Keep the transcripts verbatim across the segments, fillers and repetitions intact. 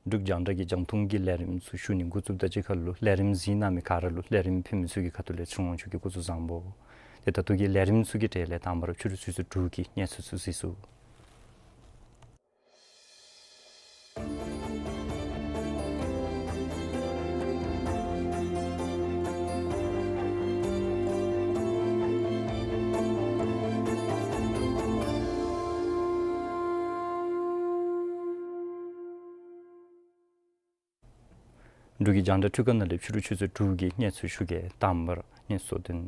འབྲུག་རྒྱང་བསྒྲགས་ཀྱི་རྒྱང་མཐོང་གི་ལས་རིམ་ཚུ་ཞུ་ནི་འགོ་བཙུགསཔ་དང་གཅིག་ཁར་ལུ་ལས་རིམ་གཟིགས་གནང་མི་ག་ར་ལུ་ལས་རིམ་ཕུལ་མི་ཚུ་གི་ཁ་ཐུག་ལས་ཚེ་དབང་ཕྱུག་གིས་སྐུ་གཟུགས་བཟང་པོ། ཏེ་ད་ལྟོ་གི་ལས་རིམ་ཚུ་གི་གྲས་ལས་དང་པ་ར་ཕྱི་རུ་ཚུད་ཚུད་འབྲུག་གི་གནས་ཚུལ་ཚུ་གཟིགས་ཚུགས། འབྲུག་གི་རྒྱང་བསྒྲགས་འཕྲུལ་ཁང་ནང་ལས་ཕྱི་རུ་ཚུད་ཚུད་འབྲུག་གི་གནས་ཚུལ་ཞུ་གེ། དང་པ་ར་གནས་ཚུལ་དོན།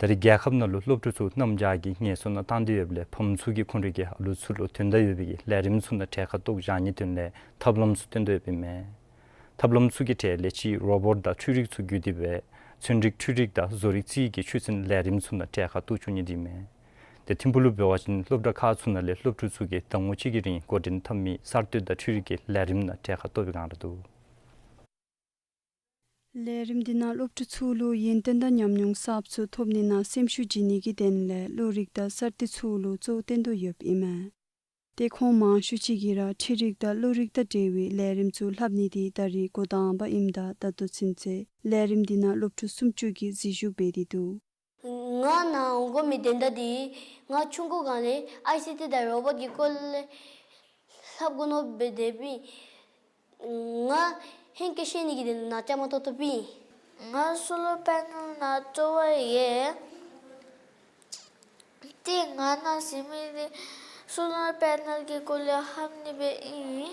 ད་རེས་རྒྱལ་ཁབ་ནང་ལུ་སློབ་ཕྲུག་ཚུ་གནམ་བྱཱར་གྱི་ངལ་གསོ་ནང་བཏང་སྟེ་ཡོདཔ་ལས་ཕམ་ཚུ་གིས་ཁོང་རའི་གི་ཨ་ལུ་ཚུ་ལུ་དོན་དག་ཡོད་པའི་གི་ལས་རིམ་ཚུ་ནང་གྲལ་ཁར་གཏོགས་བཞག་ནིའི་དོན་ལས་ཐབས་ལམ་ཚུ་བཏོན་དོ་ཡོདཔ་ཨིན་མས། ཐབས་ལམ་ཚུ་གི་གྲས་ལས་གཅིག་རོ་བོཊ་དང་འཕྲུལ་རིག་ཚུ་བརྒྱུད་དེ་སྦེ་ཚན་རིག་འཕྲུལ་རིག་དང་བཟོ་རིག་རྩིས་ཀྱི་ཆོས་ཚན་ལས་རིམ་ཚུ་ནང་གྲལ་ཁར་གཏོགས་བཅུག་ནི་འདི་ཨིན་མས། ཏེ་ཐིམ་ཕུག་ལུ་འབད་བ་ཅིན་སློབ་གྲྭ་ཁག་ཚུ་ནང་ལས་སློབ་ཕྲུག་ཚུ་གིས་ཟླ་ངོ་གཅིག་གི་རིང་འགོ་འདྲེན་འཐབ་མི་གསར་གཏོད་དང་འཕྲུལ་རིག་གི་ལས་རིམ་ནང་གྲལ་ཁར་གཏོགས་པའི་སྒང་ར་འདུག། ལས་རིམ་འདི་ནང་སློབ་ཕྲུག་ཚུ་ལུ་ཡོན་ཏན་དང་ཉམས་མྱོང་གསརཔ་ཚུ་ཐོབ་ནི་ནང་སེམས་ཤུགས་བྱིན་ནི་གི་དོན་ལས་བློ་རིག་དང་གསར་གཏོད་ཚུ་ལུ་གཙོ་བོ་བསྟེན་དོ་ཡོདཔ་ཨིན་མས། ཏེ་ཁོང་མང་ཤོས་ཅིག་གིས་ར་འཕྲུལ་རིག་དང་བློ་རིག་དང་འབྲེལ་བའི་ལས་རིམ་ཚུ་ལྷབ་ནི་འདི་ད་རེས་འགོ་དང་པ་ཨིནམ་ད་ད་ལྟོ་ཚུན་ཚོད་ལས་རིམ་འདི་ནང་སློབ་ཕྲུག་སུམ་ཅུ་གིས་འཛུལ་ཞུགས་འབད་དེ་འདུག། ང་ནཱ་འོང་དགོ་མི་དོན་དག་འདི་ང་ཆུང་ཀུ་སྒང་ལས་ཨའི་སི་ཊི་དང་རོ་བོཊ་ཀྱི་སྐོར་ལས་ལྷབ་དགོ་མནོ་སྦེ་སྡོདཔ་ཨིན། ང་ཧེང་སྐལ་ཤེས་ནི་གི་དོན་ལས་ནཱ་བཅའ་མར་གཏོགས་གཏོགསཔ་ཨིན། ང་སོ་ལར་པེ་ནལ་ནང་སྤྲོ་བ་ཡོད། ཏེ་ང་ནཱ་འཛུལ་མི་འདི་སོ་ལར་པེ་ནལ་གྱི་སྐོར་ལས་ལྷབ་ནི་སྦེ་ཨིན།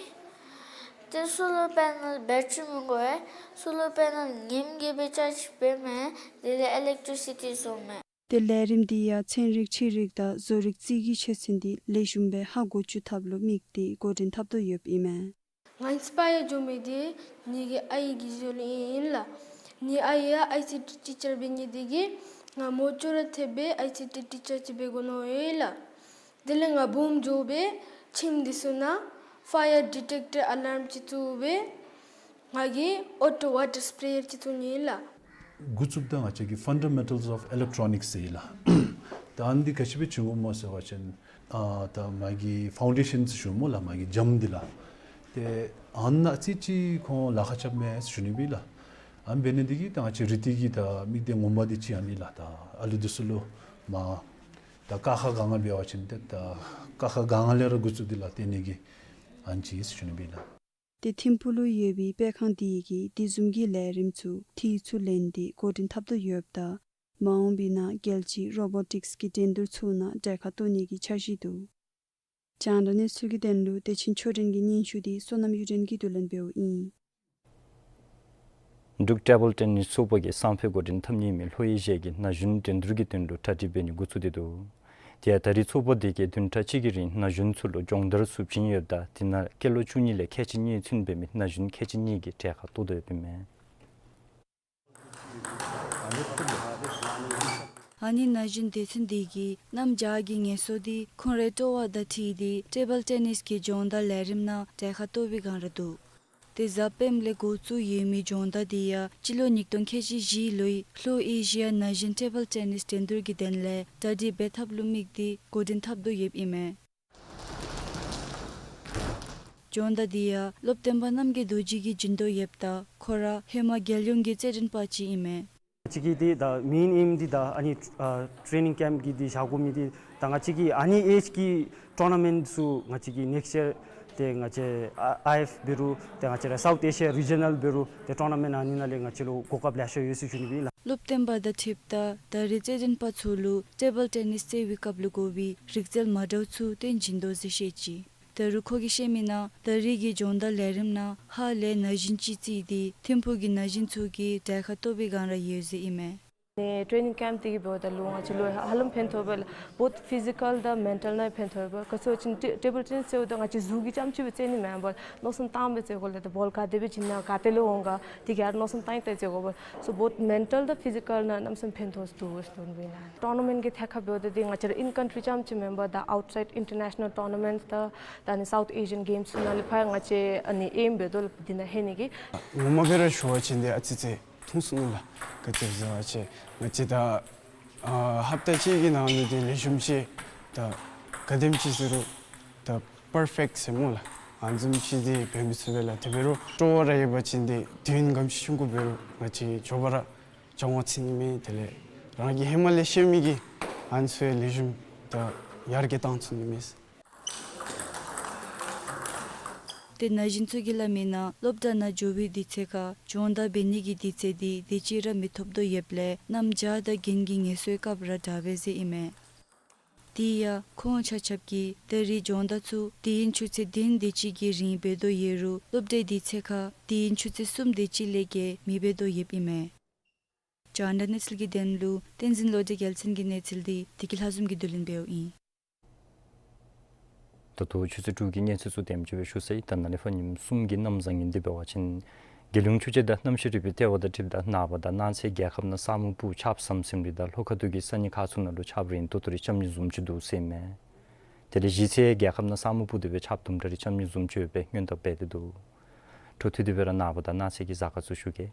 ཏེ་སོ་ལར་པེ་ནལ་བེ་ཊི་རི་མི་དགོ་པས། སོ་ལར་པེ་ནལ་ངེམ་གིས་སྦེ་ཅཱརཇ་འབད་མས། དེ་ལས་ཨི་ལེག་ཊི་རི་སི་ཊི་བཟོ་མས། ཏེ་ལས་རིམ་འདི་ཡང་ཚན་རིག་འཕྲུལ་རིག་དང་བཟོ་རིག་རྩིས་ཀྱི་ཆོས་ཚན་འདི་ལེགས་ཤོམ་སྦེ་ཧ་གོ་བཅུག་ཐབས་ལུ་དམིགས་ཏེ་འགོ་འདྲེན་འཐབ་དོ་ཡོདཔ་ཨིན་མས། ང་ཨིན་སི་པ་ཡར་འགྱོ་མི་འདི་ངེ་གི་ཨའི་གི་འགྱོ་ལས་ཨིན་ལགས། ངེ་ཨའི་ཡང་ཨའི་སི་ཊི་ཊི་ཅར་འབད་ནི་འདི་གིས་ང་མོ་ཅོག་ར་འཐདཔ་སྦེ་ཨའི་སི་ཊི་ཊི་ཅར་ཅིག་འབད་དགོ་མནོ་ཡི་ལགས། དེ་ལས་ང་སྦུགམ་འགྱོ་སྦེ་ཁྱིམ་འདི་ཚུ་ནང་ཕ་ཡར་ཌི་ཊེག་ཊར་ཨ་ལཱརམ་ཅིག་བཙུགས་སྦེ་ང་གིས་ཨོ་ཊོ་ཝ་ཊར་སི་པི་རེ་ཡར་ཅིག་བཙུགས་ནི་ལགས། འགོ་བཙུགསཔ་ད་ང་བཅས་ཀྱིས་Fundamentals of Electronics ཟེར་ཡི་ལགས། ད་ཨ་ནི་འདི་ག་ཅི་སྦེ་བྱུང་དགོཔ་སྨོ་ཟེར་བ་ཅིན་ཨ་ད་མ་གི་ཕའུན་ཌེ་ཤཱན་ཟེར་ཞུ་སྨོ་ལགས། མ་གི་འཇམ་འདི་ལགས། ཏེ་ཨ་ནཱ་ཨ་ཙི་ཅིག་ཁོང་ལཱ་ཁག་རྐྱབ་མས་ཟེར་ཞུ་ནི་སྦེ་ལགས། ཨ་ནི་འབད་ནི་འདི་གིས་ད་ང་བཅས་རིག་འདི་གི་ད་མིག་ལྡན་ངོ་མ་འདི་ཅིག་ཨ་ནི་ལགས། ད་ཨ་ལུ་འདི་ཚུ་ལུ་མ་ད་ཀ་ཁ་ག་ང་འབད་བ་ཅིན་ཏེ་ད་ཀ་ཁ་ག་ང་ལས་ར་འགོ་བཙུགས་ཏེ་ལགས་སྟོན་ནི་གི་ཨ་ནི་ཅིག་ཟེར་ཞུ་ནི་སྦེ་ལགས། ཏེ་ཐིམ་ཕུག་ལུ་ཡོད་པའི་སྤེལ་ཁང་འདི་གིས་དེ་བཟུམ་གྱི་ལས་རིམ་ཚུ་དུས་ཚོད་ལེན་ཏེ་འགོ་འདྲེན་འཐབ་དོ་ཡོདཔ་ད་མ་འོངས་པའི་ནང་རྒྱལ་སྤྱིའི་རོ་བོ་ཊིཀསི་གི་འགྲན་བསྡུར་ཚུ་ནང་གྲལ་ཁར་གཏོགས་ནི་གི་འཆར་གཞི་འདུག། རྒྱང་བསྒྲགས་གནས་ཚུལ་གྱི་དོན་ལུ་བདེ་ཆེན་ཆོས་སྒྲོན་གྱི་སྙན་ཞུ་འདི་བསོད་ནམས་གཡུ་སྒྲོན་གྱིས་བསྡུ་ལེན་འབདཝ་ཨིན། འབྲུག་ཊེ་བཱལ་ཊེ་ནིསི་ཚོགས་པ་གིས་སང་ཕོད་འགོ་འདྲེན་འཐབ་ནི་མི་ལྷོ་ཨེ་ཤི་ཡ་གི་ན་གཞོན་འགྲན་བསྡུར་གྱི་དོན་ལུ་གྲ་སྒྲིག་འབད་ནི་འགོ་བཙུགས་ཏེ་འདུག། དེ་ཡང་ད་རེས་ཚོགས་པ་འདི་གིས་བདུན་ཕྲག་གཅིག་གི་རིང་ན་གཞོན་ཚུ་ལུ་སྦྱོང་བརྡར་ཚུ་བྱིན་ཡོདཔ་ད་དེ་ནང་སྐྱེས་ལོ་བཅུ་གཉིས་ལས་ཁལ་གཅིག་གཉིས་ཚུན་འབད་མི་ན་གཞོན་ཁལ་གཅིག་གཉིས་ཀྱིས་གྲལ་ཁར་གཏོགས་དོ་ཡོདཔ་ཨིན་མས། ཨ་ནི་ན་གཞོན་སྡེ་ཚན་འདི་གིས་གནམ་བྱཱར་གྱི་ངལ་གསོ་འདི་ཁོང་རའི་སྤྲོ་བ་དང་འཁྲིལ་ཏེ་ཊེ་བཱལ་ཊེ་ནིསི་གི་སྦྱོང་བརྡར་ལས་རིམ་ནང་གྲལ་ཁར་གཏོགས་པའི་སྒང་ར་འདུག། ཏེ་གཟའ་སྤེནམ་ལས་འགོ་བཙུགས་ཡོད་མི་སྦྱོང་བརྡར་འདི་ཡང་སྤྱི་ལོ་ཉིས་སྟོང་ཁལ་གཅིག་བཞི་ལོའི་ལྷོ་ཨེ་ཤི་ཡ་ན་གཞོན་ཊེ་བཱལ་ཊེ་ནིསི་འགྲན་བསྡུར་གྱི་དོན་ལས་གྲ་སྒྲིག་འབད་ཐབས་ལུ་དམིགས་ཏེ་འགོ་འདྲེན་འཐབ་དོ་ཡོདཔ་ཨིན་མས། སྦྱོང་བརྡར་འདི་ཡང་སློབ་སྟོན་པ་རྣམ་རྒྱལ་རྡོ་རྗེ་གིས་བྱིན་དོ་ཡོདཔ་ད་ཁོ་ར་ཧེ་མ་རྒྱལ་ཡོངས་ཀྱི་རྩེད་འགྲན་པ་ཅིག་ཨིན་མས། ང་བཅས་ཀྱི་འདི་ད་མེན་ཨེམ་འདི་ད་ཨ་ནི་ཨ་ཊེ་ནིང་ཀེམཔ་གི་འདི་བཞག་དགོ་མི་འདི་ད་ང་བཅས་ཀྱི་ཨ་ནི་ཨེཇ་ཀྱི་ཊོར་ན་མེནཊ་ཚུ་ང་བཅས་ཀྱི་ནེགསཊ་ཡར་ཏེ་ང་བཅས་ཨ་ཨའི་ཨེཕ་འབད་རུང་ཏེ་ང་བཅས་ར་སའུཐ་ཨེ་ཤི་ཡ་རི་ཇི་ནཱལ་འབད་རུང་ཏེ་ཊོར་ན་མེནཊ་ཨ་ནི་ནང་ལས་ང་བཅས་ལུ་གོ་སྐབས་ལེ་ཤ་ཡོད་ཟེར་ཞུ་ནི་སྦེ་ཨིན་ལགས། སློབ་སྟོན་པ་དང་འཁྲིལཝ་ད་ད་རེས་རྩེད་འགྲན་པ་ཚུ་ལུ་ཊེ་བཱལ་ཊེ་ནིསི་རྩེ་བའི་སྐབས་ལུ་དགོ་པའི་རིག་རྩལ་མ་འདྲཝ་ཚུ་སྟོན་བྱིན་དོ་ཟེར་བཤད་ཅི། ད་རུང་ཁོ་གིས་བཤད་མི་ནང་ད་རེས་ཀྱི་སྦྱོང་བརྡར་ལས་རིམ་ནང་ཧ་ལས་ན་གཞོན་ཅིག་བརྩིས་ཏེ་ཐིམ་ཕུག་གི་ན་གཞོན་ཚུ་གིས་གྲལ་ཁར་གཏོགས་པའི་སྒང་ར་ཡོད་ཟེར་ཨིན་མས། ནི་ཊེ་རེ་ནིང་ཀེམཔ་འདི་གི་འབདཝ་ད་ལུ་ང་བཅས་ལུ་ཧ་ལམ་ཕན་ཐོགས་པས་ལགས། བོད་ཕི་ཟི་ཀཱལ་དང་མེན་ཊལ་ནང་ཕན་ཐོགས་པས། ག་ཅི་ཟེར་བ་ཅིན་ཊེ་ཊེ་བཱལ་ཊེ་ནིས་ཟེརཝ་ད་ང་བཅས་གཟུགས་ཀྱིས་རྐྱངམ་ཅིག་སྦེ་རྩེ་ནི་མེན་པར་མནོ་བསམ་བཏངམ་སྦེ་རྩེ་དགོ་ལགས། ད་བཱོལ་ག་དེ་སྦེ་བྱིན་ན་ག་ཏེ་ལས་འོང་ག་དེ་ག་ར་མནོ་བསམ་བཏང་སྟེ་རྩེ་དགོ་པས། སོ་བོད་མེན་ཊལ་དང་ཕི་ཟི་ཀཱལ་ནང་གནམ་མེད་ས་མེད་ཕན་ཐོགས་འདུག་ཟེར་དོན་བྱིན་ལགས། ཊོར་ན་མེནཊ་གི་ཐད་ཁར་འབདཝ་ད་འདི་ང་བཅས་ར་ཨིན་ཀཱན་ཊི་རི་རྐྱངམ་ཅིག་མེན་པར་ད་ཨའུཊ་སའིཌ་ཨིན་ཊར་ནེ་ཤ་ནཱལ་ཊོར་ན་མེནཊ་དང་ད་ནི་སའུཐ་ཨེ་ཤི་ཡཱན་གེམསི་ནང་ལས་ཕར་ང་བཅས་ཨ་ནི་ཨེམ་འབད་དོ་ལགས་འདི་ནང་ལྷོད་ནི་གི། ངོ་མ་སྦེ་ར་ཞུ་བ་ཅིན་འདི་ཨ་ཙི་ཙི་ཐུང་སོང་ནུག་ལགས། ག་ཅི་ཟེར་བ་ཅིན་ང་བཅས་ད་ཨ་ཧབ་ཏ་གཅིག་གི་ནང་ལུ་འདི་ལེགས་ཤོམ་ཅིག་ད་ག་དེམ་ཅིག་ཟེར་རུང་ད་པར་ཕེཀཊ་ཟེར་སྨོ་ལགས། ཨ་ནི་བཟུམ་ཅིག་འདི་འབད་མི་ཚུགས་པས་ལགས། དེ་འབད་རུང་སྤྲོ་བ་ར་ཡོད་པ་ཅིན་འདི་དུས་ཡུན་ག་དེམ་ཅིག་ཤུལ་ལུ་འབད་རུང་ང་བཅས་མགྱོགས་པ་ར་སྦྱང་བ་ཚུགས་ནི་མས། དེ་ལས་རང་གིས་ཧེ་མ་ལས་ཤེས་མི་གི་ཨ་ནི་ཚུ་ཡང་ལེགས་ཤོམ་ད་ཡར་རྒྱས་བཏང་ཚུགས་ནི་མས། ཏེ་ན་གཞོན་ཚུ་གིས་སླབ་མི་ནང་སློབ་གྲྭ་ནང་འགྱོ་བའི་དུས་ཚོད་ཁར་སྦྱོང་བརྡར་འབད་ནི་གི་དུས་ཚོད་འདི་དེ་ཅིག་ར་མི་ཐོབ་དོ་ཡོདཔ་ལས་གནམ་བྱཱར་དང་དགུན་གྱི་ངལ་གསོའི་སྐབས་ར་དྲག་པས་ཟེར་ཨིན་མས། དེ་ཡང་ཁོང་ཆ་ཁྱབ་ཀྱིས་ད་རེས་སྦྱོང་བརྡར་ཚུ་དུས་ཡུན་ཆུ་ཚོད་བདུན་དེ་ཅིག་གི་རིང་འབད་དོ་ཡོད་རུང་སློབ་གྲྭའི་དུས་ཚོད་ཁར་དུས་ཡུན་ཆུ་ཚོད་གསུམ་དེ་ཅིག་ལས་བརྒལ་མི་འབད་དོ་ཡོདཔ་ཨིན་མས། རྒྱང་བསྒྲགས་གནས་ཚུལ་གྱི་དོན་ལུ་བསྟན་འཛིན་བློ་གྲོས་རྒྱལ་མཚན་གྱི་གནས་ཚུལ་འདི་བདེ་སྐྱིད་ལྷ་འཛོམས་ཀྱིས་བསྡུ་ལེན་འབདཝ་ཨིན། ད་ལྟོ་ཆུ་ཚོད་དྲུག་གི་གནས་ཚུལ་ཚུ་དེམ་ཅིག་སྦེ་ཞུ་ཚར་ཡི། ད་ནཱ་ལས་ཕར་ཉིནམ་གསུམ་གྱི་གནམ་བཟང་ངན་འདི་འབད་བ་ཅིན་རྒྱལ་ཡོངས་ཆུ་བྱེད་དང་གནམ་གཤིས་རིག་པའི་ལྟེ་བ་དང་འཁྲིལཝ་ད་ནངས་པ་དང་གནངས་ཚེ་རྒྱལ་ཁབ་ནང་ས་སྨུག་སྤུབས་ཆརཔ་ཟམ་ཟིམ་རིགས་དང་ལྷོ་ཁ་ཐུག་གི་ས་གནས་ཁག་ཚུ་ནང་ལུ་ཆརཔ་རིང་ཏོག་ཏོ་རེ་རྐྱབ་ནི་བཟུམ་ཅིག་འདུག་ཟེར་མས། དེ་ལས་གཞེས་ཚེ་རྒྱལ་ཁབ་ནང་ས་སྨུག་སྤུབས་ཏེ་སྦེ་ཆརཔ་དུམ་གྲ་རེ་རྐྱབ་ནི་བཟུམ་ཅིག་ཡོད་པའི་སྔོན་བརྡ་འབད་དེ་འདུག། འཕྲོ་མཐུད་དེ་སྦེ་ར་ནངས་པ་དང་གནངས་ཚེ་གི་གཟའ་སྐར་ཚུ་ཞུ་གེ།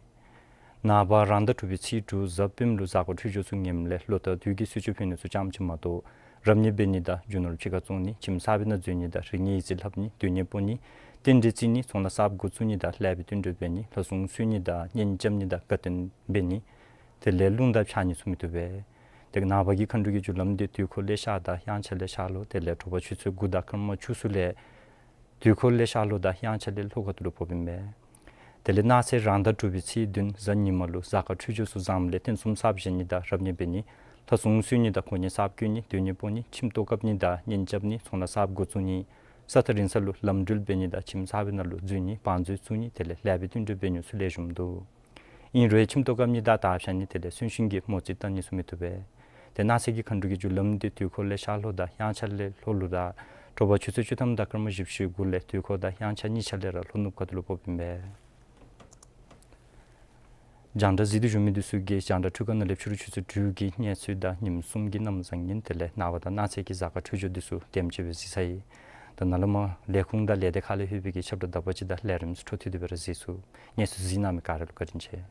ནངས་པ་རང་ཟླ་དྲུག་པའི་ཚེས་དྲུག་གཟའ་སྤེནམ་ལུ་གཟའ་སྐར་འཕྲོད་སྦྱོར་ཚུ་ངནམ་ལས་ལོ་ལྟར་དུས་ཀྱི་གསོལ་མཆོད་ཕུལ་ནི་ཚུ་རྐྱངམ་ཅིག་མ་གཏོགས་རབ་གནས་འབད་ནི་དང་རྒྱུ་ནོར་ཕྱི་ཁར་བཙོང་ནི་ཁྱིམ་གསར་པའི་ནང་འཛུལ་ནི་དང་རིག་གནས་ཡིག་རྩིས་ལྷབ་ནི་སྡོད་གནས་སྤོ་ནི་རྟེན་འབྲེལ་བརྩི་ནི་ཚོང་ལཱ་གསརཔ་འགོ་བཙུགས་ནི་དང་ལེགས་པའི་བསྟུན་གྲོས་འབད་ནི་ལྷ་སྲུང་གསོལ་ནི་དང་གཉེན་རྐྱབ་ནི་དང་དགའ་སྟོན་འབད་ནི་དེ་ལས་རླུང་དང་འཕྱག་ནི་ཚུ་མི་བཏུབ་པས། དེ་ནངས་པ་གི་མཁའ་འགྲོ་གི་རྒྱུ་ལམ་འདི་དུས་འཁོར་ལས་ཤར་དང་དབྱངས་འཆར་ལས་ཤར་ལྷོ་དེ་ལས་དྲོ་པ་ཆུ་ཚོད་དགུ་དང་སྐར་མ་བཅུ་ཚུ་ལས་དུས་འཁོར་ལས་ཤར་ལྷོ་དང་དབྱངས་འཆར་ལས་ལྷོ་ཁ་ཐུག་ལུ་ཕོགཔ་ཨིན་པས། དེ་ལས་གནངས་ཚེ་རང་ཟླ་དྲུག་པའི་ཚེས་བདུན་གཟའ་ཉི་མ་ལུ་གཟའ་སྐར་འཕྲོད་སྦྱོར་ཚུ་བཟངམ་ལས་རྟེན་གསུམ་གསརཔ་བཞེངས་ནི་དང་རབ་གནས་འབད་ནི་ལྷ་སྲུང་གསོལ་ནི་དང་གོ་གནས་གསརཔ་བསྐོ་ནི་སྡོད་གནས་སྤོ་ནི་ཁྱིམ་ཐོག་བཀབ་ནི་དང་གཉེན་རྐྱབ་ནི་ཚོང་ལཱ་གསརཔ་འགོ་བཙུགས་ནི་ས་ཐག་རིང་ས་ལུ་ལམ་འགྲུལ་འབད་ནི་དང་ཁྱིམ་གསར་པའི་ནང་ལུ་འཛུལ་ནི་བང་མཛོད་བཙུགས་ནི་དེ་ལས་ལེགས་པའི་བསྟུན་གྲོས་འབད་ནི་ཚུ་ལེགས་ཤོམ་འདུག། ཨིན་རུང་ཁྱིམ་ཐོག་བཀབ་ནི་དང་དར་འཕྱར་ནི་དེ་ལས་གསོན་གཤིན་གྱི་མོ་རྩིས་བཏང་ནི་ཚུ་མི་བཏུབ་པས། དེ་གནངས་ཚེ་གི་མཁའ་འགྲོ་གི་རྒྱུ་ལམ་འདི་དུས་འཁོར་ལས་ཤར་ལྷོ་དང་དབྱངས་འཆར་ལས་ལྷོ་ལུ་དང་དྲོ་པ་ཆུ་ཚོད་བཅུ་ཐམ་དང་སྐར་མ་བཞི་བཅུ་ཞེ་དགུ་ལས་དུས་འཁོར་དང་དབྱངས་འཆར་གཉིས་ཆ་ལས་ར་ལྷོ་ནུབ་ཁ་ཐུག་ལུ་ཕོགཔ་ཨིན་པས། རྒྱང་བསྒྲགས་གཟིགས་ཏེ་བཞུགས་མི་འདི་ཚུ་གིས་རྒྱང་བསྒྲགས་འཕྲུལ་ཁང་ནང་ལས་ཕྱི་རུ་ཆུ་ཚོད་དྲུག་གི་གནས་ཚུལ་དང་ཉིནམ་གསུམ་གྱི་གནམ་བཟང་ངན་དེ་ལས་ནངས་པ་དང་གནངས་ཚེ་གི་གཟའ་སྐར་འཕྲོད་སྦྱོར་འདི་ཚུ་དེམ་ཅིག་སྦེ་གཟིགས་ཚར་ཡི། ད་ནཱ་ལས་མར་ལས་ཁུངས་དང་ལས་སྡེ་ཁག་ལས་ལྷོད་པའི་གི་ཁྱབ་བསྒྲགས་དག་པ་ཅིག་དང་ལས་རིམ་ཚུ་འཕྲོ་མཐུད་དེ་སྦེ་ར་གཟིགས་ཚུགས། གནས་ཚུལ་གཟིགས་གནང་མི་ག་ར་ལུ་བཀའ་དྲིན་ཆེ།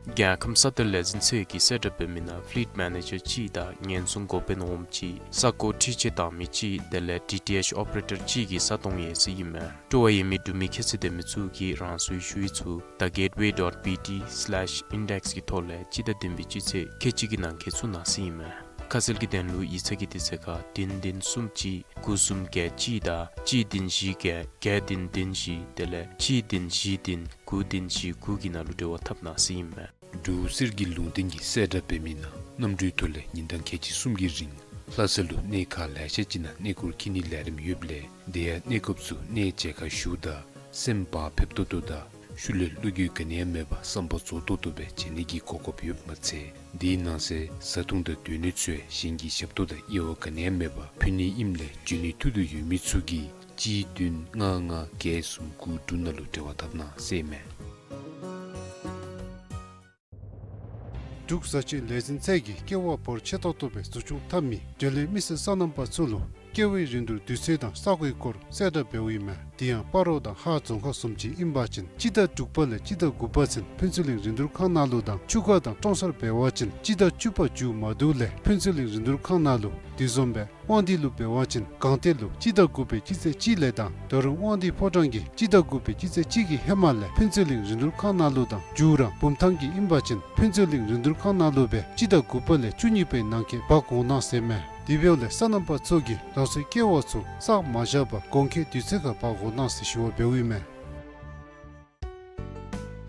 རྒྱལ་ཁམས་ས་མཐོའི་ལས་འཛིན་ཚུ་གིས་གསལ་བསྒྲགས་འབད་མི་ནང་ཕི་ལིཊ་མེ་ནེ་ཇར་གཅིག་དང་ཉེན་སྲུང་འགོ་དཔོན་འོགམ་གཅིག་ས་སྒོ་འཁྲུག་ཆ་བཏང་མི་གཅིག་དེ་ལས་ཌི་ཊི་ཨེཆ་ཨོ་པ་རེ་ཊར་གཅིག་གི་ས་སྟོང་ཡོད་ཟེར་ཨིན་མས། སྤྲོ་བ་ཡོད་མི་འབྲུག་མི་ཁྱད་ཚད་ལྡན་མི་ཚུ་གིས་རང་སོའི་ཞུ་ཡིག་ཚུ་the gateway dot B T slash index གི་ཐོག་ལས་སྤྱི་ཟླ་བདུན་པའི་སྤྱི་ཚེས་ཁལ་གཅིག་གི་ནང་འཁོད་བཙུགས་གནང་ཟེར་ཨིན་མས། ཁ་གསལ་གྱི་དོན་ལུ་ཡིག་ཚང་གི་དུས་ཚོད་ཁར་བདུན་བདུན་གསུམ་གཅིག་དགུ་གསུམ་བརྒྱད་གཅིག་དང་གཅིག་བདུན་བཞི་བརྒྱད་བརྒྱད་བདུན་བདུན་བཞི་དེ་ལས་གཅིག་བདུན་བཞི་བདུན་དགུ་བདུན་བཞི་དགུ་གི་ནང་ལུ་འབྲེལ་བ་འཐབ་གནང་ཟེར་ཨིན་མས། འབྲུག་གསེར་གྱི་ལུང་བསྟན་གྱིས་གསལ་བསྒྲགས་འབད་མི་ནང་གནམ་གྲུའི་ཐོག་ལས་ཉིན་གྲངས་ཁལ་གཅིག་གསུམ་གྱི་རིང་ལྷ་ས་ལུ་གནས་ཁག་ལེ་ཤ་ཅིག་ནང་གནས་སྐོར་འཁྱིད་ནིའི་ལས་རིམ་ཡོདཔ་ལས་དེ་ཡང་གནས་སྐབས་སུ་གནས་མཇལ་ཁ་ཞུཝ་ད་སེམས་བག་ཕེབས་ཏོག་ཏོ་དང་ཤུལ་ལས་བློ་འགྱོད་ག་ནི་ཡང་མེད་པར་བསམ་པ་རྫོགས་ཏོག་ཏོ་སྦེ་མཇལ་ནི་གི་གོ་སྐབས་ཡོདཔ་མ་ཚད་དེའི་ནང་གསེས་བཟའ་འཐུང་དང་སྡོད་གནས་ཚུ་ཡང་གཞན་གྱི་ཞབས་ཏོག་དང་དབྱེ་བ་ག་ནི་ཡང་མེད་པར་ཕུལ་ནི་ཨིནམ་ལས་འབྱོན་ནིའི་ཐུགས་འདོད་ཡོད་མི་ཚུ་གིས་གཅིག་བདུན་ལྔ་ལྔ་བརྒྱད་གསུམ་དགུ་དྲུག་ནང་ལུ་འབྲེལ་བ་འཐབ་གནང་ཟེར་ཨིན་མས། འབྲུག་བཟའ་སྤྱོད་ལས་འཛིན་ཚད་ཀྱིས་ཀེ་ཝ་འབོར་ཆེ་ཏོག་ཏོ་སྦེ་འཛུགས་སྐྱོང་འཐབ་མི་འབྲེལ་ཡོད་མི་སེར་སོ་ནམ་པ་ཚུ་ལུ་ཀེ་ཝའི་རིན་བསྡུར་དུས་ཚོད་དང་ས་གོའི་སྐོར་གསལ་བསྒྲགས་འབདཝ་ཨིན་མས། དེ་ཡང་སྤ་རོ་དང་ཧཱ་རྫོང་ཁག་བཟུམ་ཅིག་ཨིན་པ་ཅིན་སྤྱི་ཟླ་དྲུག་པ་ལས་སྤྱི་ཟླ་དགུ་པ་ཚུན་ཕུན་ཚོགས་གླིང་རིན་བསྡུར་ཁང་ནང་ལུ་དང་ཆུ་ཁ་དང་ཀྲོང་གསར་འབད་བ་ཅིན་སྤྱི་ཟླ་བཅུ་པ་མཇུག་མ་བསྡུ་ལས་ཕུན་ཚོགས་གླིང་རིན་བསྡུར་ཁང་ནང་ལུ་དེ་བཟུམ་སྦེ་དབང་འདུས་ལུ་འབད་བ་ཅིན་སྒང་སྟེང་ལུ་སྤྱི་ཟླ་དགུ་པའི་སྤྱི་ཚེས་གཅིག་ལས་དང་ད་རུང་དབང་འདུས་ཕོ་བྲང་གིས་སྤྱི་ཟླ་དགུ་པའི་སྤྱི་ཚེས་གཅིག་གི་ཧེ་མ་ལས་ཕུན་ཚོགས་གླིང་རིན་བསྡུར་ཁང་ནང་ལུ་དང་མཇུག་ར་བུམ་ཐང་གི་ཨིན་པ་ཅིན་ཕུན་ཚོགས་གླིང་རིན་བསྡུར་ཁང་ནང་ལུ་སྦེ་སྤྱི་ཟླ་དགུ་པ་ལས་བཅུ་གཉིས་པའི་ནང་འཁོད་འབག་འོང་གནང་ཟེར་ཨིན་མས། དེ་འབདཝ་ལས་སོ་ནམ་པ་ཚུ་གིས་རང་སོའི་ཀེ་ཝ་ཚུ་བསགས་མ་བཞག་པར་དགོང་ཁའི་དུས་ཚོད་ཁར་འབག་འོང་གནང་ཟེར་ཞུ་བ་འབདཝ་ཨིན་མས།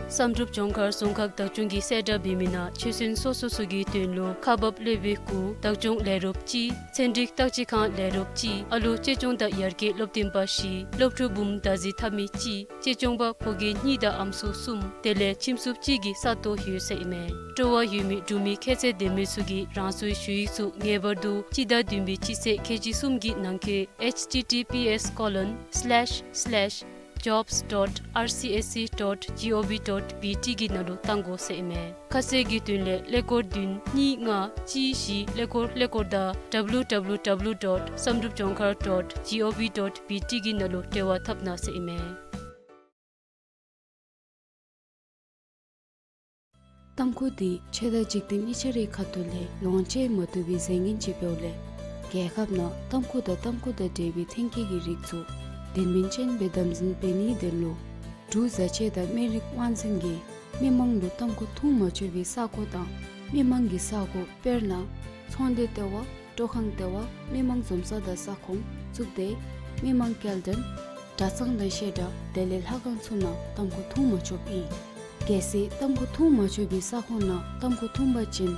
བསམ་གྲུབ་ལྗོངས་མཁར་རྫོང་ཁག་བདག་སྐྱོང་གིས་གསལ་བསྒྲགས་འབད་མི་ནང་ཆོས་ཚན་སོ་སོ་ཚུ་གི་དོན་ལུ་ཁག་འབག་སློབ་དཔོན་དགུ་བདག་སྐྱོང་ལས་རོགསཔ་གཅིག་ཚན་རིག་བརྟག་དཔྱད་ཁང་ལས་རོགསཔ་གཅིག་ཨ་ལོ་གཅེས་སྐྱོང་དང་ཡར་རྒྱས་སློབ་སྟོན་པ་བཞི་སློབ་ཕྲུག་འབུམ་ཟླ་ཚེས་འཐབ་མི་གཅིག་གཅེས་སྐྱོང་པ་ཕོ་སྐྱེས་གཉིས་དང་ཨམ་སྲུ་གསུམ་དེ་ལས་ཁྱིམ་སྲུང་གཅིག་གི་ས་སྟོང་ཡོད་ཟེར་ཨིན་མས། སྤྲོ་བ་ཡོད་མི་འབྲུག་མི་ཁྱད་ཚད་ལྡན་མི་ཚུ་གིས་རང་སོའི་ཞུ་ཡིག་ཚུ་ངེས་པར་དུ་སྤྱི་ཟླ་བདུན་པའི་སྤྱི་ཚེས་ཁལ་གཅིག་གསུམ་གྱི་ནང་འཁོད་H T T P S colon slash slash jobs dot R C S C dot G O V dot B T གི་ནང་ལུ་བཏང་དགོ་ཟེར་ཨིན་མས། ཁ་གསལ་གྱི་དོན་ལས་ཀླད་ཀོར་བདུན་གཉིས་ལྔ་གཅིག་བཞི་ཀླད་ཀོར་ཀླད་ཀོར་དང་W W W dot བསམ་གྲུབ་ལྗོངས་མཁར་dot G O V dot B T གི་ནང་ལུ་འབྲེལ་བ་འཐབ་གནང་ཟེར་ཨིན་མས། ཏམ་ཁུ་འདི་ཆོས་དང་འཇིག་རྟེན་གཉིས་ཆ་རའི་ཁ་ཐུག་ལས་ལོངས་སྤྱོད་མ་བཏུབ་པའི་རྫས་ངན་ཅིག་འབདཝ་ལས་རྒྱལ་ཁབ་ནང་ཏམ་ཁུ་དང་ཏམ་ཁུ་དང་འབྲེལ་བའི་ཐོན་སྐྱེད་ཀྱི་རིགས་ཚུ་དོན་སྨིན་ཅན་སྦེ་དམ་འཛིན་འབད་ནིའི་དོན་ལུ་འབྲུག་བཟའ་ཆས་དང་སྨན་རིགས་དབང་འཛིན་གྱིས་མི་མང་ལུ་ཏམ་ཁུ་འཐུང་མ་ཆོག་པའི་ས་གོ་དང་མི་མང་གི་ས་གོ་དཔེར་ན་ཚོང་སྡེ་ལྟེ་བ་སྤྲོ་ཁང་ལྟེ་བ་མི་མང་འཛོམས་ས་དང་ས་ཁོངས་གཙུག་སྡེ་མི་མང་སྐྱེལ་འདྲེན་གྲྭ་ཚང་དང་བཤད་གྲྭ་དེ་ལས་ལྷ་ཁང་ཚུ་ནང་ཏམ་ཁུ་འཐུང་མ་ཆོགཔ་ཨིན། གལ་སྲིད་ཏམ་ཁུ་འཐུང་མ་ཆོག་པའི་ས་ཁོངས་ནང་ཏམ་ཁུ་འཐུང་པ་ཅིན་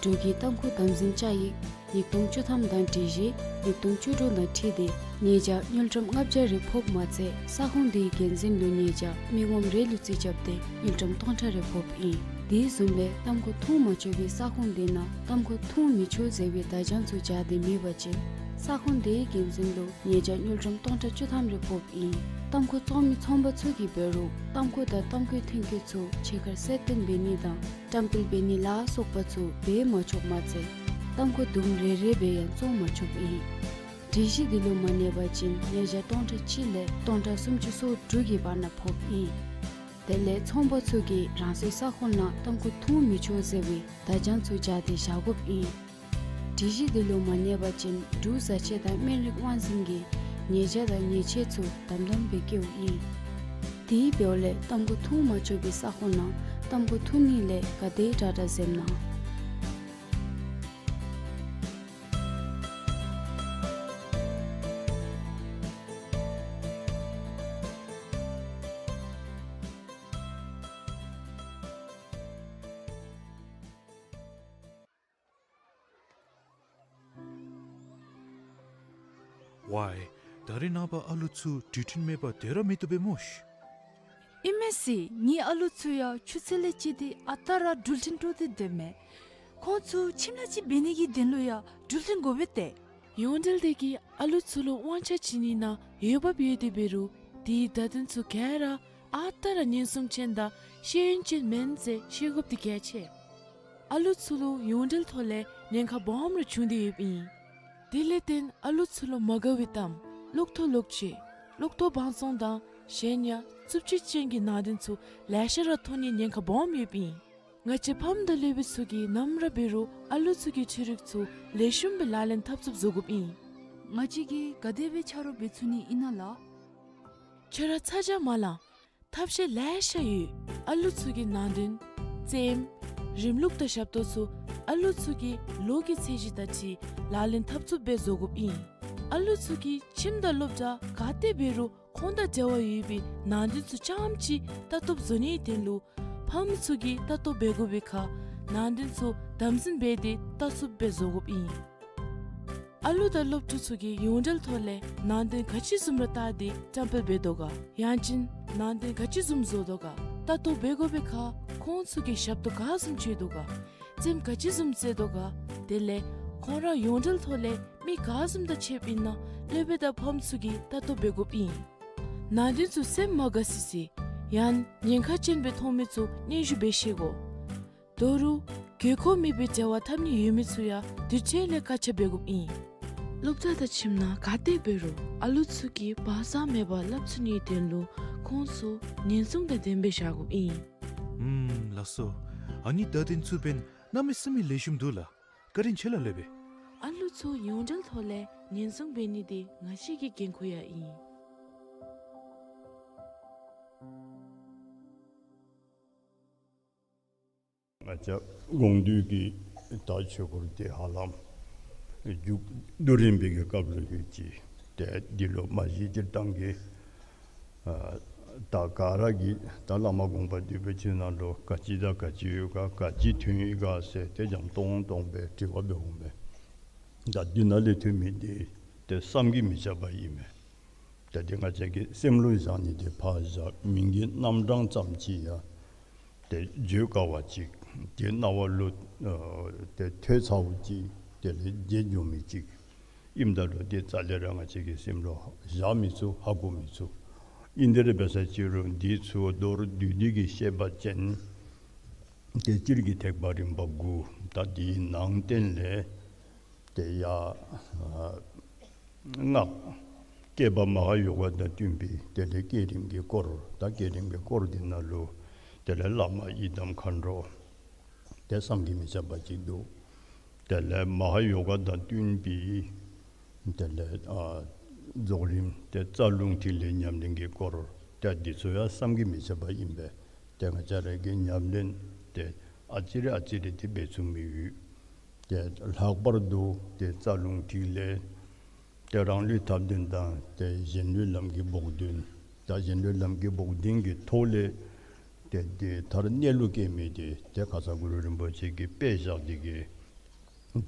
འབྲུག་གི་ཏམ་ཁུ་དམ་འཛིན་བཅའ་ཡིག་ཉིས་སྟོང་བཅུ་ཐམ་དང་སྒྲིག་གཞི་ཉིས་སྟོང་བཅུ་དྲུག་དང་འཁྲིལ་ཏེ་ཉེས་བྱ་དངུལ་ཀྲམ་ལྔ་བརྒྱ་རེ་ཕོགཔ་མ་ཚད་ས་ཁོངས་དེའི་འགན་འཛིན་ལུ་ཉེས་བྱ་མི་ངོམ་རེ་ལུ་རྩིས་རྐྱབ་སྟེ་དངུལ་ཀྲམ་སྟོང་ཕྲག་རེ་ཕོགཔ་ཨིན། དེ་བཟུམ་སྦེ་ཏམ་ཁུ་འཐུང་མ་ཆོག་པའི་ས་ཁོངས་དེ་ནང་ཏམ་ཁུ་འཐུང་མི་ཆོག་ཟེར་བའི་བརྡ་བྱང་ཚུ་སྦྱར་ཏེ་མེད་པ་ཅིན་ས་ཁོངས་དེའི་འགན་འཛིན་ལུ་ཉེས་བྱ་དངུལ་ཀྲམ་སྟོང་ཕྲག་བཅུ་ཐམ་རེ་ཕོགཔ་ཨིན། ཏམ་ཁུ་བཙོང་མི་ཚོང་པ་ཚུ་གིས་འབད་རུང་ཏམ་ཁུ་དང་ཏམ་ཁུའི་ཐོན་སྐྱེད་ཚུ་ཕྱི་ཁར་གསལ་སྟོན་འབད་ནི་དང་བཀྲམ་སྤེལ་འབད་ནི་ལ་སོགས་པ་ཚུ་འབད་མ་ཆོགཔ་མ་ཚད་ཏམ་ཁུ་དུམ་རེ་རེ་སྦེ་ཡང་བཙོང་མ་ཆོགཔ་ཨིན། སྒྲིག་གཞི་འདི་ལུ་མ་གནས་པ་ཅིན་ཉེས་བྱ་སྟོང་ཕྲག་གཅིག་ལས་སྟོང་ཕྲག་སུམ་ཅུ་སོ་དྲུག་གི་བར་ན་ཕོགཔ་ཨིན། དེ་ལས་ཚོང་པ་ཚུ་གིས་རང་སོའི་ས་ཁོངས་ནང་ཏམ་ཁུ་འཐུང་མི་ཆོག་ཟེར་བའི་བརྡ་བྱང་ཚུ་སྦྱར་ཏེ་བཞག་དགོཔ་ཨིན། སྒྲིག་གཞི་འདི་ལུ་མ་གནས་པ་ཅིན་འབྲུག་བཟའ་ཆས་དང་སྨན་རིགས་དབང་འཛིན་གྱིས་ཉེས་བྱ་དང་ཉེས་ཆད་ཚུ་དམ་དམ་སྦེ་བཀལཝ་ཨིན། དེ་འབདཝ་ལས་ཏམ་ཁུ་འཐུང་མ་ཆོག་པའི་ས་ཁོངས་ནང་ཏམ་ཁུ་འཐུང་ནི་ལས་ག་དེ་དྲག་དྲག་འཛེམ་གནང་། ཝའི། ད་རེས་ནངས་པ་ཨ་ལུ་ཚུ་འགྲུལ་འཕྲིན་མེད་པར་སྡོད་ར་མི་བཏུབ་པས་སྨོ་ཤིག། ཨིན་མས་ཟེར། ངེའི་ཨ་ལུ་ཚུ་ཡང་ཆུ་ཚོད་ལས་བཅད་དེ་ཨ་རྟག་ར་འགྲུལ་འཕྲིན་སྤྲོད་དེ་སྡོདཔ་མས། ཁོང་ཚུ་ཁྱིམ་ནང་ཅིག་འབད་ནི་གི་དོན་ལུ་ཡང་འགྲུལ་འཕྲིན་དགོ་པས་ཏེ། ཡོངས་འབྲེལ་དེ་གིས་ཨ་ལུ་ཚུ་ལུ་དབང་ཆ་བྱིན་ནི་ནང་འོས་འབབ་ཡོད་དེ་འབད་རུང་དེའི་བརྡ་དོན་ཚུ་ག་ར་ཨ་རྟག་ར་ཉེན་སྲུང་ཅན་དང་ཤེས་ཡོན་ཅན་མེན་ཟེར་ཤེས་དགོཔ་འདི་གལ་ཆེ། ཨ་ལུ་ཚུ་ལུ་ཡོངས་འབྲེལ་ཐོག་ལས་ཉེན་ཁ་སྦོམ་ར་བྱུང་སྟེ་ཡོདཔ་ཨིན། དེ་ལས་བརྟེན་ཨ་ལུ་ཚུ་ལུ་མ་དགའ་བའི་གཏམ་ལོག་ཐོ་ལོག་ཅི་ལོག་ཐོ་བང་བཙོང་དང་གཞན་ཡང་རྩུབ་སྤྱོད་ཅན་གྱི་ནང་དོན་ཚུ་ལེ་ཤ་ར་མཐོང་ནིའི་ཉེན་ཁ་སྦོམ་ཡོདཔ་ཨིན། ང་བཅས་ཕམ་དང་སློབ་དཔོན་ཚུ་གིས་ནམ་ར་འབད་རུང་ཨ་ལུ་ཚུ་གི་འཕྲུལ་རིག་ཚུ་ལེགས་ཤོམ་སྦེ་ལག་ལེན་འཐབ་ཚུགསཔ་བཟོ་དགོཔ་ཨིན། ང་བཅས་ཀྱིས་ག་དེ་སྦེ་ཆ་རོགས་འབད་ཚུགས་ནི་ཨིན་ན་ལགས། ཁྱོད་ར་ཚ་གྱང་མ་ལང་། ཐབས་ཤེས་ལེ་ཤ་ཡོད། ཨ་ལུ་ཚུ་གི་ནང་དོན་རྩེདམོ་རིམ་ལུགས་དང་ཞབས་ཏོག་ཚུ་ཨ་ལུ་ཚུ་གི་ལོ་གི་ཚད་གཞི་དང་འཁྲིལ་ལག་ལེན་འཐབ་ཚུགསཔ་སྦེ་བཟོ་དགོཔ་ཨིན། ཨ་ལུ་ཚུ་གིས་ཁྱིམ་དང་སློབ་གྲྭ་ག་ཏེ་འབད་རུང་ཁོང་དང་འབྲེལ་བ་ཡོད་པའི་ནང་དོན་ཚུ་རྐྱངམ་ཅིག་ལྟ་རྟོག་བཟོ་ནིའི་དོན་ལུ་ཕམ་ཚུ་གིས་ལྟ་རྟོག་འབད་དགོ་པའི་ཁར་ནང་དོན་ཚུ་དམ་འཛིན་འབད་དེ་ལྟ་ཚུགསཔ་སྦེ་བཟོ་དགོཔ་ཨིན། ཨ་ལུ་དང་སློབ་ཕྲུག་ཚུ་གིས་ཡོངས་འབྲེལ་ཐོག་ལས་ནང་དོན་ག་ཅི་བཟུམ་ར་བལྟ་སྟེ་བཀྲམ་སྤེལ་འབད་དོ་ག། ཡང་ཅིན་ནང་དོན་ག་ཅི་བཟུམ་བཟོ་དོ་ག། ལྟ་རྟོག་འབད་དགོ་པའི་ཁར་ཁོང་ཚུ་གིས་ཞབས་ཏོག་ག་བཟུམ་སྤྱོད་དོ་ག། རྩེདམོ་ག་ཅི་བཟུམ་རྩེ་དོ་ག། དེ་ལས་ཁོང་ར་ཡོངས་འབྲེལ་ཐོག་ལས་མི་ག་བཟུམ་དང་ཕྱདཔ་ཨིན་ན་སློབ་དཔོན་དང་ཕམ་ཚུ་གིས་ལྟ་རྟོག་འབད་དགོཔ་ཨིན། ནང་དོན་ཚུ་སེམས་མ་དགའ་སི་སི་ཡང་ཉེན་ཁ་ཅན་སྦེ་མཐོང་མི་ཚུ་སྙན་ཞུ་འབད་ཤེས་དགོ། དོ་རུང་དགོས་མཁོ་མེད་པའི་འབྲེལ་བ་འཐབ་ནི་ཡོད་མི་ཚུ་ཡང་དུས་ཅི་ལས་བཀག་ཆ་འབད་དགོཔ་ཨིན། སློབ་གྲྭ་དང་ཁྱིམ་ནང་ག་ཏེ་འབད་རུང་ཨ་ལུ་ཚུ་གིས་བག་ཚ་མེད་པར་སླབ་ཚུགས་ནིའི་དོན་ལུ་ཁོང་ཚུ་ཉེན་སྲུང་དང་ལྡནམ་སྦེ་བཞག་དགོཔ་ཨིན། ཨུམ་ལགས་སོ། ཨ་ནི་བརྡ་དོན་ཚུ་འབདན་གནམ་མེད་ས་མེད་ལེགས་ཤོམ་འདུག་ལགས། བཀའ་དྲིན་ཆེ་ལགས་སློབ་དཔོན། ཨ་ལུ་ཚུ་ཡོངས་འབྲེལ་ཐོག་ལས་ཉེན་སྲུང་འབད་ནི་འདི་ང་བཅས་ཀྱི་འགན་ཁུར་ཡང་ཨིན། ང་བཅས་དགོངས་འདུས་ཀྱི་ད་ཆོས་འཁོར་འདི་ཧ་ལམ་མཇུག་བསྡུ་རན་པའི་གི་སྐབས་ལུ་ཡོད་ཅི། ཏེ་འདི་ལུ་མ་གཞི་སྤྱིར་བཏང་གི་ཨ་ ད་ག་ར་གིས་ད་བླ་མ་དགོངས་པ་འདུས་པའི་ཕྱི་ནང་ལུ་ག་ཅི་དང་ག་ཅི་ཡོད་ག་ག་ཅི་ཐོན་ཡི་ག་ཟེར་ཏེ་འཇམ་ཏོང་ཏོ་སྦེ་དྲི་བ་འབད་འོང་མས། ད་འདི་ནང་ལས་ཐོན་མི་འདི་ཏེ་བསམ་གྱིས་མི་ཁྱབ་པ་ཨིན་མས། ད་འདི་ང་བཅས་ཀྱི་སེམས་ལུ་བཞག་ནི་འདི་ཕར་བཞག། མིང་གི་རྣམ་གྲངས་ཙམ་ཅིག་ཡང་ཏེ་བརྗོད་དཀའ་བ་ཅིག། ཏེ་རྣ་བ་ལུ་ཨ་ཏེ་ཐོས་ཚརཝ་ཅིག། དེ་ལས་བརྗེད་འགྱོ་མི་ཅིག་ཨིནམ་ད་ལུ་ཏེ་རྩ་ལས་ར་ང་བཅས་ཀྱི་སེམས་ལུ་བཞག་མི་ཚུགས། ཧ་གོ་མི་ཚུགས། ཨིན་དེ་ར་འབད་ས་ཅིག་རུང་འདི་ཚུ་མདོར་བསྡུས་ཏེ་གིས་བཤད་པ་ཅིན་ཏེ་སྤྱིར་གྱི་ཐེག་པ་རིམ་པ་དགུ། ད་འདིའི་ནང་བསྟན་ལས་ཏེ་ཡ་ཨ་སྔགས་བསྐྱེད་པ་མ་ཧཱ་ཡོ་ག་དང་བསྟུན་པའི་དེ་ལས་བསྐྱེད་རིམ་གྱི་སྐོར། ད་བསྐྱེད་རིམ་གྱི་སྐོར་འདི་ནང་ལུ་དེ་ལས་བླ་མ་ཡི་དམ་མཁའ་འགྲོ་ཏེ་བསམ་གྱིས་མི་ཁྱབ་པ་ཅིག་འདུག། དེ་ལས་མ་ཧཱ་ཡོ་ག་དང་བསྟུན་པའི་དེ་ལས་ཨ་རྫོགས་རིམ་ཏེ་རྩ་རླུང་ཐིག་ལེ་ཉམས་ལེན་གྱི་སྐོར། ཏེ་འདི་ཚུ་ཡང་བསམ་གྱིས་མི་ཁྱབ་པ་ཨིན་པས། ཏེ་ང་བཅས་ར་གིས་ཉམས་ལེན་ཏེ་ཨ་ཙི་རེ་ཨ་ཙི་རེ་ཏེ་འབད་ཚུགས་མི་ཡོད། ཏེ་ལྷག་པར་དུ་ཏེ་རྩ་རླུང་ཐིག་ལེ་ཏེ་རང་ལུས་ཐབས་ལྡན་དང་ཏེ་གཞན་ལུས་ལམ་གྱི་བོགས་འདོན། ད་གཞན་ལུས་ལམ་གྱི་བོགས་འདོན་གྱི་ཐོག་ལས་ཏེ་ཏེ་མཐར་གནས་ལུགས་སྐྱེ་མི་འདི་ཏེ་ཁ་ཙ་གུ་རུ་རིན་པོ་ཆེ་གིས་དཔེ་བཞག་སྟེ་གིས་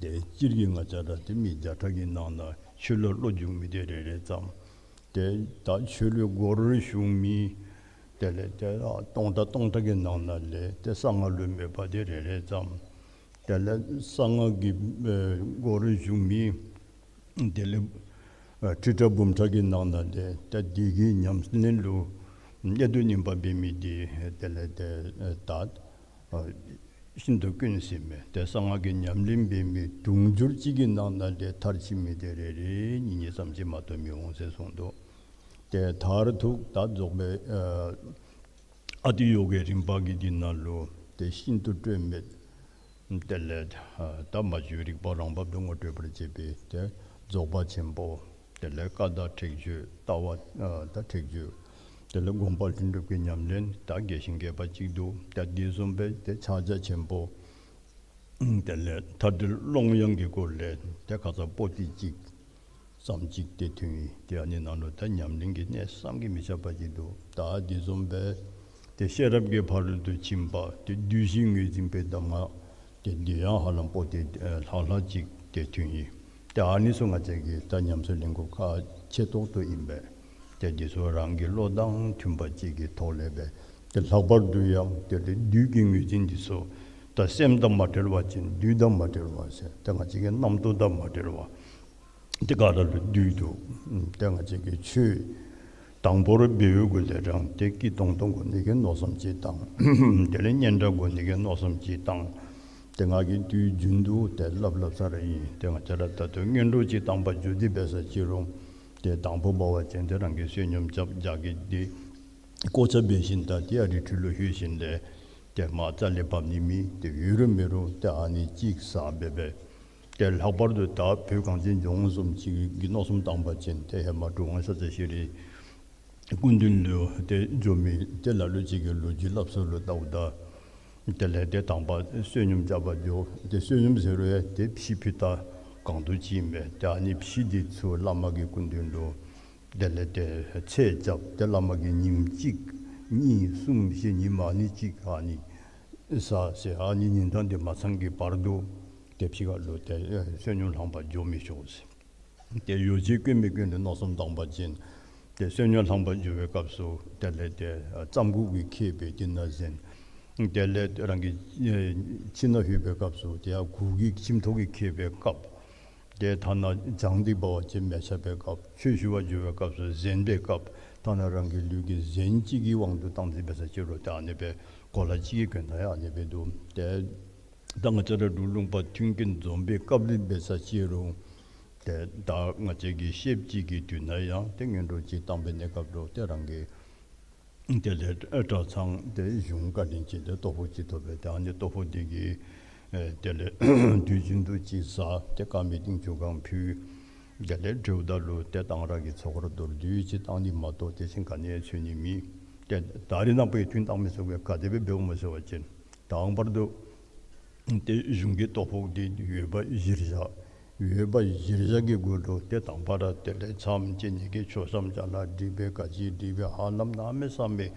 ཏེ་སྤྱིར་གྱིས་ང་བཅས་ར་ཏེ་མི་བརྒྱ་ཕྲག་གི་ནང་ན་ཆོས་ལུ་བློ་འཇུག་མི་འདི་རེ་རེ་ཙམ། ཏེ་ད་ཆོས་ལུ་སྒོར་ཞུགས་མི་དེ་ལས་ཏེ་སྟོང་ཕྲག་སྟོང་ཕྲག་གི་ནང་ན་ལས་ཏེ་གསང་སྔགས་ལུ་མོས་པ་འདི་རེ་རེ་ཙམ། དེ་ལས་གསང་སྔགས་ཀྱི་ཨེ་སྒོར་ཞུགས་མི་དེ་ལས་ཨ་ཁྲི་ཕྲག་འབུམ་ཕྲག་གི་ནང་ན་ལས་ཏེ་འདི་གི་ཉམས་ལེན་ལུ་གནད་དུ་སྨིན་པ་འབད་མི་འདི་དེ་ལས་ཏེ་ཨེ་ད་ཨ་ཤིན་ཏུ་དཀོན་ཟེར་མས། ཏེ་གསང་སྔགས་ཀྱི་ཉམས་ལེན་འབད་མི་དུང་ཕྱུར་གཅིག་གི་ནང་ན་ལས་མཐར་ཕྱིན་མི་དེ་རེ་རེ་གཉིས་གཉིས་ཙམ་ཅིག་མ་གཏོགས་མི་འོང་ཟེར་གསུངས་འདུག། ཏེ་མཐར་ཐུག་ད་རྫོགས་པའི་ཨ་ཨ་ཏི་ཡོ་གའི་རིམ་པ་གི་འདི་ནང་ལུ་ཏེ་ཤིན་ཏུ་སྤྲོས་མེད། དེ་ལས་ཨ་ད་མ་བཅོས་རིག་པ་རང་བབས་སུ་ངོ་སྤྲོད་པར་བྱེད་པའི་ཏེ་རྫོགས་པ་ཆེན་པོ། དེ་ལས་བཀའ་དང་ཁྲེགས་ཆོད་ལྟ་བ་ཨ་ད་ཁྲེགས་ཆོད། དེ་ལས་སྒོམ་པ་ལྷུན་གྲུབ་ཀྱི་ཉམས་ལེན་ད་རྒྱས་ཤིང་རྒྱས་པ་ཅིག་འདུག། ད་འདི་བཟུམ་སྦེ་ཏེ་ཕྱག་རྒྱ་ཆེན་པོ། དེ་ལས་མཐར་ཐུག་ཀློང་ཡངས་ཀྱི་སྐོར་ལས་ཏེ་ཁ་ཙ་པོ་ཏི་གཅིག་ཙམ་ཅིག་ཏེ་ཐོན་ཡི། ཏེ་ཨ་ནི་ནང་ལུ་ད་ཉམས་ལེན་གྱི་གནད་བསམ་གྱིས་མི་ཁྱབ་པ་ཅིག་འདུག། ད་འདི་བཟུམ་སྦེ་ཏེ་ཤེས་རབ་ཀྱི་ཕ་རོལ་ཏུ་ཕྱིན་པ་ཏེ་བདུད་བཞི་ངོས་འཛིན་པའི་གདམས་ངག་ཏེ་འདི་ཡང་ཧ་ལམ་པོ་ཏི་ཨེ་ལྷག་ལྷག་ཅིག་ཏེ་ཐོན་ཡི། ཏེ་ཨ་ནི་ཚུ་ང་བཅས་ཀྱིས་ད་ཉམས་སུ་ལེན་དགོཔ་ཁག་ཆེ་ཏོག་ཏོ་ཨིན་པས། ཏེ་འདི་ཚུ་རང་གི་བློ་དང་མཐུན་པ་ཅིག་གི་ཐོག་ལས་སྦེ་ཏེ་ལྷག་པར་དུ་ཡང་དེ་ལས་བདུད་ཀྱི་ངོས་འཛིན་འདི་ཚུ་ད་སེམས་དང་མ་བྲལ་བ་ཅིན་བདུད་དང་མ་བྲལ་བ་ཟེར་ཏེ་ང་བཅས་ཀྱི་རྣམ་རྟོག་དང་མ་བྲལ་བ། ཏེ་ག་ར་ལུ་བདུད་འདུག། ཏེ་ང་བཅས་ཀྱིས་ཆོས་དང་པོར་འབད་བའི་གུ་ལས་ར་ཏེ་སྐྱིད་ཏོང་ཏོ་དགོ་ནི་གི་མནོ་བསམ་ཅིག་བཏང་། དེ་ལས་སྙན་གྲགས་དགོ་ནི་གི་མནོ་བསམ་ཅིག་བཏང་། ཏེ་ང་གིས་དུས་རྒྱུན་དུ་ཏེ་སླབ་སླབ་ས་ར་ཨིན། ཏེ་ང་བཅས་ར་ད་ལྟོ་སྔོན་འགྲོ་ཅིག་བཏང་པར་འགྱོ་སྟེ་འབད་ས་ཅིག་རུང་ཏེ་དང་པོ་འབད་བ་ཅིན་ཏེ་རང་གིས་བསོད་སྙོམས་རྐྱབ་རྒྱགས་ཀྱི་ཏེ་བཀོ་བྱ་འབད་ཞིནམ་ད་ཏེ་ཨ་རི་ཁྲོད་ལུ་ལྷོད་ཞིནམ་ལས་ཏེ་མ་རྩ་ལས་འབབ་ནི་མེད། ཏེ་ཡོད་རུང་མེད་རུང་ཏེ་ཨ་ནི་ཅིག་ཟ་འབད་འབད། ཏེ་ལྷག་པར་དུ་ད་བོད་གངས་ཅན་ལྗོངས་བཟུམ་ཅིག་གི་མནོ་བསམ་བཏང་པ་ཅིན་ཏེ་ཧེ་མ་གྲུབ་དབང་ཤཱཀྱ་ཤྲཱི་སྐུ་མདུན་ལུ་ཏེ་འགྱོ་མི་ཏེ་ལ་ལུ་ཅིག་གིས་ལོ་རྒྱུས་སླབ་སྲོལ་ལུ་བལྟཝ་ད་དེ་ལས་ཏེ་དང་པ་བསོད་སྙོམས་རྐྱབ་པར་འགྱོ། ཏེ་བསོད་སྙོམས་ཟེར་རུང་ཡང་ཏེ་ཕྱེ་ཕུད་ད་གང་དུ་ཅིག་ཨིན་པས། ཏེ་ཨ་ནི་ཕྱེ་འདི་ཚུ་བླ་མ་གི་སྐུ་མདུན་ལུ་དེ་ལས་ཏེ་ཚད་རྐྱབ། ཏེ་བླ་མ་གིས་ཉིནམ་གཅིག་གཉིས་གསུམ་བཞི་ཉིནམ་ཨ་ནི་གཅིག་ཨ་ནི་ཟ་ཟེར་ཨ་ནི་ཉིན་གྲངས་འདི་མ་ཚང་གི་བར་དུ་ཏེ་ཕྱི་ཁ་ལུ་ཏེ་ཨེ་བསོད་སྙོམས་ལྷང་པར་འགྱོ་མི་ཆོག་ཟེར། ཏེ་ཡོ་བྱད་གོན་མི་གོན་ལུ་མནོ་བསམ་བཏང་པ་ཅིན་ཏེ་བསོད་སྙོམས་ལྷང་པར་འགྱོ་བའི་སྐབས་སུ་དེ་ལས་ཏེ་ཨ་རྩམ་ཁུག་གིས་ཁེབས་པའི་དེ་ནང་གཟན། དེ་ལས་རང་གི་ཨེ་ཁྱིམ་ནང་ལྷོད་པའི་སྐབས་སུ་ཏེ་ཡར་གུར་གྱིས་ཁྱིམ་ཐོག་གིས་ཁེབས་པའི་ཁབ། ཏེ་ཐ་ན་གྱང་འདི་འབད་བ་ཅིན་མེ་ཆགས་པའི་ཁབ། ཆོས་ཞུ་བར་འགྱོ་བའི་སྐབས་སུ་གཟན་པའི་ཁབ། ཐ་ན་རང་གི་ལུས་ཀྱི་གཟན་གཅིག་གི་དབང་དུ་བཏང་སྟེ་འབད་ས་ཅིག་རུང་ཏེ་ཨ་ནི་སྦེ་གོ་ལ་གཅིག་གི་གྱོན་ཐངས་ཡང་ཨ་ནི་སྦེ་འདུག། ཏེ་ད་ང་བཅས་ར་འབྲུག་ལུང་པ་མཐུན་རྐྱེན་འཛོམས་པའི་སྐབས་ལུ་འབད་ས་ཅིག་རུང་ཏེ་ད་ང་བཅས་ཀྱིས་ཤེསཔ་ཅིག་གི་དུས་ན་ཡང་ཏེ་སྔོན་འགྲོ་ཅིག་བཏང་པའི་གནས་སྐབས་ལུ་ཏེ་རང་གི་དེ་ལས་གྲྭ་ཚང་ཏེ་གཞུང་བཀའ་དྲིན་ཅན་ཏེ་ལྟོ་ཕོགས་ཅིག་ཐོབ་པས། ཏེ་ཨ་ནི་ལྟོ་ཕོགས་འདི་གིས་ཨེ་དེ་ལས་དུས་རྒྱུན་དུ་ཅིག་ཟ། ཏེ་དཀར་མེ་ཏིང་ཆུ་གང་ཕུལ། དེ་ལས་དྲོཝ་ད་ལུ་ཏེ་གཏང་རག་གི་ཚོགས་ར་མདོར་བསྡུས་ཅིག་བཏང་ནི་མ་གཏོགས་དེ་བཞིན་ག་ནི་ཡང་འཚོལ་ནི་མེད། ཏེ་ད་རིས་ནངས་པ་ཡང་ཐུན་བཏང་མི་ཚུགས་པས། ག་དེ་སྦེ་འབདཝ་སྨོ་ཟེར་བ་ཅིན་དང་པར་དུ་ཏེ་གཞུང་གི་ལྟོ་ཕོགས་འདི་ཡོད་པ་གཞིར་བཞག། འོས་འབབ་གཞིར་བཞག་གི་སྒོ་ལུ་ཏེ་དང་པ་ར་དེ་ལས་མཚམས་བཅད་ནི་གི་ཆོག་མཚམས་ཅ་ལ་སྒྲིག་སྦེ་ག་ཅི་སྒྲིག་སྦེ་ཧ་ལམ་གནམ་མེད་ས་མེད་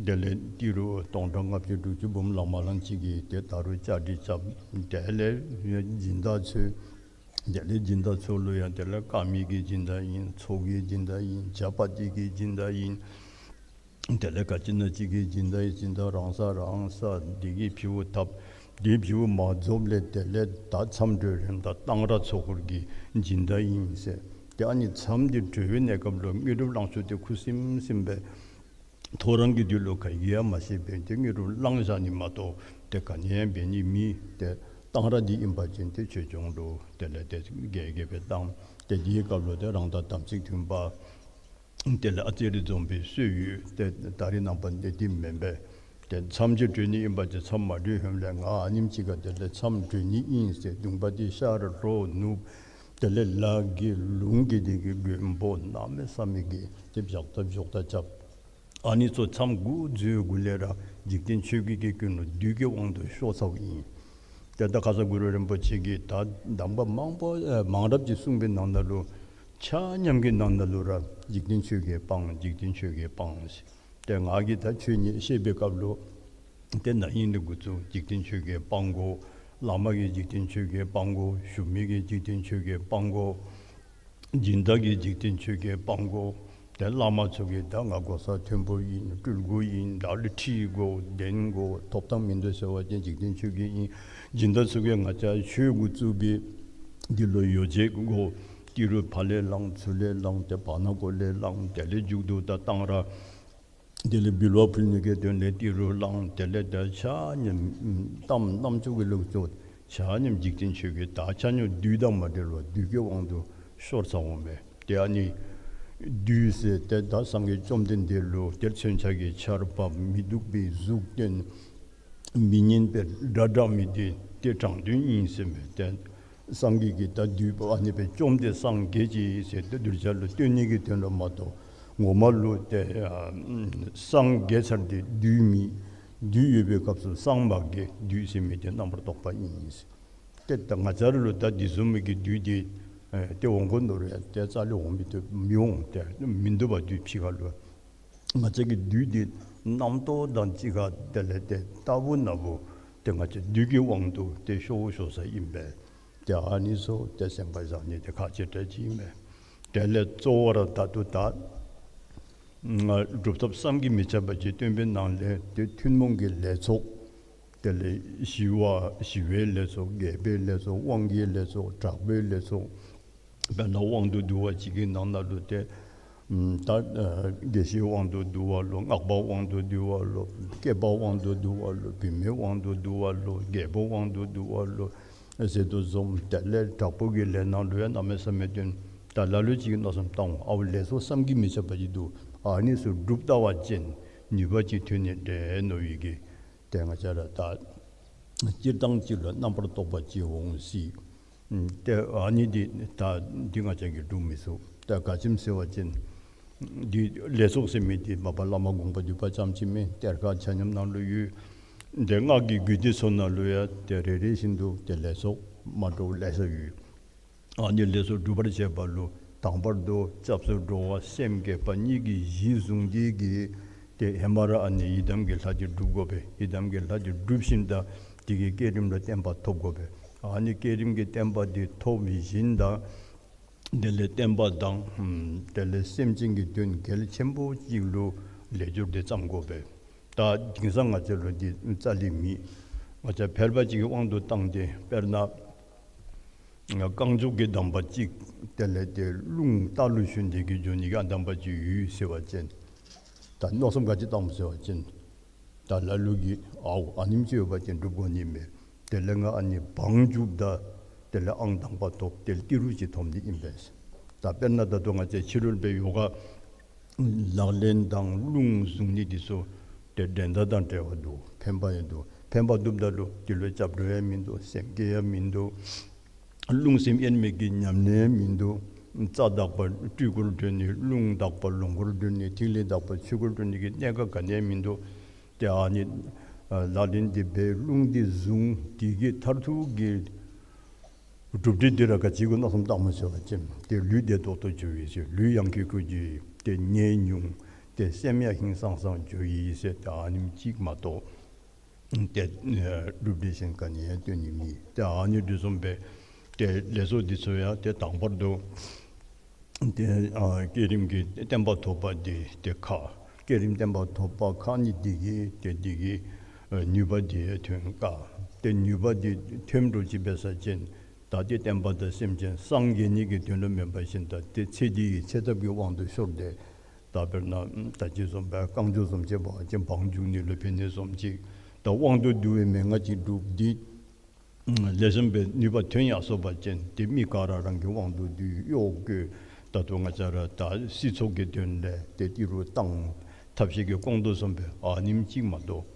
དེ་ལས་ཏི་རུ་སྟོང་ཕྲག་ལྔ་བཅུ་དྲུག་ཅུ་འབུམ་ལང་མ་ལང་ཅིག་གིས་ཏེ་ད་རུང་བཅའ་སྒྲིག་རྐྱབ། དེ་ལས་སྦྱིན་བདག་ཚུ་དེ་ལས་སྦྱིན་བདག་ཚུ་ལུ་ཡང་དེ་ལས་དཀར་མེ་གི་སྦྱིན་བདག་ཨིན། ཚོགས་ཀྱི་སྦྱིན་བདག་ཨིན། ཇ་པ་ཏི་གི་སྦྱིན་བདག་ཨིན། དེ་ལས་ག་ཅི་ན་ཅིག་གི་སྦྱིན་བདག་ཨིན། སྦྱིན་བདག་རང་ས་རང་ས་དེ་གི་ཕྱེཝ་བཏབ། དེ་ཕྱེཝ་མ་རྫོགསཔ་ལས་དེ་ལས་ད་མཚམས་གྲོལ་རནམ་ད་གཏང་རག་ཚོགས་འཁོར་གྱི་སྦྱིན་བདག་ཨིན་ཟེར། ཏེ་ཨ་ནི་མཚམས་འདི་གྲོལ་བའི་གནས་སྐབས་ལུ་དངོས་གྲུབ་བླང་ཚུལ་དེ་ཁུ་སིམ་སིམ་སྦེ་ཐོ་རངས་ཀྱི་དུས་ལུ་ག་གིས་ཡང་མ་ཤེས་པས། ཏེ་དངོས་གྲུབ་བླང་བཞག་ནི་མ་གཏོགས་ཏེ་ག་ནི་ཡང་འབད་ནི་མེད། ཏེ་གཏང་རག་འདི་ཨིན་པ་ཅིན་ཏེ་ཆོས་སྐྱོང་ལུ་དེ་ལས་ཏེ་རྒྱས་རྒྱས་སྦེ་བཏང་། ཏེ་དེའི་སྐབས་ལུ་ཏེ་རང་དང་དམ་ཚིག་མཐུན་པ་དེ་ལས་ཨ་ཙི་རེ་འཛོམས་པའི་སྲོལ་ཡོད། ཏེ་ད་རེས་ནངས་པ་འདི་འདི་མེན་པས། ཏེ་མཚམས་ཅིག་གྲོལ་ནི་ཨིན་པ་ཅིན་མཚམས་མ་གྲོལ་ཧེ་མ་ལས་ང་ཨ་ནེམ་ཅིག་ཁར་དེ་ལས་མཚམས་གྲོལ་ནི་ཨིན་ཟེར་གདུང་པ་འདི་ཤར་ལྷོ་ནུབ་དེ་ལས་ལ་གི་ལུང་གི་དེ་གི་མགོན་པོ་གནམ་མེད་ས་མེད་ཀྱི་ཏེ་བཞག་ད་བཞག་ད་རྐྱབ། ཨ་ནི་ཚུ་མཚམས་འགོ་བཙུགས་གུ་ལས་ར་འཇིག་རྟེན་ཆོས་བརྒྱད་ཀྱི་ཀུན་སློང་བདུད་ཀྱི་དབང་དུ་ཤོར་ཚརཝ་ཨིན། ཏེ་ད་ཁ་ཙ་གུ་རུ་རིན་པོ་ཆེ་གིས་ད་གདམས་པ་མང་པོ་ཨེ་མང་རབས་ཅིག་གསུངས་པའི་ནང་ན་ལུ་ཆ་མཉམ་གྱི་ནང་ན་ལུ་ར་འཇིག་རྟེན་ཆོས་བརྒྱད་སྤང་། འཇིག་རྟེན་ཆོས་བརྒྱད་སྤང་ཟེར། ཏེ་ང་གིས་ད་ཆོས་ཉིད་བཤད་པའི་སྐབས་ལུ་ཏེ་ན་ཧིང་ལས་འགོ་བཙུགས་འཇིག་རྟེན་ཆོས་བརྒྱད་སྤང་དགོ། བླ་མ་གིས་འཇིག་རྟེན་ཆོས་བརྒྱད་སྤང་དགོ། ཞུ་མི་གིས་འཇིག་རྟེན་ཆོས་བརྒྱད་སྤང་དགོ། སྦྱིན་བདག་གིས་འཇིག་རྟེན་ཆོས་བརྒྱད་སྤང་དགོ། ཏེ་བླ་མ་ཚུ་གིས་ད་ང་གོ་ས་མཐོན་པོ་ཨིན། སྤྲུལ་སྐུ་ཨིན། བདག་ལུ་ཁྲི་དགོ། གདན་དགོ། ཐོབ་ཐང་མིན་འདུག་ཟེར་བ་ཅིན་འཇིག་རྟེན་ཆོས་བརྒྱད་ཨིན། སྦྱིན་བདག་ཚུ་གིས་ང་བཅས་ཆོས་འགོ་བཙུགས་པའི་འདི་ལུ་ཡོ་བྱད་དགོ། ཏི་རུ་ཕར་ལས་བླངས་ཚུར་ལས་བླངས་ཏེ་བར་ན་གོ་ལས་བླངས་དེ་ལས་མཇུག་ཏུ་ད་གཏང་རག་དེ་ལས་འབུལ་བ་ཕུལ་ནི་གི་དོན་ལས་ཏི་རུ་བླངས། དེ་ལས་ད་ཆ་མཉམ་གཏམ་རྣམ་ཅོ་གི་ལོག་ཅོག་ཆ་མཉམ་འཇིག་རྟེན་ཆོས་བརྒྱད། ད་ཆ་མཉམ་བདུད་དང་མ་འབྲེལ་བར་བདུད་ཀྱི་དབང་དུ་ཤོར་ཚརཝ་མས། ཏེ་ཨ་ནི་བདུད་ཟེར་ཏེ་ད་སངས་རྒྱས་བཅོམ་ལྡན་འདས་ལུ་ཏེ་མཚོན་ཆ་གི་ཆརཔ་མི་སྡུག་པའི་གཟུགས་སྟོན། མི་སྙན་པའི་སྒྲ་བསྒྲགས་མི་འདི་ཏེ་དྲང་དོན་ཨིན་ཟེར་མས། ཏེ་སངས་རྒྱས་ཀྱིས་ད་བདུད་པོ་ཨ་ནི་སྦེ་བཅོམ་སྟེ་སངས་རྒྱས་ཅི་ཟེར་ཏེ་གདུལ་བྱ་ལུ་སྟོན་ནི་གི་དོན་ལུ་མ་གཏོགས་ངོ་མ་ལུ་ཏེ་ཨ་སངས་རྒྱས་ཚར་ཏེ་བདུད་མེད། བདུད་ཡོད་པའི་སྐབས་སུ་སངས་མ་རྒྱས། བདུད་ཟེར་མི་འདི་རྣམ་པར་རྟོག་པ་ཨིན་ཟེར། ཏེ་ད་ང་བཅས་ར་ལུ་ད་འདི་བཟུམ་མའི་གི་བདུད་འདི་ཨེ་ཏེ་འོང་དགོ་མནོ་རུང་ཡང་ཏེ་རྩ་ལས་འོང་མི་བཏུབ། མི་འོང་། ཏེ་མིན་འདུག་པ་བདུད་ཕྱི་ཁ་ལུ། ང་བཅས་ཀྱི་བདུད་འདི་རྣམ་རྟོག་དང་གཅིག་ཁར་དེ་ལས་ཏེ་རྟག་བུ་ན་བུ་ཏེ་ང་བཅས་བདུད་ཀྱི་དབང་དུ་ཏེ་ཤོར་ཤོར་ས་ཨིན་པས། ཏེ་ཨ་ནི་ཚུ་ཏེ་སེམས་པ་བཟང་ནི་ཏེ་ཁག་ཆེ་དྲགས་ཅིག་ཨིན་པས། དེ་ལས་གཙོ་བོ་ར་ད་ལྟོ་ད་ང་སྒྲུབ་ཐབས་བསམ་གྱིས་མི་ཁྱབ་པ་ཅིག་སྟོན་པའི་ནང་ལས་ཏེ་ཐུན་མོང་གི་ལས་ཚོགས། དེ་ལས་ཞི་བ་ཞི་བའི་ལས་ཚོགས། རྒྱས་པའི་ལས་ཚོགས། དབང་གི་ལས་ཚོགས། དྲག་པོའི་ལས་ཚོགས། དཔེར་ན་དབང་དུ་བསྡུ་བ་ཅིག་གི་ནང་ན་ལུ་ཏེ་ཨམ་ད་ཨ་དགེ་བཤེས་དབང་དུ་བསྡུ་བ་ལོ། སྔགས་པ་དབང་དུ་བསྡུ་བ་ལོ། སྐྱེས་པ་དབང་དུ་བསྡུ་བ་ལོ། བུད་མེད་དབང་དུ་བསྡུ་བ་ལོ། རྒྱལ་པོ་དབང་དུ་བསྡུ་བ་ལོ་ཟེར་དོ་བཟུམ། དེ་ལས་དྲག་པོ་གི་ལས་ནང་ལུ་ཡང་གནམ་མེད་ས་མེད་སྟོན། ད་ལ་ལུ་ཅིག་གིས་མནོ་བསམ་བཏང་འོང་། ཨའུ་ལས་ཚོགས་བསམ་གྱིས་མི་ཁྱབ་པ་ཅིག་འདུག། ཨ་ནི་ཚུ་སྒྲུབ་ལྟ་བ་ཅིན་ནུས་པ་ཅིག་ཐོན་ནི་འདྲས་མནོ་བའི་གི་ཏེ་ང་བཅས་ར་ད་སྤྱིར་བཏང་ཅིག་ལུ་རྣམ་པར་རྟོག་པ་ཅིག་འོང་སྲིད། ཨམ་ཏེ་ཨ་ནི་འདི་ད་འདི་ང་བཅས་ཀྱིས་སྒྲུབ་མི་ཚུགས། ད་ག་ཅི་སྨོ་ཟེར་བ་ཅིན་འདི་ལས་ཚོགས་ཟེར་མི་འདི་མ་པ་བླ་མ་དགོངས་པ་འདུས་པ་ཙམ་ཅིག་མེན། གཏེར་ཁ་ཆ་མཉམ་ནང་ལུ་ཡོད། ཏེ་སྔགས་ཀྱི་རྒྱུད་སྡེ་ཚུ་ནང་ལུ་ཡང་ཏེ་རེ་རེ་བཞིན་དུ་ཏེ་ལས་ཚོགས་མ་འདྲཝ་ལེ་ཤ་ཡོད། ཨ་ནི་ལས་ཚོགས་སྒྲུབ་པར་བྱེད་པ་ལུ་དང་པར་དུ་སྐྱབས་སུ་འགྲོ་བ་སེམས་བསྐྱེད་པ་གཉིས་ཀྱི་གཞི་བཟུང་སྟེ་གིས་ཏེ་ཧེ་མ་ར་ཨ་ནི་ཡི་དམ་གྱི་ལྷ་འདི་སྒྲུབ་དགོ་པས། ཡི་དམ་གྱི་ལྷ་འདི་སྒྲུབ་ཞིནམ་ད་དེ་གི་བསྐྱེད་རིམ་ལུ་བརྟན་པ་ཐོབ་དགོ་པས། ཨ་ནི་བསྐྱེད་རིམ་གྱི་བརྟན་པ་འདི་ཐོབ་ཞིནམ་ད་དེ་ལས་བསྟན་པ་དང་ཨམ་དེ་ལས་སེམས་ཅན་གྱི་དོན་གལ་ཆེན་པོ་ཅིག་ལུ་ལས་སྦྱོར་འདི་བརྩམ་དགོ་པས། ད་དེང་སང་ང་བཅས་ལུ་འདི་རྩ་ལས་མེད། ང་བཅས་ཕལ་པ་ཅིག་གི་དབང་དུ་བཏང་སྟེ་དཔེར་ན་རྐང་མགྱོགས་ཀྱི་གདམས་པ་ཅིག་དེ་ལས་ཏེ་རླུང་རྟ་ལུ་ཞོན་ཏེ་གིས་འགྱོ་ནི་གི་ཨ་གདམས་པ་ཅིག་ཡོད་ཟེར་བ་ཅིན་ད་མནོ་བསམ་ག་ཅི་བཏངམ་ཟེར་བ་ཅིན་ད་ལ་ལུ་གིས་ཨའུ་ཨ་ནེམ་ཅིག་ཡོད་པ་ཅིན་སྒྲུབ་དགོ་ནི་མས། དེ་ལས་ང་ཨ་ནི་བང་རྒྱུགཔ་ད་དེ་ལས་ཨང་དང་པ་ཐོབ། དེ་ལས་ཏི་རུ་ཅིག་ཐོབ་ནི་ཨིན་པས། ད་དཔེར་ན་ད་ལྟོ་ང་བཅས་ཕྱི་རོལ་པའི་ཡོ་ག་ལག་ལེན་དང་རླུང་བཟུང་ནི་འདི་ཚུ་ཏེ་འགྲན་ཟླ་དང་བྲལ་བ་འདུག། ཕན་པ་ཡང་འདུག། ཕན་པ་འདུགཔ་ད་ལུ་འདི་ལུ་སྐྱབས་འགྲོ་ཡང་མིན་འདུག། སེམས་བསྐྱེད་ཡང་མིན་འདུག། རླུང་སེམས་དབྱེར་མེད་ཀྱི་ཉམས་ལེན་ཡང་མིན་འདུག། རྩ་དག་པ་སྤྲུལ་སྐུར་འགྲོ་ནི། རླུང་དག་པ་ལོངས་སྐུར་འགྲོ་ནི། ཐིག་ལེ་དག་པ་ཆོས་སྐུར་འགྲོ་ནི་གི་གནད་ཀ་ག་ནི་ཡང་མིན་འདུག། ཏེ་ཨ་ནི་ཨ་ལག་ལེན་འདི་འབད་རླུང་འདི་བཟུང་། དེ་གི་མཐར་ཐུག་གི་ གྲུབ་འབྲས་འདི་ར་ག་ཅི་གུ་མནོ་བསམ་བཏང་མ་ཆོག་པ་ཅིན་ཏེ་ལུས་བདེ་ཏོག་ཏོ་འགྱོ་ཡི་ཟེར། ལུས་ཡང་ཀི་ཀུ་འགྱོ་ཡི། ཏེ་ནད་ཉུང་། ཏེ་སེམས་ཡང་ཧིང་སངས་སངས་འགྱོ་ཡི་ཟེར། ཏེ་ཨ་ནེམ་ཅིག་མ་གཏོགས་ཏེ་ཨེ་གྲུབ་འབྲས་གཞན་ག་ནི་ཡང་སྟོན་ནི་མེད། ཏེ་ཨ་ནི་འདི་བཟུམ་སྦེ་ཏེ་ལས་ཚོགས་འདི་ཚུ་ཡང་ཏེ་དང་པར་དུ་ཏེ་ཨ་བསྐྱེད་རིམ་གྱི་བརྟན་པ་ཐོབ་པ་འདི་ཏེ་ཁག། བསྐྱེད་རིམ་བརྟན་པ་ཐོབ་པ་ཁག་ནི་འདི་གིས་ཏེ་འདི་གིས་ཨེ་ནུས་པ་འདི་ཐོན་དཀའ། ཏེ་ནུས་པ་འདི་ཐོན་འགྲོ་ཅི་འབད་ས་ཅིན་ད་ཏེ་བསྟན་པ་དང་སེམས་ཅན་སངས་རྒྱས་ནི་གི་དོན་ལུ་མེན་པ་ཅིན་ད་ཏེ་ཚེ་འདི་གི་ཚེ་ཐབས་ཀྱི་དབང་དུ་ཤོར་ཏེ། ད་དཔེར་ན་ད་ཅི་བཟུམ་སྦེ་རྐང་མགྱོགས་བཟུམ་ཅིག་འབད་བ་ཅིན་བང་རྒྱུག་ནི་ལུ་ཕན་ནི་བཟུམ་ཅིག། ད་དབང་དུ་བསྡུ་བའི་མན་ངག་ཅིག་སྒྲུབ་སྟེ་ལེགས་ཤོམ་སྦེ་ནུས་པ་ཐོན་ཡར་སོང་པ་ཅིན་ཏེ་མི་ག་ར་རང་གི་དབང་དུ་བསྡུ་གཡོག་བཀོལ། ད་ལྟོ་ང་བཅས་ར་ད་སྲིད་ཚོགས་ཀྱི་དོན་ལས་ཏེ་ཏི་རུ་བཏང་ཐབས་ཤེས་ཀྱིས་སྐོང་དོ་བཟུམ་སྦེ་ཨ་ནེམ་ཅིག་མ་གཏོགས་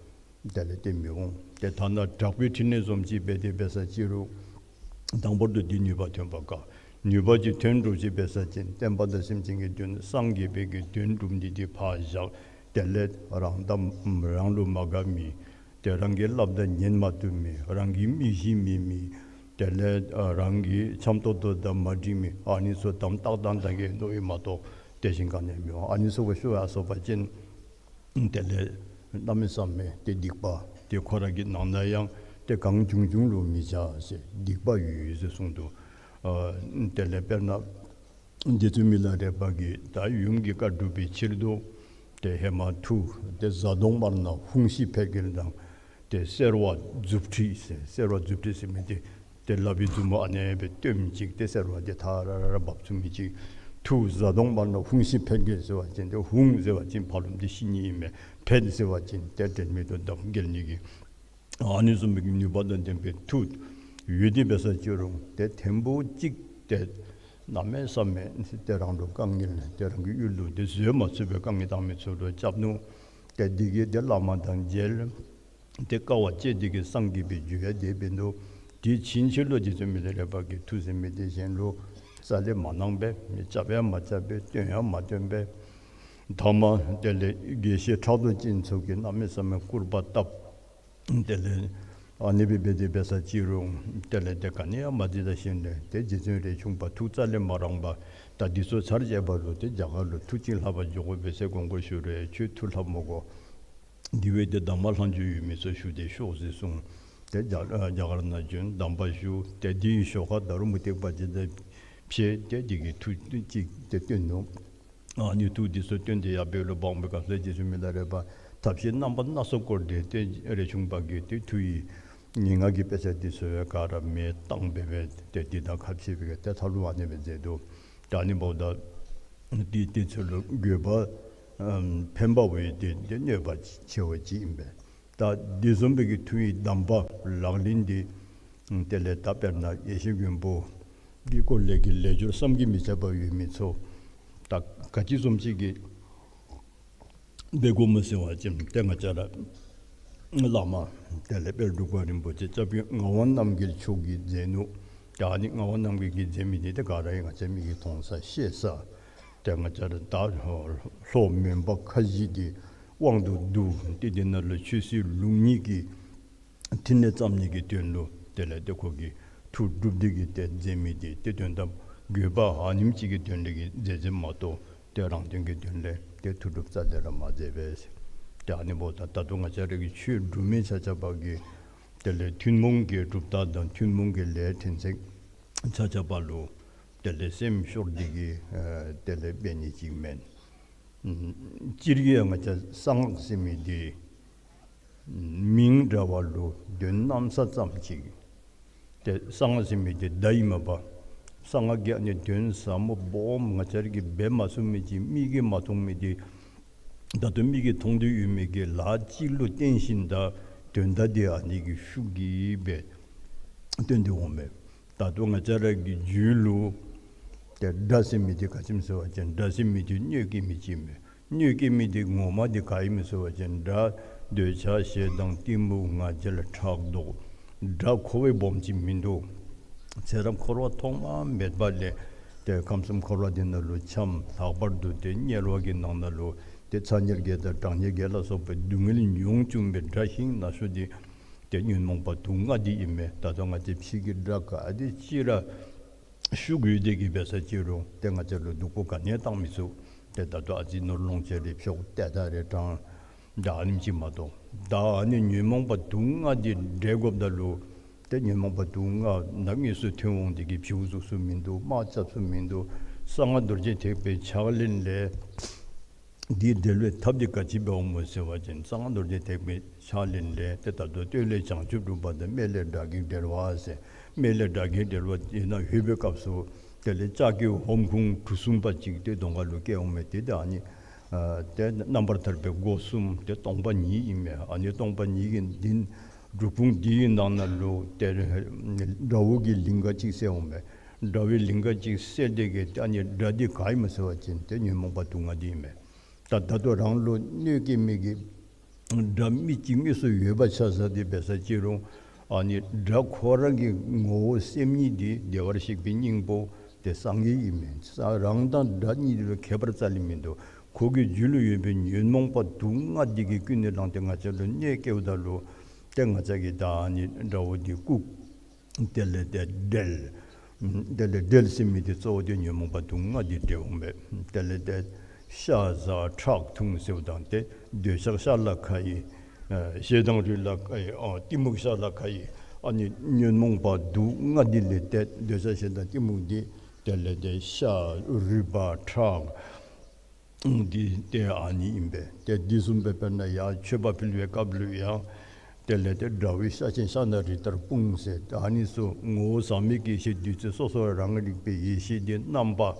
དེ་ལས་ཏེ་མི་འོང་། ཏེ་ཐ་ན་དྲག་པོའི་ཕྲིན་ལས་བཟུམ་ཅིག་འབད་དེ་འབད་ས་ཅི་རུང་དང་པོ་དུ་འདི་ནུས་པ་ཐོན་པ་དཀའ། ནུས་པ་ཅིག་ཐོན་འགྲོ་ཅི་འབད་ས་ཅིན་བསྟན་པ་དང་སེམས་ཅན་གྱི་དོན་སངས་རྒྱས་པའི་གི་དོན་སྒྲུབ་ནི་འདི་ཕར་བཞག། དེ་ལས་རང་དང་རང་ལུ་མ་དགའ་མི་ཏེ་རང་གི་སླབ་དང་ཉན་མ་བཏུབ་མི་རང་གི་མི་གཞི་མེད་མི་དེ་ལས་ཨ་རང་གི་འཆམ་ཏོག་ཏོ་དང་མ་འགྲིག་མི་ཨ་ནི་ཚུ་དམ་ཏག་ཏག་ད་གེ་མནོ་ཡི་མ་གཏོགས་དེ་བཞིན་ག་ནི་མི་འོང་། ཨ་ནི་ཚུ་གུ་ཤོར་ཡར་སོང་པ་ཅིན་དེ་ལས་གནམ་མེད་ས་མེད་ཏེ་སྡིག་པ་ཏེ་ཁོ་ར་གི་ནང་ན་ཡང་ཏེ་གང་བྱུང་བྱུང་ལུ་མི་བྱ་ཟེར་སྡིག་པ་ཡོད་ཡོད་ཟེར་གསུངས་འདུག། ཨ་དེ་ལས་དཔེར་ན་རྗེ་བཙུན་མི་ལ་རས་པ་གིས་ད་ཡུམ་གྱི་བཀའ་སྒྲུབ་པའི་ཕྱིར་དུ་ཏེ་ཧེ་མ་མཐུ་ཏེ་གཟའ་གདོང་དམར་ནག་ཧཱུྃ་ཤི་ཕཊ་འགྱེལ་དང་ཏེ་སེར་བ་མཛུབ་ཁྲིད་ཟེར། སེར་བ་མཛུབ་ཁྲིད་ཟེར་མི་འདི་ཏེ་ལག་པའི་མཛུབ་མོ་ཨ་ནེ་སྦེ་སྟོནམ་ཅིག་ཏེ་སེར་བ་འདི་ཐ་ར་ར་ར་འབབ་ཚུགས་མི་ཅིག། མཐུ་གཟའ་གདོང་དམར་ནག་ཧཱུྃ་ཤི་ཕཊ་འགྱེལ་ཟེར་བ་ཅིན་ཏེ་ཧཱུྃ་ཟེར་བ་ཅིན་ཕ་རོལ་ཏེ་ཤི་ནི་ཨིན་མས། ཕཊ་ཟེར་བ་ཅིན་ཏེ་དྲན་མེད་དུ་བརྡབ་འགྱེལ་ནི་གི་ཨ་ནི་བཟུམ་མའི་ནུས་པ་དང་ལྡན་པའི་མཐུ་ཡོད་དེ་འབད་ས་ཅི་རུང་ཏེ་ཐེངས་པོ་གཅིག་ཏེ་གནམ་མེད་ས་མེད་ཏེ་རང་ལུ་དཀའ་ངལ་ཏེ་རང་གི་ཡུལ་ལུ་ཏེ་བཟོད་མ་ཚུགས་པའི་དཀའ་ངལ་བཏང་མི་ཚུ་ལུ་སྐྱབས་ནུག། ཏེ་འདི་གིས་ཏེ་བླ་མ་དང་མཇལ། ཏེ་དཀའ་བ་སྤྱད་དེ་གིས་སངས་རྒྱས་པའི་རྒྱུ་ཡང་དེ་འབད་ནུག། དེ་ཕྱིན་ཆད་ལུ་རྗེ་བཙུན་མི་ལ་རས་པ་གིས་མཐུ་ཟེར་མི་འདི་གཞན་ལུ་རྩ་ལས་མ་གནང་པས། མི་རྐྱབ་ཡང་མ་རྐྱབ་པས། སྟོན་ཡང་མ་སྟོན་པས། ཐ་མ་དེ་ལས་དགེ་བཤེས་ཕྲག་དོག་ཅན་ཚུ་གིས་གནམ་མེད་ས་མེད་སྐུར་པ་བཏབ། དེ་ལས་ཨ་ནི་སྦེ་འབད་དེ་འབད་ས་ཅི་རུང་དེ་ལས་ཏེ་ག་ནི་ཡང་མ་མཛད་ད་ཞིནམ་ལས་ཏེ་རྗེ་བཙུན་རས་ཆུང་པ་ཐུགས་རྩ་ལས་མ་རངས་པར་ད་འདི་ཚུ་ཚར་བཅད་པ་ལུ་ཏེ་རྒྱ་གར་ལུ་མཐུ་ཅིག་ལྷབ་པར་འགྱོ་དགོ་པས་ཟེར་དགོངས་སྐོར་ཞུ་རུང་ཁྱོད་མཐུ་ལྷབ་མི་དགོ། འདི་བས་ཏེ་གདམས་པ་ལྷག་འཇུག་ཡོད་མི་ཚུ་ཞུ་སྟེ་ཤོག་ཟེར་གསུངས། ཏེ་རྒྱ་རྒྱ་གར་ནང་བྱོན་གདམས་པ་ཞུ། ཏེ་འདི་ཡི་ཞོར་ཁར་ད་རུང་མུ་སྟེགས་པ་ཅིག་དང་ཕྱད་དེ་འདི་གི་མཐུ་ཅིག་ཏེ་སྟོན་ནུག། ཨ་ནི་མཐུ་འདི་ཚུ་སྟོན་ཏེ་ཡར་འབད་རུང་འབག་པའི་སྐབས་སུ་རྗེ་བཙུན་མི་ལ་རས་པ་ཐབས་ཤེས་རྣམ་པ་སྣ་ཚོགས་བསྐོར་ཏེ་ཏེ་རས་ཆུང་པ་གིས་ཏེ་མཐུ་ཡི་ངན་སྔགས་ཀྱི་དཔེ་ཆ་འདི་ཚུ་ག་ར་མེ་བཏང་འབད་སྦེ་ཏེ་འདི་དང་ཁ་ཕྱེ་སྦེ་ཏེ་མཐའ་ལུ་ཨ་ནི་སྦེ་མཛད་འདུག། ད་ཨ་ནི་འབདཝ་ད་འདི་འདི་ཚུ་ལུ་དགོས་པ་ཨམ་ཕན་པ་བས་ཏེ་ཏེ་གནོད་པ་ཆེ་བ་ཅིག་ཨིན་པས། ད་འདི་བཟུམ་སྦེ་གི་མཐུ་ཡི་གདམས་པ་ལག་ལེན་འདི་དེ་ལས་ད་དཔེར་ན་ཡེ་ཤེས་མགོན་པོ་འདི་སྐོར་ལས་ཀྱི་ལས་སྦྱོར་བསམ་གྱིས་མི་ཁྱབ་པ་ཡོད་མི་ཚུ་ད་ག་ཅི་བཟུམ་ཅིག་གི་འབད་དགོཔ་སྨོ་ཟེར་བ་ཅིན་ཏེ་ང་བཅས་ར་བླ་མ་དེ་ལས་དཔལ་འབྲུག་པ་རིན་པོ་ཆེ་སྐྱབས་རྗེ་ངག་དབང་རྣམ་རྒྱལ་མཆོག་གིས་མཛད་ནུག། ད་ཨ་ནི་ངག་དབང་རྣམ་རྒྱལ་གྱིས་མཛད་མི་འདི་ཏེ་ག་ར་ཡང་ང་བཅས་མིག་གིས་མཐོང་ས་ཤེས་ས། ཏེ་ང་བཅས་ར་ད་ལྷོ་མོན་པ་ཁ་བཞི་འདི་དབང་དུ་བསྡུ་སྟེ་འདི་ནང་ལུ་ཆོས་སྲིད་ལུགས་གཉིས་ཀྱི་ཕྲིན་ལས་བརྩམ་ནི་གི་དོན་ལུ་དེ་ལས་ཏེ་ཁོ་གིས་མཐུ་སྒྲུབ་སྟེ་གིས་ཏེ་མཛད་མི་འདི་ཏེ་དོན་དམ་དགོས་པ་ཨ་ནེམ་ཅིག་གི་དོན་ལས་ཀྱི་མཛད་མཛདཔ་མ་གཏོགས་ཏེ་རང་དོན་གྱི་དོན་ལས་ཏེ་མཐུ་སྒྲུབ་རྩ་ལས་ར་མ་མཛད་པས། ཏེ་ཨ་ནི་འབདཝ་ད་ད་ལྟོ་ང་བཅས་ར་གི་ཆོས་སྒྲུབ་མི་ཆ་ཁྱབ་ཀྱིས་དེ་ལས་ཐུན་མོང་གི་གྲུབ་རྟགས་དང་ཐུན་མོང་གི་ལས་ཕྲན་ཚེགས་ཆ་ཁྱབ་ལུ་དེ་ལས་སེམས་ཤོར་ཏེ་གིས་ཨ་དེ་ལས་འབད་ནི་ཅིག་མེན། ཨམ་སྤྱིར་གྱིས་ཡང་ང་བཅས་གསང་སྔགས་ཟེར་མི་འདི་མིང་འདྲ་བ་ལུ་དོན་གནམ་ས་ཙམ་ཅིག། ཏེ་གསང་སྔགས་ཟེར་མི་འདི་བརྡ་ཨིན་མས་པ། གསང་སྔགས་ཀྱི་ཨ་ནི་དོན་ཟབ་མོ་སྦོམ་ང་བཅས་ར་གིས་འབད་མ་ཚུགས་མི་ཅིག་མིག་གིས་མ་མཐོང་མི་འདི་ད་ལྟོ་མིག་གིས་མཐོང་སྟེ་ཡོད་མི་གི་ལཱ་ཅིག་ལུ་བརྟེན་ཞིནམ་ད་དོན་དག་འདི་ཨ་ནི་གི་ཤུགས་ཀྱིས་སྦེ་སྟོན་ཏེ་འོང་མས། ད་ལྟོ་ང་བཅས་ར་གི་རྒྱུད་ལུ་ཏེ་དགྲ་ཟེར་མི་འདི་ག་ཅི་སྨོ་ཟེར་བ་ཅིན་དགྲ་ཟེར་མི་འདི་གནོད་སྐྱེལ་མི་ཅིག་མས། གནོད་སྐྱེལ་མི་འདི་ངོ་མ་འདི་ག་ཨིན་སྨོ་ཟེར་བ་ཅིན་དགྲ་འདོད་ཆགས་ཞེ་སྡང་གཏི་མུག་ང་རྒྱལ་ཕྲག་དོག། དགྲ་ཁོ་བ་སྦོམ་ཅིག་མིན་འདུག། ཚེ་རབས་འཁོར་བ་ཐོག་མ་མེད་པ་ལས་ཏེ་ཁམས་གསུམ་འཁོར་བ་འདི་ནང་ལུ་འཁྱམས། ལྷག་པར་དུ་ཏེ་དམྱལ་བ་གི་ནང་ན་ལུ་ཏེ་ཚ་དམྱལ་བརྒྱད་དང་གྲང་དམྱལ་བརྒྱད་ལ་སོགས་པའི་སྡུག་བསྔལ་མྱོང་བཅུག་པའི་དགྲ་ཤིང་ན་ཤོས་འདི་ ཏེ་ཉོན་མོངས་པ་དུག་ལྔ་འདི་ཨིན་མས། ད་ལྟོ་ང་བཅས་ཕྱི་གི་དགྲ་ག་དེ་ཅིག་ར་ཤུགས་ཡོད་དེ་གིས་འབད་ས་ཅིག་རུང་ཏེ་ང་བཅས་ལུ་སྡུག་པོ་ག་ནི་ཡང་བཏང་མི་ཚུགས། ཏེ་ད་ལྟོ་ཨ་ཙི་ནོར་ལོངས་སྤྱོད་རེ་ཕྱོགས་ཏེ་ད་རེ་དྲང་ད་ཨ་ནེམ་ཅིག་མ་གཏོགས། ད་ཨ་ནི་ཉོན་མོངས་པ་དུག་ལྔ་འདི་འབྲལ་དགོཔ་ད་ལུ་ཏེ་ཉོན་མོངས་པ་དུག་ལྔ་ནང་དངོས་སུ་ཐོན་འོང་དེ་གིས་བྱིའུ་བཟུག་ཚུགས་མིན་འདུག། དམག་རྐྱབ་ཚུགས་མིན་འདུག། གསང་སྔགས་རྡོ་རྗེ་ཐེག་པའི་ཕྱག་ལེན་ལས་འདི་འབྲལ་བའི་ཐབས་འདི་ག་ཅི་འབད་འོང་མོ་ཟེར་བ་ཅིན་གསང་སྔགས་རྡོ་རྗེ་ཐེག་པའི་ཕྱག་ལེན་ལས་ཏེ་ད་ལྟོ་སྟོད་ལས་བྱང་ཆུབ་སྒྲུབ་པ་དང་སྨད་ལས་དགྲ་བགེགས་བསྒྲལ་བ་ཟེར། སྨད་ལས་དགྲ་བགེགས་བསྒྲལ་བ་ཨིན་ན་ལྷོད་པའི་སྐབས་སུ་དེ་ལས་ལྕགས་ཀྱི་ཧོམ་ཁུང་གྲུ་གསུམ་པ་ཅིག་ཏེ་གདོང་ཁ་ལུ་བཀལ་འོང་མས། ཏེ་ད་ཨ་ནི་ཨ་ཏེ་རྣམ་པར་ཐར་པའི་སྒོ་གསུམ་ཏེ་སྟོང་པ་ཉིད་ཨིན་མས། ཨ་ནི་སྟོང་པ་ཉིད་ཀྱི་འདི་སྒྲུབ་ཁུང་འདི་གི་ནང་ན་ལུ་ཏེ་དགྲ་བོ་གི་ལིང་ག་ཅིག་གསལ་འོང་མས། དགྲ་བོའི་ལིང་ག་ཅིག་གསལ་དེ་གིས་ཏེ་ཨ་ནི་དགྲ་འདི་ག་ཨིན་མོ་ཟེར་བ་ཅིན་ཏེ་ཉོན་མོངས་པ་དུག་ལྔ་འདི་ཨིན་མས། ད་ད་ལྟོ་རང་ལུ་གནོད་སྐྱེལ་མི་གི་དགྲ་མི་ཅིག་དངོས་སུ་ཡོད་པ་ཆ་བཞག་སྟེ་འབད་ས་ཅིག་རུང་ཨ་ནི་དགྲ་ཁོ་ར་གི་ངོ་བོ་སེམས་ཉིད་འདི་བདེ་བར་གཤེགས་པའི་སྙིང་པོ་ཏེ་སངས་རྒྱས་ཨིན་མས། ས་རང་དང་དགྲ་གཉིས་ལུ་ཁྱད་པར་རྩ་ལས་མིན་འདུག། ཁོ་གི་རྒྱུད་ལུ་ཡོད་པའི་ཉོན་མོངས་པ་དུག་ལྔ་འདི་གིས་ཀུན་ནས་བསླངས་ཏེ་ང་བཅས་ལུ་གནོད་སྐྱེལཝ་ད་ལུ་ཏེ་ང་བཅས་ཀྱིས་ད་ཨ་ནི་དགྲ་བོ་འདི་བཀུག། དེ་ལས་ཏེ་བསྒྲལ། དེ་ལས་བསྒྲལ་ཟེར་མི་འདི་གཙོ་བོ་འདི་ཉོན་མོངས་པ་དུག་ལྔ་འདི་བསྒྲལ་འོང་མས། དེ་ལས་ཏེ་ཤ་ཟ་ཁྲག་འཐུང་ཟེརཝ་ད་ཏེ་འདོད་ཆགས་ཤ་ལ་ཁ་ཡི། ཨ་ཞེ་སྡང་རུས་ལ་ཁ་ཡི། ཨ་གཏི་མུག་ཤ་ལ་ཁ་ཡི། ཨ་ནི་ཉོན་མོངས་པ་དུག་ལྔ་འདི་ལས་ཏེ་འདོད་ཆགས་ཞེ་སྡང་གཏི་མུག་འདི་དེ་ལས་ཏེ་ཤ་རུས་པ་ཁྲག་འདི་ཏེ་ཨ་ནི་ཨིན་པས། ཏེ་འདི་བཟུམ་སྦེ་དཔེར་ན་ཡང་མཆོད་པ་ཕུལ་བའི་སྐབས་ལུ་ཡང་དེ་ལས་ཏེ་དགྲ་བོའི་ཤ་ཆེན་ཤ་ནང་རི་ལྟར་སྤུངས་ཟེར། ཨ་ནི་ཚུ་ངོ་བོ་ཟག་མེད་ཀྱི་ཡེ་ཤེས་བདུད་རྩི་སོ་སོ་རང་རིག་པའི་ཡེ་ཤེས་འདི་རྣམ་པ་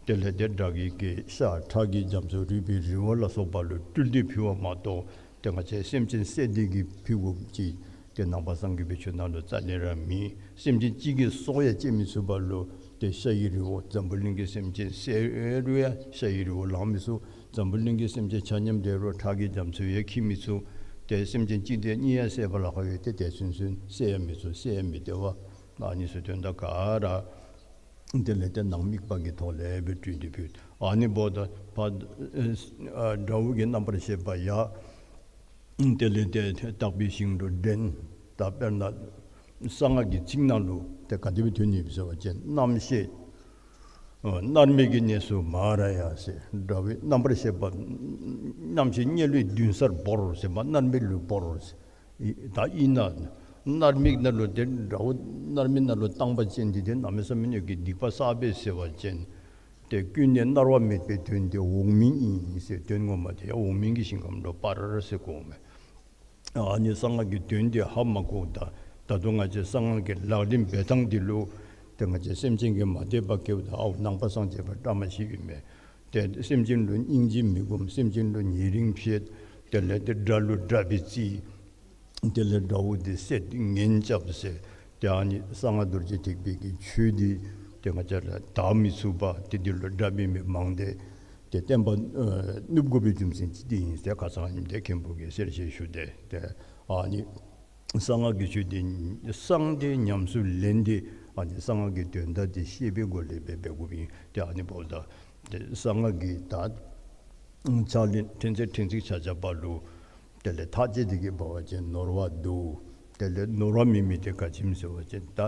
དེ་ལས་ཏེ་དགྲ་བགེགས་ཀྱི་ཤ་ཁྲག་གི་རྒྱ་མཚོ་རུས་པའི་རི་བོ་ལ་སོགས་པ་ལུ་སྤྲུལ་ཏེ་ཕུལ་བ་མ་གཏོགས་ཏེ་ང་བཅས་སེམས་ཅན་བསད་དེ་གིས་ཕུལ་དགོཔ་ཅིག་ཏེ་ནང་པ་སངས་རྒྱས་པའི་ཆོས་ནང་ལུ་རྩ་ལས་ར་མེད། སེམས་ཅན་གཅིག་གི་སྲོག་ཡང་བཅད་མི་ཚུགས་པ་ལུ་ཏེ་ཤ་ཡི་རི་བོ་འཛམ་བུ་གླིང་གི་སེམས་ཅན་བསད་རུང་ཡང་ཤ་ཡི་རི་བོ་ལང་མི་ཚུགས། འཛམ་བུ་གླིང་གི་སེམས་ཅན་ཆ་མཉམ་བསད་རུང་ཁྲག་གི་རྒྱ་མཚོ་ཡང་འཁྱིལ་མི་ཚུགས། ཏེ་སེམས་ཅན་གཅིག་དང་གཉིས་ཡང་བསད་པ་ལཱ་ཁག་ཡོད། ཏེ་དེ་ཚུན་ཚོད་བསད་ཡང་མི་ཚུགས། བསད་ཡང་མི་བདེ་བ། ཨ་ནི་ཚུ་དོན་དག་ག་ར་དེ་ལས་ཏེ་ནང་དམིགས་པ་གི་ཐོག་ལས་སྦེ་སྤྲུལ་ཏེ་ཕུལ། ཨ་ནི་འབདཝ་ད་ཕར་ཨ་དགྲ་བོ་གི་རྣམ་པར་ཤེས་པ་ཡང་དེ་ལས་ཏེ་དག་པའི་ཞིང་དུ་འདྲེན། ད་དཔེར་ན་གསང་སྔགས་ཀྱི་ཚིག་ནང་ལུ་ཏེ་ག་དེ་སྦེ་ཐོན་ནི་ཡོདཔ་ཟེར་བ་ཅིན་རྣམ་ཤེས་ཨ་མནར་མེད་ཀྱི་གནས་སུ་མ་ར་ཡ་ཟེར། དགྲ་བོའི་རྣམ་པར་ཤེས་པ་རྣམ་ཤེས་དམྱལ་བའི་མདུན་སར་བོར་ཟེར་མ་མནར་མེད་ལུ་བོར་ཟེར། ད་ཨིན་ན་མནར་མེད་ནང་ལུ་ཏེ་དགྲ་བོ་མནར་མེད་ནང་ལུ་བཏང་པ་ཅིན་འདི་ཏེ་གནམ་མེད་ས་མེད་ཀྱི་སྡིག་པ་བསགས་པས་ཟེར་བ་ཅིན་ཏེ་ཀུན་ནས་མནར་བ་མེད་པའི་དོན་དེ་འོག་མིན་ཨིན་ཟེར། དོན་ངོ་མ་དེ་ཡང་འོག་མིན་གྱི་ཞིང་ཁམས་ལུ་སྤར་ཟེར་གོཝ་མས། ཨ་ནི་གསང་སྔགས་ཀྱི་དོན་དེ་ཧ་མ་གོཝ་ད་ད་ལྟོ་ང་བཅས་གསང་སྔགས་ཀྱི་ལག་ལེན་འབད་ཐངས་འདི་ལུ་ཏེ་ང་བཅས་སེམས་ཅན་གྱིས་མ་དད་པ་སྐྱེཝ་ད་ཨའུ་ནང་པ་སངས་རྒྱས་པ་བཀྲ་མ་ཤིས་ཨིན་མས། ཏེ་སེམས་ཅན་ལུ་སྙིང་རྗེ་མི་སྒོམ། སེམས་ཅན་ལུ་ཉེ་རིང་བྱེད། དེ་ལས་ཏེ་དགྲ་ལུ་དགྲ་སྦེ་བརྩི། དེ་ལས་དགྲ་བོ་འདི་བསད་ངན་རྐྱབ་ཟེར། ཏེ་ཨ་ནི་གསང་སྔགས་རྡོ་རྗེ་ཐེག་པའི་གི་ཆོས་འདི་ཏེ་ང་བཅས་ར་དག་མི་ཚུགས་པ་ཏེ་འདི་ལུ་དགྲ་འབད་མི་མང་སྟེ་ཏེ་བསྟན་པ་ཨ་ནུབ་དགོ་པའི་རྒྱུ་མཚན་ཅིག་འདི་ཨིན་ཟེར་ཁ་ཙ་ཉིནམ་ཏེ་མཁན་པོ་གིས་གསལ་བཤད་ཞུ་སྟེ། ཏེ་ཨ་ནི་གསང་སྔགས་ཀྱི་ཆོས་འདི་གསང་སྟེ་ཉམས་སུ་ལེན་ཏེ་ཨ་ནི་གསང་སྔགས་ཀྱི་དོན་དག་འདི་ཤེས་པའི་སྒོ་ལས་འབད་འབད་དགོཔ་ཨིན། ཏེ་ཨ་ནི་འབདཝ་ད་ཏེ་གསང་སྔགས་ཀྱི་ད་ཕྱག་ལེན་ཕྲན་ཚེགས་ཕྲན་ཚེགས་ཆ་ཁྱབ་པ་ལུ་དེ་ལས་ཐག་བཅད་དེ་གིས་འབད་བ་ཅིན་ནོར་བ་འདུག། དེ་ལས་ནོར་བ་མེད་མི་དེ་ག་ཅི་སྨོ་ཟེར་བ་ཅིན་ད་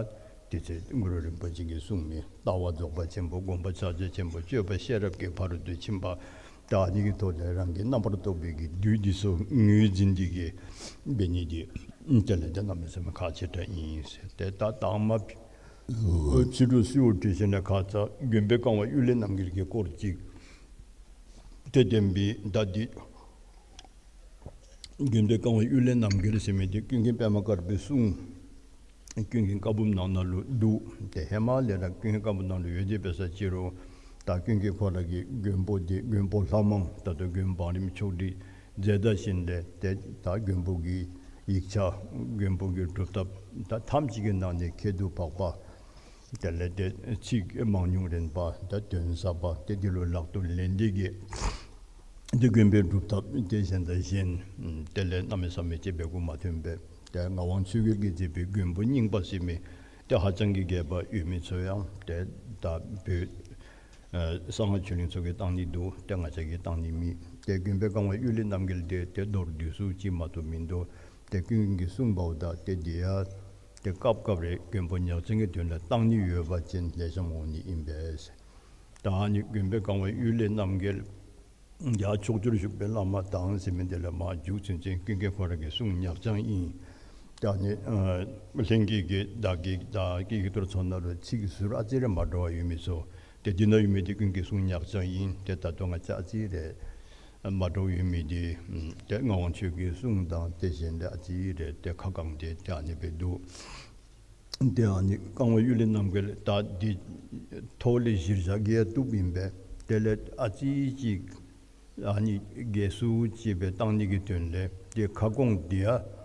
དེ་ཚེ་གུ་རུ་རིན་པོ་ཆེ་གིས་གསུངས་མི་ལྟ་བ་རྫོགས་པ་ཆེན་པོ། སྒོམ་པ་ཕྱག་རྒྱ་ཆེན་པོ། སྤྱོད་པ་ཤེས་རབ་ཀྱི་ཕ་རོལ་ཏུ་ཕྱིན་པ། ད་ཨ་ནི་གི་ཐོག་ལས་རང་གི་རྣམ་པར་རྟོག་པའི་གི་བདུད་འདི་ཚུ་ངོས་འཛིན་དེ་གིས་འབད་ནི་འདི་དེ་ལས་ཏེ་གནམ་མེད་ས་མེད་ཁག་ཆེ་དྲགས་ཨིན་ཟེར། ཏེ་ད་དང་མ་ཕྱི་རུ་གསོལཝ་བཏབ་ཞིནམ་ལས་ཁ་ཙ་མགོན་པོའི་བཀའ་དབང་གཡུལ་ལས་རྣམ་རྒྱལ་གྱི་སྐོར་ཅིག་ཏེ་བསྟན་པའི་ད་འདི་མགོན་པོའི་བཀའ་དབང་གཡུལ་ལས་རྣམ་རྒྱལ་ཟེར་མི་འདི་ཀུན་མཁྱེན་པདྨ་དཀར་པོའི་གསུང་ཀུན་མཁྱེན་བཀའ་འབུམ་ནང་ན་ལུ་འདུག། ཏེ་ཧེ་མ་ལས་ར་ཀུན་མཁྱེན་བཀའ་འབུམ་ནང་ལུ་ཡོད་དེ་འབད་ས་ཅི་རུང་ད་ཀུན་མཁྱེན་ཁོ་ར་གི་མགོན་པོ་འདི་མགོན་པོ་ལྷ་མང་ད་ལྟོ་མགོན་བང་རིམ་ཆོག་སྒྲིག་མཛད་ད་ཞིནམ་ལས་ཏེ་ད་མགོན་པོ་གི་ཡིག་ཆ་མགོན་པོ་གི་སྒྲུབ་ཐབས་ད་ཐམས་ཅད་ཀྱི་ནང་ནས་ཁྱད་དུ་འཕགས་པ། དེ་ལས་ཏེ་ཚིག་མང་ཉུང་རན་པ་ད་དོན་ཟབ་པ་ཏེ་འདི་ལུ་ལག་ཏུ་ལེན་ཏེ་གིས་ཏེ་མགོན་པོའི་སྒྲུབ་ཐབས་ཏེ་གཞན་དང་གཞན་དེ་ལས་གནམ་མེད་ས་མེད་ཅིག་འབད་དགོཔ་མ་ཐོན་པས། ཏེ་ངག་དབང་ཆོས་རྒྱལ་གྱིས་མཛད་པའི་མགོན་པོ་རྙིང་པ་ཟེར་མི་ཏེ་ཧ་ཅང་གི་རྒྱས་པ་ཡོད་མི་ཚུ་ཡང་ཏེ་ད་བོད་ཨ་གསང་སྔགས་ཆོས་གླིང་ཚུ་གིས་བཏང་ནི་འདུག། ཏེ་ང་བཅས་ཀྱིས་བཏང་ནི་མེད། ཏེ་མགོན་པོའི་བཀའ་དབང་གཡུལ་ལས་རྣམ་རྒྱལ་འདི་ཏེ་མདོར་བསྡུས་སུ་ཅིག་མ་གཏོགས་མིན་འདུག། ཏེ་ཀུན་མཁྱེན་གྱིས་གསུངས་པ་འོ་ད་ཏེ་འདི་ཡང་ཏེ་སྐབས་སྐབས་རེ་མགོན་པོ་ཉག་རྐྱང་གི་དོན་ལུ་བཏང་ནི་ཡོད་པ་ཅིན་ལེགས་ཤོམ་འོང་ནི་ཨིན་པས། ད་ཨ་ནི་མགོན་པོ་གང་བ་གཡུལ་ལས་རྣམ་རྒྱལ་ཡར་ཕྱོགས་བཅུར་བཞུགས་པའི་བླ་མ་དང་ཟེར་མི་འདི་ལས་མར་མཇུག་ཚུན་ཚོད་ཀུན་མཁྱེན་ཁོ་ར་གིས་གསུངས་ཉག་རྐྱང་ཨིན། ད་ཨ་ནི་ལྷན་རྒྱས་ཀྱིས་བདག་གིས་བདག་གིས་ཀྱི་ཐོག་ཚོ་ནང་ལུ་ཚིག་ཟུར་ཨ་ཙི་རེ་མ་འདྲཝ་ཡོད་མི་ཚུ་ཏེ་འདི་ན་ཡོད་མི་འདི་ཀུན་མཁྱེན་གསུངས་ཉག་རྐྱང་ཨིན། ཏེ་ད་ལྟོ་ང་བཅས་ཨ་ཙི་རེ་མ་འདྲཝ་ཡོད་མི་འདི་ཏེ་ངག་དབང་ཆོས་རྒྱལ་གསུངས་དང་ཏེ་གཞན་ལས་ཨ་ཙི་རེ་ཏེ་ཁ་བསྐངས་ཏེ་ཏེ་ཨ་ནི་སྦེ་འདུག། ཏེ་ཨ་ནི་གང་བ་གཡུལ་ལས་རྣམ་རྒྱལ་ད་འདི་ཐོག་ལས་གཞིར་བཞག་གི་ཡང་བཏུབ་ཨིན་པས། དེ་ལས་ཨ་ཙི་ཅིག་ཨ་ནི་རྒྱས་སུ་ཅིག་སྦེ་བཏང་ནི་གི་དོན་ལས་ཏེ་ཁ་སྐོང་འདི་ཡང་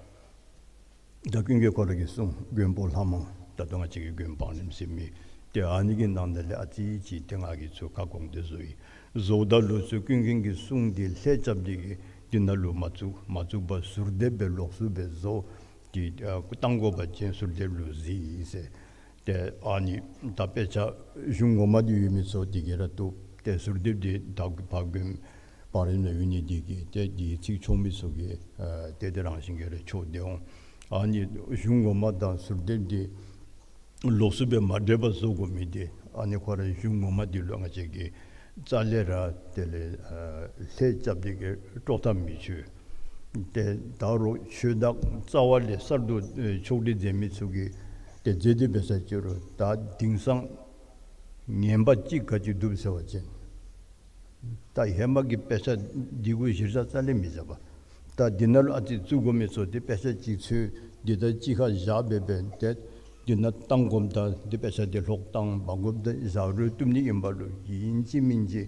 ད་ཀུན་མཁྱེན་ཁོ་ར་གིས་གསུངས། མགོན་པོ་ལྷ་མང་ད་ལྟོ་ང་བཅས་ཀྱི་མགོན་པོ་འབངས་རིམ་ཟེར་མི་ཏེ་ཨ་ནི་གི་ནང་ན་ལས་ཨ་ཙི་ཅིག་ཏེ་ང་གིས་ཚུར་ཁ་སྐོང་སྟེ་བཟོ་ཡི། བཟོཝ་ད་ལུ་ཚུར་ཀུན་མཁྱེན་གྱིས་གསུངས་ཏེ་ལྷད་རྐྱབ་སྟེ་གི་འདི་ན་ལུ་མ་བཙུགས། མ་བཙུགས་པར་ཟུར་འདེབས་སྦེ་ལོགས་སུ་སྦེ་བཟོ་སྟེ་ཨ་བཏང་དགོ་པ་ཅིན་ཟུར་འདེབས་ལུ་གཟིགས་ཟེར། ཏེ་ཨ་ནི་ད་དཔེ་ཆ་གཞུང་ངོ་མ་འདི་ཡོད་མི་ཚུ་འདི་གིས་ར་བཏུབ། ཏེ་ཟུར་འདེབས་འདི་ད་ཕར་མགོན་པོ་འབངས་རིམ་ལུ་ཡོད་ནི་འདི་གིས་ཏེ་འདི་ཚིག་ཆོག་མི་ཚུ་གིས་ཨ་ཏེ་ཏེ་རང་བཞིན་གྱིས་ར་ཆོག་སྟེ་འོང་། ཨ་ནི་གཞུང་ངོ་མ་དང་ཟུར་འདེབས་འདི་ལོགས་སུ་སྦེ་མ་འདྲེས་པར་བཟོ་དགོ་མི་འདི་ཨ་ནི་ཁོ་ར་གཞུང་ངོ་མ་འདི་ལུ་ང་བཅས་ཀྱིས་རྩ་ལས་ར་དེ་ལས་ཨ་ལྷད་རྐྱབ་སྟེ་གི་དཀྲོག་ཐབས་མི་ཆོག། ཏེ་ད་རུང་ཆོས་བདག་རྩ་བ་ལས་གསར་དུ་ཨེ་ཕྱོགས་སྒྲིག་མཛད་མི་ཚུ་གིས་ཏེ་མཛད་དེ་འབད་ས་ཅིག་རུང་ད་དེང་སང་ངན་པ་ཅིག་ག་ཅི་འདུག་ཟེར་བ་ཅིན་ད་ཧེ་མ་གི་དཔེ་ཆ་འདི་གུ་གཞིར་བཞག་རྩ་ལས་མི་བཞག་པས། ད་འདི་ན་ལུ་ཨ་ཙི་བཙུགས་དགོ་མི་ཚུ་འདི་དཔེ་ཆ་ཅིག་འཚོལ་འདི་ད་གཅིག་ཁར་བཞག་སྦེ་འབད་ཏེ་འདི་ན་བཏང་དགོཔ་ད་འདི་དཔེ་ཆ་འདི་ལྷོག་བཏང་མ་དགོཔ་ད་བཞག་རུང་བཏུབ་ནི་ཨིན་པ་ལུ་ཨིན་ཅི་མིན་ཅི་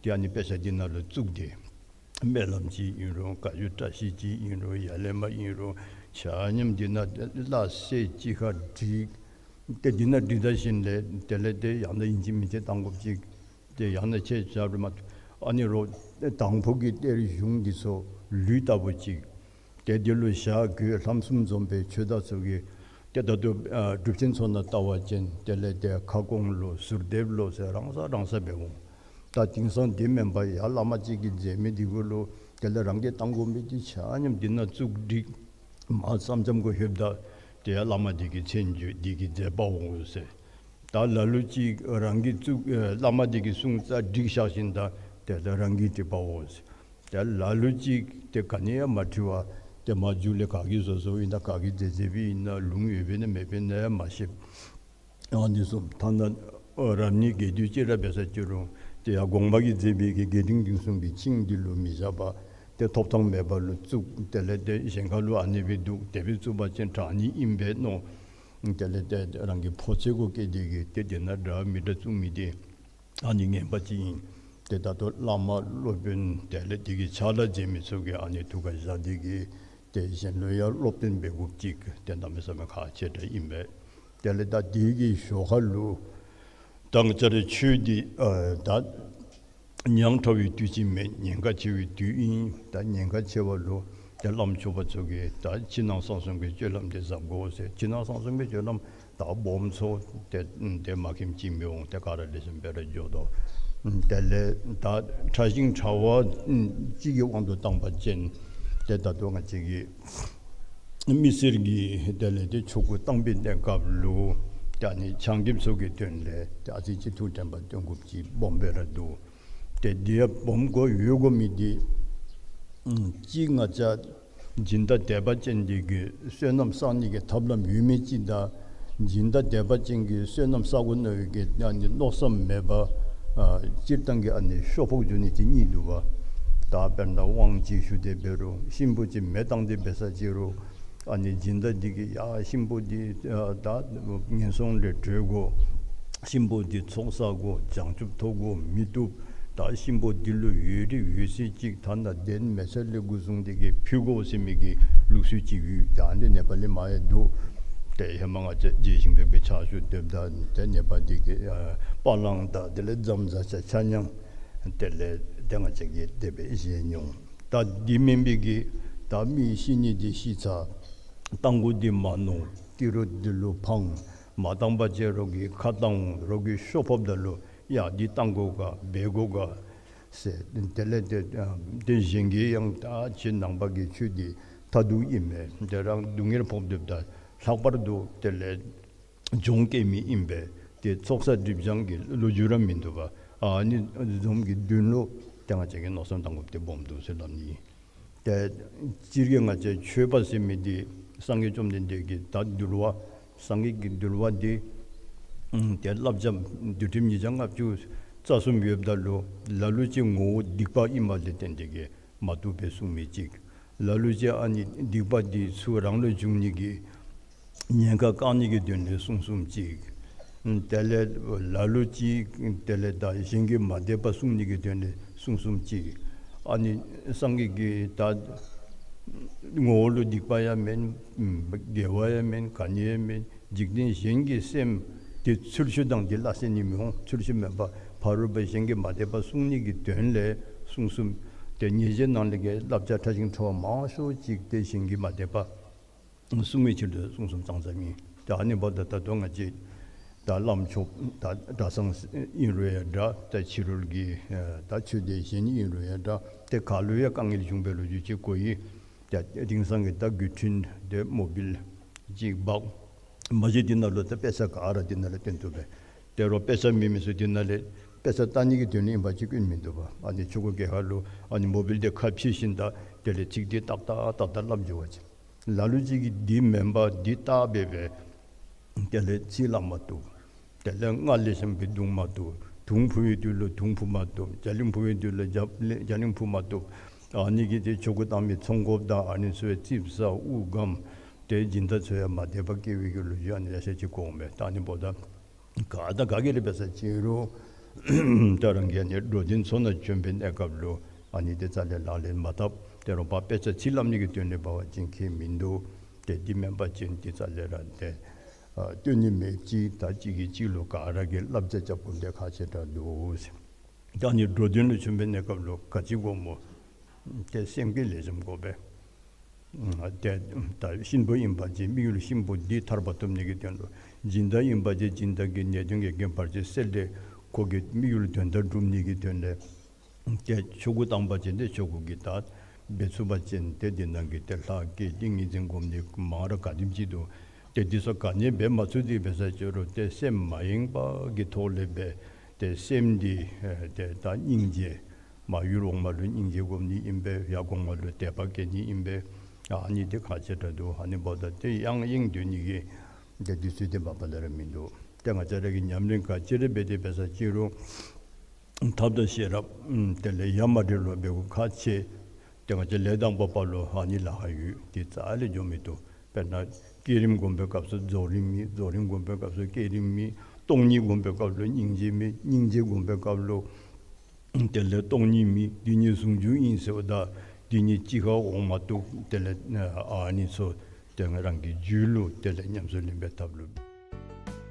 ཏེ་ཨ་ནི་དཔེ་ཆ་འདི་ན་ལུ་བཙུགས་ཏེ་སྨོན་ལམ་ཅིག་ཨིན་རུང་བཀའ་བརྒྱུད་བཀྲ་ཤིས་ཅིག་ཨིན་རུང་ཡར་ལས་མར་ཨིན་རུང་ཆ་མཉམ་འདི་ན་སླ་བསྲེ་གཅིག་ཁར་བསྒྲིགས། ཏེ་འདི་ན་བསྒྲིགས་ད་ཞིནམ་ལས་དེ་ལས་ཏེ་ཡང་ན་ཨིན་ཅི་མིན་ཅི་བཏང་དགོཔ་ཅིག་ཏེ་ཡང་ན་ཆེ་ཆ་རུང་མ་ཨ་ནི་རོགས་དང་ཕུ་གི་གཏེར་གཞུང་འདི་ཚུ་ལུད་ལྟ་བུ་ཅིག་ཏེ་འདི་ལུ་ཞག་དགོས་ལྷམ་གསུམ་འཛོམས་པའི་ཆོས་བདག་ཚུ་གིས་ཏེ་ད་ལྟོ་ཨ་སྒྲུབ་ཆེན་ཚུ་ནང་ལྟ་བ་ཅིན་དེ་ལས་ཏེ་ཁ་སྐོང་ལོ་ཟུར་འདེབས་ལོ་ཟེར་རང་ས་རང་ས་འབད་འོང་། ད་དེང་སང་འདི་མེན་པར་ཡར་བླ་མ་ཅིག་གིས་མཛད་མི་འདི་གུ་ལུ་དེ་ལས་རང་གིས་བཏང་དགོ་མི་འདི་ཆ་མཉམ་འདི་ན་བཙུགས་བསྒྲིགས། མར་ཙམ་ཙམ་གུ་ལྷོདཔ་ད་ཏེ་ཡར་བླ་མ་འདི་གི་མཚན་བརྗོད་འདི་གི་མཛད་པ་འོང་ཟེར། ད་ལ་ལུ་ཅིག་རང་གིས་བཙུགས་ཨེ་བླ་མ་འདི་གིས་གསུངས་རྩ་བསྒྲིགས་བཞག་ཞིནམ་ད་དེ་ལས་རང་གིས་བྲིས་པའོ་ཟེར། ད་ལ་ལུ་ཅིག་ཏེ་ག་ནི་ཡང་མ་བྲི་བར་ཏེ་མར་མཇུག་ལས་ག་གིས་བཟོ་བཟོཝ་ཨིན་ན་ག་གིས་མཛད་མཛདཔ་ཨིན་ན་ལུང་ཡོདཔ་ཨིན་ན་མེདཔ་ཨིན་ན་ཡང་མ་ཤེས། ཨ་ནི་བཟུམ་ཐ་ན་ཨ་རབ་གནས་རྒྱས་བསྡུས་ཅིག་ར་འབད་ས་ཅིག་རུང་ཏེ་ཡར་གོང་མ་གིས་མཛད་པའི་གི་རྒྱས་འབྲིང་བསྡུས་གསུམ་གྱི་ཆིངས་འདི་ལུ་མི་བཞག་པར་ཏེ་ཐོབ་ཐངས་མེད་པ་ལུ་བཙུགས། དེ་ལས་ཏེ་གཞན་ཁ་ལུ་ཨ་ནི་སྦེ་འདུག། དེ་སྦེ་བཙུགས་པ་ཅིན་དྲག་ནི་ཨིན་པས་མནོ། དེ་ལས་ཏེ་རང་གི་ཕོ་ཚོད་གུ་བཀལ་ཏེ་གི་ཏེ་དེ་ན་འདྲ་མི་འདྲ་བཙུགས་མི་འདི་ཨ་ནི་ངན་པ་ཅིག་ཨིན། ཏེ་ད་ལྟོ་བླ་མ་སློབ་དཔོན་དེ་ལས་དེ་གི་ཕྱག་ལཱ་མཛད་མི་ཚུ་གིས་ཨ་ནི་ཐུགས་ཁར་བཞག་སྟེ་གི་ཏེ་གཞན་ལུ་ཡང་སློབ་སྟོན་འབད་དགོཔ་ཅིག་ཏེ་གནམ་མེད་ས་མེད་ཁག་ཆེ་དྲགས་ཨིན་པས། དེ་ལས་ད་དེ་གི་ཞོར་ཁ་ལུ་ད་ང་བཅས་རའི་ཆོས་འདི་ཨ་ད་ཉག་ཕྲ་བའི་དུས་ཅིག་མེན། ཉེན་ཁ་ཆེ་བའི་དུས་ཨིན། ད་ཉེན་ཁ་ཆེ་བ་ལུ་ཏེ་བླམ་ཆོསཔ་ཚུ་གིས་ད་ཕྱི་ནང་གསང་གསུམ་གྱི་སྤྱོད་ལམ་འདི་གཟབ་དགོ་ཟེར། ཕྱི་ནང་གསང་གསུམ་གྱི་སྤྱོད་ལམ་ད་སྦོམ་ཚུ་ཏེ་ཏེ་མ་མཁྱེནམ་ཅིག་མི་འོང་། ཏེ་ག་ར་ལེགས་ཤོམ་སྦེ་ར་འགྱོ་དོ། དེ་ལས་ད་ཕྲ་ཞིང་ཕྲ་བ་ཅིག་གི་དབང་དུ་བཏང་པ་ཅིན་ཏེ་ད་ལྟོ་ང་བཅས་ཀྱི་མི་སེར་གྱི་དེ་ལས་ཏེ་ཆོ་ག་བཏང་པའི་གནས་སྐབས་ལུ་ཏེ་ཨ་ནི་ཆང་རྐྱབ་ཚུ་གི་དོན་ལས་ཏེ་ཨ་ཙི་ཅིག་ཐུགས་དྲན་པ་བཏོན་དགོཔ་ཅིག་སྦོམ་སྦེ་ར་འདུག། ཏེ་འདི་ཡང་སྦོམ་དགོ་ཡོད་དགོ་མི་འདི་ཨམ་གཅིག་ང་བཅས་སྦྱིན་བདག་དད་པ་ཅན་འདི་གིས་བསོད་ནམས་བསག་ནི་གི་ཐབས་ལམ་ཡོད་མི་ཅིག་དང་སྦྱིན་བདག་དད་པ་ཅན་གྱིས་བསོད་ནམས་བསག་དགོ་མནོ་བའི་གི་ཨ་ནི་མནོ་བསམ་མེད་པར་ཨ་སྤྱིར་བཏང་གི་ཨ་ནི་ཤོ་ཕོག་འགྱོ་ནི་ཅིག་གཉིས་འདུག་པ། ད་དཔེར་ན་དབང་ཅིག་ཞུ་སྟེ་འབད་རུང་གཤིན་པོ་ཅིག་མེ་བཏང་སྟེ་འབད་ས་ཅིག་རུང་ཨ་ནི་སྦྱིན་བདག་འདི་གིས་ཡ་གཤིན་པོ་འདི་ཨ་ད་ངན་སོང་ལས་གྲོལ་དགོ། གཤིན་པོ་འདི་ཚོགས་བསགས་དགོ། བྱང་ཆུབ་ཐོབ་དགོ་མི་བཏུབ། ད་གཤིན་པོ་འདི་ལུ་འོས་རིགས་འོས་གསོལ་ཅིག་ཐ་ན་གདན་མལ་ཆ་ལས་འགོ་བཟུང་སྟེ་གི་ཕུལ་དགོ་ཟེར་མི་གི་ལུགས་སྲོལ་ཅིག་ཡོད། ད་འདི་ནེ་པ་ལི་མ་ཡང་འདུག། ཏེ་ཧེ་མ་ང་བཅས་རྗེ་ཞིང་ཕེབས་པའི་ཕྱག་ཞུ་སྡོདཔ་ད་ཏེ་ནེ་པ་འདི་གི་ཨ་པ་ལང་དང་དེ་ལས་ཛམ་བཟའ་ཆ་ཆ་མཉམ་དེ་ལས་ཏེ་ང་བཅས་ཀྱིས་དེ་སྦེ་བཞེས་མྱོང་། ད་འདི་མེན་པའི་གི་ད་མི་ཤི་ནི་འདི་ཤི་ཚར། རྟ་མགོ་འདི་མ་ནོར། ཏི་རུ་འདི་ལུ་ཕངས། མ་བཏང་པ་ཅིན་རོགས་ཀྱིས་ཁ་བཏང་འོང་། རོགས་ཀྱིས་ཤོ་ཕོགཔ་ད་ལུ་ཡ་འདི་བཏང་དགོ་ག་འབད་དགོ་ག་ཟེར། དེ་ལས་ཏེ་ཏེ་གཞན་གྱིས་ཡང་ད་ཁྱེད་ནང་པ་གི་ཆོས་འདི་ ཁ་ཐུག་ཨིན་མས། ཏེ་རང་སྡུག་བསྔལ་ཕོག་སྡོདཔ་ད་ལྷག་པར་དུ་དེ་ལས་གྱོང་བཀལ་མི་ཨིན་པས། ཏེ་ཚོགས་བསགས་སྒྲིབ་སྦྱང་གི་ལོ་རྒྱུས་ར་མིན་འདུག་པ། ཨ་ནི་འཛོམས་ཀྱི་དོན་ལུ་ཏེ་ང་བཅས་ཀྱིས་མནོ་བསམ་བཏང་དགོཔ་དེ་སྦོམ་འདུག་ཟེར་སླབ་ནི། ཏེ་སྤྱིར་གྱིས་ང་བཅས་མཆོད་པ་ཟེར་མི་འདི་སངས་རྒྱས་བཅོམ་ལྡན་འདས་ཀྱི་ད་འདུལ་བ་སངས་རྒྱས་ཀྱི་འདུལ་བ་འདི་ཏེ་བསླབ་བྱ་འདུལ་ཁྲིམས་ཉིས་བརྒྱ་ལྔ་བཅུ་རྩ་གསུམ་ཡོདཔ་ད་ལུ་ལ་ལུ་ཅིག་ངོ་བོ་སྡིག་པ་ཨིནམ་ལས་བརྟེན་ཏེ་གིས་མ་བཏུབ་པའི་གསུང་མི་ཅིག། ལ་ལུ་ཅིག་ཨ་ནི་སྡིག་པ་འདི་ཚུ་རང་ལུ་འབྱུང་ནི་གི་ཉེན་ཁ་བཀག་ནི་གི་དོན་ལས་གསུང་གསུངམ་ཅིག། དེ་ལས་ལ་ལུ་ཅིག་དེ་ལས་ད་གཞན་གྱིས་མ་དད་པ་གསུང་ནི་གི་དོན་ལས་གསུང་གསུངམ་ཅིག། ཨ་ནི་སངས་རྒྱས་ཀྱིས་ད་ངོ་བོ་ལུ་སྡིག་པ་ཡང་མེན། དགེ་བ་ཡང་མེན། ག་ནི་ཡང་མེན། འཇིག་རྟེན་གཞན་གྱི་སེམས་དེ་ཚུལ་འཆོས་དང་དེ་སླ་བསྲེ་ནི་མི་འོང་། ཚུལ་འཆོས་མེད་པ་ཕ་རོལ་པོ་གཞན་གྱིས་མ་དད་པ་གསུང་ནི་གི་དོན་ལས་གསུང་གསུངམ། ཏེ་ཉེས་བྱས་ནང་ལས་ཀྱི་བསླབ་བྱ་ཕྲ་ཞིང་ཕྲ་བ་མང་ཤོས་ཅིག་ཏེ་གཞན་གྱིས་མ་དད་པ་གསུང་བའི་ཕྱིར་དུ་གསུང་གསུངམ་ཙང་ཙ་ཨིན། ཏེ་ཨ་ནི་འབདཝ་ད་ད་ལྟོ་ང་བཅས་ད་བླམ་ཆོསཔ་ད་གྲྭ་ཚང་ཨིན་རུང་ཡང་འདྲ། ད་ཕྱི་རོལ་གྱི་ད་ཆོས་སྡེ་གཞན་ཨིན་རུང་ཡང་འདྲ། ཏེ་ག་ལུ་ཡང་དཀའ་ངལ་བྱུང་བའི་ལོ་རྒྱུས་ཅིག་གོ་ཡི། ཏེ་དེང་སང་གི་ད་བརྒྱུད་འཕྲིན་དེ་མོ་བཱའིལ་ཅིག་འབག་མ་གཞི་དེ་ནང་ལུ་ད་དཔེ་ཆ་ག་ར་དེ་ནང་ལས་སྟོན་བཏུབ་པས། དེ་རུང་དཔེ་ཆ་མེད་མི་ཚུ་དེ་ནང་ལས་དཔེ་ཆ་ལྟ་ནི་གི་དོན་ལས་ཨིན་པ་ཅིན་སྐྱོན་མིན་འདུག་པ། ཨ་ནི་ཆོ་ག་གི་ཁར་ལུ་ཨ་ནི་མོ་བཱའིལ་དེ་ཁ་ཕྱེ་ཞིནམ་ད་དེ་ལས་ཚིག་དེ་ཏག་ཏག་ཏག་ཏག་སླབ་འགྱོ་བ་ཅིན་ལ་ལུ་ཅིག་གིས་འདི་མེན་པ་འདི་བལྟ་སྦེ་སྦེ་དེ་ལས་ཚིག་སླབ་མ་བཏུབ། དེ་ལས་སྔགས་ལེགས་ཤོམ་སྦེ་བརྡུང་མ་བཏུབ། དུང་ཕུ་བའི་དུས་ལུ་དུང་ཕུ་མ་བཏུབ། རྒྱ་གླིང་ཕུ་བའི་དུས་ལུ་རྒྱ་གླིང་ཕུ་མ་བཏུབ། ཨ་ནི་གིས་ཏེ་ཆོ་ག་བཏང་མི་ཚོང་དཔོན་དང་ཨ་ནི་ཚུ་ཡང་ཙིགཔ་ཟ་དབུགས་སྒམ། ཏེ་སྦྱིན་བདག་ཚུ་ཡང་མ་དད་པ་སྐྱེ་བའི་གི་ལོ་རྒྱུས་ཨ་ནི་ལེ་ཤ་ཅིག་གོཝ་མས། ད་ཨ་ནི་འབདཝ་ད་ག་དང་ག་གིས་ར་འབད་ས་ཅིན་རུང་ད་རང་གིས་ཨ་ནི་འགྲོ་དོན་ཚོགས་ནང་བྱོན་པའི་གནས་སྐབས་ལུ་ཨ་ནི་དེ་རྩ་ལས་ལག་ལེན་མ་འཐབ། དེ་རུང་པ་དཔེ་ཆ་ཚིག་སླབ་ནི་གི་དོན་ལས་འབད་བ་ཅིན་ཁྱད་མིན་འདུག། ཏེ་འདི་མེན་པ་ཅིན་དེ་རྩ་ལས་ར་ཏེ་ཨ་སྟོན་ནི་མེདཔ་ཅིག། ད་གཅིག་གིས་གཅིག་ལུ་ག་ར་གིས་བསླབ་བྱ་རྐྱབ་དགོཔ་དེ་ཁག་ཆེ་དྲགས་འདུག་ཟེར། ད་ཨ་ནི་འགྲོ་དོན་ལུ་བྱོན་པའི་གནས་སྐབས་ལུ་ག་ཅི་དགོཔ་སྨོ། ཏེ་སེམས་བསྐྱེད་ལེགས་ཤོམ་དགོ་པས། ཨ་ཏེ་ད་གཤིན་པོ་ཨིན་པ་ཅིན་དམིགས་ཡུལ་གཤིན་པོ་འདི་ཐར་པ་ཐོབ་ནི་གི་དོན་ལུ། སྦྱིན་བདག་ཨིན་པ་ཅིན་སྦྱིན་བདག་གི་ནད་གདོན་གྱི་རྐྱེན་བར་ཆད་སེལ་ཏེ་ཁོ་གི་དམིགས་ཡུལ་དོན་དག་སྒྲུབ་ནི་གི་དོན་ལས། ཏེ་ཆོ་ག་བཏང་པ་ཅིན་ཏེ་ཆོ་ག་གི་ད་འབད་ཚུགས་པ་ཅིན་ཏེ་འདི་ནང་གི་ཏེ་ལྷ་བསྐྱེད་ཏིང་ངེ་འཛིན་སྒོམ་ནི་མང་ར་ག་དེམ་ཅིག་འདུག། ཏེ་འདི་ཚུ་ག་ནི་འབད་མ་ཚུགས་ཏེ་འབད་ས་ཅིན་རུང་ཏེ་སེམས་མ་ཡེངས་པ་གི་ཐོག་ལས་འབད་ཏེ་སེམས་འདི་ཨེ་ཏེ་ད་སྙིང་རྗེ་མར་ཡུལ་འོག་མ་ལུ་སྙིང་རྗེ་སྒོམ་ནི་ཨིན་པས། ཡར་གོང་མ་ལུ་དད་པ་བསྐྱེད་ནི་ཨིན་པས། ཨ་ནི་འདི་ཁག་ཆེ་དྲགས་འདུག། ཨ་ནི་འབདཝ་ད་ཏེ་ཡང་ཡེངས་སྡོད་ནི་གི་ཏེ་དུས་ཚོད་འདི་མ་པ་ལས་ར་མིན་འདུག། ཏེ་ང་བཅས་ར་གིས་ཉམས་ལེན་ག་ཅི་ར་འབད་དེ་འབད་ས་ཅིན་རུང་ཐབས་དང་ཤེས་རབ་ཨམ་དེ་ལས་ཡ་མ་བྲལ་བར་འབད་དགོཔ་ཁག་ཆེ། ཏེ་ང་བཅས་ལས་དང་པོ་པ་ལུ་ཨ་ནི་ལཱ་ཁག་ཡོད། དེ་རྩ་ལས་འགྱོ་མི་བཏུབ། དཔེར་ན་བསྐྱེད་རིམ་སྒོམ་པའི་སྐབས་སུ་རྫོགས་རིམ་མེད། རྫོགས་རིམ་སྒོམ་པའི་སྐབས་སུ་བསྐྱེད་རིམ་མེད། སྟོང་ཉིད་སྒོམ་པའི་སྐབས་ལུ་སྙིང་རྗེ་མེད། སྙིང་རྗེ་སྒོམ་པའི་སྐབས་ལུ་དེ་ལས་སྟོང་ཉིད་མེད། འདི་ཉིད་ཟུང་འཇུག་ཨིན་ཟེརཝ་ད་འདི་ཉིད་གཅིག་ཁར་འོང་མ་བཏུབ། དེ་ལས་ཨ་ནི་ཚུ་ཏེ་རང་གི་རྒྱུད་ལུ་དེ་ལས་ཉམས་སུ་ལེན་པའི་ཐབས་ལུ།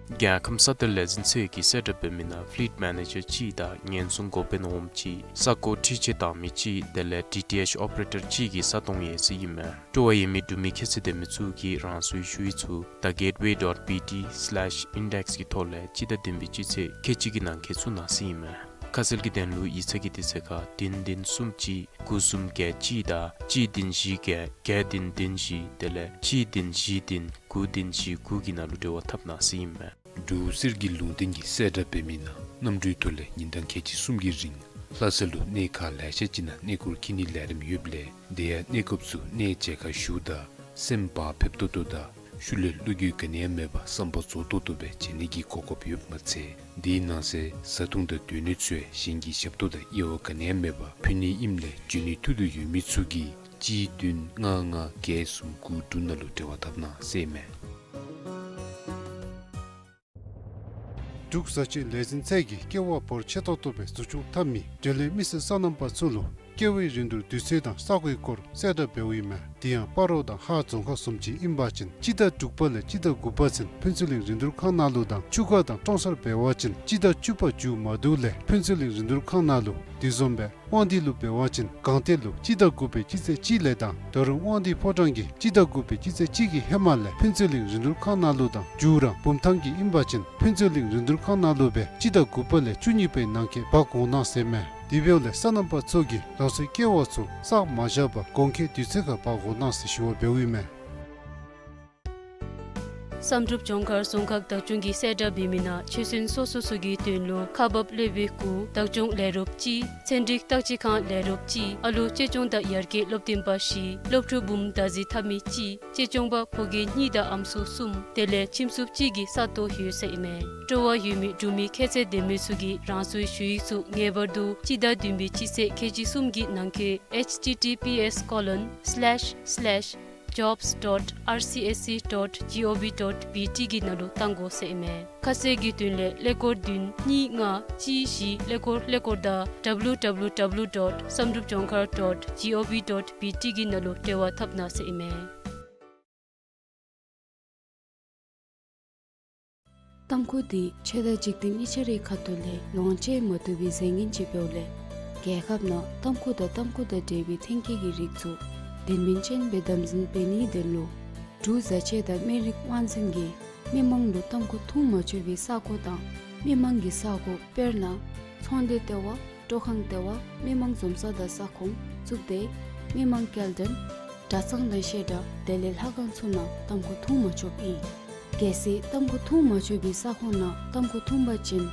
རྒྱལ་ཁམས་ས་མཐོའི་ལས་འཛིན་ཚད་ཀྱིས་གསལ་བསྒྲགས་འབད་མི་ནང་ཕི་ལིཊ་མེ་ནེ་ཇར་གཅིག་དང་ཉེན་སྲུང་འགོ་དཔོན་འོགམ་གཅིག། ས་སྒོ་འཁྲིད་ཆས་བཏང་མི་གཅིག། དེ་ལས་ཌི་ཊི་ཨེཆ་ཨོ་པ་རེ་ཊར་གཅིག་གི་ས་སྟོང་ཡོད་ཟེར་ཨིན་མས། སྤྲོ་བ་ཡོད་མི་འབྲུག་མི་ཁྱད་ཚད་ལྡན་མི་ཚུ་གིས་རང་སོའི་ཞུ་ཡིག་ཚུ་the gateway dot B T slash index གི་ཐོག་ལས་སྤྱི་ཟླ་བདུན་པའི་སྤྱི་ཚེས་ཁལ་གཅིག་གི་ནང་འཁོད་ཚུད་གནང་ཟེར་ཨིན་མས། ཁ་གསལ་གྱི་དོན་ལུ་ཡིག་ཚང་གི་དུས་ཚོད་ཁར་བདུན་བདུན་གསུམ་གཅིག་དགུ་གསུམ་བརྒྱད་གཅིག་དང་གཅིག་བདུན་བཞི་བརྒྱད་བརྒྱད་བདུན་བདུན་བཞི་དེ་ལས་གཅིག་བདུན་བཞི་བདུན་དགུ་བདུན་བཞི་དགུ་གི་ནང་ལུ་འབྲེལ་བ་འཐབ་གནང་ཟེར་ཨིན་མས། འབྲུག་གསེར་གྱི་ལུང་བསྟན་གྱིས་གསལ་བསྒྲགས་འབད་མི་ནང་གནམ་གྲུའི་ཐོག་ལས་ཉིན་གྲངས་ཁལ་གཅིག་གསུམ་གྱི་རིང་ལྷ་ས་ལུ་གནས་ཁག་ལེ་ཤ་ཅིག་ནང་གནས་སྐོར་འཁྱིད་ནིའི་ལས་རིམ་ཡོདཔ་ལས་དེ་ཡང་གནས་སྐབས་སུ་གནས་མཇལ་ཁ་ཞུཝ་ད་སེམས་བག་ཕེབས་ཏོག་ཏོ་དང་ཤུལ་ལས་བློ་འགྱོད་ག་ནི་ཡང་མེད་པར་བསམ་པ་རྫོགས་ཏོག་ཏོ་སྦེ་མཇལ་ནི་གི་གོ་སྐབས་ཡོདཔ་མ་ཚད་དེའི་ནང་གསེས་བཟའ་འཐུང་དང་སྡོད་གནས་ཚུ་ཡང་གཞན་གྱི་ཞབས་ཏོག་དང་དབྱེ་བ་ག་ནི་ཡང་མེད་པར་ཕུལ་ནི་ཨིནམ་ལས་འབྱོན་ནིའི་ཐུགས་འདོད་ཡོད་མི་ཚུ་གིས་གཅིག་བདུན་ལྔ་ལྔ་བརྒྱད་གསུམ་དགུ་དྲུག་ནང་ལུ་འབྲེལ་བ་འཐབ་གནང་ཟེར་ཨིན་མས། འབྲུག་བཟའ་སྤྱོད་ལས་འཛིན་ཚད་ཀྱིས་ཀེ་བ་འབོར་ཆེ་ཏོག་ཏོ་སྦེ་འཛུགས་སྐྱོང་འཐབ་མི་འབྲེལ་ཡོད་མི་སེར་སོ་ནམ་པ་ཚུ་ལུ་ཀེ་བའི་རིན་བསྡུར་དུས་ཚོད་དང་ས་གོའི་སྐོར་གསལ་བསྒྲགས་འབདཝ་ཨིན་མས། དེ་ཡང་སྤ་རོ་དང་ཧཱ་རྫོང་ཁག་བཟུམ་ཅིག་ཨིན་པ་ཅིན་སྤྱི་ཟླ་དྲུག་པ་ལས་སྤྱི་ཟླ་དགུ་པ་ཚུན་ཕུན་ཚོགས་གླིང་རིན་བསྡུར་ཁང་ནང་ལུ་དང་ཆུ་ཁ་དང་ཀྲོང་གསར་འབད་བ་ཅིན་སྤྱི་ཟླ་བཅུ་པ་མཇུག་མ་བསྡུ་ལས་ཕུན་ཚོགས་གླིང་རིན་བསྡུར་ཁང་ནང་ལུ། དེ་བཟུམ་སྦེ་དབང་འདུས་ལུ་འབད་བ་ཅིན་སྒང་སྟེང་ལུ་སྤྱི་ཟླ་དགུ་པའི་སྤྱི་ཚེས་གཅིག་ལས་དང་ད་རུང་དབང་འདུས་ཕོ་བྲང་གི་སྤྱི་ཟླ་དགུ་པའི་སྤྱི་ཚེས་གཅིག་གི་ཧེ་མ་ལས་ཕུན་ཚོགས་གླིང་རིན་བསྡུར་ཁང་ནང་ལུ་དང་མཇུག་ར་བུམ་ཐང་གི་ཨིན་པ་ཅིན་ཕུན་ཚོགས་གླིང་རིན་བསྡུར་ཁང་ནང་ལུ་སྦེ་སྤྱི་ཟླ་དགུ་པ་ལས་བཅུ་གཉིས་པའི་ནང་འཁོད་འབག་འོང་གནང་ཟེར་ཨིན་མས། དེ་འབདཝ་ལས་སོ་ནམ་པ་ཚུ་གིས་རང་སོའི་ཀེ་བ་ཚུ་བསགས་མ་བཞག་པར་གོང་འཁོད་དུས་ཚོད་ཁར་འབག་འོང་གནང་ཟེར་ཞུ་བ་འབདཝ་ཨིན་མས། བསམ་གྲུབ་ལྗོངས་མཁར་རྫོང་ཁག་བདག་སྐྱོང་གིས་གསལ་བསྒྲགས་འབད་མི་ནང་ཆོས་སྲུང་སོ་སོ་སོ་གི་དོན་ལུ་ཁག་འབག་སློབ་དཔོན་དགུ། བདག་སྐྱོང་ལས་རོགསཔ་གཅིག། ཚན་རིག་བརྟག་དཔྱད་ཁང་ལས་རོགསཔ་གཅིག། ཨ་ལོ་གཅེས་སྐྱོང་དང་ཡར་རྒྱས་སློབ་སྟོན་པ་བཞི། སློབ་ཕྲུག་འབུམ་བདག་འཛིན་འཐབ་མི་གཅིག། གཅེས་སྐྱོང་པ་ཕོ་སྐྱེས་གཉིས་དང་ཨམ་སྲུ་གསུམ། དེ་ལས་ཁྱིམ་སྲུང་གཅིག་གི་ས་སྟོང་ཡོད་ཟེར་ཨིན་མས། སྤྲོ་བ་ཡོད་མི་འབྲུག་མི་ཁྱད་ཚད་ལྡན་མི་ཚུ་གིས་རང་སོའི་ཞུ་ཡིག་ཚུ་ངེས་པར་དུ་སྤྱི་ཟླ་བདུན་པའི་སྤྱི་ཚེས་ཁལ་གཅིག་གསུམ་གྱི་ནང་འཁོད་H T T P S colon slash slash jobs dot R C S C dot gov dot B T གི་ནང་ལུ་བཏང་དགོ་ཟེར་ཨིན་མས། ཁ་གསལ་གྱི་དོན་ལས་ཀླད་ཀོར་བདུན་གཉིས་ལྔ་གཅིག་བཞི་ཀླད་ཀོར་ཀླད་ཀོར་དང་W W W dot samdrupjongkhar dot gov dot B T གི་ནང་ལུ་འབྲེལ་བ་འཐབ་གནང་ཟེར་ཨིན་མས། ཏམ་ཁུ་འདི་ཆོས་དང་འཇིག་རྟེན་གཉིས་ཆ་རའི་ཁ་ཐུག་ལས་ལོངས་སྤྱོད་མ་བཏུབ་པའི་རྫས་ངན་ཅིག་འབདཝ་ལས་རྒྱལ་ཁབ་ནང་ཏམ་ཁུ་དང་ཏམ་ཁུ་དང་འབྲེལ་བའི་ཐོན་སྐྱེད་ཀྱི་རིགས་ཚུ་དོན་སྨིན་ཅན་སྦེ་དམ་འཛིན་འབད་ནིའི་དོན་ལུ་འབྲུག་བཟའ་ཆས་དང་སྨན་རིགས་དབང་འཛིན་གྱིས་མི་མང་ལུ་ཏམ་ཁུ་འཐུང་མ་ཆོག་པའི་ས་གོ་དང་མི་མང་གི་ས་གོ་དཔེར་ན་ཚོང་སྡེ་ལྟེ་བ། སྤྲོ་ཁང་ལྟེ་བ། མི་མང་འཛོམས་ས་དང་ས་ཁོངས། གཙུག་སྡེ། མི་མང་སྐྱེལ་འདྲེན། གྲྭ་ཚང་དང་བཤད་གྲྭ་དེ་ལས་ལྷ་ཁང་ཚུ་ནང་ཏམ་ཁུ་འཐུང་མ་ཆོགཔ་ཨིན། གལ་སྲིད་ཏམ་ཁུ་འཐུང་མ་ཆོག་པའི་ས་ཁོངས་ནང་ཏམ་ཁུ་འཐུང་པ་ཅིན་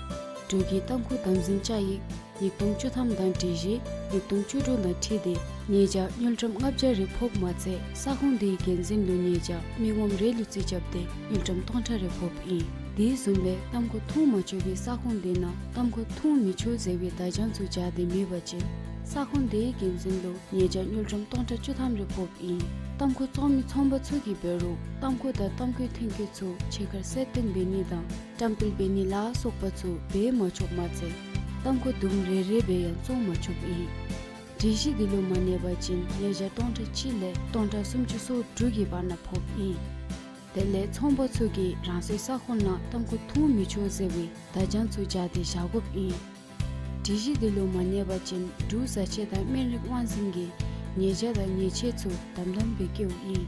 འབྲུག་གི་ཏམ་ཁུ་དམ་འཛིན་བཅའ་ཡིག་ཉིས་སྟོང་བཅུ་ཐམ་དང་སྒྲིག་གཞི་ཉིས་སྟོང་བཅུ་དྲུག་དང་འཁྲིལ་ཏེ་ཉེས་བྱ་དངུལ་ཀྲམ་ལྔ་བརྒྱ་རེ་ཕོགཔ་མ་ཚད་ས་ཁོངས་དེའི་འགན་འཛིན་ལུ་ཉེས་བྱ་མི་ངོམ་རེ་ལུ་རྩིས་རྐྱབ་སྟེ་དངུལ་ཀྲམ་སྟོང་ཕྲག་རེ་ཕོགཔ་ཨིན། དེ་བཟུམ་སྦེ་ཏམ་ཁུ་འཐུང་མ་ཆོག་པའི་ས་ཁོངས་དེ་ནང་ཏམ་ཁུ་འཐུང་མི་ཆོག་ཟེར་བའི་བརྡ་བྱང་ཚུ་སྦྱར་ཏེ་མེད་པ་ཅིན་ས་ཁོངས་དེའི་འགན་འཛིན་ལུ་ཉེས་བྱ་དངུལ་ཀྲམ་སྟོང་ཕྲག་བཅུ་ཐམ་རེ་ཕོགཔ་ཨིན། ཏམ་ཁུ་བཙོང་མི་ཚོང་པ་ཚུ་གིས་འབད་རུང་ཏམ་ཁུ་དང་ཏམ་ཁུའི་ཐོན་སྐྱེད་ཚུ་ཕྱི་ཁར་གསལ་སྟོན་འབད་ནི་དང་བཀྲམ་སྤེལ་འབད་ནི་ལ་སོགས་པ་ཚུ་འབད་མ་ཆོགཔ་མ་ཚད་ཏམ་ཁུ་དུམ་རེ་རེ་སྦེ་ཡང་བཙོང་མ་ཆོགཔ་ཨིན། སྒྲིག་གཞི་འདི་ལུ་མ་གནས་པ་ཅིན་ཉེས་བྱ་སྟོང་ཕྲག་གཅིག་ལས་སྟོང་ཕྲག་སུམ་ཅུ་སོ་དྲུག་གི་བར་ན་ཕོགཔ་ཨིན། དེ་ལས་ཚོང་པ་ཚུ་གིས་རང་སོའི་ས་ཁོངས་ནང་ཏམ་ཁུ་འཐུང་མི་ཆོག་ཟེར་བའི་བརྡ་བྱང་ཚུ་སྦྱར་ཏེ་བཞག་དགོཔ་ཨིན། སྒྲིག་གཞི་འདི་ལུ་མ་གནས་པ་ཅིན་འབྲུག་བཟའ་ཆས་དང་སྨན་རིགས་དབང་འཛིན་གྱིས་ཉེས་བྱ་དང་ཉེས་ཆད་ཚུ་དམ་དམ་སྦེ་བཀལཝ་ཨིན།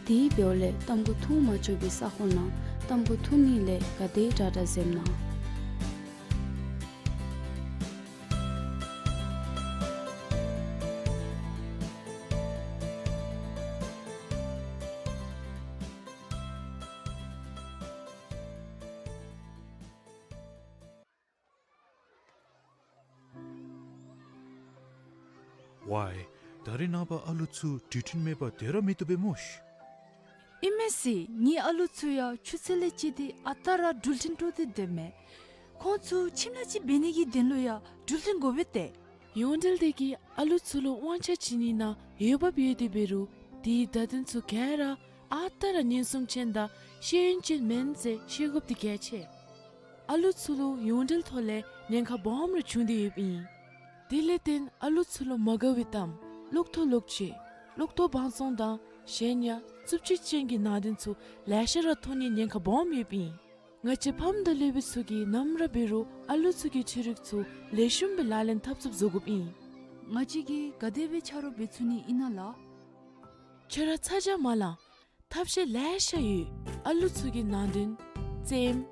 དེ་འབདཝ་ལས་ཏམ་ཁུ་འཐུང་མ་ཆོག་པའི་ས་ཁོངས་ནང་ཏམ་ཁུ་འཐུང་ནི་ལས་ག་དེ་དྲག་དྲག་འཛེམ་གནང་། ཝའི། ད་རེས་ནངས་པ་ཨ་ལུ་ཚུ་དུས་མཐུན་མེད་པར་སྡོད་ར་མི་བཏུབ་པས་སྨོ་ཤི། ཨིན་མས་ཟེར། ངེའི་ཨ་ལུ་ཚུ་ཡང་ཆུ་ཚོད་ལས་བཅད་དེ་ཨ་རྟག་ར་འགྲུལ་འཕྲིན་དཀྲོག་སྟེ་སྡོད་མས། ཁོང་ཚུ་ཁྱིམ་ལས་ཅིག་འབད་ནི་གི་དོན་ལུ་ཡང་འགྲུལ་འཕྲིན་དགོ་པས་ཏེ། ཡོངས་འབྲེལ་དེ་གིས་ཨ་ལུ་ཚུ་ལུ་དབང་ཆ་བྱིན་ནི་ནང་འོས་འབབ་ཡོད་དེ་འབད་རུང་དེའི་བརྡ་དོན་ཚུ་ག་ར་ཨ་རྟག་ར་ཉེན་སྲུང་ཅན་དང་ཤེས་ཡོན་ཅན་མེན་ཟེར་ཤེས་དགོཔ་འདི་གལ་ཆེ། ཨ་ལུ་ཚུ་ལུ་ཡོངས་འབྲེལ་ཐོག་ལས་ཉེན་ཁ་སྦོམ་རེ་བྱུང་སྟེ་ཡོདཔ་ཨིན། དེ་ལས་བརྟེན་ཨ་ལུ་ཚུ་ལུ་མ་དགའ་བའི་གཏམ་གློག་ཐོག་ལོག་སྤྱོད་གློག་ཐོག་སྦང་བཙོང་དང་གཞན་ཡང་རྩུབ་སྤྱོད་ཅན་གྱི་ནང་དོན་ཚུ་ལེ་ཤ་ར་མཐོང་ནིའི་ཉེན་ཁ་སྦོམ་ཡོདཔ་ཨིན། ང་བཅས་ཕམ་དང་སློབ་དཔོན་ཚུ་གིས་ནམ་ར་འབད་རུང་ཨ་ལུ་ཚུ་གི་འཕྲུལ་རིག་ཚུ་ལེགས་ཤོམ་སྦེ་ལག་ལེན་འཐབ་ཚུགསཔ་བཟོ་དགོཔ་ཨིན། ང་བཅས་ཀྱིས་ག་དེ་སྦེ་ཆ་རོགས་འབད་ཚུགས་ནི་ཨིན་ན་ལགས། ཁྱོད་ར་ཚ་གྱང་མ་ལང་། ཐབས་ཤེས་ལེ་ཤ་ཡོད། ཨ་ལུ་ཚུ་གི་ནང་དོན་རྩེདམོ་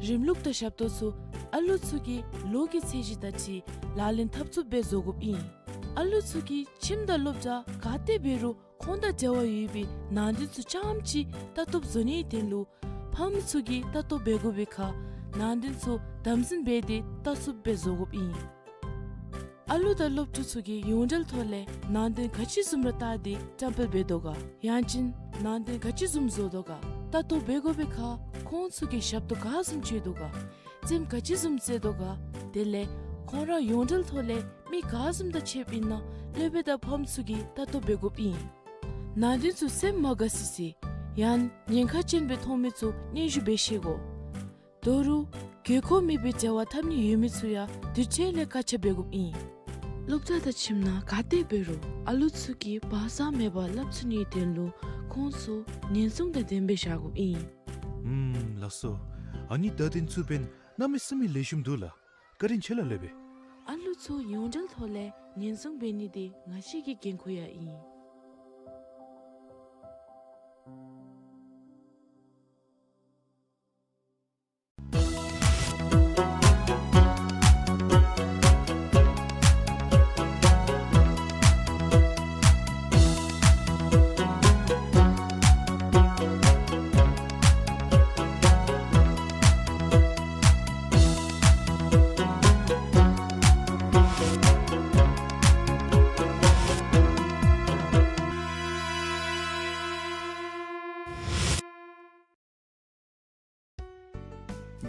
རིམ་ལུགས་དང་ཞབས་ཏོག་ཚུ་ཨ་ལུ་ཚུ་གི་ལོ་གི་ཚད་གཞི་དང་འཁྲིལ་ལག་ལེན་འཐབ་ཚུགསཔ་སྦེ་བཟོ་དགོཔ་ཨིན། ཨ་ལུ་ཚུ་གིས་ཁྱིམ་དང་སློབ་གྲྭ་ག་ཏེ་འབད་རུང་ཁོང་དང་འབྲེལ་བ་ཡོད་པའི་ནང་དོན་ཚུ་རྐྱངམ་ཅིག་ལྟ་རྟོགཔ་བཟོ་ནིའི་དོན་ལུ་ཕམ་ཚུ་གིས་ལྟ་རྟོགཔ་འབད་དགོ་པའི་ཁར་ནང་དོན་ཚུ་དམ་འཛིན་འབད་དེ་ལྟ་ཚུགསཔ་སྦེ་བཟོ་དགོཔ་ཨིན། ཨ་ལུ་དང་སློབ་ཕྲུག་ཚུ་གིས་ཡོངས་འབྲེལ་ཐོག་ལས་ནང་དོན་ག་ཅི་བཟུམ་ར་བལྟ་སྟེ་བཀྲམ་སྤེལ་འབད་དོ་ག། ཡང་ཅིན་ནང་དོན་ག་ཅི་བཟུམ་བཟོ་དོ་ག། ལྟ་རྟོགཔ་འབད་དགོ་པའི་ཁར་ཁོང་ཚུ་གིས་ཞབས་ཏོག་ག་བཟུམ་སྤྱོད་དོ་ག། རྩེདམོ་ག་ཅི་བཟུམ་རྩེ་དོ་ག། དེ་ལས་ཁོང་ར་ཡོངས་འབྲེལ་ཐོག་ལས་མི་ག་བཟུམ་དང་ཕྱདཔ་ཨིན་ན་སློབ་དཔོན་དང་ཕམ་ཚུ་གིས་ལྟ་རྟོགཔ་འབད་དགོཔ་ཨིན། ནང་དོན་ཚུ་སེམས་མ་དགའ་སི་སི་ཡང་ཉེན་ཁ་ཅན་སྦེ་མཐོང་མི་ཚུ་སྙན་ཞུ་འབད་ཤེས་དགོ། ད་རུང་དགོས་མཁོ་མེད་པའི་འབྲེལ་བ་འཐབ་ནི་ཡོད་མི་ཚུ་ཡང་དུས་ཚོད་ལས་བཀག་ཆ་འབད་དགོཔ་ཨིན། སློབ་གྲྭ་དང་ཁྱིམ་ནང་ག་ཏེ་འབད་རུང་ཨ་ལུ་ཚུ་གིས་བག་ཆགས་མེད་པར་སླབ་ཚུགས་ནིའི་དོན་ལུ་ཁོང་ཚུ་ཉེན་སྲུང་དང་ལྡནམ་སྦེ་བཞག་དགོཔ་ཨིན། ཨུམ་ལགས་སོ། ཨ་ནི་བརྡ་དོན་ཚུ་འབདན་གནམ་མེད་ས་མེད་ལེགས་ཤོམ་འདུག་ལགས། བཀའ་དྲིན་ཆེ་ལགས་སློབ་དཔོན། ཨ་ལུ་ཚུ་ཡོངས་འབྲེལ་ཐོག་ལས་ཉེན་སྲུང་འབད་ནི་འདི་ང་བཅས་ཀྱི་འགན་ཁུར་ཡང་ཨིན།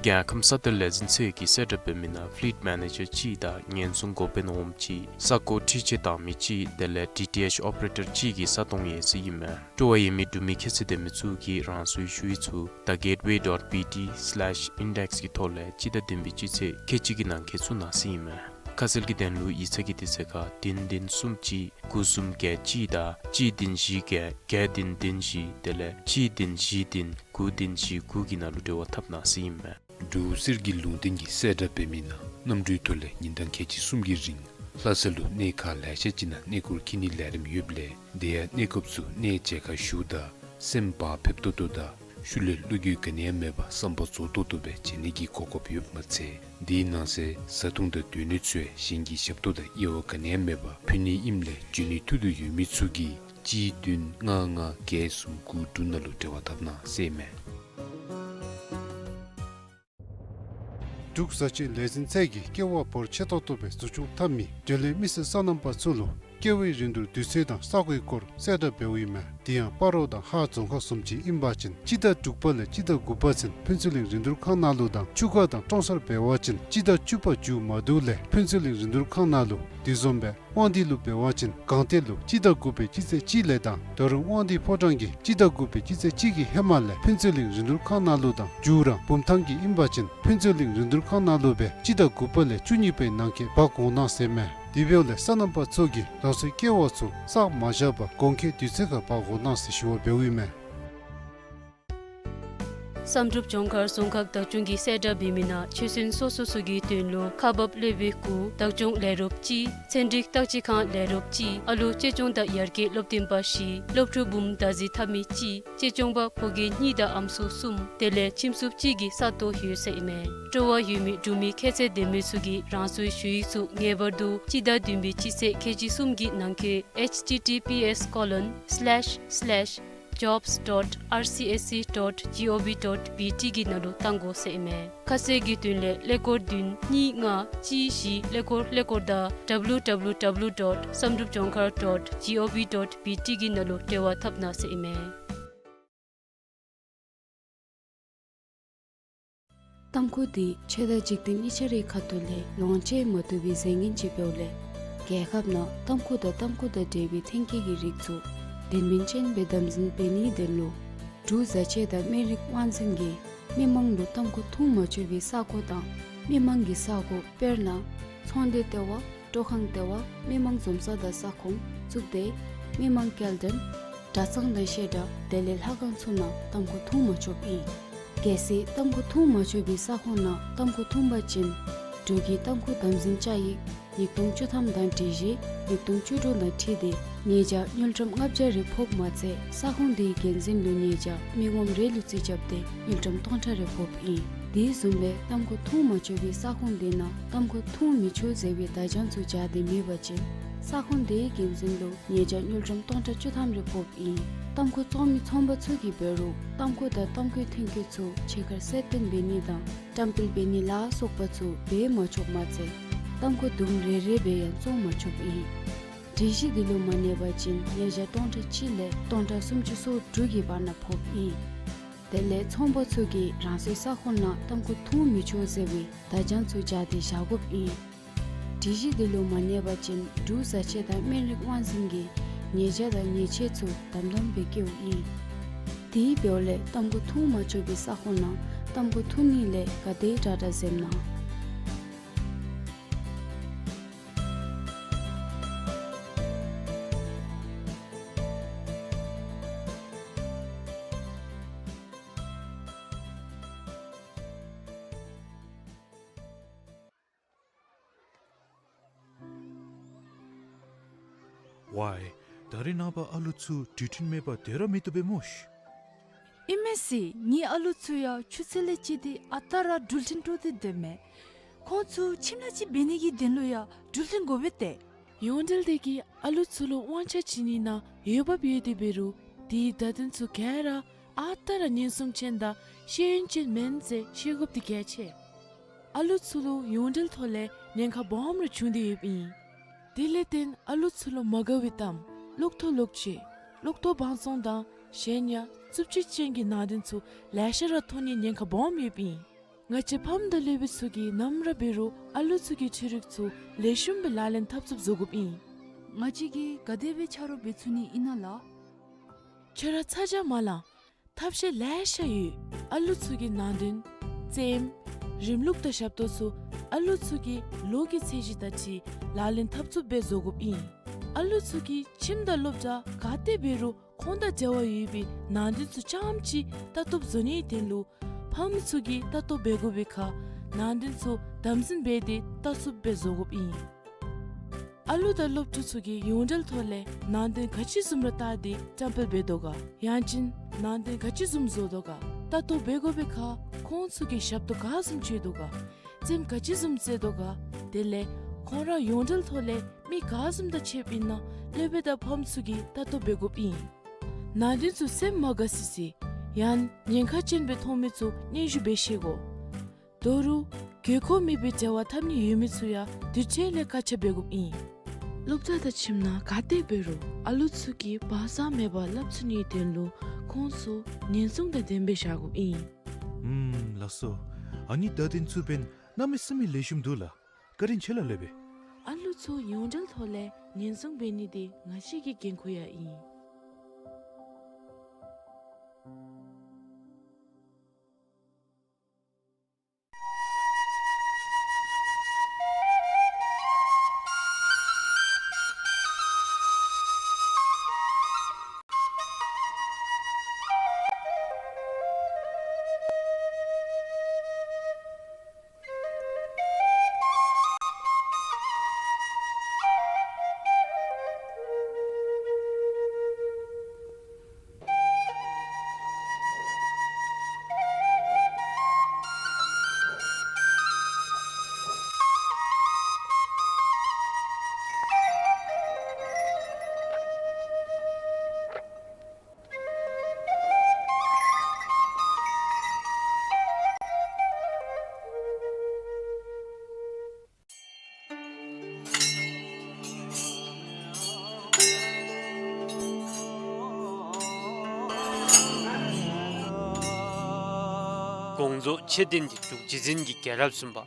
རྒྱལ་ཁམས་ས་གཏེར་ལས་འཛིན་ཚད་ཀྱིས་གསལ་བསྒྲགས་འབད་མི་ནང་ཕི་ལིཊ་མེ་ནེ་ཇར་གཅིག་དང་ཉེན་སྲུང་འགོ་དཔོན་འོགམ་གཅིག་ས་སྒོ་འཁྲིད་ཆས་བཏང་མི་གཅིག་དེ་ལས་ཌི་ཊི་ཨེཆ་ཨོ་པ་རེ་ཊར་གཅིག་གི་ས་སྟོང་ཡོད་ཟེར་ཨིན་མས། སྤྲོ་བ་ཡོད་མི་འབྲུག་མི་ཁྱད་ཚད་ལྡན་མི་ཚུ་གིས་རང་སོའི་ཞུ་ཡིག་ཚུ་the gateway dot B T slash index གི་ཐོག་ལས་སྤྱི་ཟླ་བདུན་པའི་སྤྱི་ཚེས་ཁལ་གཅིག་གི་ནང་འཁོད་ཚུད་གནང་ཟེར་ཨིན་མས། ཁ་གསལ་གྱི་དོན་ལུ་ཡིག་ཚང་གི་དུས་ཚོད་ཁར་བདུན་བདུན་གསུམ་གཅིག་དགུ་གསུམ་བརྒྱད་གཅིག་དང་གཅིག་བདུན་བཞི་བརྒྱད་བརྒྱད་བདུན་བདུན་བཞི་དེ་ལས་གཅིག་བདུན་བཞི་བདུན་དགུ་བདུན་བཞི་དགུ་གི་ནང་ལུ་འབྲེལ་བ་འཐབ་གནང་ཟེར་ཨིན་མས། འབྲུག་གསེར་གྱི་ལུང་བསྟན་གྱིས་གསལ་བསྒྲགས་འབད་མི་ནང་གནམ་གྲུའི་ཐོག་ལས་ཉིན་གྲངས་ཁལ་གཅིག་གསུམ་གྱི་རིང་ལྷ་ས་ལུ་གནས་ཁག་ལེ་ཤ་ཅིག་ནང་གནས་སྐོར་འཁྱིད་ནིའི་ལས་རིམ་ཡོདཔ་ལས་དེ་ཡང་གནས་སྐབས་སུ་གནས་མཇལ་ཁ་ཞུཝ་ད་སེམས་བག་ཕེབས་ཏོག་ཏོ་དང་ཤུལ་ལས་བློ་འགྱོད་ག་ནི་ཡང་མེད་པར་བསམ་པ་རྫོགས་ཏོག་ཏོ་སྦེ་མཇལ་ནི་གི་གོ་སྐབས་ཡོདཔ་མ་ཚད་དེའི་ནང་གསེས་བཟའ་འཐུང་དང་སྡོད་གནས་ཚུ་ཡང་གཞན་གྱི་ཞབས་ཏོག་དང་དབྱེ་བ་ག་ནི་ཡང་མེད་པར་ཕུལ་ནི་ཨིནམ་ལས་འབྱོན་ནིའི་ཐུགས་འདོད་ཡོད་མི་ཚུ་གིས་གཅིག་བདུན་ལྔ་ལྔ་བརྒྱད་གསུམ་དགུ་དྲུག་ནང་ལུ་འབྲེལ་བ་འཐབ་གནང་ཟེར་ཨིན་མས། འབྲུག་བཟའ་ཆས་ལས་འཛིན་ཚད་ཀྱིས་ཀེ་བ་འབོར་ཆེ་ཏོག་ཏོ་སྦེ་འཛུགས་སྐྱོང་འཐབ་མི་འབྲེལ་ཡོད་མི་སེར་སོ་ནམ་པ་ཚུ་ལུ་ཀེ་བའི་རིན་བསྡུར་དུས་ཚོད་དང་ས་གོའི་སྐོར་གསལ་བསྒྲགས་འབདཝ་ཨིན་མས། དེ་ཡང་སྤ་རོ་དང་ཧཱ་རྫོང་ཁག་བཟུམ་ཅིག་ཨིན་པ་ཅིན་སྤྱི་ཟླ་དྲུག་པ་ལས་སྤྱི་ཟླ་དགུ་པ་ཚུན་ཕུན་ཚོགས་གླིང་རིན་བསྡུར་ཁང་ནང་ལུ་དང་ཆུ་ཁ་དང་ཀྲོང་གསར་འབད་བ་ཅིན་སྤྱི་ཟླ་བཅུ་པ་མཇུག་མ་བསྡུ་ལས་ཕུན་ཚོགས་གླིང་རིན་བསྡུར་ཁང་ནང་ལུ། དེ་བཟུམ་སྦེ་དབང་འདུས་ལུ་འབད་བ་ཅིན་སྒང་སྟེང་ལུ་སྤྱི་ཟླ་དགུ་པའི་སྤྱི་ཚེས་གཅིག་ལས་དང་ད་རུང་དབང་འདུས་ཕོ་བྲང་གི་སྤྱི་ཟླ་དགུ་པའི་སྤྱི་ཚེས་གཅིག་གི་ཧེ་མ་ལས་ཕུན་ཚོགས་གླིང་རིན་བསྡུར་ཁང་ནང་ལུ་དང་མཇུག་ར་བུམ་ཐང་གི་ཨིན་པ་ཅིན་ཕུན་ཚོགས་གླིང་རིན་བསྡུར་ཁང་ནང་ལུ་སྦེ་སྤྱི་ཟླ་དགུ་པ་ལས་བཅུ་གཉིས་པའི་ནང་འཁོད་འབག་འོང་གནང་ཟེར་ཨིན་མས། དེ་འབདཝ་ལས་སོ་ནམ་པ་ཚུ་གིས་རང་སོའི་ཀེ་བ་ཚུ་བསགས་མ་བཞག་པར་གོང་འཁོད་དུས་ཚོད་ཁར་འབག་འོང་གནང་ཟེར་ཞུ་བ་འབདཝ་ཨིན་མས། བསམ་གྲུབ་ལྗོངས་མཁར་རྫོང་ཁག་བདག་སྐྱོང་གིས་གསལ་བསྒྲགས་འབད་མི་ནང་ཆོས་སྲུང་སོ་སོ་ཚུ་གི་དོན་ལུ་ཁག་འབག་སློབ་དཔོན་དགུ་བདག་སྐྱོང་ལས་རོགསཔ་གཅིག་ཚན་རིག་བརྟག་དཔྱད་ཁང་ལས་རོགསཔ་གཅིག་ཨ་ལོ་གཅེས་སྐྱོང་དང་ཡར་རྒྱས་སློབ་སྟོན་པ་བཞི་སློབ་ཕྲུག་འབུམ་ཟླ་ཟེར་འཐབ་མི་གཅིག་གཅེས་སྐྱོང་པ་ཕོ་སྐྱེས་གཉིས་དང་ཨམ་སྲུ་གསུམ་དེ་ལས་ཁྱིམ་སྲུང་གཅིག་གི་ས་སྟོང་ཡོད་ཟེར་ཨིན་མས། སྤྲོ་བ་ཡོད་མི་འབྲུག་མི་ཁྱད་ཚད་ལྡན་མི་ཚུ་གིས་རང་སོའི་ཞུ་ཡིག་ཚུ་ངེས་པར་དུ་སྤྱི་ཟླ་བདུན་པའི་སྤྱི་ཚེས་ཁལ་གཅིག་གསུམ་གྱི་ནང་འཁོད་H T T P S colon slash slash jobs dot R C S C dot gov dot B T གི་ནང་ལུ་བཏང་དགོ་ཟེར་ཨིན་མས། ཁ་གསལ་གྱི་དོན་ལས་ཀླད་ཀོར་བདུན་གཉིས་ལྔ་གཅིག་བཞི་ཀླད་ཀོར་ཀླད་ཀོར་དང་W W W dot བསམ་གྲུབ་ལྗོངས་མཁར་dot gov dot B T གི་ནང་ལུ་འབྲེལ་བ་འཐབ་གནང་ཟེར་ཨིན་མས། ཏམ་ཁུ་འདི་ཆོས་དང་འཇིག་རྟེན་གཉིས་ཆ་རའི་ཁ་ཐུག་ལས་ལོངས་སྤྱོད་མ་བཏུབ་པའི་རྫས་ངན་ཅིག་འབདཝ་ལས་རྒྱལ་ཁབ་ནང་ཏམ་ཁུ་དང་ཏམ་ཁུ་དང་འབྲེལ་བའི་ཐོན་སྐྱེད་ཀྱི་རིགས་ཚུ་དོན་སྨིན་ཅན་སྦེ་དམ་འཛིན་འབད་ནིའི་དོན་ལུ་འབྲུག་བཟའ་ཆས་དང་སྨན་རིགས་དབང་འཛིན་གྱིས་མི་མང་ལུ་ཏམ་ཁུ་འཐུང་མ་ཆོག་པའི་ས་གོ་དང་མི་མང་གི་ས་གོ་དཔེར་ན་ཚོང་སྡེ་ལྟེ་བ་སྤྲོ་ཁང་ལྟེ་བ་མི་མང་འཛོམས་ས་དང་ས་ཁོངས་བཙུགས་ཏེ་མི་མང་སྐྱེལ་འདྲེན་གྲྭ་ཚང་དང་བཤད་གྲྭ་དེ་ལས་ལྷ་ཁང་ཚུ་ནང་ཏམ་ཁུ་འཐུང་མ་ཆོགཔ་ཨིན། གལ་སྲིད་ཏམ་ཁུ་འཐུང་མ་ཆོག་པའི་ས་ཁོངས་ནང་ཏམ་ཁུ་འཐུང་པ་ཅིན་འབྲུག་གི་ཏམ་ཁུ་དམ་འཛིན་བཅའ་ཡིག་ཉིས་སྟོང་བཅུ་ཐམ་དང་སྒྲིག་གཞི་ཉིས་སྟོང་བཅུ་དྲུག་དང་འཁྲིལ་ཏེ་ཉེས་བྱ་དངུལ་ཀྲམ་ལྔ་བརྒྱ་རེ་ཕོགཔ་མ་ཚད་ས་ཁོངས་དེའི་འགན་འཛིན་ལུ་ཉེས་བྱ་མི་ངོམ་རེ་ལུ་རྩིས་རྐྱབ་སྟེ་དངུལ་ཀྲམ་སྟོང་ཕྲག་རེ་ཕོགཔ་ཨིན། དེ་བཟུམ་སྦེ་ཏམ་ཁུ་འཐུང་མ་ཆོག་པའི་ས་ཁོངས་དེ་ནང་ཏམ་ཁུ་འཐུང་མི་ཆོག་ཟེར་བའི་བརྡ་བྱང་ཚུ་སྦྱར་ཏེ་མེད་པ་ཅིན་ས་ཁོངས་དེའི་འགན་འཛིན་ལུ་ཉེས་བྱ་དངུལ་ཀྲམ་སྟོང་ཕྲག་བཅུ་ཐམ་རེ་ཕོགཔ་ཨིན། ཏམ་ཁུ་བཙོང་མི་ཚོང་པ་ཚུ་གིས་འབད་རུང་ཏམ་ཁུ་དང་ཏམ་ཁུའི་ཐོན་སྐྱེད་ཚུ་ཕྱི་ཁར་གསལ་སྟོན་འབད་ནི་དང་བཀྲམ་སྤེལ་འབད་ནི་ལ་སོགས་པ་ཚུ་འབད་མ་ཆོགཔ་མ་ཚད་ཏམ་ཁུ་དུམ་རེ་རེ་སྦེ་ཡང་བཙོང་མ་ཆོགཔ་ཨིན། སྒྲིག་གཞི་འདི་ལུ་མ་གནས་པ་ཅིན་ཉེས་བྱ་སྟོང་ཕྲག་གཅིག་ལས་སྟོང་ཕྲག་སུམ་ཅུ་སོ་དྲུག་གི་བར་ན་ཕོགཔ་ཨིན། དེ་ལས་ཚོང་པ་ཚུ་གིས་རང་སོའི་ས་ཁོངས་ནང་ཏམ་ཁུ་འཐུང་མི་ཆོག་ཟེར་བའི་བརྡ་བྱང་ཚུ་སྦྱར་ཏེ་བཞག་དགོཔ་ཨིན། སྒྲིག་གཞི་འདི་ལུ་མ་གནས་པ་ཅིན་འབྲུག་བཟའ་ཆས་དང་སྨན་རིགས་དབང་འཛིན་གྱིས་ཉེས་བྱ་དང་ཉེས་ཆད་ཚུ་དམ་དམ་སྦེ་བཀལཝ་ཨིན། དེ་འབདཝ་ལས་ཏམ་ཁུ་འཐུང་མ་ཆོག་པའི་ས་ཁོངས་ནང་ཏམ་ཁུ་འཐུང་ནི་ལས་ག་དེ་དྲག་དྲག་འཛེམ་གནང་། ཝའི། ད་རེས་ནངས་པ་ཨ་ལུ་ཚུ་འགྲུལ་འཕྲིན་མེད་པར་སྡོད་ར་མི་བཏུབ་པས་སྨོ་ཤི། ཨིན་མས་ཟེར། ངེའི་ཨ་ལུ་ཚུ་ཡང་ཆུ་ཚོད་ལས་བརྩིས་ཏེ་ཨ་རྟག་ར་འགྲུལ་འཕྲིན་སྤྲོད་དེ་སྡོད་མས། ཁོང་ཚུ་ཁྱིམ་ལས་ཅིག་འབད་ནི་གི་དོན་ལུ་ཡང་འགྲུལ་འཕྲིན་དགོ་པས་ཏེ། ཡོངས་འབྲེལ་དེ་གིས་ཨ་ལུ་ཚུ་ལུ་དབང་ཆ་བྱིན་ནི་ནང་འོས་འབབ་ཡོད་དེ་འབད་རུང་དེའི་བརྡ་དོན་ཚུ་ག་ར་ཨ་རྟག་ར་ཉེན་སྲུང་ཅན་དང་ཤེས་ཡོན་ཅན་མེན་ཟེར་ཤེས་དགོཔ་འདི་གལ་ཆེ། ཨ་ལུ་ཚུ་ལུ་ཡོངས་འབྲེལ་ཐོག་ལས་ཉེན་ཁ་སྦོམ་རེ་བྱུང་སྟེ་ཡོདཔ་ཨིན། དེ་ལས་བརྟེན་ཨ་ལུ་ཚུ་ལུ་མ་དགའ་བའི་གཏམ་གློག་ཐོག་གློག་སྐྱེལ་གློག་ཐོག་བང་བཙོང་དང་གཞན་ཡང་རྩུབ་སྤྱོད་ཅན་གྱི་ནང་དོན་ཚུ་ལེ་ཤ་ར་མཐོང་ནིའི་ཉེན་ཁ་སྦོམ་ཡོདཔ་ཨིན། ང་བཅས་ཕམ་དང་སློབ་དཔོན་ཚུ་གིས་ནམ་ར་འབད་རུང་ཨ་ལུ་ཚུ་གི་འཕྲུལ་རིག་ཚུ་ལེགས་ཤོམ་སྦེ་ལག་ལེན་འཐབ་ཚུགསཔ་བཟོ་དགོཔ་ཨིན། ང་བཅས་ཀྱིས་ག་དེ་སྦེ་ཆ་རོགས་འབད་ཚུགས་ནི་ཨིན་ན་ལགས། ཁྱོད་ར་ཚ་གྱང་མ་ལང་། ཐབས་ཤེས་ལེ་ཤ་ཡོད། ཨ་ལུ་ཚུ་གི་ནང་དོན་རྩེདམོ་རིམ་ལུགས་དང་ཞབས་ཏོག་ཚུ་ཨ་ལུ་ཚུ་གི་ལོ་གི་ཚད་གཞི་དང་འཁྲིལ་ལག་ལེན་འཐབ་ཚུགསཔ་སྦེ་བཟོ་དགོཔ་ཨིན། ཨ་ལུ་ཚུ་གིས་ཁྱིམ་དང་སློབ་གྲྭ་ག་ཏེ་འབད་རུང་ཁོང་དང་འབྲེལ་བ་ཡོད་པའི་ནང་དོན་ཚུ་རྐྱངམ་ཅིག་ལྟ་རྟོགཔ་བཟོ་ནིའི་དོན་ལུ་ཕམ་ཚུ་གིས་ལྟ་རྟོག་འབད་དགོ་པའི་ཁར་ནང་དོན་ཚུ་དམ་འཛིན་འབད་དེ་ལྟ་ཚུགསཔ་སྦེ་བཟོ་དགོཔ་ཨིན། ཨ་ལུ་དང་སློབ་ཕྲུག་ཚུ་གིས་ཡོངས་འབྲེལ་ཐོག་ལས་ནང་དོན་ག་ཅི་བཟུམ་ར་བལྟ་སྟེ་བཀྲམ་སྤེལ་འབད་དོ་ག། ཡང་ཅིན་ནང་དོན་ག་ཅི་བཟུམ་བཟོ་དོ་ག། ལྟ་རྟོག་འབད་དགོ་པའི་ཁར་ཁོང་ཚུ་གིས་ཞབས་ཏོག་ག་བཟུམ་བྱིན་དོ་ག། རྩེདམོ་ག་ཅི་བཟུམ་རྩེ་དོ་ག། དེ་ལས་ཁོང་ར་ཡོངས་འབྲེལ་ཐོག་ལས་མི་ག་བཟུམ་དང་ཕྱདཔ་ཨིན་ན་སློབ་དཔོན་དང་ཕམ་ཚུ་གིས་ལྟ་རྟོག་འབད་དགོཔ་ཨིན། ནང་དོན་ཚུ་སེམས་མ་དགའ་སི་སི་ཡང་ཉེན་ཁ་ཅན་སྦེ་མཐོང་མི་ཚུ་སྙན་ཞུ་འབད་ཤེས་དགོ། དོ་རུང་དགོས་མཁོ་མེད་པའི་འབྲེལ་བ་འཐབ་ནི་ཡོད་མི་ཚུ་ཡང་དུས་ཚོད་ལས་བཀག་ཆ་འབད་དགོཔ་ཨིན། སློབ་གྲྭ་དང་ཁྱིམ་ནང་ག་ཏེ་འབད་རུང་ཨ་ལུ་ཚུ་གིས་བག་ཚ་མེད་པར་སླབ་ཚུགས་ནིའི་དོན་ལུ་ཁོང་ཚུ་ཉེན་སྲུང་དང་ལྡནམ་སྦེ་བཞག་དགོཔ་ཨིན། ཨུམ་ལགས་སོ། ཨ་ནི་བརྡ་དོན་ཚུ་འབདན་གནམ་མེད་ས་མེད་ལེགས་ཤོམ་འདུག་ལགས། བཀའ་དྲིན་ཆེ་ལགས་སློབ་དཔོན། ཨ་ལུ་ཚུ་ཡོངས་འབྲེལ་ཐོག་ལས་ཉེན་སྲུང་འབད་ནི་འདི་ང་བཅས་ཀྱི་འགན་ཁུར་ཡང་ཨིན། དགོངས་རྫོགས་ཆོས་ལྡན་འདི་དྲུག་རྗེ་བཙུན་གྱི་རྒྱལ་རབས་གསུམ་པ་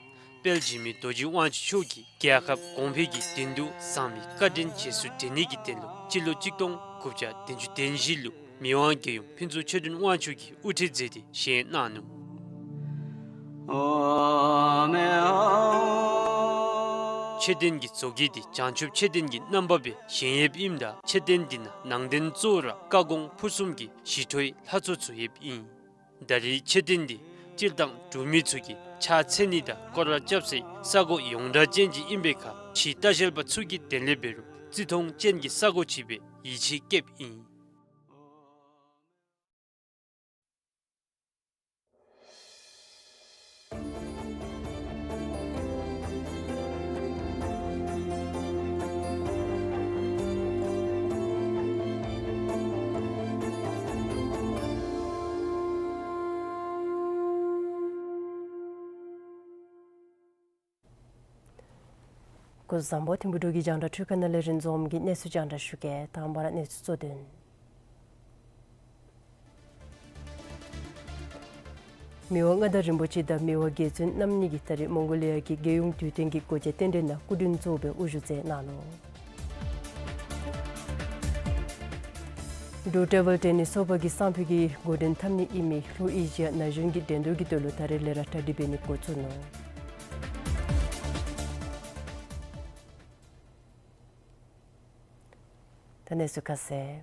དཔལ་འཇིགས་མེད་རྡོ་རྗེ་དབང་ཕྱུག་མཆོག་གིས་རྒྱལ་ཁབ་གོང་འཕེལ་གྱི་དོན་དུ་གཙང་མའི་བཀའ་དྲིན་རྗེས་སུ་དྲན་ནི་གི་དོན་ལུ་སྤྱི་ལོ་གཅིག་སྟོང་དགུ་བརྒྱ་བདུན་ཅུ་དོན་བཞི་ལུ་མི་དབང་རྒྱལ་ཡུམ་ཕུན་ཚོགས་ཆོས་སྒྲོན་དབང་ཕྱུག་གིས་དབུ་ཁྲིད་མཛད་དེ་བཞེངས་གནང་ནུག། ཆོས་ལྡན་གྱི་མཛོད་དགེ་འདི་བྱང་ཆུབ་ཆོས་ལྡན་གྱི་རྣམ་པ་སྦེ་བཞེངས་ཡོདཔ་ཨིནམ་ད་ཆོས་ལྡན་འདི་ནང་ནང་རྟེན་གཙོ་བོ་ར་བཀའ་དགོངས་ཕུར་གསུམ་གྱི་ཞི་ཁྲོའི་ལྷ་ཚོགས་ཚུ་ཡོདཔ་ཨིན། ད་རེས་ཆོས་ལྡན་འདི་སྤྱིར་བཏང་འབྲུག་མི་ཚུ་གིས་ཕྱག་འཚལ་ནི་དང་སྐོར་ར་རྐྱབ་སའི་ས་གོ་ཡོངས་གྲགས་ཅན་ཅིག་ཨིན་པའི་ཁར་ཕྱིའི་ལྟ་བཤལ་པ་ཚུ་གི་དོན་ལས་འབད་རུང་བརྩི་མཐོང་ཅན་གྱི་ས་གོ་ཅིག་སྦེ་ཡིད་ཆེས་བསྐྱེདཔ་ཨིན། སྐུ་གཟུགས་བཟང་པོ། ཐིམ་ཕུག་འབྲུག་གི་རྒྱང་བསྒྲགས་འཕྲུལ་ཁང་ནང་ལས་རིན་འཛོམས་ཀྱིས་གནས་ཚུལ་རྒྱང་བསྒྲགས་ཞུ་གེ། དང་པ་ར་གནས་ཚུལ་གཙོ་དོན། མི་དབང་མངའ་བདག་རིན་པོ་ཆེ་དང་མི་དབང་རྒྱལ་བཙུན་རྣམ་གཉིས་ཀྱིས་ད་རེས་མོང་གོ་ལི་ཡ་གི་རྒྱལ་ཡོངས་དུས་སྟོན་གྱི་སྒོ་འབྱེད་རྟེན་འབྲེལ་ནང་སྐུ་མགྲོན་གཙོ་བོ་སྦེ་དབུ་བཞུགས་མཛད་གནང་ནུག། འབྲུག་ཊེ་བཱལ་ཊེ་ནིསི་ཚོགས་པ་གིས་སང་ཕོད་ཀྱི་འགོ་འདྲེན་འཐབ་ནི་ཨིན་མི་ལྷོ་ཨེ་ཤི་ཡ་ན་གཞོན་གྱི་འགྲན་བསྡུར་གྱི་དོན་ལུ་ད་རེས་ལས་ར་གྲ་སྒྲིག་འབད་ནི་འགོ་བཙུགས་ནུག། ད་གནས་ཚུལ་ཁ་གསལ།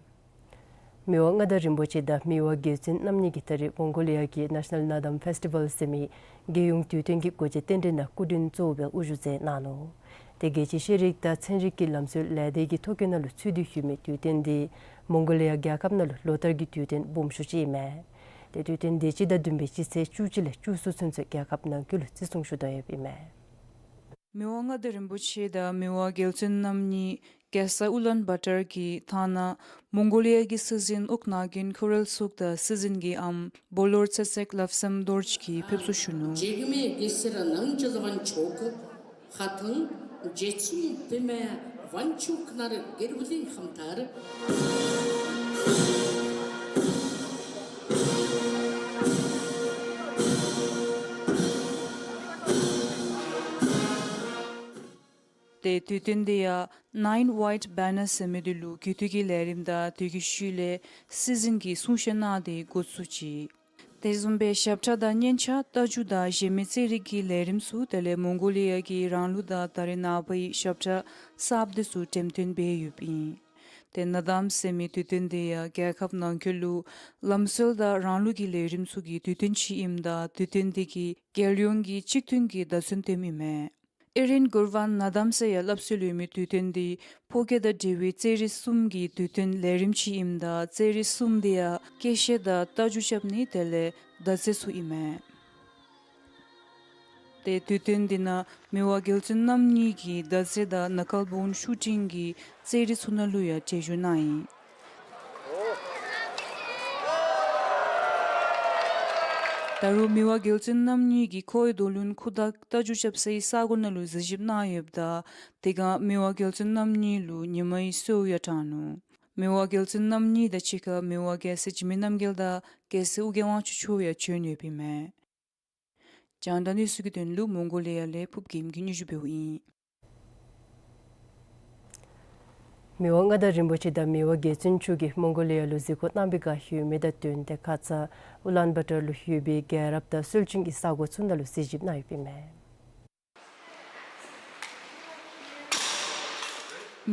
མི་དབང་མངའ་བདག་རིན་པོ་ཆེ་དང་མི་དབང་རྒྱལ་བཙུན་རྣམ་གཉིས་ཀྱིས་ད་རེས་མོང་གོ་ལི་ཡ་གི་ནེ་ཤ་ནཱལ་ནཱ་དམ་ཕེསི་ཊི་བཱལ་ཟེར་མི་རྒྱལ་ཡོངས་དུས་སྟོན་གྱི་སྒོ་འབྱེད་རྟེན་འབྲེལ་ནང་སྐུ་མགྲོན་གཙོ་བོ་སྦེ་དབུ་བཞུགས་མཛད་གནང་ནུག། དེ་རྒྱལ་སྤྱིའི་ཤེས་རིག་དང་ཚན་རིག་གི་ལམ་སྲོལ་ལས་སྡེ་གི་ཐོ་བཀོད་ནང་ལུ་ཚུད་དེ་ཡོད་མི་དུས་སྟོན་འདི་མོང་གོ་ལི་ཡ་རྒྱལ་ཁབ་ནང་ལུ་ལོ་ལྟར་གྱི་དུས་སྟོན་སྦོམ་ཤོས་ཅིག་ཨིན་མས། དེ་དུས་སྟོན་འདི་སྤྱི་ཟླ་བདུན་པའི་སྤྱི་ཚེས་བཅུ་གཅིག་ལས་བཅུ་གསུམ་ཚུན་ཚོད་རྒྱལ་ཁབ་ནང་འཁོད་ལུ་བརྩི་སྲུང་ཞུ་དོ་ཡོདཔ་ཨིན་མས། མི་དབང་མངའ་བདག་རིན་པོ་ཆེ་དང་མི་དབང་རྒྱལ་བཙུན་རྣམ་གཉིས་རྒྱལ་ས་ཨུ་ལཱན་བཱ་ཊར་གྱི་ཐང་ནང་མོང་གོ་ལི་ཡ་གི་སྲིད་འཛིན་ཨོག་ན་གིན་ཁོ་རེལ་སུག་དང་སྲིད་འཛིན་གྱི་ཨམ་སྦོ་ལོར་ཚེ་སྲེག་བློ་བཟང་རྡོ་རྗེ་གིས་ཕེབས་བསུ་ཞུ་ནུག། འཇིགས་མེད་གེ་སར་རྣམ་རྒྱལ་དབང་ཕྱུག་ཁ་ཐང་རྗེ་བཙུན་བི་མ་དབང་ཕྱུག་ཁ་ནར་སྒེར་བུ་ལིང་ཧམ་ཐར། ཏེ་དུས་སྟོན་འདི་ཡང་Nine White Banners ཟེར་མི་འདི་ལུ་གུ་ཐུག་གི་ལས་རིམ་དང་དེ་གི་ཤུལ་ལས་སྲིད་འཛིན་གྱིས་གསུང་བཤད་གནང་སྟེ་འགོ་བཙུགས་ཅི། དེ་བཟུམ་སྦེ་ཞབས་ཁྲ་དང་སྙན་ཆ་རྟ་རྒྱུག་དང་གཞན་མི་རྩེད་རིགས་ཀྱི་ལས་རིམ་ཚུ་དེ་ལས་མོང་གོ་ལི་ཡ་གི་རང་ལུགས་དང་ད་རེས་ནངས་པའི་ཞབས་ཁྲ་གསརཔ་འདི་ཚུ་འགྲེམས་སྟོན་འབད་ཡོདཔ་ཨིན། ཏེ་ན་དམ་ཟེར་མི་དུས་སྟོན་འདི་ཡང་རྒྱལ་ཁབ་ནང་འཁོད་ལུ་ལམ་སྲོལ་དང་རང་ལུགས་ཀྱི་ལས་རིམ་ཚུ་གི་དུས་སྟོན་ཅིག་ཨིནམ་ད་དུས་སྟོན་འདི་གིས་རྒྱལ་ཡོངས་ཀྱི་གཅིག་མཐུན་གྱི་བརྡ་མཚོན་སྟོནམ་ཨིན་མས། ཨེ་རིན་གུར་ཝན་ན་དམ་ཟེར་ཡང་སླབ་སྲོལ་ཡོད་མི་དུས་སྟོན་འདི་ཕོ་སྐྱེས་དང་འབྲེལ་བའི་རྩེད་རིགས་གསུམ་གྱི་དུས་སྟོན་ལས་རིམ་ཅིག་ཨིནམ་ད་རྩེད་རིགས་གསུམ་འདི་ཡང་སྐད་བཤད་དང་རྟ་རྒྱུག་རྐྱབ་ནི་དེ་ལས་མདའ་རྩེད་ཚུ་ཨིན་མས། ཏེ་དུས་སྟོན་འདི་ནང་མི་དབང་རྒྱལ་བཙུན་རྣམ་གཉིས་ཀྱིས་མདའ་རྩེད་དང་ནཱ་ཀལ་བོན་ཤུ་ཊིང་གི་རྩེད་རིགས་ཚུ་ནང་ལུ་ཡང་གྲལ་བཞུགས་གནང་ཡི། ད་རུང་མི་དབང་རྒྱལ་བཙུན་རྣམ་གཉིས་ཀྱིས་ཁོ་ཡི་རྡོ་ལུང་ཁུ་དག་རྟ་རྒྱུག་རྐྱབ་སའི་ས་གོ་ནང་ལུ་གཟིགས་ཞིབ་གནང་ཡོདཔ་ད་དེ་སྒང་མི་དབང་རྒྱལ་བཙུན་རྣམ་གཉིས་ལུ་ཉི་མའི་གསོལཝ་ཡང་དྲངས་ནུག། མི་དབང་རྒྱལ་བཙུན་རྣམ་གཉིས་དང་གཅིག་ཁར་མི་དབང་རྒྱལ་སྲས་འཇིགས་མེད་རྣམ་རྒྱལ་དང་རྒྱལ་སྲས་ཨོ་རྒྱན་དབང་ཕྱུག་མཆོག་ཡང་བྱོན་ཡོདཔ་ཨིན་མས། རྒྱང་བསྒྲགས་གནས་ཚུལ་གྱི་དོན་ལུ་མོང་གོ་ལི་ཡ་ལས་ཕུརབ་རྒྱལམ་གྱིས་སྙན་ཞུ་འབདཝ་ཨིན། མི་དབང་མངའ་བདག་རིན་པོ་ཆེ་དང་མི་དབང་རྒྱལ་བཙུན་མཆོག་གིས་མོང་གོ་ལི་ཡ་ལུ་གཟིགས་སྐོར་གནང་བའི་བསྒང་ཡོད་མི་དང་བསྟུན་ཏེ་ཁ་ཙ་ཨུ་ལཱན་བཱ་ཏར་ལུ་ཡོད་པའི་རྒྱལ་རབས་དང་སྲོལ་རྒྱུན་གྱི་ས་གོ་ཚུ་ནང་ལུ་གཟིགས་ཞིབ་གནང་ཡོདཔ་ཨིན་མས།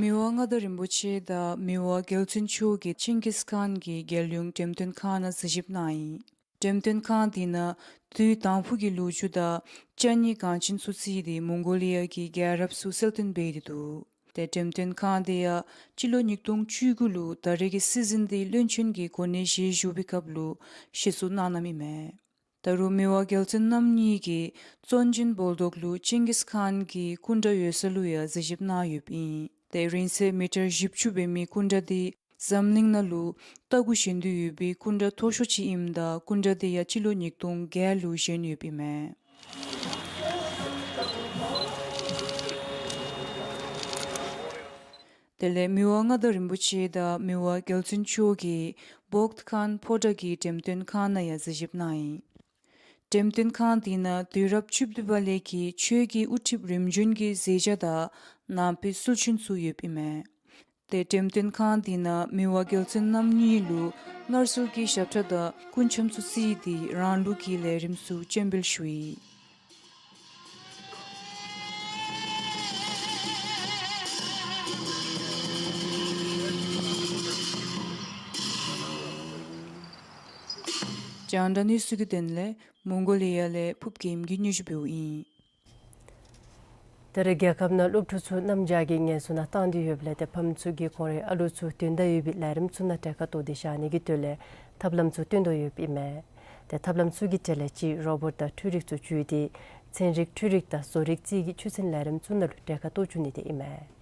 མི་དབང་མངའ་བདག་རིན་པོ་ཆེ་དང་མི་དབང་རྒྱལ་བཙུན་མཆོག་གིས་ཅིང་གིས་ཁཱན་གྱི་རྒྱལ་ཡོངས་འགྲེམས་སྟོན་ཁང་ནང་གཟིགས་ཞིབ་གནང་ཡི། འགྲེམས་སྟོན་ཁང་འདི་ནང་དུས་དང་ཕུ་གི་ལོ་རྒྱུས་དང་ཅ་རྙིག་གང་ཅན་ཚུ་རྩིས་ཏེ་མོང་གོ་ལི་ཡ་གི་རྒྱལ་རབས་ཚུ་གསལ་སྟོན་འབད་དེ་འདུག། ཏེ་འགྲེམས་སྟོན་ཁང་འདི་ཡང་སྤྱི་ལོ་ཉིས་སྟོང་བཅུ་དགུ་ལུ་ད་རེས་ཀྱི་སྲིད་འཛིན་འདི་བློན་ཆེན་གྱི་གོ་གནས་བཞེས་བཞུགས་པའི་སྐབས་ལུ་གཞི་བཙུགས་གནང་གནངམ་ཨིན་མས། ད་རུང་མི་དབང་རྒྱལ་བཙུན་རྣམ་གཉིས་ཀྱིས་བཙན་བྱོལ་བོད་ལྗོངས་ལུ་ཅིང་གིས་ཁཱན་གྱི་སྐུ་འདྲ་ཡོད་ས་ལུ་ཡང་གཟིགས་ཞིབ་གནང་ཡོདཔ་ཨིན། ཏེ་རིང་ཚད་མི་ཊར་བཞི་བཅུ་འབད་མི་སྐུ་འདྲ་འདི་འཛམ་གླིང་ནང་ལུ་ལྟ་སྒོ་བཞིན་དུ་ཡོད་པའི་སྐུ་འདྲ་མཐོ་ཤོས་ཅིག་ཨིནམ་ད་སྐུ་འདྲ་འདི་ཡང་སྤྱི་ལོ་ཉིས་སྟོང་བརྒྱད་ལུ་བཞེངས་ཡོདཔ་ཨིན་མས། དེ་ལས་མི་དབང་མངའ་བདག་རིན་པོ་ཆེ་དང་མི་དབང་རྒྱལ་བཙུན་མཆོག་གིས་བོག་ཁཱན་ཕོ་བྲང་གི་འགྲེམས་སྟོན་ཁང་ནང་ཡང་གཟིགས་ཞིབ་གནང་ཡི། འགྲེམས་སྟོན་ཁང་འདི་ནང་དུས་རབས་བཅུ་བདུན་པ་ལས་ཀྱི་ཆོས་ཀྱི་དབུ་ཁྲིད་རིམ་བྱོན་གྱི་མཛད་བྱ་དང་ནང་པའི་སྲོལ་རྒྱུན་ཚུ་ཡོདཔ་ཨིན་མས། ཏེ་འགྲེམས་སྟོན་ཁང་འདི་ནང་མི་དབང་རྒྱལ་བཙུན་རྣམ་གཉིས་ལུ་སྔར་སྲོལ་གྱི་ཞབས་ཁྲ་དང་སྐུ་འཆམ་ཚུ་རྩིས་ཏེ་རང་ལུགས་ཀྱི་ལས་རིམ་ཚུ་སྤྱན་འབུལ་ཞུ་ཡི། རྒྱང་བསྒྲགས་གནས་ཚུལ་གྱི་དོན་ལས་མོང་གོ་ལི་ཡ་ལས་ཕུརབ་རྒྱལམ་གྱིས་སྙན་ཞུ་འབདཝ་ཨིན། ད་རེས་རྒྱལ་ཁབ་ནང་སློབ་ཕྲུག་ཚུ་གནམ་བྱཱར་གྱི་ངལ་གསོ་ནང་བཏང་སྟེ་ཡོདཔ་ལས་ཏེ་ཕམ་ཚུ་གིས་ཁོང་རའི་ཨ་ལུ་ཚུ་དོན་དག་ཡོད་པའི་ལས་རིམ་ཚུ་ནང་གྲལ་ཁར་གཏོགས་ཏེ་བཞག་ནི་གི་དོན་ལས་ཐབས་ལམ་ཚུ་སྟོན་དོ་ཡོདཔ་ཨིན་མས། ཏེ་ཐབས་ལམ་ཚུ་གི་གྲས་ལས་གཅིག་རོ་བོཊ་དང་འཕྲུལ་རིག་ཚུ་བརྒྱུད་དེ་ཚན་རིག་འཕྲུལ་རིག་དང་བཟོ་རིག་རྩིས་ཀྱི་ཆོས་ཚན་ལས་རིམ་ཚུ་ནང་ལུ་གྲལ་ཁར་གཏོགས་བཅུག་ནི་དེ་ཨིན་མས།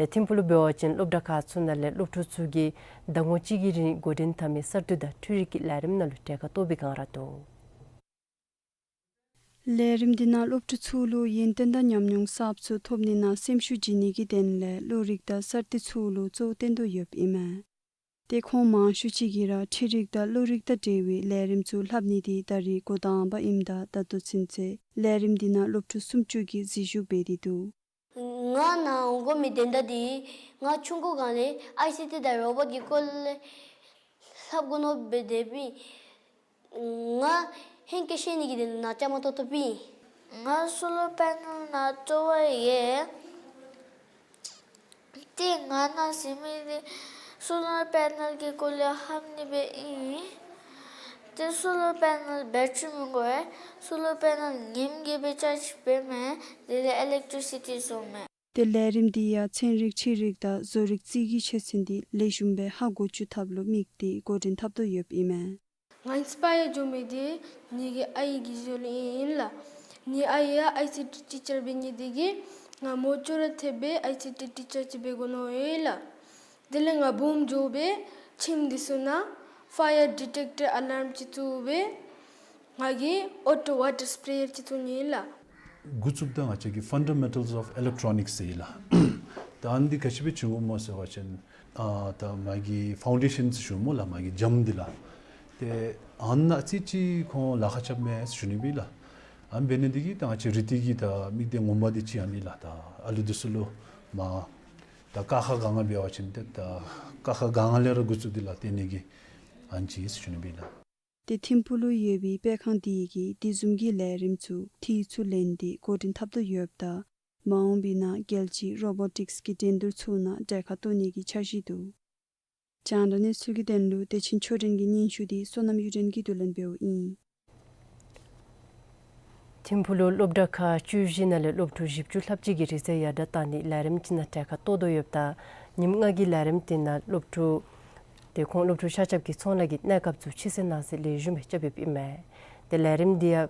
ཏེ་ཐིམ་ཕུག་ལུ་འབད་བ་ཅིན་སློབ་གྲྭ་ཁག་ཚུ་ནང་ལས་སློབ་ཕྲུག་ཚུ་གིས་ཟླ་ངོ་གཅིག་གི་རིང་འགོ་འདྲེན་འཐབ་མི་གསར་གཏོད་དང་འཕྲུལ་རིག་གི་ལས་རིམ་ནང་ལུ་གྲལ་ཁར་གཏོགས་པའི་བསྒང་ར་འདུག། ལས་རིམ་འདི་ནང་སློབ་ཕྲུག་ཚུ་ལུ་ཡོན་ཏན་དང་ཉམས་མྱོང་གསརཔ་ཚུ་ཐོབ་ནི་ནང་སེམས་ཤུགས་བྱིན་ནི་གི་དོན་ལས་བློ་རིག་དང་གསར་གཏོད་ཚུ་ལུ་གཙོ་བོ་བཏོན་དོ་ཡོདཔ་ཨིན་མས། ཏེ་ཁོང་མང་ཤོས་ཅིག་གིས་ར་འཕྲུལ་རིག་དང་བློ་རིག་དང་འབྲེལ་བའི་ལས་རིམ་ཚུ་ལྷབ་ནི་འདི་ད་རེས་འགོ་དང་པ་ཨིནམ་ད་ད་ལྟོ་ཚུན་ཚོད་ལས་རིམ་འདི་ནང་སློབ་ཕྲུག་སུམ་ཅུ་གིས་འཛུལ་ཞུགས་འབད་དེ་འདུག། ང་ནཱ་འོང་དགོ་མི་དོན་དག་འདི་ང་ཆུང་ཀུ་སྒང་ལས་ཨའི་སི་ཊི་དང་རོ་བཊ་ཀྱི་སྐོར་ལས་ལྷབ་དགོ་མནོ་སྦེ་སྡོདཔ་ཨིན། ང་ཧེང་སྐལ་ཤེས་ནི་གི་དོན་ལས་ནཱ་བཅའ་མར་གཏོགས་གཏོགསཔ་ཨིན། ང་སོ་ལར་པེ་ནཱལ་ནང་སྤྲོ་བ་ཡོད། ཏེ་ང་ནཱ་བྱོན་མི་འདི་སོ་ལར་པེ་ནཱལ་གྱི་སྐོར་ལས་ལྷབ་ནི་སྦེ་ཨིན། ཏེ་སོ་ལར་པེ་ནཱལ་བེ་ཊི་རི་མི་དགོ་པས། སོ་ལར་པེ་ནཱལ་ངེམ་གྱིས་སྦེ་ཅཱརཇ་འབད་མས། དེ་ལས་ཨི་ལེག་ཊི་རི་སི་ཊི་བཟོ་མས། ཏེ་ལས་རིམ་འདི་ཡང་ཚན་རིག་འཕྲུལ་རིག་དང་བཟོ་རིག་རྩིས་ཀྱི་ཆོས་ཚན་འདི་ལེགས་ཤོམ་སྦེ་ཧ་གོ་བཅུག་ཐབས་ལུ་དམིགས་ཏེ་འགོ་འདྲེན་འཐབ་དོ་ཡོདཔ་ཨིན་མས། ང་ཨིན་སི་པ་ཡར་འགྱོ་མི་འདི་ངེ་གི་ཨའི་གི་བཟོ་ལས་ཨིན་ལགས། ངེའི་ཨའི་ཡང་ཨའི་སི་ཊི་ཊི་ཅར་འབད་ནི་འདི་གིས་ང་མོ་ཅོག་ར་ཐེབས་སྦེ་ཨའི་སི་ཊི་ཊི་ཅར་ཅིག་འབད་དགོ་མནོ་ཡི་ལགས། དེ་ལས་ང་སྦོམ་འགྱོ་སྦེ་ཁྱིམ་འདི་ཚུ་ནང་ཕ་ཡར་ཌི་ཊེག་ཊར་ཨ་ལཱརམ་ཅིག་བཙུགས་སྦེ་ང་གིས་ཨོ་ཊོ་ཝ་ཊར་སི་པེ་རེ་ཡར་ཅིག་བཙུགས་ནི་ལགས། འགོ་བཙུགསཔ་ད་ང་བཅས་ཀྱིས་Fundamentals of Electronics ཟེར་ཡི་ལགས། ད་ཨ་ནི་འདི་ག་ཅི་སྦེ་བྱུང་དགོཔ་སྨོ་ཟེར་བ་ཅིན་ཨ་ད་མ་གི་ཕའུན་ཌེ་ཤཱན་ཟེར་ཞུཝ་སྨོ་ལགས། མ་གི་འཇམ་འདི་ལགས། ཏེ་ཨ་ནཱ་ཨ་ཙི་ཅིག་ཁོང་ལཱ་ཁག་རྐྱབ་མས་ཟེར་ཞུ་ནི་སྦེ་ལགས། ཨ་ནི་འབད་ནི་འདི་གིས་ད་ང་བཅས་རིག་སྟེགས་ཀྱི་ད་མིག་ལྡན་ངོ་མ་འདི་ཅིག་ཨ་ནི་ལགས། ད་ཨ་ལུ་འདི་ཚུ་ལུ་ མ་ད་ཀ་ཁ་ག་ང་འབད་བ་ཅིན་ཏེ་ད་ཀ་ཁ་ག་ང་ལས་ར་འགོ་བཙུགས་ཏེ་ལགས་བཏོན་ནི་གི་ཨིན་ཅི་ཟེར་ཞུ་ནི་ཨིན་ལགས། ཏེ་ཐིམ་ཕུག་ལུ་ཡོད་པའི་སྤེལ་ཁང་དེ་གིས་དེ་བཟུམ་གྱི་ལས་རིམ་ཚུ་དུས་ཚོད་ལེན་ཏེ་འགོ་འདྲེན་འཐབ་དོ་ཡོདཔ་ད་མ་འོངས་པའི་ནང་རྒྱལ་སྤྱིའི་རོ་བོ་ཊིཀསི་གི་འགྲན་བསྡུར་ཚུ་ནང་གྲལ་ཁར་གཏོགས་ནི་གི་འཆར་གཞི་འདུག། རྒྱང་བསྒྲགས་གནས་ཚུལ་གྱི་དོན་ལུ་བདེ་ཆེན་ཆོས་སྒྲོན་གྱི་སྙན་ཞུ་དེ་བསོད་ནམས་གཡུ་སྒྲོན་གྱིས་བསྡུ་ལེན་འབདཝ་ཨིན། ཐིམ་ཕུག་ལུ་སློབ་གྲྭ་ཁག་བཅུ་བཞི་ནང་ལས་སློབ་ཕྲུག་བཞི་བཅུ་ལྷགཔ་ཅིག་གིས་རིག་རྩལ་ཡར་དྲགས་གཏང་ནིའི་ལས་རིམ་ཅིག་ནང་གྲལ་ཁར་གཏོགས་དོ་ཡོདཔ་ད་ཉིནམ་ལྔ་གི་ལས་རིམ་དེ་ནང་སློབ་ཕྲུག་ཏེ་ཁོང་སློབ་ཕྲུག་ཆ་ཁྱབ་ཀྱིས་ཚོང་ལཱ་གི་གནས་སྐབས་ཚུ་ཕྱི་སེལ་ནང་སེལ་ལེགས་ཤོམ་སྦེ་རྐྱབ་ཡོདཔ་ཨིན་མས། ཏེ་ལས་རིམ་འདི་ཡང་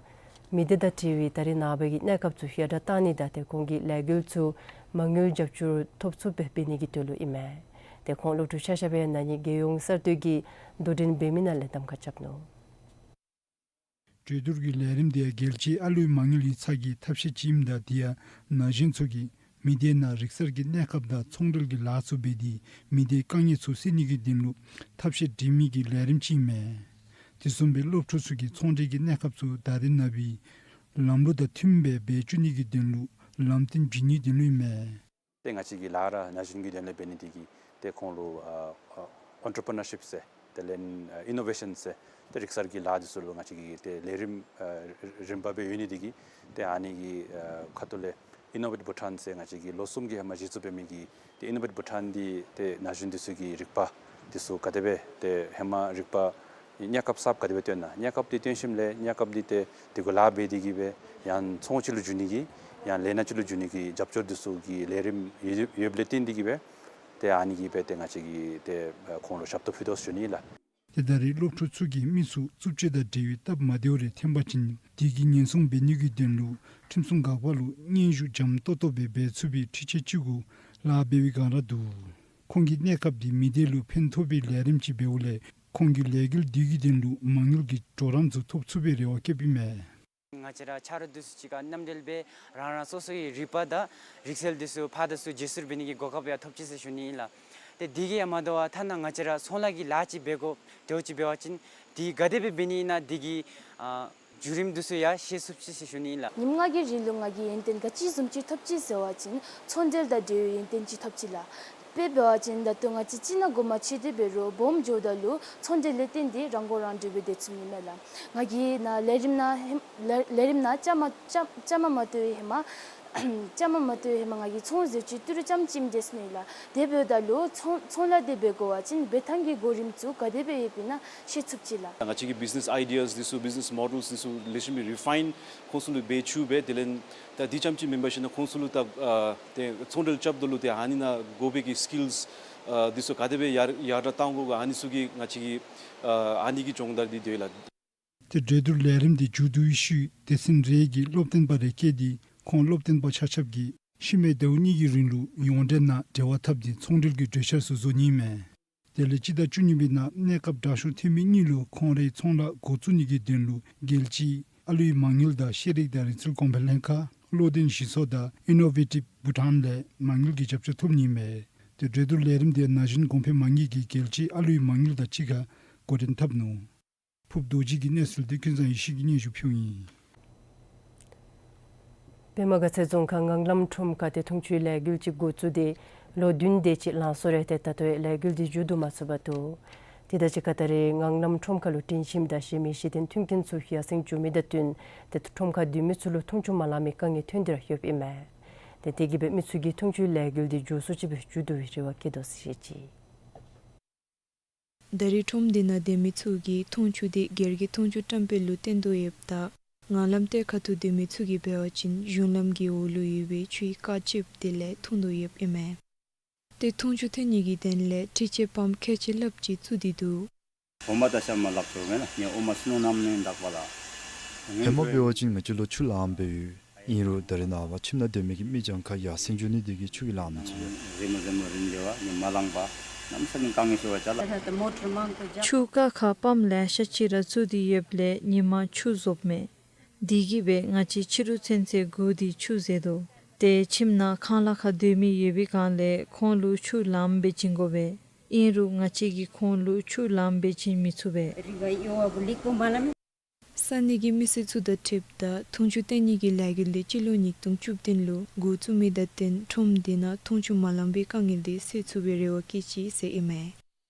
མི་སྡེ་དང་འབྲེལ་བའི་ད་རེས་ནངས་པ་གི་གནས་སྐབས་ཚུ་ཡར་དྲགས་གཏང་ནི་དང་ཏེ་ཁོང་གི་ལས་འགུལ་ཚུ་མ་དངུལ་རྒྱབ་སྐྱོར་ཐོབ་ཚུགསཔ་སྦེ་འབད་ནི་གི་དོན་ལུ་ཨིན་མས། ཏེ་ཁོང་སློབ་ཕྲུག་ཆ་ཁྱབ་ཡང་ན་ནིང་རྒྱལ་ཡོངས་གསར་གཏོད་ཀྱི་དོ་འགྲན་འབད་མི་ནང་ལས་གདམ་ཁ་རྐྱབ་ནུག། གྲོས་བསྡུར་གྱི་ལས་རིམ་དེ་ཡང་རྒྱལ་སྤྱིའི་ཨ་ལུའི་མ་དངུལ་ཡིག་ཚང་གི་ཐབས་ཤེས་ཅིག་ཨིནམ་ད་དེ་ཡང་ན་གཞོན་ཚུ་གིས་མི་སྡེ་ནང་རིག་གསར་གྱི་གནས་སྐབས་དང་ཚོང་འབྲེལ་གྱི་ལཱ་ཚུ་འབད་དེ་མི་སྡེའི་དཀའ་ངལ་ཚུ་སེལ་ནི་གི་དོན་ལུ་ཐབས་ཤེས་སྒྲིག་མི་གི་ལས་རིམ་ཅིག་ཨིན་མས། དེ་བཟུམ་སྦེ་སློབ་ཕྲུག་ཚུ་གིས་ཚོང་འབྲེལ་གྱི་གནས་སྐབས་ཚུ་ད་རེས་ནངས་པའི་ལམ་ལུགས་དང་མཐུནམ་སྦེ་འབད་བཅུག་ནི་གི་དོན་ལུ་ལམ་སྟོན་བྱིན་ནིའི་དོན་ལུ་ཨིན་མས། ཏེ་ང་བཅས་ཀྱི་ལཱ་ར་ན་གཞོན་གྱི་དོན་ལས་འབད་ནི་དེ་གིས་ཏེ་ཁོང་ལུ་ཨ་ཨ་ཨོན་ཊར་པི་ནར་ཤིཔ་ཟེར་དེ་ལས་ཨ་ཨི་ནོ་ཝེ་ཤཱན་ཟེར་ཏེ་རིག་གསར་གྱི་ལཱ་འདི་ཚུ་ལུ་ང་བཅས་ཀྱིས་ཏེ་ལས་རིམ་ཨ་རིམ་པ་སྦེ་ཡོད་ནི་དེ་གིས་ཏེ་ཨ་ནི་གི་ཨ་ཁ་ཐུག་ལས་ཨི་ནོ་ཝེཊ་བྷུ་ཊཱན་ཟེར་ང་བཅས་ཀྱིས་ལོ་གསུམ་གྱི་ཧེ་མ་གཞི་བཙུགས་འབད་མི་གི་ཏེ་ཨི་ནོ་ཝེཊ་བྷུ་ཊཱན་འདི་ཏེ་ན་གཞོན་འདི་ཚུ་གི་རིག་པ་འདི་ཚུ་ག་དེ་སྦེ་ཏེ་ཧེ་མ་རིག་པ་གནས་སྐབས་གསརཔ་ག་དེ་སྦེ་བཏོན་ན་གནས་སྐབས་འདི་བཏོན་ཞིནམ་ལས་གནས་སྐབས་འདི་ཏེ་དེ་གུ་ལཱ་འབད་དེ་གིས་སྦེ་ཡང་ཚོང་ཅིག་ལུ་འགྱུར་ནི་གི་ཡང་ལས་སྣ་ཅིག་ལུ་འགྱུར་ནི་གི་རྒྱབ་སྐྱོར་འདི་ཚུ་གི་ལས་རིམ་ཡོད་ཡོདཔ་ལས་བརྟེན་ཏེ་གིས་སྦེ་ཏེ་ཨ་ནི་གིས་སྦེ་ཏེ་ང་བཅས་ཀྱིས་ཏེ་ཁོང་ལུ་ཞབས་ཏོག་ཕུལ་དོ་ཟེར་ཞུ་ནི་ཨིན་ལགས། ཏེ་ད་རེས་སློབ་ཕྲུག་ཚུ་གིས་མི་ཚུ་རྩུབ་སྤྱོད་དང་འབྲེལ་བའི་སྟབས་མ་བདེཝ་རེ་ཐོན་པ་ཅིན་དེ་གི་ཉེན་སྲུང་འབད་ནི་གི་དོན་ལུ་ཁྲིམས་སྲུང་འགག་པ་ལུ་སྙན་ཞུ་འཇམ་ཏོག་ཏོ་སྦེ་འབད་ཚུགས་པའི་འཕྲུལ་ཆས་ཅིག་གུ་ལཱ་འབད་བའི་བསྒང་ར་འདུག། ཁོང་གིས་གནས་སྐབས་འདི་མི་སྡེ་ལུ་ཕན་ཐོགས་པའི་ལས་རིམ་ཅིག་འབདཝ་ལས་ཁོང་གིས་ལས་འགུལ་འདི་གི་དོན་ལུ་མ་དངུལ་གྱི་གྲོགས་རམ་ཚུ་ཐོབ་ཚུགས་པའི་རེ་བ་བསྐྱེདཔ་ཨིན་མས། ང་བཅས་ར་ཆ་རོགས་འདི་ཚུ་གཅིག་ཁར་མཉམ་འབྲེལ་སྦེ་རང་རང་སོ་སོའི་རིག་པ་དང་རིག་རྩལ་འདི་ཚུ་ཕར་དང་ཚུར་བརྗེ་སོར་འབད་ནི་གི་གོ་སྐབས་ཡང་ཐོབ་ཅི་ཟེར་ཞུ་ནི་ཨིན་ལགས། ཏེ་འདི་གིས་ཡང་མ་དོ་བར་ཐ་ན་ང་བཅས་ར་ཚོང་ལཱ་གི་ལཱ་ཅིག་འབད་དགོ་འདྲཝ་ཅིག་འབད་བ་ཅིན་འདི་ག་དེ་སྦེ་འབད་ནི་ཨིན་ན་འདི་གི་ཨ་བརྒྱུད་རིམ་འདི་ཚུ་ཡང་ཤེས་ཚུགས་ཅི་ཟེར་ཞུ་ནི་ཨིན་ལགས། ཉིནམ་ལྔ་གི་རིང་ལུ་ང་གིས་ཡོན་ཏན་ག་ཅི་བཟུམ་ཅིག་ཐོབ་ཅི་ཟེར་བ་ཅིན་ཚོང་འབྲེལ་དང་འབྲེལ་བའི་ཡོན་ཏན་ཅིག་ཐོབ་ཅི་ལགས། དཔེ་འབད་བ་ཅིན་ད་ལྟོ་ང་བཅས་ཅིག་ནང་དགོ་མ་ཅིག་དེ་འབད་རུང་སྦོམ་འགྱོཝ་ད་ལུ་ཚོང་འབྲེལ་ལས་བརྟེན་ཏེ་རང་མགོ་རང་འདྲོངས་སྦེ་སྡོད་ཚུགས་ནི་མས་ལགས། ང་གིས་ནཱ་ལས་རིམ་ནང་ཧེ་ལས་ལས་རིམ་ནང་བཅའ་མར་བཅའ་བཅའ་མར་མ་གཏོགས་པའི་ཧེ་མ་བཅའ་མར་མ་གཏོགས་པའི་ཧེ་མ་ང་གིས་ཚོང་ཟེར་ཅིག་ཏི་རུ་རྐྱངམ་ཅིག་ཨིནམ་འདྲས་ནི་ལགས། དེ་འབདཝ་ད་ལུ་ཚོང་ཚོང་ལཱ་དེ་འབད་དགོ་པ་ཅིན་འབད་ཐངས་ཀྱི་གོ་རིམ་ཚུ་ག་དེ་སྦེ་ཡོདཔ་ཨིན་ན་ཤེས་ཚུགས་ཅི་ལགས། ང་བཅས་ཀྱི་བིཛ་ནེས་ཨའི་ཌི་ཡཱས་འདི་ཚུ་བིཛ་ནེས་མོ་ཌེལསི་འདི་ཚུ་ལེགས་ཤོམ་སྦེ་རི་ཕའིན་ཁོང་ཚུ་ལུ་འབད་ཚུགས་པས། དེ་ལས་ད་འདི་རྐྱངམ་ཅིག་མེན་པར་ཞིན་ན་ཁོང་ཚུ་ལུ་ད་ཨ་ཏེ་ཚོང་འབྲེལ་རྐྱབ་ད་ལུ་ཏེ་ཨ་ནི་ནང་དགོ་པའི་གི་སི་ཀིལསི་ཨ་འདི་ཚུ་ག་དེ་སྦེ་ཡར་ཡར་དྲགས་གཏང་དགོ་ག་ཨ་ནི་ཚུ་གི་ང་བཅས་ཀྱི་ཨ་ཨ་ནི་གི་སྦྱོང་བརྡར་འདི་འདུག་ལགས། ཏེ་གྲོས་བསྡུར་ལས་རིམ་འདི་མཇུག་བསྡུ་བའི་ཤུལ་སྡེ་ཚན་རེ་གི་སློབ་སྟོན་པ་རེ་བསྐོས་ཏེ་ཁོང་སློབ་སྟོན་པ་ཆ་ཁྱབ་ཀྱིས་ཤུལ་མའི་ཟླཝ་གཉིས་ཀྱི་རིང་ལུ་ཡོངས་འབྲེལ་ནང་འབྲེལ་བ་འཐབ་སྟེ་ཚོང་འབྲེལ་གྱི་གྲོས་འཆར་ཚུ་བཟོ་ནི་ཨིན་མས། དེ་ལས་སྤྱི་ཟླ་བཅུ་གཉིས་པའི་ནང་གནས་སྐབས་དྲག་ཤོས་ཐོན་མི་གཉིས་ལུ་ཁོང་རའི་ཚོང་ལཱ་འགོ་བཙུགས་ནི་གི་དོན་ལུ་རྒྱལ་སྤྱིའི་ཨ་ལུའི་མ་དངུལ་དང་ཤེས་རིག་དང་རིག་རྩལ་གོང་འཕེལ་ལྷན་ཁག་བློ་ལྡན་གཞི་ཚོགས་དང་ཨི་ནོ་ཝེ་ཊིབ་བྷུ་ཊཱན་ལས་མ་དངུལ་གྱི་རྒྱབ་སྐྱོར་ཐོབ་ནི་ཨིན་མས། ཏེ་གྲོས་བསྡུར་ལས་རིམ་དེ་ན་གཞོན་གོང་འཕེལ་མ་དངུལ་གྱིས་རྒྱལ་སྤྱིའི་ཨ་ལུའི་མ་དངུལ་དང་གཅིག་ཁར་འགོ་འདྲེན་འཐབ་ནུག། ཕུརཔ་རྡོ་རྗེ་གི་གནས་ཚུལ་འདི་ཀུན་བཟང་ཡེ་ཤེས་ཀྱིས་སྙན་ཞུ་ཕུལཝ་ཨིན། པདྨ་དགའ་ཚལ་རྫོང་ཁག་ངང་ལམ་ཁྲོམ་ཁར་ཏེ་འཐུང་ཆུའི་ལས་འགུལ་ཅིག་འགོ་བཙུགས་ཏེ་ལོ་བདུན་དེ་ཅིག་ལང་སོང་རུང་ཏེ་ད་ལྟོ་ཡང་ལས་འགུལ་འདི་མཇུག་བསྡུ་མ་ཚུགས་པར་འདུག། དེ་དང་གཅིག་ཁར་ད་རེས་ངང་ལམ་ཁྲོམ་ཁ་ལུ་དྲན་ཤེསཔ་དང་གཞན་མི་གཞི་རྟེན་མཐུན་རྐྱེན་ཚུ་ཡར་སེང་འགྱོ་མི་དང་བསྟུན་ཏེ་ཁྲོམ་ཁར་སྡོད་མི་ཚུ་ལུ་འཐུང་ཆུ་མ་ལང་མི་དཀའ་ངལ་ཐོན་ཏེ་ར་ཡོདཔ་ཨིན་མས། ཏེ་དེ་གིས་སྦེ་མི་ཚུ་གིས་འཐུང་ཆུའི་ལས་འགུལ་འདི་མགྱོགས་སུ་ཅིག་སྦེ་མཇུག་བསྡུ་བའི་རེ་བ་བསྐྱེད་དོ་ཟེར་བཤད་ཅི། ད་རེས་ཁྲོམ་འདི་ནང་སྡོད་མི་ཚུ་གིས་འཐུང་ཆུ་དེ་སྒེར་གྱི་འཐུང་ཆུ་བཀྲམ་སྤེལ་ལུ་བརྟེན་དོ་ཡོདཔ་ད་ངང་ལམ་གཏེར་ཁ་ཐུག་སྡོད་མི་ཚུ་གིས་འབད་བ་ཅིན་གཞུང་ལམ་གྱི་འོག་ལུ་ཡོད་པའི་ཆུའི་རྐ་ཅིག་དེ་ལས་འཐུང་དོ་ཡོདཔ་ཨིན་མས། ཏེ་འཐུང་ཆུ་ཐོན་ནི་གི་དོན་ལས་འཕྲུལ་ཆས་པམཔ་ཁལ་གཅིག་ལྷགཔ་ཅིག་བཙུགས་ཏེ་འདུག། ཧེ་མ་འབད་བ་ཅིན་ང་བཅས་ལོག་ཆུ་ལངམ་སྦེ་ཡོད། ཨིན་རུང་ད་རེས་ནངས་པ་ཁྱིམ་ནང་སྡོད་མི་གི་མི་གྱངས་ཁ་ཡར་སེང་འགྱོ་ནི་དེ་གིས་ཆུ་གིས་ལང་མི་ཚུགས་པས། ཆུ་རྐ་ཁར་པམཔ་ལེ་ཤ་ཅིག་ར་བཙུགས་ཏེ་ཡོདཔ་ལས་ཉིན་མ་ཆུ་བཟོཝ་མས། དེ་གིས་སྦེ་ང་བཅས་ཕྱི་རུ་ཚུན་ཚོད་སྒུག་སྟེ་ཆུ་བཟེད་དོ། ཏེ་ཁྱིམ་ནང་ཁང་གླ་ཁར་སྡོད་མི་ཡོད་པའི་སྒང་ལས་ཁོང་ལུ་ཆུ་ལངམ་སྦེ་བྱིན་དགོ་པས། ཨིན་རུང་ང་བཅས་ཀྱིས་ཁོང་ལུ་ཆུ་ལངམ་སྦེ་བྱིན་མི་ཚུགས་པས། ས་གནས་ཀྱི་མི་སེར་ཚུ་དང་འཁྲིལཝ་ད་འཐུང་ཆུ་བཏོན་ནི་གི་ལས་འགུལ་འདི་སྤྱི་ལོ་ཉིས་སྟོང་བཅུ་བདུན་ལུ་འགོ་བཙུགས་མི་དང་བསྟུན་ཁྲོམ་འདི་ནང་འཐུང་ཆུ་མ་ལང་པའི་དཀའ་ངལ་འདི་སེལ་ཚུགས་པའི་རེ་བ་བསྐྱེད་ཅི་ཟེར་ཨིན་མས།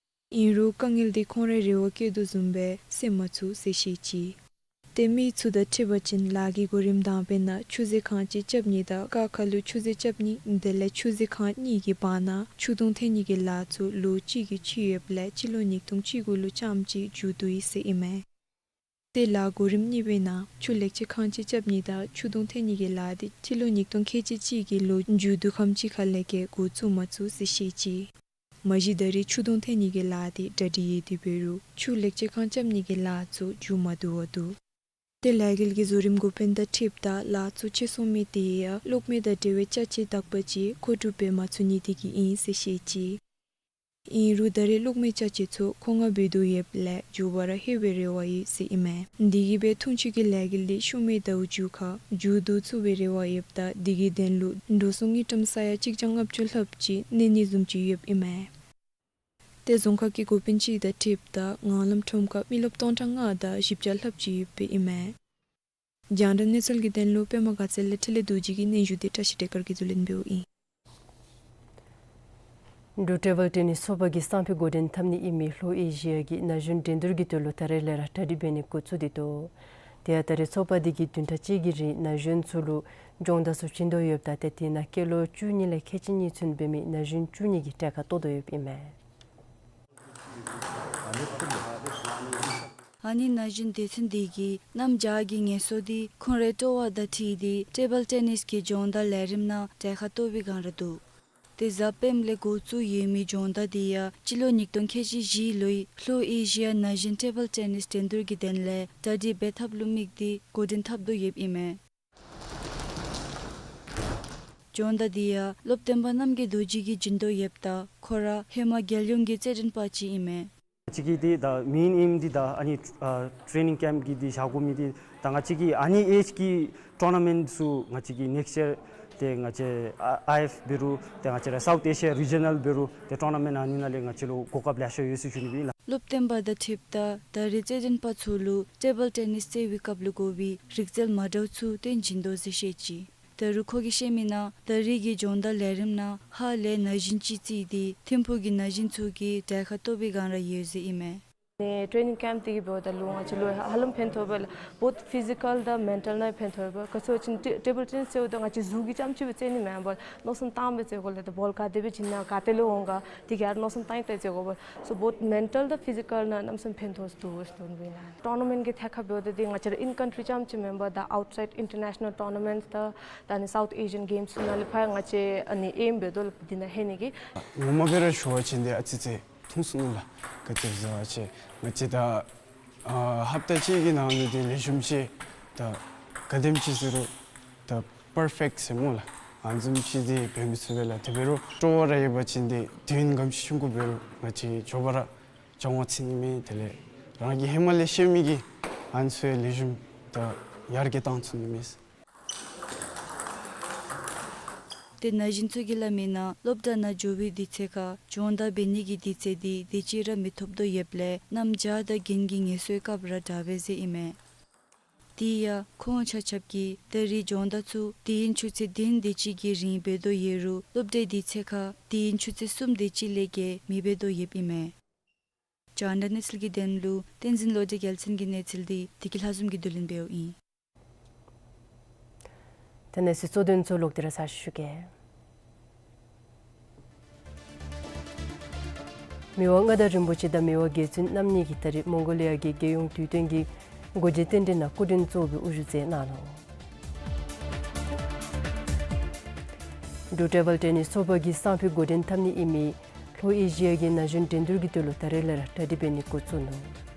ཨིན་རུང་དཀའ་ངལ་འདི་ཁོང་རའི་རེ་བ་བསྐྱེད་དོ་བཟུམ་སྦེ་སེལ་མ་ཚུགས་ཟེར་བཤད་ཅི། ཏེ་མི་ཚུ་དང་འཁྲིལ་བ་ཅིན་ལཱ་གི་གོ་རིམ་དང་པའི་ནང་ཆུ་རྫི་གང་ཅི་རྐྱབ་ནི་དང་ཀ་ཁ་ལུ་ཆུ་རྫི་རྐྱབ་ནི་དེ་ལས་ཆུ་རྫི་གང་གཉིས་ཀྱི་བར་ན་ཆུ་དུང་འཐེན་ནི་གི་ལཱ་ཚུ་ལོ་གཅིག་གི་ཕྱི་ཡོདཔ་ལས་སྤྱི་ལོ་ཉིས་སྟོང་བཅུ་དགུ་ལུ་རྐྱངམ་ཅིག་མཇུག་བསྡུ་ཡི་ཟེར་ཨིན་མས། ཏེ་ལཱ་གོ་རིམ་གཉིས་པའི་ནང་ཆུ་ལེགས་ཆ་གང་ཅི་རྐྱབ་ནི་དང་ཆུ་དུང་འཐེན་ནི་གི་ལཱ་འདི་སྤྱི་ལོ་ཉིས་སྟོང་ཁལ་གཅིག་གཅིག་གི་ལོ་མཇུག་བསྡུ་ཁམས་ཅིག་ཁ་ལས་བརྒལ་འགོ་བཙུགས་མ་ཚུགས་ཟེར་བཤད་ཅི། མ་གཞི་ད་རེས་ཆུ་དུང་འཐེན་ནི་གི་ལཱ་འདི་གྲ་སྒྲིག་ཡོད་དེ་འབད་རུང་ཆུ་ལེགས་ཆ་གང་རྐྱབ་ནི་གི་ལཱ་ཚུ་མཇུག་མ་བསྡུ་བར་འདུག། ཏེ་ལས་འགུལ་གྱི་བཟོ་རིམ་འགོ་དཔོན་དང་འཁྲིལཝ་ད་ལཱ་ཚུ་ཕྱེ་སོང་མི་དེ་ཡང་གློག་མེ་དང་འབྲེལ་བའི་ཅ་ཆས་དག་པ་ཅིག་མཁོ་སྒྲུབ་འབད་མ་ཚུགས་ནི་དེ་གིས་ཨིན་ཟེར་བཤད་ཅི། ཨིན་རུང་ད་རེས་གློག་མེ་ཅ་ཆས་ཚུ་མཁོ་མངགས་འབད་དོ་ཡོདཔ་ལས་མགྱོགས་པ་ར་ལྷོད་པའི་རེ་བ་ཡོད་ཟེར་ཨིན་མས། དེ་གིས་སྦེ་འཐུང་ཆུ་གི་ལས་འགུལ་འདི་ཤུལ་མའི་ཟླཝ་མཇུག་ཁར་མཇུག་བསྡུ་ཚུགས་པའི་རེ་བ་ཡོདཔ་ད་དེ་གི་དོན་ལུ་འགྲོ་སོང་དངུལ་ཀྲམ་ས་ཡ་གཅིག་བརྒྱ་ལྔ་བཅུ་ལྷགཔ་ཅིག་གནས་ནི་བཟུམ་ཅིག་ཡོདཔ་ཨིན་མས། ཏེ་རྫོང་ཁག་གི་འགོ་དཔོན་ཅིག་དང་འཁྲིལཝ་ད་ངང་ལམ་ཁྲོམ་ཁར་མི་རློབས་སྟོང་ཕྲག་ལྔ་དང་བཞི་བརྒྱ་ལྷགཔ་ཅིག་ཡོདཔ་ཨིན་མས། རྒྱང་བསྒྲགས་གནས་ཚུལ་གྱི་དོན་ལུ་པདྨ་དགའ་ཚལ་ལས་འཕྲིན་ལས་རྡོ་རྗེ་གི་སྙན་ཞུ་འདི་བཀྲ་ཤིས་བདེ་སྐར་གྱིས་བསྡུ་ལེན་འབདཝ་ཨིན། འབྲུག་ཊེ་བཱལ་ཊེ་ནིསི་ཚོགས་པ་གིས་སང་ཕོད་འགོ་འདྲེན་འཐབ་ནི་ཨིན་མི་ལྷོ་ཨེ་ཤི་ཡ་གི་ན་གཞོན་འགྲན་བསྡུར་གྱི་དོན་ལུ་ད་རེས་ལས་ར་གྲ་སྒྲིག་འབད་ནི་འགོ་བཙུགས་ཏེ་འདུག། དེ་ཡང་ད་རེས་ཚོགས་པ་འདི་གིས་བདུན་ཕྲག་གཅིག་གི་རིང་ན་གཞོན་ཚུ་ལུ་སྦྱོང་བརྡར་ཚུ་བྱིན་དོ་ཡོདཔ་ད་ཏེ་དེ་ནང་སྐྱེས་ལོ་བཅུ་གཉིས་ལས་ཁལ་གཅིག་གཉིས་ཚུན་འབད་མི་ན་གཞོན་བཅུ་གཉིས་ཀྱིས་གྲལ་ཁར་གཏོགས་དོ་ཡོདཔ་ཨིན་མས། ཨ་ནི་ན་གཞོན་སྡེ་ཚན་འདི་གིས་གནམ་བྱཱར་གྱི་ངལ་གསོ་འདི་ཁོང་རའི་སྤྲོ་བ་དང་འཁྲིལ་ཏེ་ཊེ་བཱལ་ཊེ་ནིསི་གི་སྦྱོང་བརྡར་ལས་རིམ་ནང་གྲལ་ཁར་གཏོགས་པའི་བསྒང་ར་འདུག། ཏེ་གཟའ་སྤེནམ་ལས་འགོ་བཙུགས་ཡོད་མི་སྦྱོང་བརྡར་འདི་ཡང་སྤྱི་ལོ་ཉིས་སྟོང་ཁལ་གཅིག་བཞི་ལོའི་ལྷོ་ཨེ་ཤི་ཡ་ན་གཞོན་ཊེ་བཱལ་ཊེ་ནིསི་འགྲན་བསྡུར་གྱི་དོན་ལས་གྲ་སྒྲིག་འབད་ཐབས་ལུ་དམིགས་ཏེ་འགོ་འདྲེན་འཐབ་དོ་ཡོདཔ་ཨིན་མས། སྦྱོང་བརྡར་འདི་ཡང་སློབ་སྟོན་པ་རྣམ་རྒྱལ་རྡོ་རྗེ་གིས་བྱིན་དོ་ཡོདཔ་ད་ཁོ་ར་ཧེ་མ་རྒྱལ་ཡོངས་ཀྱི་རྩེད་འགྲན་པ་ཅིག་ཨིན་མས། ང་བཅས་ཀྱི་འདི་ད་མེན་ཨེམ་འདི་ད་ཨ་ནི་ཨ་ཊེ་ནིང་ཀེམཔ་གི་འདི་བཞག་དགོ་མི་འདི་ད་ང་བཅས་ཀྱི་ཨ་ནི་ཨེཇ་གི་ཊོར་ན་མེནཊ་ཚུ་ང་བཅས་ཀྱི་ནེགསཊ་ཡིར་ཏེ་ང་བཅས་ཨ་ཨའི་ཨེཕ་འབད་རུང་ཏེ་ང་བཅས་ར་སའུཐ་ཨེ་ཤི་ཡ་རི་ཇི་ནཱལ་འབད་རུང་ཏེ་ཊོར་ན་མེནཊ་ཨ་ནི་ནང་ལས་ང་བཅས་ལུ་གོ་སྐབས་ལེ་ཤ་ཡོད་ཟེར་ཞུ་ནི་ཨིན་ལགས། སློབ་སྟོན་པ་དང་འཁྲིལཝ་ད་ད་རེས་རྩེད་འགྲན་པ་ཚུ་ལུ་ཊེ་བཱལ་ཊེ་ནིསི་རྩེ་བའི་སྐབས་ལུ་དགོ་པའི་རིག་རྩལ་མ་འདྲཝ་ཚུ་སྟོན་བྱིན་དོ་ཟེར་བཤད་ཅི། ད་རུང་ཁོ་གིས་བཤད་མི་ནང་ད་རེས་ཀྱི་སྦྱོང་བརྡར་ལས་རིམ་ནང་ཧཱ་ལས་ན་གཞོན་ཅིག་བརྩིས་ཏེ་ཐིམ་ཕུག་གི་ན་གཞོན་ཚུ་གིས་གྲལ་ཁར་གཏོགས་པའི་བསྒང་ར་ཡོད་ཟེར་ཨིན་མས། ནི་ཊེ་ནིང་ཀེམཔ་འདི་གིས་འབདཝ་ད་ལུ་ང་བཅས་ལུ་ཧ་ལམ་ཕན་ཐོགས་པས་ལགས། བོཐ་ཕི་ཟི་ཀཱལ་དང་མེན་ཊཱལ་ནང་ཕན་ཐོགས་པས། ག་ཅི་ཟེར་བ་ཅིན་ཊེ་ཊེ་བཱལ་ཊེ་ནིསི་ཟེརཝ་ད་ང་བཅས་གཟུགས་ཀྱིས་རྐྱངམ་ཅིག་སྦེ་རྩེ་ནི་མེན་པར་མནོ་བསམ་བཏང་སྦེ་རྩེ་དགོ་ལགས། ཏེ་བཱོལ་ག་དེ་སྦེ་བྱིན་ན་ག་ཏེ་ལས་འོང་ག་དེ་ག་ར་མནོ་བསམ་བཏང་སྟེ་རྩེ་དགོ་པས། སོ་བོཐ་མེན་ཊཱལ་དང་ཕི་ཟི་ཀཱལ་ནང་གནམ་མེད་ས་མེད་ཕན་ཐོགས་འདུག་ཟེར་དོན་ཨིན་ལགས། ཊོར་ན་མེནཊ་གི་ཐད་ཁར་འབདཝ་ད་འདི་ང་བཅས་ར་ཨིན་ཀཱན་ཊི་རི་རྐྱངམ་ཅིག་མེན་པར་ད་ཨའུཊ་སའིཌ་ཨིན་ཊར་ནེ་ཤ་ནཱལ་ཊོར་ན་མེནཊ་དང་ད་ཨ་ནི་སའུཐ་ཨེ་ཤི་ཡཱན་གེམསི་ནང་ལས་ཕར་ཡང་ང་བཅས་ཨ་ནི་ཨེམ་འབད་དོ་ལགས། འདི་ནང་ལྷོད་ནི་གི། ངོ་མ་སྦེ་ར་ཞུ་བ་ཅིན་འདི་ཨ་ཙི་ཙི་ཐུང་སོང་ནུག་ལགས། ག་ཅི་ཟེར་བ་ཅིན་ང་བཅས་ད་ཨ་ཧབ་ཏ་གཅིག་གི་ནང་ལུ་འདི་ལེགས་ཤོམ་ཅིག་ད་ག་དེམ་ཅིག་ཟེར་རུང་ད་པར་ཕེཀཊ་ཟེར་སྨོ་ལགས། ཨ་ནི་བཟུམ་ཅིག་འདི་འབད་མི་ཚུགས་པས་ལགས། དེ་འབད་རུང་སྤྲོ་བ་ར་ཡོད་པ་ཅིན་འདི་དུས་ཡུན་ག་དེམ་ཅིག་ཆུང་ཀུ་འབད་རུང་ང་བཅས་མགྱོགས་པ་ར་སྦྱང་བ་ཚུགས་ནི་མས། དེ་ལས་རང་གིས་ཧེ་མ་ལས་ཤེས་མི་གི་ཨ་ནི་ཚུ་ལེགས་ཤོམ་ད་ཡར་རྒྱས་བཏང་ཚུགས་ནི་མས། ཏེ་ན་གཞོན་ཚུ་གིས་སླབ་མི་ནང་སློབ་གྲྭ་ནང་འགྱོ་བའི་དུས་ཚོད་ཁར་སྦྱོང་བརྡར་འབད་ནི་གི་དུས་ཚོད་འདི་དེ་ཅིག་ར་མི་ཐོབ་དོ་ཡོདཔ་ལས་གནམ་བྱཱར་དང་དགུན་གྱི་ངལ་གསོའི་སྐབས་ར་དྲག་པས་ཟེར་ཨིན་མས། དེ་ཡང་ཁོང་ཆ་ཁྱབ་ཀྱིས་ད་རེས་སྦྱོང་བརྡར་ཚུ་དུས་ཡུན་ཆུ་ཚོད་བདུན་དེ་ཅིག་གི་རིང་འབད་དོ་ཡོད་རུང་སློབ་གྲྭའི་དུས་ཚོད་ཁར་དུས་ཡུན་ཆུ་ཚོད་གསུམ་དེ་ཅིག་ལས་བརྒལ་མི་འབད་དོ་ཡོདཔ་ཨིན་མས། རྒྱང་བསྒྲགས་གནས་ཚུལ་གྱི་དོན་ལུ་བསྟན་འཛིན་བློ་གྲོས་རྒྱལ་མཚན་གྱི་གནས་ཚུལ་འདི་བདེ་སྐྱིད་ལྷ་འཛོམས་ཀྱིས་བསྡུ་ལེན་འབདཝ་ཨིན། དེ་ནང་གི་གཙོ་དོན་ཚུ་ལོག་སྟེ་ར་ཚར་ཞུ་གེ། མི་དབང་མངའ་བདག་རིན་པོ་ཆེ་དང་མི་དབང་རྒྱལ་བཙུན་རྣམ་གཉིས་ཀྱིས་ད་རེས་མོང་གོ་ལི་ཡ་གི་རྒྱལ་ཡོངས་དུས་སྟོན་གྱི་སྒོ་འབྱེད་རྟེན་འབྲེལ་ནང་སྐུ་མགྲོན་གཙོ་བོ་སྦེ་དབུ་བཞུགས་མཛད་གནང་ནུག། འབྲུག་ཊེ་བཱལ་ཊེ་ནིསི་ཚོགས་པ་གིས་སང་ཕོད་འགོ་འདྲེན་འཐབ་ནི་ཨིན་མི་ལྷོ་ཨེ་ཤི་ཡ་གི་ན་གཞོན་འགྲན་བསྡུར་གྱི་དོན་ལུ་ད་རེས་ལས་ར་གྲ་སྒྲིག་འབད་ནི་འགོ་བཙུགས་ནུག།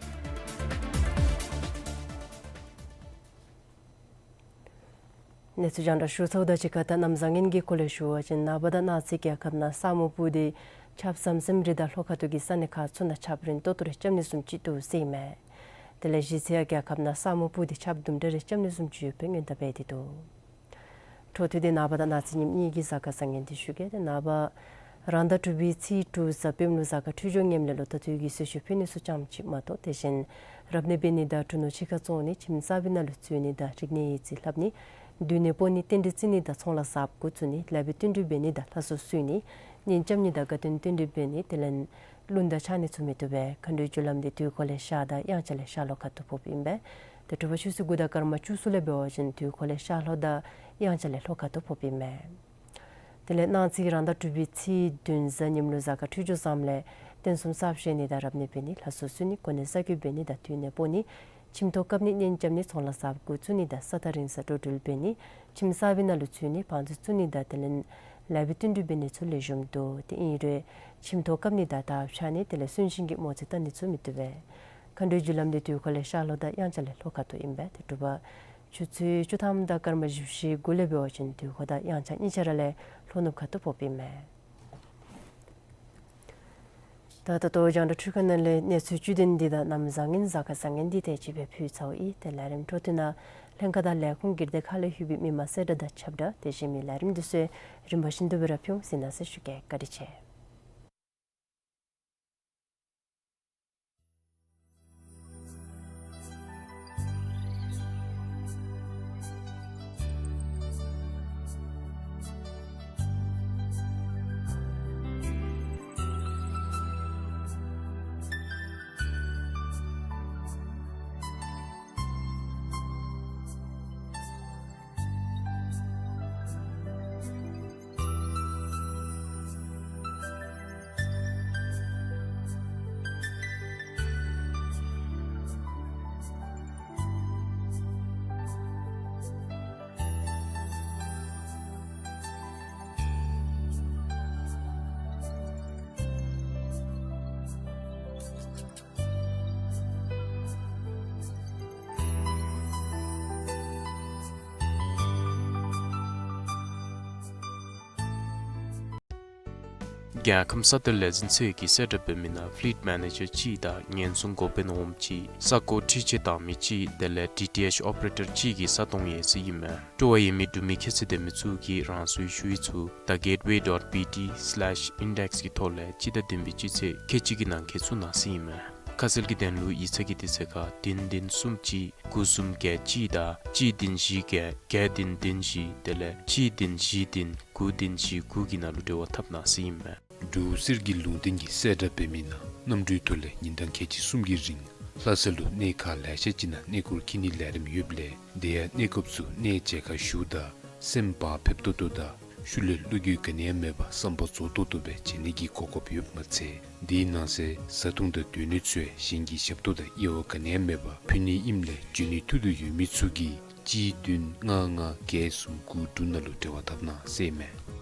གནས་ཚུལ་རྒྱང་བསྒྲགས་ཞུ་ཚརཝ་དང་གཅིག་ཁར་ད་གནམ་བཟང་ངན་གྱི་སྐོར་ལས་ཞུ་བ་ཅིན་ནངས་པ་དང་གནངས་ཚེ་རྒྱལ་ཁབ་ནང་ས་སྨུག་སྤུབས་ཏེ་ཆརཔ་ཟམ་ཟིམ་རེ་དང་ལྷོ་ཁ་ཐུག་གི་ས་གནས་ཁག་ཚུ་ནང་ཆརཔ་རན་ཏོག་ཏོ་རེ་རྐྱབ་ནི་བཟུམ་ཅིག་འདུག་ཟེར་ཨིན་མས། དེ་ལས་གཞེས་ཚེ་ཡང་རྒྱལ་ཁབ་ནང་ས་སྨུག་སྤུབས་ཏེ་ཆརཔ་དུམ་གྲ་རེ་རྐྱབ་ནི་བཟུམ་ཅིག་ཡོད་པའི་སྔོན་བརྡ་འབད་དེ་འདུག། འཕྲོ་མཐུད་དེ་ནངས་པ་དང་གནངས་ཚེ་ཉིནམ་གཉིས་ཀྱི་གཟའ་སྐར་བཟང་ངན་འདི་ཞུ་གེ། ཏེ་ནངས་པ་ རང་ཟླ་དྲུག་པའི་ཚེས་དྲུག་གཟའ་སྤེནམ་ལུ་གཟའ་སྐར་འཕྲོད་སྦྱོར་ངནམ་ལས་ལོ་ཟླ་དུས་ཀྱི་གསོལ་མཆོད་ཕུལ་ནི་ཚུ་ཙམ་ཅིག་མ་གཏོགས། དེ་བཞིན་རབ་གནས་འབད་ནི་དང་གྲུ་ནོར་ཕྱི་ཁར་བཙོང་ནི་ཁྱིམ་གསར་པའི་ནང་ལུ་འཛུལ་ནི་དང་རིག་གནས་ཡིག་རྩིས་ལྷབ་ནི་མདུན་ནས་སྤོ་ནི་རྟེན་འབྲེལ་བརྩི་ནི་དང་ཚོང་ལཱ་གསརཔ་འགོ་བཙུགས་ནི་ལེགས་པའི་བསྟུན་གྲོས་འབད་ནི་དང་ལྷ་གསོལ་གསོལ་ནི་གཉེན་རྐྱབ་ནི་དང་དགའ་སྟོན་བསྟུན་གྲོས་འབད་ནི་དེ་ལས་རླུང་རྟ་འཕྱར་ནི་ཚུ་མི་བཏུབ་པས། མཁའ་འགྲོའི་རྒྱུ་ལམ་འདི་དུས་འཁོར་ལས་ཤར་དང་དབྱངས་འཆར་ལས་ཤར་ལྷོ་ཁ་ཐུག་ཕོགཔ་ཨིན་པས། ཏེ་དྲོ་པ་ཆུ་ཚོད་དགུ་དང་སྐར་མ་བཅུ་གསུམ་ལས་འབད་བ་ཅིན་དུས་འཁོར་ལས་ཤར་ལྷོ་དང་དབྱངས་འཆར་ལས་ལྷོ་ཁ་ཐུག་ཕོགཔ་ཨིན་མས། དེ་ལས་གནངས་ཚེ་རང་ཟླ་དྲུག་པའི་ཚེས་བདུན་གཟའ་ཉིམ་ལུ་གཟའ་སྐར་འཕྲོད་སྦྱོར་བཟངམ་ལས་རྟེན་གསུམ་གསརཔ་བཞེངས་ནི་དང་རབ་གནས་འབད་ནི་ལྷ་གསོལ་གསོལ་ནི་གོ་གནས་གསར་བསྐོ་འབད་ནི་དང་མདུན་ནས་སྤོ་ནི་ཁྱིམ་ཐོག་བཀབ་ནི་གཉེན་རྐྱབ་ནི་ཚོང་ལཱ་གསརཔ་འགོ་བཙུགས་ནི་དང་ས་ཐག་རིང་ས་འགྲོ་འགྲུལ་འབད་ནི་ཁྱིམ་གསར་པའི་ནང་ལུ་འཛུལ་ནི་བང་མཛོད་བཙུགས་ནི་དང་དེ་ལས་ལེགས་པའི་བསྟུན་གྲོས་འབད་ནི་ཚུ་ལེགས་ཤོམ་འདུག། དེ་ཨིན་རུང་ཁྱིམ་ཐོག་བཀབ་ནི་དང་དར་འཕྱར་ནི་དེ་ལས་གསོན་གཤིན་གྱི་མོ་རྩིས་བལྟ་ནི་ཚུ་མི་བཏུབ་པས། མཁའ་འགྲོའི་རྒྱུ་ལམ་འདི་དུས་འཁོར་ལས་ཤར་ལྷོ་དང་དབྱངས་འཆར་ལས་ལྷོ་ཁ་ཐུག་ཨིན་པས། ཏེ་དྲོ་པ་ཆུ་ཚོད་བཅུ་ཐམ་དང་སྐར་མ་བཞི་བཅུ་ཞེ་དགུ་ལས་འབད་བ་ཅིན་དུས་འཁོར་དང་དབྱངས་འཆར་གཉིས་ཆ་ར་ལས་ལྷོ་ནུབ་ཁ་ཐུག་ཕོགཔ་ཨིན་མས། ད་ད་ལྟོ་རྒྱང་བསྒྲགས་འཕྲུལ་ཁང་ནང་ལས་གནས་ཚུལ་བཅུད་དོན་འདི་དང་གནམ་བཟང་ངན་གཟའ་སྐར་བཟང་ངན་འདི་དེ་ཅིག་སྦེ་ཕུལ་ཚརཝ་ཨིན། ཏེ་ལས་རིམ་འཕྲོ་མཐུད་ནང་ལྷན་ཁག་དང་ལས་ཁུངས་སྒེར་སྡེ་ཁག་ལས་ལྷོད་པའི་མི་མང་གསལ་བསྒྲགས་དང་ཁྱབ་བསྒྲགས་དེ་བཞིན་མི་ལས་རིམ་འདི་ཚུ་རིམ་པ་བཞིན་དུ་སྦེ་ར་ཕུལ་འོང་ཟེར་གནང་ཟེར་ཞུ་གེ། བཀའ་དྲིན་ཆེ། རྒྱལ་ཁམས་ས་གཏེར་ལས་འཛིན་ཚད་ཀྱིས་གསལ་བསྒྲགས་འབད་མི་ནང་ཕི་ལིཊ་མེ་ནེ་ཇར་གཅིག་དང་ཉེན་སྲུང་འགོ་དཔོན་འོགམ་གཅིག་ས་གོ་འཕྲུལ་ཆས་བཏང་མི་གཅིག་དེ་ལས་ཌི་ཊི་ཨེཆ་ཨོ་པ་རེ་ཊར་གཅིག་གི་ས་སྟོང་ཡོད་ཟེར་ཨིན་མས། སྤྲོ་བ་ཡོད་མི་འབྲུག་མི་ཁྱད་ཚད་ལྡན་མི་ཚུ་གིས་རང་སོའི་ཞུ་ཡིག་ཚུ་the gateway dot B T slash index གི་ཐོག་ལས་སྤྱི་ཟླ་བདུན་པའི་སྤྱི་ཚེས་ཁལ་གཅིག་གི་ནང་འཁོད་བཙུགས་གནང་ཟེར་ཨིན་མས། ཁ་གསལ་གྱི་དོན་ལུ་ཡིག་ཚང་གི་དུས་ཚོད་ཁར་བདུན་བདུན་གསུམ་གཅིག་དགུ་གསུམ་བརྒྱད་གཅིག་དང་གཅིག་བདུན་བཞི་བརྒྱད་བརྒྱད་བདུན་བདུན་བཞི་དེ་ལས་གཅིག་བདུན་བཞི་བདུན་དགུ་བདུན་བཞི་དགུ་གི་ནང་ལུ་འབྲེལ་བ་འཐབ་གནང་ཟེར་ཨིན་མས། འབྲུག་གསེར་གྱི་ལུང་བསྟན་གྱིས་གསལ་བསྒྲགས་འབད་མི་ནང་གནམ་གྲུའི་ཐོག་ལས་ཉིན་གྲངས་ཁལ་གཅིག་གསུམ་གྱི་རིང་ལྷ་ས་ལུ་གནས་ཁག་ལེ་ཤ་ཅིག་ནང་གནས་སྐོར་འཁྱིད་ནིའི་ལས་རིམ་ཡོདཔ་ལས་དེ་ཡང་གནས་སྐབས་སུ་གནས་མཇལ་ཁ་ཞུཝ་ད་སེམས་བག་ཕེབས་ཏོག་ཏོ་དང་ཤུལ་ལས་བློ་འགྱོད་ག་ནི་ཡང་མེད་པར་བསམ་པ་རྫོགས་ཏོག་ཏོ་སྦེ་མཇལ་ནི་གི་གོ་སྐབས་ཡོདཔ་མ་ཚད་དེའི་ནང་གསེས་བཟའ་འཐུང་དང་སྡོད་གནས་ཚུ་ཡང་གཞན་གྱི་ཞབས་ཏོག་དང་དབྱེ་བ་ག་ནི་ཡང་མེད་པར་ཕུལ་ནི་ཨིནམ་ལས་འབྱོན་ནིའི་ཐུགས་འདོད་ཡོད་མི་ཚུ་གིས་གཅིག་བདུན་ལྔ་ལྔ་བརྒྱད་གསུམ་དགུ་དྲུག་ནང་ལུ་འབྲེལ་བ་འཐབ་གནང་ཟེར་ཨིན་མས།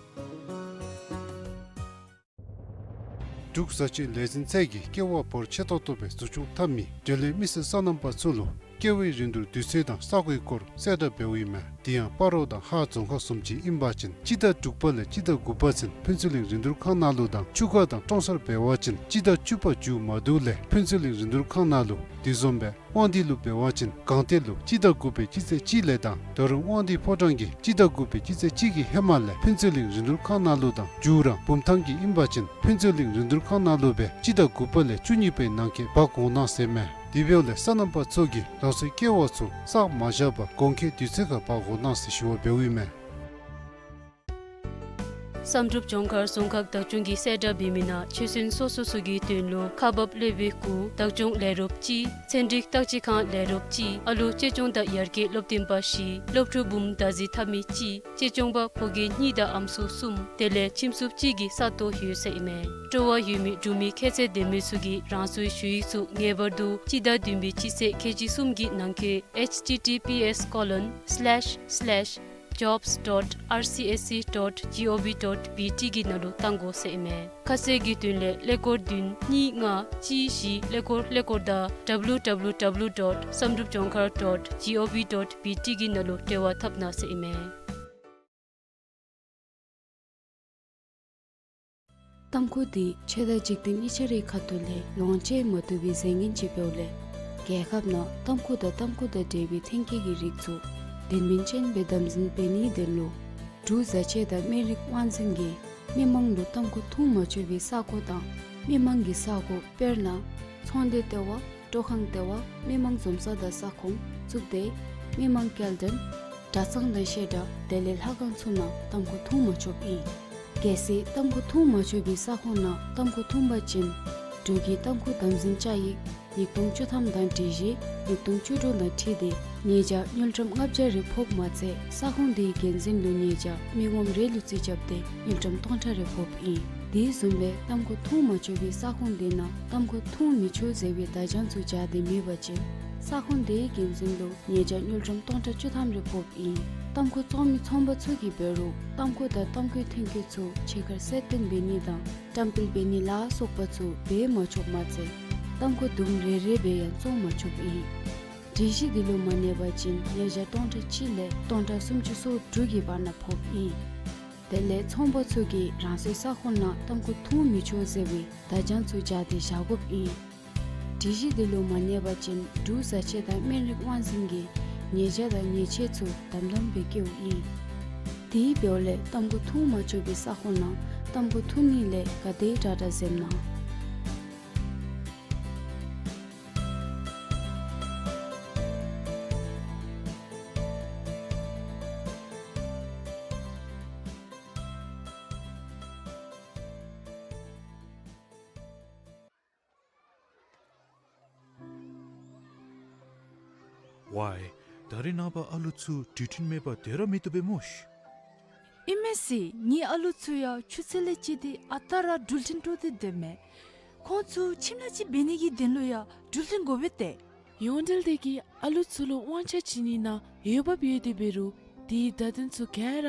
འབྲུག་བཟའ་ཆས་ལས་འཛིན་ཚད་ཀྱིས་ཀེ་ཝ་འབོར་ཆེ་ཏོག་ཏོ་སྦེ་འཛུགས་སྐྱོང་འཐབ་མི་འབྲེལ་ཡོད་མི་སེར་སོ་ནམ་པ་ཚུ་ལུ་ཀེ་ཝའི་རིན་བསྡུར་དུས་ཚོད་དང་ས་གོའི་སྐོར་གསལ་བསྒྲགས་འབདཝ་ཨིན་མས། དེ་ཡང་སྤ་རོ་དང་ཧཱ་རྫོང་ཁག་བཟུམ་ཅིག་ཨིན་པ་ཅིན་སྤྱི་ཟླ་དྲུག་པ་ལས་སྤྱི་ཟླ་དགུ་པ་ཚུན་ཕུན་ཚོགས་གླིང་རིན་བསྡུར་ཁང་ནང་ལུ་དང་ཆུ་ཁ་དང་ཀྲོང་གསར་འབད་བ་ཅིན་སྤྱི་ཟླ་བཅུ་པ་མཇུག་མ་བསྡུ་ལས་ཕུན་ཚོགས་གླིང་རིན་བསྡུར་ཁང་ནང་ལུ། དེ་བཟུམ་སྦེ་དབང་འདུས་ལུ་འབད་བ་ཅིན་སྒང་སྟེང་ལུ་སྤྱི་ཟླ་དགུ་པའི་སྤྱི་ཚེས་གཅིག་ལས་དང་ད་རུང་དབང་འདུས་ཕོ་བྲང་གིས་སྤྱི་ཟླ་དགུ་པའི་སྤྱི་ཚེས་གཅིག་གི་ཧེ་མ་ལས་ཕུན་ཚོགས་གླིང་རིན་བསྡུར་ཁང་ནང་ལུ་དང་མཇུག་ར་བུམ་ཐང་གི་ཨིན་པ་ཅིན་ཕུན་ཚོགས་གླིང་རིན་བསྡུར་ཁང་ནང་ལུ་སྦེ་སྤྱི་ཟླ་དགུ་པ་ལས་བཅུ་གཉིས་པའི་ནང་འཁོད་འབག་འོང་གནང་ཟེར་མས། དེ་འབདཝ་ལས་སོ་ནམ་པ་ཚུ་གིས་རང་སོའི་ཀེ་ཝ་ཚུ་བསགས་མ་བཞག་པར་དགོང་ཁའི་དུས་ཚོད་ཁར་འབག་འོང་གནང་ཟེར་ཞུ་བ་འབདཝ་ཨིན་མས། བསམ་གྲུབ་ལྗོངས་མཁར་རྫོང་ཁག་བདག་སྐྱོང་གིས་གསལ་བསྒྲགས་འབད་མི་ནང་ཆོས་ཚན་སོ་སོ་ཚུ་གི་དོན་ལུ་ཁག་འབག་སློབ་དཔོན་དགུ་བདག་སྐྱོང་ལས་རོགསཔ་གཅིག་ཚན་རིག་བརྟག་དཔྱད་ཁང་ལས་རོགསཔ་གཅིག་ཨ་ལོ་གཅེས་སྐྱོང་དང་ཡར་རྒྱས་སློབ་སྟོན་པ་བཞི་སློབ་ཕྲུག་འབུམ་ཟླ་ཟིན་འཐབ་མི་གཅིག་གཅེས་སྐྱོང་པ་ཕོ་སྐྱེས་གཉིས་དང་ཨམ་སྲུ་གསུམ་དེ་ལས་ཁྱིམ་སྲུང་གཅིག་གི་ས་སྟོང་ཡོད་ཟེར་ཨིན་མས། སྤྲོ་བ་ཡོད་མི་འབྲུག་མི་ཁྱད་ཚད་ལྡན་མི་ཚུ་གིས་རང་སོའི་ཞུ་ཡིག་ཚུ་ངེས་པར་དུ་སྤྱི་ཟླ་བདུན་པའི་སྤྱི་ཚེས་ཁལ་གཅིག་གསུམ་གྱི་ནང་འཁོད་H T T P S colon slash slash jobs dot R C S C dot G O V dot B T གི་ནང་ལུ་བཏང་དགོ་ཟེར་ཨིན་མས། ཁ་གསལ་གྱི་དོན་ལས་ཀླད་ཀོར་བདུན་གཉིས་ལྔ་གཅིག་བཞི་ཀླད་ཀོར་ཀླད་ཀོར་དང་W W W dot samdrupjongkhar dot G O V dot B T གི་ནང་ལུ་འབྲེལ་བ་འཐབ་གནང་ཟེར་ཨིན་མས། ཏམ་ཁུ་འདི་ཆོས་དང་འཇིག་རྟེན་གཉིས་ཆ་རའི་ཁ་ཐུག་ལས་ལོངས་སྤྱོད་མ་བཏུབ་པའི་རྫས་ངན་ཅིག་འབདཝ་ལས་རྒྱལ་ཁབ་ནང་ཏམ་ཁུ་དང་ཏམ་ཁུ་དང་འབྲེལ་བའི་ཐོན་སྐྱེད་ཀྱི་རིགས་ཚུ་ལྡན་མིན་ཅན་སྦེ་དམ་འཛིན་འབད་ནིའི་དོན་ལུ་འབྲུག་བཟའ་ཆས་དང་སྨན་རིགས་དབང་འཛིན་གྱིས་ མི་མང་ལུ་ཏམ་ཁུ་འཐུང་མ་ཆོག་པའི་ས་ཁོངས་དང་མི་མང་གི་ས་གོ་དཔེར་ན་ཚོང་སྡེ་ལྟེ་བ། སྤྲོ་ཁང་ལྟེ་བ། མི་མང་འཛོམས་ས་དང་ས་ཁོངས་བཙུགས་ཏེ་མི་མང་སྐྱེལ་འདྲེན་གྲྭ་ཚང་དང་བཤད་གྲྭ་དེ་ལས་ལྷ་ཁང་ཚུ་ནང་ཏམ་ཁུ་འཐུང་མ་ཆོགཔ་ཨིན། གལ་སྲིད་ཏམ་ཁུ་འཐུང་མ་ཆོག་པའི་ས་ཁོངས་ནང་ཏམ་ཁུ་འཐུང་པ་ཅིན་འབྲུག་གི་ཏམ་ཁུ་དམ་འཛིན་བཅའ་ཡིག་ཉིས་སྟོང་བཅུ་ཐམ་དང་སྒྲིག་གཞི་ཉིས་སྟོང་བཅུ་དྲུག་དང་འཁྲིལ་ཏེ་ཉེས་བྱ་དངུལ་ཀྲམ་ལྔ་བརྒྱ་རེ་ཕོགཔ་མ་ཚད་ས་ཁོངས་དེའི་འགན་འཛིན་ལུ་ཉེས་བྱ་མི་ངོམ་རེ་ལུ་རྩིས་རྐྱབ་སྟེ་དངུལ་ཀྲམ་སྟོང་ཕྲག་རེ་ཕོགཔ་ཨིན། དེ་བཟུམ་སྦེ་ཏམ་ཁུ་འཐུང་མ་ཆོག་པའི་ས་ཁོངས་དེ་ནང་ཏམ་ཁུ་འཐུང་མི་ཆོག་ཟེར་བའི་བརྡ་བྱང་ཚུ་སྦྱར་ཏེ་མེད་པ་ཅིན་ས་ཁོངས་དེའི་འགན་འཛིན་ལུ་ཉེས་བྱ་དངུལ་ཀྲམ་སྟོང་ཕྲག་བཅུ་ཐམ་རེ་ཕོགཔ་ཨིན། ཏམ་ཁུ་བཙོང་མི་ཚོང་པ་ཚུ་གིས་འབད་རུང་ཏམ་ཁུ་དང་ཏམ་ཁུའི་ཐོན་སྐྱེད་ཚུ་ཕྱི་ཁར་གསལ་སྟོན་འབད་ནི་དང་བཀྲམ་སྤེལ་འབད་ནི་ལ་སོགས་པ་ཚུ་འབད་མ་ཆོགཔ་མ་ཚད་ཏམ་ཁུ་དུམ་རེ་རེ་སྦེ་ཡང་བཙོང་མ་ཆོགཔ་ཨིན། སྒྲིག་གཞི་འདི་ལུ་མ་གནས་པ་ཅིན་ཉེས་བྱ་སྟོང་ཕྲག་གཅིག་ལས་སྟོང་ཕྲག་སུམ་ཅུ་སོ་དྲུག་གི་བར་ན་ཕོགཔ་ཨིན། དེ་ལས་ཚོང་པ་ཚུ་གིས་རང་སོའི་ས་ཁོངས་ནང་ཏམ་ཁུ་འཐུང་མི་ཆོག་ཟེར་བའི་བརྡ་བྱང་ཚུ་སྦྱར་ཏེ་བཞག་དགོཔ་ཨིན། སྒྲིག་གཞི་འདི་ལུ་མ་གནས་པ་ཅིན་འབྲུག་བཟའ་ཆས་དང་སྨན་རིགས་དབང་འཛིན་གྱིས་ཉེས་བྱ་དང་ཉེས་ཆད་ཚུ་དམ་དམ་སྦེ་བཀལཝ་ཨིན། དེ་འབདཝ་ལས་ཏམ་ཁུ་འཐུང་མ་ཆོག་པའི་ས་ཁོངས་ནང་ཏམ་ཁུ་འཐུང་ནི་ལས་ག་དེ་དྲག་དྲག་འཛེམ་གནང་། ཝའི། ད་རེས་ནངས་པ་ཨ་ལུ་ཚུ་འགྲུལ་འཕྲིན་མེད་པར་སྡོད་ར་མི་བཏུབ་པས་སྨོ་ཤིག། ཨིན་མས་ཟེར། ངེའི་ཨ་ལུ་ཚུ་ཡང་ཆུ་ཚོད་ལས་བཅད་དེ་ཨ་རྟག་ར་འགྲུལ་འཕྲིན་དཀྲོག་སྟེ་སྡོདཔ་མས། ཁོང་ཚུ་ཁྱིམ་ལས་ཅིག་འབད་ནི་གི་དོན་ལུ་ཡང་འགྲུལ་འཕྲིན་དགོ་པས་ཏེ། ཡོངས་འབྲེལ་དེ་གིས་ཨ་ལུ་ཚུ་ལུ་དབང་ཆ་བྱིན་ནི་ནང་འོས་འབབ་ཡོད་དེ་འབད་རུང་དེའི་བརྡ་དོན་ཚུ་ག་ར་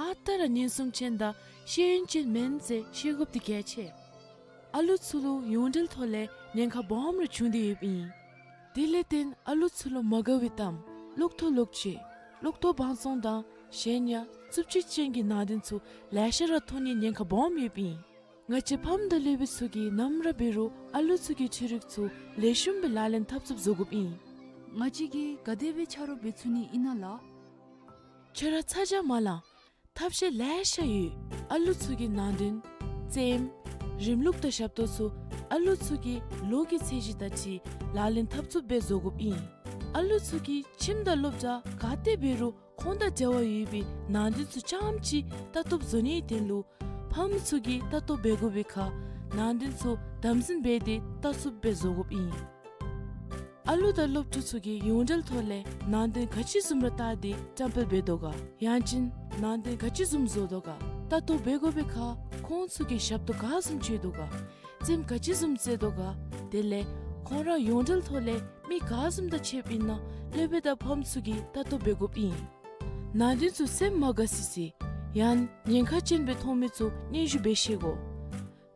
ཨ་རྟག་ར་ཉེན་སྲུང་ཅན་དང་ཤེས་ཡོན་ཅན་མེན་ཟེར་ཤེས་དགོཔ་དེ་གལ་ཆེ། ཨ་ལུ་ཚུ་ལུ་ཡོངས་འབྲེལ་ཐོག་ལས་ཉེན་ཁ་སྦོམ་རེ་བྱུང་སྟེ་ཡོདཔ་ཨིན། དེ་ལས་བརྟེན་ཨ་ལུ་ཚུ་ལུ་མ་དགའ་བའི་གཏམ་ལོག་ཐོ་ལོག་ཅི་ལོག་ཐོ་བང་བཙོང་དང་གཞན་ཡང་རྩུབ་སྤྱོད་ཅན་གྱི་ནང་དོན་ཚུ་ལེ་ཤ་ར་མཐོང་ནིའི་ཉེན་ཁ་སྦོམ་ཡོདཔ་ཨིན། ང་བཅས་ཕམ་དང་སློབ་དཔོན་ཚུ་གིས་ནམ་ར་འབད་རུང་ཨ་ལུ་ཚུ་གི་འཕྲུལ་རིག་ཚུ་ལེགས་ཤོམ་སྦེ་ལག་ལེན་འཐབ་ཚུགསཔ་བཟོ་དགོཔ་ཨིན། ང་བཅས་ཀྱིས་ག་དེ་སྦེ་ཆ་རོགས་འབད་ཚུགས་ནི་ཨིན་ན་ལགས། ཁྱོད་ར་ཚ་གྱང་མ་ལང་། ཐབས་ཤེས་ལེ་ཤ་ཡོད། ཨ་ལུ་ཚུ་གི་ནང་དོན་རྩེདམོ་རིམ་ལུགས་དང་ཞབས་ཏོག་ཚུ་ཨ་ལུ་ཚུ་གི་ལོ་གི་ཚད་གཞི་དང་འཁྲིལ་ལག་ལེན་འཐབ་ཚུགསཔ་སྦེ་བཟོ་དགོཔ་ཨིན། ཨ་ལུ་ཚུ་གིས་ཁྱིམ་དང་སློབ་གྲྭ་ག་ཏེ་འབད་རུང་ཁོང་དང་འབྲེལ་བ་ཡོད་པའི་ནང་དོན་ཚུ་རྐྱངམ་ཅིག་ལྟ་རྟོགཔ་བཟོ་ནིའི་དོན་ལུ་ཕམ་ཚུ་གིས་ལྟ་རྟོགཔ་འབད་དགོ་པའི་ཁར་ནང་དོན་ཚུ་དམ་འཛིན་འབད་དེ་ལྟ་ཚུགསཔ་སྦེ་བཟོ་དགོཔ་ཨིན། ཨ་ལུ་དང་སློབ་ཕྲུག་ཚུ་གིས་ཡོངས་འབྲེལ་ཐོག་ལས་ནང་དོན་ག་ཅི་བཟུམ་ར་བལྟ་སྟེ་བཀྲམ་སྤེལ་འབད་དོ་ག། ཡང་ཅིན་ནང་དོན་ག་ཅི་བཟུམ་བཟོ་དོ་ག། ལྟ་རྟོགཔ་འབད་དགོ་པའི་ཁར་ཁོང་ཚུ་གིས་ཞབས་ཏོག་ག་བཟུམ་སྤྱོད་དོ་ག། རྩེདམོ་ག་ཅི་བཟུམ་རྩེ་དོ་ག། དེ་ལས་ཁོང་ར་ཡོངས་འབྲེལ་ཐོག་ལས་མི་ག་བཟུམ་དང་ཕྱདཔ་ཨིན་ན་སློབ་དཔོན་དང་ཕམ་ཚུ་གིས་ལྟ་རྟོགཔ་འབད་དགོཔ་ཨིན། ནང་དོན་ཚུ་སེམས་མ་དགའ་སི་སི་ཡང་ཉེན་ཁ་ཅན་སྦེ་མཐོང་མི་ཚུ་སྙན་ཞུ་འབད་ཤེས་དགོ།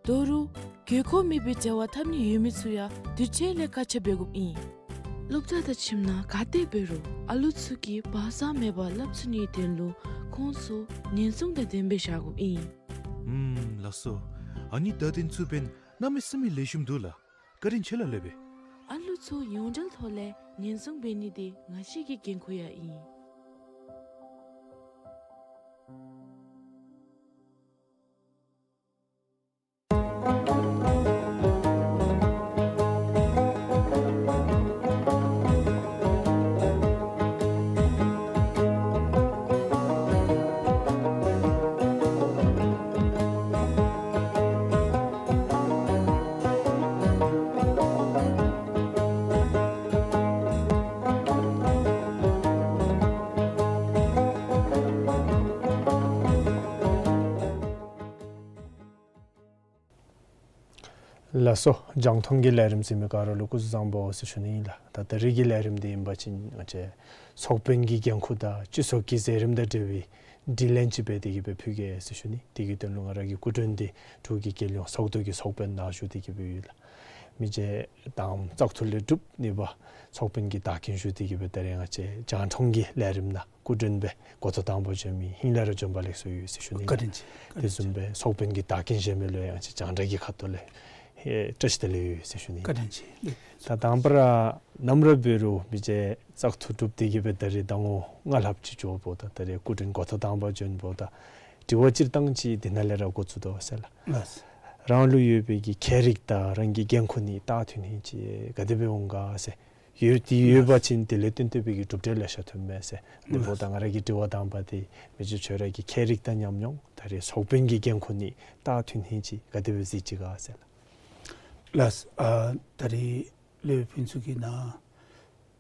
དོ་རུང་དགོས་མཁོ་མེད་པའི་འབྲེལ་བ་འཐབ་ནི་ཡོད་མི་ཚུ་ཡང་དུས་ཅི་ལས་བཀག་ཆ་འབད་དགོཔ་ཨིན། སློབ་གྲྭ་དང་ཁྱིམ་ནང་ག་ཏེ་འབད་རུང་ཨ་ལུ་ཚུ་གིས་བག་ཚ་མེད་པར་སླབ་ཚུགས་ནིའི་དོན་ལུ་ཁོང་ཚུ་ཉེན་སྲུང་དང་ལྡནམ་སྦེ་བཞག་དགོཔ་ཨིན། ཨུམ་ལགས་སོ། ཨ་ནི་བརྡ་དོན་ཚུ་འབདན་གནམ་མེད་ས་མེད་ལེགས་ཤོམ་འདུག་ལགས། བཀའ་དྲིན་ཆེ་ལགས་སློབ་དཔོན། ཨ་ལུ་ཚུ་ཡོངས་འབྲེལ་ཐོག་ལས་ཉེན་སྲུང་འབད་ནི་དེ་ང་བཅས་ཀྱི་འགན་ཁུར་ཡང་ཨིན། ལགས་སོ། རྒྱང་མཐོང་གི་ལས་རིམ་གཟིགས་མི་ག་ར་ལུ་སྐུ་གཟུགས་བཟང་པོ་ཟེར་ཞུ་ནི་ཨིན་ལགས། ད་ད་རིས་ཀྱི་ལས་རིམ་འདི་ཨིན་པ་ཅིན་ང་བཅས་ཚོགས་དཔོན་གྱི་འགན་ཁུར་དང་སྤྱི་ཚོགས་ཀྱི་མཛད་རིམ་དང་འབྲེལ་བའི་དྲི་ལན་ཅིག་འབད་དེ་གི་སྦེ་ཕུལ་གེ་ཟེར་ཞུ་ནི། དེ་གི་དོན་ལུ་ང་ར་གི་སྐུ་མགྲོན་འདི་འབྲུག་གི་རྒྱལ་ཡོངས་ཚོགས་འདུ་གི་ཚོགས་དཔོན་ནང་བཞུགས་ཏེ་གི་སྦེ་ཡོད་ལགས། མི་རྗེ་དང་པ་བཙག་འཐུ་ལས་གྲུབ་གཉིས་པ་ཚོགས་དཔོན་གྱི་བདག་རྐྱེན་ཞུ་སྟེ་གི་སྦེ་ད་རིས་ང་བཅས་རྒྱང་མཐོང་གི་ལས་རིམ་ནང་སྐུ་མགྲོན་སྦེ་འགོ་ཐོག་དང་པ་བྱོན་མི་ཧིང་ལས་ར་བྱོན་པ་ལེགས་སོ་ཡོད་ཟེར་ཞུ་ནི་ཨིན་ལགས། བཀའ་དྲིན་ཆེ། དེ་བཟུམ་སྦེ་ཚོགས་དཔོན་གྱི་བདག་རྐྱེན་བཞེས་མི་ལུ་ཡང་ང་བཅས་རྒྱང་བསྒྲགས་ཀྱི་ཁ་ཐུག་ལས་ཨེ་བཀྲ་ཤིས་བདེ་ལེགས་ཡོད་ཟེར་ཞུ་ནི་ཨིན་ལགས། བཀའ་དྲིན་ཆེ། ད་དང་པ་ར་ནམ་ར་འབད་རུང་མི་རྗེ་བཙག་འཐུ་གྲུབ་སྟེ་གི་སྦེ་ད་རིས་ཟླ་ངོ་ལྔ་ལྷགཔ་ཅིག་འགྱོཝ་ད་ད་རིས་སྐུ་མགྲོན་འགོ་ཐོག་དང་པ་བྱོན་འབདཝ་ད་ དྲི་བ་སྤྱིར་བཏང་ཅིག་འདི་ནང་ལས་ར་འགོ་བཙུགས་དོ་ཟེར་ལགས། ལགས། རང་ལུ་ཡོད་པའི་གི་ཁྱད་རིག་དང་རང་གི་འགན་ཁུར་ནི་ད་ཐུན་ཧིང་ཅིག་ག་དེ་སྦེ་འོང་ག་ཟེར། ཡོད་དེ་ཡོད་པ་ཅིན་དེ་ལས་བརྟེན་ཏེ་སྦེ་གི་གྲུབ་འབྲས་ལེ་ཤ་ཐོན་མས་ཟེར། དེ་འབདཝ་ད་ང་ར་གི་དྲི་བ་དང་པ་འདི་མི་རྗེ་ཁྱོད་ར་གི་ཁྱད་རིག་དང་ཉམས་མྱོང་ད་རེས་ཚོགས་དཔོན་གྱི་འགན་ཁུར་ནི་ད་ཐུན་ཧིང་ཅིག་ག་དེ་སྦེ་གཟིགས་ཅི་ག་ཟེར་ལགས། ལགས། ཨ་ད་རེས་སློབ་དཔོན་ཚུ་གིས་ནཱ་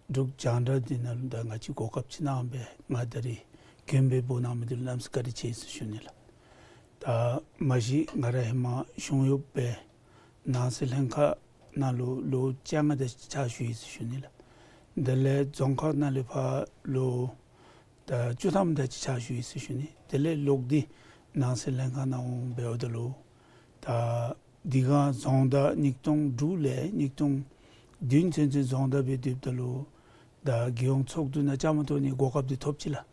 འབྲུག་རྒྱང་བསྒྲགས་འདི་ནང་ལུ་ད་ང་བཅས་གོ་སྐབས་ཅིག་གནང་སྦེ་ང་ད་རེས་མགྱོནམ་སྦེ་འབོ་གནང་མི་འདི་ལུ་གནམ་མེད་ས་མེད་བཀའ་དྲིན་ཆེ་ཟེར་ཞུ་ནི་ལགས། ད་མ་གཞི་ང་ར་ཧེ་མ་གཞུང་གཡོགཔ་སྦེ་ནང་སྲིད་ལྷན་ཁག་ནང་ལུ་ལོ་བཅོ་ལྔ་དེ་ཅིག་ཕྱག་ཞུ་ཡི་ཟེར་ཞུ་ནི་ལགས། དེ་ལས་རྫོང་ཁག་ནང་ལས་ཕར་ལོ་ད་བཅུ་ཐམ་དེ་ཅིག་ཕྱག་ཞུ་ཡི་ཟེར་ཞུ་ནི། དེ་ལས་ལོག་སྟེ་ནང་སྲིད་ལྷན་ཁག་ནང་འོང་འབདཝ་ད་ལུ་ད་དེ་སྒང་རྫོང་བདག་ཉིས་སྟོང་དྲུག་ལས་ཉིས་སྟོང་བདུན་ཚུན་ཚོད་རྫོང་བདག་སྦེ་སྡོདཔ་ད་ལུ་ད་རྒྱལ་ཡོངས་ཚོགས་འདུ་ནང་བཅའ་མར་གཏོགས་ནི་གོ་སྐབས་འདི་ཐོབ་ཅི་ལགས།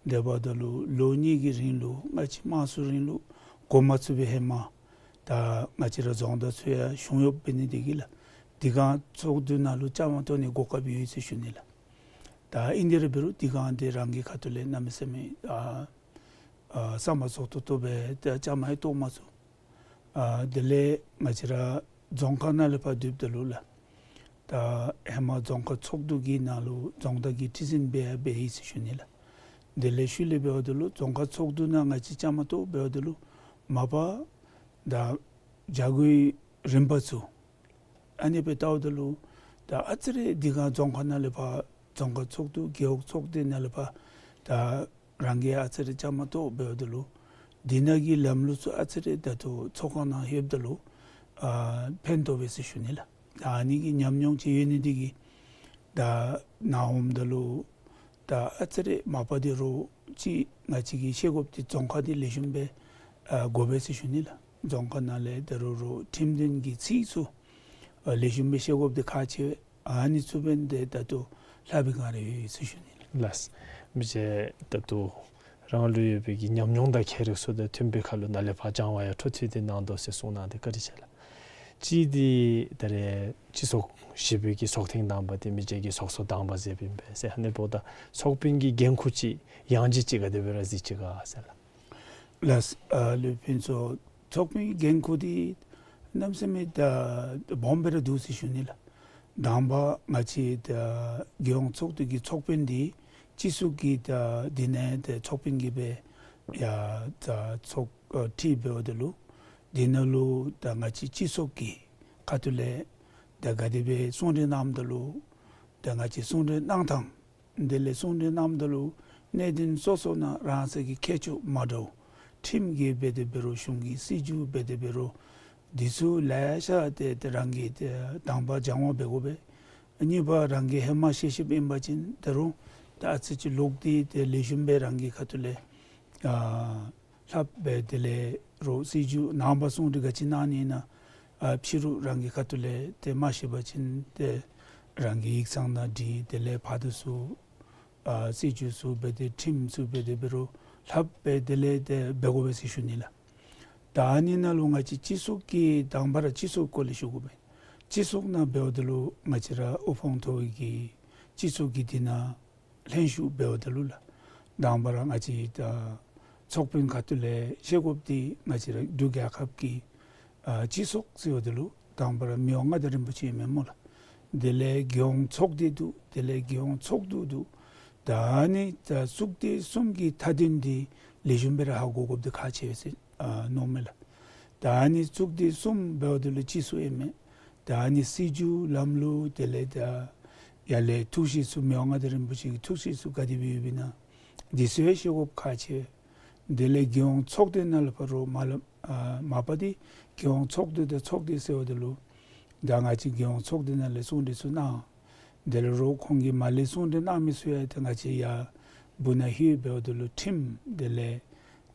དེ་འབདཝ་ད་ལུ་ལོ་གཉིས་ཀྱི་རིང་ལུ་ང་བཅས་དམངས་གཙོའི་རིང་ལུགས་འགོ་མ་བཙུགས་པའི་ཧེ་མ་ད་ང་བཅས་ར་རྫོང་བདག་ཚུ་ཡང་གཞུང་གཡོགཔ་འབད་ནི་དེ་གིས་ལགས། དེ་སྒང་ཚོགས་འདུ་ནང་ལུ་བཅའ་མར་གཏོགས་ནི་གོ་སྐབས་ཡོད་ཟེར་ཞུ་ནི་ལགས། ད་ཨིན་དེ་ར་འབད་རུང་དེ་སྒང་འདི་རང་གི་ཁ་ཐུག་ལས་གནམ་མེད་ས་མེད་ཨ་ཨ་བསམ་པ་རྫོགས་ཏོག་ཏོ་སྦེ་ད་བཅའ་མར་ཡང་གཏོགས་མ་ཚུགས། ཨ་དེ་ལས་ང་བཅས་ར་རྫོང་ཁག་ནང་ལས་ཕར་སྡོདཔ་ད་ལུ་ལགས། ད་ཧེ་མ་རྫོང་ཁག་ཚོགས་འདུ་གི་ནང་ལུ་རྫོང་བདག་གི་ཁྲི་འཛིན་སྦེ་ཡང་འབད་ཡི་ཟེར་ཞུ་ནི་ལགས། དེ་ལས་ཤུལ་ལས་འབདཝ་ད་ལུ་རྫོང་ཁག་ཚོགས་འདུ་ནང་ང་བཅས་བཅའ་མར་གཏོགས་འབདཝ་ད་ལུ་མ་པ་ད་བྱ་སྒོའི་རིམ་པ་ཚུ་ཨ་ནི་སྦེ་བལྟཝ་ད་ལུ་ད་ཨ་ཙི་རེ་དེ་སྒང་རྫོང་ཁག་ནང་ལས་ཕར་རྫོང་ཁག་ཚོགས་འདུ་རྒེད་འོག་ཚོགས་སྡེ་ནང་ལས་ཕར་ད་རང་གིས་ཨ་ཙི་རེ་བཅའ་མར་གཏོགས་འབདཝ་ད་ལུ་དེ་ནང་གི་ལམ་ལུགས་ཚུ་ཨ་ཙི་རེ་ད་ལྟོ་ཚོགས་ཁང་ནང་ལྷོདཔ་ད་ལུ་ཨ་ཕན་ཐོགས་པས་ཟེར་ཞུ་ནི་ལགས། ད་ཨ་ནི་གི་ཉམས་མྱོང་ཅིག་ཡོད་ནི་དེ་གིས་ད་ནཱ་འོངམ་ད་ལུ་ད་ཨ་ཙི་རེ་མ་པ་དེ་རོགས་ཅིག་ང་བཅས་ཀྱིས་ཤེས་དགོཔ་འདི་རྫོང་ཁག་འདི་ལེགས་ཤོམ་སྦེ་ཨ་དགོ་པས་ཟེར་ཞུ་ནི་ལགས། རྫོང་ཁག་ནང་ལས་ད་རུང་རོགས་ཁྲིམས་དོན་གྱི་ཚིག་ཚུ་ཨ་ལེགས་ཤོམ་སྦེ་ཤེས་དགོཔ་འདི་ཁག་ཆེ་བས། ཨ་ནི་ཚུ་འབདན་ཏེ་ད་ལྟོ་ལྷབ་པའི་སྒང་ར་ཡོད་ཟེར་ཞུ་ནི་ལགས། ལགས། མི་རྗེ་ད་ལྟོ་རང་ལུ་ཡོད་པའི་གི་ཉམས་མྱོང་དང་ཁྱད་རིག་ཚུ་དང་མཐུན་པའི་ཁར་ལུ་ནཱ་ལས་ཕར་སྦྱང་བ་ཡང་འཕྲོ་མཐུད་དེ་གནང་དོ་ཟེར་གསུངས་གནང་སྟེ་བཀའ་དྲིན་ཆེ་ལགས། གཅིག་འདི་ད་རེས་སྤྱི་ཚོགས་བཞི་པའི་གི་ཚོགས་ཐེངས་དང་པ་འདི་མི་རྗེ་གིས་ཚོགས་གཙོ་དང་པ་མཛད་པའི་ཨིན་པས་ཟེར། ཨ་ནི་འབདཝ་ད་ཚོགས་དཔོན་གྱི་འགན་ཁུར་ཅིག་ཡང་ཅིག་ཅིག་ག་དེ་སྦེ་ར་གཟིགས་ཅི་ག་ཟེར་ལགས། ལགས། ཨ་སློབ་དཔོན་ཚུ་ཚོགས་དཔོན་གྱི་འགན་ཁུར་འདི་གནམ་མེད་ས་མེད་ད་སྦོམ་སྦེ་ར་འདུག་ཟེར་ཞུ་ནི་ལགས། དང་པ་ང་བཅས་ད་རྒྱལ་ཡོངས་ཚོགས་འདུ་གི་ཚོགས་དཔོན་འདི་སྤྱི་ཚོགས་ཀྱི་ད་འདི་ནང་ད་ཚོགས་དཔོན་གྱིས་སྦེ་ཡ་ད་ཚོགས་ཨ་ཁྲིད་འབདཝ་ད་ལུ་འདི་ནང་ལུ་ད་ང་བཅས་སྤྱི་ཚོགས་ཀྱི་ཁ་ཐུག་ལས་ད་ག་དེ་སྦེ་གསུང་གྲོས་གནངམ་ད་ལུ་ད་ང་བཅས་གསུང་གྲོས་གནང་ཐངས་དེ་ལས་གསུང་གྲོས་གནངམ་ད་ལུ་གནད་དོན་སོ་སོ་ནང་རང་སོའི་གི་ཁྱད་ཆོས་མ་འདྲཝ་ཁྲིམས་ཀྱི་འབད་དེ་འབད་རུང་གཞུང་གི་སྲིད་བྱུས་འབད་དེ་འབད་རུང་འདི་ཚུ་ལེ་ཤ་ཏེ་ཏེ་རང་གིས་ཏེ་དང་པ་སྦྱང་བ་འབད་དགོ་པས། གཉིས་པ་རང་གིས་ཧེ་མ་ཤེས་ཤེསཔ་ཨིན་པ་ཅིན་ད་རུང་ད་ཨ་ཙི་ཅིག་ལོག་སྟེ་ཏེ་ལེགས་ཤོམ་སྦེ་རང་གི་ཁ་ཐུག་ལས་ཨ་ལྷབ་སྦེ་དེ་ལས་རོགས་སྲིད་བྱུས་ནངས་པ་གསུང་གྲོས་ག་ཅི་གནང་ནི་ཨིན་ན་ཨ་ཕྱི་རུ་རང་གི་ཁ་ཐུག་ལས་ཏེ་མ་ཤེས་པ་ཅིན་ཏེ་རང་གི་ཡིག་ཚང་ནང་འདྲི། དེ་ལས་ཕར་དང་ཚུར་ཨ་སྲིད་བྱུས་ཚུ་འབད་དེ་ཁྲིམས་ཚུ་འབད་དེ་འབད་རུང་ལྷབ་སྦེ་དེ་ལས་ཏེ་འབད་དགོ་པས་ཟེར་ཞུ་ནི་ལགས། ད་ཨ་ནི་ནང་ལུ་ང་བཅས་སྤྱི་ཚོགས་ཀྱི་དང་པ་ར་སྤྱི་ཚོགས་སྐོར་ལས་ཞུ་དགོ་པས། སྤྱི་ཚོགས་ནང་འབདཝ་ད་ལུ་ང་བཅས་ར་དབུ་འཕང་མཐོ་བའི་གི་སྤྱི་ཚོགས་ཀྱི་འདི་ནང་ལྷན་ཞུགས་འབདཝ་ད་ལུ་ལགས། དང་པ་ར་ང་བཅས་ད་ཚོགས་དཔོན་ཁ་ཐུག་ལས་ཤེས་དགོཔ་འདི་ང་བཅས་ར་འབྲུག་རྒྱལ་ཁབ་ཀྱི་ཨ་སྤྱི་ཚོགས་ཟེརཝ་ད་ལུ་དང་པ་ར་མི་དབང་མངའ་བདག་རིན་པོ་ཆེ་ཨིན་མས་སྨོ་ལགས། དེ་ལས་རྒྱལ་ཡོངས་ཚོགས་སྡེ་འདུག། དེ་ལས་རྒྱལ་ཡོངས་ཚོགས་འདུ་འདུག། ད་ཨ་ནི་ད་གཙུག་སྡེ་གསུམ་གྱི་མཐའ་དོན་འདི་ལེགས་ཤོམ་སྦེ་ར་ཧ་གོ་དགོཔ་འདི་ཁག་ཆེ་བས་ཟེར་ཨ་མནོཝ་མས་ལགས། ད་ཨ་ནི་གཙུག་སྡེ་གསུམ་འབདཝ་ད་ལུ་སྤྱི་ཚོགས་ཨིན་མས། ད་ཨ་ནི་སྲིད་བྱུས་ལམ་ལུགས་དེ་ལས་ད་ཡར་ལས་ཐུགས་བཞེད་ཚུ་མི་དབང་མངའ་བདག་རིན་པོ་ཆེ་གི་ཐུགས་བཞེད་ཚུ་ག་དེ་སྦེ་ཡོདཔ་ཨིན་ན་འདི་ཚུ་ཡང་ཤེས་དགོཔ་ཁག་ཆེ། དེ་ལས་རྒྱལ་ཡོངས་ཚོགས་སྡེ་ནང་ལས་ཕར་རོགས་མ་ལ་ཨ་མ་པ་འདི་རྒྱལ་ཡོངས་ཚོགས་འདུ་དང་ཚོགས་སྡེ་ཟེརཝ་ད་ལུ་ད་ང་བཅས་རྒྱལ་ཡོངས་ཚོགས་སྡེ་ནང་ལས་གསུང་གྲོས་ཚུ་གནང་། དེ་ལས་རོགས་ཁོང་གིས་མར་ལས་གསུང་གྲོས་གནང་མི་ཚུ་ཡང་ད་ང་བཅས་ཡར་སྦུག་ནང་ལྷོད་འབདཝ་ད་ལུ་ཁྲིམས་དེ་ལས་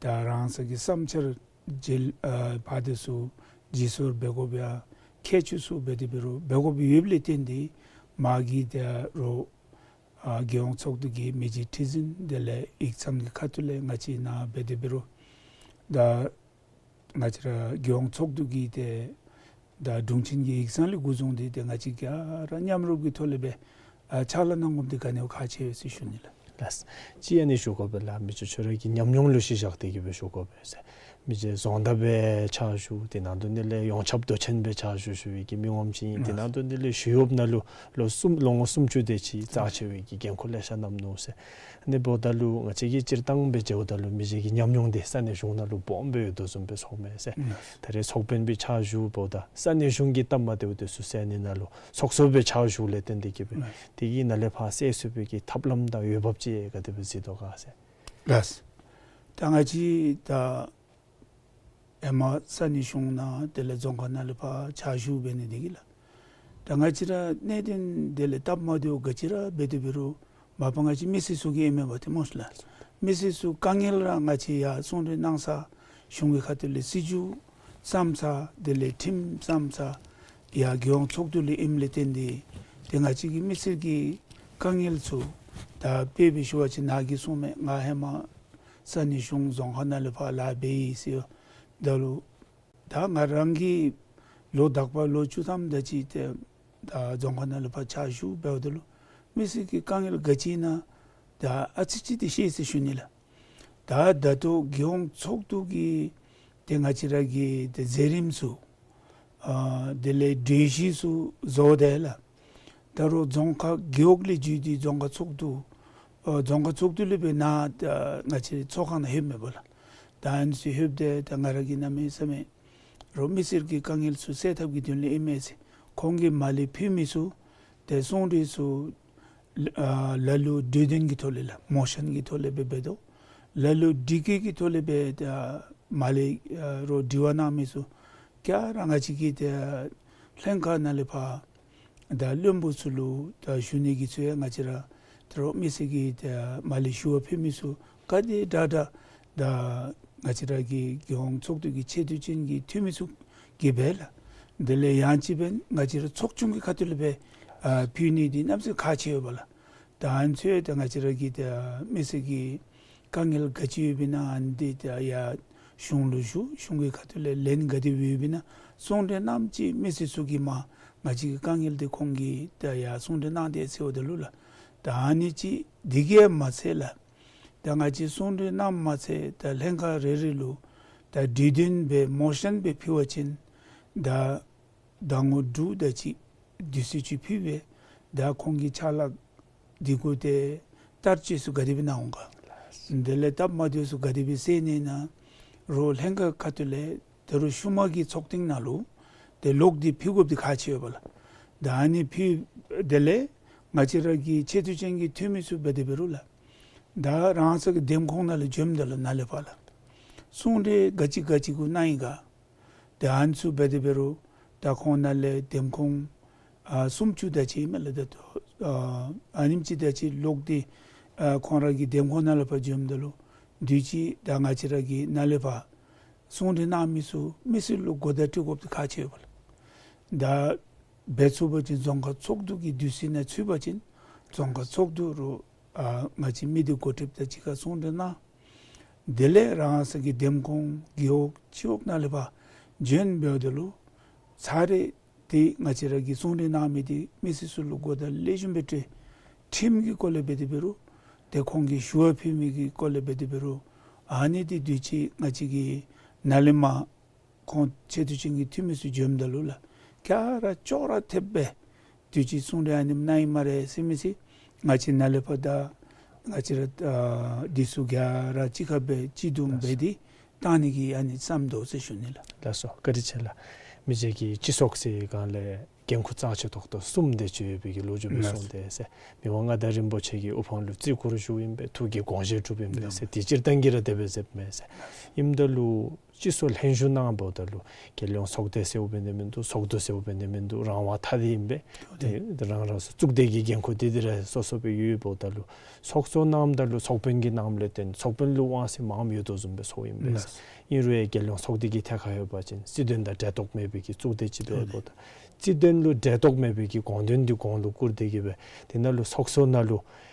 ད་རང་སོའི་གི་བསམ་འཆར་བརྗེ་ཨ་ཕར་དང་ཚུར་བརྗེ་སོར་འབད་དགོཔ་ཡང་ཁྱད་ཆོས་ཚུ་འབད་དེ་འབད་རུང་འབད་དགོཔ་ཡོདཔ་ལས་བརྟེན་ཏེ་མ་གི་ད་རོགས་ཨ་རྒྱལ་ཡོངས་ཚོགས་འདུ་གི་མི་རྗེ་ཁྲི་འཛིན་དེ་ལས་ཡིག་ཚང་གི་ཁ་ཐུག་ལས་ང་བཅས་ནཱ་འབད་དེ་འབད་རུང་ད་ང་བཅས་ར་རྒྱལ་ཡོངས་ཚོགས་འདུ་གི་ཏེ་ད་དྲུང་ཆེན་གྱི་ཡིག་ཚང་ལས་འགོ་བཟུང་སྟེ་ཏེ་ང་བཅས་ག་ར་མཉམ་རུབ་ཀྱི་ཐོག་ལས་སྦེ་ཨ་ཕྱག་ལཱ་གནང་དགོཔ་འདི་ག་ནི་བ་ཁག་ཆེ་བས་ཟེར་ཞུ་ནི་ལགས། ལགས། གཅིག་ཨ་ནི་ཞུ་དགོ་པས་ལགས། མི་རྗེ་ཁྱོད་ར་གི་ཉམས་མྱོང་ལུ་གཞི་བཞག་སྟེ་གི་སྦེ་ཞུ་དགོ་པས་ཟེར། མི་རྗེ་རྫོང་བདག་སྦེ་ཕྱག་ཞུ། དེ་ནང་དུ་ནི་ལས་ཡོངས་ཁྱབ་མདོ་ཆེན་སྦེ་ཕྱག་ཞུ་ཞུ་བའི་གི་མི་ངོམ་ཅིག་ཨིན། དེ་ནང་དུ་ནི་ལས་ཞི་གཡོགཔ་ནང་ལུ་ལོ་གསུམ་ལོ་ངོ་སུམ་ཅུ་དེ་ཅིག་རྩ་ཆེ་བའི་གི་འགན་ཁུར་ལེ་ཤ་བསྣམས་ནུག་ཟེར། ཨ་ནི་འབདཝ་ད་ལུ་ང་བཅས་ཀྱིས་སྤྱིར་བཏང་སྦེ་འགྱོཝ་ད་ལུ་མི་རྗེ་གི་ཉམས་མྱོང་དེ་ས་གནས་གཞུང་ནང་ལུ་སྦོམ་སྦེ་ཡོད་དོ་བཟུམ་སྦེ་ཚོརཝ་མས་ཟེར། ད་རེས་ཚོགས་དཔོན་སྦེ་ཕྱག་ཞུཝ་ད་ས་གནས་གཞུང་གི་སྟབས་མ་བདེཝ་དེ་ཚུ་སེལ་ནི་ནང་ལུ་ཚོགས་གཙོ་སྦེ་ཕྱག་ཞུཝ་ལས་བརྟེན་ཏེ་གི་སྦེ་དེ་གི་ནང་ལས་ཕར་སེལ་ཚུགས་པའི་གི་ཐབས་ལམ་དང་འོས་འབབ་ཅིག་ག་དེ་སྦེ་གཟིགས་དོ་ག་ཟེར། ལགས། ད་ང་བཅས་ད་ཧེ་མ་ས་གནས་གཞུང་ནང་དེ་ལས་རྫོང་ཁག་ནང་ལས་ཕར་ཕྱག་ཞུ་འབད་ནི་དེ་གིས་ལགས། ད་ང་བཅས་ར་གནད་དོན་དེ་ལས་སྟབས་མ་བདེཝ་ག་ཅི་ར་འབད་དེ་འབད་རུང་མ་པ་ང་བཅས་མི་སེར་ཚུ་གི་ཨིན་མས་པ་ཏེ་སྨོ་ལགས། མི་སེར་ཚུ་དཀའ་ངལ་ར་ང་བཅས་ཡར་གསུང་གྲོས་གནང་ས་གཞུང་གི་ཁ་ཐུག་ལས་སྲིད་བྱུས་བརྩམ་ས་དེ་ལས་ཁྲིམས་བརྩམ་ས་ཡར་རྒྱལ་ཡོངས་ཚོགས་འདུ་ལས་ཨིནམ་ལས་བརྟེན་ཏེ་ཏེ་ང་བཅས་ཀྱི་མི་སེར་གྱི་དཀའ་ངལ་ཚུ་ད་དཔེ་སྦེ་ཞུ་བ་ཅིན་ནཱ་གིས་གསུངམ་མས། ང་ཧེ་མ་ས་གནས་གཞུང་རྫོང་ཁག་ནང་ལས་ཕར་ལཱ་འབད་ཡི་ཟེར་ད་ལུ་ད་ང་རང་གིས་ལོ་དག་པ་ལོ་བཅུ་ཐམ་དེ་ཅིག་ཏེ་ད་རྫོང་ཁག་ནང་ལས་ཕར་ཕྱག་ཞུ་འབདཝ་ད་ལུ་མི་སེར་གྱི་དཀའ་ངལ་ག་ཅི་ཨིན་ན་ད་ཨ་ཙི་ཅིག་ཏེ་ཤེས་ཟེར་ཞུ་ནི་ལགས། ད་ད་ལྟོ་རྒྱལ་ཡོངས་ཚོགས་འདུ་གི་ཏེ་ང་བཅས་ར་གི་ཏེ་མཛད་རིམ་ཚུ་ཨ་དེ་ལས་གྲོས་གཞི་ཚུ་བཟོ་སྟེ་ལགས། ད་རུང་རྫོང་ཁག་རྒེད་འོག་ལས་བརྒྱུད་དེ་རྫོང་ཁག་ཚོགས་འདུ་ཨ་རྫོང་ཁག་ཚོགས་འདུ་ལས་སྦེ་ནཱ་ད་ང་བཅས་ཚོགས་ཁང་ནང་ལྷོདཔ་མས་པ་ལགས། ད་ཨ་ནི་ཚུ་ལྷོད་དེ་ད་ང་ར་གིས་གནམ་མེད་ས་མེད་རོགས་མི་སེར་གྱི་དཀའ་ངལ་ཚུ་སེལ་ཐབས་ཀྱི་དོན་ལས་ཨིན་མས་ཟེར་ཁོང་གིས་མ་ལས་ཕུལ་མི་ཚུ་ཏེ་གསུང་གྲོས་ཚུ་ཨ་ལ་ལུ་གྲོས་འདོན་གྱི་ཐོག་ལས་ལགས་མོ་ཤཱན་གྱི་ཐོག་ལས་སྦེ་འབད་དོ། ལ་ལུ་དྲི་བཀོད་ཀྱི་ཐོག་ལས་སྦེ་ད་མ་ལས་ཨ་རོགས་དྲི་བ་གནང་མི་ཚུ་ག་ར་ང་བཅས་ཀྱི་ད་ལྷན་ཁག་ནང་ལས་ཕར་ད་བློན་པོ་ཚུ་ལུ་ད་ཞུ་ནི་གི་ཚུ་ཡང་ང་བཅས་ར་ད་རོགས་མི་སེར་གྱི་ད་མ་ལས་ཞུ་བ་ཕུལ་མི་ཚུ་ག་དེ་དྲག་དྲག་ད་ང་བཅས་ར་གི་རྒྱལ་ཡོངས་ཚོགས་འདུ་གི་ཆེ་བསྟོད་ཅན་གྱི་འཐུས་མི་ཚུ་གིས་འབད་ལགས། དེ་ལས་ཡང་ཅིན་འབདན་ང་བཅས་ར་ཚོགས་ཆུང་གི་ཁ་ཐུག་ལས་སྦེ་ཨ་ཕུལ་ནི་འདི་གནམ་མེད་ས་མེད་ཁག་ཆེ་ཡོད་པ་ལགས། ད་ཨ་ནི་ཚུ་ད་ང་བཅས་ར་གི་ད་མི་སེར་གྱི་དཀའ་ངལ་ག་ཅི་ཡོདཔ་ཨིན་ན་ཨ་ནི་འདི་ད་ཡར་གཞུང་ལུ་ཞུ། གཞུང་གི་ཁ་ཐུག་ལས་ལན་ག་དེ་ཡོདཔ་ཨིན་ན་གསུང་གྲོས་གནངམ་ཅིག་མི་སེར་ཚུ་གིས་མར་ང་བཅས་ཀྱི་དཀའ་ངལ་འདི་ཁོང་གིས་ད་ཡར་གསུང་གྲོས་གནང་དེས་ཟེརཝ་ད་ལུ་ལགས། ད་ཨ་ནི་ཅིག་འདི་གིས་མ་ཚད་ལགས། ད་ང་བཅས་གསུང་གྲོས་གནངམ་མ་ཚད་ད་ལྷན་ཁག་རེ་རེ་ལུ་ད་གྲོས་འདོན་སྦེ་མོ་ཤཱན་སྦེ་ཕུལ་བ་ཅིན་ད་ཟླ་ངོ་དྲུག་དེ་ཅིག་དུས་ཚོད་ཅིག་ཕུལ་སྦེ་ད་ཁོང་གི་ཆ་ལག་འདི་གུ་ཏེ་བསྟར་སྤྱོད་ཚུ་ག་དེ་སྦེ་གནང་འོང་ག། དེ་ལས་སྟབས་མ་བདེཝ་ཚུ་ག་དེ་སྦེ་སེལ་ནི་ཨིན་ན་རོགས་ལྷན་ཁག་ཁ་ཐུག་ལས་ད་རུང་ཤུལ་མ་གི་ཚོགས་ཐེངས་ནང་ལུ་ཏེ་ལོག་སྟེ་ཕུལ་དགོཔ་འདི་ཁག་ཆེ་ཡོད་པ་ལགས། ད་ཨ་ནི་ཕུལ་དེ་ལས་ང་བཅས་ར་གི་ཆེ་བསྟོད་ཅན་གྱི་འཐུས་མི་ཚུ་འབད་དེ་འབད་རུང་ལགས། ད་རང་སོ་གི་འདེམས་ཁོངས་ནང་ལུ་འབྱོནམ་ད་ལུ་ནཱ་ལས་ཕར་ལགས་གསུང་གྲོས་ག་ཅི་ག་ཅི་གུ་གནང་ཡི་ག། ཏེ་ཨ་ནི་ཚུ་འབད་དེ་འབད་རུང་ད་ཁོང་ནཱ་ལས་འདེམས་ཁོངས་ཨ་སུམ་ཅུ་དེ་ཅིག་ཨིན་མས་ལགས། ད་ལྟོ་ཨ་ཨ་ནེམ་ཅིག་དེ་ཅིག་ལོག་སྟེ་ཨ་ཁོང་ར་གི་འདེམས་ཁོངས་ནང་ལས་ཕར་འབྱོནམ་ད་ལུ་དུས་ཅི་ད་ང་བཅས་ར་གིས་ནཱ་ལས་ཕར་གསུང་གྲོས་གནང་མི་ཚུ་མི་སེར་ལུ་གོ་བརྡ་སྤྲོད་དགོཔ་འདི་ཁག་ཆེ་ཡོད་པ་ལགས། ད་འབད་ཚུགས་པ་ཅིན་རྫོང་ཁག་ཚོགས་འདུ་གི་དུས་ཚོད་ནང་ཚུད་པ་ཅིན་རྫོང་ཁག་ཚོགས་འདུ་རུ་ཨ་ང་བཅས་མི་སྡེ་འགོ་ཁྲིདཔ་དང་གཅིག་ཁར་གསུང་གྲོས་གནང་། དེ་ལས་རང་སོ་གི་འདེམས་ཁོངས་རྒེད་འོག་སྤྱི་འོག་ནང་ལས་ཕར་འབྱོན་འབདཝ་ད་ལུ་ཚར་རེ་ཏེ་ང་བཅས་ར་གིས་གསུང་གྲོས་གནང་མི་འདི་མི་སེར་ཚུ་ལུ་གོ་བརྡ་ལེགས་ཤོམ་སྦེ་སྤྲོད། ཁྲིམས་ཀྱི་སྐོར་ལས་འབད་དེ་འབད་རུང་ཏེ་ཁོང་གིས་ཞུ་བ་ཕུལ་མི་གི་སྐོར་ལས་འབད་དེ་འབད་རུང་ཨ་ནི་འདི་དུས་ཅི་ང་བཅས་ཀྱིས་ནཱ་ལས་མར་ཁོང་ཆེ་བསྟོད་ཅན་གྱི་འཐུས་མི་ཚུ་འབྱོནམ་ད་ལུ་ལགས་ག་ར་ཅོག་ར་འཐདཔ་སྦེ་དུས་ཅི་གསུང་གྲོས་ཨ་ནེམ་གནང་ཡི་སྨ་རེ་ཟེར་མི་ཚུ་ང་བཅས་ནཱ་ལས་ཕར་ད་ང་བཅས་ར་ཨ་འདི་ཚུ་ག་ར་གཅིག་ཁར་སྦེ་སྤྱི་བསྡོམས་འབད་དེ་བཏང་ནི་གི་ཨ་ནི་བསམ་དོ་ཟེར་ཞུ་ནི་ལགས། ལགས་སོ། བཀའ་དྲིན་ཆེ་ལགས། མི་རྗེ་གིས་སྤྱི་ཚོགས་ཟེར་སྒང་ལས་འགན་ཁུར་རྩ་ཆེ་ཏོག་ཏོ་གསུམ་དེ་ཅིག་ཡོད་པའི་གི་ལོ་རྒྱུས་སྦེ་ལགས་སོ། གསུངས་ཏེ་ཟེར། མི་དབང་མངའ་བདག་རིན་པོ་ཆེ་གི་དབུ་འཕང་ལུ་བརྩི་བཀུར་ཞུཝ་ཨིན་པས། ཐུགས་ཀྱི་དགོངས་བཞེད་གྲུབ་ཨིན་པས་ཟེར། ལགས་སོ། དེ་སྤྱིར་བཏང་གི་ར་དེ་སྦེ་ཟེརཝ་མས་ཟེར། ཨིནམ་ད་ལུ་སྤྱི་ཚོགས་ལྷན་ཞུགས་གནངམ་ད་ལུ་རྒྱལ་ཡོངས་ཚོགས་སྡེ་ཟེརཝ་འབད་ནི་མིན་འདུག། ཚོགས་འདུ་ཟེརཝ་འབད་ནི་མིན་འདུག། རང་དབང་ཐ་དད་ཨིན་པས། ཏེ་རང་རང་སོ་གཙུག་སྡེ་གི་འགན་ཁུར་འདི་འདི་ར་སོ་སོ་སྦེ་ཡོདཔ་ད་ལུ་ཚོགས་གཙོ་གནངམ་ད་ལུ་ཚོགས་དཔོན་གྱིས་གནངམ་ལས་བརྟེན་ཚོགས་དཔོན་ལུ་དབང་ཚད་མངམ་ཡོད་དོ་བཟུམ་སྦེ་ཚོརཝ་ཨིན་པས་ཟེར། ཨིན་རུང་རྒྱལ་ཡོངས་ཚོགས་སྡེ་གི་ཐད་ཁར་ཡོད་པ་ཅིན་སྲིད་དོན་དང་འབྲེལ་གཏོགས་མེད་པའི་གི་གཙུག་སྡེ་ཅིག་སྦེ་ཡོདཔ་ད་སྲིད་དོན་ལུ་འབྲེལ་གཏོགས་མེད་པའི་གི་དགོངས་དོན་འདི་གོང་ལུ་བཀུར་ཏེ་གི་སྦེ་དེ་ནང་ལུ་ཚོགས་གཙོ་ནང་ལུ་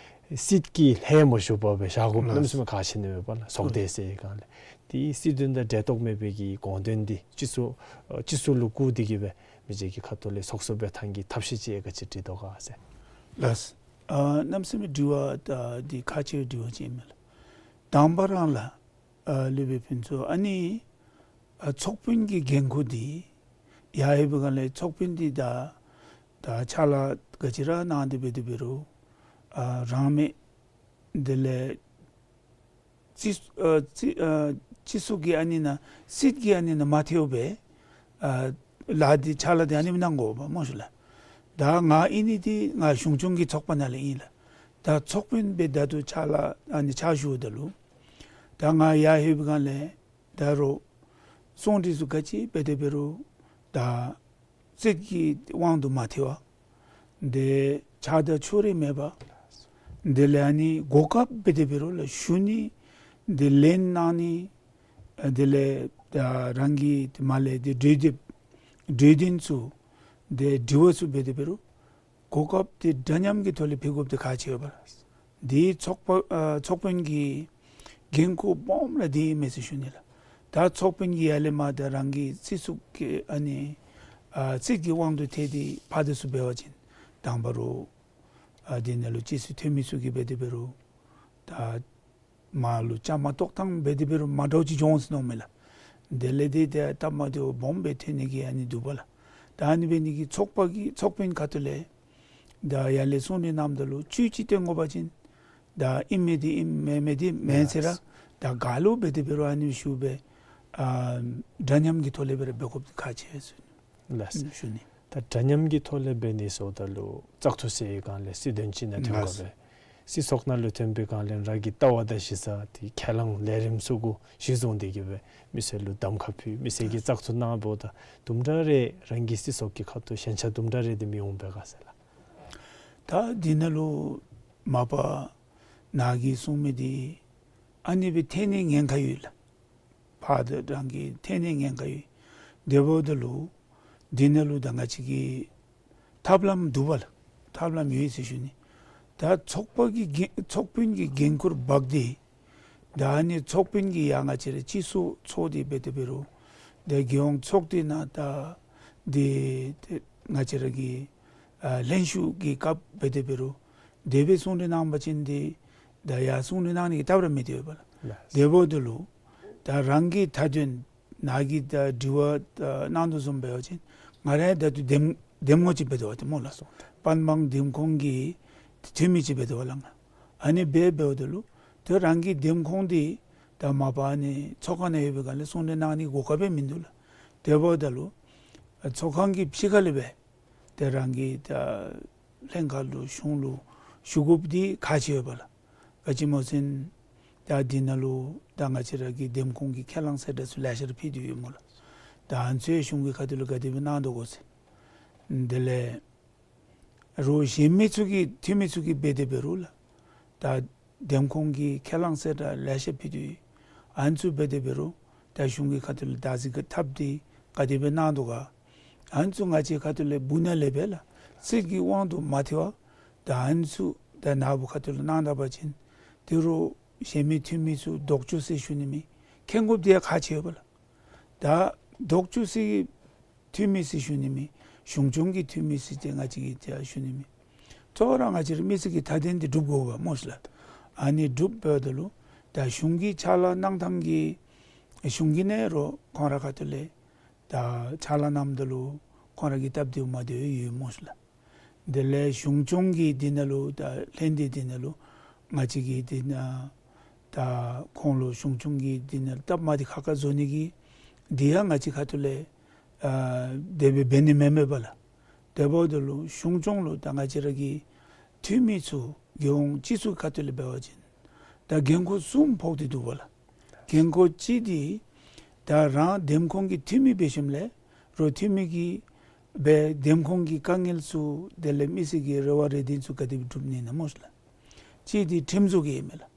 སྲིད་ཀྱི་ལྷད་མ་ཞུགས་པར་སྦེ་བཞག་དགོཔ་གནམ་མེད་ས་མེད་ཁག་ཆེ་ནི་མས་པ་ལགས། ཚོགས་སྡེ་ཟེར་སྒང་ལས་དེ་སྲིད་དོན་དང་འབྲེལ་གཏོགས་མེད་པའི་གི་དགོངས་དོན་འདི་སྤྱི་ཚོགས་ཨ་སྤྱི་ཚོགས་ལུ་བཀུར་ཏེ་གི་སྦེ་མི་རྗེ་གི་ཁ་ཐུག་ལས་ཚོགས་གཙོ་སྦེ་ཐང་གི་ཐབས་ཤེས་ཅིག་ག་ཅི་སྒྲིག་དོ་ག་ཟེར། ལགས། ཨ་གནམ་མེད་ས་མེད་དྲི་བ་ད་འདི་ཁག་ཆེ་བའི་དྲི་བ་ཅིག་ཨིན་མས་ལགས། དང་པ་རང་ལགས་ཨ་སློབ་དཔོན་ཕུན་ཚོགས་ཨ་ནི་ཨ་ཚོགས་དཔོན་གྱི་འགན་ཁུར་འདི་ཡར་ལྷོད་པའི་སྒང་ལས་ཚོགས་དཔོན་འདི་ད་ད་ཕྱག་ལཱ་ག་ཅི་ར་གནང་སྟེ་འབད་དེ་འབད་རུང་ཨ་རང་མེད་དེ་ལས་སྤྱི་ཨ་སྤྱི་ཨ་སྤྱི་ཚོགས་ཀྱི་ཨ་ནི་ནང་སྲིད་ཀྱི་ཨ་ནི་ནང་མ་ཐལཝ་སྦེ་ཨ་ལཱ་འདི་ཕྱག་ལཱ་འདི་ཨ་ནི་སྦེ་གནང་དགོ་པས་སྨོ་ཤིག་ལགས། ད་ང་ཨིན་ནི་འདི་ང་གཞུང་སྐྱོང་གི་ཚོགས་པ་ནང་ལས་ཨིན་ལགས། ད་ཚོགས་དཔོན་སྦེ་ད་ལྟོ་ཕྱག་ལཱ་ཨ་ནི་ཕྱག་ཞུཝ་ད་ལུ་ད་ང་ཡར་ལྷོད་པའི་སྒང་ལས་ད་རུང་གསུང་སྒྲོས་ཚུ་ག་ཅི་འབད་དེ་འབད་རུང་ད་སྲིད་ཀྱི་དབང་དུ་མ་ཐལ་བར་ཏེ་ཆགས་སྡང་ཕྱོགས་རིས་མེད་པར་དེ་ལས་ཨ་ནི་གོ་སྐབས་འབད་དེ་འབད་རུང་ལགས་ཞུ་ནི་འདི་ལན་གནང་ནི་དེ་ལས་ད་རང་གི་མར་ལས་འདི་གྲོས་འདེབས་གྲོས་དོན་ཚུ་འདི་དྲི་བ་ཚུ་འབད་དེ་འབད་རུང་གོ་སྐབས་འདི་འདྲ་མཉམ་གྱི་ཐོག་ལས་ཕུལ་དགོཔ་འདི་ཁག་ཆེ་བས་ལགས། འདི་ཚོགས་པ་ཨ་ཚོགས་དཔོན་གྱི་འགན་ཁུར་སྦོམ་ར་འདི་ཨིན་མས་ཟེར་ཞུ་ནི་ལགས། ད་ཚོགས་དཔོན་གྱིས་ཡར་ལས་མར་ད་རང་གི་སྲིད་ཚོགས་ཀྱི་ཨ་ནི་ཨ་སྲིད་ཀྱི་དབང་དུ་ཐལ་ཏེ་ཕར་འདི་ཚུ་འབད་བ་ཅིན་དང་པ་ར་ཨ་འདི་ནང་ལུ་སྤྱི་ཚོགས་འཐུས་མི་ཚུ་གིས་འབད་དེ་འབད་རུང་ད་མར་ལུ་བཅའ་མར་གཏོགས་ཐངས་འབད་དེ་འབད་རུང་མ་འདྲཝ་ཅིག་འགྱོ་འོང་ཟེར་མནོཝ་མས་ལགས། དེ་ལས་འདི་ད་སྟབས་མ་བདེཝ་སྦོམ་སྦེ་ཐོན་ནི་གི་ཨ་ནི་འདུག་པ་ལགས། ད་ཨ་ནི་འབད་ནི་གིས་ཚོགས་པ་གི་ཚོགས་དཔོན་ཁ་ཐུག་ལས་ད་ཡར་ལས་གསུང་གྲོས་གནངམ་ད་ལུ་བཅུད་ཅིག་སྟོན་དགོ་པ་ཅིན་ད་ཨིན་མི་འདི་ཨིན་མེན་མི་འདི་མེན་ཟེར་ར་ད་ག་ལུ་འབད་དེ་འབད་རུང་ཨ་ནི་ཞུ་སྦེ་ཨ་འདྲ་མཉམ་གྱི་ཐོག་ལས་འབད་ར་འབད་དགོཔ་འདི་ཁག་ཆེ་ཟེར་ལགས། ཞུ་ནི། ད་འདྲ་མཉམ་གྱི་ཐོག་ལས་འབད་ནི་ཟེརཝ་ད་ལུ་བཙག་འཐུ་ཟེར་བའི་སྒང་ལས་སྲིད་དོན་ཅིག་ནང་ཐོན་དགོ་པས། སྲིད་ཚོགས་ནང་ལུ་ཐོན་པའི་སྒང་ལས་རང་གི་ལྟ་བ་དང་གཞི་རྩ་འདི་ཁས་བླངས་ལས་རིམ་ཚུ་གུ་གཞི་བཟུང་སྟེ་གི་སྦེ་མི་སེར་ལུ་གདམ་ཁ་ཕུལ་མི་སེར་གྱིས་བཙག་འཐུ་གནང་འབདཝ་ད་དུམ་གྲ་རེ་རང་གི་སྲིད་ཚོགས་ཀྱི་ཁ་ཐུག་ཞན་ཆ་དུམ་གྲ་རེ་འདི་མི་འོང་པས་ག་ཟེར་ལགས། ད་འདི་ནང་ལུ་མ་པ་ནཱ་གིས་གསུངས་མི་འདི་ཨ་ནི་སྦེ་ཐོན་ནི་ཉེན་ཁ་ཡོད་ལགས། ཕར་ད་རང་གི་ཐོན་ནི་ཉེན་ཁ་ཡོད། དེ་འབདཝ་ད་ལུ་འདི་ནང་ལུ་ད་ང་བཅས་ཀྱི་ཐབས་ལམ་འདུག་པ་ལགས། ཐབས་ལམ་ཡོད་ཟེར་ཞུ་ནི། ད་ཚོགས་པ་གི་འགན་ཚོགས་དཔོན་གྱི་འགན་ཁུར་འབག་སྟེ་ད་ཨ་ནི་ཚོགས་དཔོན་གྱིས་ཡར་ང་བཅས་ར་སྤྱི་ཚོགས་ཚོགས་ཏེ་འབད་དེ་འབད་རུང་ད་རྒྱལ་ཡོངས་ཚོགས་སྡེ་ནང་ད་འདི་ཏེ་ང་བཅས་ར་གི་ཨ་ལྷན་བཞུགས་ཀྱི་སྐབས་འབད་དེ་འབད་རུང་དེ་སྦེ་གསུང་གྲོས་གནང་བ་ཅིན་འདི་ད་ཡར་གསུང་གྲོས་གནང་ནི་གི་སྟབས་ར་མེད་དེ་འོང་པ་ལགས། ལགས། དེ་འབདཝ་ད་ལུ་ད་རང་གི་མཐའ་དོན་ནཱ་གིས་ད་དྲི་བ་ད་གནང་དོ་བཟུམ་འབད་བ་ཅིན་ང་ར་ད་ལྟོ་འདེམས་འདེམས་ངོ་ཅིག་འབད་དོ་བ་ཏེ་སྨོ་ལགས། སྤང་སྤང་འདེམས་ཁོངས་ཀྱི་འཐུས་མི་ཅིག་འབད་དོ་བ་ལགས་ང་། ཨ་ནི་སྦེ་འབདཝ་ད་ལུ་ད་རང་གི་འདེམས་ཁོངས་འདི་ད་མ་པ་ཨ་ནི་ཚོགས་ཁང་ནང་ཡོད་པའི་སྒང་ལས་གསུང་གྲོས་གནང་ནི་གོ་སྐབས་སྦེ་མིན་འདུག་ལགས། དེ་འབདཝ་ད་ལུ་ཚོགས་ཁང་གི་ཕྱི་ཁ་ལས་སྦེ་ཏེ་རང་གི་ད་ལྷན་ཁག་ལུ་གཞུང་ལུ་ཞུ་དགོཔ་འདི་ཁག་ཆེ་བས་པ་ལགས། ག་ཅི་སྨོ་ཟེར་ན་ད་འདི་ནང་ལུ་ད་ང་བཅས་ར་གི་འདེམས་ཁོངས་ཀྱི་ཁས་བླངས་གསལ་བསྒྲགས་ཚུ་ལེ་ཤ་ར་ཕུལ་ཏེ་ཡོད་སྨོ་ལགས། ད་ཨ་ནི་ཚུ་གཞུང་གི་ཁ་ཐུག་ལུ་ག་དེ་སྦེ་གནང་དོ་གོ་ཟེར། དེ་ལས་རོགས་གཞན་མི་ཚུ་གིས་འཐུས་མི་ཚུ་གིས་འབད་དེ་འབད་རུང་ལགས། ད་འདེམས་ཁོངས་ཀྱི་ཁས་བླངས་གསལ་བསྒྲགས་ལེ་ཤ་ཕུལ་ཏེ་ཡོད། ཨ་ནི་ཚུ་འབད་དེ་འབད་རུང་ད་གཞུང་གི་ཁ་ཐུག་ལས་བདག་འཛིན་གྱི་ཐབས་འདི་ག་དེ་སྦེ་གནང་དོ་ག། ཨ་ནི་ཚུ་ང་བཅས་ཁ་ཐུག་ལས་སྦུག་ནང་ལས་སྦེ་ལགས་སྲིད་ཀྱི་དབང་དུ་མ་ཐལ་བར་ད་ཨ་ནི་ཚུ་ད་ནཱ་བུ་ཁ་ཐུག་ལས་གནང་ད་པ་ཅིན་དེ་རུ་གཞན་མི་འཐུས་མི་ཚུ་ལྡོག་ཕྱོགས་ཟེར་ཞུ་ནི་མེད། མཁྱེན་དགོཔ་འདི་ཡང་ཁག་ཆེ་བས་པ་ལགས། ད་ལྡོག་ཕྱོགས་ཟེར་འཐུས་མི་ཟེར་ཞུ་ནི་མེད། གཞུང་སྐྱོང་གི་འཐུས་མི་ཟེར་ཏེ་ང་བཅས་ཀྱིས་ད་ཞུ་ནི་མེད། གཙོ་བོ་ར་ང་བཅས་ར་མི་སེར་གྱི་མཐའ་དོན་འདི་སྒྲུབ་དགོ་པས་སྨོ་ཤིག་ལགས། ཨ་ནི་སྒྲུབ་འབདཝ་ད་ལུ་ད་གཞུང་གི་ཕྱག་ལཱ་གནང་ཐངས་ཀྱི་གཞུང་གི་ནང་རོགས་ཁོང་ར་ཁ་ཐུག་ལས་ད་ཕྱག་ལཱ་གནངམ་ད་ལུ་ཁོང་ར་གི་སྟབས་བདེཝ་མ་བདེཝ་ཡོད་སྨོ་ཤིག་ལགས། དེ་ལས་གཞུང་སྐྱོང་གི་འདི་ནང་ལུ་ད་ལྷན་སྡེ་འདི་ནང་ལུ་ང་བཅས་ཀྱིས་འདི་ནང་ད་ཁོང་ལུ་གཞུང་སྐྱོང་གི་འདི་ནང་ལུ་སྟབས་མ་བདེ་ཁག་ཁ་བཟོ་ནི་གི་འདི་ཡང་ང་བཅས་ཁ་ཐུག་ལས་ཨ་དེ་སྦེ་འབད་ནི་མེན་མས་པ་ལགས། དེ་འབདཝ་ད་ལུ་གཞུང་སྐྱོང་ལུ་ད་ང་བཅས་ར་གི་འཐུས་མི་ཚུ་རྒྱལ་ཡོངས་སྤྱི་ཚོགས་ཁ་ཐུག་ལས་འབད་བ་ཅིན་ད་འགན་ཁུར་གསུམ་ཕོག་སྟེ་འདུག་པ་ལགས། འགན་ཁུར་གཅིག་འདི་ད་རང་འདེམས་ཁོངས་ཀྱི་འཐུས་མི་འབད་ཞིནམ་ལས་རོགས་འཐུས་མི་གིས་སྦེ་འདེམས་ཁོངས་ཀྱི་དཀའ་ངལ་ཚུ་དེ་ལས་མི་སེར་གྱི་རེ་བ་རེ་འདུན་ཚུ་ག་དེ་སྦེ་སྒྲུབ་ནི་ཨིན་ན་སྨོ་ཤིག་ལགས། གཅིག་འདི་ཁྲིམས་བཟོ་གི་ཨིན་མས་ལགས།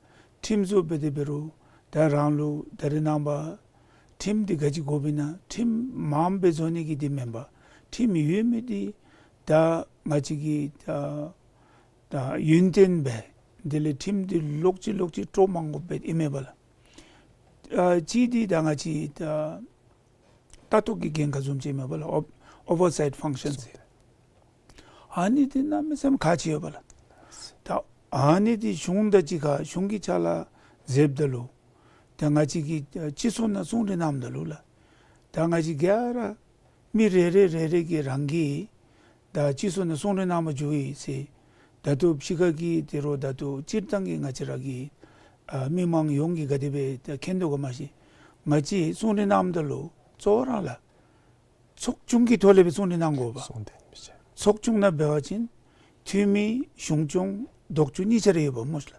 ཁྲིམས་བཟོ་འབད་དེ་འབད་རུང་ད་རང་ལུ་ད་རེས་ནངས་པ་ཁྲིམས་འདི་ག་ཅི་དགོཔ་ཨིན་ན་ཁྲིམས་མངམ་སྦེ་བཟོ་ནི་གི་འདི་མེན་པར་ཁྲིམས་ཡོད་མི་འདི་ད་ང་བཅས་ཀྱིས་ད་ད་ཡུན་བརྟན་སྦེ་དེ་ལས་ཁྲིམས་འདི་ལོག་ཅི་ལོག་ཅི་སྤྲོ་མ་དགོཔ་སྦེ་ཨིན་མས་པ་ལགས། ཨ་གཅིག་འདི་ད་ང་བཅས་ད་ལྟ་རྟོག་གི་འགན་ཁག་བཟུམ་ཅིག་ཨིན་མས་པ་ལགས། ཨོབ་ཨོ་ཝར་སའིཊ་ཕང་ཤཱན་ཟེར། ཨ་ནི་འདི་གནམ་མེད་ས་མེད་ཁག་ཆེ་བས་པ་ལགས། ད་ཨ་ནི་འདི་གཞུང་དང་གཅིག་ཁར་གཞུང་གི་ཕྱག་ལཱ་མཛདཔ་ད་ལུ་ད་ང་བཅས་ཀྱིས་སྤྱི་ཚོགས་ནང་གསུང་གྲོས་གནངམ་ད་ལུ་ལགས། ད་ང་བཅས་ག་ར་མི་རེ་རེ་རེ་རེ་གིས་རང་གི་ད་སྤྱི་ཚོགས་ནང་གསུང་གྲོས་གནང་བར་འགྱོ་ཡི་ཟེར། ད་ལྟོ་ཕྱི་ཁ་གི་དེ་རུ་ད་ལྟོ་སྤྱིར་བཏང་གི་ང་བཅས་ར་གི་ཨ་མི་མང་ཡོངས་ཀྱིས་ག་དེ་སྦེ་ད་མཁྱེན་དོ་ག་མ་ཤེས། ང་བཅས་གསུང་གྲོས་གནངམ་ད་ལུ་གཙོ་བོ་ར་ལགས་ཚོགས་ཆུང་གི་ཐོག་ལས་སྦེ་གསུང་གྲོས་གནང་དགོ་པས། གསུང་གྲོས་མི་བྱེད། ཚོགས་ཆུང་ནང་འབད་བ་ཅིན་འཐུས་མི་གཞུང་སྐྱོང་ལྡོག་ཕྱོགས་གཉིས་ཆ་ར་ཡོདཔ་སྨོ་ལགས།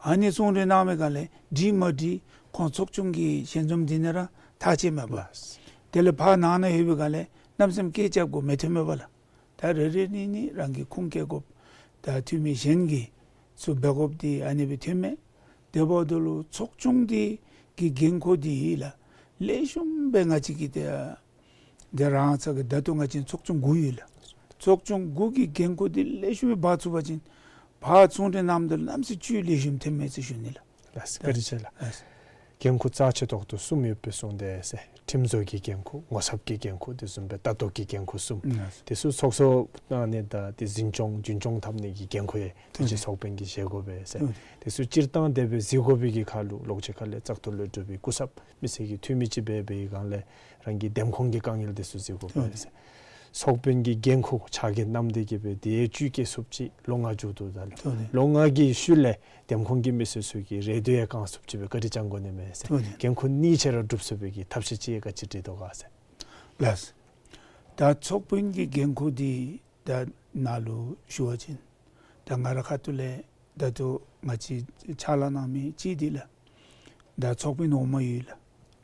ཨ་ནི་གསུང་གྲོས་གནང་མི་སྒང་ལས་འགྲིག་མ་འགྲིག་ཁོང་ཚོགས་ཆུང་གི་ཞལ་འཛོམས་འདི་ནང་ར་ཐག་བཅད་མས་པ། ལགས། དེ་ལས་ཕར་ནང་ན་ཡོད་པའི་སྒང་ལས་གནམ་མེད་ས་མེད་སྐད་རྐྱབ་དགོཔ་མི་ཐོན་མས་པ་ལགས། ད་རེ་རེ་གཉིས་གཉིས་རང་གིས་ཁུངས་སྐྱེལ་དགོཔ་ད་འཐུས་མི་གཞན་གྱིས་ཚུར་འབད་དགོཔ་འདི་ཨ་ནི་སྦེ་ཐོན་མས། དེ་འབདཝ་ད་ལུ་ཚོགས་ཆུང་འདི་གི་འགན་ཁུར་འདི་ལགས་ལེགས་ཤོམ་སྦེ་ང་བཅས་ཀྱིས་ཏེ་དེ་རང་ཚུ་གི་ད་ལྟོ་ང་བཅས་ཚོགས་ཆུང་དགུ་ཡོད་ལགས། ཚོགས་ཆུང་དགུ་གི་འགན་ཁུར་འདི་ལེགས་ཤོམ་སྦེ་འབག་ཚུགས་པ་ཅིན་ཕར་གསུང་གྲོས་གནངམ་ད་ལུ་གནམ་མེད་ས་མེད་ལེགས་ཤོམ་ཐོན་མས་ཟེར་ཞུ་ནི་ལགས། ལགས་སོ། བཀའ་དྲིན་ཆེ་ལགས། ལགས་སོ། འགན་ཁུར་རྩ་ཆེ་ཏོག་ཏོ་གསུམ་ཡོད་པའི་གསུང་དེ་ཟེར། ཁྲིམས་བཟོ་གི་འགན་ཁུར། ངོ་ཚབ་ཀྱི་འགན་ཁུར། དེ་བཟུམ་སྦེ་ལྟ་རྟོག་གི་འགན་ཁུར་གསུམ། ལགས་སོ། དེ་ཚུ་ཚོགས་གཙོ་གནང་ནི་དང་དེ་འཛིན་སྐྱོང་རྒྱུན་སྐྱོང་འཐབ་ནི་གི་འགན་ཁུར་ཡང་ཐུགས་རྗེ་ཚོགས་དཔོན་གྱིས་བཞེས་དགོ་པས་ཟེར། ལགས་སོ། དེ་ཚུ་སྤྱིར་བཏང་དེ་སྦེ་གཟིགས་དགོ་པའི་གི་ཁར་ལུ་ལོགས་ཅིག་ཁ་ལས་བཙག་འཐུ་ལས་གྲུབ་པའི་སྐུ་ཚབ་མི་སེར་གྱི་འཐུས་མི་ཅིག་འབད་བའི་སྒང་ལས་རང་གི་འདེམས་ཁོངས་ཀྱི་དཀའ་ངལ་དེ་ཚུ་གཟིགས་དགོ་པས་ཟེར། ལགས་སོ། ཚོགས་དཔོན་གྱི་འགན་ཁུར་ཕྱག་འགན་བསྣམས་ཏེ་གི་སྦེ་དེ་བཅུད་སྐྱེལ་ཚུགསཔ་ཅིག་ལོ་ལྔ་མཇུག་བསྡུ་ད་ལུ་ལོ་ལྔ་གི་ཤུལ་ལས་འདེམས་ཁོངས་ཀྱི་མི་སེར་ཚུ་གི་རེ་འདོད་ཡང་བསྐང་ཚུགསཔ་ཅིག་སྦེ་བཀའ་དྲིན་བསྐྱང་དགོ་ནི་མས་ཟེར། འགན་ཁུར་གཉིས་ཆ་ར་སྒྲུབ་ཚུགས་པའི་གི་ཐབས་ཤེས་ཅིག་ག་ཅི་སྒྲིག་དོ་ག་ཟེར། ལགས་སོ། ད་ཚོགས་དཔོན་གྱི་འགན་ཁུར་འདི་ད་ནཱ་ལུ་ཞུ་བ་ཅིན་ད་ང་རའི་ཁ་ཐུག་ལས་ད་ལྟོ་ང་བཅས་ཕྱག་ལཱ་གནང་མི་ཅིག་འདི་ལགས་ད་ཚོགས་དཔོན་འོག་མ་ཡོད་ལགས།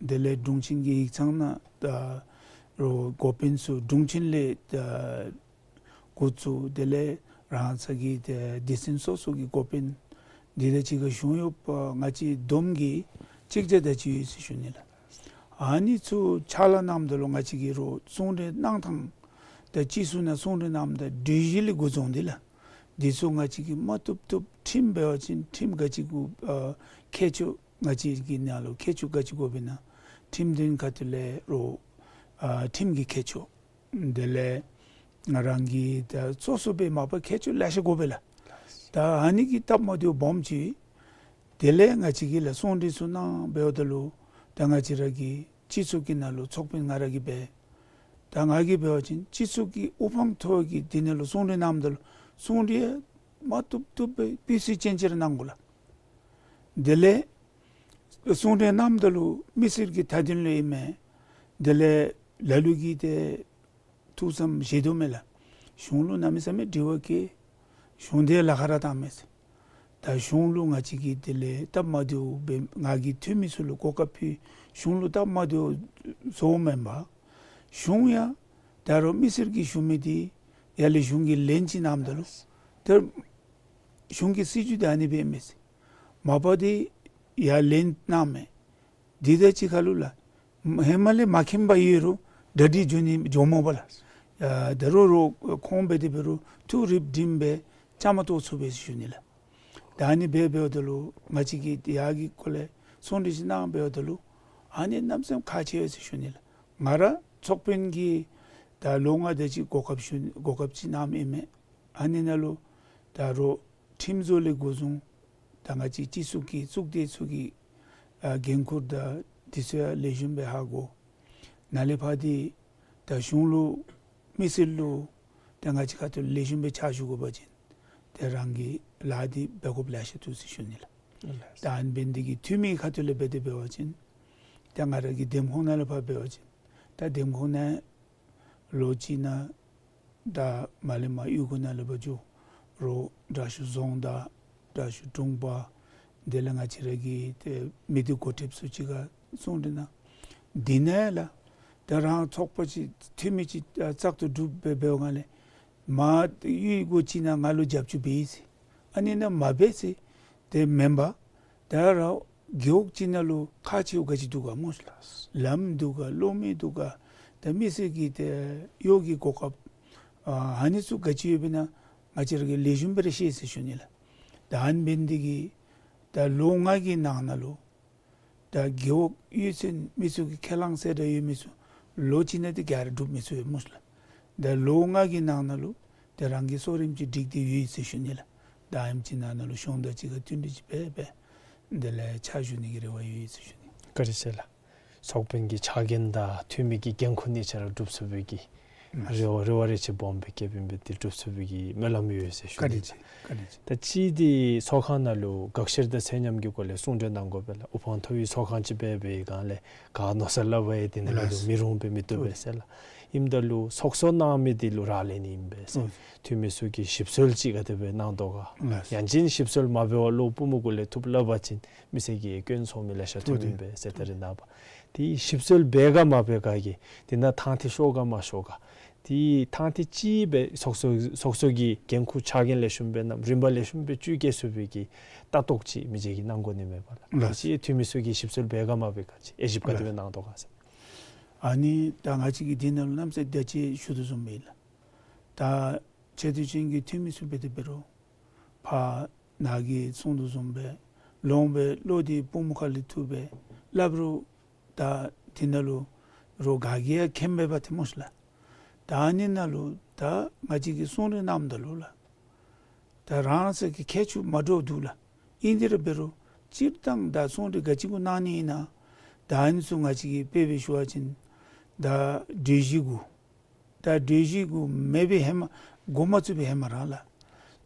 དེ་ལས་དྲུང་ཆེན་གྱི་ཡིག་ཚང་ནང་ད་རུང་འགོ་དཔོན་ཚུ་དྲུང་ཆེན་ལས་ད་འགོ་བཙུགས། དེ་ལས་རང་ཚུ་གི་ཏེ་སྡེ་ཚན་སོ་སོ་གི་འགོ་དཔོན་འདི་དང་གཅིག་ཁར་གཞུང་གཡོགཔ་ང་བཅས་བསྡོམས་ཀྱིས་གཅིག་བརྒྱ་དེ་ཅིག་ཡོད་ཟེར་ཞུ་ནི་ལགས། ཨ་ནི་ཚུ་ཕྱག་ལཱ་གནངམ་ད་ལུ་ང་བཅས་ཀྱིས་རུང་གསུང་གྲོས་གནང་ཐངས་ད་སྤྱི་ཚོགས་ནང་གསུང་གྲོས་གནངམ་ད་གྲོས་གཞི་ལས་འགོ་བཟུང་སྟེ་ལགས། འདི་ཚུ་ང་བཅས་ཀྱིས་མ་བཏུབ་བཏུབ་ཁྲིམས་འབད་བ་ཅིན་ཁྲིམས་ག་ཅི་དགོ་ཨ་ཁྱད་ཆོས་ང་བཅས་ཀྱི་ནང་ལུ་ཁྱད་ཆོས་ག་ཅི་དགོཔ་ཨིན་ན་ཁྲིམས་དོན་ཁ་ཐུག་ལས་རུང་ཨ་ཁྲིམས་ཀྱི་ཁྱད་ཆོས། དེ་ལས་ང་རང་གི་ད་སོ་སོ་སྦེ་མ་པ་ཁྱད་ཆོས་ལེ་ཤ་དགོ་པས་ལགས། ད་ཨ་ནི་གི་སྟབས་མ་བདེཝ་སྦོམ་ཅིག། དེ་ལས་ང་བཅས་ཀྱིས་ལགས་གསུང་གྲོས་ཚུ་གནང་འབདཝ་ད་ལུ་ད་ང་བཅས་ར་གི་སྤྱི་ཚོགས་ཀྱི་ནང་ལུ་ཚོགས་དཔོན་ང་ར་གིས་འབད། ད་ང་གིས་འབད་བ་ཅིན་སྤྱི་ཚོགས་ཀྱི་དབུ་འཕང་མཐོ་བའི་གི་དེ་ནང་ལུ་གསུང་གྲོས་གནངམ་ད་ལུ་གསུང་གྲོས་མ་བཏུབ་བཏུབ་སྦེ་སྤུས་ཚད་ཅན་ཅིག་ར་གནང་དགོ་ལགས། དེ་ལས་གསུང་གྲོས་གནངམ་ད་ལུ་མི་སེར་གྱི་མཐའ་དོན་ལུ་ཨིན་མས། དེ་ལས་ལ་ལུ་གིས་ཏེ་ཐུགས་བསམ་བཞེས་དོ་མས་ལགས། གཞུང་ལུ་གནམ་མེད་ས་མེད་དྲི་བ་བཀོད། གཞུང་དེ་ལཱ་ཁག་ར་བཏང་མས་ཟེར། ད་གཞུང་ལུ་ང་བཅས་ཀྱིས་དེ་ལས་སྟབས་མ་བདེཝ་སྦེ་ང་གིས་འཐུས་མི་ཚུ་ལུ་གོ་སྐབས་ཕུལ། གཞུང་ལུ་སྟབས་མ་བདེཝ་བཟོཝ་མེན་པར་གཞུང་ཡང་ད་རུང་མི་སེར་གྱིས་ཞུ་མི་འདི་ཡར་ལས་གཞུང་གིས་ལན་ཅིག་གནངམ་ད་ལུ་ད་གཞུང་གི་སྲིད་བྱུས་འདི་ཨ་ནི་སྦེ་མས་ཟེར། མ་པ་འདི་ཡར་ལན་གནང་མས། འདི་དང་གཅིག་ཁར་ལུ་ལགས་ཧེ་མ་ལས་མ་མཁྱེན་པ་ཡོད་རུང་གྲ་སྒྲིག་འགྱོ་ནི་འགྱོ་སྨོ་པ་ལགས། ཡ་ད་རུང་རོགས་ཁོང་འབད་དེ་འབད་རུང་ཐུགས་རིགཔ་སྒྲིམ་སྦེ་བཅའ་མར་གཏོགས་ཚུགས་པས་ཟེར་ཞུ་ནི་ལགས། ད་ཨ་ནི་འབད་འབདཝ་ད་ལུ་ང་བཅས་ཀྱིས་ཡར་གྱི་སྐོར་ལས་གསུང་གྲོས་ཅིག་གནང་འབདཝ་ད་ལུ་ཨ་ནི་གནམ་མེད་ས་མེད་ཁག་ཆེ་བས་ཟེར་ཞུ་ནི་ལགས། ང་ར་ཚོགས་དཔོན་གྱི་ད་ལོ་ལྔ་དེ་ཅིག་གོ་སྐབས་ཞུ་གོ་སྐབས་ཅིག་གནངམ་ཨིན་མས། ཨ་ནི་ནང་ལུ་ད་རུང་ཁྲིམས་བཟོ་ལས་འགོ་བཟུང་ད་ང་བཅས་སྤྱི་ཚོགས་ཀྱི་གཙུག་སྡེ་ཚུ་གི་ཨ་འགན་ཁུར་དང་འདི་ཚུ་ཡང་ལེགས་ཤོམ་སྦེ་ཧ་གོ། ནཱ་ལས་ཕར་འདི་ད་གཞུང་ལུ་མི་སེར་ལུ་ད་ང་བཅས་ཁ་ཐུག་ལེགས་ཤོམ་སྦེ་ཕྱག་ཞུ་དགོ་པ་ཅིན་ཏེ་རང་གི་ལཱ་འདི་འབད་དགོཔ་ལེ་ཤ་འདུག་ཟེར་ཞུ་ནི་ལགས། ད་ཨ་ནི་འབད་ནི་འདི་གིས་འཐུས་མི་ཁ་ཐུག་ལས་འབད་དེ་འབད་བ་ཅིན་ད་ང་ར་གི་འདེམས་ཁོངས་ནང་ལས་ཕར་འབད་བ་ཅིན་ད་འདེམས་ཁོངས་ནང་ལོ་གཅིག་ནང་ད་མར་ལས་མར་གཡུས་སྒོ་ནང་ལས་ཕར་འགྱོ་རུང་དྲག་ཤོས་རྫོང་བདག་དྲག་ཤོས་དྲུང་པ་དེ་ལས་ང་བཅས་ར་གི་ཏེ་མི་སྡེ་འགོ་ཁྲིདཔ་ཚུ་གཅིག་ཁར་གསུང་གྲོས་གནང་། འདི་ནང་ལགས་ད་རང་ཚོགས་པ་ཅིག་འཐུས་མི་ཅིག་བཙག་འཐུ་གྲུབ་སྦེ་འབདཝ་ལས་མར་གཡུས་སྒོ་ཅིག་ནང་ང་ལུ་རྒྱབ་སྐྱོར་འབད་ཡི་ཟེར་ཨ་ནི་ནང་མ་འབད་ཟེར་དེ་མེན་པར་ད་རུང་རྒེད་འོག་ཅིག་ནང་ལུ་ཁག་ཆེཝ་ག་ཅི་འདུག་ག་སྨོ་ལགས། ལམ་འདུག་ག་གློག་མེ་འདུག་ག་ད་མི་སེར་གྱི་ཏེ་གཡོག་གི་གོ་སྐབས་ཨ་ཨ་ནི་ཚུ་ག་ཅི་ཡོདཔ་ཨིན་ན་ང་བཅས་ར་གིས་ལེགས་ཤོམ་སྦེ་ར་ཤེས་ཟེར་ཞུ་ནི་ལགས། ད་ཨ་ནི་འབད་ནི་འདི་གིས་ད་ལོ་ལྔ་གི་ནང་ན་ལུ་ད་རྒེད་འོག་གཡུས་ཚན་མི་ཚུ་གི་ཁས་བླངས་གསལ་བསྒྲགས་ཡོད་མི་ཚུ་ལོ་གཅིག་ནང་འདི་ག་ར་གྲུབ་མི་ཚུགས་པས་སྨོ་ལགས། ད་ལོ་ལྔ་གི་ནང་ན་ལུ་ད་རང་གི་གསོ་རིམ་ཅིག་སྒྲིག་སྟེ་ཡོད་ཟེར་ཞུ་ནི་ལགས། ད་ཨེམ་ཅིག་ནང་ན་ལུ་གཞུང་དང་གཅིག་ཁར་བསྟུན་གྲོས་ཅིག་འབད་སྦེ་དེ་ལས་ཕྱག་ཞུ་ནི་གི་རེ་བ་ཡོད་ཟེར་ཞུ་ནི། བཀའ་དྲིན་ཆེ་ལགས། ཚོགས་དཔོན་གྱི་ཕྱག་འགན་དང་འཐུས་མི་གི་འགན་ཁུར་གཉིས་ཆ་ར་སྒྲུབ་ཚུགས་པའི་གི་རེ་བ་རེ་བ་རེ་ཆེ་སྦོམ་སྦེ་བསྐྱེདཔ་ཨིན་པས། དེ་སྒྲུབ་ཚུགས་པའི་གི་སྨོན་ལམ་ཡོད་ཟེར་ཞུ་ནི། བཀའ་དྲིན་ཆེ། བཀའ་དྲིན་ཆེ། ད་ཅི་འདི་ཚོགས་ཁང་ནང་ལུ་དགག་བཤེར་དང་ཚད་མཉམ་གྱི་སྐོར་ལས་གསུང་གྲོས་གནང་དགོ་པས་ལགས། དབུ་འཕང་མཐོ་བའི་ཚོགས་ཁང་ཅིག་འབད་བའི་སྒང་ལས་ག་མནོ་བསམ་སླབ་པ་ཡང་དེ་ནང་ལུ་ལགས། མི་རུང་པས་མི་བཏུབ་པས་ཟེར་ལགས། ཨིནམ་ད་ལུ་ཚོགས་གཙོ་གནང་མི་འདི་ལུ་རག་ལས་ནི་ཨིན་པས་ཟེར། ཨོ། འཐུས་མི་ཚུ་གིས་ཞིབ་འཚོལ་ཅིག་ག་དེ་སྦེ་གནང་དོ་ག། ལགས། ཡང་ཅིན་ཞིབ་འཚོལ་མ་འབད་བར་བློ་པུས་མོ་གུ་ལས་ཐུབ་སླབ་པ་ཅིན་མི་སེར་གྱིས་སྐྱོན་འཚོལ་མི་ལེ་ཤ་ཐོན་ཐོན་ཨིན་པས་ཟེར། ད་རེས་ནངས་པ་དེ་ཞིབ་འཚོལ་འབད་ག་མ་འབད་ག་གི་དེ་ནང་ཐང་ཐིག་ཤོར་ག་མ་ཤོར་ག། དེ་ཐང་ཐིག་ཅིག་སྦེ་ཚོགས་གཙོ་ཚོགས་གཙོ་གི་འགན་ཁུར་ཕྱག་འགན་ལེགས་ཤོམ་སྦེ་གནངམ་རིམ་པ་ལེགས་ཤོམ་སྦེ་བཅུད་བསྐྱེད་ཚུགས་པའི་གི་ལྟ་རྟོག་ཅིག་མི་རྗེ་གིས་གནང་དགོ་ནི་མས་པ་ལགས། ལགས། ཅིག་འཐུས་མི་ཚུ་གིས་ཞིབ་འཚོལ་འབད་ག་མ་འབད་ག་ཅིག་དབྱེ་ཞིབ་ག་དེ་སྦེ་གནང་དོ་ག་ཟེར། ཨ་ནི་ད་ང་བཅས་ཀྱིས་འདི་ནང་ལུ་གནམ་ས་ད་ཅི་ཞུ་དོ་བཟུམ་སྦེ་ལགས། ད་ཆེ་བསྟོད་ཅན་གྱི་འཐུས་མི་ཚུ་འབད་དེ་འབད་རུང་ཕར་ནཱ་གིས་གསུང་དོ་བཟུམ་སྦེ་ལོང་སྦེ་བློ་འདི་པུས་མོ་ཁ་ལས་ཐུབ་སྦེ་སླབ་རུང་ད་དེ་ནང་ལུ་རོགས་ག་གིས་ཡང་མཁྱེན་མེད་པ་ཐལ་མོ་ཤིག་ལགས། ད་ཨ་ནི་ནང་ལུ་ད་ང་བཅས་ཀྱིས་གསུང་གྲོས་གནངམ་ད་ལུ་ལགས། ད་རང་སོ་གི་ཁྱད་ཆོས་མ་འདྲཝ་འདུག་ལགས། ཨིན་དེ་ར་འབད་རུང་སྤྱིར་བཏང་ད་གསུང་གྲོས་ག་ཅི་གུ་གནང་ནི་ཨིན་ན། ད་ཨ་ནི་ཚུ་ང་བཅས་ཀྱིས་དཔེ་སྦེ་ཞུ་བ་ཅིན་ད་གྲོས་གཞི་གུ་ད་གྲོས་གཞི་གུ་མེད་པའི་ཧེ་མ་འགོ་མ་བཙུགས་པའི་ཧེ་མ་ར་ལགས།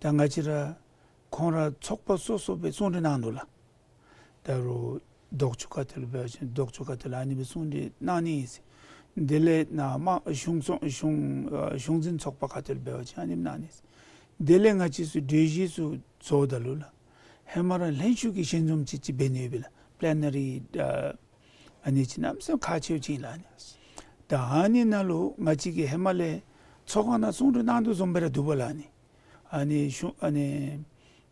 ད་ང་བཅས་ར་ཁོང་ར་ཚོགས་པ་སོ་སོ་སྦེ་གསུང་གྲོས་གནང་དོ་ལགས། ད་རུང་ལྡོག་ཕྱོགས་ཁ་ཐུག་ལུ་འབད་བ་ཅིན་ལྡོག་ཕྱོགས་ཁ་ཐུག་ལུ་ཨ་ནི་སྦེ་གསུང་གྲོས་གནང་ནི་ཨིན་ཟེར། དེ་ལས་ནཱ་མ་གཞུང་ཚོགས་གཞུང་ཨ་གཞུང་འཛིན་ཚོགས་པ་ཁ་ཐུག་ལུ་འབད་བ་ཅིན་ཨ་ནི་སྦེ་གནང་ནི་ཨིན་ཟེར། དེ་ལས་ང་བཅས་ཚུ་གྲོས་གཞི་ཚུ་བཟོཝ་ད་ལུ་ལགས། ཧེ་མ་ར་ལྷན་བཞུགས་ཀྱི་ཞལ་འཛོམས་ཅིག་ཅིག་འབད་ནི་ཡོད་པས་ལགས། པི་ལེ་ནེ་རི་ཨ་ཨ་ནི་ཅིག་གནམ་མེད་ས་མེད་ཁག་ཆེཝ་ཅིག་ཨིན་ལགས་ཨ་ནི། ད་ཨ་ནི་ནང་ལུ་ང་བཅས་ཀྱིས་ཧེ་མ་ལས་ཚོགས་ཁང་ནང་གསུང་གྲོས་གནང་དོ་བཟུམ་སྦེ་ར་འདུག་པ་ལགས་ཨ་ནི། ཨ་ནི་གཞུང་ཨ་ནི་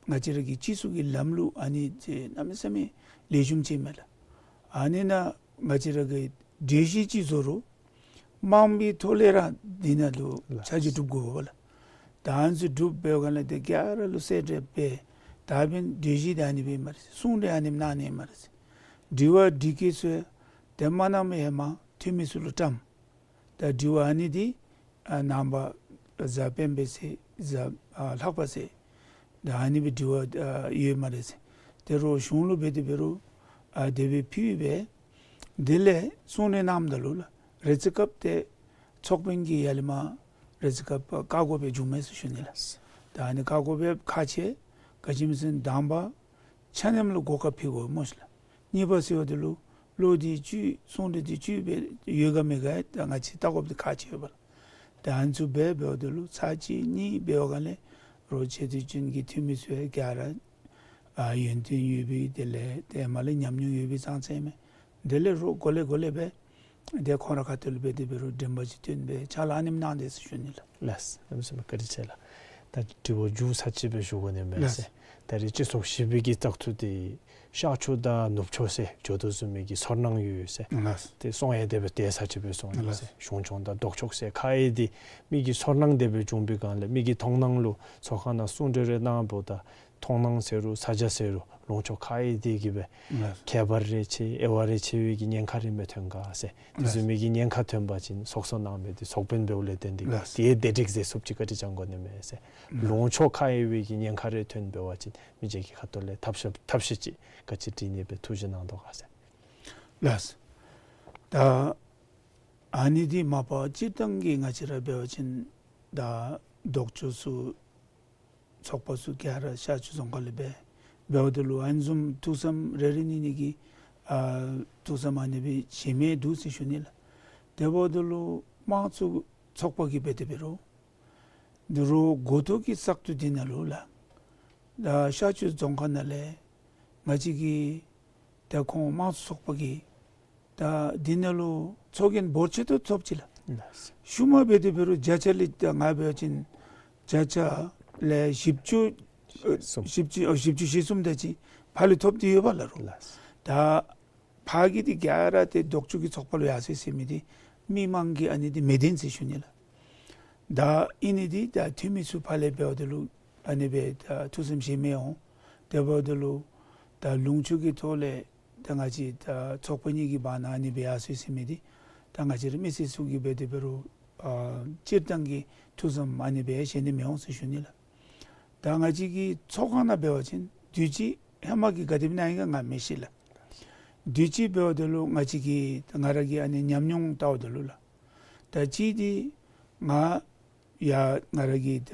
ང་བཅས་ར་གི་སྤྱི་ཚོགས་ཀྱི་ལམ་ལུགས་ཨ་ནི་ཅིག་གནམ་མེད་ས་མེད་ལེགས་ཤོམ་ཅིག་མས་ལགས། ཨ་ནི་ནང་ང་བཅས་ར་གིས་གྲོས་གཞི་ཅིག་བཟོ་རུང་དམངས་མི་ཐོག་ལས་ར་འདི་ནང་ལུ་ལགས། ཆ་འཇོག་གྲུབ་དགོ་པས་ལགས། ད་ཨ་ནི་ཚུ་གྲུབ་འབད་བའི་སྒང་ལས་དེ་ག་ར་ལུ་གསལ་བསྒྲགས་འབད། ད་འབདན་གྲོས་གཞི་འདི་ཨ་ནི་སྦེ་ཨིན་སྨ་རེ་ཟེར། གསུང་གྲོས་ཨ་ནི་གནང་ནི་ཨིན་སྨ་རེ་ཟེར། དྲི་བ་དྲི་བཀོད་ཚུ་དེ་མ་གནང་མི་ཧེ་མ་འཐུས་མི་ཚུ་ལུ་བཀྲམ། ད་དྲི་བ་ཨ་ནི་འདི་ཨ་ནངས་པ་གཟའ་སྤེན་པའི་ཚེ་གཟའ་ཨ་ལྷག་པའི་ཚེ་ད་ཨ་ནི་སྦེ་དྲི་བ་ཨ་ཡོད་སྨ་རེ་ཟེར། དེ་རུང་གཞུང་ལུ་འབད་དེ་འབད་རུང་ཨ་དེ་སྦེ་ཕུལ་སྦེ་དེ་ལས་གསུང་གྲོས་གནངམ་ད་ལུ་ལགས། རེ་ཅིག་སྐབས་དེ་ཚོགས་དཔོན་གྱིས་ཡར་ལས་མར་རེ་ཅིག་སྐབས་བཀག་དགོཔ་འབྱུངམ་མས་ཟེར་ཞུ་ནི་ལགས། ད་ཨ་ནི་བཀག་དགོཔ་ཁག་ཆེ། ག་ཅི་སྨོ་ཟེར་ན་དང་པ་ཆ་མཉམ་ལུ་གོ་སྐབས་ཕུལ་དགོ་སྨོ་ཤིག་ལགས། གཉིས་པ་ཟེར་བ་དེ་ལུ་བློ་འདི་བཅུད་གསུང་གྲོས་འདི་བཅུད་སྦེ་ཡོད་ག་མེད་ག་ད་ང་བཅས་བལྟ་དགོཔ་འདི་ཁག་ཆེ་ཡོད་པས་ལགས། ད་ཨ་ནི་ཚུ་འབད་འབདཝ་ད་ལུ་ཚར་གཅིག་གཉིས་འབད་བའི་སྒང་ལས་རོགས་ཆེ་བསྟོད་ཅན་གྱི་འཐུས་མི་ཚུ་ཡང་ག་ར་ཨ་ཡོན་ཏན་ཡོད་པའི་དེ་ལས་དེ་མ་ལས་ཉམས་མྱོང་ཡོད་པའི་ཙང་ཙ་མས། དེ་ལས་རོགས་གོ་ལེ་གོ་ལེ་སྦེ་དེ་ཁོང་ར་ཁ་ཐུག་ལུ་འབད་དེ་འབད་རུང་དྲན་པ་ཅིག་བཏོན་སྦེ་ཕྱག་ལཱ་ཨ་ནེམ་གནང་དེས་ཟེར་ཞུ་ནི་ལགས། ལགས། ཨ་ནེམ་ཟེར་མི་བཀའ་དྲིན་ཆེ་ལགས། ད་དྲི་བ་མཇུག་ཚར་གཅིག་སྦེ་ཞུ་དགོ་ནི་མས་ལགས། ཟེར། ད་རེས་སྤྱི་ཚོགས་ཞི་བའི་གི་བཙག་འཐུ་དེ་ཤར་ཕྱོགས་དང་ནུབ་ཕྱོགས་ཟེར་འགྱོ་དོ་བཟུམ་མའི་གི་ཚོར་སྣང་ཡོད་ཟེར། ལགས། དེ་སོང་ཡང་དེ་སྦེ་དེ་ཚར་གཅིག་སྦེ་སོང་ཡི་ལགས། ཟེར། གཞུང་ཕྱོགས་དང་ལྡོག་ཕྱོགས་ཟེར་ཁ་ཡི་དེ་མི་གི་ཚོར་སྣང་དེ་སྦེ་བྱུང་བའི་སྒང་ལས་མི་གི་མཐོང་སྣང་ལུ་ཚོགས་ཁང་ནང་གསུང་གྲོས་རེ་གནངམ་ད་མཐོང་སྣང་ཟེར་རུང་ས་ཆ་ཟེར་རུང་ལུང་ཕྱོགས་ཁ་ཡི་དེ་གིས་སྦེ་ལགས། ཁྱད་པར་རེ་ཆེ་དབྱེ་བ་རེ་ཕྱེ་བའི་གི་ཉེན་ཁ་རེ་མི་ཐོན་ག་ཟེར། དེ་ལགས། བཟུམ་མའི་གི་ཉེན་ཁ་ཐོན་པ་ཅིན་ཚོགས་གཙོ་གནང་མི་དེ་ཚོགས་དཔོན་འབདཝ་ལས་བརྟེན་ཏེ་ལགས། དེ་བདེ་སྒྲིག་ཟེར་ཚུ་ཅིག་བཀའ་དྲིན་བསྐྱང་དགོ་ནི་མས་ཟེར། ལགས། ལུང་ཕྱོགས་ཁ་ཡི་བའི་གི་ཉེན་ཁ་རེ་ཐོན་འབད་བ་ཅིན་མི་རྗེ་གི་ཁ་ཐུག་ལས་ཐབས་ཤེས་ཐབས་ཤེས་ཅིག་ག་ཅི་སྒྲིག་ནི་སྦེ་ཐུགས་བཞེད་གནང་དོ་ག་ཟེར། ལགས། ད་ཨ་ནི་འདི་མ་པ་སྤྱིར་བཏང་གི་ང་བཅས་ར་འབད་བ་ཅིན་ད་ལྡོག་ཕྱོགས་ཚུ་ཚོགས་པ་ཚུ་ག་ར་ཤར་ཕྱོགས་རྫོང་ཁག་ལས་འབད་འབདཝ་ད་ལུ་ཨ་ནི་བཟུམ་ཐུགས་བསམ་རེ་རེ་གཉིས་གཉིས་ཀྱི་ཨ་ཐུགས་བསམ་ཨ་ནི་སྦེ་བཞེས་མི་འདུག་ཟེར་ཞུ་ནི་ལགས། དེ་འབདཝ་ད་ལུ་དམངས་གཙོ་ཚོགས་པ་གིས་འབད་དེ་འབད་རུང་འདི་རུང་འགོ་ཐོག་གི་བཙག་འཐུ་འདི་ནང་ལུ་ལགས། ད་ཤར་ཕྱོགས་རྫོང་ཁག་ནང་ལས་ང་བཅས་ཀྱི་ད་ཁོང་དམངས་གཙོ་ཚོགས་པ་གིས་ད་འདི་ནང་ལུ་ཚོགས་རྒྱན་འབོར་ཆེ་ཏོག་ཐོབ་ཅི་ལགས། ལགས། ཤུལ་མ་འབད་དེ་འབད་རུང་བརྒྱ་ཆ་ལས་ད་ང་འབད་བ་ཅིན་བརྒྱ་ཆ་ལས་བཞི་བཅུ་གསུམ། བཞི་བཅུ་ཨ་བཞི་བཅུ་ཞེ་གསུམ་དེ་ཅིག་ཕར་ལུ་ཐོབ་སྟེ་ཡོད་པས་ལགས། རོགས་ལགས། ད་ཕར་གྱི་འདི་ག་ར་ཏེ་ལྡོག་ཕྱོགས་ཀྱི་ཚོགས་པ་ལུ་ཡར་སོ་ཡི་ཟེར་མི་འདི་མི་མང་གི་ཨ་ནི་འདི་མི་བདེན་ཟེར་ཞུ་ནི་ལགས། ད་ཨིན་ནི་འདི་ད་འཐུས་མི་ཚུ་ཕར་ལས་འབདཝ་ད་ལུ་ཨ་ནི་སྦེ་ད་ཐུགས་བསམ་བཞེས་མི་འོང་། དེ་འབདཝ་ད་ལུ་ད་ལུང་ཕྱོགས་ཀྱི་ཐོག་ལས་ད་ང་བཅས་ད་ཚོགས་པ་གཉིས་ཀྱི་བར་ན་ཨ་ནི་སྦེ་ཡར་སོ་ཡི་ཟེར་མི་འདི་ད་ང་བཅས་ར་མི་སེར་ཚུ་གིས་འབད་དེ་འབད་རུང་ཨ་སྤྱིར་བཏང་གི་ཐུགས་བསམ་ཨ་ནི་སྦེ་བཞེས་ནི་མི་འོང་ཟེར་ཞུ་ནི་ལགས། ད་ང་བཅས་ཀྱི་ཚོགས་ཁང་ནང་འབད་བ་ཅིན་དུས་ཅི་ཧེ་མ་གི་ག་དེ་སྦེ་གནང་ཡི་ག་ང་མི་ཤེས་ལགས། དུས་ཅི་འབདཝ་ད་ལུ་ང་བཅས་ཀྱི་ང་ར་གི་ཨ་ནི་ཉམས་མྱོང་བལྟཝ་ད་ལུ་ལགས། ད་ཅི་འདི་ང་ཡ་ང་ར་གི་ད་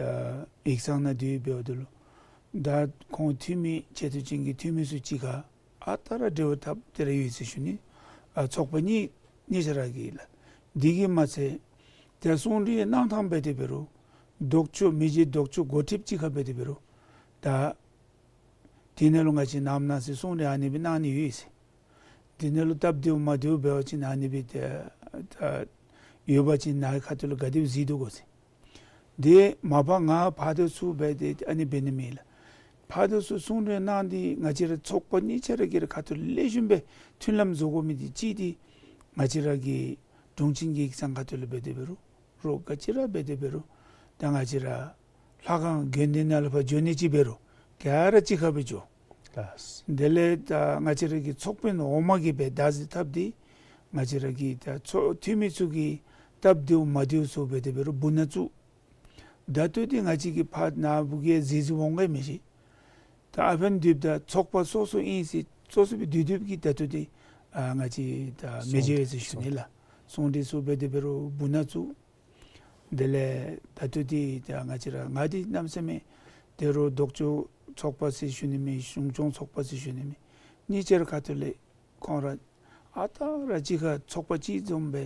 ཡིག་ཚང་ནང་སྡོད་འབདཝ་ད་ལུ་ད་ཁོང་འཐུས་མི་ཆེ་བསྟོད་ཅན་གྱི་འཐུས་མི་ཚུ་གཅིག་ཁར་ཨ་རྟག་ར་འབྲེལ་བ་འཐབ་སྟེ་ར་ཡོད་ཟེར་ཞུ་ནི། ཨ་ཚོགས་པ་གཉིས་གཉིས་ཆ་ར་གིས་ལགས། འདི་གིས་མ་ཚད་ཏེ་གསུང་གྲོས་གནང་ཐངས་འབད་དེ་འབད་རུང་ལྡོག་ཕྱོགས་མི་རྗེ་ལྡོག་ཕྱོགས་འགོ་ཁྲིདཔ་གཅིག་ཁར་འབད་དེ་འབད་རུང་ད་དེ་ནང་ལུ་ང་བཅས་ནམ་ནང་ཟེར་གསུང་གྲོས་ཨ་ནི་སྦེ་གནང་ནི་ཡོད་ཟེར། དེ་ནང་ལུ་སྟབས་བདེཝ་མ་བདེཝ་འབད་བ་ཅིན་ཨ་ནི་སྦེ་ཏེ་ད་ཡོད་པ་ཅིན་ནཱ་ཁ་ཐུག་ལུ་ག་དེ་སྦེ་གཟིགས་དོ་གོ་ཟེར། དེ་མ་པ་ང་ཕར་དང་ཚུར་འབད་དེ་ཨ་ནི་འབད་ནི་མེད་ལགས། ཕར་དང་ཚུར་གསུང་གྲོས་གནང་སྟེ་ང་བཅས་ར་ཚོགས་པ་གཉིས་ཆ་ར་གི་ར་ཁ་ཐུག་ལེགས་ཤོམ་སྦེ་མཐུན་ལམ་བཟོ་དགོ་མི་འདི་ཅི་འདི་ང་བཅས་ར་གི་དྲུང་ཆེན་གྱི་ཡིག་ཚང་ཁ་ཐུག་ལུ་འབད་དེ་འབད་རུང་རོགས་ག་ཅི་ར་འབད་དེ་འབད་རུང་ད་ང་བཅས་ར་ལྷ་ཁང་དགོན་སྡེ་ནང་ལུ་ཕར་འགྱོ་ནི་ཅིག་འབད་རུང་ག་ར་གཅིག་ཁར་སྦེ་འགྱོ། ལགས། དེ་ལས་ད་ང་བཅས་ར་གི་ཚོགས་དཔོན་འོག་མ་གིས་སྦེ་བདག་འཛིན་འཐབ་སྟེ་ང་བཅས་ར་གི་ད་ཚོགས་འཐུས་མི་ཚུ་གི་སྟབས་བདེཝ་མ་བདེཝ་ཚུ་འབད་དེ་འབད་རུང་འབུ་ནག་བཙུགས། ད་ལྟོ་འདི་ང་བཅས་ཀྱི་ཕར་ནཱ་འབུ་གི་གཟིགས་གཟིགསཔ་འོང་ག་མི་ཤེས། ད་ཨ་ཕན་འདི་ད་ཚོགས་པ་སོ་སོ་ཨིན་ཟེར་སོ་སོ་སྦེ་སྡོད་སྡོདཔ་གིས་ད་ལྟོ་འདི་ཨ་ང་བཅས་ད་མི་མཇལ་ཡོད་ཟེར་ཞུ་ནི་ལགས། གསུང་གྲོས་ཚུ་འབད་དེ་འབད་རུང་འབུ་ནག་བཙུགས། དེ་ལས་ད་ལྟོ་འདི་ད་ང་བཅས་ར་ང་འདི་གནམ་མེད་ས་མེད་དེ་རུང་ལྡོག་ཕྱོགས་ཚོགས་པ་ཟེར་ཞུ་ནི་མེད། གཞུང་སྐྱོང་ཚོགས་པ་ཟེར་ཞུ་ནི་མེད། གཉིས་ཆ་ར་ཁ་ཐུག་ལས་ཁོང་ར་ཨ་རྟག་ར་གཅིག་ཁར་ཚོགས་པ་གཅིག་བཟུམ་སྦེ་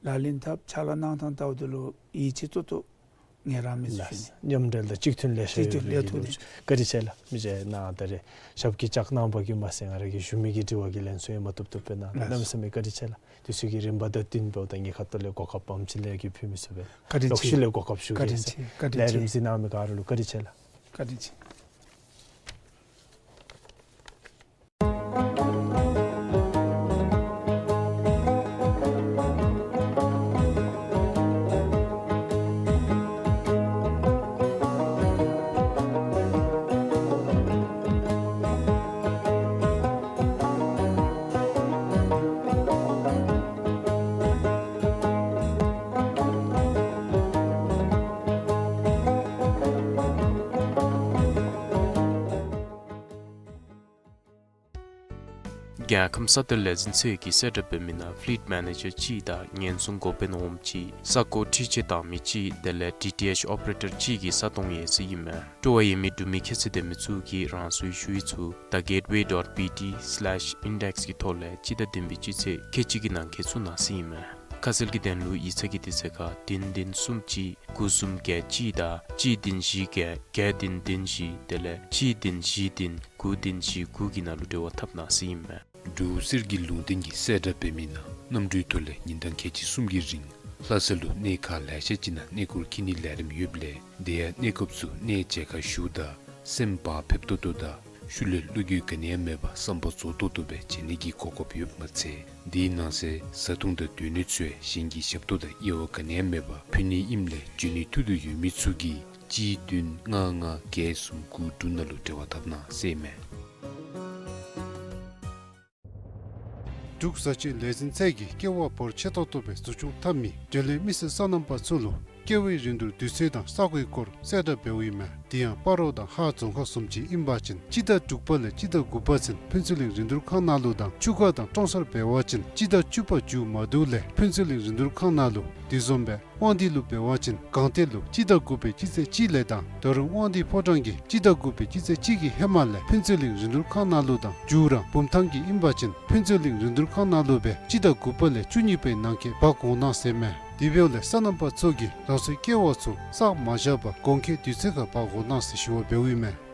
ལག་ལེན་འཐབ་ཕྱག་ལཱ་གནང་ཐངས་བལྟཝ་ད་ལུ་ཡིད་ཆེས་ཏོག་ཏོ་ངལ་རངས་མས་ཟེར་ཞུ་ནི། མཉམ་འབྲེལ་དང་གཅིག་མཐུན་ལེ་ཤ་ཡོད་པའི་གི་ལོ་རྒྱུས། བཀའ་དྲིན་ཆེ་ལགས། མི་རྗེ་ནཱ་ད་རེས་ཞབས་ཀྱིས་བཅགས་གནང་བ་གིས་མ་ཚད་ང་ར་གི་ཞུ་མི་གི་དྲི་བ་གི་ལན་ཚུ་ཡང་མ་བཏུབ་བཏུབ་སྦེ་གནང་། ལགས། གནམ་མེད་ས་མེད་བཀའ་དྲིན་ཆེ་ལགས། དུས་ཚོད་ཀྱི་རིམ་པ་དང་བསྟུན་འབདཝ་ད་ངེའི་ཁ་ཐུག་ལས་གོ་སྐབས་ཕམ་ཅིག་ལས་ཀྱི་ཕུལ་མི་ཚུ་སྦེ་བཀའ་དྲིན་ཆེ། ལོག་ཤུལ་ལས་གོ་སྐབས་ཞུ་གེ་ཟེར། བཀའ་དྲིན་ཆེ། བཀའ་དྲིན་ཆེ། ལས་རིམ་གཟིགས་གནང་མི་ག་ར་ལུ་བཀའ་དྲིན་ཆེ་ལགས། བཀའ་དྲིན་ཆེ། རྒྱལ་ཁམས་ས་མཐོའི་ལས་འཛིན་ཚད་ཀྱི་གསལ་བསྒྲགས་འབད་མི་ནང་ཕི་ལིཊ་མེ་ནེ་ཇར་གཅིག་དང་ཉེན་སྲུང་འགོ་དཔོན་འོགམ་གཅིག་ས་སྒོ་འཁྲུག་ཆ་བཏང་མི་གཅིག་དེ་ལས་ཌི་ཊི་ཨེཆ་ཨོ་པ་རེ་ཊར་གཅིག་གི་ས་སྟོང་ཡོད་ཟེར་ཨིན་མས། སྤྲོ་བ་ཡོད་མི་འབྲུག་མི་ཁྱད་ཚད་ལྡན་མི་ཚུ་གིས་རང་སོའི་ཞུ་ཡིག་ཚུ་the gateway dot B T slash index གི་ཐོག་ལས་སྤྱི་ཟླ་བདུན་པའི་སྤྱི་ཚེས་ཁལ་གཅིག་གི་ནང་འཁོད་བཙུགས་གནང་ཟེར་ཨིན་མས། ཁ་གསལ་གྱི་དོན་ལུ་ཡིག་ཚང་གི་དུས་ཚོད་ཁར་བདུན་བདུན་གསུམ་གཅིག་དགུ་གསུམ་བརྒྱད་གཅིག་དང་གཅིག་བདུན་བཞི་བརྒྱད་བརྒྱད་བདུན་བདུན་བཞི་དེ་ལས་གཅིག་བདུན་བཞི་བདུན་དགུ་བདུན་བཞི་དགུ་གི་ནང་ལུ་འབྲེལ་བ་འཐབ་གནང་ཟེར་ཨིན་མས། འབྲུག་གསེར་གྱི་ལུང་བསྟན་གྱི་གསལ་བསྒྲགས་འབད་མི་ནང་གནམ་གྲུའི་ཐོག་ལས་ཉིན་གྲངས་ཁལ་གཅིག་གསུམ་གྱི་རིང་ལྷ་ས་ལུ་གནས་ཁག་ལེ་ཤ་ཅིག་ནང་གནས་སྐོར་འཁྱིད་ནིའི་ལས་རིམ་ཡོདཔ་ལས་དེ་ཡང་གནས་སྐབས་སུ་གནས་མཇལ་ཁ་ཞུཝ་ད་སེམས་བག་ཕེབས་ཏོག་ཏོ་དང་ཤུལ་ལས་བློ་འགྱོད་ག་ནི་ཡང་མེད་པར་བསམ་པ་རྫོགས་ཏོག་ཏོ་སྦེ་མཇལ་ནི་གི་གོ་སྐབས་ཡོདཔ་མ་ཚད་དེའི་ནང་གསེས་བཟའ་འཐུང་དང་སྡོད་གནས་ཚུ་ཡང་གཞན་གྱི་ཞབས་ཏོག་དང་དབྱེ་བ་ག་ནི་ཡང་མེད་པར་ཕུལ་ནི་ཨིནམ་ལས་འབྱོན་ནི་ཐུགས་འདོད་ཡོད་མི་ཚུ་གིས་གཅིག་བདུན་ལྔ་ལྔ་བརྒྱད་གསུམ་དགུ་དྲུག་ནང་ལུ་འབྲེལ་བ་འཐབ་གནང་ཟེར་ཨིན་མས། འབྲུག་བཟའ་སྤྱོད་ལས་འཛིན་ཚད་ཀྱིས་ཀེ་ཝ་བོར་ཆེ་ཏོག་ཏོ་སྦེ་འཛུགས་སྐྱོང་འཐབ་མི་དྲོད་ལེན་མི་སེར་སོ་ནམ་པ་ཚུ་ལུ་ཀེ་ཝའི་རིན་བསྡུར་དུས་ཚོད་དང་ས་གོའི་སྐོར་གསལ་བསྒྲགས་འབདཝ་ཨིན་མས། དེ་ཡང་སྤ་རོ་དང་ཧཱ་རྫོང་ཁག་བཟུམ་ཅིག་ཨིན་པ་ཅིན་སྤྱི་ཟླ་དྲུག་པ་ལས་སྤྱི་ཟླ་དགུ་པ་ཚུན་ཕུན་ཚོགས་གླིང་རིན་བསྡུར་ཁང་ནང་ལུ་དང་ཆུ་ཁ་དང་ཀྲོང་གསར་འབད་བ་ཅིན་སྤྱི་ཟླ་བཅུ་པ་མཇུག་མ་བསྡུ་ལས་ཕུན་ཚོགས་གླིང་རིན་བསྡུར་ཁང་ནང་ལུ། དེ་བཟུམ་སྦེ་དབང་འདུས་ལུ་འབད་བ་ཅིན་སྒང་སྟེང་ལུ་སྤྱི་ཟླ་དགུ་པའི་སྤྱི་ཚེས་གཅིག་ལས་དང་རྡོ་རིང་དབང་འདུས་ཕོ་བྲང་གི་སྤྱི་ཟླ་དགུ་པའི་སྤྱི་ཚེས་གཅིག་གི་ཧེ་མ་ལས་ཕུན་ཚོགས་གླིང་རིན་བསྡུར་ཁང་ནང་ལུ་དང་མཇུག་ར་བུམ་ཐང་གི་ཨིན་པ་ཅིན་ཕུན་ཚོགས་གླིང་རིན་བསྡུར་ཁང་ནང་ལུ་སྦེ་སྤྱི་ཟླ་དགུ་པ་ལས་བཅུ་གཉིས་པའི་ནང་འཁོད་འབག་འོང་གནང་ཟེར་མས། དེ་འབདཝ་ལས་སོ་ནམ་པ་ཚུ་གིས་རང་སོའི་ཀེ་ཝ་ཚུ་བསགས་མ་བཞག་པར་དགོང་ཁའི་དུས་ཚོད་ཁར་འབག་འོང་གནང་ཟེར་ཞུ་བ་འབདཝ་ཨིན་མས།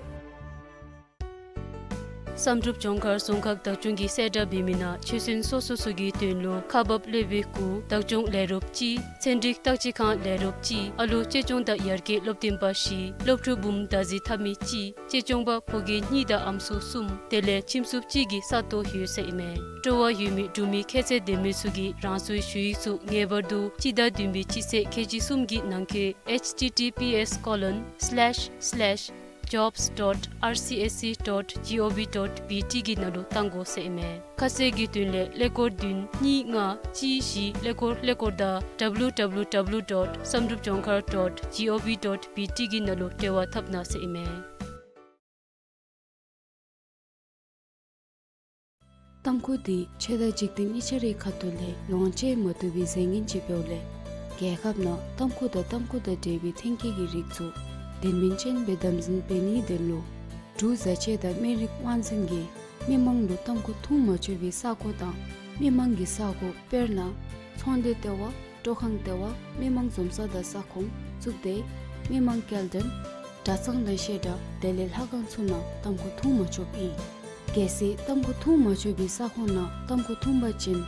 བསམ་གྲུབ་ལྗོངས་མཁར་རྫོང་ཁག་བདག་སྐྱོང་གིས་གསལ་བསྒྲགས་འབད་མི་ནང་ཆོས་སྲུང་སོ་སོ་ཚུ་གི་དོན་ལུ་ཁག་འབག་སློབ་དཔོན་དགུ་བདག་སྐྱོང་ལས་རོགསཔ་གཅིག་ཚན་རིག་བརྟག་དཔྱད་ཁང་ལས་རོགསཔ་གཅིག་ཨ་ལོ་གཅེས་སྐྱོང་དང་ཡར་རྒྱས་སློབ་སྟོན་པ་བཞི་སློབ་ཕྲུག་འབུམ་བདག་འཛིན་འཐབ་མི་གཅིག་གཅེས་སྐྱོང་པ་ཕོ་སྐྱེས་གཉིས་དང་ཨམ་སྲུ་གསུམ་དེ་ལས་ཁྱིམ་སྲུང་གཅིག་གི་ས་སྟོང་ཡོད་ཟེར་ཨིན་མས། སྤྲོ་བ་ཡོད་མི་འབྲུག་མི་ཁྱད་ཚད་ལྡན་མི་ཚུ་གིས་རང་སོའི་ཞུ་ཡིག་ཚུ་ངེས་པར་དུ་སྤྱི་ཟླ་བདུན་པའི་སྤྱི་ཚེས་ཁལ་གཅིག་གསུམ་གྱི་ནང་འཁོད་H T T P S colon slash slash jobs dot R C S C dot G O V dot B T གི་ནང་ལུ་བཏང་དགོ་ཟེར་ཨིན་མས། ཁ་གསལ་གྱི་དོན་ལས་ཀླད་ཀོར་བདུན་གཉིས་ལྔ་གཅིག་བཞི་ཀླད་ཀོར་ཀླད་ཀོར་དང་W W W dot samdrupjongkhar dot G O V dot B T གི་ནང་ལུ་འབྲེལ་བ་འཐབ་གནང་ཟེར་ཨིན་མས། ཏམ་ཁུ་འདི་ཆོས་དང་འཇིག་རྟེན་གཉིས་ཆ་རའི་ཁ་ཐུག་ལས་ལོངས་སྤྱོད་མ་བཏུབ་པའི་རྫས་ངན་ཅིག་འབདཝ་ལས། རྒྱལ་ཁབ་ནང་ཏམ་ཁུ་དང་ཏམ་ཁུ་དང་འབྲེལ་བའི་ཐོན་སྐྱེད་ཀྱི་རིགས་ཚུ་དོན་སྨིན་ཅན་སྦེ་དམ་འཛིན་འབད་ནིའི་དོན་ལུ་འབྲུག་བཟའ་ཆས་དང་སྨན་རིགས་དབང་འཛིན་གྱིས་མི་མང་ལུ་ཏམ་ཁུ་འཐུང་མ་ཆོག་པའི་ས་ཁོངས་དང་མི་མང་གི་ས་ཁོངས། དཔེར་ན་ཚོང་སྡེ་ལྟེ་བ། སྤྲོ་ཁང་ལྟེ་བ། མི་མང་འཛོམས་ས་དང་ས་ཁོངས། གཙུག་སྡེ། མི་མང་སྐྱེལ་འདྲེན། གྲྭ་ཚང་དང་བཤད་གྲྭ། དེ་ལས་ལྷ་ཁང་ཚུ་ནང་ཏམ་ཁུ་འཐུང་མ་ཆོགཔ་ཨིན། གལ་སྲིད་ཏམ་ཁུ་འཐུང་མ་ཆོག་པའི་ས་ཁོངས་ནང་ཏམ་ཁུ་འཐུང་པ་ཅིན་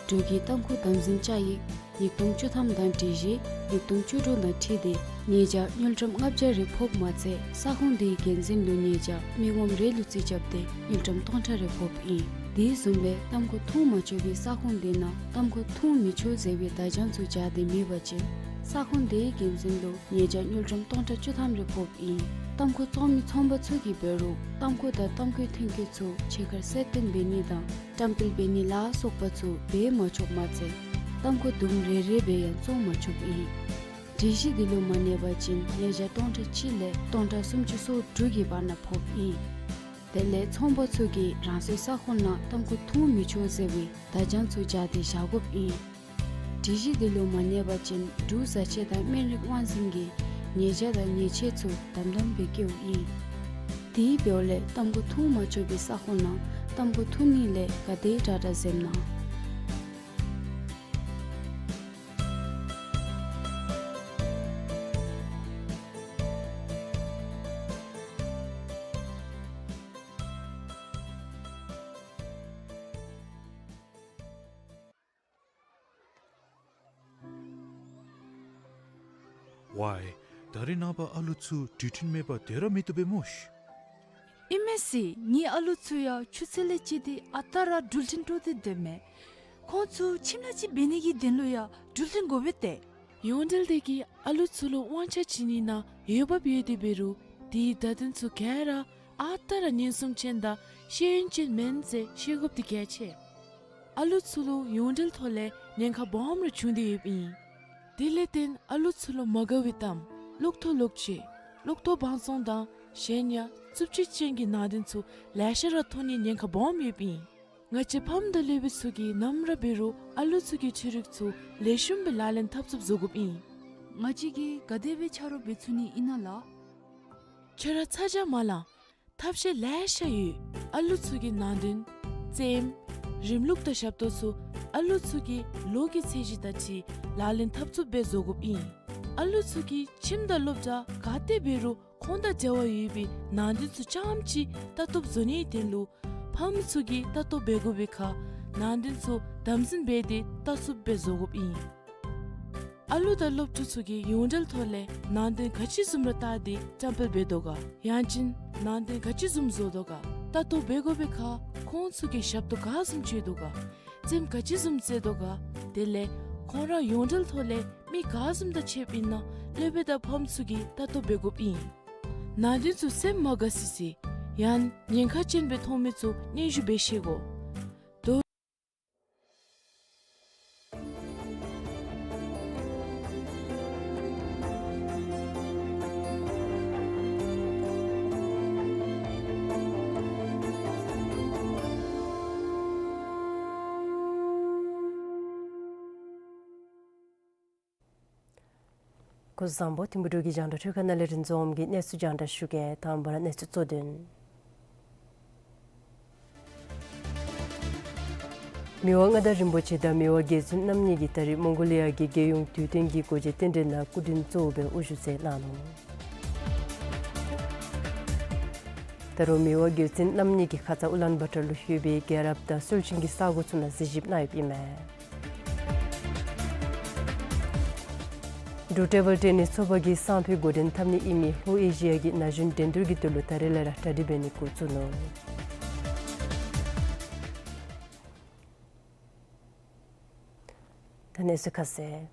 འབྲུག་གི་ཏམ་ཁུ་དམ་འཛིན་བཅའ་ཡིག་ཉིས་སྟོང་བཅུ་ཐམ་དང་སྒྲིག་གཞི་ཉིས་སྟོང་བཅུ་དྲུག་དང་འཁྲིལ་ཏེ་ཉེས་བྱ་དངུལ་ཀྲམ་ལྔ་བརྒྱ་རེ་ཕོགཔ་མ་ཚད་ས་ཁོངས་དེའི་འགན་འཛིན་ལུ་ཉེས་བྱ་མི་ངོམ་རེ་ལུ་རྩིས་རྐྱབ་སྟེ་དངུལ་ཀྲམ་སྟོང་ཕྲག་རེ་ཕོགཔ་ཨིན། དེ་བཟུམ་སྦེ་ཏམ་ཁུ་འཐུང་མ་ཆོག་པའི་ས་ཁོངས་དེ་ནང་ཏམ་ཁུ་འཐུང་མི་ཆོག་ཟེར་བའི་བརྡ་བྱང་ཚུ་སྦྱར་ཏེ་མེད་པ་ཅིན་ས་ཁོངས་དེའི་འགན་འཛིན་ལུ་ཉེས་བྱ་དངུལ་ཀྲམ་སྟོང་ཕྲག་བཅུ་ཐམ་རེ་ཕོགཔ་ཨིན། ཏམ་ཁུ་བཙོང་མི་ཚོང་པ་ཚུ་གིས་འབད་རུང་ཏམ་ཁུ་དང་ཏམ་ཁུའི་ཐོན་སྐྱེད་ཚུ་ཕྱི་ཁར་གསལ་སྟོན་འབད་ནི་དང་བཀྲམ་སྤེལ་འབད་ནི་ལ་སོགས་པ་ཚུ་འབད་མ་ཆོགཔ་མ་ཚད་ཏམ་ཁུ་དུམ་རེ་རེ་སྦེ་ཡང་བཙོང་མ་ཆོགཔ་ཨིན། སྒྲིག་གཞི་འདི་ལུ་མ་གནས་པ་ཅིན་ཉེས་བྱ་སྟོང་ཕྲག་གཅིག་ལས་སྟོང་ཕྲག་སུམ་ཅུ་སོ་དྲུག་གི་བར་ན་ཕོགཔ་ཨིན། དེ་ལས་ཚོང་པ་ཚུ་གིས་རང་སོའི་ས་ཁོངས་ནང་ཏམ་ཁུ་འཐུང་མི་ཆོག་ཟེར་བའི་བརྡ་བྱང་ཚུ་སྦྱར་ཏེ་བཞག་དགོཔ་ཨིན། སྒྲིག་གཞི་འདི་ལུ་མ་གནས་པ་ཅིན་འབྲུག་བཟའ་ཆས་དང་སྨན་རིགས་དབང་འཛིན་གྱིས་ཉེས་བྱ་དང་ཉེས་ཆད་ཚུ་དམ་དམ་སྦེ་བཀལཝ་ཨིན། དེ་འབདཝ་ལས་ཏམ་ཁུ་འཐུང་མ་ཆོག་པའི་ས་ཁོངས་ནང་ཏམ་ཁུ་འཐུང་ནི་ལས་ག་དེ་དྲག་དྲག་འཛེམ་གནང་། ཝའི། ད་རེས་ནངས་པ་ཨ་ལུ་ཚུ་འགྲུལ་འཕྲིན་མེད་པར་སྡོད་ར་མི་བཏུབ་པས་སྨོ་ཤིག། ཨིན་མས་ཟེར། ངེའི་ཨ་ལུ་ཚུ་ཡང་ཆུ་ཚོད་ལས་བཅད་དེ་ཨ་རྟག་ར་འགྲུལ་འཕྲིན་དཀྲོག་སྟེ་སྡོདཔ་མས། ཁོང་ཚུ་ཁྱིམ་ལས་ཅིག་འབད་ནི་གི་དོན་ལུ་ཡང་འགྲུལ་འཕྲིན་དགོ་པས་ཏེ། ཡོངས་འབྲེལ་དེ་གིས་ཨ་ལུ་ཚུ་ལུ་དབང་ཆ་བྱིན་ནི་ནང་འོས་འབབ་ཡོད་དེ་འབད་རུང་དེའི་བརྡ་དོན་ཚུ་ག་ར་ཨ་རྟག་ར་ཉེན་སྲུང་ཅན་དང་ཤེས་ཡོན་ཅན་མེན་ཟེར་ཤེས་དགོཔ་འདི་གལ་ཆེ། ཨ་ལུ་ཚུ་ལུ་ཡོངས་འབྲེལ་ཐོག་ལས་ཉེན་ཁ་སྦོམ་ར་བྱུང་སྟེ་ཡོདཔ་ཨིན། དེ་ལས་བརྟེན་ཨ་ལུ་ཚུ་ལུ་མ་དགའ་བའི་གཏམ་གློག་ཐོག་ལོག་སྤྱོད་གློག་ཐོག་བང་བཙོང་དང་གཞན་ཡང་རྩུབ་སྤྱོད་ཅན་གྱི་ནང་དོན་ཚུ་ལེ་ཤ་ར་མཐོང་ནིའི་ཉེན་ཁ་སྦོམ་ཡོདཔ་ཨིན། ང་བཅས་ཕམ་དང་སློབ་དཔོན་ཚུ་གིས་ནམ་ར་འབད་རུང་ཨ་ལུ་ཚུ་གི་འཕྲུལ་རིག་ཚུ་ལེགས་ཤོམ་སྦེ་ལག་ལེན་འཐབ་ཚུགསཔ་བཟོ་དགོཔ་ཨིན། ང་བཅས་ཀྱིས་ག་དེ་སྦེ་ཆ་རོགས་འབད་ཚུགས་ནི་ཨིན་ན་ལགས། ཁྱོད་ར་ཚ་གྱང་མ་ལང་། ཐབས་ཤེས་ལེ་ཤ་ཡོད། ཨ་ལུ་ཚུ་གི་ནང་དོན་རྩེདམོ་རིམ་ལུགས་དང་ཞབས་ཏོག་ཚུ་ཨ་ལུ་ཚུ་གི་ལོ་གི་ཚད་གཞི་དང་འཁྲིལ་ལག་ལེན་འཐབ་ཚུགསཔ་སྦེ་བཟོ་དགོཔ་ཨིན། ཨ་ལུ་ཚུ་གི་ཁྱིམ་དང་སློབ་གྲྭ་ག་ཏེ་འབད་རུང་ཁོང་དང་འབྲེལ་བ་ཡོད་པའི་ནང་དོན་ཚུ་རྐྱངམ་ཅིག་ལྟ་རྟོགཔ་བཟོ་ནིའི་དོན་ལུ་ཕམ་ཚུ་གིས་ལྟ་རྟོག་འབད་དགོ་པའི་ཁར་ནང་དོན་ཚུ་དམ་འཛིན་འབད་དེ་ལྟ་ཚུགསཔ་སྦེ་བཟོ་དགོཔ་ཨིན། ཨ་ལུ་དང་སློབ་ཕྲུག་ཚུ་གིས་ཡོངས་འབྲེལ་ཐོག་ལས་ནང་དོན་ག་ཅི་བཟུམ་ར་བལྟ་སྟེ་བཀྲམ་སྤེལ་འབད་དོ་ག། ཡང་ཅིན་ནང་དོན་ག་ཅི་བཟུམ་བཟོ་དོ་ག། ལྟ་རྟོག་འབད་དགོ་པའི་ཁར་ཁོང་ཚུ་གིས་ཞབས་ཏོག་ག་བཟུམ་སྤྱོད་དོ་ག། རྩེདམོ་ག་ཅི་བཟུམ་རྩེ་དོ་ག། དེ་ལས་ཁོང་ར་ཡོངས་འབྲེལ་ཐོག་ལས་མི་ག་བཟུམ་དང་ཕྱདཔ་ཨིན་ན་སློབ་དཔོན་དང་ཕམ་ཚུ་གིས་ལྟ་རྟོག་འབད་དགོཔ་ཨིན། ནང་དོན་ཚུ་སེམས་མ་དགའ་སི་སི་ཡང་ཉེན་ཁ་ཅན་སྦེ་མཐོང་མི་ཚུ་སྙན་ཞུ་འབད་ཤེས་དགོ། སྐུ་གཟུགས་བཟང་པོ། ཐིམ་ཕུ་འབྲུག་གི་རྒྱང་བསྒྲགས་འཕྲུལ་ཁང་ནང་ལས་རིན་འཛོམས་ཀྱིས་གནས་ཚུལ་རྒྱང་བསྒྲགས་ཞུ་གེ། དང་པ་ར་གནས་ཚུལ་གཙོ་དོན། མི་དབང་མངའ་བདག་རིན་པོ་ཆེ་དང་མི་དབང་རྒྱལ་བཙུན་རྣམ་གཉིས་ཀྱིས་ད་རིས་མོང་གོ་ལི་ཡ་གི་རྒྱལ་ཡོངས་དུས་སྟོན་གྱི་སྒོ་འབྱེད་རྟེན་འབྲེལ་ནང་སྐུ་མདུན་གཙོ་བོ་སྦེ་དབུ་བཞུགས་མཛད་གནང་ནུག། ད་རུང་མི་དབང་རྒྱལ་བཙུན་རྣམ་གཉིས་ཀྱིས་ཁ་ཙ་ཨུ་ལན་བཱ་ཏར་ལུ་ཡོད་པའི་རྒྱལ་རབས་དང་སྲོལ་རྒྱུན་གྱི་ས་གོ་ཚུ་ནང་གཟིགས་ཞིབ་གནང་ཡོདཔ་ཨིན་མས། འབྲུག་ཊེ་བཱལ་ཊེ་ནིས་ཚོགས་པ་གིས་སང་ཕོད་འགོ་འདྲེན་འཐབ་ནི་ཨིན་མི་ལྷོ་ཨེ་ཤི་ཡ་གི་ན་གཞོན་འགྲན་བསྡུར་གྱི་དོན་ལུ་ད་རེས་ལས་ར་གྲ་སྒྲིག་འབད་ནི་འགོ་བཙུགས་ནུག། ད་གནས་ཚུལ་ཁ་གསལ།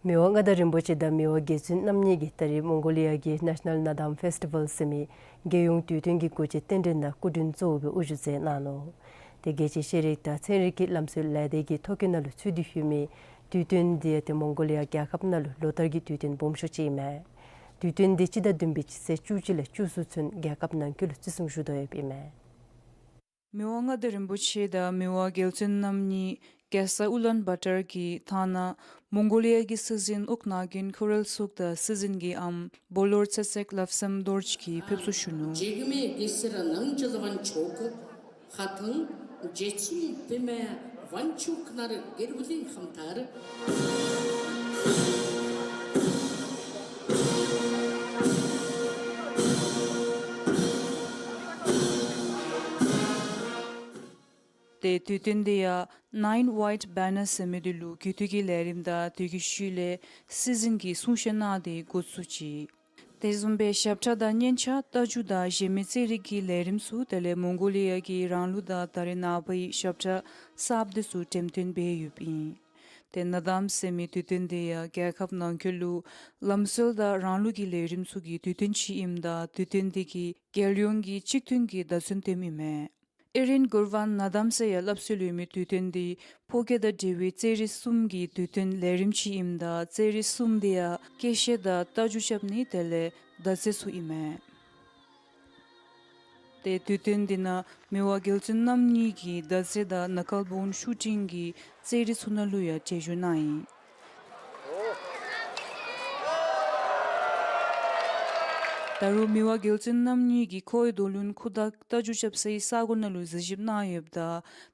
མི་དབང་མངའ་བདག་རིན་པོ་ཆེ་དང་མི་དབང་རྒྱལ་བཙུན་རྣམ་གཉིས་ཀྱིས་ད་རིས་མོང་གོ་ལི་ཡ་གི་National Nadam Festival ཟེར་མི་རྒྱལ་ཡོངས་དུས་སྟོན་གྱི་སྒོ་འབྱེད་རྟེན་འབྲེལ་ནང་སྐུ་མགྲོན་གཙོ་བོ་སྦེ་དབུ་བཞུགས་མཛད་གནང་ནུག། ཏེ་རྒྱལ་སྤྱིའི་ཤེས་རིག་དང་ཚན་རིག་གི་ལམ་སྲོལ་ལས་སྡེ་གི་ཐོ་བཀོད་ནང་ལུ་ཚུད་དེ་ཡོད་མི་དུས་སྟོན་འདི་ཡང་ཏེ་མོང་གོ་ལི་ཡ་རྒྱལ་ཁབ་ནང་ལུ་ལོ་ལྟར་གྱི་དུས་སྟོན་སྦོམ་ཤོས་ཅིག་ཨིན་མས། དུས་སྟོན་འདི་སྤྱི་ཟླ་བདུན་པའི་སྤྱི་ཚེས་བཅུ་གཅིག་ལས་བཅུ་གསུམ་ཚུན་རྒྱལ་ཁབ་ནང་འཁོད་ལུ་བརྩི་སྲུང་ཞུ་དོ་ཡོདཔ་ཨིན་མས། མི་དབང་མངའ་བདག་རིན་པོ་ཆེ་དང་མི་དབང་རྒྱལ་བཙུན་རྣམ་གཉིས་རྒྱལ་ས་ཨུ་ལཱན་བཱ་ཏར་གྱི་ཐང་ནང་མོང་གོ་ལི་ཡ་གི་སྲིད་འཛིན་ཨོག་ནཱ་གིན་ཁོ་རེལ་སུག་དང་སྲིད་འཛིན་གྱི་ཨམ་བོ་ལོར་ཚེ་སྲེག་བློ་བཟང་རྡོ་རྗེ་གིས་ཕེབས་བསུ་ཞུ་ནུག། འཇིགས་མེད་གེ་སར་རྣམ་རྒྱལ་དབང་ཕྱུག་ཁ་ཐང་བརྒྱད་ཚུན་བི་མ་དབང་ཕྱུག་ནར་གེར་བུ་ལིང་ཁམས་ཐར། ཏེ་དུས་སྟོན་དེ་ཡང་Nine White Banners ཟེར་མི་དེ་ལུ་གུ་ཐུག་གི་ལས་རིམ་དང་དེ་གི་ཤུལ་ལས་སྲིད་འཛིན་གྱི་གསུང་བཤད་གནང་སྟེ་འགོ་བཙུགས་ཅི། དེ་བཟུམ་སྦེ་ཞབས་ཁྲ་དང་སྙན་ཆ་རྟ་རྒྱུག་དང་གཞན་མི་རྩེད་རིགས་ཀྱི་ལས་རིམ་ཚུ་དེ་ལས་མོང་གོ་ལི་ཡ་གི་རང་ལུགས་དང་ད་རེས་ནངས་པའི་ཞབས་ཁྲ་གསརཔ་དེ་ཚུ་འགྲེམས་སྟོན་འབད་ཡོདཔ་ཨིན། ཏེ་གནའ་གཏམ་ཟེར་མི་དུས་སྟོན་དེ་ཡང་རྒྱལ་ཁབ་ནང་འཁོད་ལུ་ལམ་སྲོལ་དང་རང་ལུགས་ཀྱི་ལས་རིམ་ཚུ་གི་དུས་སྟོན་ཅིག་ཨིནམ་ད་དུས་སྟོན་དེ་གིས་རྒྱལ་ཡོངས་ཀྱི་གཅིག་མཐུན་གྱི་བརྡ་མཚོན་སྟོནམ་ཨིན་མས། ཨེ་རིན་གུར་བཱན་གནའ་གཏམ་ཟེར་ཡང་སླབ་སྲོལ་ཡོད་མི་དུས་སྟོན་དེ་ཕོ་སྐྱེས་དང་འབྲེལ་བའི་རྩེད་རིགས་གསུམ་གྱི་དུས་སྟོན་ལས་རིམ་ཅིག་ཨིནམ་ད་རྩེད་རིགས་གསུམ་དེ་ཡང་སྐད་བཤད་དང་རྟ་རྒྱུག་རྐྱབ་ནི་དེ་ལས་མདའ་རྩེད་ཚུ་ཨིན་མས། ཏེ་དུས་སྟོན་དེ་ནང་མི་དབང་རྒྱལ་བཙུན་རྣམ་གཉིས་ཀྱིས་མདའ་རྩེད་དང་ནཱ་ཀལ་བོན་ཤུ་ཊིང་གི་རྩེད་རིགས་ཚུ་ནང་ལུ་ཡང་གྲལ་བཞུགས་གནང་ཡི། ད་རུང་མི་དབང་རྒྱལ་བཙུན་རྣམ་གཉིས་ཀྱིས་ཁོའི་རྡོ་ལུང་ཁུ་དག་རྟ་རྒྱུག་རྐྱབ་སའི་ས་གོ་ནང་ལུ་གཟིགས་ཞིབ་གནང་ཡོདཔ་ད་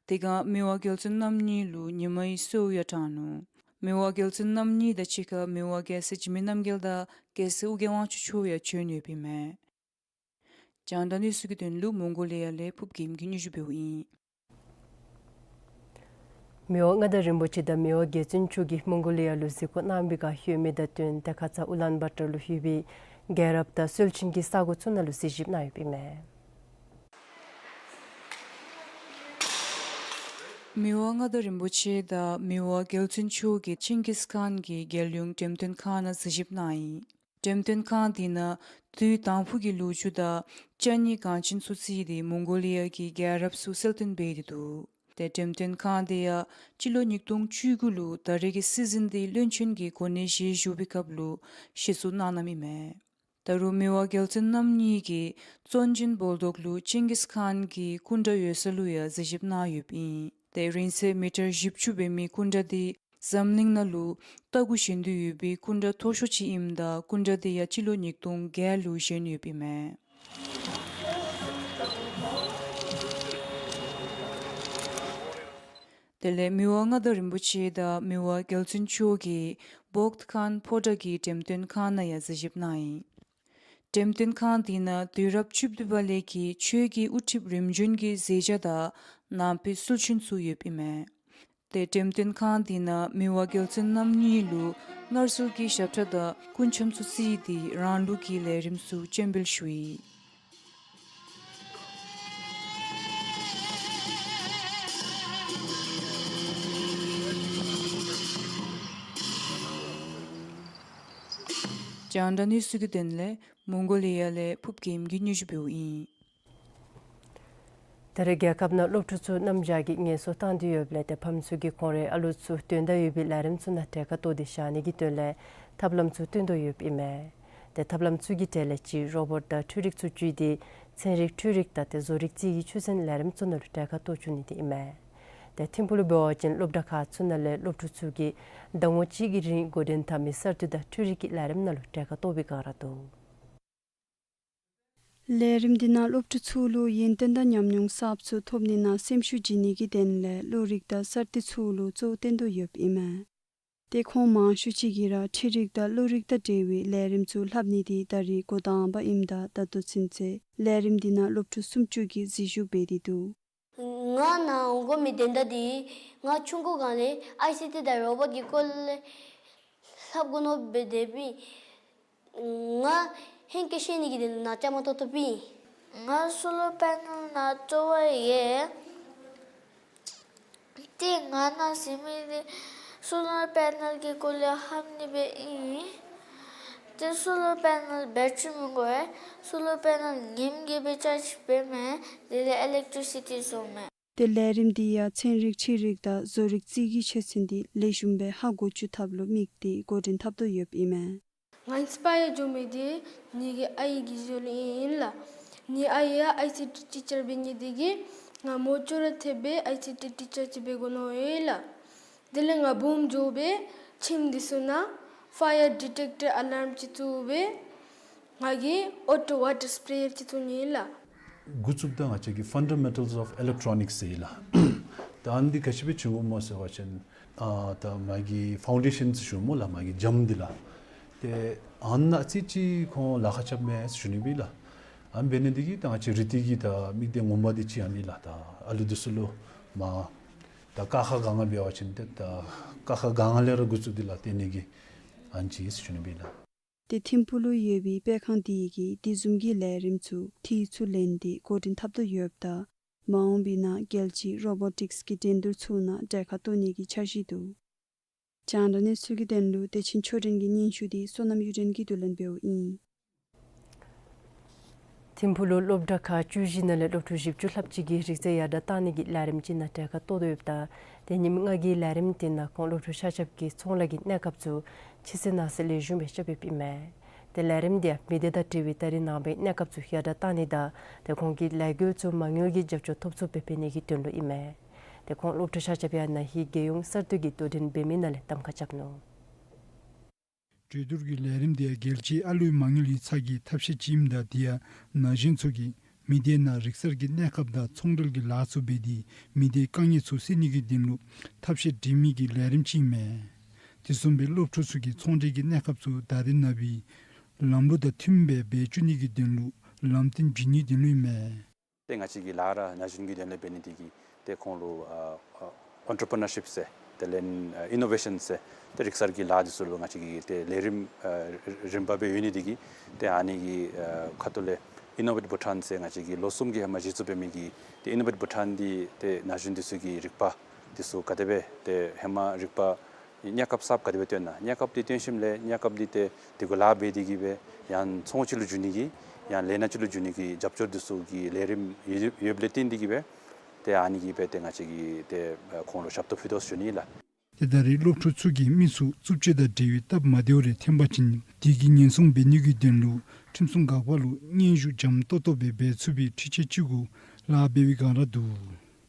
དེ་སྒང་མི་དབང་རྒྱལ་བཙུན་རྣམ་གཉིས་ལུ་ཉི་མའི་གསོལཝ་ཡང་དྲངས་ནུག། མི་དབང་རྒྱལ་བཙུན་རྣམ་གཉིས་དང་གཅིག་ཁར་མི་དབང་རྒྱལ་སྲས་འཇིགས་མེད་རྣམ་རྒྱལ་དང་རྒྱལ་སྲས་ཨོ་རྒྱན་དབང་ཕྱུག་མཆོག་ཡང་བྱོན་ཡོདཔ་ཨིན་མས། རྒྱང་བསྒྲགས་གནས་ཚུལ་གྱི་དོན་ལུ་མོང་གོ་ལི་ཡ་ལས་ཕུརབ་རྒྱལམ་གྱིས་སྙན་ཞུ་འབདཝ་ཨིན། མི་དབང་མངའ་བདག་རིན་པོ་ཆེ་དང་མི་དབང་རྒྱལ་བཙུན་མཆོག་གིས་མོང་གོ་ལི་ཡ་ལུ་གཟིགས་སྐོར་གནང་བའི་བསྒང་ཡོད་མི་དང་བསྟུན་ཏེ་ཁ་ཙ་ཨུ་ལཱན་བཱ་ཏར་ལུ་ཡོད་པའི་རྒྱལ་རབས་དང་སྲོལ་རྒྱུན་གྱི་ས་གོ་ཚུ་ནང་ལུ་གཟིགས་ཞིབ་གནང་ཡོདཔ་ཨིན་མས། མི་དབང་མངའ་བདག་རིན་པོ་ཆེ་དང་མི་དབང་རྒྱལ་བཙུན་མཆོག་གིས་ཆིང་གིས་ཁཱན་གྱི་རྒྱལ་ཡོངས་འགྲེམས་སྟོན་ཁང་ནང་གཟིགས་ཞིབ་གནང་ཡི། འགྲེམས་སྟོན་ཁང་དེ་ནང་དུས་དང་ཕུ་གི་ལོ་རྒྱུས་དང་ཅ་རྙིག་འགངས་ཆེན་ཚུ་བརྩིས་ཏེ་མོང་གོ་ལི་ཡ་གི་རྒྱལ་རབས་ཚུ་གསལ་སྟོན་འབད་དེ་འདུག། ཏེ་འགྲེམས་སྟོན་ཁང་དེ་ཡང་སྤྱི་ལོ་ཉིས་སྟོང་བཅུ་དགུ་ལུ་ད་རེས་ཀྱི་སྲིད་འཛིན་དེ་བློན་ཆེན་གྱི་གོ་གནས་བཞེས་བཞུགས་པའི་སྐབས་ལུ་གཞི་བཙུགས་གནང་གནངམ་ཨིན་མས། ད་རུང་མི་དབང་རྒྱལ་བཙུན་རྣམ་གཉིས་ཀྱིས་བཙན་འཛུལ་བོར་དོག་ལུ་ཆིང་གིས་ཁཱན་གྱི་སྐུ་འདྲ་ཡོད་ས་ལུ་ཡང་གཟིགས་ཞིབ་གནང་ཡོདཔ་ཨིན། ཏེ་རིང་ཚད་མི་ཊར་བཞི་བཅུ་འབད་མི་སྐུ་འདྲ་དེ་འཛམ་གླིང་ནང་ལུ་རྟ་གུ་བཞོན་ཏེ་ཡོད་པའི་སྐུ་འདྲ་མཐོ་ཤོས་ཅིག་ཨིནམ་ད་སྐུ་འདྲ་དེ་ཡང་སྤྱི་ལོ་ཉིས་སྟོང་བརྒྱད་ལུ་བཞེངས་ཡོདཔ་ཨིན་མས། དེ་ལས་མི་དབང་མངའ་བདག་རིན་པོ་ཆེ་དང་མི་དབང་རྒྱལ་བཙུན་མཆོག་གིས་བོག་ཁཱན་ཕོ་བྲང་གི་འགྲེམས་སྟོན་ཁང་ནང་ཡང་གཟིགས་ཞིབ་གནང་ཡི། འགྲེམས་སྟོན་ཁང་དེ་ནང་དུས་རབས་བཅུ་བདུན་པ་ལས་ཀྱི་ཆོས་ཀྱི་དབུ་ཁྲིད་རིམ་བྱོན་གྱི་མཛད་བྱ་དང་ནང་པའི་སྲོལ་རྒྱུན་ཚུ་ཡོདཔ་ཨིན་མས། ཏེ་འགྲེམས་སྟོན་ཁང་དེ་ནང་མི་དབང་རྒྱལ་བཙུན་རྣམ་གཉིས་ལུ་སྔར་སྲོལ་གྱི་ཞབས་ཁྲ་དང་སྐུ་འཆམ་ཚུ་བརྩིས་ཏེ་རང་ལུགས་ཀྱི་ལས་རིམ་ཚུ་སྤྱན་འབུལ་ཞུ་ཡི། རྒྱང་བསྒྲགས་གནས་ཚུལ་གྱི་དོན་ལས་མོང་གོ་ལི་ཡ་ལས་ཕུརབ་རྒྱལམ་གྱིས་སྙན་ཞུ་འབདཝ་ཨིན། ད་རེས་རྒྱལ་ཁབ་ནང་སློབ་ཕྲུག་ཚུ་གནམ་བྱཱར་གྱིས་ངལ་གསོ་བཏང་སྟེ་ཡོདཔ་ལས་ཏེ་ཕམ་ཚུ་གིས་ཁོང་རའི་ཨ་ལུ་ཚུ་དོན་དག་ཡོད་པའི་ལས་རིམ་ཚུ་ནང་གྲལ་ཁར་གཏོགས་ཏེ་བཞག་ནི་གི་དོན་ལས་ཐབས་ལམ་ཚུ་སྟོན་དོ་ཡོདཔ་ཨིན་མས། ཏེ་ཐབས་ལམ་ཚུ་གི་གྲས་ལས་གཅིག་རོ་བོཊ་དང་འཕྲུལ་རིག་ཚུ་བརྒྱུད་དེ་ཚན་རིག་འཕྲུལ་རིག་དང་ཏེ་བཟོ་རིག་རྩིས་ཀྱི་ཆོས་ཚན་ལས་རིམ་ཚུ་ནང་ལུ་གྲལ་ཁར་གཏོགས་བཅུག་ནི་དེ་ཨིན་མས། ཏེ་ཐིམ་ཕུག་ལུ་འབད་བ་ཅིན་སློབ་གྲྭ་ཁག་ཚུ་ནང་ལས་སློབ་ཕྲུག་ཚུ་གིས་ཟླ་ངོ་གཅིག་གི་རིང་འགོ་འདྲེན་འཐབ་མི་གསར་གཏོད་དང་འཕྲུལ་རིག་གི་ལས་རིམ་ནང་ལུ་གྲལ་ཁར་གཏོགས་པའི་བསྒང་ར་འདུག། ལས་རིམ་འདི་ནང་སློབ་ཕྲུག་ཚུ་ལུ་ཡོན་ཏན་དང་ཉམས་མྱོང་གསརཔ་ཚུ་ཐོབ་ནི་ནང་སེམས་ཤུགས་བསྐྱེད་ནི་གི་དོན་ལས་བློ་རིག་དང་གསར་གཏོད་ཚུ་ལུ་གཙོ་བོ་བཏོན་དོ་ཡོདཔ་ཨིན་མས། ཏེ་ཁོང་མང་ཤོས་ཅིག་གིས་ར་འཕྲུལ་རིག་དང་བློ་རིག་དང་འབྲེལ་བའི་ལས་རིམ་ཚུ་ལྷབ་ནི་དེ་ད་རེས་འགོ་དང་པ་ཨིནམ་ད་ད་ལྟོ་ཚུན་ཚོད་ལས་རིམ་འདི་ནང་སློབ་ཕྲུག་སུམ་ཅུ་གིས་གཟིགས་ཞིབ་འབད་དེ་འདུག། ང་ནཱ་འོང་དགོ་མི་དོན་དག་འདི་ང་ཆུང་ཀུ་སྒང་ལས་ཨའི་སི་ཊི་དང་རོ་བོཊ་ཀྱི་སྐོར་ལས་ལྷབ་དགོ་མནོ་སྦེ་སྡོདཔ་ཨིན། ང་ཧེང་སྐལ་ཤེས་ནི་གི་དོན་ལས་ནཱ་བཅའ་མར་གཏོགས་གཏོགསཔ་ཨིན། ང་སོ་ལར་པེ་ནལ་ནང་སྤྲོ་བ་ཡོད། ཏེ་ང་ནཱ་གཟིགས་མི་འདི་སོ་ལར་པེ་ནལ་གྱི་སྐོར་ལས་ལྷབ་ནི་སྦེ་ཨིན། ཏེ་སོ་ལར་པེ་ནལ་བེ་ཊི་རི་མི་དགོ་པས། སོ་ལར་པེ་ནལ་ངེམ་གིས་སྦེ་ཅཱརཇ་འབད་མི་དེ་ལས་ཨི་ལེག་ཊི་རི་སི་ཊི་བཟོ་མི། ཏེ་ལས་རིམ་འདི་ཡང་ཚན་རིག་འཕྲུལ་རིག་དང་བཟོ་རིག་རྩིས་ཀྱི་ཆོས་ཚན་འདི་ལེགས་ཤོམ་སྦེ་ཧ་གོ་བཅུག་ཐབས་ལུ་དམིགས་ཏེ་འགོ་འདྲེན་འཐབ་དོ་ཡོདཔ་ཨིན་མས། ང་ཨིན་སི་པ་ཡར་འགྱོ་མི་འདི་ངེ་གི་ཨའི་གི་འགྱོ་ལུགས་ཨིན་ལགས། ངེའི་ཨའི་ཡང་ཨའི་སི་ཊི་ཊི་ཅར་འབད་ནི་དེ་གིས་ ང་མོ་ཅོག་ར་ཐེབས་སྦེ་ཨའི་སི་ཊི་ཊི་ཊི་ཅར་ཅིག་འབད་དགོ་མནོ་ཡི་ལགས། དེ་ལས་ང་སྦོམ་འགྱོ་སྦེ་ཁྱིམ་འདི་ཚུ་ནང་ཕ་ཡར་ཌི་ཊེཀ་ཊར་ཨ་ལཱརམ་ཅིག་བཙུགས་སྦེ་ང་གིས་ཨོ་ཊོ་ཝ་ཊར་སི་པི་རེ་ཡར་ཅིག་བཙུགས་ནི་ལགས། འགོ་བཙུགསཔ་ད་ང་བཅས་ཀྱིས་Fundamentals of Electronics ཟེར་ཡི་ལགས། ད་ཨ་ནི་འདི་ག་ཅི་སྦེ་བྱུང་དགོཔ་སྨོ་ཟེར་བ་ཅིན་ཨ་ད་མ་གི་ཕའུན་ཌེ་ཤཱན་ཟེར་ཞུཝ་སྨོ་ལགས། མ་གི་འགྱམ་འདི་ལགས། ཏེ་ཨ་ནཱ་ཨ་ཙི་ཅིག་ཁོང་ལཱ་ཁག་རྐྱབ་མས་ཟེར་ཞུ་ནི་སྦེ་ལགས། ཨ་ནི་འབད་ནི་འདི་གིས་ད་ང་བཅས་རིག་འདི་གི་ད་མིག་ལྡན་ངོ་མ་འདི་ཅིག་ཨ་ནི་ལགས། ད་ཨ་ལུ་འདི་ཚུ་ལུ་མ་ད་ཀ་ཁ་ག་ང་འབད་བ་ཅིན་ཏེ་ད་ཀ་ཁ་ག་ང་ལས་ར་འགོ་བཙུགས་ཏེ་ལགས་སྟོན་ནི་གི་ཨ་ནི་ཅིག་ཨིན་ཟེར་ཞུ་ནི་སྦེ་ལགས། ཏེ་ཐིམ་ཕུག་ལུ་ཡོད་པའི་སྤེལ་ཁང་འདི་གིས་དེ་བཟུམ་གྱི་ལས་རིམ་ཚུ་དུས་ཚོད་ལེན་ཏེ་འགོ་འདྲེན་འཐབ་དོ་ཡོདཔ་ད་མ་འོངས་པའི་ནང་རྒྱལ་སྤྱིའི་རོ་བོ་ཊིཀསི་གི་འགྲན་བསྡུར་ཚུ་ནང་གྲལ་ཁར་གཏོགས་ནི་གི་འཆར་གཞི་འདུག། རྒྱང་བསྒྲགས་གནས་ཚུལ་གྱི་དོན་ལུ་བདེ་ཆེན་ཆོས་སྒྲོན་གྱི་སྙན་ཞུ་འདི་བསོད་ནམས་གཡུ་སྒྲོན་གྱིས་བསྡུ་ལེན་འབདཝ་ཨིན། ཐིམ་ཕུག་ལུ་སློབ་གྲྭ་ཁག་བཅུ་བཞི་ནང་ལས་སློབ་ཕྲུག་བཞི་བཅུ་ལྷགཔ་ཅིག་གིས་རིག་རྩལ་ཡར་དྲག་གཏང་ནི་གི་ལས་རིམ་ཅིག་ནང་གྲལ་ཁར་གཏོགས་དོ་ཡོདཔ་ད་ཏེ་ཉིནམ་ལྔ་གི་ལས་རིམ་དེ་ནང་ཁོང་སློབ་ཕྲུག་ཤ་ཁྱབ་ཀྱིས་ཚོང་ལཱ་གི་གནས་སྐབས་ཚུ་ཕྱི་གསལ་ནང་གསལ་ལེགས་ཤོམ་སྦེ་རྐྱབ་ཡོདཔ་ཨིན་མས། ཏེ་ལས་རིམ་འདི་མི་སྡེ་དང་འབྲེལ་བའི་ད་རེས་ནངས་པའི་གནས་སྐབས་ཚུ་ཡར་དྲག་གཏང་ནི་དང་ཏེ་ཁོང་གི་ལས་འགུལ་ཚུ་མ་དངུལ་གྱི་རྒྱབ་སྐྱོར་ཐོབ་ཚུགསཔ་སྦེ་འབད་ནི་གི་དོན་ལུ་ཨིན་མས། ཏེ་ཁོང་སློབ་ཕྲུག་ཤ་ཁྱབ་ཡང་ན་ཧིང་རྒྱལ་ཡོངས་གསར་གཏོད་ཀྱི་དོ་འགྲན་འབད་མི་ནང་ལས་གདམ་ཁ་རྐྱབ་ནུག། གྲོས་བསྡུར་གྱི་ལས་རིམ་འདི་ཡང་རྒྱལ་སྤྱིའི་ཨ་ལུའི་མ་དངུལ་ཡིག་ཚང་གི་ཐབས་ཤེས་ཅིག་ཨིནམ་ད་དེ་ཡང་ན་གཞོན་ཚུ་གིས་མི་སྡེ་ནང་རིག་གསར་གྱི་གནས་སྐབས་དང་ཚོང་འབྲེལ་གྱི་ལཱ་ཚུ་འབད་དེ་མི་སྡེའི་དཀའ་ངལ་ཚུ་སེལ་ནི་གི་དོན་ལུ་ཐབས་ཤེས་སྒྲིག་མི་གི་ལས་རིམ་ཅིག་ཨིན་མས། དེ་བཟུམ་སྦེ་སློབ་ཕྲུག་ཚུ་གིས་ཚོང་འབྲེལ་གྱི་གནས་སྐབས་ཚུ་ད་རེས་ནངས་པའི་ལམ་ལུགས་དང་མཐུནམ་སྦེ་འབད་བཅུག་ནི་གི་དོན་ལུ་ལམ་སྟོན་བྱིན་ནིའི་དོན་ལུ་ཨིན་མས། ཏེ་ང་བཅས་ཀྱི་ལཱ་ར་ན་གཞོན་གྱི་དོན་ལས་འབད་ནི་འདི་གིས་ཏེ་ཁོང་ལུ་ཨ་ཨ་ཨོན་ཊར་པི་ནར་ཤིཔ་ཟེར་དེ་ལས་ཨ་ཨི་ནོ་ཝེ་ཤཱན་ཟེར་ཏེ་རིག་གསར་གྱི་ལཱ་འདི་ཚུ་ལུ་ང་བཅས་ཀྱིས་ཏེ་ལས་རིམ་ཨ་རིམ་པ་སྦེ་ཡོད་ནི་འདི་གིས་ཏེ་ཨ་ནི་གི་ཨ་ཁ་ཐུག་ལས་ཨི་ནོ་ཝེཊ་བྷུ་ཊཱན་ཟེར་ང་བཅས་ཀྱིས་ལོ་གསུམ་གྱི་ཧེ་མ་གཞི་བཙུགས་འབད་མི་གི་ཏེ་ཨི་ནོ་ཝེཊ་བྷུ་ཊཱན་འདི་ཏེ་ན་གཞོན་འདི་ཚུ་གི་རིག་པ་འདི་ཚུ་ག་དེ་སྦེ་ཏེ་ཧེ་མ་རིག་པ་གནས་སྐབས་གསརཔ་ག་དེ་སྦེ་བཏོན་ན་གནས་སྐབས་འདི་བཏོན་ཞིནམ་ལས་གནས་སྐབས་འདི་ཏེ་དེ་གུ་ལཱ་འབད་དེ་གིས་སྦེ་ཡང་ཚོང་ཅིག་ལུ་འགྱུར་ནི་གི་ཡང་ལས་སྣ་ཅིག་ལུ་འགྱུར་ནི་གི་རྒྱབ་སྐྱོར་འདི་ཚུ་གི་ལས་རིམ་ཡོད་ཡོདཔ་ལས་བརྟེན་ཏེ་གིས་སྦེ་ཏེ་ཨ་ནི་གིས་སྦེ་ཏེ་ང་བཅས་ཀྱིས་ཏེ་ཁོང་ལུ་ཞབས་ཏོག་ཕུལ་དོ་ཟེར་ཞུ་ནི་ལགས། ཏེ་ད་རེས་སློབ་ཕྲུག་ཚུ་གིས་མི་ཚུ་རྩུབ་སྤྱོད་དང་འབྲེལ་བའི་སྟབས་མ་བདེཝ་རེ་ཐོན་པ་ཅིན་དེ་གི་ཉེན་སྲུང་འབད་ནི་གི་དོན་ལུ་ཁྲིམས་སྲུང་འགག་པ་ལུ་སྙན་ཞུ་འཇམ་ཏོག་ཏོ་སྦེ་འབད་ཚུགས་པའི་འཕྲུལ་ཆས་ཅིག་གུ་ལཱ་འབད་བའི་བསྒང་ར་འདུག།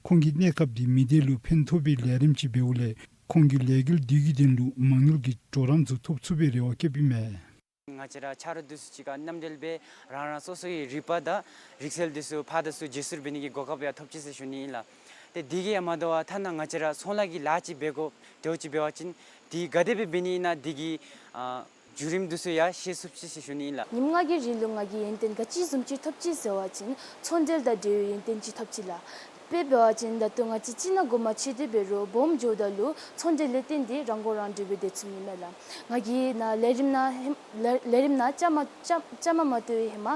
ཁོང་གིས་གནས་སྐབས་འདི་མི་སྡེ་ལུ་ཕན་ཐོགས་པའི་ལས་རིམ་ཅིག་འབདཝ་ལས་ཁོང་གི་ལས་འགུལ་འདི་གི་དོན་ལུ་མ་དངུལ་གྱི་གྲོགས་རམ་ཚུ་ཐོབ་ཚུགས་པའི་རེ་བ་བསྐྱེདཔ་ཨིན་མས། ང་བཅས་ར་ཆ་རོགས་འདི་ཚུ་གཅིག་ཁར་མཉམ་འབྲེལ་སྦེ་རང་རང་སོ་སོའི་རིག་པ་དང་རིག་རྩལ་འདི་ཚུ་ཕར་དང་ཚུར་བརྗེ་སོར་འབད་ནི་གི་གོ་སྐབས་ཡང་ཐོབ་ཅི་ཟེར་ཞུ་ནི་ཨིན་ལགས། ཏེ་འདི་གིས་ཡང་མ་དོ་བར་ཐ་ན་ང་བཅས་ར་ཚོང་ལཱ་གི་ལཱ་ཅིག་འབད་དགོཔ་འདྲཝ་ཅིག་འབད་བ་ཅིན་འདི་ག་དེ་སྦེ་འབད་ནི་ཨིན་ན་འདི་གི་ཨ་བརྒྱུད་རིམ་འདི་ཚུ་ཡང་ཤེས་ཚུགས་ཅི་ཟེར་ཞུ་ནི་ཨིན་ལགས། ཉིནམ་ལྔ་གི་རིང་ལུ་ང་གིས་ཡོན་ཏན་ག་ཅི་བཟུམ་ཅིག་ཐོབ་ཅི་ཟེར་བ་ཅིན་ཚོང་འབྲེལ་དང་འབྲེལ་བའི་ཡོན་ཏན་ཅིག་ཐོབ་ཅི་ལགས། དཔེ་འབད་བ་ཅིན་ད་ལྟོ་ང་བཅས་གཅིག་ནང་དགོ་མ་ཅིག་དེ་འབད་རུང་སྦོམ་འགྱོཝ་ད་ལུ་ཚོང་འབྲེལ་ལས་བརྟེན་ཏེ་རང་མགོ་རང་འདྲོངས་སྦེ་སྡོད་ཚུགས་ནི་མས་ལགས། ང་གིས་ནཱ་ལས་རིམ་ནང་ཧེ་ལས་ལས་རིམ་ནང་བཅའ་མར་བཅའ་བཅའ་མར་མ་གཏོགས་ཧེ་མ་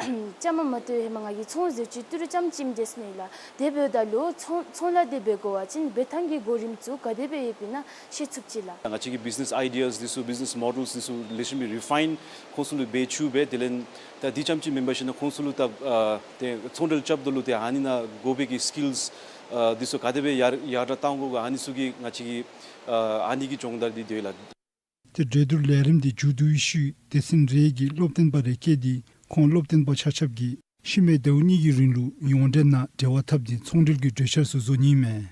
བཅའ་མར་མ་གཏོགས་ཧེ་མ་ང་གིས་ཚོང་ཟེར་ཅིག་ཏི་རུ་རྐྱངམ་ཅིག་མེན་ཟེར་ནི་ལགས། དེ་འབདཝ་ད་ལུ་ཚོང་ཚོང་ལཱ་དེ་འབད་དགོ་པ་ཅིན་འབད་ཐངས་ཀྱི་གོ་རིམ་ཚུ་ག་དེ་སྦེ་ཡོདཔ་ཨིན་ན་ཤེས་ཚུགས་ཅི་ལགས། ང་བཅས་ཀྱི་བིཛ་ནེས་ཨའི་ཌི་ཡཱས་འདི་ཚུ་བིཛ་ནེས་མོ་ཌེལསི་འདི་ཚུ་ལེགས་ཤོམ་སྦེ་རི་ཕའིན་ཁོང་ཚུ་ལུ་འབད་བཅུག་སྦེ་དེ་ལས་ད་འདི་རྐྱངམ་ཅིག་མེན་པར་ཞིན་ན་ཁོང་ཚུ་ལུ་ད་ཨ་ཏེ་ཚོང་འབྲེལ་རྐྱབ་ད་ལུ་ཏེ་ཨ་ནི་ནང་དགོ་པའི་གི་སི་ཀིལསི་ཨ་འདི་ཚུ་ག་དེ་སྦེ་ཡར་ཡར་དྲག་གཏང་དགོ་ག་ཨ་ནི་ཚུ་གི་ང་བཅས་ཀྱི་ཨ་ཨ་ནི་གི་སྦྱོང་བརྡར་འདི་འདུག་ལགས། ཏེ་གྲོས་བསྡུར་ལས་རིམ་འདི་མཇུག་བསྡུ་བའི་ཤུལ་སྡེ་ཚན་རེ་གི་སློབ་སྟོན་པ་རེ་བསྐོས་ཏེ་ཁོང་སློབ་སྟོན་པ་ཆ་ཁྱབ་ཀྱིས་ཤུལ་མའི་ཟླཝ་གཉིས་ཀྱི་རིང་ལུ་ཡོངས་འབྲེལ་ནང་འབྲེལ་བ་འཐབ་སྟེ་ཚོང་འབྲེལ་གྱི་གྲོས་འཆར་ཚུ་བཟོ་ནི་ཨིན་མས།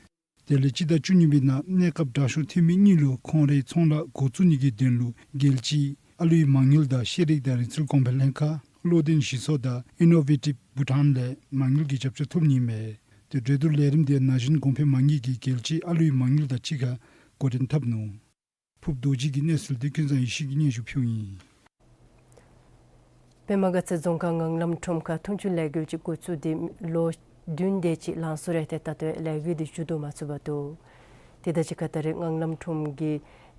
དེ་ལས་སྤྱི་ཟླ་བཅུ་གཉིས་པའི་ནང་གནས་སྐབས་དྲག་ཤོས་ཐོན་མི་གཉིས་ལུ་ཁོང་རའི་ཚོང་ལཱ་འགོ་བཙུགས་ནི་གི་དོན་ལུ་རྒྱལ་སྤྱིའི་ཨ་ལུའི་མ་དངུལ་དང་ཤེས་རིག་དང་རིག་རྩལ་གོང་འཕེལ་ལྷན་ཁག་བློ་ལྡན་ཞི་ཚོགས་དང་ཨི་ནོ་ཝེ་ཊིབ་བྷུ་ཊཱན་ལས་མ་དངུལ་གྱི་རྒྱབ་སྐྱོར་ཐོབ་ནི་ཨིན་མས། ཏེ་གྲོས་བསྡུར་ལས་རིམ་འདི་ན་གཞོན་གོང་འཕེལ་མ་དངུལ་གྱིས་རྒྱལ་སྤྱིའི་ཨ་ལུའི་མ་དངུལ་དང་གཅིག་ཁར་འགོ་འདྲེན་འཐབ་ནུག། ཕུརཔ་རྡོ་རྗེ་གི་གནས་ཚུལ་འདི་ཀུན་བཟང་ཡེ་ཤེས་ཀྱིས་སྙན་ཞུ་ཕུལཝ་ཨིན། པདྨ་དགའ་ཚལ་རྫོང་ཁག་ངང་ལམ་ཁྲོམ་ཁར་འཐུང་ཆུ་ལས་འགུལ་ཅིག་འགོ་བཙུགས་ཏེ་ལོ་བདུན་དེ་ཅིག་ལང་སོང་རུང་ཏེ་ད་ལྟོ་ལས་འགུལ་འདི་མཇུག་བསྡུ་མ་ཚུགས་པར་འདུག། དེ་དང་གཅིག་ཁར་ད་རེས་ངང་ལམ་ཁྲོམ་གྱི་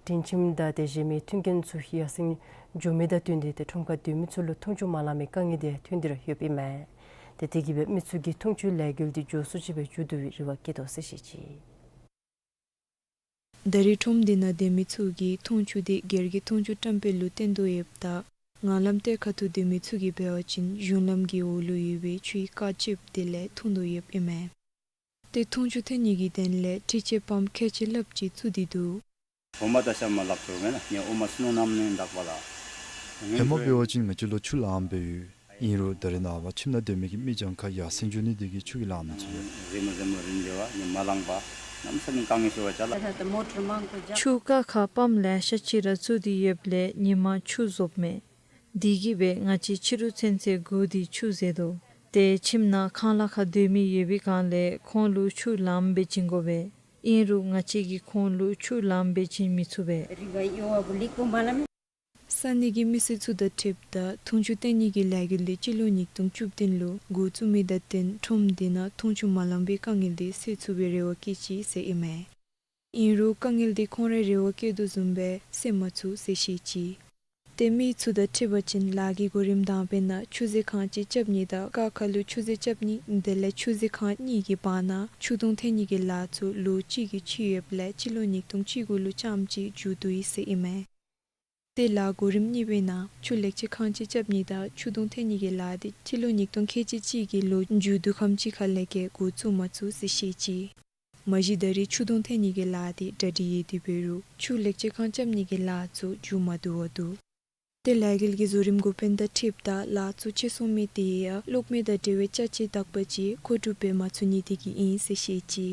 སྒྲིང་ཁྱིམ་དང་ཏེ་གཞན་མི་མཐུན་རྐྱེན་ཚུ་ཡར་སེང་འགྱོ་མི་དང་བསྟུན་ཏེ་ཏེ་ཁྲོམ་ཁར་སྡོད་མི་ཚུ་ལུ་འཐུང་ཆུ་མ་ལང་མི་དཀའ་ངལ་འདི་ཐོན་ཏེ་ར་ཡོདཔ་ཨིན་མས། ཏེ་དེ་གིས་སྦེ་མི་ཚུ་གིས་འཐུང་ཆུའི་ལས་འགུལ་འདི་མགྱོགས་སུ་ཅིག་སྦེ་མཇུག་བསྡུ་བའི་རེ་བ་བསྐྱེད་དོ་ཟེར་བཤད་ཅི། ད་རེས་ཁྲོམ་འདི་ནང་སྡོད་མི་ཚུ་གིས་འཐུང་ཆུ་འདི་སྒེར་གྱི་འཐུང་ཆུ་བཀྲམ་སྤེལ་ལུ་བརྟེན་དོ་ཡོདཔ་ད་ངང་ལམ་གཏེར་ཁ་ཐུག་སྡོད་མི་ཚུ་གིས་འབད་བ་ཅིན་གཞུང་ལམ་གྱི་འོག་ལུ་ཡོད་པའི་ཆུའི་རྐ་ཅིག་དེ་ལས་འཐུང་དོ་ཡོདཔ་ཨིན་མས། ཏེ་འཐུང་ཆུ་ཐོན་ནི་གི་དོན་ལས་འཕྲུལ་ཆས་པམཔ་ཁལ་གཅིག་ལྷགཔ་ཅིག་བཙུགས་ཏེ་འདུག། ཧེ་མ་འབད་བ་ཅིན་ང་བཅས་ལོག་ཆུ་ལངམ་སྦེ་ཡོད། ཨིན་རུང་ད་རེས་ནངས་པ་ཁྱིམ་ནང་སྡོད་མི་གི་མི་གྱངས་ཁ་ཡར་སེང་འགྱོ་ནི་དེ་གིས་ཆུ་གིས་ལང་མི་ཚུགས་པས། རི་མོ་རི་མོ་རིམ་འདི་བ་ནི་མ་ལང་པ་གནམ་ས་ནི་དཀའ་ངལ་ཤོར་བ་ཅ་ལག། ཆུ་ཀ་ཁར་པམཔ་ལེ་ཤ་ཅིག་ར་བཙུགས་ཏེ་ཡོདཔ་ལས་ཉིན་མ་ཆུ་བཟོཝ་མས། དེ་གིས་སྦེ་ང་བཅས་ཕྱི་རུ་ཚུན་ཚོད་སྒུག་སྟེ་ཆུ་བཟེད་དོ། ཏེ་ཁྱིམ་ནང་ཁང་གླ་ཁར་སྡོད་མི་ཡོད་པའི་སྒང་ལས་ཁོང་ལུ་ཆུ་ལངམ་སྦེ་བྱིན་དགོ་པས། ཨིན་རུང་ང་བཅས་ཀྱིས་ཁོང་ལུ་ཆུ་ལངམ་སྦེ་བྱིན་མི་ཚུགས་པས། ས་གནས་ཀྱི་མི་སེར་ཚུ་དང་འཁྲིལཝ་ད་འཐུང་ཆུ་བཏོན་ནི་གི་ལས་འགུལ་འདི་སྤྱི་ལོ་ཉིས་སྟོང་བཅུ་བདུན་ལུ་འགོ་བཙུགས་མི་དང་བསྟུན་ཁྲོམ་འདི་ནང་འཐུང་ཆུ་མ་ལང་པའི་དཀའ་ངལ་འདི་སེལ་ཚུགས་པའི་རེ་བ་བསྐྱེད་ཅི་ཟེར་ཨིན་མས། ཨིན་རུང་དཀའ་ངལ་འདི་ཁོང་རའི་རེ་བ་བསྐྱེད་དོ་བཟུམ་སྦེ་སེལ་མ་ཚུགས་ཟེར་བཤད་ཅི། ཏེ་མི་ཚུ་དང་འཁྲིལ་བ་ཅིན་ལཱ་གི་གོ་རིམ་དང་པ་ནང་ཆུ་ཟོག་ཁང་ཅིག་རྐྱབ་ནི་དང་ཀ་ཁ་ལུ་ཆུ་ཟོག་རྐྱབ་ནི་དེ་ལས་ཆུ་ཟོག་ཁང་གཉིས་ཀྱི་བར་ན་ཆུ་དུང་འཐེན་ནི་གི་ལཱ་ཚུ་ལོ་གཅིག་གི་ཕྱི་ཡོདཔ་ལས་སྤྱི་ལོ་ཉིས་སྟོང་བཅུ་དགུ་ལུ་རྐྱངམ་གཅིག་མཇུག་བསྡུ་ཡི་ཟེར་ཨིན་མས། ཏེ་ལཱ་གོ་རིམ་གཉིས་པའི་ནང་ཆུ་ལེགས་བཅོས་ཁང་ཅིག་རྐྱབ་ནི་དང་ཆུ་དུང་འཐེན་ནི་གི་ལཱ་འདི་སྤྱི་ལོ་ཉིས་སྟོང་ཁལ་གཅིག་གཅིག་གི་ལོ་མཇུག་བསྡུ་ཁམས་ཅིག་ཁ་ལས་བརྒལ་འགོ་བཙུགས་མ་ཚུགས་ཟེར་བཤད་ཅི། མ་གཞི་ད་རེས་ཆུ་དུང་འཐེན་ནི་གི་ལཱ་འདི་གྲ་སྒྲིག་ཡོད་དེ་འབད་རུང་ཆུ་ལེགས་བཅོས་ཁང་རྐྱབ་ནི་གི་ལཱ་ཚུ་མཇུག་མ་བསྡུ་བར་འདུག། ཏེ་ལས་འགུལ་གྱི་བཟོ་རིམ་འགོ་དཔོན་དང་འཁྲིལཝ་ད་ལཱ་ཚུ་ཆད་སོང་མི་དེ་ཡང་གློག་མེ་དང་འབྲེལ་བའི་ཅ་ཆས་དག་པ་ཅིག་མཁོ་སྒྲུབ་འབད་མ་ཚུགས་ནི་དེ་གིས་ཨིན་ཟེར་བཤད་ཅི།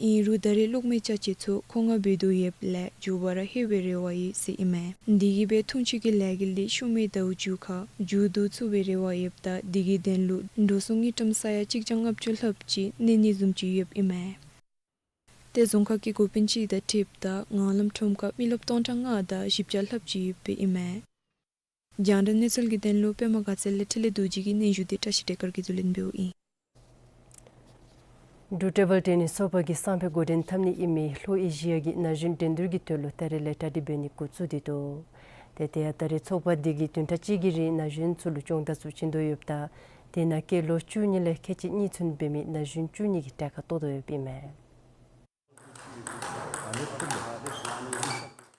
ཨིན་རུང་ད་རེས་གློག་མེ་ཅ་ཆས་ཚུ་མཁོ་མངགས་འབད་དོ་ཡོདཔ་ལས་མགྱོགས་པ་ར་ལྷོད་པའི་རེ་བ་ཡོད་ཟེར་ཨིན་མས། དེ་གིས་སྦེ་འཐུང་ཆུ་གི་ལས་འགུལ་འདི་ཤུལ་མའི་ཟླཝ་མཇུག་ཁར་མཇུག་བསྡུ་ཚུགས་པའི་རེ་བ་ཡོདཔ་ད་དེ་གི་དོན་ལུ་འགྲོ་སོང་དངུལ་ཀྲམ་ས་ཡ་གཅིག་བརྒྱ་ལྔ་བཅུ་ལྷགཔ་ཅིག་གནས་ནི་བཟུམ་ཅིག་ཡོདཔ་ཨིན་མས། ཏེ་རྫོང་ཁག་གི་འགོ་དཔོན་ཅིག་དང་འཁྲིལཝ་ད་ངང་ལམ་ཁྲོམ་ཁར་མི་རློབས་སྟོང་ཕྲག་ལྔ་དང་བཞི་བརྒྱ་ལྷགཔ་ཅིག་ཡོདཔ་ཨིན་མས། རྒྱང་བསྒྲགས་གནས་ཚུལ་གྱི་དོན་ལུ་པདྨ་དགའ་ཚལ་ལས་འཕྲིན་ལས་རྡོ་རྗེ་གི་སྙན་ཞུ་འདི་བཀྲ་ཤིས་བདེ་དཀར་གྱིས་བསྡུ་ལེན་འབདཝ་ཨིན། འབྲུག་ཊེ་བཱལ་ཊེ་ནིསི་ཚོགས་པ་གིས་སང་ཕོད་འགོ་འདྲེན་འཐབ་ནི་ཨིན་མི་ལྷོ་ཨེ་ཤི་ཡ་གི་ན་གཞོན་འགྲན་བསྡུར་གྱི་དོན་ལུ་ད་རེས་ལས་གྲ་སྒྲིག་འབད་ནི་འགོ་བཙུགས་ཏེ་འདུག། ཏེ་དེ་ཡང་ད་རེས་ཚོགས་པ་འདི་གིས་བདུན་ཕྲག་གཅིག་གི་རིང་ན་གཞོན་ཚུ་ལུ་སྦྱོང་བརྡར་ཚུ་བྱིན་དོ་ཡོདཔ་ད་དེ་ནང་སྐྱེས་ལོ་བཅུ་གཉིས་ལས་ཁལ་གཅིག་གཉིས་ཚུན་འབད་མི་ན་གཞོན་བཅུ་གཉིས་ཀྱིས་གྲལ་ཁར་གཏོགས་དོ་ཡོདཔ་ཨིན་མས།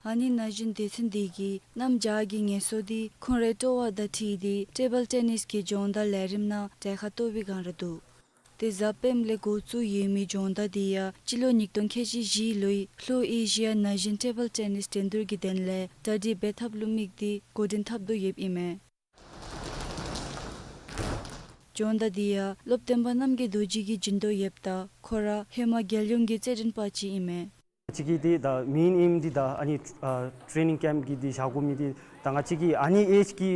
ཨ་ནི་ན་གཞོན་སྡེ་ཚན་འདི་གིས་གནམ་བྱཱར་གྱི་ངལ་གསོ་འདི་ཁོང་རའི་སྤྲོ་བ་དང་འཁྲིལ་ཏེ་ཊེ་བཱལ་ཊེ་ནིསི་གི་སྦྱོང་བརྡར་ལས་རིམ་ནང་གྲལ་ཁར་གཏོགས་པའི་བསྒང་ར་འདུག། ཏེ་གཟའ་སྤེནམ་ལས་འགོ་བཙུགས་ཡོད་མི་སྦྱོང་བརྡར་འདི་ཡང་སྤྱི་ལོ་ཉིས་སྟོང་ཁལ་གཅིག་བཞི་ལོའི་ལྷོ་ཨེ་ཤི་ཡ་ན་གཞོན་ཊེ་བཱལ་ཊེ་ནིསི་འགྲན་བསྡུར་གྱི་དོན་ལས་གྲ་སྒྲིག་འབད་ཐབས་ལུ་དམིགས་ཏེ་འགོ་འདྲེན་འཐབ་དོ་ཡོདཔ་ཨིན་མས། སྦྱོང་བརྡར་འདི་ཡང་སློབ་སྟོན་པ་རྣམ་རྒྱལ་རྡོ་རྗེ་གིས་བྱིན་དོ་ཡོདཔ་ད་ཁོ་ར་ཧེ་མ་རྒྱལ་ཡོངས་ཀྱི་རྩེད་འགྲན་པ་ཅིག་ཨིན་མས། ང་བཅས་ཀྱི་འདི་ད་མེན་ཨེམ་འདི་ད་ཨ་ནི་ཨ་ཊེ་ནིང་ཀེམཔ་གི་འདི་བཞག་དགོ་མི་འདི་ད་ང་བཅས་ཀྱི་ཨ་ནི་ཨེཇ་གི་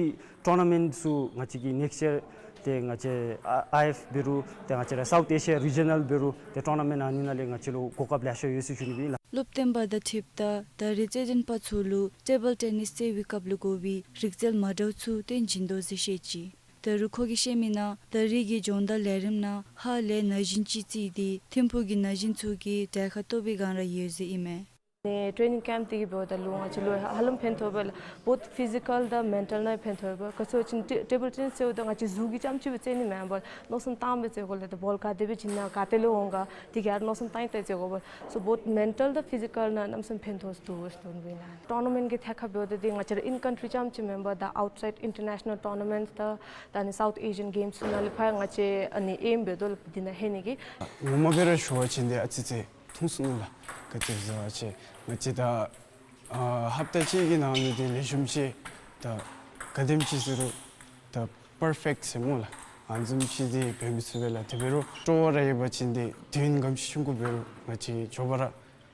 ཊོར་ན་མེནཊ་ཚུ་ང་བཅས་ཀྱི་ནེགསཊ་ཡིར་ཏེ་ང་བཅས་ཨ་ཨའི་ཨེཕ་འབད་རུང་ཏེ་ང་བཅས་ར་སའུཐ་ཨེ་ཤི་ཡ་རི་ཇི་ནཱལ་འབད་རུང་ཏེ་ཊོར་ན་མེནཊ་ཨ་ནི་ནང་ལས་ང་བཅས་ལུ་གོ་སྐབས་ལེ་ཤ་ཡོད་ཟེར་ཞུ་ནི་ཨིན་ལགས། སློབ་སྟོན་པ་དང་འཁྲིལཝ་ད་ད་རེས་རྩེད་འགྲན་པ་ཚུ་ལུ་ཊེ་བཱལ་ཊེ་ནིསི་རྩེ་བའི་སྐབས་ལུ་དགོ་པའི་རིག་རྩལ་མ་འདྲཝ་ཚུ་སྟོན་བྱིན་དོ་ཟེར་བཤད་ཅི། ད་རུང་ཁོ་གིས་བཤད་མི་ནང་ད་རེས་ཀྱི་སྦྱོང་བརྡར་ལས་རིམ་ནང་ཧ་ལས་ན་གཞོན་ཅིག་བརྩིས་ཏེ་ཐིམ་ཕུག་གི་ན་གཞོན་ཚུ་གིས་གྲལ་ཁར་གཏོགས་པའི་བསྒང་ར་ཡོད་ཟེར་ཨིན་མས། ཨ་ནི་ཊེ་ནིང་ཀེམཔ་འདི་གིས་འབདཝ་ད་ལུ་ང་བཅས་ལུ་ཧ་ལམ་ཕན་ཐོགས་པས་ལགས། བོཐ་ཕི་ཟི་ཀཱལ་དང་མེན་ཊཱལ་ནང་ཕན་ཐོགས་པས། ག་ཅི་ཟེར་བ་ཅིན་ཊེ་ཊེ་བཱལ་ཊེ་ནིསི་ཟེརཝ་ད་ང་བཅས་གཟུགས་ཀྱིས་རྐྱངམ་ཅིག་སྦེ་རྩེད་ནི་མེན་པར་མནོ་བསམ་བཏངམ་སྦེ་རྩེད་དགོ་ལགས། ཏེ་བོལ་ག་དེ་སྦེ་བྱིན་ན་ག་ཏེ་ལས་འོང་ག་དེ་ག་ར་མནོ་བསམ་བཏང་སྟེ་རྩེད་དགོ་པས། སོ་བོཐ་མེན་ཊཱལ་དང་ཕི་ཟི་ཀཱལ་ནང་གནམ་མེད་ས་མེད་ཕན་ཐོགས་འདུག་ཟེར་མནོཝ་ཨིན་ལགས། ཊོར་ན་མེནཊ་གི་ཐད་ཁར་འབདཝ་ད་འདི་ང་བཅས་ར་ཨིན་ཀཱན་ཊི་རྐྱངམ་ཅིག་མེན་པར་ད་ཨའུཊ་སའིཌ་ཨིན་ཊར་ནེ་ཤ་ནཱལ་ཊོར་ན་མེནཊ་དང་ད་ཨ་ནི་སའུཐ་ཨེ་ཤི་ཡཱན་གེམསི་ནང་ལས་ཕར་ང་བཅས་ཨ་ནི་ཨེམ་འབད་དོ་ལགས་འདི་ནང་ལྷོད་ནི་གི། ངོ་མ་སྦེ་ར་ཞུ་བ་ཅིན་འདི་ཨ་ཙི་ཙི་ཐུང་སོང་ནུག་ལགས། ག་ཅི་ཟེར་བ་ཅིན་ང་བཅས་ད་ཨ་ཧབ་ཏ་གཅིག་གི་ནང་ལུ་འདི་ལེགས་ཤོམ་ཅིག་ད་ག་དེམ་ཅིག་ཟེར་རུང་ད་པར་ཕེཀཊ་ཟེར་སྨོ་ལགས། ཨ་ནི་བཟུམ་ཅིག་འདི་འབད་མི་ཚུགས་པས་ལགས། དེ་འབད་རུང་སྤྲོ་བ་ར་ཡོད་པ་ཅིན་འདི་དུས་ཡུན་ག་དེམ་ཅིག་ཆུང་ཀུ་འབད་རུང་ང་བཅས་མགྱོགས་པ་ར་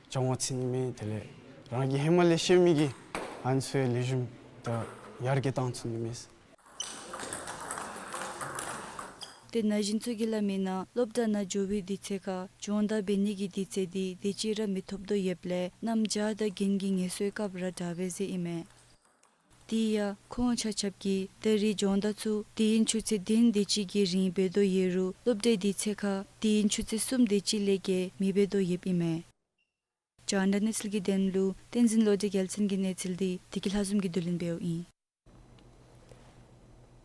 སྦྱང་བ་ཚུགས་ནི་མས། དེ་ལས་རང་གིས་ཧེ་མ་ལས་ཤེས་མི་གི་ཨ་ནི་ཚུ་ཡང་ལེགས་ཤོམ་ད་ཡར་རྒྱས་བཏང་ཚུགས་ནི་མས། ཏེ་ན་གཞོན་ཚུ་གིས་སླབ་མི་ནང་སློབ་གྲྭ་ནང་འགྱོ་བའི་དུས་ཚོད་ཁར་སྦྱོང་བརྡར་འབད་ནི་གི་དུས་ཚོད་འདི་དེ་ཅིག་ར་མི་ཐོབ་དོ་ཡོདཔ་ལས་གནམ་བྱཱར་དང་དགུན་གྱི་ངལ་གསོའི་སྐབས་ར་དྲག་པས་ཟེར་ཨིན་མས། དེ་ཡང་ཁོང་ཆ་ཁྱབ་ཀྱིས་ད་རེས་སྦྱོང་བརྡར་ཚུ་དུས་ཡུན་ཆུ་ཚོད་བདུན་དེ་ཅིག་གི་རིང་འབད་དོ་ཡོད་རུང་སློབ་གྲྭའི་དུས་ཚོད་ཁར་དུས་ཡུན་ཆུ་ཚོད་གསུམ་དེ་ཅིག་ལས་བརྒལ་མི་འབད་དོ་ཡོདཔ་ཨིན་མས། རྒྱང་བསྒྲགས་གནས་ཚུལ་གྱི་དོན་ལུ་བསྟན་འཛིན་བློ་གྲོས་རྒྱལ་མཚན་གྱི་གནས་ཚུལ་འདི་བདེ་སྐྱིད་ལྷ་འཛོམས་ཀྱིས་བསྡུ་ལེན་འབདཝ་ཨིན།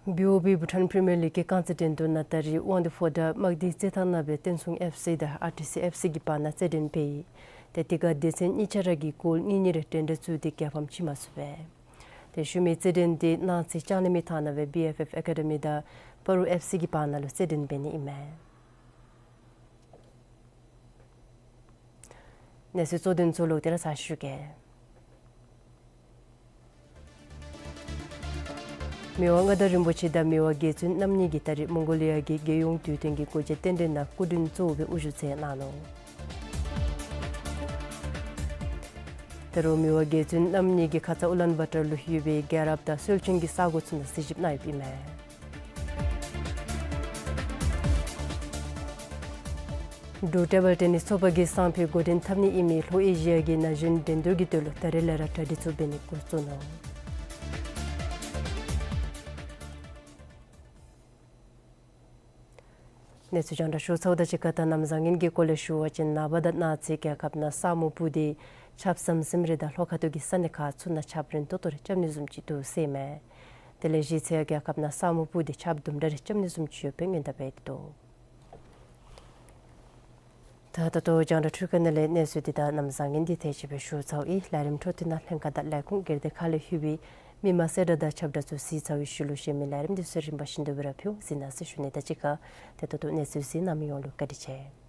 བི་ཨོ་བི་བྷུ་ཊཱན་པི་རི་མི་ཡར་ལིག་གི་རྐང་རྩེད་འགྲན་བསྡུར་ནང་ད་རེས་དབང་འདུས་ཕོ་བྲང་དམག་སྡེའི་རྩེད་ཐང་ནང་སྦེ་བསྟན་སྲུང་ཨེཕ་སི་དང་ཨར་ཊི་སི་ཨེཕ་སི་གི་བར་ན་རྩེད་འགྲན་འབད་ཡི། ཏེ་དེ་ཁར་སྡེ་ཚན་གཉིས་ཆ་ར་གིས་གོལ་གཉིས་གཉིས་རེ་འགྲན་ཟླ་བཙུགས་ཏེ་རྒྱལ་ཕམ་ཅིག་མ་ཚུགས་པས། ཏེ་ཤུལ་མའི་རྩེད་འགྲན་འདི་གནངས་ཚེ་ལྕང་གླིང་མི་ཐང་ནང་སྦེ་བི་ཨེཕ་ཨེཕ་ཨེ་ཀ་ཌི་མི་དང་སྤ་རོ་ཨེཕ་སི་གི་བར་ན་ལུ་རྩེད་འགྲན་འབད་ནི་ཨིན་མས། གནས་ཚུལ་གཙོ་དོན་ཚུ་ལོག་སྟེ་ར་ཚར་ཞུ་གེ། མི་དབང་མངའ་བདག་རིན་པོ་ཆེ་དང་མི་དབང་རྒྱལ་བཙུན་རྣམ་གཉིས་ཀྱིས་ད་རེས་མོང་གོ་ལི་ཡ་གི་རྒྱལ་ཡོངས་དུས་སྟོན་གྱི་སྒོ་འབྱེད་རྟེན་འབྲེལ་ནང་སྐུ་མགྲོན་གཙོ་བོ་སྦེ་དབུ་བཞུགས་མཛད་གནང་ནུག། ད་རུང་མི་དབང་རྒྱལ་བཙུན་རྣམ་གཉིས་ཀྱིས་ཁ་ཙ་ཨུ་ལན་བ་ཏར་ལུ་ཡོད་པའི་རྒྱལ་རབས་དང་སྲོལ་རྒྱུན་གྱི་ས་གོ་ཚུ་ནང་གཟིགས་ཞིབ་གནང་ཡོདཔ་ཨིན་མས། འབྲུག་ཊེ་བཱལ་ཊེ་ནིསི་ཚོགས་པ་གིས་སང་ཕོད་འགོ་འདྲེན་འཐབ་ནི་ཨིན་མི་ལྷོ་ཨེ་ཤི་ཡ་གི་ན་གཞོན་འགྲན་བསྡུར་གྱི་དོན་ལུ་ད་རེས་ལས་ར་གྲ་སྒྲིག་ཚུ་འབད་ནི་འགོ་བཙུགས་ནུག། གནས་ཚུལ་རྒྱང་བསྒྲགས་ཞུ་ཚརཝ་དང་གཅིག་ཁར་ད་གནམ་བཟང་ངན་གྱི་སྐོར་ལས་ཞུ་བ་ཅིན་ནངས་པ་དང་གནངས་ཚེ་རྒྱལ་ཁབ་ནང་ས་སྨུག་སྤུབས་ཏེ་ཆརཔ་ཟམ་ཟིམ་རེ་དང་ལྷོ་ཁ་ཐུག་གི་ས་གནས་ཁག་ཚུ་ནང་ཆརཔ་རན་ཏོག་ཏོ་རེ་རྐྱབ་ནི་བཟུམ་ཅིག་འདུག་ཟེར་ཨིན་མས། དེ་ལས་གཞེས་ཚེ་རྒྱལ་ཁབ་ནང་ས་སྨུག་སྤུབས་ཏེ་ཆརཔ་དུམ་གྲ་རེ་རྐྱབ་ནི་བཟུམ་ཅིག་ཡོདཔ་སྦེ་སྔོན་བརྡ་འབད་དེ་འདུག། ད་ད་ལྟོ་རྒྱང་བསྒྲགས་འཕྲུལ་ཁང་ནང་ལས་གནས་ཚུལ་འདི་དང་གནམ་བཟང་ངན་འདི་ཏེ་ཅིག་སྦེ་ཞུ་ཚརཝ་ཨིན། ལས་རིམ་འཕྲོ་མཐུད་ནང་ལྷན་ཁག་དང་ལས་ཁུངས་སྒེར་སྡེ་ཁག་ལས་ལྷོད་པའི་མི་མང་གསལ་བསྒྲགས་དང་ཁྱབ་བསྒྲགས་ཚུ་གཟིགས་ཚར་བའི་ཤུལ་ལུ་གཞན་མི་ལས་རིམ་འདི་ཚུ་རིམ་པ་བཞིན་དུ་སྦེ་ར་ཕུལ་གཟིགས་གནང་ཟེར་ཞུ་ནི་དང་གཅིག་ཁར་ཏེ་ད་ལྟོ་གནས་ཚུལ་གཟིགས་གནང་མི་ཡོངས་ལུ་བཀའ་དྲིན་ཆེ།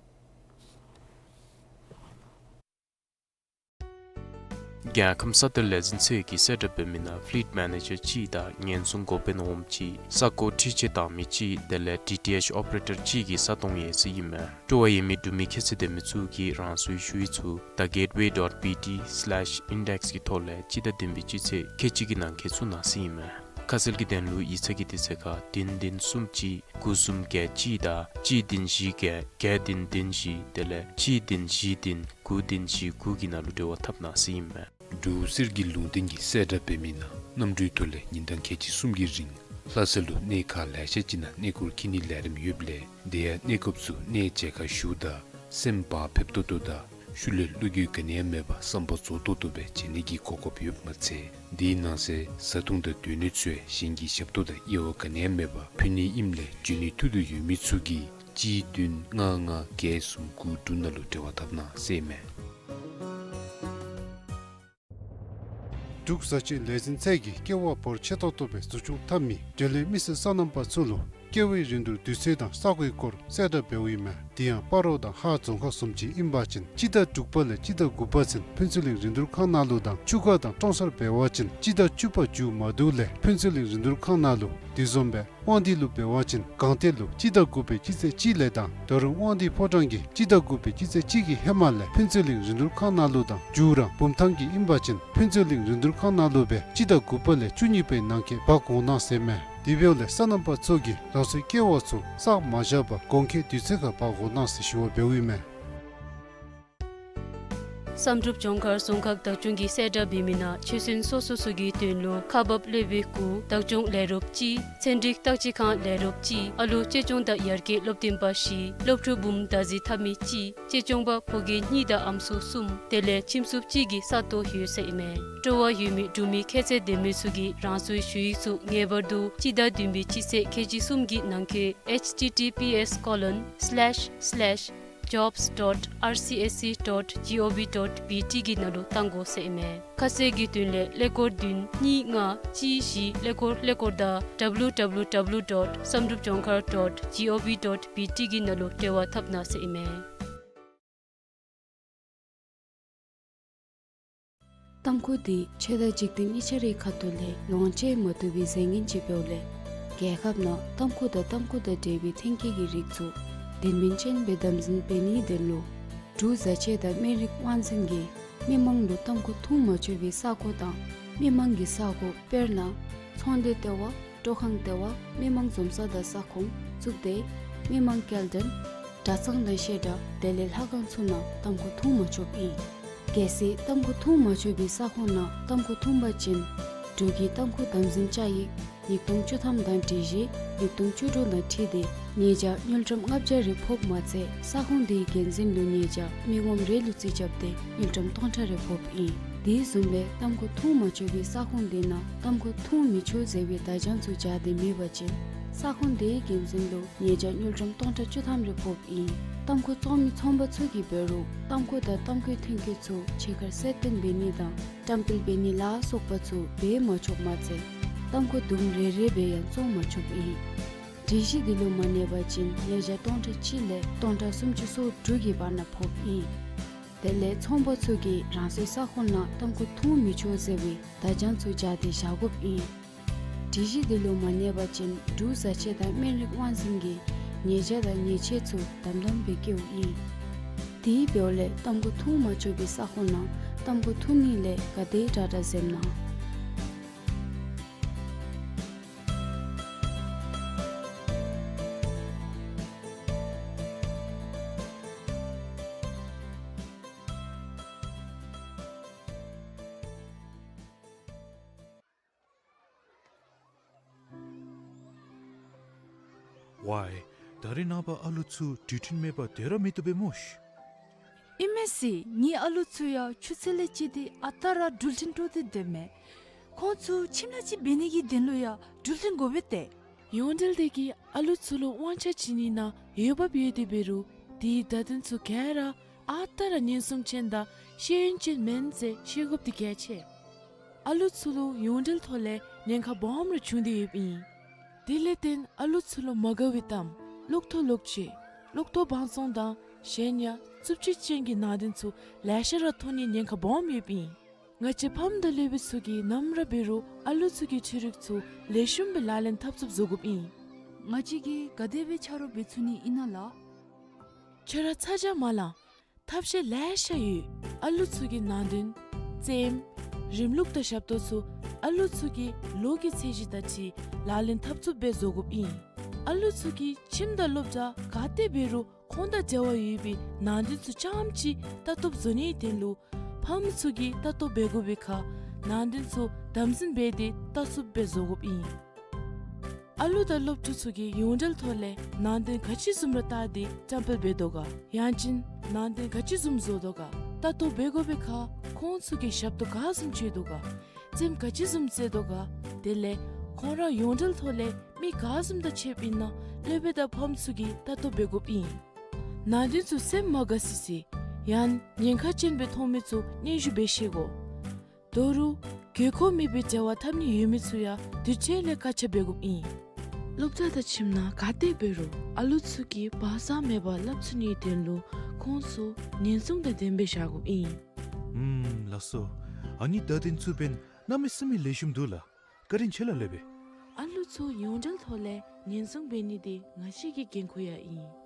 རྒྱལ་ཁམས་ས་གཏེར་ལས་འཛིན་ཚད་ཀྱིས་གསལ་བསྒྲགས་འབད་མི་ནང་ཕི་ལིཊ་མེ་ནེ་ཇར་གཅིག་དང་ཉེན་སྲུང་འགོ་དཔོན་འོགམ་གཅིག་ས་སྒོ་འཁྲིད་ཆས་བཏང་མི་གཅིག་དེ་ལས་ཌི་ཊི་ཨེཆ་ཨོ་པ་རེ་ཊར་གཅིག་གི་ས་སྟོང་ཡོད་ཟེར་ཨིན་མས། སྤྲོ་བ་ཡོད་མི་འབྲུག་མི་ཁྱད་ཚད་ལྡན་མི་ཚུ་གིས་རང་སོའི་ཞུ་ཡིག་ཚུ་the gateway dot B T slash index གི་ཐོག་ལས་སྤྱི་ཟླ་བདུན་པའི་སྤྱི་ཚེས་ཁལ་གཅིག་གི་ནང་འཁོད་བཙུགས་གནང་ཟེར་ཨིན་མས། ཁ་གསལ་གྱི་དོན་ལུ་ཡིག་ཚང་གི་དུས་ཚོད་ཁར་བདུན་བདུན་གསུམ་གཅིག་དགུ་གསུམ་བརྒྱད་གཅིག་དང་གཅིག་བདུན་བཞི་བརྒྱད་བརྒྱད་བདུན་བདུན་བཞི་དེ་ལས་གཅིག་བདུན་བཞི་བདུན་དགུ་བདུན་བཞི་དགུ་གི་ནང་ལུ་འབྲེལ་བ་འཐབ་གནང་ཟེར་ཨིན་མས། འབྲུག་གསེར་གྱི་ལུང་བསྟན་གྱིས་གསལ་བསྒྲགས་འབད་མི་ནང་གནམ་གྲུའི་ཐོག་ལས་ཉིན་གྲངས་ཁལ་གཅིག་གསུམ་གྱི་རིང་ལྷ་ས་ལུ་གནས་ཁག་ལེ་ཤ་ཅིག་ནང་གནས་སྐོར་འཁྱིད་ནིའི་ལས་རིམ་ཡོདཔ་ལས་དེ་ཡང་གནས་སྐབས་སུ་གནས་མཇལ་ཁ་ཞུ་དང་སེམས་བག་ཕེབས་ཏོག་ཏོ་དང་ཤུལ་ལས་བློ་འགྱོད་ག་ནི་ཡང་མེད་པར་བསམ་པ་རྫོགས་ཏོག་ཏོ་སྦེ་མཇལ་ནི་གི་གོ་སྐབས་ཡོདཔ་མ་ཚད་དེའི་ནང་གསེས་བཟའ་འཐུང་དང་སྡོད་གནས་ཚུ་ཡང་གཞན་གྱི་ཞབས་ཏོག་དང་དབྱེ་བ་ག་ནི་ཡང་མེད་པར་ཕུལ་ནི་ཨིནམ་ལས་འབྱོན་ནིའི་ཐུགས་འདོད་ཡོད་མི་ཚུ་གིས་གཅིག་བདུན་ལྔ་ལྔ་བརྒྱད་གསུམ་དགུ་དྲུག་ནང་ལུ་འབྲེལ་བ་འཐབ་གནང་ཟེར་ཨིན་མས། འབྲུག་བཟའ་ཆས་ལས་འཛིན་ཚད་ཀྱིས་ཀེ་བ་འབོར་ཆེ་ཏོག་ཏོ་སྦེ་འཛུགས་སྐྱོང་འཐབ་མི་འབྲེལ་ཡོད་མི་སེར་སོ་ནམ་པ་ཚུ་ལུ་ཀེ་བའི་རིན་བསྡུར་དུས་ཚོད་དང་ས་གོའི་སྐོར་གསལ་བསྒྲགས་འབདཝ་ཨིན་མས། དེ་ཡང་སྤ་རོ་དང་ཧཱ་རྫོང་ཁག་བཟུམ་ཅིག་ཨིན་པ་ཅིན་སྤྱི་ཟླ་དྲུག་པ་ལས་སྤྱི་ཟླ་དགུ་པ་ཚུན་ཕུན་ཚོགས་གླིང་རིན་བསྡུར་ཁང་ནང་ལུ་དང་ཆུ་ཁ་དང་ཀྲོང་གསར་འབད་བ་ཅིན་སྤྱི་ཟླ་བཅུ་པ་མཇུག་མ་བསྡུ་ལས་ཕུན་ཚོགས་གླིང་རིན་བསྡུར་ཁང་ནང་ལུ། དེ་བཟུམ་སྦེ་དབང་འདུས་ལུ་འབད་བ་ཅིན་སྒང་སྟེང་ལུ་སྤྱི་ཟླ་དགུ་པའི་སྤྱི་ཚེས་གཅིག་ལས་དང་ད་རུང་དབང་འདུས་ཕོ་བྲང་གི་སྤྱི་ཟླ་དགུ་པའི་སྤྱི་ཚེས་གཅིག་གི་ཧེ་མ་ལས་ཕུན་ཚོགས་གླིང་རིན་བསྡུར་ཁང་ནང་ལུ་དང་མཇུག་ར་བུམ་ཐང་གི་ཨིན་པ་ཅིན་ཕུན་ཚོགས་གླིང་རིན་བསྡུར་ཁང་ནང་ལུ་སྦེ་སྤྱི་ཟླ་དགུ་པ་ལས་བཅུ་གཉིས་པའི་ནང་འཁོད་འབག་འོང་གནང་ཟེར་ཨིན་མས། དེ་འབདཝ་ལས་སོ་ནམ་པ་ཚུ་གིས་རང་སོའི་ཀེ་བ་ཚུ་བསགས་མ་བཞག་པར་དགོངས་འཁོད་དུས་ཚོད་ཁར་འབག་འོང་གནང་ཟེར་ཞུ་བ་འབདཝ་ཨིན་མས། བསམ་གྲུབ་ལྗོངས་མཁར་རྫོང་ཁག་བདག་སྐྱོང་གིས་གསལ་བསྒྲགས་འབད་མི་ནང་ཆོས་སྲུང་སོ་སོ་ཚུ་གི་དོན་ལུ་ཁག་འབག་ལེགས་པའི་སྐུ་བདག་སྐྱོང་ལས་རོགསཔ་གཅིག་ཚན་རིག་བརྟག་དཔྱད་ཁང་ལས་རོགསཔ་གཅིག་ཨ་ལོ་གཅེས་སྐྱོང་དང་ཡར་རྒྱས་སློབ་སྟོན་པ་བཞི་སློབ་ཕྲུག་འབུམ་ཟླ་ཟིན་འཐབ་མི་གཅིག་གཅེས་སྐྱོང་པ་ཕོ་སྐྱེས་གཉིས་དང་ཨམ་སྲུ་གསུམ་དེ་ལས་ཁྱིམ་སྲུང་གཅིག་གི་ས་སྟོང་ཡོད་ཟེར་ཨིན་མས། སྤྲོ་བ་ཡོད་མི་འབྲུག་མི་ཁྱད་ཚད་ལྡན་མི་ཚུ་གིས་རང་སོའི་ཞུ་ཡིག་ཚུ་ངེས་པར་དུ་སྤྱི་ཟླ་བདུན་པའི་སྤྱི་ཚེས་ཁལ་གཅིག་གསུམ་གྱི་ནང་འཁོད་H T T P S colon slash slash jobs dot R C S C dot G O V dot B T གི་ནང་ལུ་བཏང་དགོ་ཟེར་ཨིན་མས། ཁ་གསལ་གྱི་དོན་ལས་ཀླད་ཀོར་བདུན་གཉིས་ལྔ་གཅིག་བཞི་ཀླད་ཀོར་ཀླད་ཀོར་དང་W W W dot བསམ་གྲུབ་ལྗོངས་མཁར་dot G O V dot B T གི་ནང་ལུ་འབྲེལ་བ་འཐབ་གནང་ཟེར་ཨིན་མས། ཏམ་ཁུ་འདི་ཆོས་དང་འཇིག་རྟེན་གཉིས་ཆ་རའི་ཁ་ཐུག་ལས་ལོངས་སྤྱོད་མ་བཏུབ་པའི་རྫས་ངན་ཅིག་འབདཝ་ལས་རྒྱལ་ཁབ་ནང་ཏམ་ཁུ་དང་ཏམ་ཁུ་དང་འབྲེལ་བའི་ཐོན་སྐྱེད་ཀྱི་རིགས་ཚུ་དོན་སྨིན་ཅན་སྦེ་དམ་འཛིན་འབད་ནིའི་དོན་ལུ་འབྲུག་བཟའ་ཆས་དང་སྨན་རིགས་དབང་འཛིན་གྱིས་མི་མང་ལུ་ཏམ་ཁུ་འཐུང་མ་ཆོག་པའི་ས་གོ་དང་མི་མང་གི་ས་གོ་དཔེར་ན་ཚོང་སྡེ་ལྟེ་བ་སྤྲོ་ཁང་ལྟེ་བ་མི་མང་འཛོམས་ས་དང་ས་ཁོངས་གཙུག་སྡེ་མི་མང་སྐྱེལ་འདྲེན་གྲྭ་ཚང་དང་བཤད་གྲྭ་དེ་ལས་ལྷ་ཁང་ཚུ་ནང་ཏམ་ཁུ་འཐུང་མ་ཆོགཔ་ཨིན། གལ་སྲིད་ཏམ་ཁུ་འཐུང་མ་ཆོག་པའི་ས་ཁོངས་ནང་ཏམ་ཁུ་འཐུང་པ་ཅིན་འབྲུག་གི་ཏམ་ཁུ་དམ་འཛིན་བཅའ་ཡིག་ཉིས་སྟོང་བཅུ་ཐམ་དང་སྒྲིག་གཞི་ཉིས་སྟོང་བཅུ་དྲུག་དང་འཁྲིལ་ཏེ་ཉེས་བྱ་དངུལ་ཀྲམ་ལྔ་བརྒྱ་རེ་ཕོགཔ་མ་ཚད་ས་ཁོངས་དེའི་འགན་འཛིན་ལུ་ཉེས་བྱ་མི་ངོམ་རེ་ལུ་རྩིས་རྐྱབ་སྟེ་དངུལ་ཀྲམ་སྟོང་ཕྲག་རེ་ཕོགཔ་ཨིན། དེ་བཟུམ་སྦེ་ཏམ་ཁུ་འཐུང་མ་ཆོག་པའི་ས་ཁོངས་དེ་ནང་ཏམ་ཁུ་འཐུང་མི་ཆོག་ཟེར་བའི་བརྡ་བྱང་ཚུ་སྦྱར་ཏེ་མེད་པ་ཅིན་ས་ཁོངས་དེའི་འགན་འཛིན་ལུ་ཉེས་བྱ་དངུལ་ཀྲམ་སྟོང་ཕྲག་བཅུ་ཐམ་རེ་ཕོགཔ་ཨིན། ཏམ་ཁུ་བཙོང་མི་ཚོང་པ་ཚུ་གིས་འབད་རུང་ཏམ་ཁུ་དང་ཏམ་ཁུའི་ཐོན་སྐྱེད་ཚུ་ཕྱི་ཁར་གསལ་སྟོན་འབད་ནི་དང་བཀྲམ་སྤེལ་འབད་ནི་ལ་སོགས་པ་ཚུ་འབད་མ་ཆོགཔ་མ་ཚད་ཏམ་ཁུ་དུམ་རེ་རེ་སྦེ་ཡང་བཙོང་མ་ཆོགཔ་ཨིན། སྒྲིག་གཞི་འདི་ལུ་མ་གནས་པ་ཅིན་ཉེས་བྱ་སྟོང་ཕྲག་གཅིག་ལས་སྟོང་ཕྲག་སུམ་ཅུ་སོ་དྲུག་གི་བར་ན་ཕོགཔ་ཨིན། དེ་ལས་ཚོང་པ་ཚུ་གིས་རང་སོའི་ས་ཁོངས་ནང་ཏམ་ཁུ་འཐུང་མི་ཆོག་ཟེར་བའི་བརྡ་བྱང་ཚུ་སྦྱར་ཏེ་བཞག་དགོཔ་ཨིན། སྒྲིག་གཞི་དེ་ལུ་མ་གནས་པ་ཅིན་འབྲུག་བཟའ་ཆས་དང་སྨན་རིགས་དབང་འཛིན་གྱིས་ཉེས་བྱ་དང་ཉེས་ཆད་ཚུ་དམ་དམ་སྦེ་བཀལཝ་ཨིན། དེ་འབདཝ་ལས་ཏམ་ཁུ་འཐུང་མ་ཆོག་པའི་ས་ཁོངས་ནང་ཏམ་ཁུ་འཐུང་ནི་ལས་ག་དེ་དྲག་དྲག་འཛེམ་གནང་། ཝའི། ད་རིས་ནངས་པ་ཨ་ལུ་ཚུ་འགྲུལ་འཕྲིན་མེད་པར་སྡོད་ར་མི་བཏུབ་པས་སྨོ་ཤིག། ཨིན་མས་ཟེར། ངེའི་ཨ་ལུ་ཚུ་ཡང་ཆུ་ཚོད་ལས་བཅད་དེ་ཨ་རྟག་ར་འགྲུལ་འཕྲིན་དཀྲོག་སྟེ་སྡོདཔ་མས། ཁོང་ཚུ་ཁྱིམ་ནང་ཅིག་འབད་ནི་གི་དོན་ལུ་ཡང་འགྲུལ་འཕྲིན་དགོ་པས་ཏེ། ཡོངས་འབྲེལ་དེ་གིས་ཨ་ལུ་ཚུ་ལུ་དབང་ཆ་བྱིན་ནི་ནང་འོས་འབབ་ཡོད་དེ་འབད་རུང་དེའི་བརྡ་དོན་ཚུ་ག་ར་ཨ་རྟག་ར་ཉེན་སྲུང་ཅན་དང་ཤེས་ཡོན་ཅན་མེན་ཟེར་ཤེས་དགོཔ་དེ་གལ་ཆེ། ཨ་ལུ་ཚུ་ལུ་ཡོངས་འབྲེལ་ཐོག་ལས་ཉེན་ཁ་སྦོམ་ར་བྱུང་སྟེ་ཡོདཔ་ཨིན། དེ་ལས་བརྟེན་ཨ་ལུ་ཚུ་ལུ་མ་དགའ་བའི་གཏམ་གློག་ཐོག་ལོག་སྤྱོད་གློག་ཐོག་བང་བཙོང་དང་གཞན་ཡང་རྩུབ་སྤྱོད་ཅན་གྱི་ནང་དོན་ཚུ་ལེ་ཤ་ར་ཐོན་ནི་ཉེན་ཁ་སྦོམ་ཡོདཔ་ཨིན། ང་བཅས་ཕམ་དང་སློབ་དཔོན་ཚུ་གིས་ནམ་ར་འབད་རུང་ཨ་ལུ་ཚུ་གི་འཕྲུལ་རིག་ཚུ་ལེགས་ཤོམ་སྦེ་ལག་ལེན་འཐབ་ཚུགསཔ་བཟོ་དགོཔ་ཨིན། ང་བཅས་ཀྱིས་ག་དེ་སྦེ་ཆ་རོགས་འབད་ཚུགས་ནི་ཨིན་ན་ལགས། ཁྱོད་ར་ཚ་གྱང་མ་ལང་། ཐབས་ཤེས་ལེ་ཤ་ཡོད། ཨ་ལུ་ཚུ་གི་ནང་དོན་རྩེདམོ་རིམ་ལུགས་དང་ཞབས་ཏོག་ཚུ་ཨ་ལུ་ཚུ་གི་ལོ་གི་ཚད་གཞི་དང་འཁྲིལ་ལག་ལེན་འཐབ་ཚུགསཔ་སྦེ་བཟོ་དགོཔ་ཨིན། ཨ་ལུ་ཚུ་གིས་ཁྱིམ་དང་སློབ་གྲྭ་ག་ཏེ་འབད་རུང་ཁོང་དང་འབྲེལ་བ་ཡོད་པའི་ནང་དོན་ཚུ་རྐྱངམ་ཅིག་ལྟ་རྟོགཔ་བཟོ་ནིའི་དོན་ལུ་ཕམ་ཚུ་གིས་ལྟ་རྟོག་འབད་དགོ་པའི་ཁར་ནང་དོན་ཚུ་དམ་འཛིན་འབད་དེ་ལྟ་ཚུགསཔ་སྦེ་བཟོ་དགོཔ་ཨིན། ཨ་ལུ་དང་སློབ་ཕྲུག་ཚུ་གིས་ཡོངས་འབྲེལ་ཐོག་ལས་ནང་དོན་ག་ཅི་བཟུམ་ར་བལྟ་སྟེ་བཀྲམ་སྤེལ་འབད་དོ་ག། ཡང་ཅིན་ནང་དོན་ག་ཅི་བཟུམ་བཟོ་དོ་ག། ལྟ་རྟོག་འབད་དགོ་པའི་ཁར་ཁོང་ཚུ་གིས་ཞབས་ཏོག་ག་བཟུམ་སྤྱོད་དོ་ག། རྩེདམོ་ག་ཅི་བཟུམ་རྩེ་དོ་ག། དེ་ལས་ཁོང་ར་ཡོངས་འབྲེལ་ཐོག་ལས་མི་ག་བཟུམ་དང་ཕྱདཔ་ཨིན་ན་སློབ་དཔོན་དང་ཕམ་ཚུ་གིས་ལྟ་རྟོག་འབད་དགོཔ་ཨིན། ནང་དོན་ཚུ་སེམས་མ་དགའ་སི་སི་ཡང་ཉེན་ཁ་ཅན་སྦེ་མཐོང་མི་ཚུ་སྙན་ཞུ་འབད་ཤེས་དགོ། དོ་རུང་དགོས་མཁོ་མེད་པའི་འབྲེལ་བ་འཐབ་ནི་ཡོད་མི་ཚུ་ཡང་དུས་ཅི་ལས་བཀག་ཆ་འབད་དགོཔ་ཨིན། སློབ་གྲྭ་དང་ཁྱིམ་ནང་ག་ཏེ་འབད་རུང་ཨ་ལུ་ཚུ་གིས་བག་ཚ་མེད་པར་སླབ་ཚུགས་ནིའི་དོན་ལུ་ཁོང་ཚུ་ཉེན་སྲུང་དང་ལྡནམ་སྦེ་བཞག་དགོཔ་ཨིན། ཨུམ་ལགས་སོ། ཨ་ནི་བརྡ་དོན་ཚུ་འབདན་གནམ་མེད་ས་མེད་ལེགས་ཤོམ་འདུག་ལགས། བཀའ་དྲིན་ཆེ་ལགས་སློབ་དཔོན། ཨ་ལུ་ཚུ་ཡོངས་འབྲེལ་ཐོག་ལས་ཉེན་སྲུང་འབད་ནི་དེ་ང་བཅས་ཀྱི་འགན་ཁུར་ཡང་ཨིན།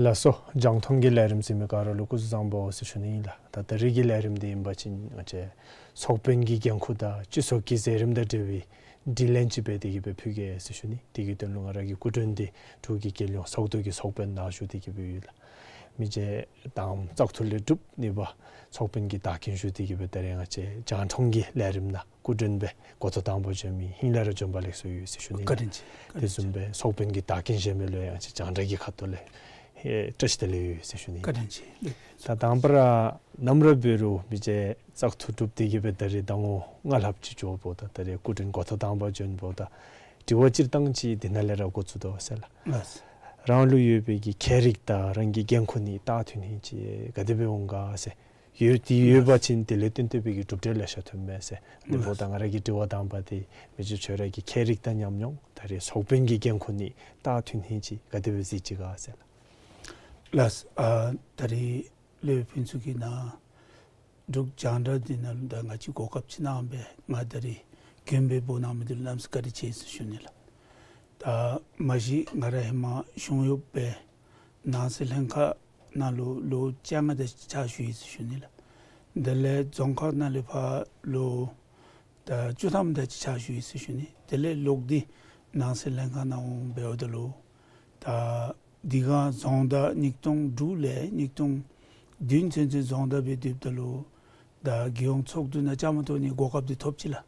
ལགས་སོ། རྒྱང་མཐོང་གི་ལས་རིམ་གཟིགས་མི་ག་ར་ལུ་སྐུ་གཟུགས་བཟང་པོ་ཟེར་ཞུ་ནི་ཨིན་ལགས། ད་ད་རིས་ཀྱི་ལས་རིམ་འདི་ཨིན་པ་ཅིན་ང་བཅས་ཚོགས་དཔོན་གྱི་འགན་ཁུར་དང་སྤྱི་ཚོགས་ཀྱི་མཛད་རིམ་དང་འབྲེལ་བའི་དྲི་ལན་ཅིག་འབད་དེ་གི་སྦེ་ཕུལ་གེ་ཟེར་ཞུ་ནི། དེ་གི་དོན་ལུ་ང་ར་གི་སྐུ་མགྲོན་འདི་འབྲུག་གི་རྒྱལ་ཡོངས་ཚོགས་འདུ་གི་ཚོགས་དཔོན་ནང་བཞུགས་ཏེ་གི་སྦེ་ཡོད་ལགས། མི་རྗེ་དང་པ་བཙག་འཐུ་ལས་གྲུབ་གཉིས་པ་ཚོགས་དཔོན་གྱི་བདག་རྐྱེན་ཞུ་སྟེ་གི་སྦེ་ད་རིས་ང་བཅས་རྒྱང་མཐོང་གི་ལས་རིམ་ནང་སྐུ་མགྲོན་སྦེ་འགོ་ཐོག་དང་པ་བྱོན་མི་ཧིང་ལས་ར་བྱོན་པ་ལེགས་སོ་ཡོད་ཟེར་ཞུ་ནི། བཀའ་དྲིན་ཆེ། དེ་བཟུམ་སྦེ་ཚོགས་དཔོན་གྱི་བདག་རྐྱེན་བཞེས་མི་ལུ་ཡང་ཅིག་རྒྱང་བསྒྲགས་ཀྱི་ཁ་ཐུག་ལས་ཨེ་བཀྲ་ཤིས་བདེ་ལེགས་ཡོད་ཟེར་ཞུ་ནི། བཀའ་དྲིན་ཆེ་ལགས། ད་དང་པ་ར་ནམ་ར་འབད་རུང་མི་རྗེ་བཙག་འཐུ་གྲུབ་སྟེ་གི་སྦེ་ད་རིས་ཟླ་ངོ་ལྔ་ལྷགཔ་ཅིག་འགྱོཝ་ད་ད་རིས་སྐུ་མགྲོན་འགོ་ཐོག་དང་པ་བྱོནམ་ད་དྲི་བ་སྤྱིར་བཏང་ཅིག་འདི་ནང་ལས་ར་འགོ་བཙུགས་དོ་ཟེར་ལགས། ལགས། རང་ལུ་ཡོད་པའི་གི་ཁྱད་རིག་དང་རང་གི་འགན་ཁུར་ནི་ད་ཐོན་ཧིང་ཅིག་ག་དེ་སྦེ་འོང་ག་ཟེར། ཡོད་དེ་ཡོད་པ་ཅིན་དེ་ལས་བརྟེན་ཏེ་སྦེ་གི་གྲུབ་འབྲས་ལེ་ཤ་ཐོན་མས་ཟེར། དེ་འབདཝ་ད་ང་ར་གི་དྲི་བ་དང་པ་འདི་མི་རྗེ་ཁྱོད་ར་གི་ཁྱད་རིག་དང་ཉམས་མྱོང་ད་རིས་ཚོགས་དཔོན་གྱི་འགན་ཁུར་ནི་ད་ཐོན་ཧིང་ཅིག་ག་དེ་སྦེ་གཟིགས་ཅི་ག་ཟེར་ལགས། ལགས། ཨ་ད་རིས་སློབ་དཔོན་ཚུ་གིས་ནཱ་འབྲུག་རྒྱང་བསྒྲགས་འདི་ནང་ལུ་ད་ང་བཅས་གོ་སྐབས་ཅིག་གནང་སྦེ་ང་ད་རིས་མགྱོནམ་སྦེ་འབོ་གནང་མི་འདི་ལུ་གནམ་མེད་ས་མེད་བཀའ་དྲིན་ཆེ་ཟེར་ཞུ་ནི་ལགས། ད་མ་གཞི་ང་ར་ཧེ་མ་གཞུང་གཡོགཔ་སྦེ་ནང་སྲིད་ལྷན་ཁག་ནང་ལུ་ལོ་བཅོ་ལྔ་དེ་ཅིག་ཕྱག་ཞུ་ཡི་ཟེར་ཞུ་ནི་ལགས། དེ་ལས་རྫོང་ཁག་ནང་ལུ་ཕར་ལོ་ད་བཅུ་ཐམ་དེ་ཅིག་ཕྱག་ཞུ་ཡི་ཟེར་ཞུ་ནི། དེ་ལས་ལོག་སྟེ་ནང་སྲིད་ལྷན་ཁག་ནང་འོང་འབདཝ་ད་ལུ་ད་དེ་སྒང་རྫོང་བདག་ཉིས་སྟོང་དྲུག་ལས་ཉིས་སྟོང་བདུན་ཚུན་ཚོད་རྫོང་བདག་སྦེ་སྡོདཔ་ད་ལུ་ད་རྒྱལ་ཡོངས་ཚོགས་འདུ་ནང་བཅའ་མར་གཏོགས་ནི་གོ་སྐབས་འདི་ཐོབ་ཅི་ལགས།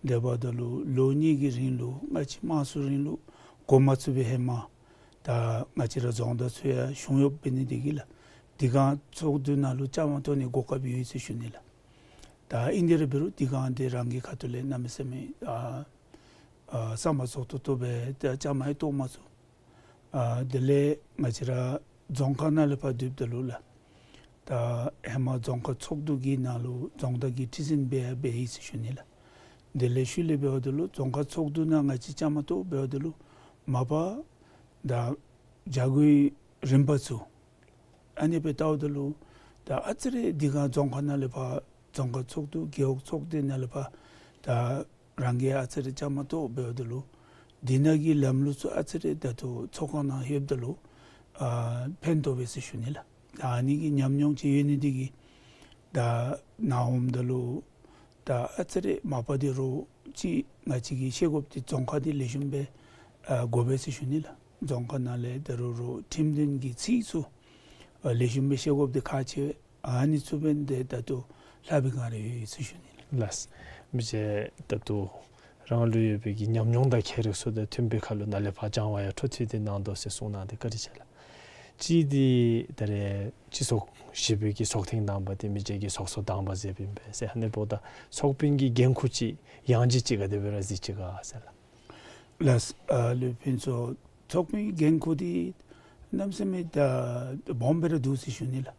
དེ་འབདཝ་ད་ལུ་ལོ་གཉིས་ཀྱི་རིང་ལུ་ང་བཅས་དམངས་གཙོའི་རིང་ལུགས་འགོ་མ་བཙུགས་པའི་ཧེ་མ་ད་ང་བཅས་ར་རྫོང་བདག་ཚུ་ཡང་གཞུང་གཡོགཔ་འབད་ནི་དེ་གིས་ལགས། འདི་སྒང་ཚོགས་འདུ་ནང་ལུ་བཅའ་མར་གཏོགས་ནི་གོ་སྐབས་ཡོད་ཟེར་ཞུ་ནི་ལགས། ད་ཨིན་དེ་ར་འབད་རུང་འདི་སྒང་འདི་རང་གི་ཁ་ཐུག་ལས་གནམ་མེད་ས་མེད་ཨ་ཨ་བསམ་པ་རྫོགས་ཏོག་ཏོ་སྦེ་ད་བཅའ་མར་ཡང་གཏོགས་མ་ཚུགས། ཨ་དེ་ལས་ང་བཅས་ར་རྫོང་ཁག་ནང་ལས་ཕར་བསྡུཝ་ད་ལུ་ལགས། ད་ཧེ་མ་རྫོང་ཁག་ཚོགས་འདུ་གི་ནང་ལུ་རྫོང་བདག་གི་ཁྲི་འཛིན་སྦེ་ཡང་འབད་ཡི་ཟེར་ཞུ་ནི་ལགས། དེ་ལས་ཤུལ་ལས་འབདཝ་ད་ལུ་རྫོང་ཁག་ཚོགས་འདུ་ནང་ང་བཅས་བཅའ་མར་གཏོགས་འབདཝ་ད་ལུ་མ་པ་ད་བྱ་སྒོའི་རིམ་པ་ཚུ་ཨ་ནི་སྦེ་བལྟཝ་ད་ལུ་ད་ཨ་ཙི་རེ་འདི་སྒང་རྫོང་ཁག་ནང་ལས་ཕར་རྫོང་ཁག་ཚོགས་འདུ་རྒེད་འོག་ཚོགས་སྡེ་ནང་ལས་ཕར་ད་རང་གིས་ཨ་ཙི་རེ་བཅའ་མར་གཏོགས་འབདཝ་ད་ལུ་འདི་ནང་གི་ལམ་ལུགས་ཚུ་ཨ་ཙི་རེ་ད་ལྟོ་ཚོགས་ཁང་ནང་ལྷོདཔ་ད་ལུ་ཨ་ཕན་ཐོགས་པས་ཟེར་ཞུ་ནི་ལགས། ད་ཨ་ནི་གི་ཉམས་མྱོང་ཅིག་ཡོད་ནི་འདི་གིས་ད་ནཱ་འོངམ་ད་ལུ་ད་ཨ་ཙི་རེ་མ་པ་འདི་རོགས་ཅིག་ང་བཅས་ཀྱིས་ཤེས་དགོཔ་འདི་རྫོང་ཁག་འདི་ལེགས་ཤོམ་སྦེ་ཨ་གོ་བས་ཟེར་ཞུ་ནི་ལགས། རྫོང་ཁག་ནང་ལས་ད་རུང་རོགས་ཁྲིམས་དོན་གྱི་ཚིག་ཚུ་ཨ་ལེགས་ཤོམ་སྦེ་ཤེས་དགོཔ་འདི་ཁག་ཆེ་བས། ཨ་ནི་ཚུ་འབདན་ཏེ་ད་ལྟོ་ལྷབ་པའི་སྒང་ར་ཡོད་ཟེར་ཞུ་ནི་ལགས། ལགས། མི་རྗེ་ད་ལྟོ་རང་ལུ་ཡོད་པའི་གི་ཉམས་མྱོང་དང་ཁྱད་རིག་ཚུ་དང་མཐུན་པའི་ཁར་ལུ་ནཱ་ལས་ཕར་སྦྱང་བ་ཡང་འཕྲོ་མཐུད་དེ་གནང་དོ་ཟེར་གསུངས་གནང་སྟེ་བཀའ་དྲིན་ཆེ་ལགས། གཅིག་འདི་ད་རེས་སྤྱི་ཚོགས་བཞི་པའི་གི་ཚོགས་ཐེངས་དང་པ་འདི་མི་རྗེ་གིས་ཚོགས་གཙོ་དང་པ་མཛད་པའི་ཨིན་པས་ཟེར། ཨ་ནི་འབདཝ་ད་ཚོགས་དཔོན་གྱི་འགན་ཁུར་ཅིག་ཡང་ཅིན་ཅིག་ག་དེ་སྦེ་ར་གཟིགས་ཅི་ག་ཟེར་ལགས། ལགས། ཨ་ལུ་ཕུན་ཚོགས། ཚོགས་དཔོན་གྱི་འགན་ཁུར་འདི་གནམ་མེད་ས་མེད་ད་སྦོམ་སྦེ་ར་འདུག་ཟེར་ཞུ་ནི་ལགས།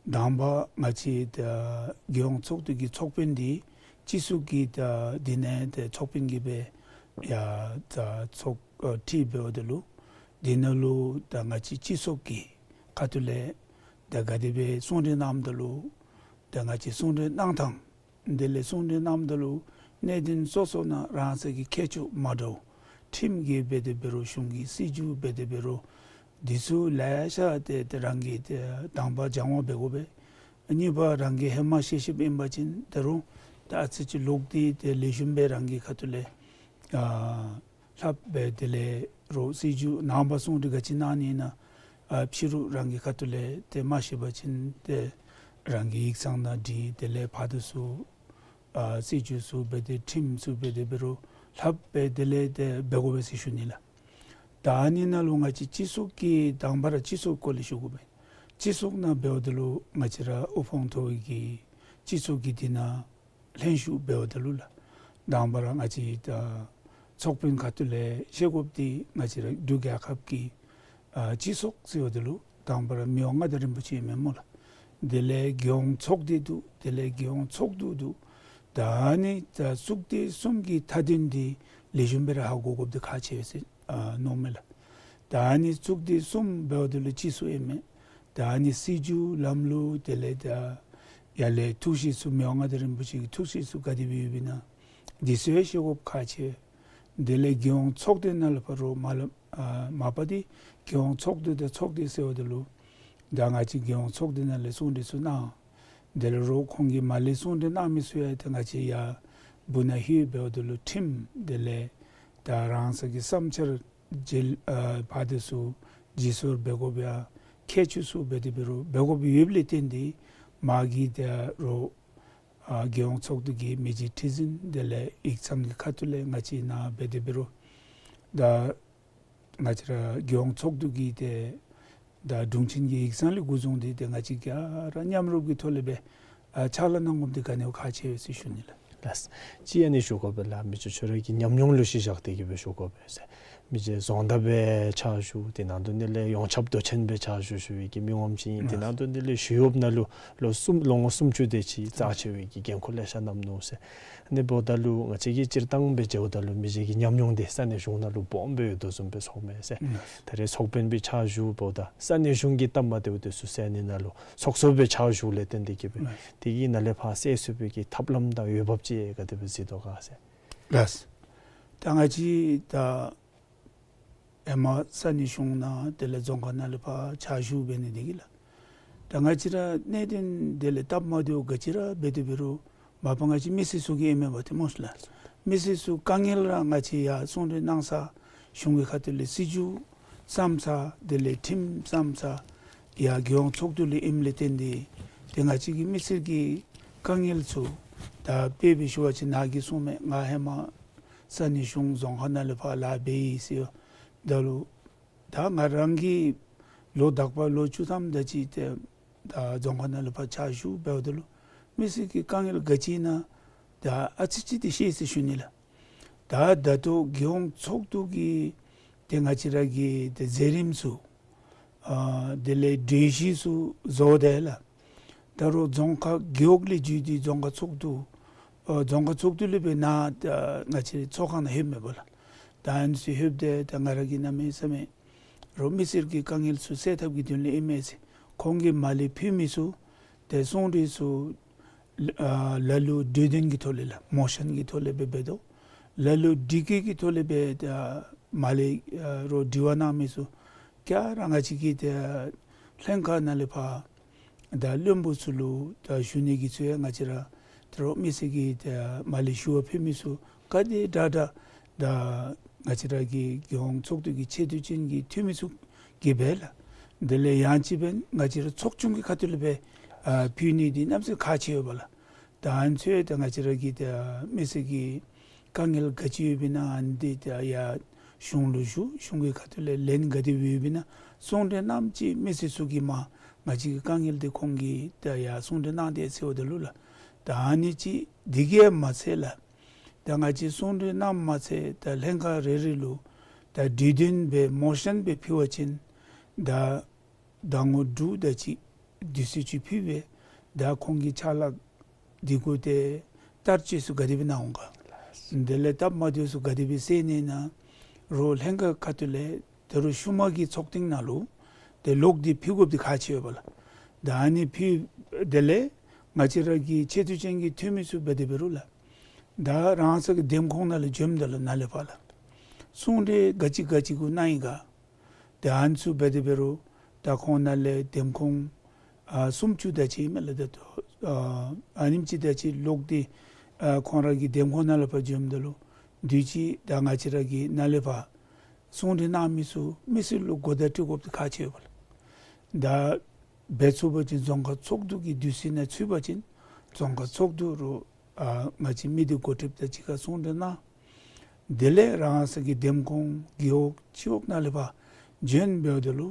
དང་པ་ང་བཅས་ད་རྒྱལ་ཡོངས་ཚོགས་འདུ་གི་ཚོགས་དཔོན་འདི་སྤྱི་ཚོགས་ཀྱི་ད་འདི་ནང་ད་ཚོགས་དཔོན་གྱི་སྦེ་ཡ་ད་ཚོགས་ཨ་ཁྲིད་འབདཝ་ད་ལུ་འདི་ནང་ལུ་ད་ང་བཅས་སྤྱི་ཚོགས་ཀྱི་ཁ་ཐུག་ལས་ད་ག་དེ་སྦེ་གསུང་གྲོས་གནངམ་ད་ལུ་ད་ང་བཅས་གསུང་གྲོས་གནང་ཐངས་དེ་ལས་གསུང་གྲོས་གནངམ་ད་ལུ་གནད་དོན་སོ་སོ་ནང་རང་སོའི་གི་ཁྱད་ཆོས་མ་འདྲཝ་ཁྲིམས་ཀྱི་འབད་དེ་འབད་རུང་གཞུང་གི་སྲིད་བྱུས་འབད་དེ་འབད་རུང་འདི་ཚུ་ལེ་ཤ་ཏེ་ཏེ་རང་གིས་ཏེ་དང་པ་སྦྱང་བ་འབད་དགོ་པས། གཉིས་པ་རང་གིས་ཧེ་མ་ཤེས་ཤེསཔ་ཨིན་པ་ཅིན་ད་རུང་ད་ཨ་ཙི་ཅིག་ལོག་སྟེ་ཏེ་ལེགས་ཤོམ་སྦེ་རང་གི་ཁ་ཐུག་ལས་ཨ་ལྷབ་སྦེ་དེ་ལས་རོགས་སྲིད་བྱུས་ནངས་པ་གསུང་གྲོས་ག་ཅི་གནང་ནི་ཨིན་ན་ཨ་ཕྱི་རུ་རང་གི་ཁ་ཐུག་ལས་ཏེ་མ་ཤེས་པ་ཅིན་ཏེ་རང་གི་ཡིག་ཚང་ནང་འབྲི། དེ་ལས་ཕར་དང་ཚུར་ཨ་སྲིད་བྱུས་ཚུ་འབད་དེ་ཁྲིམས་ཚུ་འབད་དེ་འབད་རུང་ལྷབ་སྦེ་དེ་ལས་ཏེ་འབད་དགོ་པས་ཟེར་ཞུ་ནི་ལགས། ད་ཨ་ནི་ནང་ལུ་ང་བཅས་སྤྱི་ཚོགས་ཀྱི་དང་པ་ར་སྤྱི་ཚོགས་སྐོར་ལས་ཞུ་དགོ་པས། སྤྱི་ཚོགས་ནང་འབདཝ་ད་ལུ་ང་བཅས་ར་དབུ་འཕང་མཐོ་བའི་གི་སྤྱི་ཚོགས་ཀྱི་འདི་ནང་ལྷན་ཞུགས་འབདཝ་ད་ལུ་ལགས། དང་པ་ར་ང་བཅས་ད་ཚོགས་དཔོན་ཁ་ཐུག་ལས་ཤེས་དགོཔ་འདི་ང་བཅས་ར་འབྲུག་རྒྱལ་ཁབ་ཀྱི་ཨ་སྤྱི་ཚོགས་ཟེརཝ་ད་ལུ་དང་པ་ར་མི་དབང་མངའ་བདག་རིན་པོ་ཆེ་མེན་སྨོ་ལགས། དེ་ལས་རྒྱལ་ཡོངས་ཚོགས་སྡེ་འདུག། དེ་ལས་རྒྱལ་ཡོངས་ཚོགས་འདུ་འདུག། ད་ཨ་ནི་ད་གཙུག་སྡེ་གསུམ་གྱི་མཐའ་དོན་འདི་ལེགས་ཤོམ་སྦེ་ར་ཧ་གོ་དགོཔ་འདི་ཁག་ཆེ་བས་ཟེར་ཨ་མནོཝ་མས་ལགས། ད་ཨ་ནི་གཙུག་སྡེ་གསུམ་འབདཝ་ད་ལུ་སྤྱི་ཚོགས་ཨིན་མས། ད་ཨ་ནི་སྲིད་བྱུས་ལམ་ལུགས་དེ་ལས་ད་ཡར་ལས་ཐུགས་བཞེད་ཚུ་མི་དབང་མངའ་བདག་རིན་པོ་ཆེ་གི་ཐུགས་བཞེད་ཚུ་ག་དེ་སྦེ་ཡོདཔ་ཨིན་ན་འདི་ཚུ་ཡང་ཤེས་དགོཔ་ཁག་ཆེ། དེ་ལས་རྒྱལ་ཡོངས་ཚོགས་སྡེ་ནང་ལུ་ཕར་རོགས་མ་ལ་ཨ་མ་པ་འདི་རྒྱལ་ཡོངས་ཚོགས་འདུ་དང་ཚོགས་སྡེ་ཟེརཝ་ད་ལུ་ད་ང་བཅས་རྒྱལ་ཡོངས་ཚོགས་སྡེ་ནང་ལས་གསུང་གྲོས་ཚུ་གནང་། དེ་ལས་རོགས་ཁོང་གིས་མར་ལས་གསུང་གྲོས་གནང་མི་ཚུ་ཡང་ཏེ་ང་བཅས་ཡར་སྦུག་ནང་ལྷོད་འབདཝ་ད་ལུ་ཁྲིམས་དེ་ལས་ད་རང་སོའི་གི་བསམ་འཆར་བརྗེ་ཨ་ཕར་དང་ཚུར་བརྗེ་སོར་འབད་དགོཔ་ཡང་ཁྱད་ཆོས་ཚུ་འབད་དེ་འབད་རུང་འབད་དགོཔ་ཡོདཔ་ལས་བརྟེན་ཏེ་མ་གི་ད་རོགས་ཨ་རྒྱལ་ཡོངས་ཚོགས་འདུ་གི་མི་རྗེ་ཁྲི་འཛིན་དེ་ལས་ཡིག་ཚང་གི་ཁ་ཐུག་ལས་ང་བཅས་ནཱ་འབད་དེ་འབད་རུང་ད་ང་བཅས་ར་རྒྱལ་ཡོངས་ཚོགས་འདུ་གི་ཏེ་ད་དྲུང་ཆེན་གྱི་ཡིག་ཚང་ལས་འགོ་བཟུང་སྟེ་ཏེ་ང་བཅས་ག་ར་མཉམ་རུབ་ཀྱི་ཐོག་ལས་སྦེ་ཨ་ཕྱག་ལཱ་གནང་དགོཔ་འདི་ག་ནི་བ་ཁག་ཆེ་བས་ཟེར་ཞུ་ནི་ལགས། ལགས། གཅིག་ཨ་ནི་ཞུ་དགོ་པས་ལགས། མི་རྗེ་ཁྱོད་ར་གི་ཉམས་མྱོང་ལུ་གཞི་བཞག་སྟེ་གི་སྦེ་ཞུ་དགོ་པས་ཟེར། མི་རྗེ་རྫོང་བདག་སྦེ་ཕྱག་ཞུ་དེ་ནང་དོན་དེ་ལས་ཡོངས་ཁྱབ་མདོ་ཆེན་སྦེ་ཕྱག་ཞུ་ཞུ་བའི་གི་མི་ངོམ་ཅིག་ཨིན། དེ་ནང་དོན་དེ་ལས་ཞི་གཡོགཔ་ནང་ལུ་ལོ་གསུམ་ལོ་ངོ་སུམ་ཅུ་དེ་ཅིག་རྩ་ཆེ་བའི་གི་འགན་ཁུར་ལེ་ཤ་བསྣམས་ནུག་ཟེར། ཨ་ནི་འབདཝ་ད་ལུ་ང་བཅས་ཀྱིས་སྤྱིར་བཏང་སྦེ་འབདཝ་ད་ལུ་མི་རྗེ་གི་ཉམས་མྱོང་དེ་ས་གནས་གཞུང་ནང་ལུ་སྦོམ་སྦེ་ཡོད་དོ་བཟུམ་སྦེ་ཚོརཝ་མས་ཟེར། ད་རེས་ཚོགས་དཔོན་སྦེ་ཕྱག་ཞུཝ་ད་ས་གནས་གཞུང་གི་སྟབས་མ་བདེཝ་དེ་ཚུ་སེལ་ནི་ནང་ལུ་ཚོགས་གཙོ་སྦེ་ཕྱག་ཞུཝ་ལས་བརྟེན་ཏེ་གི་སྦེ་དེ་གི་ནང་ལས་ཕར་སེལ་ཚུགས་པའི་གི་ཐབས་ལམ་དང་འོས་འབབ་ཅིག་ག་དེ་སྦེ་གཟིགས་དོ་ག་ཟེར། ལགས། ད་ང་བཅས་ད་ཧེ་མ་ས་གནས་གཞུང་ནང་དེ་ལས་རྫོང་ཁག་ནང་ལས་ཕར་ཕྱག་ཞུ་འབད་ནི་དེ་གིས་ལགས། ད་ང་བཅས་ར་གནད་དོན་དེ་ལས་སྟབས་མ་བདེཝ་ག་ཅི་ར་འབད་དེ་འབད་རུང་མ་པ་ང་བཅས་མི་སེར་ཚུ་གི་ཨིན་མས་པ་ཏེ་སྨོ་ལགས། མི་སེར་ཚུ་དཀའ་ངལ་ར་ང་བཅས་ཡར་གསུང་གྲོས་གནང་ས་གཞུང་གི་ཁ་ཐུག་ལས་སྲིད་བྱུས་བརྩམ་ས་དེ་ལས་ཁྲིམས་བརྩམ་ས་ཡར་རྒྱལ་ཡོངས་ཚོགས་འདུ་ལས་ཨིནམ་ལས་བརྟེན་ཏེ་ཏེ་ང་བཅས་ཀྱི་མི་སེར་གྱི་དཀའ་ངལ་ཚུ་ད་དཔེ་སྦེ་ཞུ་བ་ཅིན་ནཱ་གིས་གསུངས་མས། ང་ཧེ་མ་ས་གནས་གཞུང་རྫོང་ཁག་ནང་ལས་ཕར་ལཱ་འབད་ཡི་ཟེར་ད་ལུ་ད་ང་རང་གིས་ལོ་དག་པ་ལོ་བཅུ་ཐམ་དེ་ཅིག་ཏེ་ ད་རྫོང་ཁག་ནང་ལུ་ཕར་ཕྱག་ཞུ་འབདཝ་ད་ལུ་མི་སེར་གྱི་དཀའ་ངལ་ག་ཅི་ཨིན་ན་ད་ཨ་ཙི་ཅིག་འདི་ཤེས་ཟེར་ཞུ་ནི་ལགས། ད་ད་ལྟོ་རྒྱལ་ཡོངས་ཚོགས་འདུ་གི་ཏེ་ང་བཅས་ར་གི་ཏེ་མཛད་རིམ་ཚུ་ཨ་དེ་ལས་གྲོས་གཞི་ཚུ་བཟོ་སྟེ་ལགས། ད་རུང་རྫོང་ཁག་རྒེད་འོག་ལས་བརྒྱུད་དེ་རྫོང་ཁག་ཚོགས་འདུ་ཨ་རྫོང་ཁག་ཚོགས་འདུ་ལས་འབད་ནཱ་ད་ང་བཅས་ཚོགས་ཁང་ནང་ལྷོདཔ་མས་པ་ལགས། ད་ཨ་ནི་ཚུ་ལྷོད་དེ་ད་ང་ར་གིས་གནམ་མེད་ས་མེད་རོགས་མི་སེར་གྱི་དཀའ་ངལ་ཚུ་སེལ་ཐབས་ཀྱི་དོན་ལས་ཨིན་མས་ཟེར་ཁོང་གིས་མ་ལས་ཕུལ་མི་ཚུ་ཏེ་གསུང་གྲོས་ཚུ་ཨ་ལ་ལུ་གྲོས་དོན་གྱི་ཐོག་ལས་ལགས་མོ་ཤཱན་གྱི་ཐོག་ལས་འབད་འབདཝ་ད་ལ་ལུ་དྲི་བཀོད་ཀྱི་ཐོག་ལས་འབད་ད་མ་ལས་ཨ་རོགས་དྲི་བ་གནང་མི་ཚུ་ག་ར་ང་བཅས་ཀྱི་ཏེ་ལྷན་ཁག་ནང་ལས་ཕར་ད་བློན་པོ་ཚུ་ལུ་ད་ཞུ་ནི་གི་ཚུ་ཡང་ང་བཅས་ར་ད་རོགས་མི་སེར་གྱི་ད་མ་ལས་ཞུ་བ་ཕུལ་མི་ཚུ་ག་དེ་དྲག་དྲག་ད་ང་བཅས་ར་གི་རྒྱལ་ཡོངས་ཚོགས་འདུ་གི་ཆེ་བསྟོད་ཅན་གྱི་འཐུས་མི་ཚུ་གིས་འབད་ལགས། དེ་ལས་ཡང་ཅིན་འབད་ང་བཅས་ར་ཚོགས་ཆུང་གི་ཁ་ཐུག་ལས་འབད་ཨ་ཕུལ་ནི་འདི་གནམ་མེད་ས་མེད་ཁག་ཆེ་ཡོད་པ་ལགས། ད་ཨ་ནི་ཚུ་ད་ང་བཅས་ར་གི་ད་མི་སེར་གྱི་དཀའ་ངལ་ག་ཅི་ཡོདཔ་ཨིན་ན་ཨ་ནི་འདི་ད་ཡར་གཞུང་ལུ་ཞུ་གཞུང་གི་ཁ་ཐུག་ལས་ལན་ག་དེ་ཡོདཔ་ཨིན་ན་གསུང་གྲོས་གནངམ་ཅིག་མི་སེར་ཚུ་གིས་མར་ང་བཅས་ཀྱི་དཀའ་ངལ་འདི་ཁོང་གིས་ད་ཡར་གསུང་གྲོས་གནང་དེས་ཟེརཝ་ད་ལུ་ལགས། ད་ཨ་ནི་ཅིག་འདི་གིས་མ་ཚད་ལགས། ད་ང་བཅས་གསུང་གྲོས་གནངམ་མ་ཚད་ད་ལྷན་ཁག་རེ་རེ་ལུ་ད་གྲོས་དོན་འབད་མོ་ཤཱན་འབད་ཕུལ་བ་ཅིན་ད་ཟླ་ངོ་དྲུག་དེ་ཅིག་དུས་ཚོད་ཅིག་ཕུལ་སྦེ་ད་ཁོང་གི་ཕྱག་ལཱ་འདི་གུ་ཏེ་བསྟར་སྤྱོད་ཚུ་ག་དེ་སྦེ་གནང་འོང་ག། དེ་ལས་སྟབས་མ་བདེཝ་ཚུ་ག་དེ་སྦེ་སེལ་ནི་ཨིན་ན་རོགས་ལྷན་ཁག་ཁ་ཐུག་ལས་ད་རུང་ཤུལ་མ་གི་ཚོགས་ཐེངས་ནང་ལུ་ཏེ་ལོག་སྟེ་ཕུལ་དགོཔ་འདི་ཁག་ཆེ་ཡོད་པ་ལགས། ད་ཨ་ནི་ཕུལ་དེ་ལས་ང་བཅས་ར་གི་ཆེ་བསྟོད་ཅན་གྱི་འཐུས་མི་ཚུ་འབད་དེ་འབད་རུང་ལགས། ད་རང་སོ་གི་འདེམས་ཁོངས་ནང་ལས་བྱོནམ་ད་ལུ་ནཱ་ལས་ཕར་ལགས། གསུང་གྲོས་ག་ཅི་ག་ཅི་གུ་གནང་ཡི་ག། ཏེ་ཨ་ནི་ཚུ་འབད་དེ་འབད་རུང་ད་ཁོང་ནཱ་ལས་འདེམས་ཁོངས་ཨ་སུམ་ཅུ་དེ་ཅིག་མས་ལགས། ད་ལྟོ་ཨ་ཨ་ནེམ་ཅིག་དེ་ཅིག་ལོག་སྟེ་ཨ་ཁོང་ར་གི་འདེམས་ཁོངས་ནང་ལས་ཕར་བྱོནམ་ད་ལུ་དུས་ཅི་ད་ང་བཅས་ར་གི་ནཱ་ལས་ཕར་གསུང་གྲོས་གནང་མི་ཚུ་མི་སེར་ལུ་གོ་བརྡ་སྤྲོད་དགོཔ་འདི་ཁག་ཆེ་ཡོད་པ་ལགས། ད་འབད་ཚུགས་པ་ཅིན་རྫོང་ཁག་ཚོགས་འདུ་གི་དུས་ཚོད་ནང་ཚུད་པ་ཅིན་རྫོང་ཁག་ཚོགས་འདུ་རུ་ཨ་ང་བཅས་མི་སྡེ་འགོ་ཁྲིདཔ་དང་གཅིག་ཁར་གསུང་གྲོས་གནང་། དེ་ལས་རང་སོ་གི་འདེམས་ཁོངས་རྒེད་འོག་སྤྱི་འོག་ནང་ལས་ཕར་བྱོན་འབདཝ་ད་ལུ་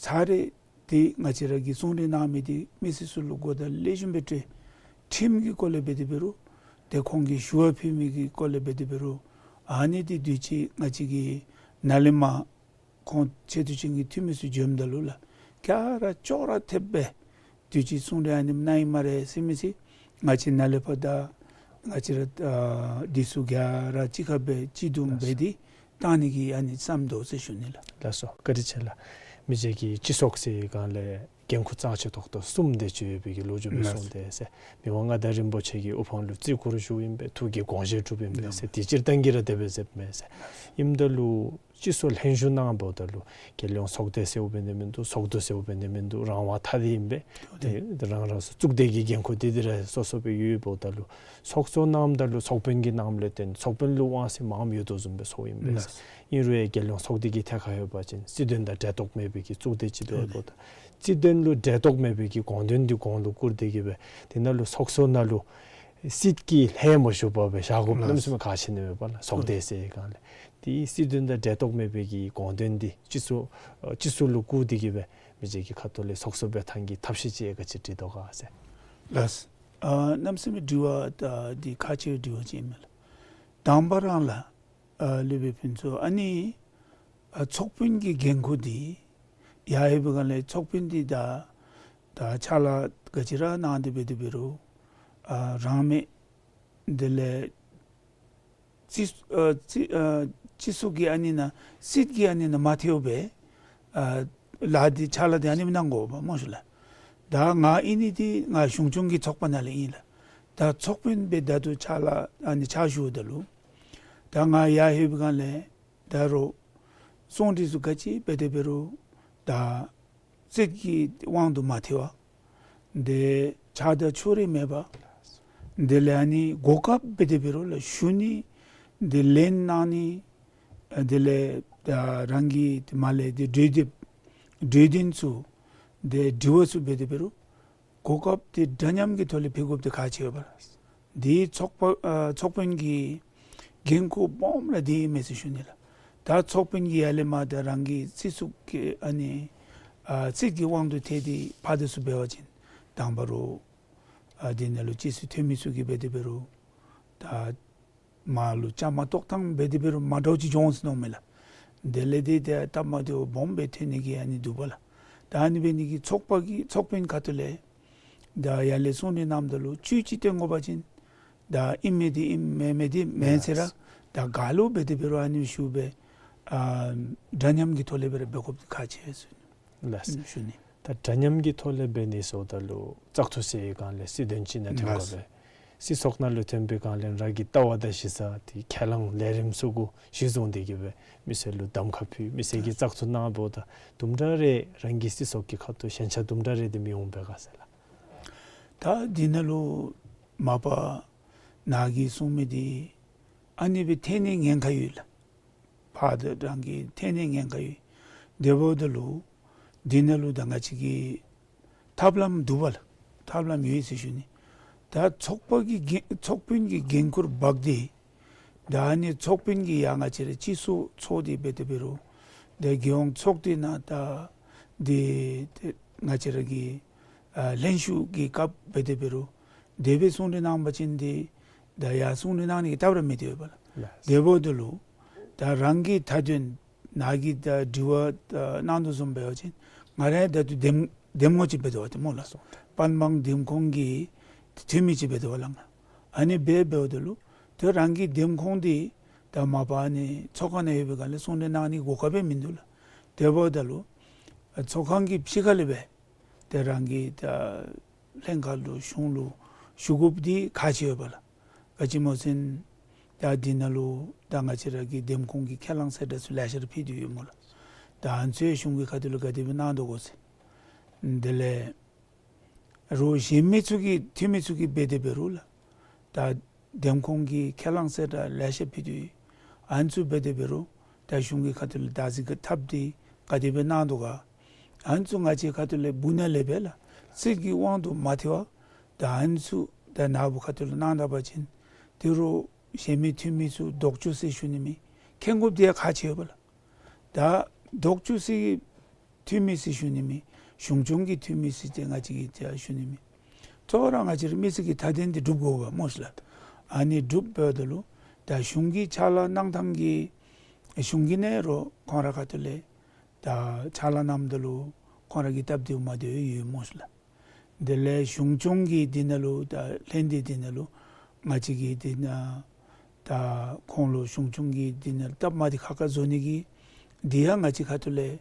ཚར་རེ་ཏེ་ང་བཅས་ར་གི་གསུང་གྲོས་གནང་མི་འདི་མི་སེར་ཚུ་ལུ་གོ་བརྡ་ལེགས་ཤོམ་སྦེ་སྤྲོད། ཁྲིམས་ཀྱི་སྐོར་ལས་འབད་དེ་འབད་རུང་ཏེ་ཁོང་གིས་ཞུ་བ་ཕུལ་མི་གི་སྐོར་ལས་འབད་དེ་འབད་རུང་ཨ་ནི་འདི་དུས་ཅི་ང་བཅས་ཀྱིས་ནཱ་ལས་མར་ཁོང་ཆེ་བསྟོད་ཅན་གྱི་འཐུས་མི་ཚུ་བྱོནམ་ད་ལུ་ལགས་ག་ར་ཅོག་ར་འཐདཔ་སྦེ་དུས་ཅི་གསུང་གྲོས་ཨ་ནེམ་གནང་ཡི་སྨ་རེ་ཟེར་མི་ཚུ་ང་བཅས་ནཱ་ལས་ཕར་ད་ང་བཅས་ར་ཨ་འདི་ཚུ་ག་ར་གཅིག་ཁར་སྦེ་སྤྱི་བསྡོམས་འབད་དེ་བཏང་ནི་གི་ཨ་ནི་བསམ་དོ་ཟེར་ཞུ་ནི་ལགས། ལགས་སོ། བཀའ་དྲིན་ཆེ་ལགས། མི་རྗེ་གིས་སྤྱི་ཚོགས་ཟེར་སྒང་ལས་འགན་ཁུར་རྩ་ཆེ་ཏོག་ཏོ་གསུམ་དེ་ཅིག་ཡོད་པའི་གི་ལོ་རྒྱུས་སྦེ་གསུངས་ཏེ་ཟེར། མི་དབང་མངའ་བདག་རིན་པོ་ཆེ་གི་དབུ་འཕང་ལུ་བརྩི་བཀུར་ཞུཝ་ཨིན་པས། ཐུགས་ཀྱི་དགོངས་བཞེད་གྲུབ་ཨིན་པས་ཟེར། དེ་སྤྱིར་བཏང་གི་ར་དེ་སྦེ་མཛདཔ་མས་ཟེར། ཨིནམ་ད་ལུ་སྤྱི་ཚོགས་ལྷན་ཞུགས་གནངམ་ད་ལུ་རྒྱལ་ཡོངས་ཚོགས་སྡེ་ཟེརཝ་འབད་ནི་མིན་འདུག། ཚོགས་འདུ་ཟེརཝ་འབད་ནི་མིན་འདུག། རང་དབང་ཐ་དད་ཨིན་པས། ཏེ་རང་རང་སོ་གཙུག་སྡེ་གི་འགན་ཁུར་དེ་དེ་ར་སོ་སོ་སྦེ་ཡོདཔ་ད་ལུ་ཚོགས་གཙོ་གནངམ་ད་ལུ་ཚོགས་དཔོན་གྱིས་གནངམ་ལས་བརྟེན་ཚོགས་དཔོན་ལུ་དབང་ཚད་མངམ་ཡོད་དོ་བཟུམ་སྦེ་ཚོརཝ་ཨིན་པས། ཨིན་རུང་རྒྱལ་ཡོངས་ཚོགས་སྡེ་གི་ཐད་ཁར་ཡོད་པ་ཅིན་སྲིད་དོན་དང་འབྲེལ་གཏོགས་མེད་པའི་གི་གཙུག་སྡེ་ཅིག་འདུག་པ་ད། སྲིད་དོན་ལུ་འབྲེལ་གཏོགས་མེད་པའི་གི་དགོངས་དོན་འདི་གོང་ལུ་བཀུར་ཏེ་གི་སྦེ་དེ་ནང་ལུ་ཚོགས་གཙོ་ནང་ལུ་སྲིད་ཀྱི་ལྷད་མ་ཞུགས་པར་སྦེ་བཞག་དགོཔ་གནམ་མེད་ས་མེད་ཁག་ཆེ་ནི་མས་པ་ལགས། ཚོགས་སྡེ་ཟེར་སྒང་ལས་དེ་སྲིད་དོན་དང་འབྲེལ་གཏོགས་མེད་པའི་གི་དགོངས་དོན་འདི་སྤྱི་ཚོགས་ཨ་སྤྱི་ཚོགས་ལུ་བཀུར་ཏེ་གི་སྦེ་མི་རྗེ་གི་ཁ་ཐུག་ལས་ཚོགས་གཙོ་འབད་ཐངས་ཀྱི་ཐབས་ཤེས་ཅིག་ག་ཅི་སྒྲིག་དོ་ག་ཟེར། ལགས། ཨ་གནམ་མེད་ས་མེད་དྲི་བ་ད་འདི་ཁག་ཆེ་བའི་དྲི་བ་ཅིག་ཨིན་མས་ལགས། དང་པ་རང་ལགས་ཨ་སློབ་དཔོན་ཕུན་ཚོགས་ཨ་ནི་ཨ་ཚོགས་དཔོན་གྱི་འགན་ཁུར་འདི་ཡར་ལྷོད་པའི་སྒང་ལས་ཚོགས་དཔོན་འདི་ད་ད་ཕྱག་ལཱ་ག་ཅི་ར་གནང་སྟེ་འབད་དེ་འབད་རུང་ཨ་རང་མེད་དེ་ལས་སྤྱི་ཨ་སྤྱི་ཨ་སྤྱི་ཚོགས་ཀྱི་ཨ་ནི་ནང་སྲིད་ཀྱི་ཨ་ནི་ནང་མ་ཐལཝ་སྦེ་ཨ་ལཱ་འདི་ཕྱག་ལཱ་འདི་ཨ་ནི་སྦེ་གནང་དགོཔ་སྨོ་ཤིག་ལགས། ད་ང་ཨིན་ནི་འདི་ང་གཞུང་སྐྱོང་གི་ཚོགས་པ་ནང་ལས་ཨིན་ལགས། ད་ཚོགས་དཔོན་སྦེ་ད་ལྟོ་ཕྱག་ལཱ་ཨ་ནི་ཕྱག་ཞུཝ་ད་ལུ་ད་ང་ཡར་ལྷོད་པའི་སྒང་ལས་ད་རུང་གསུང་གྲོས་ཚུ་ག་ཅི་འབད་དེ་འབད་རུང་ད་སྲིད་ཀྱི་དབང་དུ་མ་ཐལ་བ། དེ་ཆགས་སྡང་ཕྱོགས་རིས་མེད་པ། དེ་ལས་ཨ་ནི་གོ་སྐབས་འབད་དེ་འབད་རུང་ལགས་ཞུ་ནི། དེ་ལན་གནང་ནི། དེ་ལས་ད་རང་གི་དེ་མ་ལས་དེ་གྲོས་འདེབས་གྲོས་དོན་ཚུ་དེ་དྲི་བ་ཚུ་འབད་དེ་འབད་རུང་གོ་སྐབས་དེ་འདྲ་མཉམ་གྱི་ཐོག་ལས་ཕུལ་དགོཔ་དེ་ཁག་ཆེ་བ་ལགས། དེ་ཚོགས་པ་ཨ་ཚོགས་དཔོན་གྱི་འགན་ཁུར་སྦོམ་ར་དེ་ཨིན་མས་ཟེར་ཞུ་ནི་ལགས། ད་ཚོགས་དཔོན་གྱིས་ཡར་ལས་མར་ད་རང་གི་སྲིད་ཚོགས་ཀྱི་ཨ་ནི་ ཨ་སྲིད་ཀྱི་དབང་དུ་ཐལ་ཏེ་ཕར་དེ་ཚུ་འབད་བ་ཅིན་དང་པ་ར་ཨ་དེ་ནང་ལུ་སྤྱི་ཚོགས་འཐུས་མི་ཚུ་གིས་འབད་དེ་འབད་རུང་ད་མར་ལུ་བཅའ་མར་གཏོགས་ཐངས་འབད་དེ་འབད་རུང་མ་འདྲཝ་ཅིག་འགྱོ་འོང་ཟེར་མནོཝ་མས་ལགས། དེ་ལས་དེ་ཏེ་སྟབས་མ་བདེཝ་སྦོམ་སྦེ་ཐོན་ནི་གི་ཨ་ནི་འདུག་པ་ལགས། ད་ཨ་ནི་འབད་ནི་གིས་ཚོགས་པ་གི་ཚོགས་དཔོན་ཁ་ཐུག་ལས་ད་ཡར་ལས་གསུང་གྲོས་གནངམ་ད་ལུ་བཅུད་ཅིག་སྟོན་དགོ་པ་ཅིན་ད་ཨིན་མི་འདི་ཨིན་མེན་མི་འདི་མེན་ཟེར་ར་ད་ག་ལུ་འབད་དེ་འབད་རུང་ཨ་ནི་ཞུ་སྦེ་ཨ་འདྲ་མཉམ་གྱི་ཐོག་ལས་འབད་ར་འབད་དགོཔ་འདི་ཁག་ཆེ་ཟེར་ལགས། ཞུ་ནི། ད་འདྲ་མཉམ་གྱི་ཐོག་ལས་འབད་ནི་ཟེརཝ་ད་ལུ་བཙག་འཐུ་ཟེར་བའི་སྒང་ལས་སྲིད་དོན་ཅིག་ནང་ཐོན་དགོ་པས། སྲིད་ཚོགས་ནང་ལུ་ཐོན་པའི་སྒང་ལས་རང་གི་ལྟ་བ་དང་གཞི་རྩ་དེ་ཁས་བླངས་ལས་རིམ་ཚུ་གུ་གཞི་བཟུང་སྟེ་གི་སྦེ་མི་སེར་ལུ་གདམ་ཁ་ཕུལ་མི་སེར་གྱིས་བཙག་འཐུ་གནང་འབདཝ་ད་དུམ་གྲ་རེ་རང་གི་སྲིད་ཚོགས་ཀྱི་ཁ་ཐུག་ཞན་ཆ་དུམ་གྲ་རེ་དེ་མི་འོང་པས་ག་ཟེར་ལགས། ད་འདི་ནང་ལུ་མ་པ་ནཱ་གིས་གསུང་མི་འདི་ཨ་ནི་སྦེ་འཐོན་ནི་ཉེན་ཁ་ཡོད་ལགས། ཕར་དང་རང་གི་འཐོན་ནི་ཉེན་ཁ་ཡོད། དེ་འབདཝ་ད་ལུ་འདི་ནང་ལུ་ད་ང་བཅས་ཀྱི་ཐབས་ལམ་འདུག་པ་ལགས། ཐབས་ལམ་ཡོད་ཟེར་ཞུ་ནི། ད་ཚོགས་པ་གི་འགན་ཚོགས་དཔོན་གྱི་འགན་ཁུར་འབག་སྟེ་ད་ཨ་ནི་ཚོགས་དཔོན་གྱིས་ཡར་ང་བཅས་ར་སྤྱི་ཚོགས་ཚོགས་ཏེ་འབད་དེ་འབད་རུང་ད་རྒྱལ་ཡོངས་ཚོགས་སྡེ་ནང་ད་འདི་ཏེ་ང་བཅས་ར་གི་ཨ་ལྷན་བཞུགས་ཀྱི་སྐབས་འབད་དེ་འབད་རུང་དེ་སྦེ་གསུང་གྲོས་གནང་པ་ཅིན་ཏེ་ད་ཡར་གསུང་གྲོས་གནང་ནི་གི་སྟབས་ར་མེད་དེ་ཡོདཔ་ལགས། ལགས། དེ་འབདཝ་ད་ལུ་ད་རང་གི་མཐའ་དོན་ནཱ་གིས་ད་དྲི་བ་ད་གནང་དོ་བཟུམ་འབད་བ་ཅིན་ང་ར་ད་ལྟོ་འདེམས་འདེམས་ངོ་ཅིག་འབད་དོ་བ་ཏེ་སྨོ་ལགས། སྤང་སྤང་འདེམས་ཁོངས་ཀྱི་འཐུས་མི་ཅིག་འབད་དོ་བ་ལགས། ང་ཨ་ནི་སྦེ་འབདཝ་ད་ལུ་ད་རང་གི་འདེམས་ཁོངས་འདི་ད་མ་པ་ཨ་ནི་ཚོགས་ཁང་ནང་ཡོད་པའི་སྒང་ལས་གསུང་གྲོས་གནང་ནི་གོ་སྐབས་སྦེ་མིན་འདུག་ལགས། དེ་འབདཝ་ད་ལུ་ཚོགས་ཁང་གི་ཕྱི་ཁ་ལས་སྦེ་ཏེ་རང་གི་ད་ལྷན་ཁག་ལུ་གཞུང་ལུ་ཞུ་དགོཔ་འདི་ཁག་ཆེ་ཡོདཔ་ལགས། ག་ཅི་སྨོ་ཟེར་ན་ད་འདི་ནང་ལུ་ད་ང་བཅས་ར་གི་འདེམས་ཁོངས་ཀྱི་ཁས་བླངས་གསལ་བསྒྲགས་ཚུ་ལེ་ཤ་ར་ཕུལ་ཏེ་ཡོད་སྨོ་ལགས། ད་ཨ་ནི་ཚུ་གཞུང་གི་ཁ་ཐུག་ལུ་ག་དེ་སྦེ་གནང་དོ་གོ་ཟེར། དེ་ལས་རོགས་གཞན་མི་ཚུ་གི་འཐུས་མི་ཚུ་གིས་འབད་དེ་འབད་རུང་ལགས། ད་འདེམས་ཁོངས་ཀྱི་ཁས་བླངས་གསལ་བསྒྲགས་ལེ་ཤ་ཕུལ་ཏེ་ཡོད། ཨ་ནི་ཚུ་འབད་དེ་འབད་རུང་ད་གཞུང་གི་ཁ་ཐུག་ལས་བདག་འཛིན་གྱི་ཐབས་འདི་ག་དེ་སྦེ་གནང་དོ་ག། ཨ་ནི་ཚུ་ང་བཅས་ཁ་ཐུག་ལས་སྦུག་ནང་ལས་སྦེ་ལགས་སྲིད་ཀྱི་དབང་དུ་མ་ཐལ་བར་ད་ཨ་ནི་ཚུ་ད་ནཱ་བུ་ཁ་ཐུག་ལུ་གནང་ད་པ་ཅིན་ཏེ་རོགས་གཞན་མི་འཐུས་མི་ཚུ་ལྡོག་ཕྱོགས་ཟེར་ཞུ་ནི་མེད། མཁྱེན་དགོཔ་འདི་ཡང་ཁག་ཆེ་ཡོདཔ་ལགས། ད་ལྡོག་ཕྱོགས་ཟེར་འཐུས་མི་ཟེར་ཞུ་ནི་མེད། གཞུང་སྐྱོང་གི་འཐུས་མི་ཟེར་ཏེ་ང་བཅས་ཀྱིས་ཏེ་ཞུ་ནི་མེད། གཙོ་བོ་ར་ང་བཅས་ར་མི་སེར་གྱི་མཐའ་དོན་འདི་སྒྲུབ་དགོ་པས་སྨོ་ཤི་ལགས། ཨ་ནི་སྒྲུབ་འབདཝ་ད་ལུ་ད་གཞུང་གི་ཕྱག་ལཱ་གནང་ཐངས་ཀྱི་གཞུང་གི་ནང་རོགས་ཁོང་ར་ཁ་ཐུག་ལས་ད་ཕྱག་ལཱ་གནངམ་ད་ལུ་ཁོང་ར་གི་སྟབས་བདེཝ་མ་བདེཝ་ཡོད་སྨོ་ཤི་ལགས། དེ་ལས་གཞུང་སྐྱོང་གི་འདི་ནང་ལུ་ད་ལྷན་སྡེ་འདི་ནང་ལུ་ང་བཅས་ཀྱིས་འདི་ནང་ད་ཁོང་ལུ་གཞུང་སྐྱོང་གི་འདི་ནང་སྟབས་མ་བདེ་ཁག་ཁ་བཟོ་ནི་གི་འདི་ཡང་ང་བཅས་ཁ་ཐུག་ལས་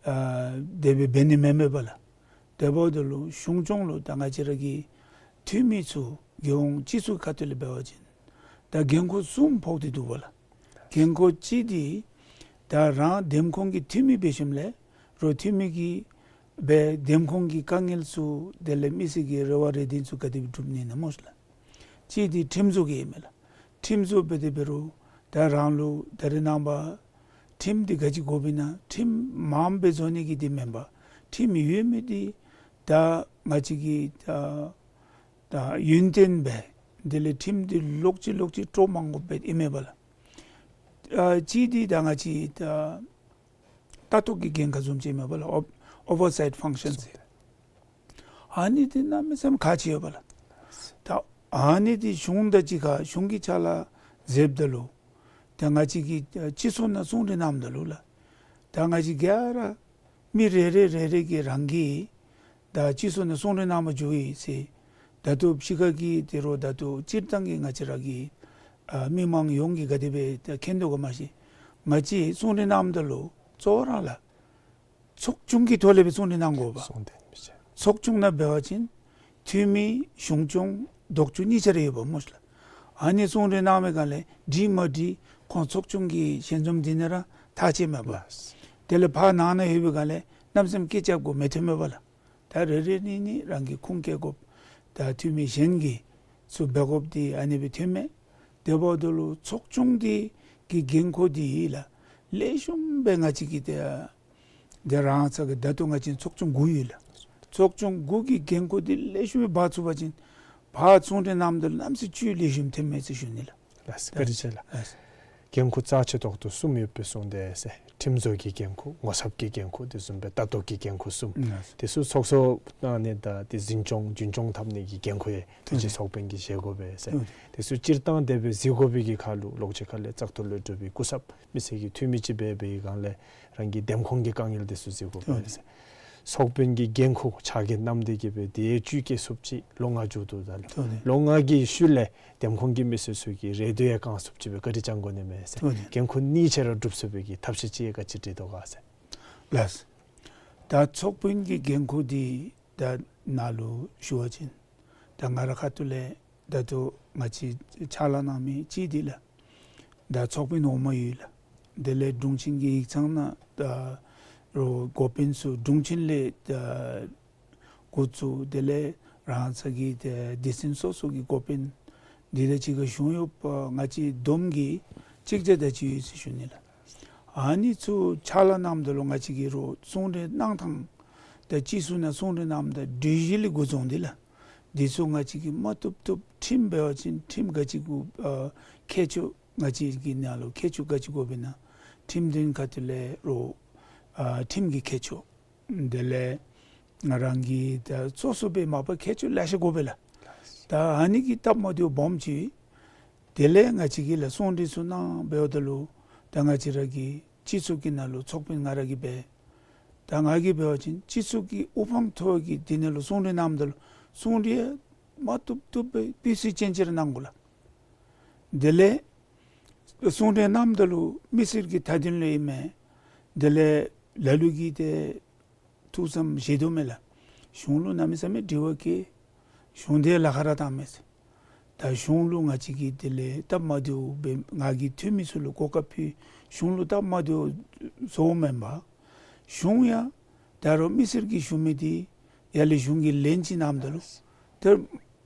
ཨ་དེ་སྦེ་འབད་ནི་མེན་མེན་པས་ལགས། དེ་འབདཝ་ད་ལུ་གཞུང་སྐྱོང་ལུ་ད་ང་བཅས་ར་གི་འཐུས་མི་ཚུ་རྒྱལ་ཡོངས་སྤྱི་ཚོགས་ཁ་ཐུག་ལས་འབད་བ་ཅིན་ད་འགན་ཁུར་གསུམ་ཕོག་སྟེ་འདུག་པ་ལགས། འགན་ཁུར་གཅིག་འདི་ད་རང་འདེམས་ཁོངས་ཀྱི་འཐུས་མི་འབད་ཞིནམ་ལས་རོགས་འཐུས་མི་གིས་སྦེ་འདེམས་ཁོངས་ཀྱི་དཀའ་ངལ་ཚུ་དེ་ལས་མི་སེར་གྱི་རེ་བ་རེ་འདུན་ཚུ་ག་དེ་སྦེ་སྒྲུབ་ནི་ཨིན་ན་སྨོ་ཤི་ལགས། གཅིག་འདི་ཁྲིམས་བཟོ་གི་ཨིན་མས་ལགས། ཁྲིམས་བཟོ་འབད་དེ་འབད་རུང་ད་རང་ལུ་ད་རེས་ནངས་པ་ཁྲིམས་འདི་ག་ཅི་དགོཔ་ཨིན་ན་ཁྲིམས་མངམ་སྦེ་བཟོ་ནི་གི་འདི་མེན་པར་ཁྲིམས་ཡོད་མི་འདི་ད་ང་བཅས་ཀྱིས་ད་ད་ཡུན་བརྟན་སྦེ་དེ་ལས་ཁྲིམས་འདི་ལོག་ཅི་ལོག་ཅི་སྤྲོ་མང་དགོཔ་སྦེ་ཨིན་མས་པ་ལགས། ཨ་གཅིག་འདི་ད་ང་བཅས་ད་ལྟ་རྟོག་གི་འགན་ཁག་བཟུམ་ཅིག་ཨིན་མས་པ་ལགས། ཨོ་ཨོ་ཝར་སའིཊ་ཕང་ཤཱན་ཟེར། ཨ་ནི་འདི་གནམ་མེད་ས་མེད་ཁག་ཆེ་ཡོད་པ་ལགས། ད་ཨ་ནི་འདི་གཞུང་དང་གཅིག་ཁར་གཞུང་གི་ཕྱག་ལཱ་མཛདཔ་ད་ལུ་ད་ང་བཅས་ཀྱིས་སྤྱི་ཚོགས་ནང་གསུང་གྲོས་གནངམ་ད་ལུ་ལགས། ད་ང་བཅས་ག་ར་མི་རེ་རེ་རེ་རེ་གིས་རང་གིས་ད་སྤྱི་ཚོགས་ནང་གསུང་གྲོས་གནང་པར་འགྱོ་ཡི་ཟེར། ད་ལྟོ་ཕྱི་ཁ་གི་དེ་རོགས་ད་ལྟོ་སྤྱིར་བཏང་གི་ང་བཅས་ར་གི་ཨ་མི་མང་ཡོངས་ཀྱིས་ག་དེ་སྦེ་ད་མཁྱེན་དོ་ག་མ་ཤེས། ང་བཅས་གསུང་གྲོས་གནངམ་ད་ལུ་གཙོ་བོ་ར་ལགས་ཚོགས་ཆུང་གི་ཐོག་ལས་སྦེ་གསུང་གྲོས་གནང་དགོ་པས། གསུང་གྲོས་མི་བྱེད། ཚོགས་ཆུང་ནང་འབད་བ་ཅིན་འཐུས་མི་གཞུང་སྐྱོང་ལྡོག་ཕྱོགས་གཉིས་ཆ་ར་ཡོད་པས་སྨོ་ཤི་ལགས། ཨ་ནི་གསུང་གྲོས་གནང་བའི་སྒང་ལས་འགྲིག་མ་འགྲིག་ཁོང་ཚོགས་ཆུང་གི་ཞལ་འཛོམས་འདི་ནང་ར་ཐག་བཅད་མས་པ། ལགས། དེ་ལས་ཕར་ནང་ན་ཡོད་པའི་སྒང་ལས་གནམ་མེད་ས་མེད་སྐད་རྐྱབ་དགོཔ་མི་ཐོན་མས་པ་ལགས། ད་རེ་རེ་གཉིས་གཉིས་རང་གི་ཁུངས་སྐྱེལ་དགོཔ་ད་འཐུས་མི་གཞན་གྱིས་ཚུར་འབད་དགོཔ་འདི་ཨ་ནི་སྦེ་ཐོན་མས། དེ་འབདཝ་ད་ལུ་ཚོགས་ཆུང་འདི་གི་འགན་ཁུར་འདི་ལགས་ལེགས་ཤོམ་སྦེ་ང་བཅས་ཀྱིས་ཏེ་དེ་རང་ཚ་གི་ད་ལྟོ་ང་བཅས་ཚོགས་ཆུང་དགུ་ཡོད་ལགས། ཚོགས་ཆུང་དགུ་གི་འགན་ཁུར་འདི་ལེགས་ཤོམ་སྦེ་འབག་ཚུགས་པ་ཅིན་ཕར་གསུང་གྲོས་གནངམ་ད་ལུ་གནམ་མེད་ས་མེད་བཅུད་ལེགས་ཤོམ་ཐོན་མས་ཟེར་ཞུ་ནི་ལགས། ལགས་སོ། བཀའ་དྲིན་ཆེ་ལགས། ལགས་སོ། འགན་ཁུར་རྩ་ཆེ་ཏོག་ཏོ་གསུམ་ཡོདཔ་སྦེ་གསུངས་ཏེ་ཟེར། ཁྲིམས་བཟོ་གི་འགན་ཁུར། ངོ་ཚབ་ཀྱི་འགན་ཁུར། དེ་བཟུམ་སྦེ་ལྟ་རྟོག་གི་འགན་ཁུར་གསུམ། ཨིན་ལགས། དེ་ཚུ་ཚོགས་གཙོ་གནང་ནི་དང་དེ་འཛིན་སྐྱོང་རྒྱུན་སྐྱོང་འཐབ་ནི་གི་འགན་ཁུར་ཡང་ཐུགས་རྗེ་ཨིན། ཚོགས་དཔོན་གྱིས་བཞེས་དགོ་པས་ཟེར། ཨིན། དེ་ཚུ་སྤྱིར་བཏང་དེ་སྦེ་གཟིགས་དགོ་པའི་གི་ཁར་ལུ་ལོགས་ཅིག་ཁ་ལས་བཙག་འཐུ་ལས་གྲུབ་པའི་སྐུ་ཚབ་མི་སེར་གྱི་འཐུས་མི་ཅིག་འབད་བའི་སྒང་ལས་རང་གི་འདེམས་ཁོངས་ཀྱི་དཀའ་ངལ་དེ་ཚུ་གཟིགས་དགོ་པས་ཨིན། ཟེར། ཚོགས་དཔོན་གྱི་འགན་ཁུར་ཕྱག་འགན་བསྣམས་ཏེ་གི་སྦེ་དེ་བཅུད་བསྐྱེད་ཚུགསཔ་ཅིག་ལོ་ལྔ་མཇུག་བསྡུཝ་ད་ལུ་ཨིན། ལོ་ལྔ་གི་ཤུལ་ལས་འདེམས་ཁོངས་ཀྱི་མི་སེར་ཚུ་གི་རེ་འདོད་ཡང་བསྐང་ཚུགསཔ་ཅིག་སྦེ་བཀའ་དྲིན་བསྐྱང་དགོ་ནི་མས་ཟེར། ཨིན། འགན་ཁུར་གཉིས་ཆ་ར་སྒྲུབ་ཚུགས་པའི་གི་ཐབས་ཤེས་ཅིག་ག་ཅི་སྒྲིག་དོ་ག་ཟེར། ལགས། ད་ཚོགས་དཔོན་གྱི་འགན་ཁུར་འདི་ད་ནཱ་ལུ་ཞུ་བ་ཅིན་ད་ང་ར་ཁ་ཐུག་ལས་ད་ལྟོ་ང་བཅས་ཕྱག་ལཱ་གནང་མི་ཅིག་འདི་ལགས། ད་ཚོགས་དཔོན་འོག་མ་ཡོད་ལགས། དེ་ལས་དྲུང་ཆེན་གྱི་ཡིག་ཚང་ནང་ད་རུང་འགོ་དཔོན་ཚུ་དྲུང་ཆེན་ལས་ད་འགོ་བཙུགས། དེ་ལས་རང་ས་གི་ད་སྡེ་ཚན་སོ་སོ་གི་འགོ་དཔོན་འདི་དང་གཅིག་ཁར་གཞུང་གཡོགཔ་ང་བཅས་བསྡོམས་ཀྱིས་གཅིག་བརྒྱ་དེ་ཅིག་ཡོད་ཟེར་ཞུ་ནི་ལགས། ཨ་ནི་ཚུ་ཕྱག་ལཱ་གནངམ་ད་ལུ་ང་བཅས་ཀྱིས་རུང་གསུང་གྲོས་གནང་ཐངས་ད་སྤྱི་ཚོགས་ནང་གསུང་གྲོས་གནངམ་ད་གྲོས་གཞི་ལས་འགོ་བཟུང་སྟེ་ལགས། འདི་ཚུ་ང་བཅས་ཀྱིས་མ་བཏུབ་བཏུབ་ཁྲིམས་འབད་བ་ཅིན་ཁྲིམས་ག་ཅི་དགོ་ཨ་ཁྱད་ཆོས་ང་བཅས་ཀྱི་ནང་ལུ་ཁྱད་ཆོས་ག་ཅི་དགོཔ་ཨིན་ན་ཁྲིམས་དོན་ཁ་ཐུག་ལས་རུང་ཨ་ཁྲིམས་ཀྱི་ཁྱད་ཆོས། དེ་ལས་ང་རང་གི་ད་སོ་སོ་སྦེ་མ་པ་ཁྱད་ཆོས་ལེ་ཤ་དགོ་པས་ལགས། ད་ཨ་ནི་གི་སྟབས་མ་བདེཝ་སྦོམ་ཅིག་དེ་ལས་ང་བཅས་ཀྱིས་ལགས་གསུང་གྲོས་ཚུ་གནང་འབདཝ་ད་ལུ་ད་ང་བཅས་ར་གི་སྤྱི་ཚོགས་ཀྱི་ནང་ལུ་ཚོགས་དཔོན་ང་ར་གིས་འབད། ད་ང་གིས་འབད་བ་ཅིན་སྤྱི་ཚོགས་ཀྱི་དབུ་འཕང་མཐོ་བའི་གི་དེ་ནང་ལུ་གསུང་གྲོས་གནངམ་ད་ལུ་གསུང་གྲོས་མ་བཏུབ་བཏུབ་སྦེ་སྤུས་ཚད་ཅན་ཅིག་ར་གནང་དགོ་ལགས། དེ་ལས་གསུང་གྲོས་གནངམ་ད་ལུ་མི་སེར་གྱི་མཐའ་དོན་ལུ་ཨིན་མས། དེ་ལས་ལ་ལུ་གིས་ཏེ་ཐུགས་བསམ་བཞེས་དོ་མས་ལགས། གཞུང་ལུ་གནམ་མེད་ས་མེད་དྲི་བ་བཀོད། གཞུང་དེ་ལཱ་ཁག་ར་བཏང་མས་ཟེར། ད་གཞུང་ལུ་ང་བཅས་ཀྱིས་དེ་ལས་སྟབས་མ་བདེཝ་སྦེ་ང་གིས་འཐུས་མི་ཚུ་ལུ་གོ་སྐབས་ཕུལ། གཞུང་ལུ་སྟབས་མ་བདེཝ་བཟོཝ་མེན་པར་གཞུང་ཡང་ད་རུང་མི་སེར་གྱིས་ཞུ་མི་འདི་ཡར་ལས་གཞུང་གིས་ལན་ཅིག་གནངམ་ད་ལུ་ད་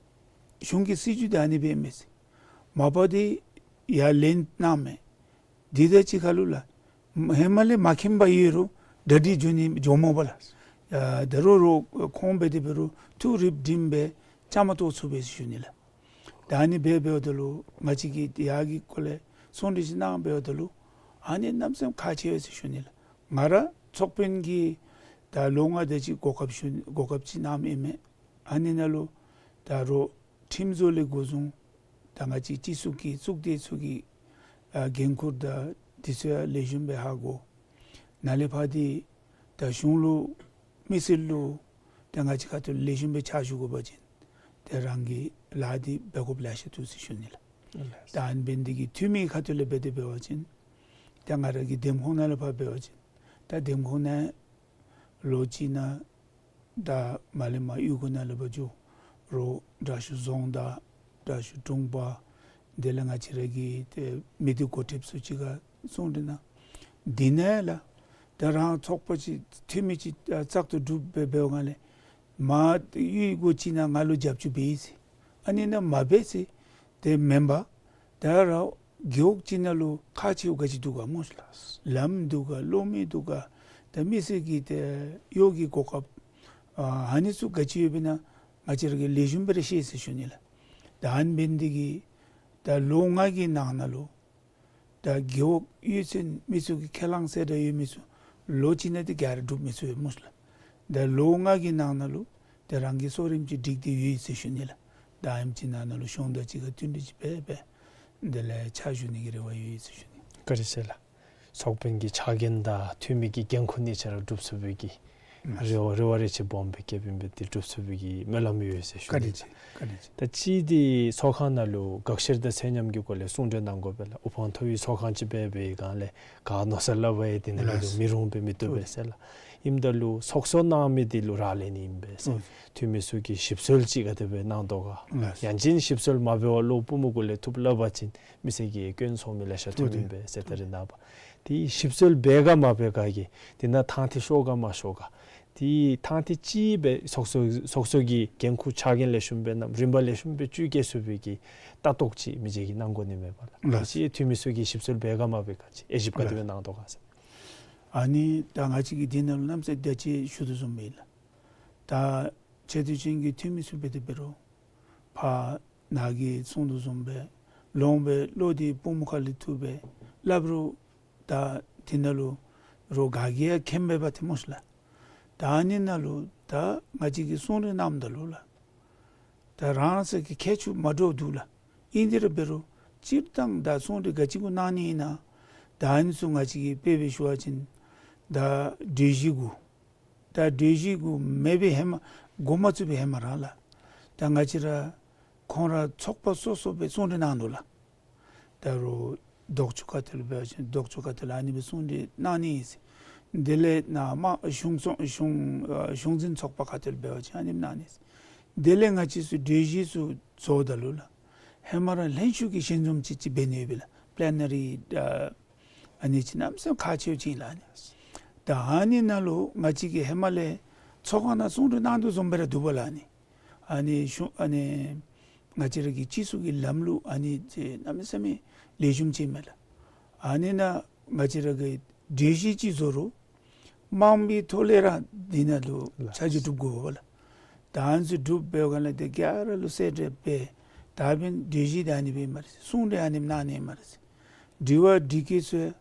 གཞུང་གི་སྲིད་བྱུས་འདི་ཨ་ནི་སྦེ་མས་ཟེར། མ་པ་འདི་ཡར་ལན་གནང་མས། འདི་དང་གཅིག་ཁར་ལུ་ལགས་ཧེ་མ་ལས་མ་མཁྱེན་པ་ཡོད་རུང་གྲ་སྒྲིག་འགྱོ་ནི་འགྱོཝ་མས་པ་ལགས། ཨ་ད་རུང་རུང་ཁོང་འབད་དེ་འབད་རུང་ཐུགས་རིགཔ་སྒྲིམ་སྦེ་བཅའ་མར་གཏོགས་ཚུགས་པས་ཟེར་ཞུ་ནི་ལགས། ད་ཨ་ནི་སྦེ་འབདཝ་ད་ལུ་ང་བཅས་ཀྱིས་ཡར་གྱི་སྐོར་ལས་གསུང་གྲོས་ཅིག་གནང་འབདཝ་ད་ལུ་ཨ་ནི་གནམ་མེད་ས་མེད་ཁག་ཆེ་བས་ཟེར་ཞུ་ནི་ལགས། ང་ར་ཚོགས་དཔོན་གྱི་ད་ལོ་ལྔ་དེ་ཅིག་གོ་སྐབས་ཞུ་གོ་སྐབས་ཅིག་གནངམ་ཨིན་མས། ཨ་ནི་ནང་ལུ་ད་རུང་ཁྲིམས་བཟོ་ལས་འགོ་བཟུང་ད་ང་བཅས་སྤྱི་ཚོགས་ཀྱི་གཙུག་སྡེ་ཚུ་གི་ཨ་འགན་ཁུར་དང་འདི་ཚུ་ཡང་ལེགས་ཤོམ་སྦེ་ཧ་གོ། ནཱ་ལས་ཕར་འདི་ད་གཞུང་ལུ་མི་སེར་ལུ་ད་ང་བཅས་ཁ་ཐུག་ལེགས་ཤོམ་སྦེ་ཕྱག་ཞུ་དགོ་པ་ཅིན་ད་རང་གི་ལཱ་འདི་འབད་དགོཔ་ལེ་ཤ་འདུག་ཟེར་ཞུ་ནི་ལགས། ད་ཨ་ནི་འབད་ནི་འདི་གིས་འཐུས་མི་ཁ་ཐུག་ལས་འབད་དེ་འབད་བ་ཅིན་ད་ང་ར་གི་འདེམས་ཁོངས་ནང་ལས་ཕར་འབད་བ་ཅིན་ད་འདེམས་ཁོངས་ནང་ལོ་གཅིག་ནང་ད་མར་ལས་མར་གཡུས་སྒོ་ནང་ལས་ཕར་འགྱོ། རོགས་དྲག་ཤོས་རྫོང་བདག་དྲག་ཤོས་དྲུང་པ་དེ་ལས་ང་བཅས་ར་གི་ཏེ་མི་སྡེ་འགོ་ཁྲིདཔ་ཚུ་གཅིག་ཁར་གསུང་གྲོས་གནང་། དེ་ནང་ལས་ད་རང་ཚོགས་པ་ཅིག་འཐུས་མི་ཅིག་བཙག་འཐུ་གྲུབ་སྦེ་འབདཝ་ལས་མར་གཡུས་སྒོ་ཅིག་ནང་ང་ལུ་རྒྱབ་སྐྱོར་འབད་ཡི་ཟེར། ཨ་ནི་ནང་མ་འབད་ཟེར་དེ་མེན་པར་ད་རང་རྒེད་འོག་ཅིག་ནང་ལུ་ཁག་ཆེཝ་ག་ཅི་འདུག་ག་སྨོ་ཟེར། ལམ་འདུག་ག་གློག་མེ་འདུག་ག་ད་མི་སེར་གྱི་ཏེ་གཡོག་གི་གོ་སྐབས་ཨ་ཨ་ནི་ཚུ་ག་ཅི་ཡོདཔ་ཨིན་ན་ང་བཅས་ར་གིས་ལེགས་ཤོམ་སྦེ་ར་ཤེས་ཟེར་ཞུ་ནི་ལགས། ད་ཨ་ནི་འབད་ནི་འདི་གིས་ད་ལོ་ལྔ་གི་ནང་ན་ལུ་ད་རྒེད་འོག་གཡུས་ཚན་མི་ཚུ་གི་ཁས་བླངས་གསལ་བསྒྲགས་ཡོད་མི་ཚུ་ལོ་གཅིག་ནང་འདི་ག་ར་འགྲུབ་མི་ཚུགས་པས་སྨོ་ཟེར་ལགས། ད་ལོ་ལྔ་གི་ནང་ན་ལུ་ད་རང་གི་གསོ་རིམ་ཅིག་སྒྲིག་སྟེ་ཡོད་ཟེར་ཞུ་ནི་ལགས། ད་ཨ་ནེམ་ཅིག་ནང་ན་ལུ་གཞུང་དང་གཅིག་ཁར་བསྟུན་གྲོས་ཅིག་འབད་འབད་དེ་ལས་ཕྱག་ཞུ་ནི་གི་རེ་བ་ཡོད་ཟེར་ཞུ་ནི། བཀའ་དྲིན་ཆེ་ལགས། ཚོགས་དཔོན་གྱི་ཕྱག་འགན་དང་འཐུས་མི་གི་འགན་ཁུར་གཉིས་ཆ་ར་སྒྲུབ་ཚུགས་པའི་གི་ལགས། རེ་བ་རེ་བ་རེ་ཆེ་སྦོམ་སྦེ་བསྐྱེདཔ་ཨིན་པས། དེ་སྒྲུབ་ཚུགས་པའི་གི་སྨོན་ལམ་ཡོད་ཟེར་ཞུ་ནི། བཀའ་དྲིན་ཆེ། བཀའ་དྲིན་ཆེ། ད་ཅི་འདི་ཚོགས་ཁང་ནང་ལུ་དགག་བཤེར་དང་ཚད་མཉམ་གྱི་སྐོར་ལས་གསུང་གྲོས་གནང་དགོ་པས་ལགས། དབུ་འཕང་མཐོ་བའི་ཚོགས་ཁང་ཅིག་འབད་བའི་སྒང་ལས་ག་མནོ་བསམ་སླབ་པ་ཡང་དེ་ནང་ལུ་ལགས། མི་རུང་པས་མི་བཏུབ་པས་ཟེར་ལགས། ཨིནམ་ད་ལུ་ཚོགས་གཙོ་གནང་མི་འདི་ལུ་རག་ལས་ནི་ཨིན་པས་ཟེར། ལགས། འཐུས་མི་ཚུ་གིས་ཞིབ་འཚོལ་ཅིག་ག་དེ་སྦེ་གནང་དོ་ག། ལགས། ཡང་ཅིན་ཞིབ་འཚོལ་མ་འབད་བར་ལོག་པུས་མོ་གུ་ལས་ཐུབ་སླབ་པ་ཅིན་མི་སེར་གྱིས་སྐྱོན་འཚོལ་མི་ལེ་ཤ་ཐོན་ཐོན་ཨིན་པས་ཟེར། ད་རེས་ནངས་པ་དེ་ཞིབ་འཚོལ་འབད་ག་མ་འབད་ག་གི་དེ་ནང་ཐང་ཐིག་ཤོར་ག་མ་ཤོར་ག། དེ་ཐང་ཐིག་ཅིག་སྦེ་ཚོགས་གཙོ་ཚོགས་གཙོ་གི་འགན་ཁུར་ཕྱག་འགན་ལེགས་ཤོམ་སྦེ་གནངམ་རིམ་པ་ལེགས་ཤོམ་སྦེ་བཅོས་བསྐྱལ་ཚུགས་པའི་གི་ལྟ་རྟོག་ཅིག་མི་རྗེ་གིས་གནང་དགོ་ནི་མས་པ་ལགས། ལགས། ཅིག་འཐུས་མི་ཚུ་གིས་ཞིབ་འཚོལ་འབད་ག་མ་འབད་ག་ཅིག་དབྱེ་ཞིབ་ག་དེ་སྦེ་གནང་དོ་ག་ཟེར། ཨ་ནི་ད་ང་བཅས་ཀྱིས་འདི་ནང་ལུ་གནམ་མེད་ས་མེད་ད་ཅི་ཞུ་དོ་བཟུམ་སྦེ་ཨིན་ལགས། ད་ཆེ་བསྟོད་ཅན་གྱི་འཐུས་མི་ཚུ་འབད་དེ་འབད་རུང་ཕར་ནཱ་གིས་གསུང་དོ་བཟུམ་སྦེ་ ལོང་སྦེ་བློ་འདི་པུས་མོ་ཁ་ལས་འཐུ་སྦེ་སླབ་རུང་ད་དེ་ནང་ལུ་རོགས་ག་གིས་ཡང་མཁྱེན་མེད་པ་ཏེ་སྨོ་ཤིག་ལགས། ད་ཨ་ནི་ནང་ལུ་ད་ང་བཅས་ཀྱིས་གསུང་གྲོས་གནངམ་ད་ལུ་ལགས། ད་རང་སོའི་གི་ཁྱད་ཆོས་མ་འདྲཝ་འདུག་ལགས། ཨིན་དེ་ར་འབད་རུང་སྤྱིར་བཏང་ད་གསུང་གྲོས་ག་ཅི་གུ་གནང་ནི་ཨིན་ན། ད་ཨ་ནི་ཚུ་ང་བཅས་ཀྱིས་དཔེ་སྦེ་ཞུ་བ་ཅིན་ད་གྲོས་གཞི་གུ་ད་གྲོས་གཞི་གུ་མེད་པའི་ཧེ་མ་འགོ་མ་བཙུགས་པའི་ཧེ་མ་ར་ལགས། ད་ང་བཅས་ར་ཁོང་ར་ཚོགས་པ་སོ་སོ་སྦེ་གསུང་གྲོས་གནང་ནུག་ལགས། ད་རུང་ལྡོག་ཕྱོགས་ཁ་ཐུག་ལུ་འབད་བ་ཅིན་ལྡོག་ཕྱོགས་ཁ་ཐུག་ལུ་ཨ་ནི་སྦེ་གསུང་གྲོས་གནང་ནི་ཨིན་ཟེར། དེ་ལས་ནཱ་མ་གཞུང་ཚོགས་གཞུང་ཨ་གཞུང་འཛིན་ཚོགས་པ་ཁ་ཐུག་ལུ་འབད་བ་ཅིན་ཨ་ནི་སྦེ་གནང་ནི་ཨིན་ཟེར། དེ་ལས་ང་བཅས་ཚུ་གྲོས་གཞི་ཚུ་བཟོཝ་ད་ལུ་ལགས། ཧེ་མ་ར་ལྷན་བཞུགས་ཀྱི་ཞལ་འཛོམས་ཅིག་ཅིག་འབད་ནི་ཡོད་པས་ལགས། པི་ལེ་ན་རི་ཨ་ཨ་ནི་ཅིག་གནམ་མེད་ས་མེད་ཁག་ཆེཝ་ཅིག་ཨིན་ལགས་ཨ་ནི། ད་ཨ་ནི་ནང་ལུ་ང་བཅས་ཀྱིས་ཧེ་མ་ལས་ཚོགས་ཁང་ནང་གསུང་གྲོས་གནང་དོ་བཟུམ་སྦེ་ར་འདུག་པ་ལགས་ཨ་ནི། ཨ་ནི་གཞུང་ཨ་ནི་ང་བཅས་ར་གི་སྤྱི་ཚོགས་ཀྱི་ལམ་ལུགས་ཨ་ནི་ཅིག་གནམ་མེད་ས་མེད་ལེགས་ཤོམ་ཅིག་མས་ལགས། ཨ་ནི་ནང་ང་བཅས་ར་གིས་གྲོས་གཞི་ཅིག་བཟོ་རུང་དམངས་མི་ཐོག་ལས་ར་འདི་ནང་ལུ་ལགས། ཆ་འཇོག་གྲུབ་དགོ་པས་ལགས། ད་ཨ་ནི་ཚུ་གྲུབ་འབད་བའི་སྒང་ལས་དེ་ག་ར་ལུ་གསལ་བསྒྲགས་འབད། ད་འབདན་གྲོས་གཞི་འདི་ཨ་ནི་སྦེ་ཨིན་སྨ་རེ་ཟེར། གསུང་གྲོས་ཨ་ནི་གནང་ནི་ཨིན་སྨ་རེ་ཟེར། དྲི་བ་དྲི་བཀོད་ཚུ་ཡང་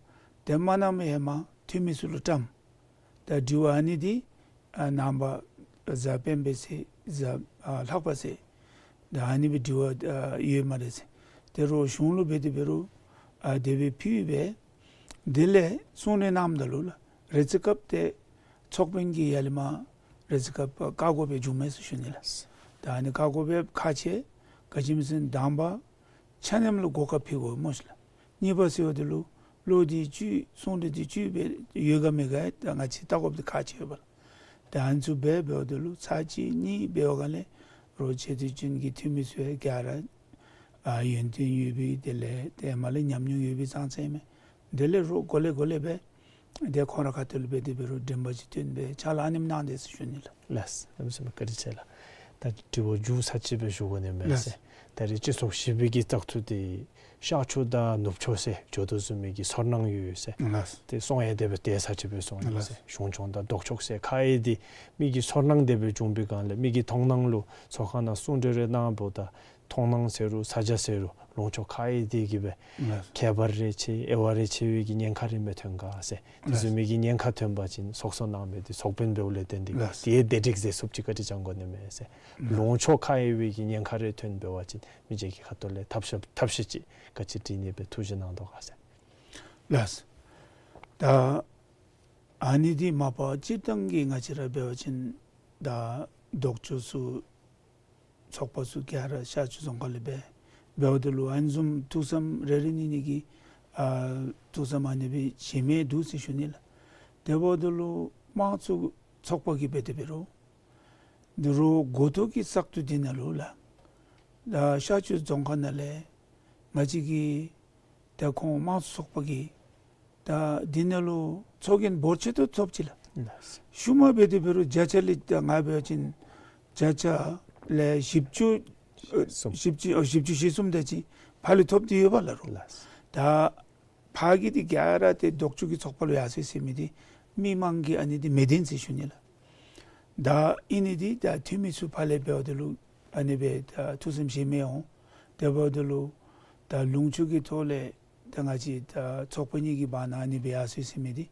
དེ་མ་གནང་མི་ཧེ་མ་འཐུས་མི་ཚུ་ལུ་བཀྲམ། ད་དྲི་བ་ཨ་ནི་འདི་ཨ་ནངས་པ་གཟའ་སྤེན་པའི་ཚེ་གཟའ་ཨ་ལྷག་པའི་ཚེ་ད་ཨ་ནི་སྦེ་དྲི་བ་ཨ་ཡོད་སྨ་རེ་ཟེར། དེ་རུང་གཞུང་ལུ་འབད་དེ་འབད་རུང་ཨ་དེ་སྦེ་ཕུལ་སྦེ་དེ་ལས་གསུང་གྲོས་གནངམ་ད་ལུ་ལགས། རེ་ཅིག་སྐབས་དེ་ཚོགས་དཔོན་གྱིས་ཡར་ལས་མར་རེ་ཅིག་སྐབས་བཀག་དགོ་པའི་བྱུངམ་མས་ཟེར་ཞུ་ནི་ལགས། ད་ཨ་ནི་བཀག་དགོ་པའི་ཁག་ཆེ། ག་ཅི་སྨོ་ཟེར་ན་དང་པ་ཆ་མཉམ་ལུ་གོ་སྐབས་ཕུལ་དགོ་སྨོ་ཤིག་ལགས། གཉིས་པ་ཟེར་བ་དེ་ལུ་བློ་འདི་བཅུད་གསུང་གྲོས་འདི་བཅུད་སྦེ་ཡོད་ག་མེད་ག་ད་ང་བཅས་བལྟ་དགོཔ་འདི་ཁག་ཆེ་བས་ལགས། ད་ཨ་ནི་ཚུ་འབད་འབདཝ་ད་ལུ་ཚར་གཅིག་གཉིས་འབད་བའི་སྒང་ལས་རོགས་ཆེ་བསྟོད་ཅན་གྱི་འཐུས་མི་ཚུ་ཡང་ག་ར་ཨ་ཡོན་ཏན་ཡོད་པའི་དེ་ལས་དེ་མ་ལས་ཉམས་མྱོང་ཡོད་པའི་ཙང་ཙ་ཨིན་མས། དེ་ལས་རོགས་གོ་ལེ་གོ་ལེ་སྦེ་དེ་ཁོང་ར་ཁ་ཐུག་ལུ་འབད་དེ་འབད་རུང་དྲན་པ་ཅིག་བཏོན་སྦེ་ཕྱག་ལཱ་ཨ་ནེམ་གནང་དེས་ཟེར་ཞུ་ནི་ལགས། ལགས་སོ། གནམ་མེད་ས་མེད་བཀའ་དྲིན་ཆེ་ལགས། ད་དྲི་བ་མཇུག་ཚར་གཅིག་སྦེ་ཞུ་དགོ་ནི་མས་ཟེར། ལགས། ད་རེས་སྤྱི་ཚོགས་ཞིབ་པའི་གི་བཙག་འཐུ་འདི་ཤར་ཕྱོགས་དང་ནུབ་ཕྱོགས་ཟེར་འགྱོ་དོ་བཟུམ་མའི་གི་ཚོར་སྣང་ཡོད་ཟེར། ལགས། ཏེ་སོང་ཡང་དེ་སྦེ་ཏེ་ས་ཅིག་སྦེ་སོང་ཡི་ཟེར། ལགས། གཞུང་སྐྱོང་དང་ལྡོག་ཕྱོགས་ཟེར་ཁ་ཡི་འདི་མི་གི་ཚོར་སྣང་དེ་སྦེ་བྱུང་པའི་སྒང་ལས་མི་གི་མཐོང་སྣང་ལུ་ཚོགས་ཁང་ནང་གསུང་གྲོས་རེ་གནངམ་ད་མཐོང་སྣང་ཟེར་རུང་ས་ཆ་ཟེར་རུང་ལུང་ཕྱོགས་ཁ་ཡི་འདི་གིས་སྦེ་ལགས། ཁྱད་པར་རེ་ཆེ་དབྱེ་བ་རེ་ཕྱེ་བའི་གི་ཉེན་ཁ་རེ་མི་ཐོན་ག་ཟེར། དེ་ལགས། བཟུམ་མའི་གི་ཉེན་ཁ་ཐོན་པ་ཅིན་ཚོགས་གཙོ་གནང་མི་འདི་ཚོགས་དཔོན་འབདཝ་ལས་བརྟེན་ཏེ་ལགས། དེ་བདེ་སྒྲིག་མཛད་ཚུགསཔ་ཅིག་བཀའ་དྲིན་བསྐྱང་དགོ་ནི་མས་ཟེར། ལགས། ལུང་ཕྱོགས་ཁ་ཡི་བའི་གི་ཉེན་ཁ་རེ་ཐོན་འབད་བ་ཅིན་མི་རྗེ་གི་ཁ་ཐུག་ལས་ཐབས་ཤེས་ཐབས་ཤེས་ཅིག་ག་ཅི་སྒྲིག་ནི་སྦེ་ཐུགས་བཞེད་གནང་དོ་ག་ཟེར། ལགས། ད་ཨ་ནི་འདི་མ་པ་སྤྱིར་བཏང་གི་ང་བཅས་ར་འབད་བ་ཅིན་ད་ལྡོག་ཕྱོགས་ཚུ་ཚོགས་པ་ཚུ་ག་ར་ཤར་ཕྱོགས་རྫོང་ཁག་ལས་འབད་འབདཝ་ད་ལུ་ཨ་ནི་བཟུམ་ཐུགས་བསམ་རེ་རེ་གཉིས་གཉིས་ཀྱི་ཨ་ཐུགས་བསམ་ཨ་ནི་སྦེ་བཞེས་མི་འདུག་ཟེར་ཞུ་ནི་ལགས། དེ་འབདཝ་ད་ལུ་དམངས་གཙོ་ཚོགས་པ་གིས་འབད་དེ་འབད་རུང་འདི་རུང་འགོ་ཐོག་གི་བཙག་འཐུ་འདི་ནང་ལུ་ལགས། ད་ཤར་ཕྱོགས་རྫོང་ཁག་ནང་ལས་ང་བཅས་ཀྱི་ད་ཁོང་དམངས་གཙོ་ཚོགས་པ་གིས་ད་འདི་ནང་ལུ་ཚོགས་རྒྱན་འབོར་ཆེ་ཏོག་ཐོབ་ཅི་ལགས། ལགས། ཤུལ་མ་འབད་དེ་འབད་རུང་བརྒྱ་ཆ་ལས་ད་ང་འབད་བ་ཅིན་བརྒྱ་ཆ་ལས་བཞི་བཅུ་ཞེ་གསུམ། བཞི་བཅུ་ཨ་བཞི་བཅུ་ཞེ་གསུམ་དེ་ཅིག་ཕར་ལས་ཐོབ་སྟེ་ཡོད་པས་ལགས། རོགས་ལགས། ད་ཕར་གྱི་འདི་ག་ར་ཏེ་ལྡོག་ཕྱོགས་ཀྱི་ཚོགས་པ་ལུ་ཡར་སོ་ཡི་ཟེར་མི་འདི་མི་མང་གི་ཨ་ནི་འདི་མི་བདེན་ཟེར་ཞུ་ནི་ལགས། ད་ཨིན་ནི་འདི་ད་འཐུས་མི་ཚུ་ཕར་ལས་འབདཝ་ད་ལུ་ཨ་ནི་སྦེ་ད་ཐུགས་བསམ་བཞེས་མི་འོང་། དེ་འབདཝ་ད་ལུ་ད་ལུང་ཕྱོགས་ཀྱི་ཐོག་ལས་ད་ང་བཅས་ད་ཚོགས་པ་གཉིས་ཀྱི་བར་ན་ཨ་ནི་སྦེ་ཡར་སོ་ཡི་ཟེར་མི་འདི་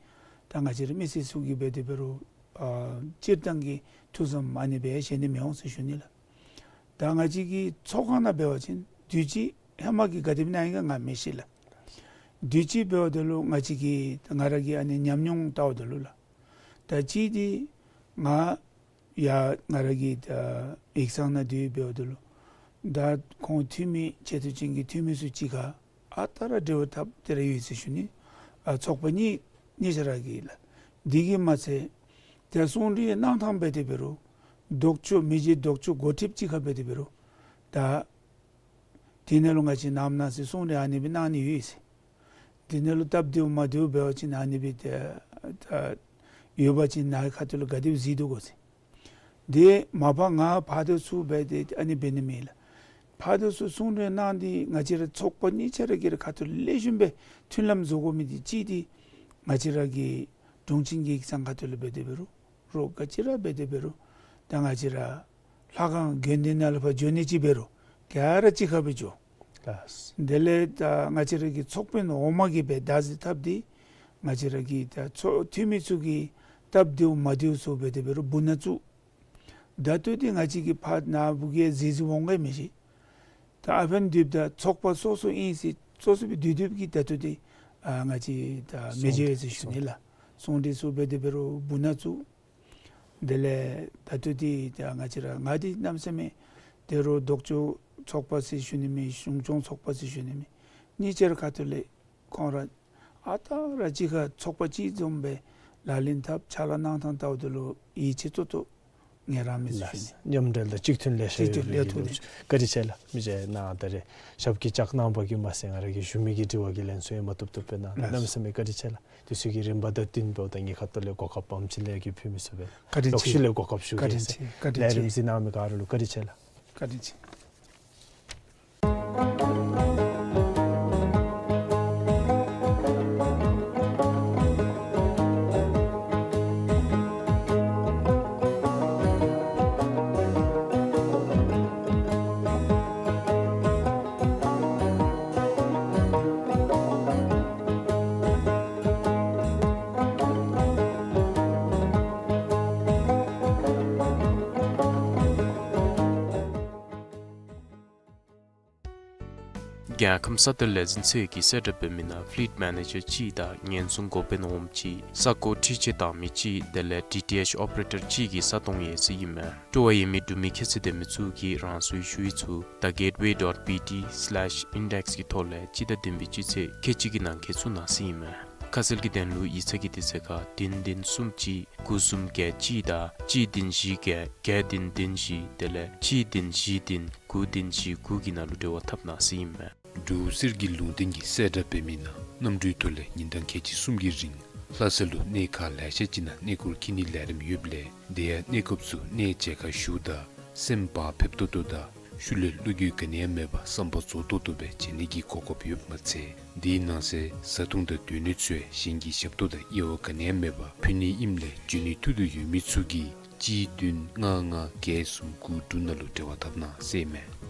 ད་ང་བཅས་ར་མི་སེར་ཚུ་གིས་འབད་དེ་འབད་རུང་ཨ་སྤྱིར་བཏང་གི་ཐུགས་བསམ་ཨ་ནི་སྦེ་བཞེས་ནི་མི་འོང་ཟེར་ཞུ་ནི་ལགས། ད་ང་བཅས་ཀྱི་ཚོགས་ཁང་ནང་འབད་བ་ཅིན་དུས་ཅི་ཧེ་མ་གི་ག་དེ་སྦེ་གནང་ཡི་ག་ང་མི་ཤེས་ལགས། དུས་ཅི་འབདཝ་ད་ལུ་ང་བཅས་ཀྱི་ང་ར་གི་ཨ་ནི་ཉམས་མྱོང་བལྟཝ་ད་ལུ་ལགས། ད་ཅི་འདི་ང་ཡ་ང་ར་གི་ད་ཡིག་ཚང་ནང་སྡོད་འབདཝ་ད་ལུ་ད་ཁོང་འཐུས་མི་ཆེ་བསྟོད་ཅན་གྱི་འཐུས་མི་ཚུ་གཅིག་ཁར་ཨ་རྟག་ར་འབྲེལ་བ་འཐབ་སྟེ་ར་ཡོད་ཟེར་ཞུ་ནི། ཨ་ཚོགས་པ་གཉིས་གཉིས་ཆ་ར་གིས་ལགས། འདི་གིས་མ་ཚད་ད་གསུང་གྲོས་གནང་ཐངས་འབད་དེ་འབད་རུང་ལྡོག་ཕྱོགས་མི་རྗེ་ལྡོག་ཕྱོགས་འགོ་ཁྲིདཔ་གཅིག་ཁར་འབད་དེ་འབད་རུང་ད་དེ་ནང་ལུ་ང་བཅས་ནམ་ནང་ཟེར་གསུང་གྲོས་ཨ་ནི་སྦེ་གནང་ནི་ཡོད་ཟེར། དེ་ནང་ལུ་སྟབས་བདེཝ་མ་བདེཝ་འབད་བ་ཅིན་ཨ་ནི་སྦེ་ད་ད་ཡོད་པ་ཅིན་ནཱ་ཁ་ཐུག་ལུ་ག་དེ་སྦེ་གཟིགས་དོ་གོ་ཟེར། དེ་མ་པ་ང་ཕར་དང་ཚུར་འབད་དེ་ཨ་ནི་འབད་ནི་མེད་ལགས། ཕར་དང་ཚུར་གསུང་གྲོས་གནང་སྟེ་ང་བཅས་ར་ཚོགས་པ་གཉིས་ཆ་ར་གི་ར་ཁ་ཐུག་ལེགས་ཤོམ་སྦེ་མཐུན་ལམ་བཟོ་དགོ་མི་འདི་གཅིག་འདི་ང་བཅས་ར་གི་དྲུང་ཆེན་གྱི་ཡིག་ཚང་ཁ་ཐུག་ལུ་འབད་དེ་འབད་རུང་རོགས་ག་ཅི་ར་འབད་དེ་འབད་རུང་ད་ང་བཅས་ར་ལྷ་ཁང་དགོན་སྡེ་ནང་ལུ་ཕར་འགྱོ་ནི་ཅིག་འབད་རུང་ག་ར་གཅིག་ཁར་སྦེ་འགྱོ། ལགས། དེ་ལས་ད་ང་བཅས་ར་གི་ཚོགས་དཔོན་འོག་མ་གིས་སྦེ་བདག་འཛིན་འཐབ་སྟེ་ང་བཅས་ར་གི་ད་ཚོགས་འཐུས་མི་ཚུ་གིས་སྟབས་བདེཝ་མ་བདེཝ་ཚུ་འབད་དེ་འབད་རུང་འབུ་ནག་བཙུགས། ད་ལྟོ་འདི་ང་བཅས་ཀྱི་ཕར་ནཱ་བུ་གིས་གཟིགས་གཟིགས་འོང་ག་མི་ཤེས། ད་ཨ་ཕན་འདི་ད་ཚོགས་པ་སོ་སོ་ཨིན་ཟེར་སོ་སོ་སྦེ་སྡོད་སྡོདཔ་གིས་ད་ལྟོ་འདི་ཨ་ང་བཅས་ད་མི་སྡོད་ཟེར་ཞུ་ནི་ལགས། ཚོགས་འདི་ཚུ་འབད་དེ་འབད་རུང་འབུ་ནག་བཙུགས། དེ་ལས་ད་ལྟོ་འདི་ད་ང་བཅས་ར་ང་འདི་གནམ་མེད་ས་མེད་ད་རུང་ལྡོག་ཕྱོགས་ཚོགས་པ་ཟེར་ཞུ་ནི་མེད། གཞུང་སྐྱོང་ཚོགས་པ་ཟེར་ཞུ་ནི་མེད། གཉིས་ཆ་ར་ཁ་ཐུག་ལས་ཁོང་ར་ཨ་རྟག་ར་གཅིག་ཁར་ཚོགས་པ་གཅིག་འཛོམས་སྦེ་ལག་ལེན་འཐབ་ཕྱག་ལཱ་གནང་ཐངས་ལྟཝ་ད་ལུ་ཡིད་ཆེས་ཏོག་ཏོ་ངལ་རངས་མས་ཟེར་ཞུ་ནི། མཉམ་འབྲེལ་དང་གཅིག་མཐུན་ལེགས་ཤོམ་ཡོད་པའི་གི་ལོ་རྒྱུས། བཀའ་དྲིན་ཆེ་ལགས། མི་རྗེ་ནཱ་ད་རེས་ཞབས་ཀྱིས་བཅགས་གནང་བ་གིས་མ་ཚད་ང་ར་གི་ཞུ་མི་གི་དྲི་བ་གི་ལན་ཚུ་ཡང་མ་བཏུབ་བཏུབ་སྦེ་གནང་། གནམ་མེད་ས་མེད་བཀའ་དྲིན་ཆེ་ལགས། དུས་ཚོད་ཀྱི་རིམ་པ་དང་བསྟུན་པའི་ད་ངེའི་ཁ་ཐུག་ལས་གོ་སྐབས་བམ་ཅིག་ལས་ཀྱི་ཕུལ་མི་ཚུ་སྦེ་བཀའ་དྲིན་ཆེ། ལོག་ཤུལ་ལས་གོ་སྐབས་ཞུ་གེ་ཟེར། བཀའ་དྲིན་ཆེ། ལས་རིམ་གཟིགས་གནང་མི་ག་ར་ལུ་བཀའ་དྲིན་ཆེ་ལགས། བཀའ་དྲིན་ཆེ། རྒྱལ་ཁམས་ས་མཐོའི་ལས་འཛིན་ཚད་ཀྱིས་གསལ་བསྒྲགས་འབད་མི་ནང་ཕི་ལིཊ་མེ་ནེ་ཇར་གཅིག་དང་ཉེན་སྲུང་འགོ་དཔོན་འོགམ་གཅིག་ས་སྒོ་འཁྲུག་ཆ་བཏང་མི་གཅིག་དེ་ལས་ཌི་ཊི་ཨེཆ་ཨོ་པ་རེ་ཊར་གཅིག་གི་ས་སྟོང་ཡོད་ཟེར་ཨིན་མས། སྤྲོ་བ་ཡོད་མི་འབྲུག་མི་ཁྱད་ཚད་ལྡན་མི་ཚུ་གིས་རང་སོའི་ཞུ་ཡིག་ཚུ་the gateway dot B T slash index གི་ཐོག་ལས་སྤྱི་ཟླ་བདུན་པའི་སྤྱི་ཚེས་ཁལ་གཅིག་གི་ནང་འཁོད་བཙུགས་གནང་ཟེར་ཨིན་མས། ཁ་གསལ་གྱི་དོན་ལུ་ཡིག་ཚང་གི་དུས་ཚོད་ཁར་བདུན་བདུན་གསུམ་གཅིག་དགུ་གསུམ་བརྒྱད་གཅིག་དང་གཅིག་བདུན་བཞི་བརྒྱད་བརྒྱད་བདུན་བདུན་བཞི་དེ་ལས་གཅིག་བདུན་བཞི་བདུན་དགུ་བདུན་བཞི་དགུ་གི་ནང་ལུ་འབྲེལ་བ་འཐབ་གནང་ཟེར་ཨིན་མས། འབྲུག་གསེར་གྱི་ལུང་བསྟན་གྱིས་གསལ་བསྒྲགས་འབད་མི་ནང་གནམ་གྲུའི་ཐོག་ལས་ཉིན་གྲངས་ཁལ་གཅིག་གསུམ་གྱི་རིང་ལྷ་ས་ལུ་གནས་ཁག་ལེ་ཤ་ཅིག་ནང་གནས་སྐོར་འཁྱིད་ནིའི་ལས་རིམ་ཡོདཔ་ལས་དེ་ཡང་གནས་སྐབས་སུ་གནས་མཇལ་ཁ་ཞུཝ་ད་སེམས་བག་ཕེབས་ཏོག་ཏོ་དང་ཤུལ་ལས་བློ་འགྱོད་ག་ནི་ཡང་མེད་པར་བསམ་པ་རྫོགས་ཏོག་ཏོ་སྦེ་མཇལ་ནི་གི་གོ་སྐབས་ཡོདཔ་མ་ཚད་དེའི་ནང་གསེས་བཟའ་འཐུང་དང་སྡོད་གནས་ཚུ་ཡང་གཞན་གྱི་ཞབས་ཏོག་དང་དབྱེ་བ་ག་ནི་ཡང་མེད་པར་ཕུལ་ནི་ཨིནམ་ལས་འབྱོན་ནིའི་ཐུགས་འདོད་ཡོད་མི་ཚུ་གིས་གཅིག་བདུན་ལྔ་ལྔ་བརྒྱད་གསུམ་དགུ་དྲུག་ནང་ལུ་འབྲེལ་བ་འཐབ་གནང་ཟེར་ཨིན་མས།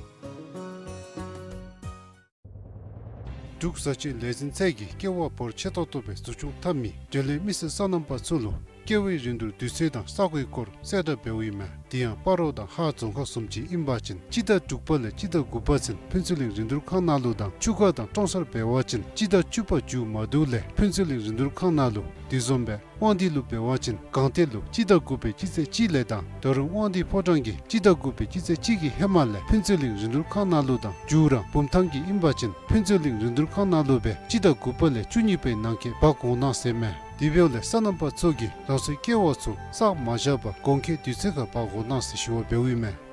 འབྲུག་བཟའ་ཆས་ལས་འཛིན་ཚད་ཀྱིས་ཀེ་བ་འབོར་ཆེ་ཏོག་ཏོ་སྦེ་འཛུགས་སྐྱོང་འཐབ་མི་འབྲེལ་ཡོད་མི་སེར་སོ་ནམ་པ་ཚུ་ལུ་ཀེ་བའི་རིན་བསྡུར་དུས་ཚོད་དང་ས་གོའི་སྐོར་གསལ་བསྒྲགས་འབདཝ་ཨིན་མས། དེ་ཡང་སྤ་རོ་དང་ཧཱ་རྫོང་ཁག་བཟུམ་ཅིག་ཨིན་པ་ཅིན་སྤྱི་ཟླ་དྲུག་པ་ལས་སྤྱི་ཟླ་དགུ་པ་ཚུན་ཕུན་ཚོགས་གླིང་རིན་བསྡུར་ཁང་ནང་ལུ་དང་ཆུ་ཁ་དང་ཀྲོང་གསར་འབད་བ་ཅིན་སྤྱི་ཟླ་བཅུ་པ་མཇུག་མ་བསྡུ་ལས་ཕུན་ཚོགས་གླིང་རིན་བསྡུར་ཁང་ནང་ལུ། དེ་བཟུམ་སྦེ་དབང་འདུས་ལུ་འབད་བ་ཅིན་སྒང་སྟེང་ལུ་སྤྱི་ཟླ་དགུ་པའི་སྤྱི་ཚེས་གཅིག་ལས་དང་ད་རུང་དབང་འདུས་ཕོ་བྲང་གི་སྤྱི་ཟླ་དགུ་པའི་སྤྱི་ཚེས་གཅིག་གི་ཧེ་མ་ལས་ཕུན་ཚོགས་གླིང་རིན་བསྡུར་ཁང་ནང་ལུ་དང་མཇུག་ར་བུམ་ཐང་གི་ཨིན་པ་ཅིན་ཕུན་ཚོགས་གླིང་རིན་བསྡུར་ཁང་ནང་ལུ་སྦེ་སྤྱི་ཟླ་དགུ་པ་ལས་བཅུ་གཉིས་པའི་ནང་འཁོད་འབག་འོང་གནང་ཟེར་ཨིན་མས། དེ་འབདཝ་ལས་སོ་ནམ་པ་ཚུ་གིས་ལགས་སོའི་ཀེ་བ་ཚུ་བསགས་མ་བཞག་པར་དགོངས་འཁེལ་དུས་ཚོད་ཁར་འབག་འོང་གནང་ཟེར་ཞུ་བ་འབདཝ་ཨིན་མས།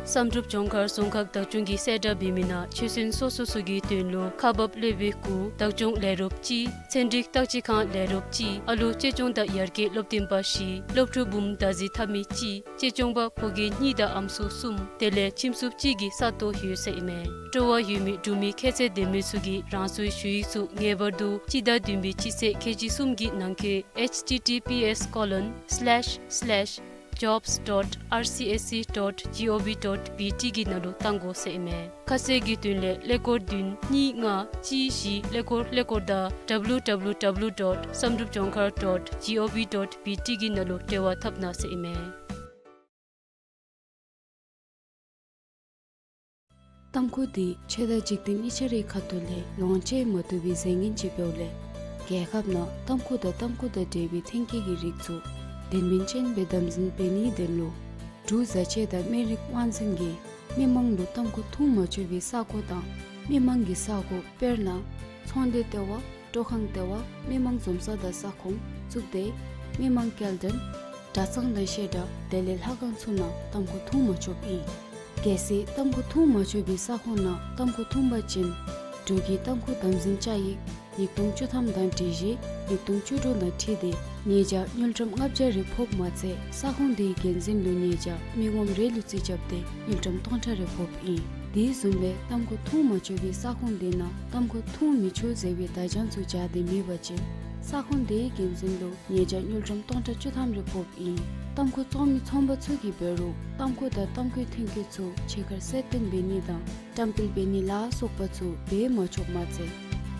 བསམ་གྲུབ་ལྗོངས་མཁར་རྫོང་ཁག་བདག་སྐྱོང་གིས་གསལ་བསྒྲགས་འབད་མི་ནང་ཆོས་སྲུང་སོ་སོ་སོ་གི་དོན་ལུ་ཁག་འབག་སློབ་དཔོན་དགུ་བདག་སྐྱོང་ལས་རོགསཔ་གཅིག་ཚན་རིག་བརྟག་དཔྱད་ཁང་ལས་རོགསཔ་གཅིག་ཨ་ལོ་གཅེས་སྐྱོང་དང་ཡར་རྒྱས་སློབ་སྟོན་པ་བཞི་སློབ་ཕྲུག་འབུམ་བདག་འཛིན་འཐབ་མི་གཅིག་གཅེས་སྐྱོང་པ་ཕོ་སྐྱེས་གཉིས་དང་ཨམ་སྲུ་གསུམ་དེ་ལས་ཁྱིམ་སྲུང་གཅིག་གི་ས་སྟོང་ཡོད་ཟེར་ཨིན་མས། སྤྲོ་བ་ཡོད་མི་འབྲུག་མི་ཁྱད་ཚད་ལྡན་མི་ཚུ་གིས་རང་སོའི་ཞུ་ཡིག་ཚུ་ངེས་པར་དུ་སྤྱི་ཟླ་བདུན་པའི་སྤྱི་ཚེས་ཁལ་གཅིག་གསུམ་གྱི་ནང་འཁོད་H T T P S colon slash slash jobs dot R C S C dot G O V dot B T གི་ནང་ལུ་བཏང་དགོ་ཟེར་ཨིན་མས། ཁ་གསལ་གྱི་དོན་ལས་ཀླད་ཀོར་བདུན་གཉིས་ལྔ་གཅིག་བཞི་ཀླད་ཀོར་ཀླད་ཀོར་དང་W W W dot samdrupjongkhar dot G O V dot B T གི་ནང་ལུ་འབྲེལ་བ་འཐབ་གནང་ཟེར་ཨིན་མས། ཏམ་ཁུ་འདི་ཆོས་དང་འཇིག་རྟེན་གཉིས་ཆ་རའི་ཁ་ཐུག་ལས་ལོངས་སྤྱོད་མ་བཏུབ་པའི་རྫས་ངན་ཅིག་འབདཝ་ལས་རྒྱལ་ཁབ་ནང་ཏམ་ཁུ་དང་ཏམ་ཁུ་དང་འབྲེལ་བའི་ཐོན་སྐྱེད་ཀྱི་རིགས་ཚུ་དོན་སྨིན་ཅན་སྦེ་དམ་འཛིན་འབད་ནིའི་དོན་ལུ་འབྲུག་བཟའ་ཆས་དང་སྨན་རིགས་དབང་འཛིན་གྱིས་མི་མང་ལུ་ཏམ་ཁུ་འཐུང་མ་ཆོག་པའི་ས་གོ་དང་མི་མང་གི་ས་གོ་དཔེར་ན་ཚོང་སྡེ་ལྟེ་བ་སྤྲོ་ཁང་ལྟེ་བ་མི་མང་འཛོམས་ས་དང་ས་ཁོངས་གཙུག་སྡེ་མི་མང་སྐྱེལ་འདྲེན་གྲྭ་ཚང་དང་བཤད་གྲྭ་དེ་ལས་ལྷ་ཁང་ཚུ་ནང་ཏམ་ཁུ་འཐུང་མ་ཆོགཔ་ཨིན། གལ་སྲིད་ཏམ་ཁུ་འཐུང་མ་ཆོག་པའི་ས་ཁོངས་ནང་ཏམ་ཁུ་འཐུང་པ་ཅིན་འབྲུག་གི་ཏམ་ཁུ་དམ་འཛིན་བཅའ་ཡིག་ཉིས་སྟོང་བཅུ་ཐམ་དང་སྒྲིག་གཞི་ཉིས་སྟོང་བཅུ་དྲུག་དང་འཁྲིལ་ཏེ་ཉེས་བྱ་དངུལ་ཀྲམ་ལྔ་བརྒྱ་རེ་ཕོགཔ་མ་ཚད་ས་ཁོངས་དེའི་འགན་འཛིན་ལུ་ཉེས་བྱ་མི་ངོམ་རེ་ལུ་རྩིས་རྐྱབ་སྟེ་དངུལ་ཀྲམ་སྟོང་ཕྲག་རེ་ཕོགཔ་ཨིན། དེ་བཟུམ་སྦེ་ཏམ་ཁུ་འཐུང་མ་ཆོག་པའི་ས་ཁོངས་དེ་ནང་ཏམ་ཁུ་འཐུང་མི་ཆོག་ཟེར་བའི་བརྡ་བྱང་ཚུ་སྦྱར་ཏེ་མེད་པ་ཅིན་ ས་ཁོངས་དེའི་འགན་འཛིན་ལུ་ཉེས་བྱ་དངུལ་ཀྲམ་སྟོང་ཕྲག་བཅུ་ཐམ་རེ་ཕོགཔ་ཨིན། ཏམ་ཁུ་བཙོང་མི་ཚོང་པ་ཚུ་གིས་འབད་རུང་ཏམ་ཁུ་དང་ཏམ་ཁུའི་ཐོན་སྐྱེད་ཚུ་ཕྱི་ཁར་གསལ་སྟོན་འབད་ནི་དང་བཀྲམ་སྤེལ་འབད་ནི་ལ་སོགས་པ་ཚུ་འབད་མ་ཆོགཔ་མ་ཚད་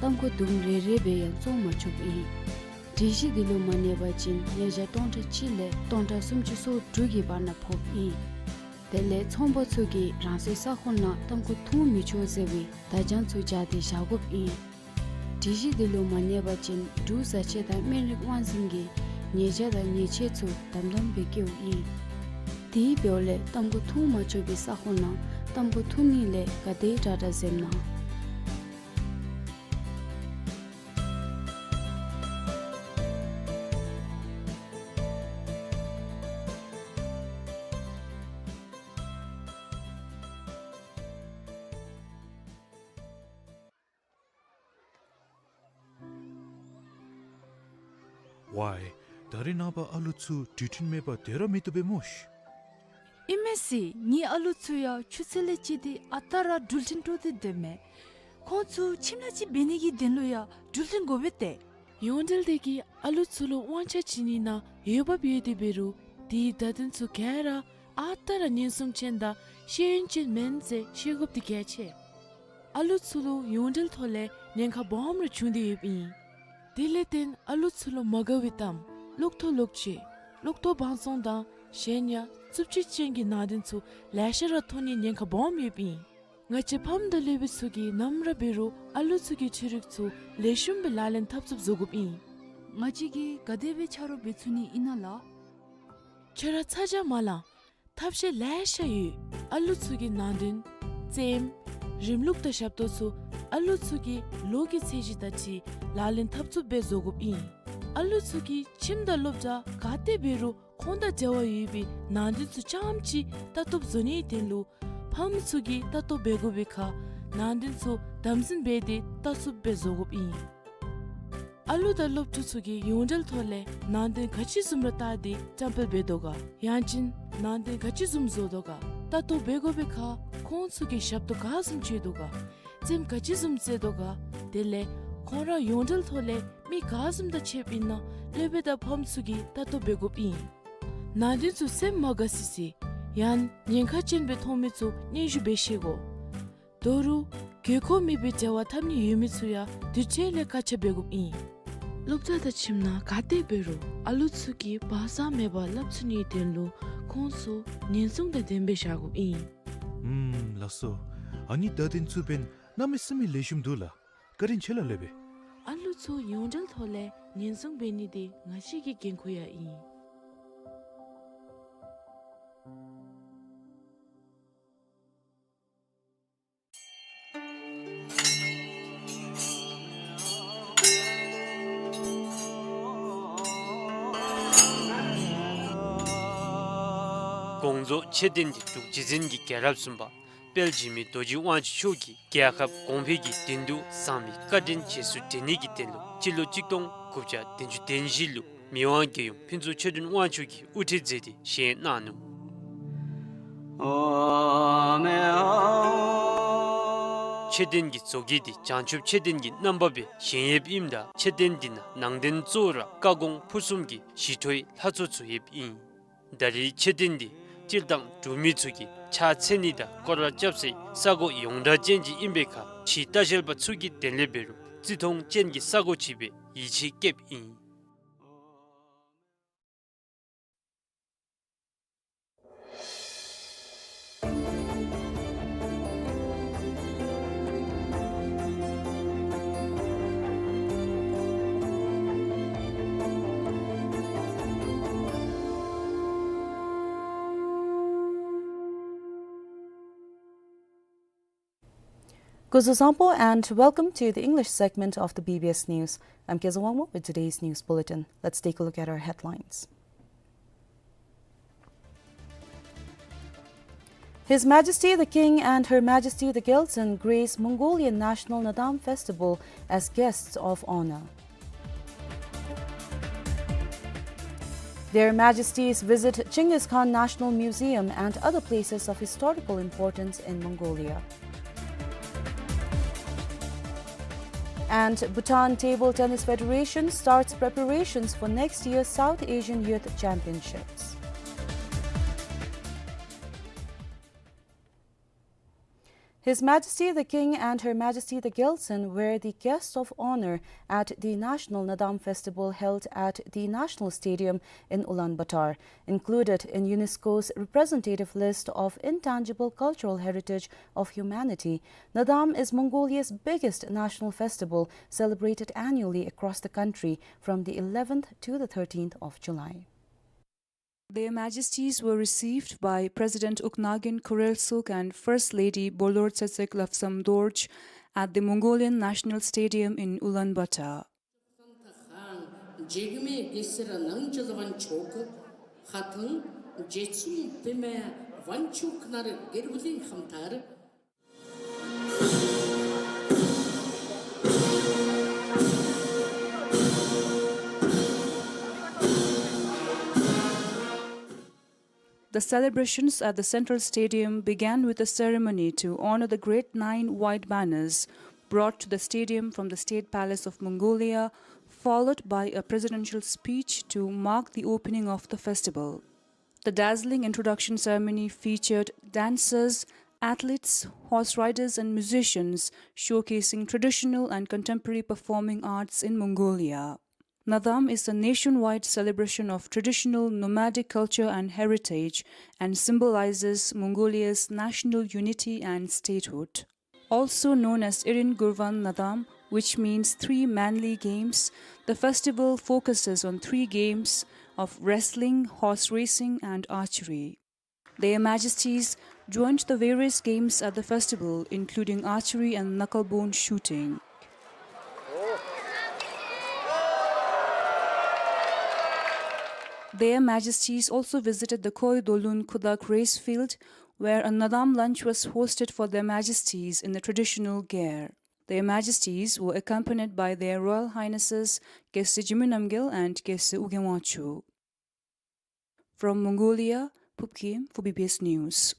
ཏམ་ཁུ་དུམ་རེ་རེ་སྦེ་ཡང་བཙོང་མ་ཆོགཔ་ཨིན། སྒྲིག་གཞི་འདི་ལུ་མ་གནས་པ་ཅིན་ཉེས་བྱ་སྟོང་ཕྲག་གཅིག་ལས་སྟོང་ཕྲག་སུམ་ཅུ་སོ་དྲུག་གི་བར་ན་ཕོགཔ་ཨིན། དེ་ལས་ཚོང་པ་ཚུ་གིས་རང་སོའི་ས་ཁོངས་ནང་ཏམ་ཁུ་འཐུང་མི་ཆོག་ཟེར་བའི་བརྡ་བྱང་ཚུ་སྦྱར་ཏེ་བཞག་དགོཔ་ཨིན། སྒྲིག་གཞི་འདི་ལུ་མ་གནས་པ་ཅིན་འབྲུག་བཟའ་ཆས་དང་སྨན་རིགས་དབང་འཛིན་གྱིས་ཉེས་བྱ་དང་ཉེས་ཆད་ཚུ་དམ་དམ་སྦེ་བཀལཝ་ཨིན། དེ་འབདཝ་ལས་ཏམ་ཁུ་འཐུང་མ་ཆོག་པའི་ས་ཁོངས་ནང་ཏམ་ཁུ་འཐུང་ནི་ལས་ག་དེ་དྲག་དྲག་འཛེམ་གནང་། ཝའི། ད་རེས་ནངས་པ་ཨ་ལུ་ཚུ་འགྲུལ་འཕྲིན་མེད་པར་སྡོད་ར་མི་བཏུབ་པས་སྨོ་ཤིག། ཨིན་མས་ཟེར། ངེའི་ཨ་ལུ་ཚུ་ཡང་ཆུ་ཚོད་ལས་བཅད་དེ་ཨ་རྟག་ར་འགྲུལ་འཕྲིན་སྤྲོད་དེ་སྡོད་མས། ཁོང་ཚུ་ཁྱིམ་ལས་ཅིག་འབད་ནི་གི་དོན་ལུ་ཡང་འགྲུལ་འཕྲིན་དགོ་པས་ཏེ། ཡོངས་འབྲེལ་དེ་གིས་ཨ་ལུ་ཚུ་ལུ་དབང་ཆ་བྱིན་ནི་ནང་འོས་འབབ་ཡོད་དེ་འབད་རུང་དེའི་བརྡ་དོན་ཚུ་ག་ར་ཨ་རྟག་ར་ཉེན་སྲུང་ཅན་དང་ཤེས་ཡོན་ཅན་མེན་ཟེར་ཤེས་དགོཔ་འདི་གལ་ཆེ། ཨ་ལུ་ཚུ་ལུ་ཡོངས་འབྲེལ་ཐོག་ལས་ཉེན་ཁ་སྦོམ་ར་བྱུང་སྟེ་ཡོདཔ་ཨིན། དེ་ལས་བརྟེན་ཨ་ལུ་ཚུ་ལུ་མ་དགའ་བའི་གཏམ་གློག་ཐོག་ལོག་སྤྱོད་གློག་ཐོག་བང་བཙོང་དང་གཞན་ཡང་རྩུབ་སྤྱོད་ཅན་གྱི་ནང་དོན་ཚུ་ལེ་ཤ་ར་ཐོན་ནིའི་ཉེན་ཁ་སྦོམ་ཡོདཔ་ཨིན། ང་བཅས་ཕམ་དང་སློབ་དཔོན་ཚུ་གིས་ནམ་ར་འབད་རུང་ཨ་ལུ་ཚུ་གི་འཕྲུལ་རིག་ཚུ་ལེགས་ཤོམ་སྦེ་ལག་ལེན་འཐབ་ཚུགསཔ་བཟོ་དགོཔ་ཨིན། ང་བཅས་ཀྱིས་ག་དེ་སྦེ་ཆ་རོགས་འབད་ཚུགས་ནི་ཨིན་ན་ལགས། ཁྱོད་ར་ཚ་གྱང་མ་ལང་། ཐབས་ཤེས་ལེ་ཤ་ཡོད། ཨ་ལུ་ཚུ་གི་ནང་དོན་རྩེདམོ་རིམ་ལུགས་དང་ཞབས་ཏོག་ཚུ་ཨ་ལུ་ཚུ་གི་ལོ་གི་ཚད་གཞི་དང་འཁྲིལ་ལག་ལེན་འཐབ་ཚུགསཔ་སྦེ་བཟོ་དགོཔ་ཨིན། ཨ་ལུ་ཚུ་གིས་ཁྱིམ་དང་སློབ་གྲྭ་ག་ཏེ་འབད་རུང་ཁོང་དང་འབྲེལ་བ་ཡོད་པའི་ནང་དོན་ཚུ་རྐྱངམ་ཅིག་ལྟ་རྟོགཔ་བཟོ་ནིའི་དོན་ལུ་ཕམ་ཚུ་གིས་ལྟ་རྟོགཔ་འབད་དགོ་པའི་ཁར་ནང་དོན་ཚུ་དམ་འཛིན་འབད་དེ་ལྟ་ཚུགསཔ་སྦེ་བཟོ་དགོཔ་ཨིན། ཨ་ལུ་དང་སློབ་ཕྲུག་ཚུ་གིས་ཡོངས་འབྲེལ་ཐོག་ལས་ནང་དོན་ག་ཅི་བཟུམ་ར་བལྟ་སྟེ་བཀྲམ་སྤེལ་འབད་དོ་ག། ཡང་ཅིན་ནང་དོན་ག་ཅི་བཟུམ་བཟོ་དོ་ག། ལྟ་རྟོགཔ་འབད་དགོ་པའི་ཁར་ཁོང་ཚུ་གིས་ཞབས་ཏོག་ག་བཟུམ་སྤྱོད་དོ་ག། རྩེདམོ་ག་ཅི་བཟུམ་རྩེ་དོ་ག། དེ་ལས་ཁོང་ར་ཡོངས་འབྲེལ་ཐོག་ལས་མི་ག་བཟུམ་དང་ཕྱདཔ་ཨིན་ན་སློབ་དཔོན་དང་ཕམ་ཚུ་གིས་ལྟ་རྟོགཔ་འབད་དགོཔ་ཨིན། ནང་དོན་ཚུ་སེམས་མ་དགའ་སི་སི་ཡང་ཉེན་ཁ་ཅན་སྦེ་མཐོང་མི་ཚུ་སྙན་ཞུ་འབད་ཤེས་དགོ། དོ་རུང་དགོས་མཁོ་མེད་པའི་འབྲེལ་བ་འཐབ་ནི་ཡོད་མི་ཚུ་ཡང་དུས་ཅི་ལས་བཀག་ཆ་འབད་དགོཔ་ཨིན། སློབ་གྲྭ་དང་ཁྱིམ་ནང་ག་ཏེ་འབད་རུང་ཨ་ལུ་ཚུ་གིས་བག་གཙང་མེད་པར་ལྷབ་ཚུགས་ནིའི་དོན་ལུ་ཁོང་ཚུ་ཉེན་སྲུང་དང་ལྡནམ་སྦེ་བཞག་དགོཔ་ཨིན། ཨུམ་ལགས་སོ། ཨ་ནི་བརྡ་དོན་ཚུ་འབདན་གནམ་མེད་ས་མེད་ལེགས་ཤོམ་འདུག་ལགས། བཀའ་དྲིན་ཆེ་ལགས་སློབ་དཔོན། ཨ་ལུ་ཚུ་ཡོངས་འབྲེལ་ཐོག་ལས་ཉེན་སྲུང་འབད་ནི་དེ་ང་བཅས་ཀྱི་འགན་ཁུར་ཡང་ཨིན། དགོངས་རྫོགས་མཆོད་རྟེན་འདི་འབྲུག་རྗེ་བཙུན་གྱི་རྒྱལ་རབས་གསུམ་པ་དཔལ་འཇིགས་མེད་རྡོ་རྗེ་དབང་ཕྱུག་མཆོག་གིས་རྒྱལ་ཁབ་གོང་འཕེལ་གྱི་དོན་དུ་བཟང་མི་བཀའ་དྲིན་རྗེས་སུ་དྲན་ནི་གི་དོན་ལུ་སྤྱི་ལོ་གཅིག་སྟོང་དགུ་བརྒྱ་བདུན་ཅུ་དོན་བཞི་ལུ་མི་དབང་རྒྱལ་ཡུམ་ཕུན་ཚོགས་ཆོས་སྒྲོན་དབང་ཕྱུག་གིས་དབུ་ཁྲིད་མཛད་དེ་བཞེངས་གནང་ནུག། མཆོད་རྟེན་གྱི་བཟོ་བཀོད་འདི་བྱང་ཆུབ་མཆོད་རྟེན་གྱི་རྣམ་པ་སྦེ་བཞེངས་ཡོདཔ་ཨིནམ་ད་མཆོད་རྟེན་འདི་ནང་ནང་རྟེན་གཙོ་བོ་ར་བཀའ་དགོངས་ཕུར་གསུམ་གྱི་ཞི་ཁྲོའི་ལྷ་ཚོགས་ཚུ་ཡོདཔ་ཨིན། ད་རེས་མཆོད་རྟེན་འདི་སྤྱིར་བཏང་འབྲུག་མི་ཚུ་གིས་ཕྱག་འཚལ་ནི་དང་སྐོར་ར་རྐྱབ་སའི་ས་གོ་ཡོངས་གྲགས་ཅན་ཅིག་ཨིན་པའི་ཁར་ཕྱིའི་ལྟ་བཤལ་པ་ཚུ་གི་དོན་ལས་འབད་རུང་བརྩི་མཐོང་ཅན་གྱི་ས་གོ་ཅིག་སྦེ་ཡིད་ཆེས་བསྐྱེདཔ་ཨིན། Kuzuzangpo and welcome to the English segment of the B B S News. I'm Kezawangmo with today's news bulletin. Let's take a look at our headlines. His Majesty the King and Her Majesty the Gyaltsuen grace Mongolian National Naadam Festival as guests of honor. Their Majesties visit Chinggis Khan National Museum and other places of historical importance in Mongolia. And Bhutan Table Tennis Federation starts preparations for next year's South Asian Youth Championships. His Majesty the King and Her Majesty the Gyaltsuen were the guests of honor at the National Nadam Festival held at the National Stadium in Ulaanbaatar. Included in UNESCO's representative list of intangible cultural heritage of humanity, Nadam is Mongolia's biggest national festival, celebrated annually across the country from the eleventh to the thirteenth of July. Their Majesties were received by President Ukhnagin Khurelsukh and First Lady Bolor Tsetsek Lobsang Dorj at the Mongolian National Stadium in Ulaanbaatar. The celebrations at the Central Stadium began with a ceremony to honor the Great Nine White Banners brought to the stadium from the State Palace of Mongolia, followed by a presidential speech to mark the opening of the festival. The dazzling introduction ceremony featured dancers, athletes, horse riders, and musicians showcasing traditional and contemporary performing arts in Mongolia. Nadam is a nationwide celebration of traditional nomadic culture and heritage and symbolizes Mongolia's national unity and statehood. Also known as Irin Gurvan Nadam, which means three manly games, the festival focuses on three games of wrestling, horse racing, and archery. Their Majesties joined the various games at the festival, including archery and knucklebone shooting. Their Majesties also visited the Khoi Dolun Khudak race field, where a Nadam lunch was hosted for Their Majesties in the traditional gear. Their Majesties were accompanied by Their Royal Highnesses Geshe Jigme Namgyel and Geshe Ugye Wangchuck. From Mongolia, Phub Gyem for B B S News.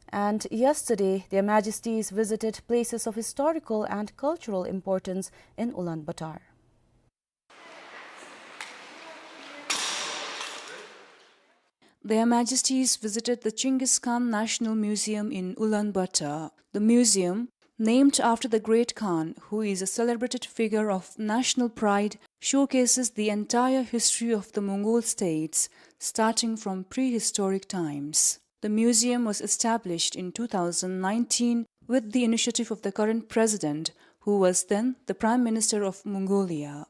And yesterday, Their Majesties visited places of historical and cultural importance in Ulaanbaatar. Their Majesties visited the Chinggis Khan National Museum in Ulaanbaatar. The museum, named after the great Khan, who is a celebrated figure of national pride, showcases the entire history of the Mongol states, starting from prehistoric times. The museum was established in two thousand nineteen with the initiative of the current president, who was then the Prime Minister of Mongolia.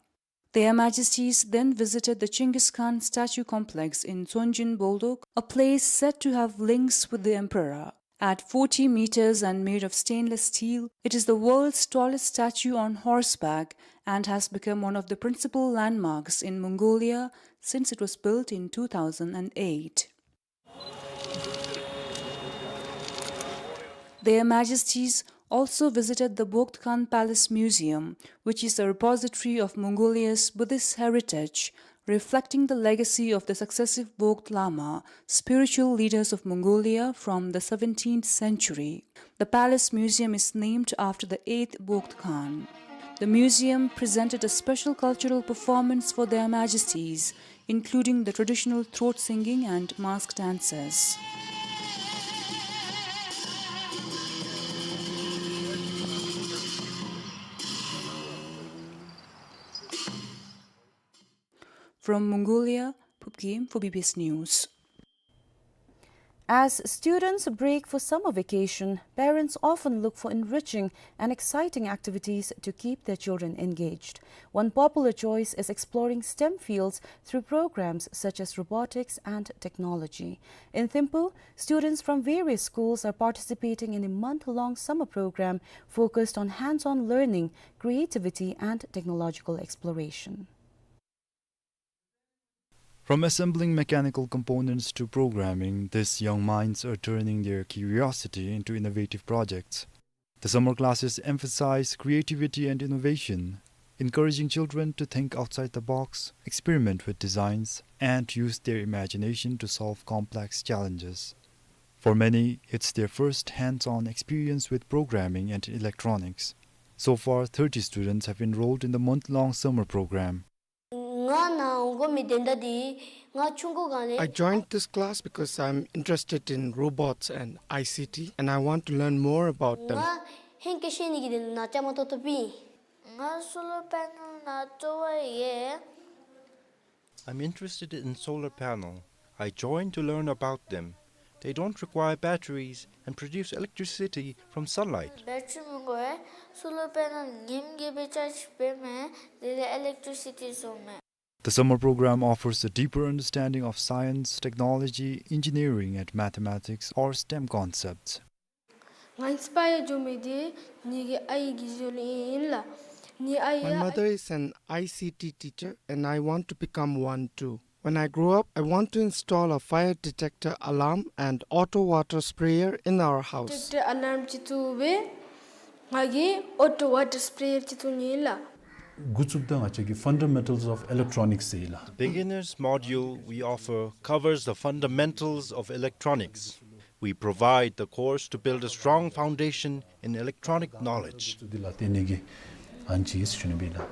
Their Majesties then visited the Chinggis Khan statue complex in Tsongjin Boldog, a place said to have links with the emperor. At forty meters and made of stainless steel, it is the world's tallest statue on horseback and has become one of the principal landmarks in Mongolia since it was built in two thousand eight. Their Majesties also visited the Bogd Khan Palace Museum, which is a repository of Mongolia's Buddhist heritage, reflecting the legacy of the successive Bogd Lama, spiritual leaders of Mongolia from the seventeenth century. The palace museum is named after the eighth Bogd Khan. The museum presented a special cultural performance for Their Majesties, including the traditional throat singing and mask dances. From Mongolia, Phub Gyem for B B S News. As students break for summer vacation, parents often look for enriching and exciting activities to keep their children engaged. One popular choice is exploring STEM fields through programs such as robotics and technology. In Thimphu, students from various schools are participating in a month-long summer program focused on hands-on learning, creativity, and technological exploration. From assembling mechanical components to programming, these young minds are turning their curiosity into innovative projects. The summer classes emphasize creativity and innovation, encouraging children to think outside the box, experiment with designs, and use their imagination to solve complex challenges. For many, it's their first hands-on experience with programming and electronics. So far, thirty students have enrolled in the month-long summer program. ང་ནཱ་འོང་དགོ་མི་དོན་དག་འདི་ང་ཆུང་ཀུ་སྒང་ལས། I joined this class because I'm interested in robots and I C T, and I want to learn more about them. ང་ཧེང་སྐལ་ཤེས་ནི་གི་དོན་ནཱ་བཅའ་མར་གཏོགས་གཏོགས་པས། ང་སོ་ལར་པེ་ནལ་ནང་འགྲོ་བ་ཡིན། I'm interested in solar panel. I joined to learn about them. They don't require batteries and produce electricity from sunlight. བེ་ཊི་རི་མི་དགོ་པས། སོ་ལར་པེ་ནལ་ཉིམ་གིས་སྦེ་ཅཱརཇ་འབད་མས། དེ་ལས་ཨི་ལེག་ཊི་རི་སི་ཊི་བཟོ་མས། The summer program offers a deeper understanding of science, technology, engineering, and mathematics, or STEM concepts. ང་ཨིན་སི་པ་ཡར་འགྱོ་མི་འདི་ངེ་གི་ཨའི་གི་འགྱོ་ལས་ཨིན་ལགས། ངེ་གི་ཨའི My mother is an I C T teacher and I want to become one too. When I grow up, I want to install a fire detector alarm and auto water sprayer in our house. ཌི་ཊེག་ཊར་ཨ་ལཱརམ་ཅིག་བཙུགས་སྦེ་ང་གིས་ཨོ་ཊོ་ཝ་ཊར་སི་པྲེ་ཡར་ཅིག་བཙུགས་ནི་ཨིན་ལགས། འགོ་བཙུགསཔ་ད་ང་བཅས་ཀྱིས་fundamentals of electronics ཟེར་ལགས། The beginner's module we offer covers the fundamentals of electronics. We provide the course to build a strong foundation in electronic knowledge. འདི་ལགས་ཏེ་ནི་གི་ཨན་ཅིག་ཞུ་ནི་སྦེ་ལགས།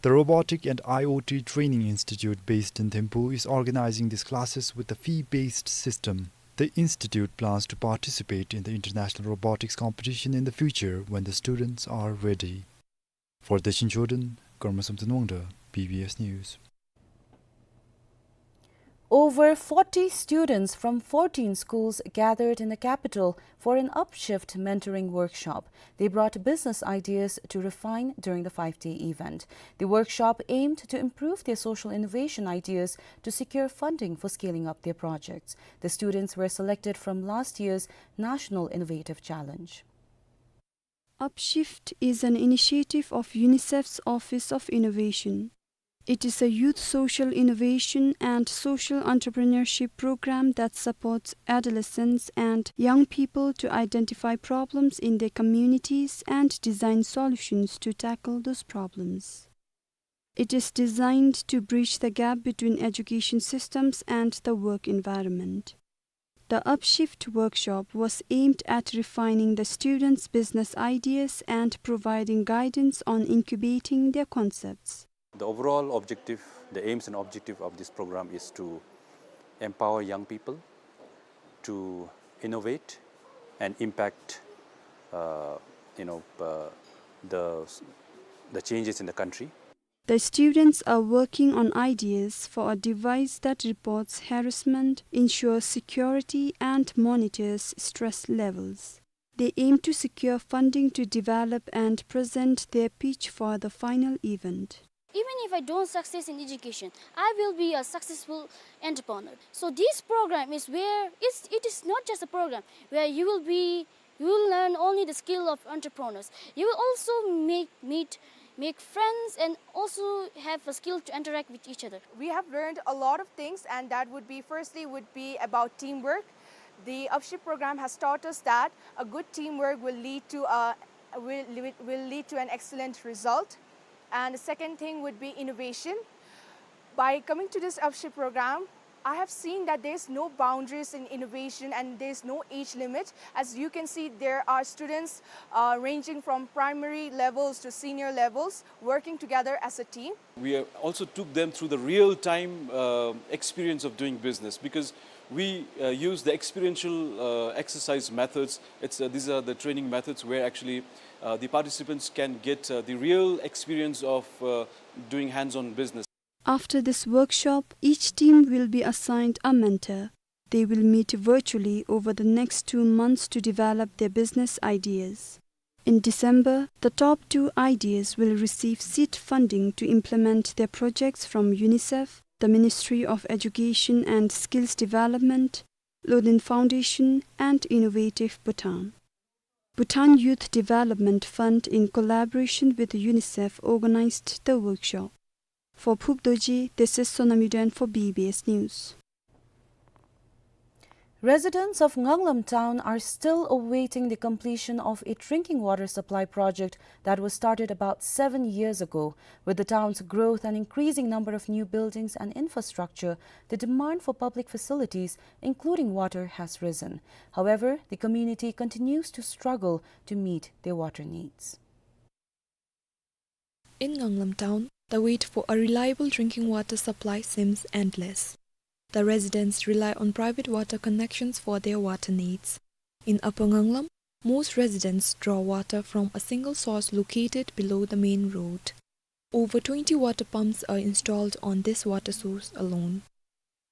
The Robotic and I O T Training Institute based in Thimphu is organizing these classes with a fee-based system. The institute plans to participate in the International Robotics Competition in the future when the students are ready. For Dechen Choden, Karma Samten Wangda, B B S News. Over forty students from fourteen schools gathered in the capital for an Upshift mentoring workshop. They brought business ideas to refine during the five-day event. The workshop aimed to improve their social innovation ideas to secure funding for scaling up their projects. The students were selected from last year's National Innovative Challenge. Upshift is an initiative of UNICEF's Office of Innovation. It is a youth social innovation and social entrepreneurship program that supports adolescents and young people to identify problems in their communities and design solutions to tackle those problems. It is designed to bridge the gap between education systems and the work environment. The Upshift workshop was aimed at refining the students' business ideas and providing guidance on incubating their concepts. The overall objective, the aims and objective of this program is to empower young people to innovate and impact, uh, you know, uh, the, the changes in the country. The students are working on ideas for a device that reports harassment, ensures security, and monitors stress levels. They aim to secure funding to develop and present their pitch for the final event. Even if I don't success in education, I will be a successful entrepreneur. So this program is where it's, it is not just a program where you will be, you will learn only the skill of entrepreneurs. You will also make, meet, make friends and also have a skill to interact with each other. We have learned a lot of things, and that would be, firstly, would be about teamwork. The Upshift program has taught us that a good teamwork will lead to a, will, will, will lead to an excellent result. And the second thing would be innovation. By coming to this Upshift program, I have seen that there's no boundaries in innovation and there's no age limit. As you can see, there are students, uh, ranging from primary levels to senior levels working together as a team. We, uh, also took them through the real-time, uh, experience of doing business because we, uh, use the experiential, uh, exercise methods. It's, uh, these are the training methods where actually, uh, the participants can get, uh, the real experience of, uh, doing hands-on business. After this workshop, each team will be assigned a mentor. They will meet virtually over the next two months to develop their business ideas. In December, the top two ideas will receive seed funding to implement their projects from UNICEF, the Ministry of Education and Skills Development, Loden Foundation, and Innovative Bhutan. Bhutan Youth Development Fund, in collaboration with UNICEF, organized the workshop. For Phub Dorji, this is Sonam Yuden for B B S News. Residents of Nganglam town are still awaiting the completion of a drinking water supply project that was started about seven years ago. With the town's growth and increasing number of new buildings and infrastructure, the demand for public facilities, including water, has risen. However, the community continues to struggle to meet their water needs. In Nganglam town, the wait for a reliable drinking water supply seems endless. The residents rely on private water connections for their water needs. In Upper Nganglam, most residents draw water from a single source located below the main road. Over twenty water pumps are installed on this water source alone.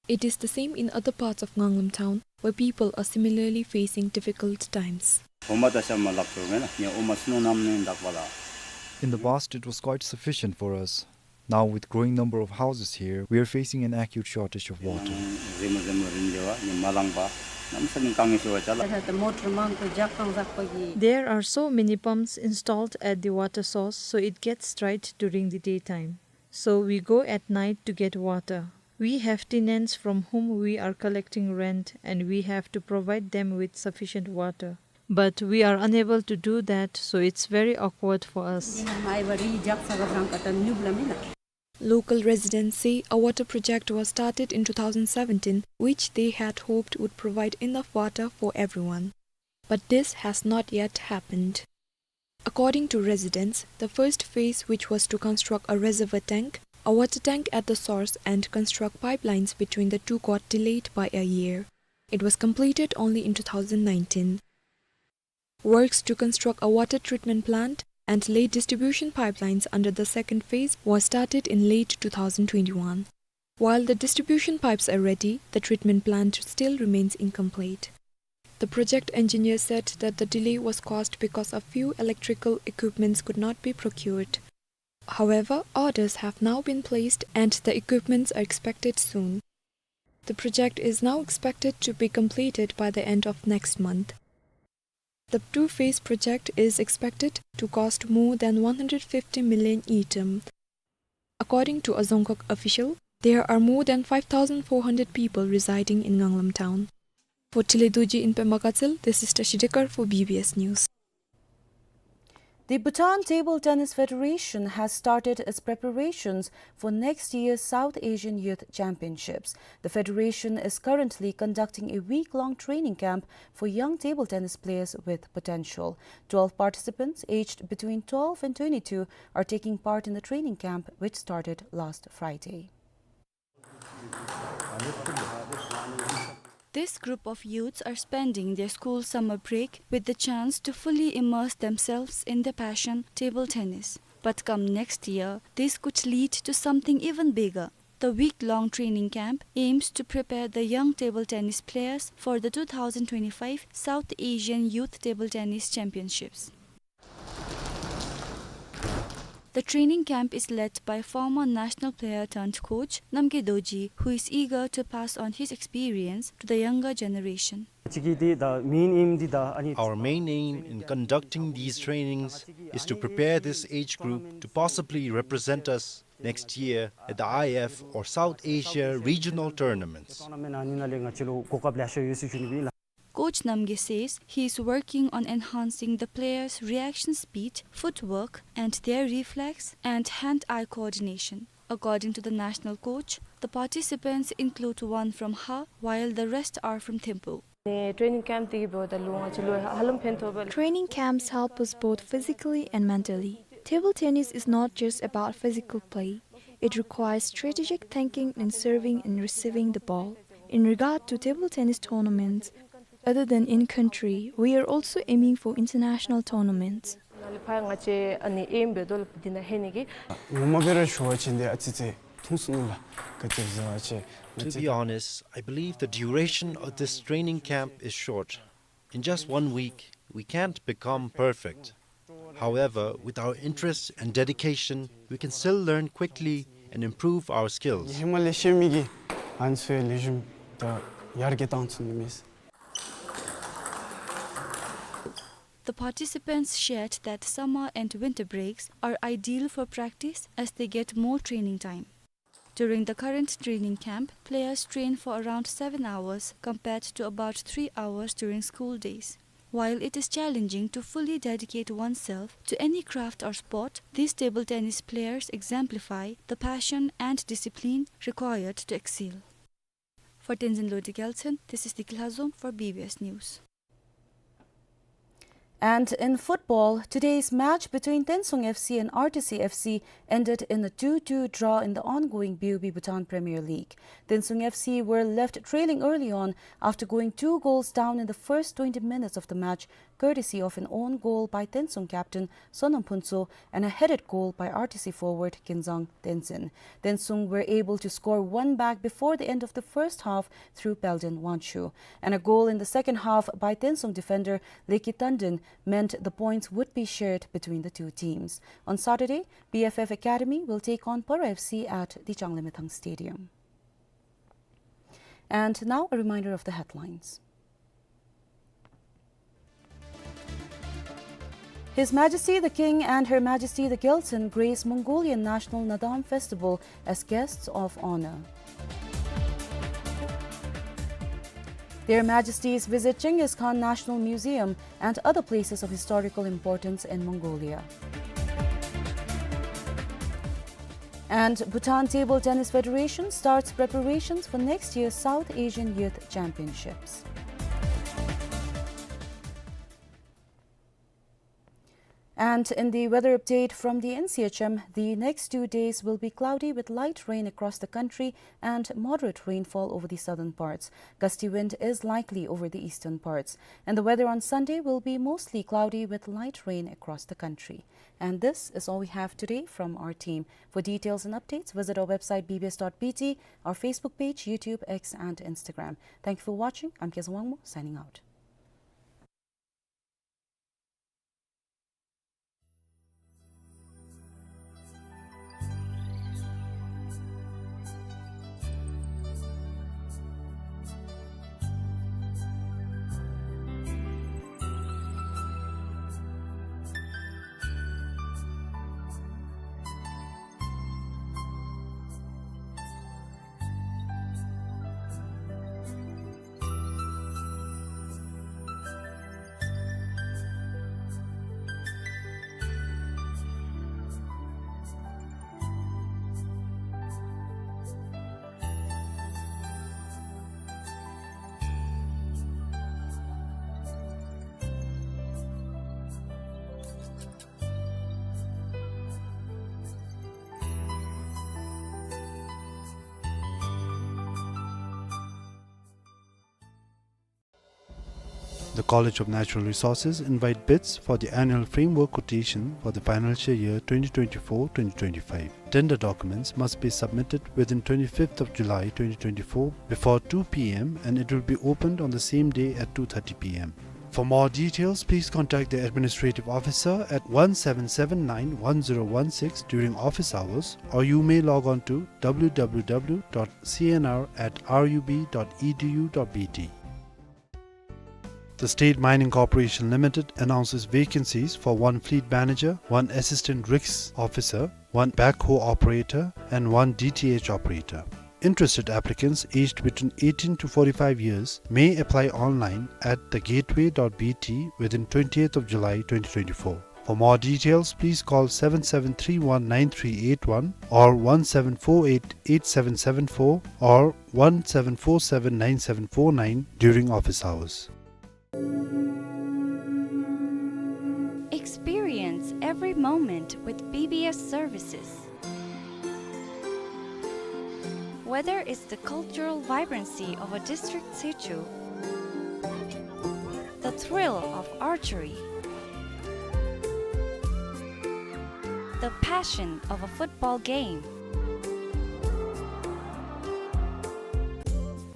It is the same in other parts of Nganglam town, where people are similarly facing difficult times. ཨོ་མ་ད་ཤ་མ་ལག་ཏུ་མེན་ན། ངེ་ཨོ་མ་སྣོ་ནམ་ནེ་འདག་པ་ལ། In the past, it was quite sufficient for us. Now, with growing number of houses here, we are facing an acute shortage of water. རེ་མོ་རེ་མོ་རིན་དེ་བ་ངེ་མ་ལང་པ། ནམ་ས་ནི་གང་ངེ་ཤོ་བ་ཅ་ལ། ད་ད་མོ་ཊར་མང་པོ་རྒྱག་གང་ཟག་པ་གི། There are so many pumps installed at the water source, so it gets dried during the daytime. So we go at night to get water. We have tenants from whom we are collecting rent, and we have to provide them with sufficient water. But we are unable to do that, so it's very awkward for us. Local residents say a water project was started in two thousand seventeen, which they had hoped would provide enough water for everyone. But this has not yet happened. According to residents, the first phase, which was to construct a reservoir tank, a water tank at the source, and construct pipelines between the two, got delayed by a year. It was completed only in two thousand nineteen. Works to construct a water treatment plant and lay distribution pipelines under the second phase was started in late two thousand twenty-one. While the distribution pipes are ready, the treatment plant still remains incomplete. The project engineer said that the delay was caused because a few electrical equipments could not be procured. However, orders have now been placed and the equipments are expected soon. The project is now expected to be completed by the end of next month. The two-phase project is expected to cost more than one hundred fifty million ngultrum. According to a Dzongkhag official, there are more than five thousand four hundred people residing in Nganglam town. For Tile Dorji in Pema Gatshel, this is Tashi Dekar for B B S News. The Bhutan Table Tennis Federation has started its preparations for next year's South Asian Youth Championships. The federation is currently conducting a week-long training camp for young table tennis players with potential. Twelve participants aged between twelve and twenty-two are taking part in the training camp, which started last Friday. This group of youths are spending their school summer break with the chance to fully immerse themselves in their passion, table tennis. But come next year, this could lead to something even bigger. The week-long training camp aims to prepare the young table tennis players for the two thousand twenty-five South Asian Youth Table Tennis Championships. The training camp is led by former national player turned coach Namgay Dorji, who is eager to pass on his experience to the younger generation. Our main aim in conducting these trainings is to prepare this age group to possibly represent us next year at the I F or South Asia regional tournaments. Coach Namgay says he is working on enhancing the players' reaction speed, footwork, and their reflex and hand-eye coordination. According to the national coach, the participants include one from Ha, while the rest are from Thimphu. Training camp དེ་གི་འབདཝ་ད་ལུ་ང་བཅས་ལུ་ཧ་ལམ་ཕན་ཐོགས་པས། Training camps help us both physically and mentally. Table tennis is not just about physical play. It requires strategic thinking in serving and receiving the ball. In regard to table tennis tournaments, other than in country, we are also aiming for international tournaments. ནཱ་ལས་ཕར་ང་བཅས་ཨ་ནི་ཨེམ་འབད་དོ་ལགས་འདི་ནང་ལྷོད་ནི་གི། ངོ་མ་སྦེ་ར་ཞུ་བ་ཅིན་འདི་ཨ་ཙི་ཙི་ཐུང་སོང་ནུག་ལགས། ག་ཅི་ཟེར་བ་ཅིན། To be honest, I believe the duration of this training camp is short. In just one week, we can't become perfect. However, with our interest and dedication, we can still learn quickly and improve our skills. ཧེ་མ་ལས་ཤེས་མི་གི་ཨན་སུ་ཡང་ལེགས་ཤོམ་དང་ཡར་རྒྱས་བཏང་ཚུགས་ནི་མས། The participants shared that summer and winter breaks are ideal for practice as they get more training time. During the current training camp, players train for around seven hours compared to about three hours during school days. While it is challenging to fully dedicate oneself to any craft or sport, these table tennis players exemplify the passion and discipline required to excel. For Tenzin Lhode Gyaltshen, this is Diki Lhazom for B B S News. And in football, today's match between Tensung F C and R T C F C ended in a two two draw in the ongoing B O B Bhutan Premier League. Tensung F C were left trailing early on after going two goals down in the first twenty minutes of the match, courtesy of an own goal by Tensung captain Sonam Phuntsho and a headed goal by R T C forward Kinzang Tenzin. Tensung were able to score one back before the end of the first half through Peldon Wancho. And a goal in the second half by Tensung defender Leki Tandin meant the points would be shared between the two teams. On Saturday, B F F Academy will take on Paro F C at the Changlimethang Stadium. And now a reminder of the headlines. His Majesty the King and Her Majesty the Gyaltsuen grace Mongolian National Naadam Festival as guests of honor. Their Majesties visit Genghis Khan National Museum and other places of historical importance in Mongolia. And Bhutan Table Tennis Federation starts preparations for next year's South Asian Youth Championships. And in the weather update from the N C H M, the next two days will be cloudy with light rain across the country and moderate rainfall over the southern parts. Gusty wind is likely over the eastern parts. And the weather on Sunday will be mostly cloudy with light rain across the country. And this is all we have today from our team. For details and updates, visit our website B B S dot B T, our Facebook page, YouTube, X, and Instagram. Thank you for watching. I'm Kezang Wangmo, signing out. The College of Natural Resources invite bids for the annual framework quotation for the financial year twenty twenty-four twenty twenty-five. Tender documents must be submitted within twenty-fifth of July twenty twenty-four before two P M and it will be opened on the same day at two thirty P M. For more details, please contact the administrative officer at one seven seven nine one zero one six during office hours, or you may log on to W W W dot C N R at R U B dot E D U dot B T. The State Mining Corporation Limited announces vacancies for one fleet manager, one assistant risk officer, one backhoe operator, and one D T H operator. Interested applicants aged between eighteen to forty-five years may apply online at the gateway dot B T within twentieth of July twenty twenty-four. For more details, please call seven seven three one nine three eight one or one seven four eight eight seven seven four or one seven four seven nine seven four nine during office hours. Experience every moment with B B S services. Whether it's the cultural vibrancy of a district Tsechu, the thrill of archery, the passion of a football game,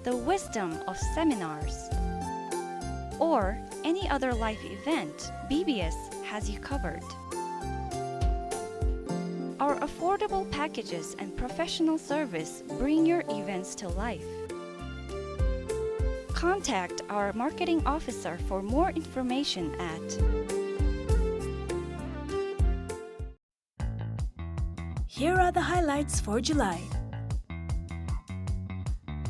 the wisdom of seminars, or any other life event, B B S has you covered. Our affordable packages and professional service bring your events to life. Contact our marketing officer for more information at Here are the highlights for July.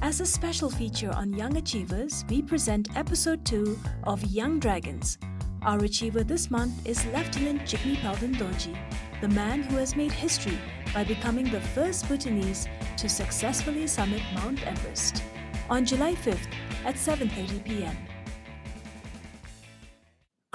As a special feature on Young Achievers, we present episode two of Young Dragons. Our achiever this month is Lieutenant Jigme Palden Dorji, the man who has made history by becoming the first Bhutanese to successfully summit Mount Everest. On July fifth at seven thirty P M.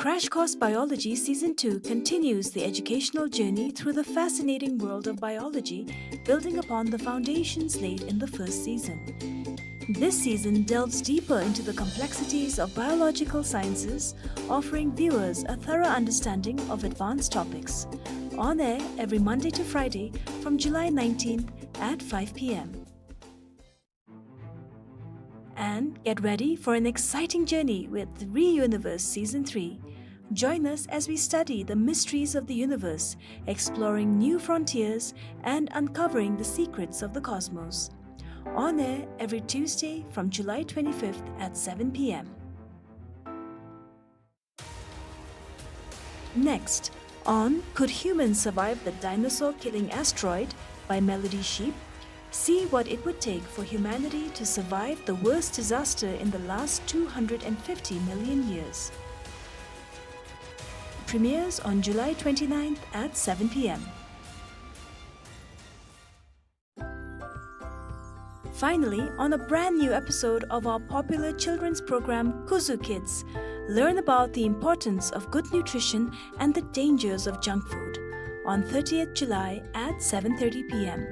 Crash Course Biology Season two continues the educational journey through the fascinating world of biology, building upon the foundations laid in the first season. This season delves deeper into the complexities of biological sciences, offering viewers a thorough understanding of advanced topics. On air every Monday to Friday from July nineteenth at five p.m. And get ready for an exciting journey with ReUniverse Season three. Join us as we study the mysteries of the universe, exploring new frontiers and uncovering the secrets of the cosmos. On air every Tuesday from July twenty-fifth at seven p.m. Next, on Could Humans Survive the Dinosaur Killing Asteroid? By Melody Sheep, see what it would take for humanity to survive the worst disaster in the last two hundred and fifty million years. Premieres on July twenty-ninth at seven p.m. Finally, on a brand new episode of our popular children's program, Kuzu Kids, learn about the importance of good nutrition and the dangers of junk food on thirtieth July at seven thirty p.m.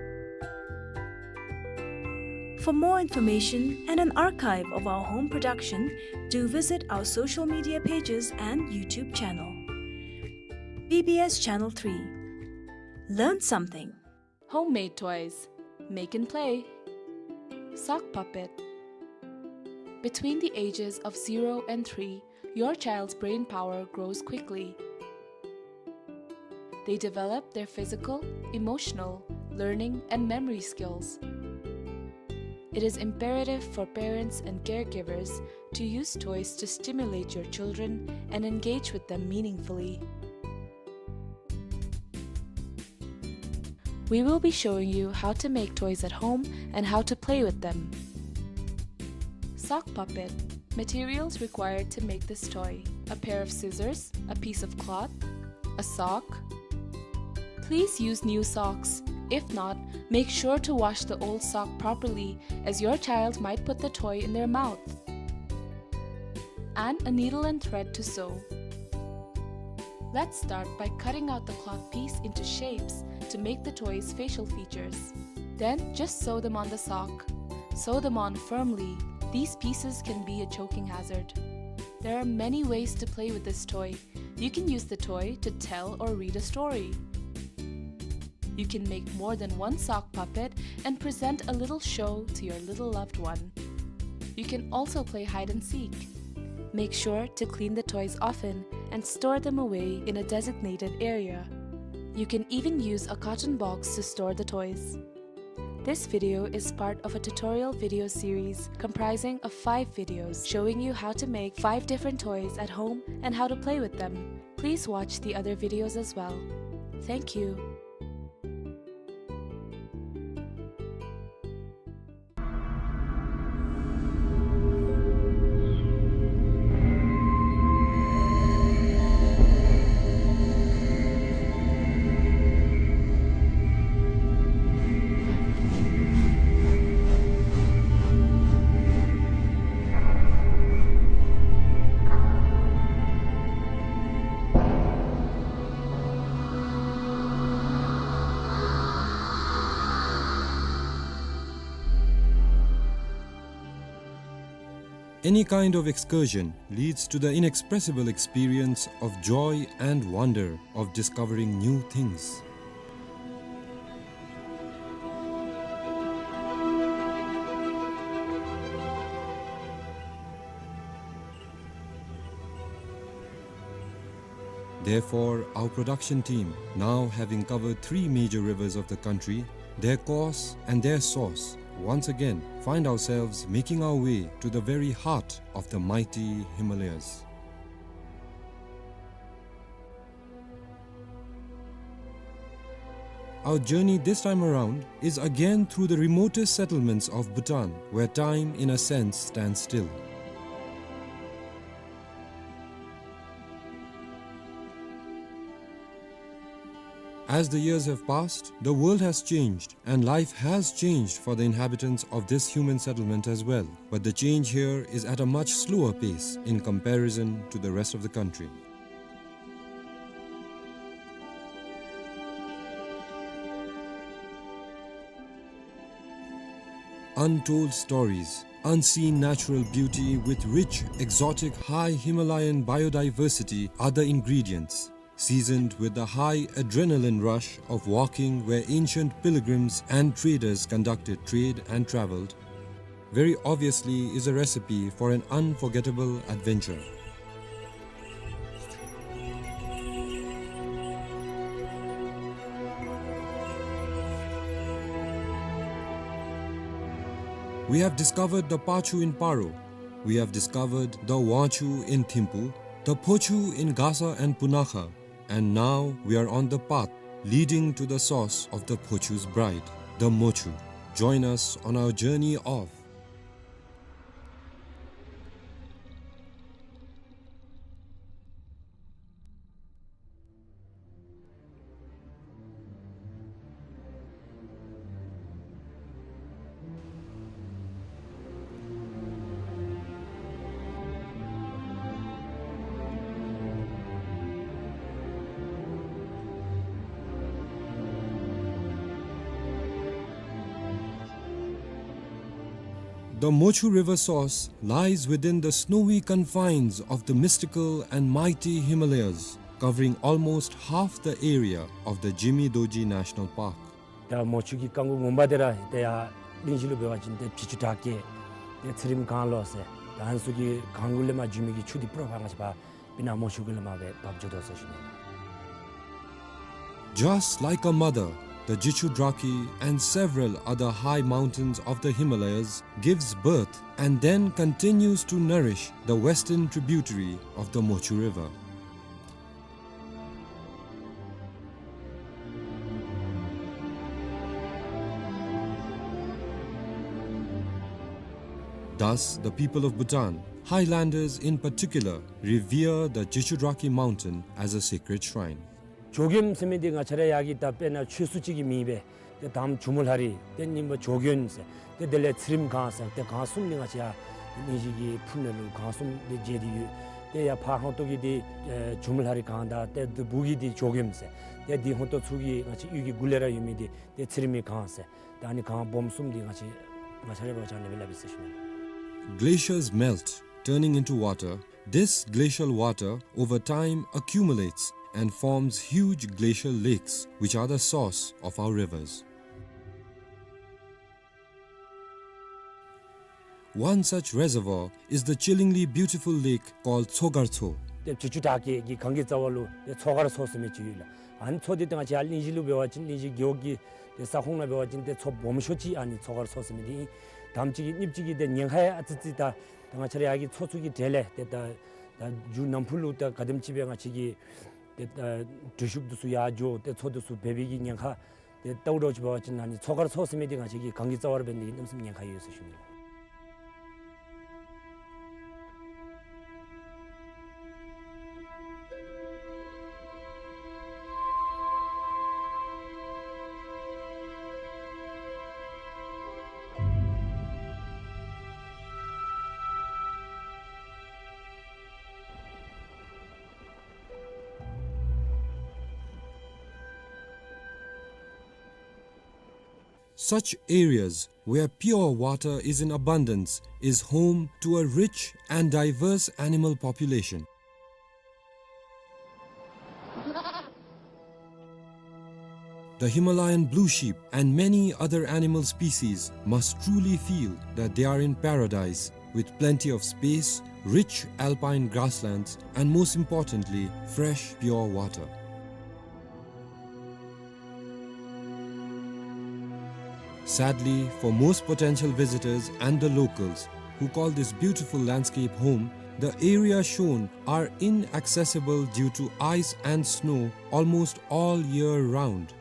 For more information and an archive of our home production, do visit our social media pages and YouTube channel. B B S Channel three. Learn something. Homemade toys. Make and play. Sock puppet. Between the ages of zero and three, your child's brain power grows quickly. They develop their physical, emotional, learning, and memory skills. It is imperative for parents and caregivers to use toys to stimulate your children and engage with them meaningfully. We will be showing you how to make toys at home and how to play with them. Sock puppet. Materials required to make this toy: a pair of scissors, a piece of cloth, a sock. Please use new socks. If not, make sure to wash the old sock properly, as your child might put the toy in their mouth. And a needle and thread to sew. Let's start by cutting out the cloth piece into shapes to make the toy's facial features. Then just sew them on the sock. Sew them on firmly. These pieces can be a choking hazard. There are many ways to play with this toy. You can use the toy to tell or read a story. You can make more than one sock puppet and present a little show to your little loved one. You can also play hide and seek. Make sure to clean the toys often and store them away in a designated area. You can even use a carton box to store the toys. This video is part of a tutorial video series comprising of five videos showing you how to make five different toys at home and how to play with them. Please watch the other videos as well. Thank you. Any kind of excursion leads to the inexpressible experience of joy and wonder of discovering new things. Therefore, our production team, now having covered three major rivers of the country, their course and their source, once again find ourselves making our way to the very heart of the mighty Himalayas. Our journey this time around is again through the remotest settlements of Bhutan, where time, in a sense, stands still. As the years have passed, the world has changed, and life has changed for the inhabitants of this human settlement as well. But the change here is at a much slower pace in comparison to the rest of the country. Untold stories, unseen natural beauty with rich, exotic, high Himalayan biodiversity are the ingredients, seasoned with the high adrenaline rush of walking where ancient pilgrims and traders conducted trade and traveled, very obviously is a recipe for an unforgettable adventure. We have discovered the Pachu in Paro. We have discovered the Wangchu in Thimphu, the Phochu in Gasa and Punakha, and now we are on the path leading to the source of the Phochu's bride, the Mochu. Join us on our journey of The Mochu River source lies within the snowy confines of the mystical and mighty Himalayas, covering almost half the area of the Jimi Dorji National Park. ད་མོ་ཆུ་གི་རྐང་མགོ་ངོ་མ་དེ་ར་ཏེ་ཡར་གླིང་བཞི་ལུ་འབད་བ་ཅིན་ཏེ་བྱི་ཅུ་བྲག་སྐྱེས་ཏེ་ཚེ་རིང་སྒང་ལོ་ཟེར་ད་ཨ་ནི་ཚུ་གི་སྒང་གུ་ལས་མར་འགྱོ་མི་གི་ཆུ་དེ་པུ་ར་ཕར་ང་བཅས་ཕར་སྤུ་ན་མོ་ཆུ་གུ་ལས་མར་སྦེ་འབབ་འགྱོ་དོ་ཟེར་ཞུ་ནི། Just like a mother, the Jichudrakhi and several other high mountains of the Himalayas gives birth and then continues to nourish the western tributary of the Mochu River. Thus, the people of Bhutan, highlanders in particular, revere the Jichudrakhi mountain as a sacred shrine. ཇོ་མགོན་ཟེར་མི་འདི་ང་བཅས་ར་ཡར་གྱི་ད་དཔེར་ན་ཆོས་སྲུང་ཅིག་གི་མིང་སྦེ་ཏེ་དང་པ་ཇོ་མོ་ལྷ་རི་ཏེ་གཉིས་པ་ཇོ་མགོན་ཟེར་ཏེ་དེ་ལས་ཚེ་རིང་སྒང་ཟེར་ཏེ་སྒང་གསུམ་འདི་ང་བཅས་ཡར་གླིང་བཞི་གི་ཕུ་ནང་ལུ་སྒང་གསུམ་འདི་མཇལ་ཏེ་ཡོད། ཏེ་ཡར་ཕར་ཧོང་ཏོ་གི་འདི་ཨེ་ཇོ་མོ་ལྷ་རི་སྒང་དང་ཏེ་འདི་སྦུག་གི་འདི་ཇོ་མགོན་ཟེར་ཏེ་འདི་ཧོང་ཏོ་ཚུ་གི་ང་བཅས་གཡུས་ཀྱི་གུ་ལས་ར་ཡོད་མི་འདི་ཏེ་ཚེ་རིང་མའི་སྒང་ཟེར་ད་ཨ་ནི་སྒང་སྦོམ་གསུམ་འདི་ང་བཅས་ང་བཅས་ར་འབད་བ་ཅིན་ཨ་ནི་སྦེ་སླབ་ཨིན་ཟེར་ཞུ་ནི། Glaciers melt, turning into water. This glacial water over time accumulates and forms huge glacial lakes, which are the source of our rivers. One such reservoir is the chillingly beautiful lake called Tsogar Tso. ཏེ་བྱི་ཅུ་བྲག་སྐྱེས་ཀྱི་སྒང་གི་རྩ་བ་ལུ་ཏེ་མཚོ་མཁར་མཚོ་ཟེར་མི་ཅིག་ཡོད་ལགས། ཨ་ནི་མཚོ་འདི་ཏེ་ང་བཅས་ཡར་གླིང་བཞི་ལུ་འབད་བ་ཅིན་གླིང་བཞི་རྒེད་འོག་གི་ཏེ་ས་ཁོངས་ནང་འབད་བ་ཅིན་ཏེ་མཚོ་སྦོམ་ཤོས་ཅིག་ཨ་ནི་མཚོ་མཁར་མཚོ་ཟེར་མི་འདི་ཨིན། དང་པ་ཅིག་གི་གཉིས་པ་ཅིག་གི་ཏེ་ཉེན་ཁ་ཡང་ཨ་ཙི་ཙི་ད་ད་ང་བཅས་ར་ཡར་གྱི་མཚོ་ཚུ་གི་གྲས་ལས་ཏེ་ད་ད་མཇུག་ནམ་ཕུགས་ལུ་ད་ག་དེམ་ཅིག་སྦེ་ང་བཅས་ཀྱི་ཏེ་ད་འགྲུལ་བཞུད་འདི་ཚུ་ཡར་འགྱོ་ཏེ་མཚོ་འདི་ཚུ་འབལ་བའི་གི་ཉེན་ཁ་ཏེ་ལྟཝ་ད་ཅིག་འབད་བ་ཅིན་ཨ་ནི་མཚོ་མཁར་མཚོ་ཟེར་མི་འདི་ང་བཅས་ཀྱི་སྒང་གི་རྩ་བར་འབད་ནི་གནམ་མེད་ས་མེད་ཉེན་ཁ་ཡོད་ཟེར་ཞུ་ནི། Such areas where pure water is in abundance is home to a rich and diverse animal population. The Himalayan blue sheep and many other animal species must truly feel that they are in paradise, with plenty of space, rich alpine grasslands, and most importantly, fresh, pure water. Sadly, for most potential visitors and the locals who call this beautiful landscape home, the area shown are inaccessible due to ice and snow almost all year round.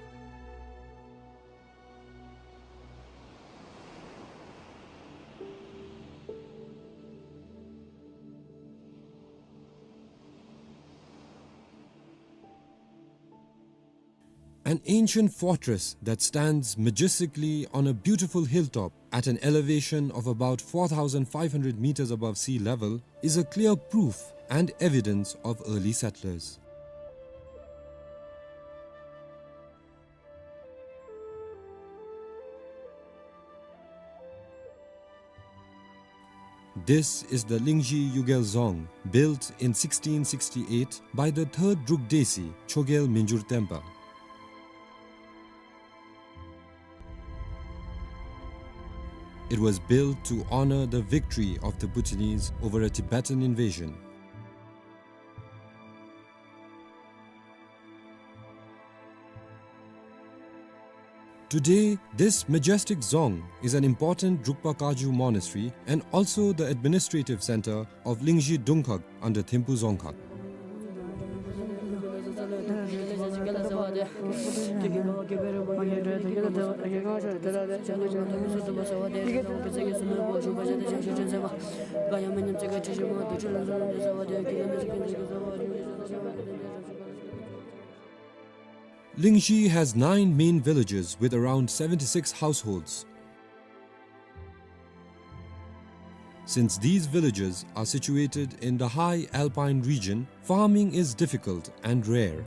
An ancient fortress that stands majestically on a beautiful hilltop at an elevation of about four thousand five hundred meters above sea level is a clear proof and evidence of early settlers. This is the Lingzhi Yugel Dzong, built in sixteen sixty-eight by the third Druk Desi, Chogyel Minjur Tenpa. It was built to honor the victory of the Bhutanese over a Tibetan invasion. Today, this majestic dzong is an important Drukpa Kagyu monastery and also the administrative center of Lingzhi Dungkhag under Thimphu Dzongkhag. Lingzhi has nine main villages with around seventy-six households. Since these villages are situated in the high alpine region, farming is difficult and rare.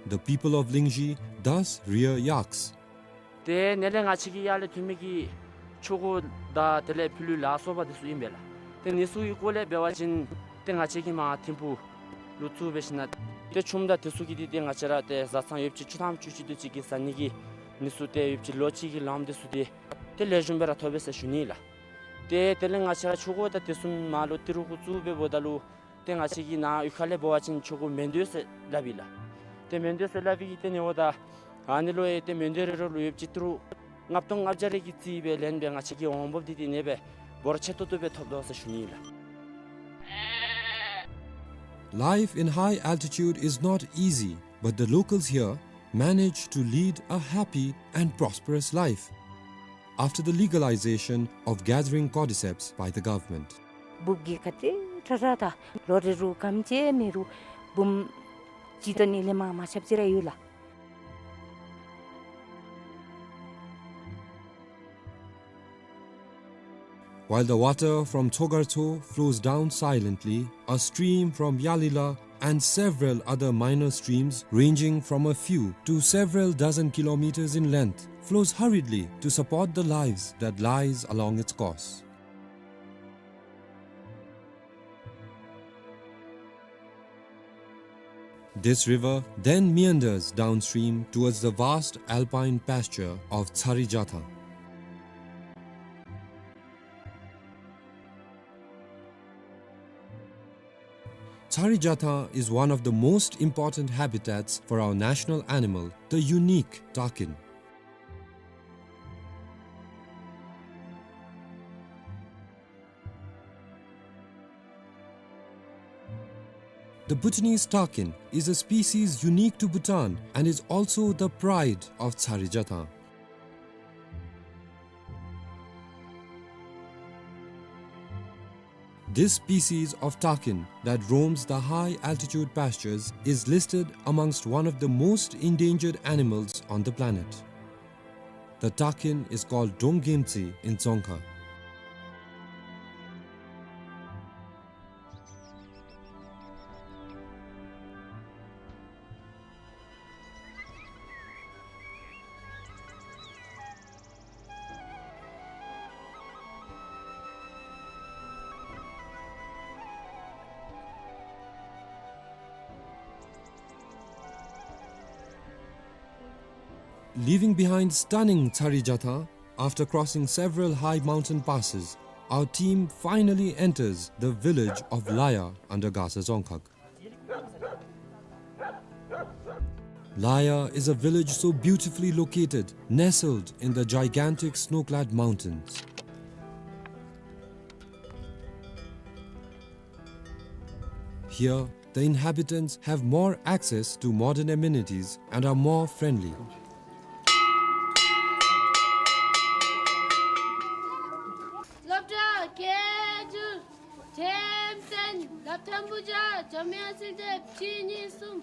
The people of Lingzhi thus rear yaks. ཏེ་ནཱ་ལས་ང་བཅས་ཀྱི་ཡར་ལས་ཐོན་མི་གི་ཆོ་ག་དང་དེ་ལས་ཕྱི་ལུ་ལ་སོགས་པ་དེ་ཚུ་ཨིན་པས་ལགས། ཏེ་ཨ་ནི་ཚུ་གི་སྐོར་ལས་འབད་བ་ཅིན་ཏེ་ང་བཅས་ཀྱིས་མར་ཐིམ་ཕུག་ལུ་བཙུགས་སྦེ་ཞིནམ་ཏེ་ཆུམ་དང་དེ་ཚུ་གི་འདི་ཏེ་ང་བཅས་ར་ཏེ་བཟའ་ཚང་ཡོདཔ་ཅིག་བཅུ་ཐམ་བཅུ་གཅིག་དེ་ཅིག་གི་བཟའ་ནི་གི་ཨ་ནི་ཚུ་ཏེ་ཡོདཔ་ཅིག་ལོ་གཅིག་གི་ལངམ་དེ་ཚུ་ཏེ་ཏེ་ལེགས་ཤོམ་སྦེ་ར་ཐོབ་པས་ཟེར་ཞུ་ནི་ལགས། ཏེ་དེ་ལས་ང་བཅས་ར་ཆོ་ག་དང་དེ་ཚུ་མར་ལུ་ཏི་རུ་གུ་བཙུགས་སྦེ་འབདཝ་ད་ལུ་ཏེ་ང་བཅས་ཀྱི་ནཱ་གཡུས་ཁ་ལས་འབད་བ་ཅིན་ཆོ་ག་མེ་འདོད་ཟེར་སླབ་ཨིན་ལགས། ཏེ་མེ་འདོད་ཟེར་སླབ་ཨིན། ཏེ་ཨ་ནི་འབདཝ་ད་ཨ་ནི་ལུ་ཡང་ཏེ་མེ་འདོད་རེ་རེ་ལུ་ཡོདཔ་ཅིག་ཏི་རུ་ལྔ་སྟོང་ལྔ་བརྒྱ་རེ་གི་རྩིས་སྦེ་ལེན་སྦེ་ང་བཅས་ཀྱི་འོང་འབབ་འདི་ཏེ་ཨ་ནི་སྦེ་འབོར་ཆེ་ཏོག་ཏོ་སྦེ་ཐོབ་དོ་ཟེར་ཞུ་ནི་ལགས། Life in high altitude is not easy, but the locals here manage to lead a happy and prosperous life after the legalization of gathering cordyceps by the government. འབུཔ་གི་ཁ་ཏེ་ཁྲ་ཁྲ་དང་ལོ་རེ་རུ་གམ་ཅིག་མེད་རུང་འབུམ་གཅིག་དང་ཨ་ནི་ལས་མར་མ་ཆགཔ་ཅིག་ར་ཡོད་ལགས། While the water from Tsogartso flows down silently, a stream from Yalila and several other minor streams ranging from a few to several dozen kilometers in length flows hurriedly to support the lives that lies along its course. This river then meanders downstream towards the vast alpine pasture of Tsari Jatha. Tsari Jatha is one of the most important habitats for our national animal, the unique takin. The Bhutanese takin is a species unique to Bhutan and is also the pride of Tsari Jatha. This species of takin that roams the high altitude pastures is listed amongst one of the most endangered animals on the planet. The takin is called Donggemtsi in Dzongkha. Leaving behind stunning Tsari Jatha, after crossing several high mountain passes, our team finally enters the village of Laya under Gasa Dzongkhag. Laya is a village so beautifully located, nestled in the gigantic snow-clad mountains. Here, the inhabitants have more access to modern amenities and are more friendly. སློབ་གྲྭ་སྐད་སྒྱུར། ཐེམ་སྟོན། ལགཔ་ཐམ་བུ་བྱ། འཇམ་དབྱངས་གསོལ་འདེབས་གཅིག་གཉིས་གསུམ།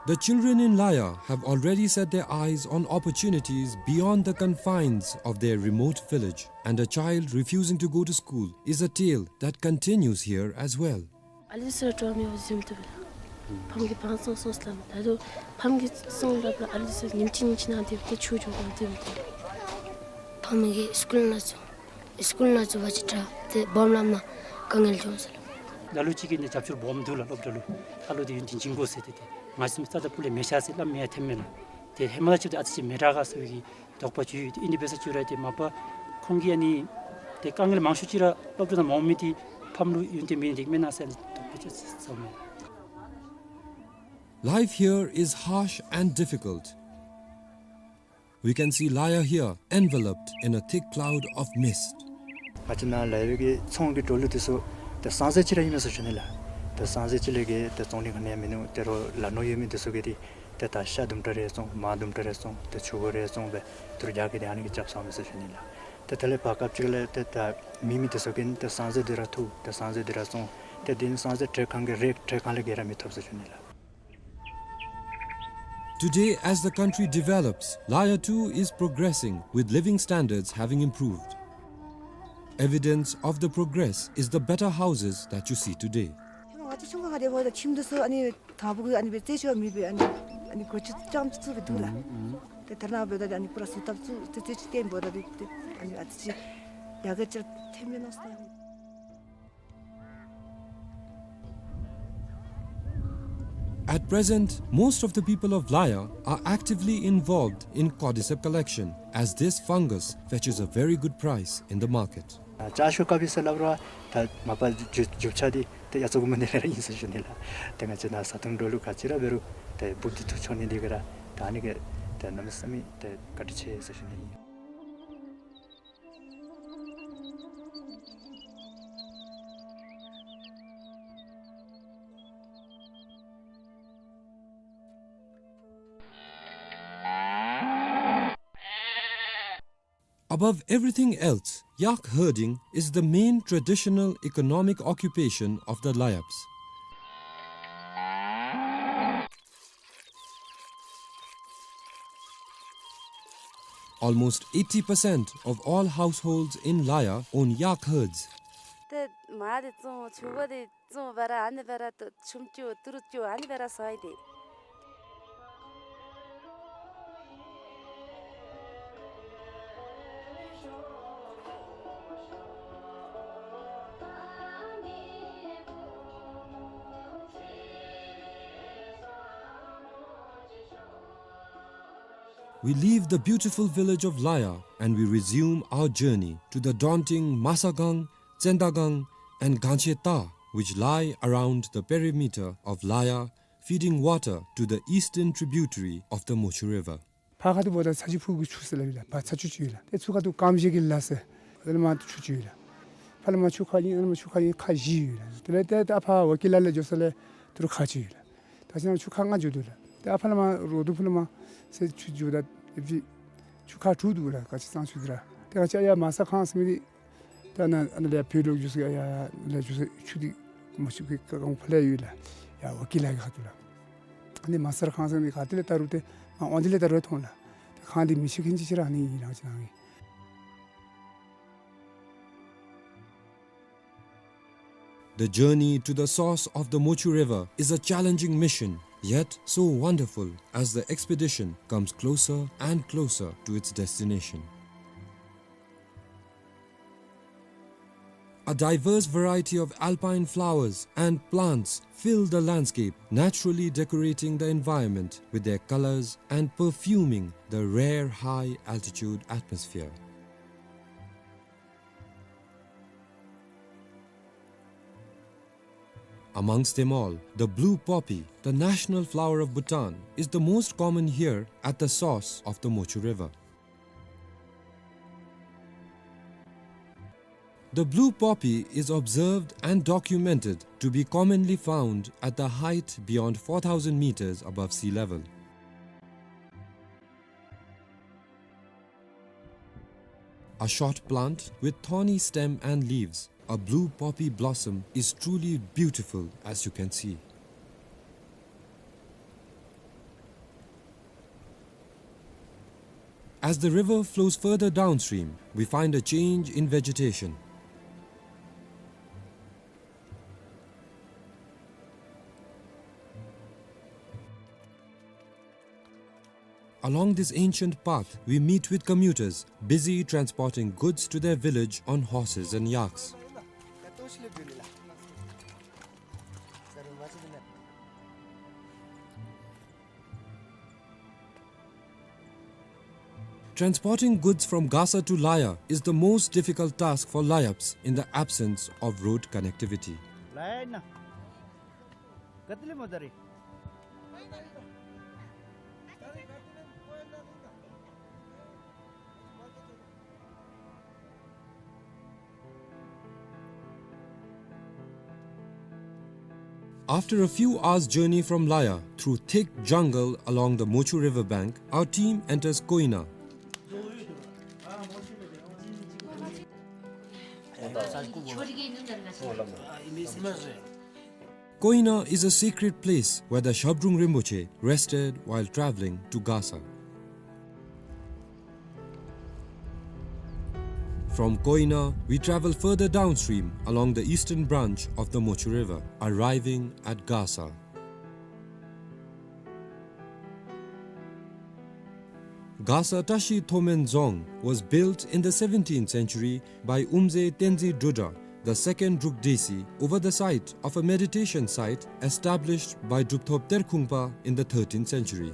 The children in Laya have already set their eyes on opportunities beyond the confines of their remote village, and a child refusing to go to school is a tale that continues here as well. ཨ་ལི་སི་ར་འགྲོ་མི་བ་ཟིམ་དུ་བ་ལ། ཕམ་གི་བང་སོང་སོང་སླབ་མ་ད་དུ་ཕམ་གི་སོང་སླབ་ལ་ཨ་ལི་སི་ཉིམ་ཅི་ཉིམ་ཅི་ནང་དེ་བ་ཏེ་ཆུ་འགྱོ་གང་དེ་བ་ཏེ། ཕམ་གི་སི་ཀུལ་ནང་ཚུ་སི་ཀུལ་ནང་ཚུ་བ་ཅིག་དྲག་ཏེ་སྦོམ་ལམ་ནང་དཀའ་ངལ་འབྱུང་ཟེར་ལོ། ལ་ལུ་ཅིག་གིས་ནི་རྒྱབ་སྐྱོར་སྦོམ་འདུག་ལ། སློབ་གྲྭ་ལུ་ཨ་ལོ་དེ་ཡུན་དུ་འཇིང་དགོ་ཟེར་ཏེ་ཏེ་ང་སེམས་རྩ་དང་ཕུ་ལས་མེད་ཤ་ཟེར་སླབ་མི་ཡང་ཐེམ་མེད་ལ། ཏེ་ཧེ་མ་ལ་ཅིག་ཏེ་ཨ་ཙི་ཅིག་མེད་དྲག་ག་ཟེར་བའི་གི་དོགས་པ་ཅིག་ཡོད། ཏེ་ཨིན་དེ་འབད་ས་ཅིག་ར་ཏེ་མ་པ་ཁོང་གིས་ཨ་ནི་ཏེ་དཀའ་ངལ་མང་ཤོས་ཅིག་ར་སློབ་གྲྭ་ནང་མ་འོང་མི་དེ་ཕམ་ལུ་ཡུན་དུ་མེད་ནི་དེ་མེན་ན་ཟེར་ནི་དོགས་པ་ཅིག་ཟ་མས། Life here is harsh and difficult. We can see Laya here enveloped in a thick cloud of mist. ང་བཅས་ནཱ་ལ་ཡོད་པའི་གི་ཚོང་གི་འགྲོ་ལུགས་དེ་ཚུ་ཏེ་སང་ཟེར་ཅིག་ར་ཨིན་མས་ཟེར་ཞུ་ནི་ལགས། ཏེ་སང་ཟེར་ཅིག་ལས་བརྒལ་ཏེ་བཙོང་ནི་ག་ནི་ཡང་མིན་ནུག། ཏེ་རོགས་ལ་ནོར་ཡོད་མི་དེ་ཚུ་གིས་ཏེ་ཏེ་ད་ཤ་དུམ་གྲ་རེ་བཙོང་མར་དུམ་གྲ་རེ་བཙོང་ཏེ་ཕྱུར་བུ་རེ་བཙོང་སྦེ་ཏེ་རྒྱ་གི་ཏེ་ཨ་ནི་གི་རྐྱབ་སོང་མས་ཟེར་ཞུ་ནི་ལགས། ཏེ་དེ་ལས་བར་སྐབས་ཅིག་ལས་ཏེ་ད་མེད་མི་དེ་ཚུ་གིས་ཏེ་སང་ཟེར་དེ་ར་ཐུག། ཏེ་སང་ཟེར་དེ་ར་བཙོང་། ཏེ་དེ་ནི་སང་ཟེར་ཏེ་གང་གི་རེ་ཏེ་གང་ལས་བརྒལ་ར་མི་ཐོབ་ཟེར་ཞུ་ནི་ལགས། Today, as the country develops, Laya too is progressing, with living standards having improved. Evidence of the progress is the better houses that you see today. ང་བཅས་ཆུང་ཀུ་ཁ་དེ་འབདཝ་ད་ཁྱིམ་དེ་ཚུ་ཨ་ནི་དང་ཕུ་གུ་ཨ་ནི་སྦེ་རྩེ་ཆུ་མེད་པའི་ཨ་ནི་ཨ་ནི་སྒོ་ཆུ་རྐྱངམ་ཅིག་བཙུགས་སྦེ་འདུག་ལགས། ཏེ་ད་རེས་ནངས་པ་ད་ཨ་ནི་པུ་ར་བཟོ་ཐབས་བཙུགས་ཏེ་རྩེ་ཆུ་བཏོན་འབདཝ་ད་ཏེ་ཨ་ནི་ཨ་ཙི་ཅིག་ཡར་རྒྱས་ཅིག་ཐེབས་མས་མནོ་སྟེ། At present, most of the people of Laya are actively involved in cordyceps collection, as this fungus fetches a very good price in the market. ཨ་ཅ་ཤོ་ཀ་པི་ཟེར་སླབ་རུང་ད་མ་པ་རྒྱུ་རྒྱུ་ཆ་འདི་ཏེ་ཡ་ཚ་གུ་མ་ནི་ལས་ར་ཨིན་ཟེར་ཞུ་ནི་ལགས། ཏེ་ང་བཅས་ནཱ་བཟའ་འཐུང་འགྲོ་ལུགས་ག་ཅི་ར་འབད་རུང་ཏེ་འབུཔ་འདི་འཐུ་འཕྱོག་ནི་འདི་གིས་ར་ད་ཨ་ནི་གིས་ཏེ་གནམ་མེད་ས་མེད་ཏེ་བཀའ་དྲིན་ཆེ་ཟེར་ཞུ་ནི་ཨིན། Above everything else, yak herding is the main traditional economic occupation of the Layabs. Almost eighty percent of all households in Laya own yak herds. ཏེ་མར་འདི་བཙོང་ཕྱུར་བུ་འདི་བཙོང་སྦེ་ར་ཨ་ནི་སྦེ་ར་ཏེ་ཆུམ་རྐྱབ་ཏི་རུ་རྐྱབ་ཨ་ནི་སྦེ་ར་བཟའ་ཡི་ཏེ། We leave the beautiful village of Laya and we resume our journey to the daunting Masagang, Tsendagang, and Gancheta, which lie around the perimeter of Laya, feeding water to the eastern tributary of the Mochu River. ཕར་ཁ་ཐུག་འབདཝ་ད་ཚ་ཆུ་ཕུག་གི་ཆུ་ཟེར་སླབ་ཨིན་ལགས། ཕར་ཚ་ཆུ་ཅིག་ཡོད་ལགས། ཏེ་ཚུར་ཁ་ཐུག་ཀམ་ཤེ་གི་ལ་ཟེར་ཨ་ནི་མར་ཆུ་ཅིག་ཡོད་ལགས། ཕར་ལས་མར་ཆུ་ཁ་ཨིན་ཨ་ནི་མར་ཆུ་ཁ་ཨིན་ཁ་བཞི་ཡོད་ལགས། དེ་ལས་ཏེ་ད་ཕར་ཝ་ཀི་ལ་ལས་འགྱོ་ས་ལས་ཏི་རུ་ཁ་ཅིག་ཡོད་ལགས། ད་ཅི་ན་ཆུ་ཁ་ལྔ་འགྱོ་དོ་ལགས། ཏེ་ཨ་ཕར་ལས་མར་རོ་དུ་ཕུ་ལས་མར་ཟེར་ཆུ་འགྱོཝ་ད་ཨེ་ཕི་ཆུ་ཁ་དྲུག་འདུག་ལགས། ག་ཅི་གཙང་ཆུ་འདི་ར། ཏེ་ག་ཅི་ཡར་མ་ས་ཁང་ཟེར་མི་འདི་ད་ཨ་ནཱ་ཨ་ནཱ་ལས་བོད་ལུ་འགྱོ་ས་ཡར་ལས་འགྱོ་ས་ཆུ་འདི་མ་ཆུ་གི་ཁ་ཁང་ཕར་ལས་ཡོད་ལགས། ཡར་ཝ་ཀི་ལ་གི་ཁ་ཐུག་ལགས། ཨ་ནི་མ་ས་ཁང་ཟེར་མི་ག་ཏེ་ལས་ད་རུང་ཏེ་མར་འོང་དེ་ལས་ད་རུང་མཐོང་ལགས། ཏེ་ཁང་འདི་མི་ཆེ་ཁེན་ཅིག་ཅིག་ར་ཨ་ནི་ཨིན་ལགས་ཅི་ན་ཨིན། The journey to the source of the Mochu River is a challenging mission, yet so wonderful as the expedition comes closer and closer to its destination. A diverse variety of alpine flowers and plants fill the landscape, naturally decorating the environment with their colors and perfuming the rare high-altitude atmosphere. Amongst them all, the blue poppy, the national flower of Bhutan, is the most common here at the source of the Mochu River. The blue poppy is observed and documented to be commonly found at the height beyond four thousand meters above sea level. A short plant with thorny stem and leaves, a blue poppy blossom is truly beautiful, as you can see. As the river flows further downstream, we find a change in vegetation. Along this ancient path, we meet with commuters busy transporting goods to their village on horses and yaks. Transporting goods from Gasa to Laya is the most difficult task for Layaps in the absence of road connectivity. After a few hours' journey from Laya, through thick jungle along the Mochu river bank, our team enters Koina. Koina is a sacred place where the Shabdrung Rinpoche rested while traveling to Gasa. From Koina, we travel further downstream along the eastern branch of the Mochu River, arriving at Gasa. Gasa Tashi Thomen Dzong was built in the seventeenth century by Umze Tenzin Drudra, the second Druk Desi, over the site of a meditation site established by Drupthop Terkhungpa in the thirteenth century.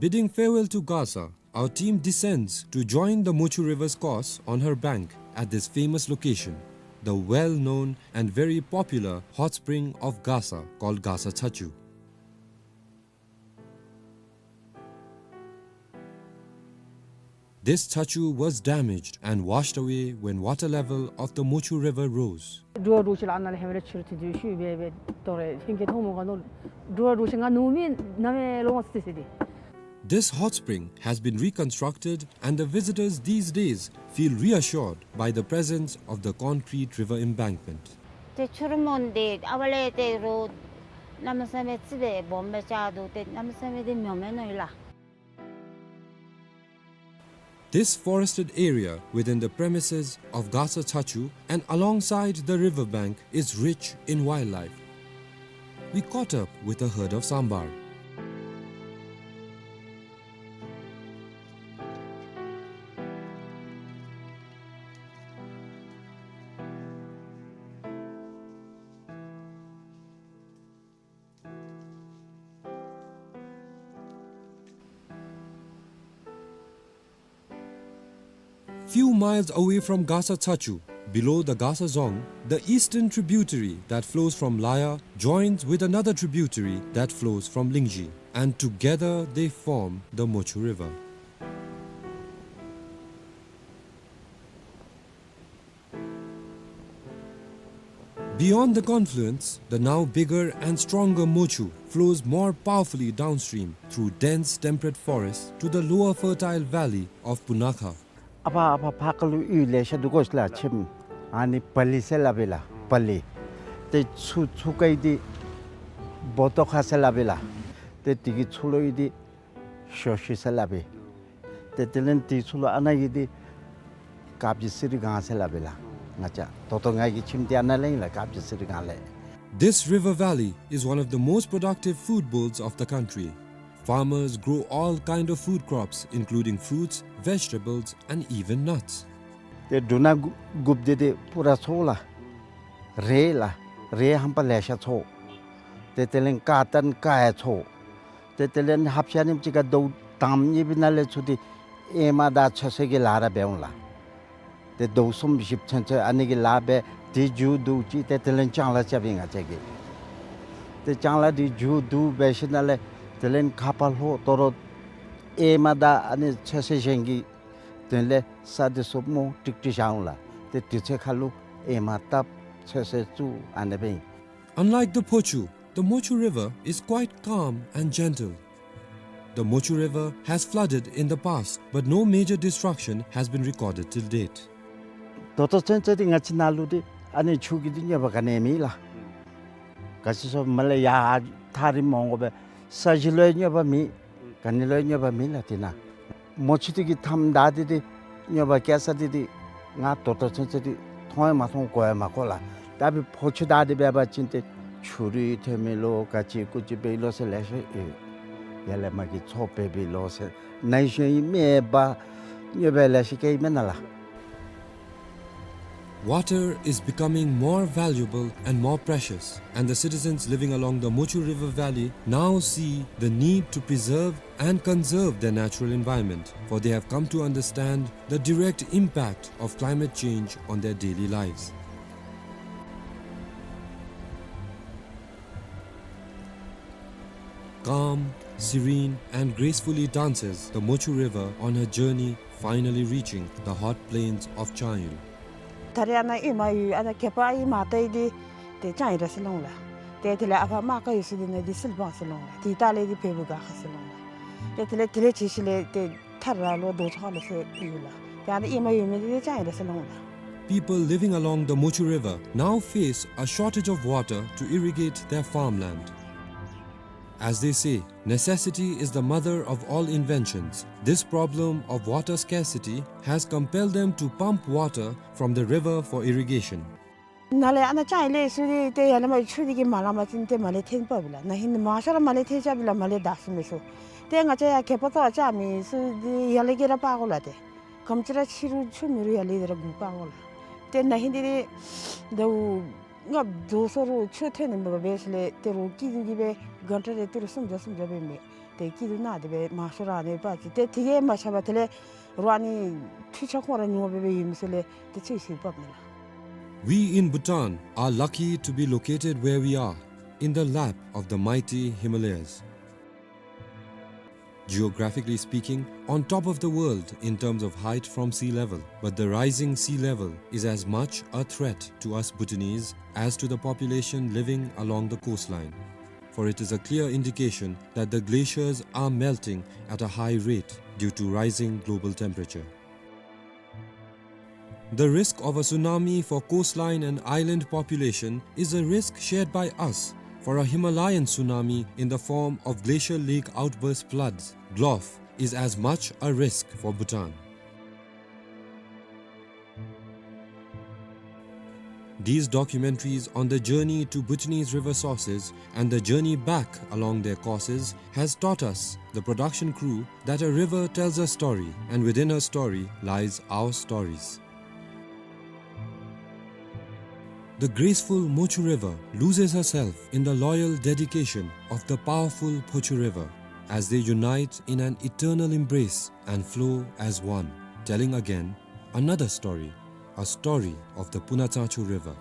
Bidding farewell to Gasa, our team descends to join the Mochu River's course on her bank at this famous location, the well-known and very popular hot spring of Gasa called Gasa Chachu. This chachu was damaged and washed away when water level of the Mochu River rose. འགྲོ་བ་འགྲོ་ཤེས་ལ་ཨ་ན་ལས་ཧེ་མ་ར་ཕྱི་རུ་ཐོན་དུས་ཤུལ་སྦེ་སྦེ་དོ་རེ་ཧིང་གི་མཐོང་མོ་ག་ནོ། འགྲོ་བ་འགྲོ་ཤེས་ང་ནུབ་མི་ན་མེ་ལོང་སི་སི་དེ། This hot spring has been reconstructed and the visitors these days feel reassured by the presence of the concrete river embankment. ཏེ་ཆུ་རུ་མོན་དེ་ཨ་བ་ལས་ཏེ་རོ་གནམ་མེད་ས་མེད་ཙི་སྦེ་སྦོམ་སྦེ་ཆགས་འདུག། ཏེ་གནམ་མེད་ས་མེད་དེ་མྱོ་མེན་ནོ་ཡོད་ལགས། This forested area within the premises of Gasa Chachu and alongside the river bank is rich in wildlife. We caught up with a herd of sambar. Few miles away from Gasa Chachu, below the Gasa Dzong, the eastern tributary that flows from Laya joins with another tributary that flows from Lingzhi, and together they form the Mochu River. Beyond the confluence, the now bigger and stronger Mochu flows more powerfully downstream through dense temperate forest to the lower fertile valley of Punakha. ཨ་ཕ་ཨ་ཕ་ཕ་ཁ་ལུ་ཡུལ་ལེ་ཤ་འདུག་གོ་ཤ་ལ་ཁྱིམ། ཨ་ནི་པ་ལི་ཟེར་སླབ་ཨིན་ལགས། པ་ལི། ཏེ་ཚུ་ཚུ་ཀ་ཡི་དེ་བོ་ཏོ་ཁ་ཟེར་སླབ་ཨིན་ལགས། ཏེ་དེ་གི་ཚུ་ལུ་ཡི་དེ་ཤོ་ཤི་ཟེར་སླབ་ཨིན། ཏེ་དེ་ལས་དེ་ཚུ་ལུ་ཨ་ན་ཡི་དེ་ཀ་བྱི་སི་རི་སྒང་ཟེར་སླབ་ཨིན་ལགས། ང་བཅས་ད་ལྟོ་ང་གི་ཁྱིམ་དེ་ཨ་ན་ལས་ཨིན་ལགས། ཀ་བྱི་སི་རི་སྒང་ལས། This river valley is one of the most productive food bowls of the country. Farmers grow all kind of food crops, including fruits, vegetables, and even nuts. ཏེ་འབྲུ་སྣ་དགུ་དགུཔ་དེ་དེ་པུ་ར་ཚོ་ལགས། རེད་ལགས། རེད་ཧམ་པ་ལེ་ཤ་ཚོ། ཏེ་དེ་ལས་ཀ་ཏན་ཀ་ཡ་ཚོ། ཏེ་དེ་ལས་ཧབ་ཤ་ནིམ་ཅིག་ག་དོ་དང་ཉེ་བི་ན་ལས་ཚུ་དེ་ཨེ་མ་དང་ཚོད་སེ་གི་ལཱ་ར་འབད་འོང་ལགས། ཏེ་དོ་གསུམ་བཞི་ཚུན་ཚོད་ཨ་ནི་གི་ལཱ་འབད་དེ་མཇུག་བསྡུ་ཅི། ཏེ་དེ་ལས་ལྕང་ལཱ་རྐྱབ་ཨིན་ང་བཅས་ཀྱིས། ཏེ་ལྕང་ལཱ་དེ་མཇུག་བསྡུ་འབད་ཞིནམ་ལས་དེ་ལས་ཁ་ཕར་ལྷོ་དོ་རུང་ཨེ་མ་དང་ཨ་ནི་ཚོད་སེ་གཞན་གྱི་དོན་ལས་ས་དེ་ཚུ་མོ་ཀྲིག་ཀྲི་བཞག་འོང་ལགས། ཏེ་དུས་ཚོད་ཁ་ལུ་ཨེ་མ་བཏབ་ཚོད་སེ་བཙུགས་ཨ་ནི་སྦེ་ཨིན། Unlike the Phochu, the Mochu River is quite calm and gentle. The Mochu River has flooded in the past, but no major destruction has been recorded till date. ད་ལྟོ་ཚུན་ཚོད་འདི་ང་བཅས་ནཱ་ལུ་འདི་ཨ་ནི་ཆུ་གི་འདི་གནོད་པ་ག་ནི་མེད་ལགས། ག་ཅི་སོང་མ་ལས་ཡར་ཐག་རིངམོ་འོང་དགོ་པས། ས་གཞི་ལུ་ཡང་གནོད་པ་མེད། ག་ནི་ལུ་ཡང་གནོད་པ་མེད་ལགས་དེ་ནང་། མོ་ཆུ་དེ་གིས་མཐའམ་བདའ་སྟེ་དེ་གནོད་པ་བཀལ་ས་དེ་དེ་ང་ད་ལྟོ་ཚུན་ཚོད་དེ་མཐོང་ཡང་མ་མཐོང་གོ་ཡང་མ་གོ་ལགས། ད་འབད་ཕོ་ཆུ་བདའ་སྟེ་འབད་བ་ཅིན་ཏེ་ཆུ་རུད་ཐོན་མི་ལོ་ག་ཅི་ཀུ་ཅི་འབད་ལོ་ཟེར་ལེ་ཤ་ཡོད། ཡར་ལས་མར་གྱི་མཚོ་འབད་བའི་ལོ་ཟེར་ནཱ་གཞི་ཡང་མེ་འབར་གནོད་པ་ལེ་ཤ་བཀལ་ཡི་མེན་ན་ལགས། Water is becoming more valuable and more precious, and the citizens living along the Mochu River Valley now see the need to preserve and conserve their natural environment, for they have come to understand the direct impact of climate change on their daily lives. Calm, serene, and gracefully dances the Mochu River on her journey, finally reaching the hot plains of Changyo. ད་རེས་ཨ་ནཱ་ཨེ་མ་ཡོད་ཨ་ནཱ་གད་པ་ཨེ་མ་བཏང་ཡི་དེ་དེ་ཅང་ཨིན་ར་ཟེར་ལོང་ལགས། ཏེ་དེ་ལས་ཨ་ཕ་མ་ག་ཡོད་ས་དེ་ནང་དེ་སིལ་བ་ཟེར་ལོང་ལགས། དེ་ད་ལས་དེ་བལ་པོ་ག་ཁ་ཟེར་ལོང་ལགས། ཏེ་དེ་ལས་དེ་ལས་ཅི་ཞིག་ལས་ཏེ་ཐར་ར་ལོ་རྡོ་ཆག་ལོ་ཟེར་ཡོད་ལགས། ཏེ་ཨ་ནཱ་ཨེ་མ་ཡོད་མི་དེ་དེ་ཅང་ཨིན་ར་ཟེར་ལོང་ལགས། People living along the Mochu River now face a shortage of water to irrigate their farmland. As they say, necessity is the mother of all inventions. This problem of water scarcity has compelled them to pump water from the river for irrigation. ནཱ་ལས་ཨ་ནཱ་ཅང་ཨིན་ལས་སུ་དེ་ཏེ་ཡར་ལས་མར་ཆུ་དེ་གིས་མ་ལང་པ་ཅིན་ཏེ་མར་ལས་འཐེན་འབགཔ་ལགས། ན་ཧིང་མང་ཤོས་ར་མར་ལས་འཐེན་རྐྱབ་ལགས། མར་ལས་བདའ་ཚུགས་མི་ཚུ། ཏེ་ང་བཅས་ཡར་གད་པ་བཏོག་རྐྱབ་མི་ཚུ་དེ་ཡར་ལས་ཀྱི་ར་འབག་དགོ་ལགས་ཏེ། ག་དེམ་ཅིག་ར་ཕྱི་རུ་ཆུ་མེད་རུང་ཡར་ལས་དེ་ར་སྒུག་འབག་དགོ་ལགས། ཏེ་ན་ཧིང་དེ་ཟླཝ་ལྔ་བཅུ་སོ་རུ་ཆུ་ཐོན་ནི་མེད་པར་འབད་ཞིནམ་ལས་ཏེ་རོགས་སྐྱིད་སྡུག་གིས་སྦེ་གྷན་ཊ་རེ་ཏི་རུ་སུམ་བརྒྱ་སུམ་བརྒྱ་སྦེ་མི་ཏེ་སྐྱིད་སྡུག་ནང་དེ་སྦེ་མང་ཤོས་ར་ཨ་ནི་འབག་ཅི། ཏེ་དེ་གིས་མ་ཆགས་པར་དེ་ལས་རོགས་ཨ་ནི་འཕྲུལ་ཆས་ཁོང་ར་ཉོ་སྦེ་སྦེ་ཡོད་མི་ཚུ་ལས་ཏེ་ཚོད་བསྲེ་འབགཔ་མས་ལགས། We in Bhutan are lucky to be located where we are, in the lap of the mighty Himalayas. Geographically speaking, on top of the world in terms of height from sea level, but the rising sea level is as much a threat to us Bhutanese as to the population living along the coastline, for it is a clear indication that the glaciers are melting at a high rate due to rising global temperature. The risk of a tsunami for coastline and island population is a risk shared by us, for a Himalayan tsunami in the form of glacial lake outburst floods, GLOF, is as much a risk for Bhutan. These documentaries on the journey to Bhutanese river sources and the journey back along their courses has taught us, the production crew, that a river tells a story, and within her story lies our stories. The graceful Mochu River loses herself in the loyal dedication of the powerful Phochu River, as they unite in an eternal embrace and flow as one, telling again another story, a story of the Punatsangchu River.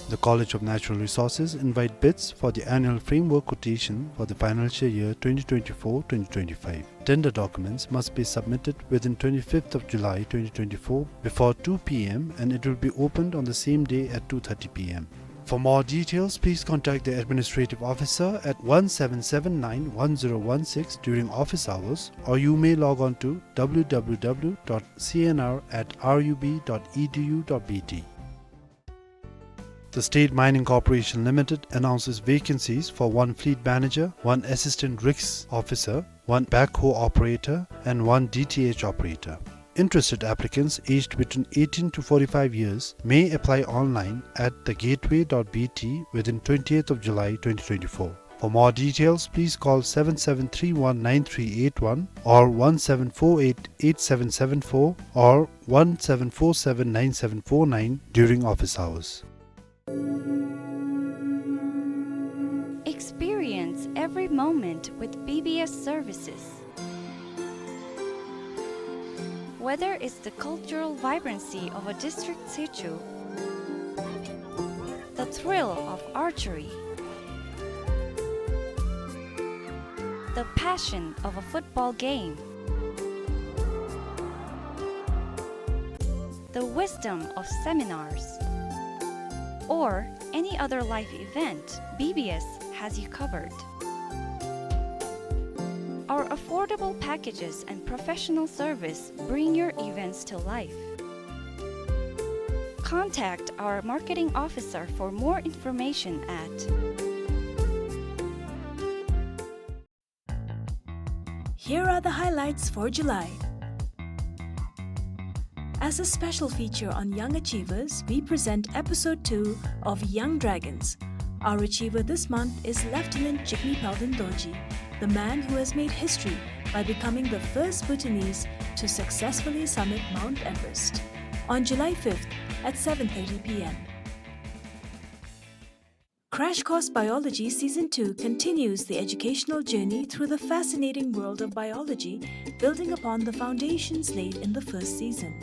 The College of Natural Resources invite bids for the annual framework quotation for the financial year twenty twenty-four twenty twenty-five. Tender documents must be submitted within twenty-fifth of July twenty twenty-four before two P M and it will be opened on the same day at two thirty P M. For more details, please contact the administrative officer at one seven seven nine one zero one six during office hours, or you may log on to W W W dot C N R at R U B dot E D U dot B T. The State Mining Corporation Limited announces vacancies for one fleet manager, one assistant risk officer, one backhoe operator, and one D T H operator. Interested applicants aged between eighteen to forty-five years may apply online at the gateway dot B T within twentieth of July twenty twenty-four. For more details, please call seven seven three one nine three eight one or one seven four eight eight seven seven four or one seven four seven nine seven four nine during office hours. Experience every moment with B B S services. Whether it's the cultural vibrancy of a district Tsechu, the thrill of archery, the passion of a football game, the wisdom of seminars, or any other life event, B B S has you covered. Our affordable packages and professional service bring your events to life. Contact our marketing officer for more information at Here are the highlights for July. As a special feature on young achievers, we present episode two of Young Dragons. Our achiever this month is Lieutenant Jigme Palden Dorji, the man who has made history by becoming the first Bhutanese to successfully summit Mount Everest. On July fifth at seven thirty p m. Crash Course Biology Season two continues the educational journey through the fascinating world of biology, building upon the foundations laid in the first season.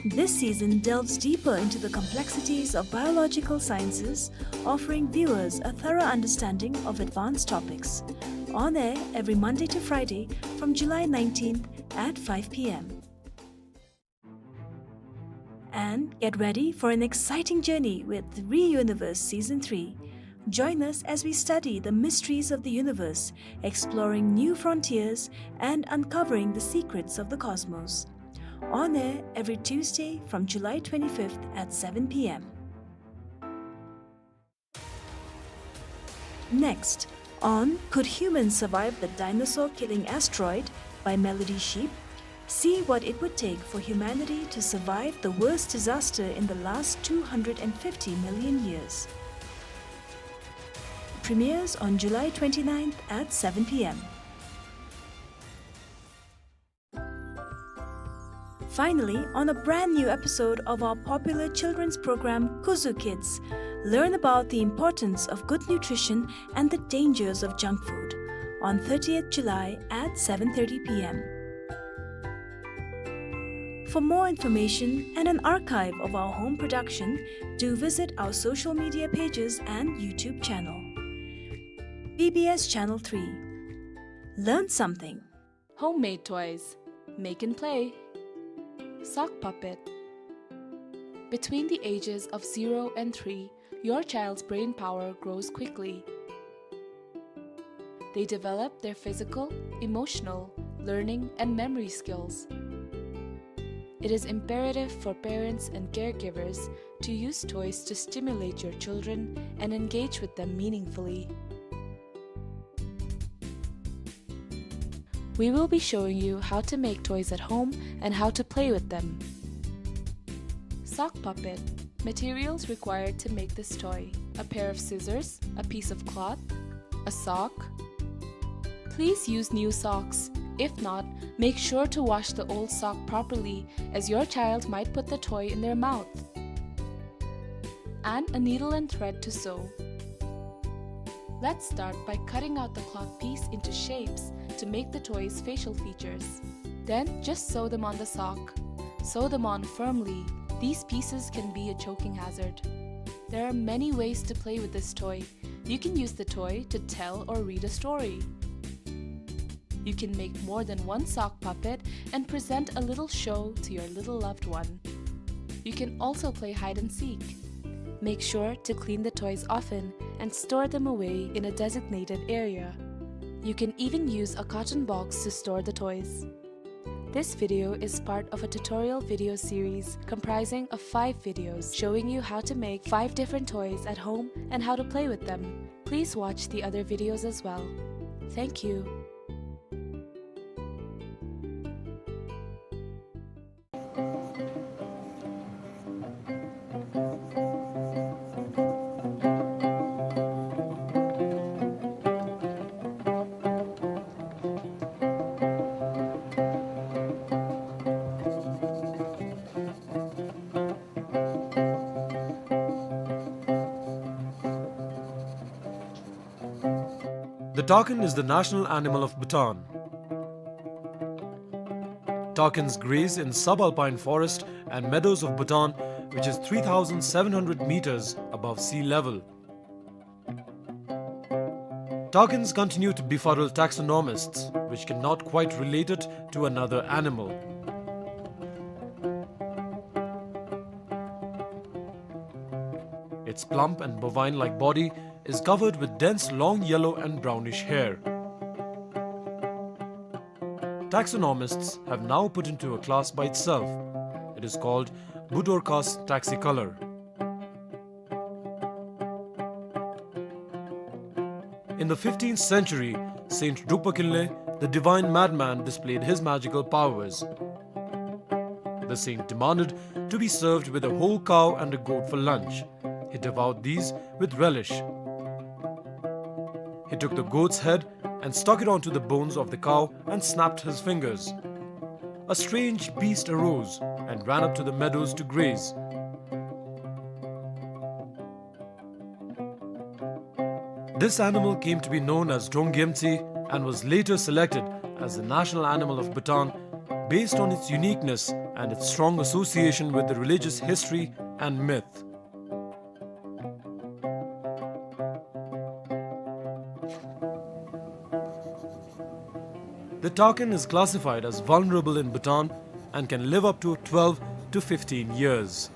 This season delves deeper into the complexities of biological sciences, offering viewers a thorough understanding of advanced topics. On air every Monday to Friday from July nineteenth at five p m. And get ready for an exciting journey with ReUniverse Season three. Join us as we study the mysteries of the universe, exploring new frontiers and uncovering the secrets of the cosmos. On air every Tuesday from July twenty-fifth at seven p m. Next, on Could Humans Survive the Dinosaur Killing Asteroid? By Melody Sheep, see what it would take for humanity to survive the worst disaster in the last two hundred and fifty million years. Premieres on July twenty-ninth at seven p m. Finally, on a brand new episode of our popular children's program, Kuzu Kids, learn about the importance of good nutrition and the dangers of junk food on thirtieth July at seven thirty p m. For more information and an archive of our home production, do visit our social media pages and YouTube channel. B B S Channel three. Learn something. Homemade toys. Make and play. Sock puppet. Between the ages of zero and three, your child's brain power grows quickly. They develop their physical, emotional, learning, and memory skills. It is imperative for parents and caregivers to use toys to stimulate your children and engage with them meaningfully. We will be showing you how to make toys at home and how to play with them. Sock puppet. Materials required to make this toy: a pair of scissors, a piece of cloth, a sock. Please use new socks. If not, make sure to wash the old sock properly, as your child might put the toy in their mouth. And a needle and thread to sew. Let's start by cutting out the cloth piece into shapes to make the toy's facial features. Then just sew them on the sock. Sew them on firmly. These pieces can be a choking hazard. There are many ways to play with this toy. You can use the toy to tell or read a story. You can make more than one sock puppet and present a little show to your little loved one. You can also play hide and seek. Make sure to clean the toys often and store them away in a designated area. You can even use a carton box to store the toys. This video is part of a tutorial video series comprising of five videos showing you how to make five different toys at home and how to play with them. Please watch the other videos as well. Thank you. The takin is the national animal of Bhutan. Takins graze in subalpine forest and meadows of Bhutan, which is three thousand seven hundred meters above sea level. Takins continue to befuddle taxonomists, which cannot quite relate it to another animal. Its plump and bovine-like body is covered with dense long yellow and brownish hair. Taxonomists have now put into a class by itself. It is called Budorcas taxicolor. In the fifteenth century, Saint Drukpa Kinley, the divine madman, displayed his magical powers. The saint demanded to be served with a whole cow and a goat for lunch. He devoured these with relish. He took the goat's head and stuck it onto the bones of the cow and snapped his fingers. A strange beast arose and ran up to the meadows to graze. This animal came to be known as Drongyemtsi and was later selected as the national animal of Bhutan based on its uniqueness and its strong association with the religious history and myth. The takin is classified as vulnerable in Bhutan and can live up to twelve to fifteen years.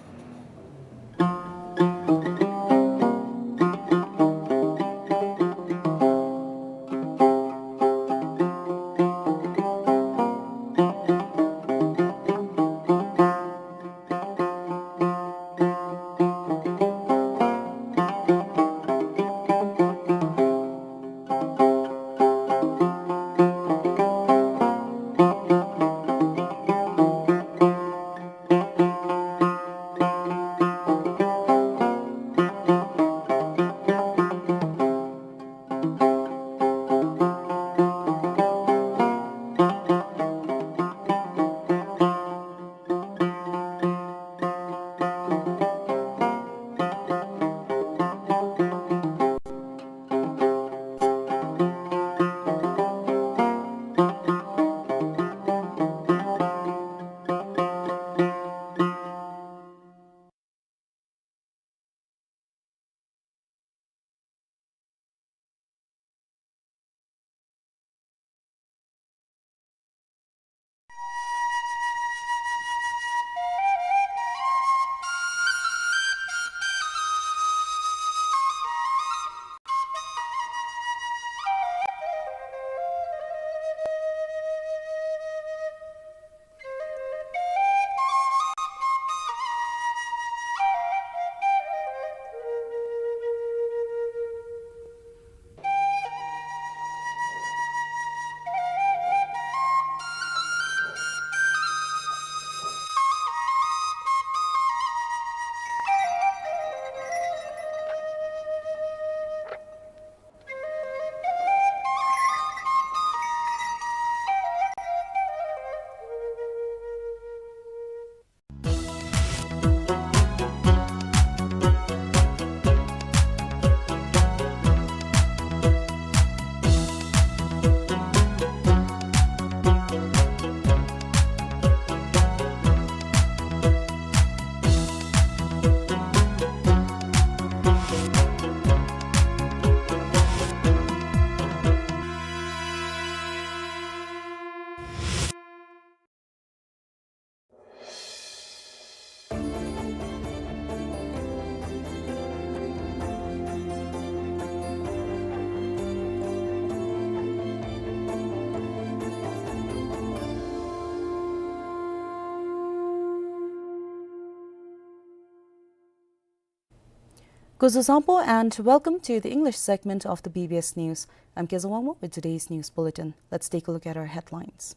Kuzuzangpo and welcome to the English segment of the B B S News. I'm Keza Wangmo with today's news bulletin. Let's take a look at our headlines.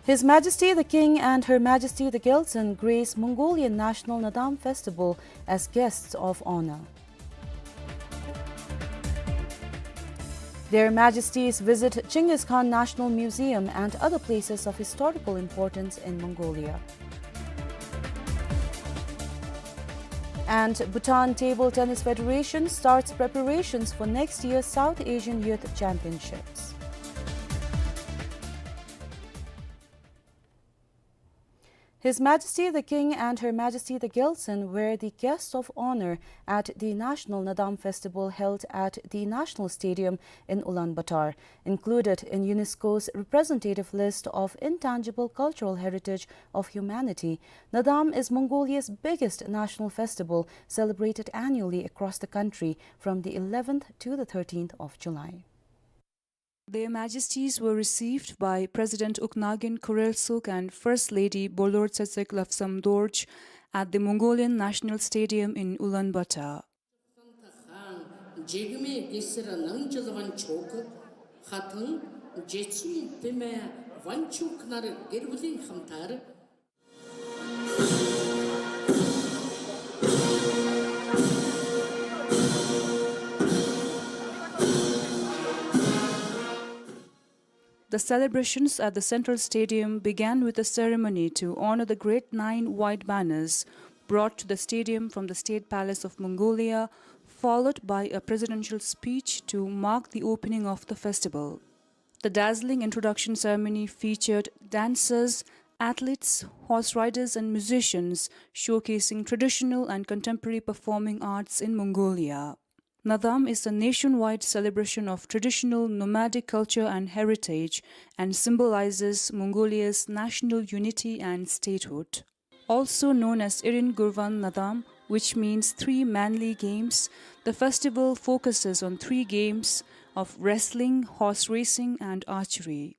His Majesty the King and Her Majesty the Gyaltsuen grace Mongolian National Naadam Festival as guests of honor. Their Majesties visit Chinggis Khan National Museum and other places of historical importance in Mongolia. And Bhutan Table Tennis Federation starts preparations for next year's South Asian Youth Championships. His Majesty the King and Her Majesty the Gyaltsuen were the guests of honor at the National Naadam Festival held at the National Stadium in Ulaanbaatar. Included in UNESCO's representative list of intangible cultural heritage of humanity, Naadam is Mongolia's biggest national festival, celebrated annually across the country from the eleventh to the thirteenth of July. Their Majesties were received by President Ukhnaagiin Khurelsuk and First Lady Bolortsetsek Lobsang Dorj at the Mongolian National Stadium in Ulaanbaatar. The celebrations at the Central Stadium began with a ceremony to honor the Great Nine White Banners brought to the stadium from the State Palace of Mongolia, followed by a presidential speech to mark the opening of the festival. The dazzling introduction ceremony featured dancers, athletes, horse riders, and musicians showcasing traditional and contemporary performing arts in Mongolia. Naadam is a nationwide celebration of traditional nomadic culture and heritage and symbolizes Mongolia's national unity and statehood. Also known as Irin Gurvan Naadam, which means three manly games, the festival focuses on three games of wrestling, horse racing, and archery.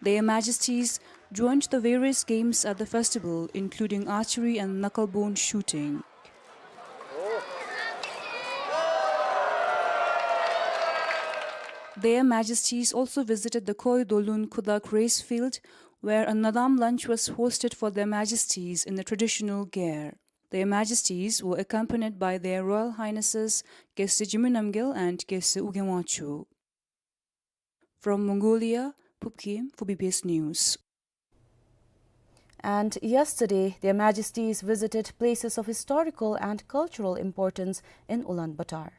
Their Majesties joined the various games at the festival, including archery and knucklebone shooting. Their Majesties also visited the Khoi Dolun Khudak race field, where a Naadam lunch was hosted for Their Majesties in the traditional gear. Their Majesties were accompanied by Their Royal Highnesses Geshe Jigme Namgyel and Geshe Ugye Wangchuck. From Mongolia, Phub Khim for B B S News. And yesterday, Their Majesties visited places of historical and cultural importance in Ulaanbaatar.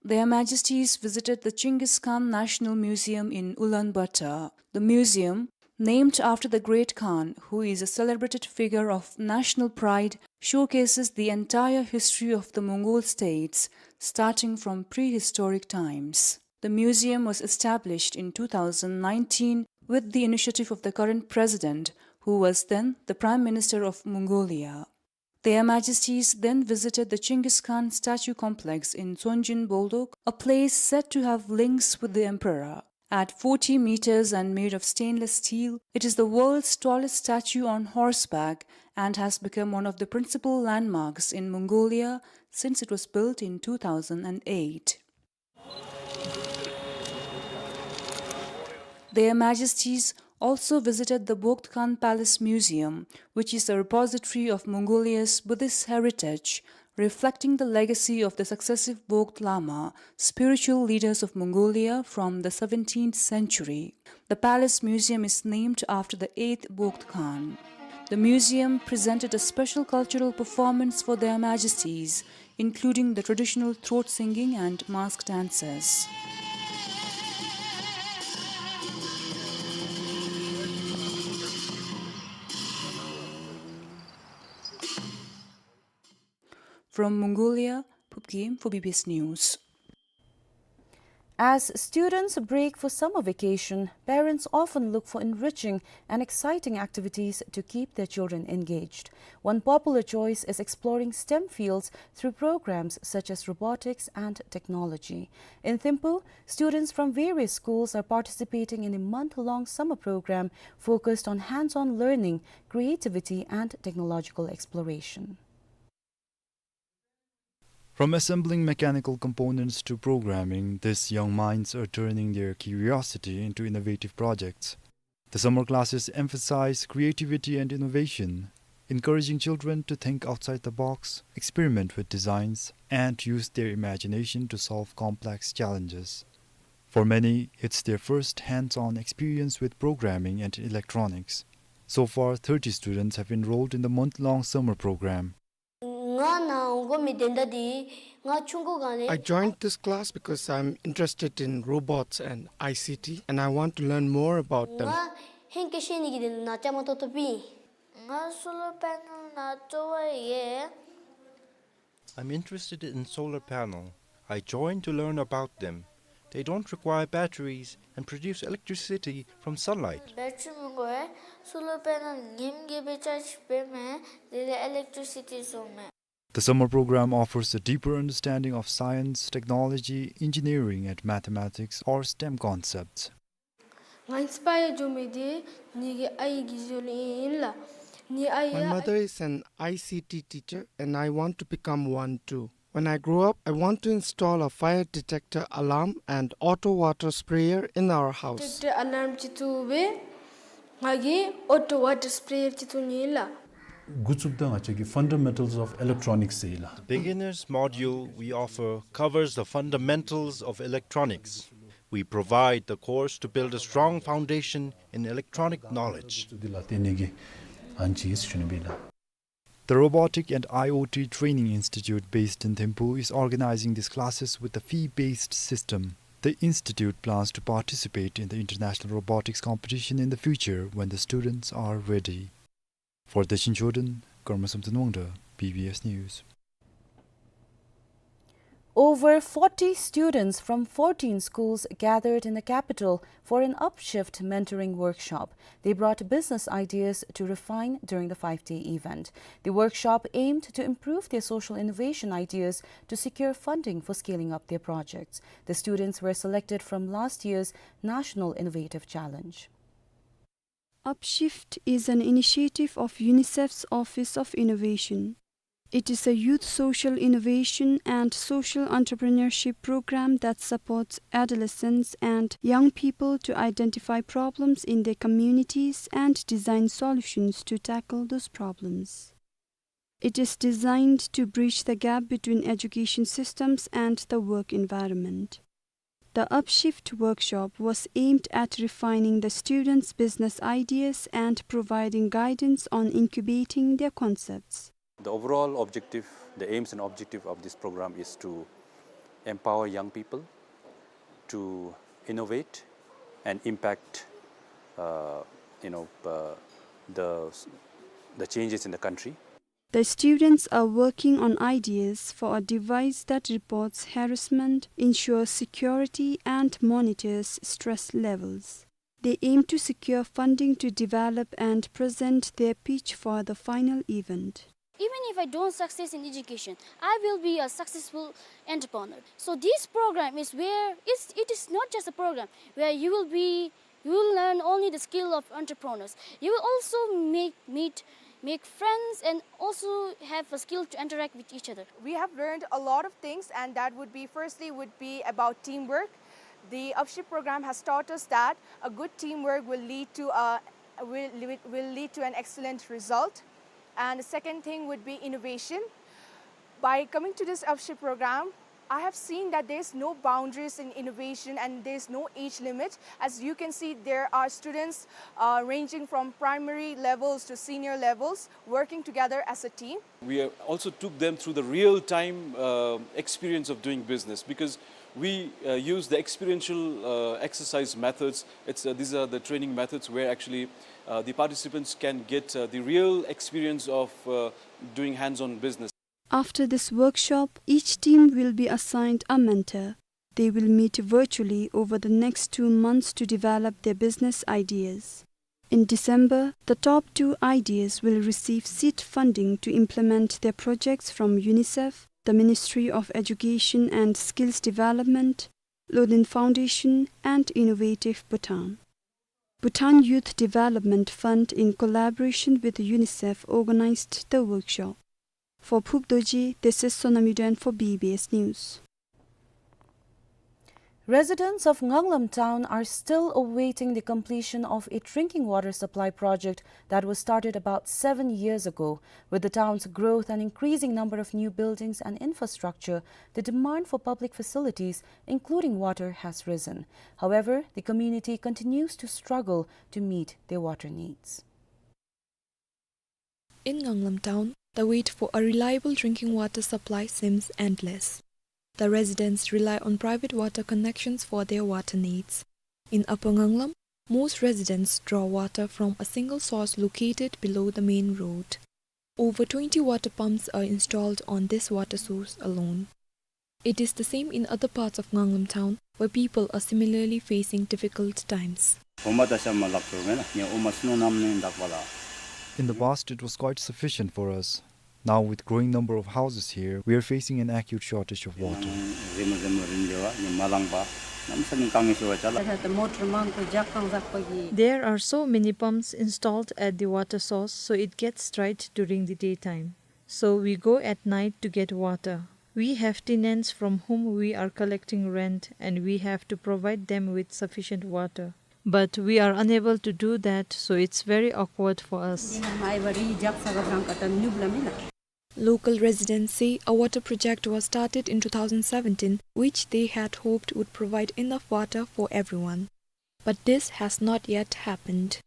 Their Majesties visited the Chinggis Khan National Museum in Ulaanbaatar. The museum, named after the Great Khan, who is a celebrated figure of national pride, showcases the entire history of the Mongol states, starting from prehistoric times. The museum was established in two thousand nineteen with the initiative of the current president, who was then the Prime Minister of Mongolia. Their Majesties then visited the Chinggis Khan statue complex in Tsongjin Boldog, a place said to have links with the emperor. At forty meters and made of stainless steel, it is the world's tallest statue on horseback and has become one of the principal landmarks in Mongolia since it was built in two thousand eight. Their Majesties also visited the Bogd Khan Palace Museum, which is a repository of Mongolia's Buddhist heritage, reflecting the legacy of the successive Bogd Lama, spiritual leaders of Mongolia from the seventeenth century. The palace museum is named after the eighth Bogd Khan. The museum presented a special cultural performance for Their Majesties, including the traditional throat singing and mask dances. From Mongolia, Phub Khim for B B S News. As students break for summer vacation, parents often look for enriching and exciting activities to keep their children engaged. One popular choice is exploring STEM fields through programs such as robotics and technology. In Thimphu, students from various schools are participating in a month-long summer program focused on hands-on learning, creativity, and technological exploration. From assembling mechanical components to programming, these young minds are turning their curiosity into innovative projects. The summer classes emphasize creativity and innovation, encouraging children to think outside the box, experiment with designs, and use their imagination to solve complex challenges. For many, it's their first hands-on experience with programming and electronics. So far, thirty students have enrolled in the month-long summer program. ང་ནཱ་འོང་དགོ་མི་དོན་དག་འདི་ང་ཆུང་ཀུ་སྒང་ལས། I joined this class because I'm interested in robots and I C T, and I want to learn more about them. ང་ཧེང་སྐལ་ཤེས་ནི་གི་དོན་ནང་བཅའ་མར་གཏོགས་གཏོགསཔ་ཨིན། ང་solar panel ནང་སྤྲོ་བ་ཡོད། I'm interested in solar panel. I joined to learn about them. They don't require batteries and produce electricity from sunlight. Battery མི་དགོ་པས། Solar panel ངེམ་གི་སྦེ་charge འབད་མི་དེ་ལས་electricity བཟོཝ་མས། The summer program offers a deeper understanding of science, technology, engineering, and mathematics, or STEM concepts. ང་ཨིནསི་པ་ཡར་འགྱོ་མི་འདི་ངེ་གི་ཨའི་གི་འགྱོ་ལས་ཨིན་ལགས། ངེ་གི་ཨའི My mother is an I C T teacher and I want to become one too. When I grow up, I want to install a fire detector alarm and auto water sprayer in our house. Detector alarm ཅིག་བཙུགས་སྦེ་ང་གིས་auto water sprayer ཅིག་བཙུགས་ནི་ཨིན་ལགས། འགོ་བཙུགསཔ་ད་ང་བཅས་ཀྱིས fundamentals of electronics ཟེར་ཡི་ལགས། Beginners module we offer covers the fundamentals of electronics. We provide the course to build a strong foundation in electronic knowledge. འདི་ལ་བརྟེན་ནི་གི་ཨ་ནི་ཅིག་ཨིན་ཟེར་ཞུ་ནི་ཨིན་ལགས། The Robotic and I O T Training Institute based in Thimphu is organizing these classes with a fee-based system. The institute plans to participate in the International Robotics Competition in the future when the students are ready. For Dachin Choden, Karma Samten Wangda, B B S News. Over forty students from fourteen schools gathered in the capital for an Upshift mentoring workshop. They brought business ideas to refine during the five-day event. The workshop aimed to improve their social innovation ideas to secure funding for scaling up their projects. The students were selected from last year's National Innovative Challenge. Upshift is an initiative of UNICEF's Office of Innovation. It is a youth social innovation and social entrepreneurship program that supports adolescents and young people to identify problems in their communities and design solutions to tackle those problems. It is designed to bridge the gap between education systems and the work environment. The Upshift workshop was aimed at refining the students' business ideas and providing guidance on incubating their concepts. The overall objective, the aims and objective of this program is to empower young people to innovate and impact, uh, you know, uh, the, the changes in the country. The students are working on ideas for a device that reports harassment, ensures security, and monitors stress levels. They aim to secure funding to develop and present their pitch for the final event. Even if I don't success in education, I will be a successful entrepreneur. So this program is where it's, it is not just a program where you will be You will learn only the skill of entrepreneurs. You will also make, meet, make friends and also have a skill to interact with each other. We have learned a lot of things, and that would be, firstly, would be about teamwork. The Upshift program has taught us that a good teamwork will lead to a, will, will, will lead to an excellent result. And the second thing would be innovation. By coming to this Upshift program, I have seen that there's no boundaries in innovation and there's no age limit. As you can see, there are students, uh, ranging from primary levels to senior levels, working together as a team. We, uh, also took them through the real-time, uh, experience of doing business, because we, uh, use the experiential, uh, exercise methods. It's, uh, these are the training methods where actually, uh, the participants can get, uh, the real experience of, uh, doing hands-on business. After this workshop, each team will be assigned a mentor. They will meet virtually over the next two months to develop their business ideas. In December, the top two ideas will receive seed funding to implement their projects from UNICEF, the Ministry of Education and Skills Development, Loden Foundation, and Innovative Bhutan. Bhutan Youth Development Fund, in collaboration with UNICEF, organized the workshop. For Phub Dorji, this is Sonam Yuden for B B S News. Residents of Nganglam town are still awaiting the completion of a drinking water supply project that was started about seven years ago. With the town's growth and increasing number of new buildings and infrastructure, the demand for public facilities, including water, has risen. However, the community continues to struggle to meet their water needs. In Nganglam town, The wait for a reliable drinking water supply seems endless. The residents rely on private water connections for their water needs. In Upper Nganglam, most residents draw water from a single source located below the main road. Over twenty water pumps are installed on this water source alone. It is the same in other parts of Nganglam town, where people are similarly facing difficult times. ཕོ་མ་ད་ཤ་མ་ལག་ཏུ་མེད་ན་ངས་འོ་མ་སྣོད་ནམ་ནས་འདག་པ་ལ། In the past, it was quite sufficient for us. Now, with growing number of houses here, we are facing an acute shortage of water. རི་མོ་རི་མོ་རིན་ལེ་བ་ངས་མ་ལང་པ་ནམ་ས་ནས་གང་ངེས་ཤོར་བ་ཅ་ལ། ད་ད་མོ་ཊར་མང་པོ་རྒྱག་གང་ཟག་པ་གི། There are so many pumps installed at the water source, so it gets dried during the daytime. So we go at night to get water. We have tenants from whom we are collecting rent and we have to provide them with sufficient water. But we are unable to do that, so it's very awkward for us. Local residents say a water project was started in two thousand seventeen, which they had hoped would provide enough water for everyone. But this has not yet happened.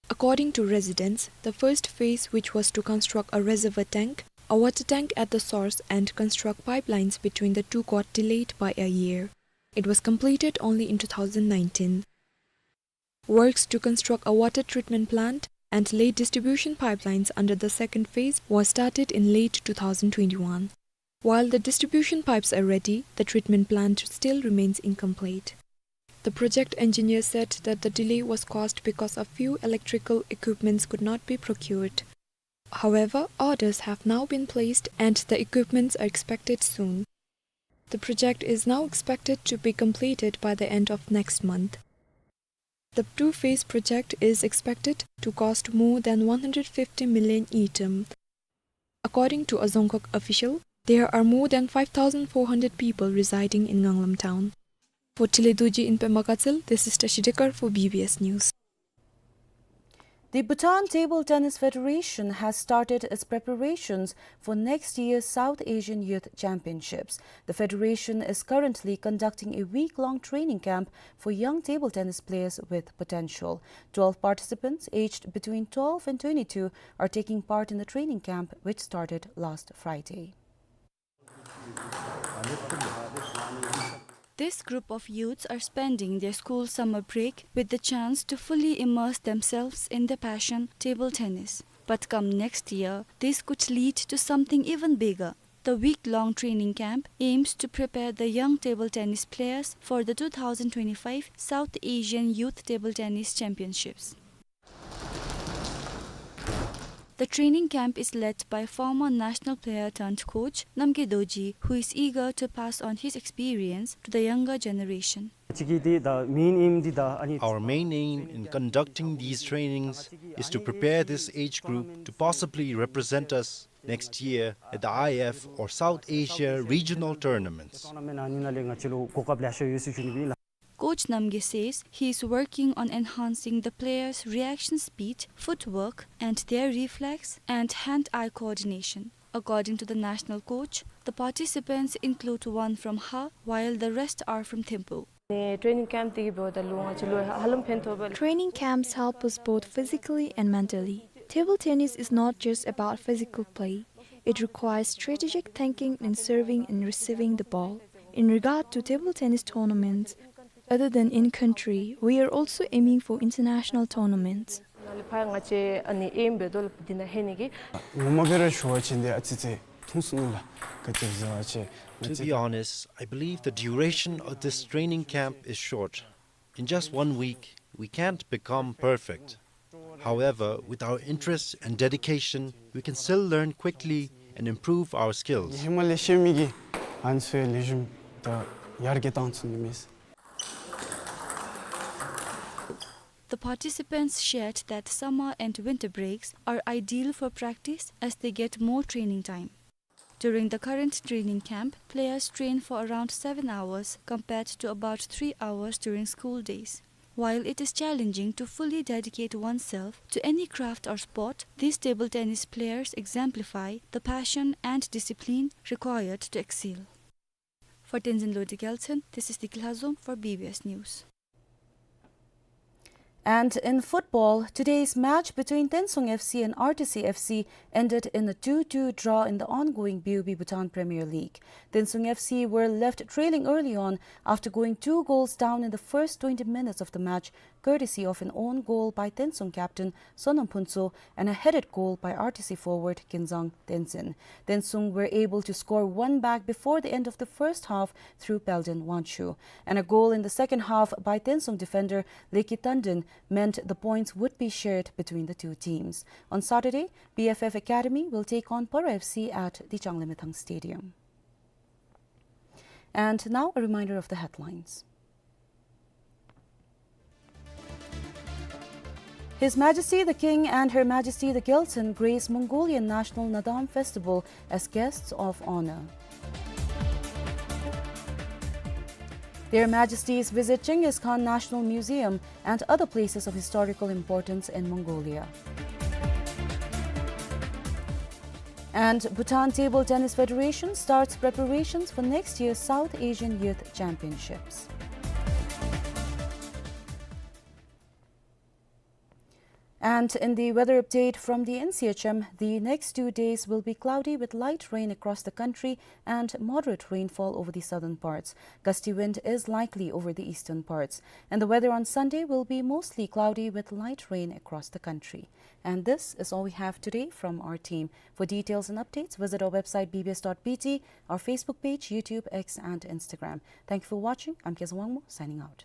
According to residents, the first phase, which was to construct a reservoir tank, a water tank at the source, and construct pipelines between the two, got delayed by a year. It was completed only in two thousand nineteen. Works to construct a water treatment plant and lay distribution pipelines under the second phase was started in late two thousand twenty-one. While the distribution pipes are ready, the treatment plant still remains incomplete. The project engineer said that the delay was caused because a few electrical equipments could not be procured. However, orders have now been placed and the equipments are expected soon. The project is now expected to be completed by the end of next month. The two-phase project is expected to cost more than one hundred fifty million ngultrum. According to a Dzongkhag official, there are more than five thousand four hundred people residing in Nganglam town. For Tile Dorji in Pema Gatshel, this is Tashi Dekar for B B S News. The Bhutan Table Tennis Federation has started its preparations for next year's South Asian Youth Championships. The federation is currently conducting a week-long training camp for young table tennis players with potential. Twelve participants aged between twelve and twenty-two are taking part in the training camp, which started last Friday. This group of youths are spending their school summer break with the chance to fully immerse themselves in their passion, table tennis. But come next year, this could lead to something even bigger. The week-long training camp aims to prepare the young table tennis players for the two thousand twenty-five South Asian Youth Table Tennis Championships. The training camp is led by former national player turned coach Namgay Dorji, who is eager to pass on his experience to the younger generation. Our main aim in conducting these trainings is to prepare this age group to possibly represent us next year at the I F or South Asia regional tournaments. Coach Namgay says he is working on enhancing the players' reaction speed, footwork, and their reflex and hand-eye coordination. According to the national coach, the participants include one from Ha, while the rest are from Thimphu. Training camp དེ་གིས་འབདཝ་ད་ལུ་ང་བཅས་ལུ་ཧ་ལམ་ཕན་ཐོགས་པས། Training camps help us both physically and mentally. Table tennis is not just about physical play. It requires strategic thinking in serving and receiving the ball. In regard to table tennis tournaments, other than in country, we are also aiming for international tournaments. ནཱ་ལས་ཕར་ང་བཅས་ཨ་ནི་ཨེམ་འབད་དོ་ལགས་འདི་ནང་ལྷོད་ནི་གི། ངོ་མ་སྦེ་ར་ཞུ་བ་ཅིན་འདི་ཨ་ཙི་ཙི་ཐུང་སོང་ནུག་ལགས། ག་ཅི་ཟེར་བ་ཅིན། To be honest, I believe the duration of this training camp is short. In just one week, we can't become perfect. However, with our interest and dedication, we can still learn quickly and improve our skills. ཧེ་མ་ལས་ཤེས་མི་གི་ཨ་ནི་ཚུ་ལེགས་ཤོམ་དང་ཡར་རྒྱས་བཏང་ཚུགས་ནི་མས། The participants shared that summer and winter breaks are ideal for practice as they get more training time. During the current training camp, players train for around seven hours compared to about three hours during school days. While it is challenging to fully dedicate oneself to any craft or sport, these table tennis players exemplify the passion and discipline required to excel. For Tenzin Lode Gyaltshen, this is Diki Lhazom for B B S News. And in football, today's match between Tensung F C and R T C F C ended in a two two draw in the ongoing B O B Bhutan Premier League. Tensung F C were left trailing early on after going two goals down in the first twenty minutes of the match, courtesy of an own goal by Tensung captain Sonam Phuntsho and a headed goal by R T C forward Kinzang Tenzin. Tensung were able to score one back before the end of the first half through Peldon Wancho. And a goal in the second half by Tensung defender Leki Tandin meant the points would be shared between the two teams. On Saturday, B F F Academy will take on Paro F C at the Changlimethang Stadium. And now a reminder of the headlines. His Majesty the King and Her Majesty the Gyaltsuen grace Mongolian National Naadam Festival as guests of honor. Their Majesties visit Genghis Khan National Museum and other places of historical importance in Mongolia. And Bhutan Table Tennis Federation starts preparations for next year's South Asian Youth Championships. And in the weather update from the N C H M, the next two days will be cloudy with light rain across the country and moderate rainfall over the southern parts. Gusty wind is likely over the eastern parts. And the weather on Sunday will be mostly cloudy with light rain across the country. And this is all we have today from our team. For details and updates, visit our website B B S dot B T, our Facebook page, YouTube, X, and Instagram. Thank you for watching. I'm Kezang Wangmo, signing out.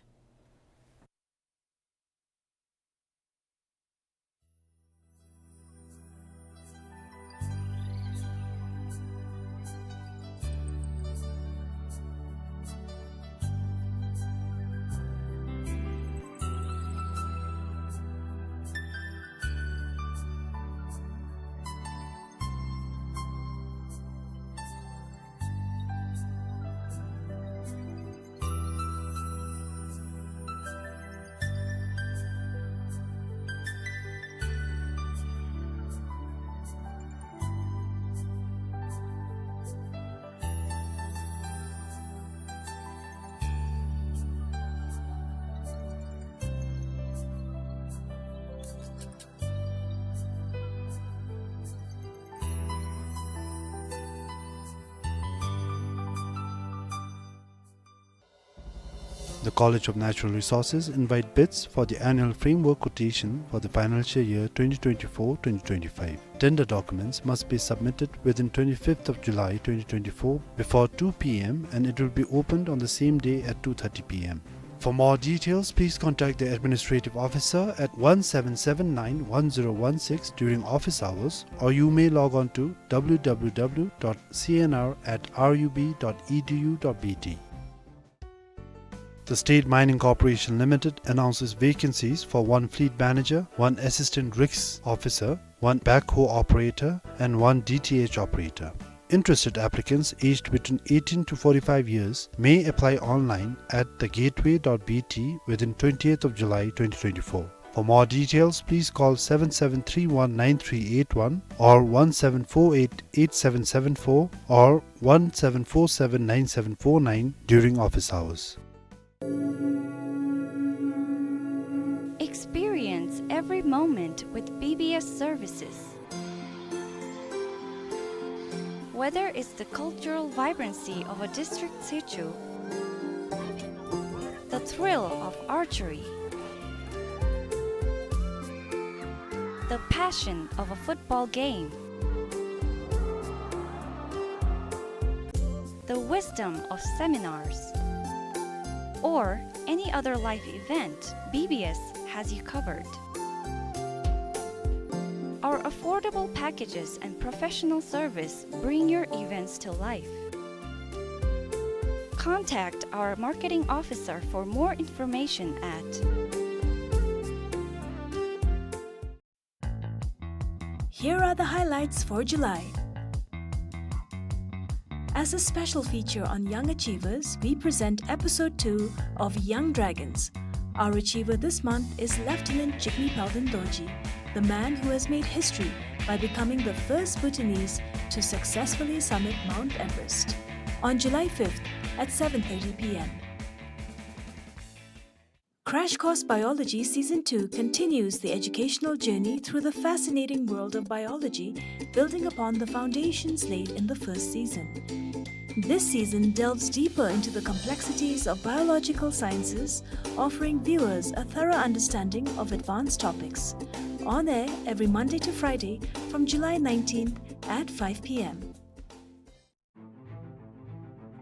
The College of Natural Resources invite bids for the annual framework quotation for the financial year twenty twenty-four twenty twenty-five. Tender documents must be submitted within twenty-fifth of July twenty twenty-four before two P M, and it will be opened on the same day at two thirty P M. For more details, please contact the administrative officer at one seven seven nine one zero one six during office hours, or you may log on to W W W dot C N R at R U B dot E D U dot B T. The State Mining Corporation Limited announces vacancies for one fleet manager, one assistant rigs officer, one backhoe operator, and one D T H operator. Interested applicants aged between eighteen to forty-five years may apply online at the gateway dot B T within twentieth of July twenty twenty-four. For more details, please call seven seven three one nine three eight one or one seven four eight eight seven seven four or one seven four seven nine seven four nine during office hours. Experience every moment with B B S services. Whether it's the cultural vibrancy of a district situ, the thrill of archery, the passion of a football game, the wisdom of seminars, or any other life event, B B S has you covered. Our affordable packages and professional service bring your events to life. Contact our marketing officer for more information at Here are the highlights for July. As a special feature on young achievers, we present episode two of Young Dragons. Our achiever this month is Lieutenant Jigme Palden Dorji, the man who has made history by becoming the first Bhutanese to successfully summit Mount Everest. On July fifth at seven thirty P M. Crash Course Biology Season two continues the educational journey through the fascinating world of biology, building upon the foundations laid in the first season. This season delves deeper into the complexities of biological sciences, offering viewers a thorough understanding of advanced topics. On air every Monday to Friday from July nineteenth at five p.m.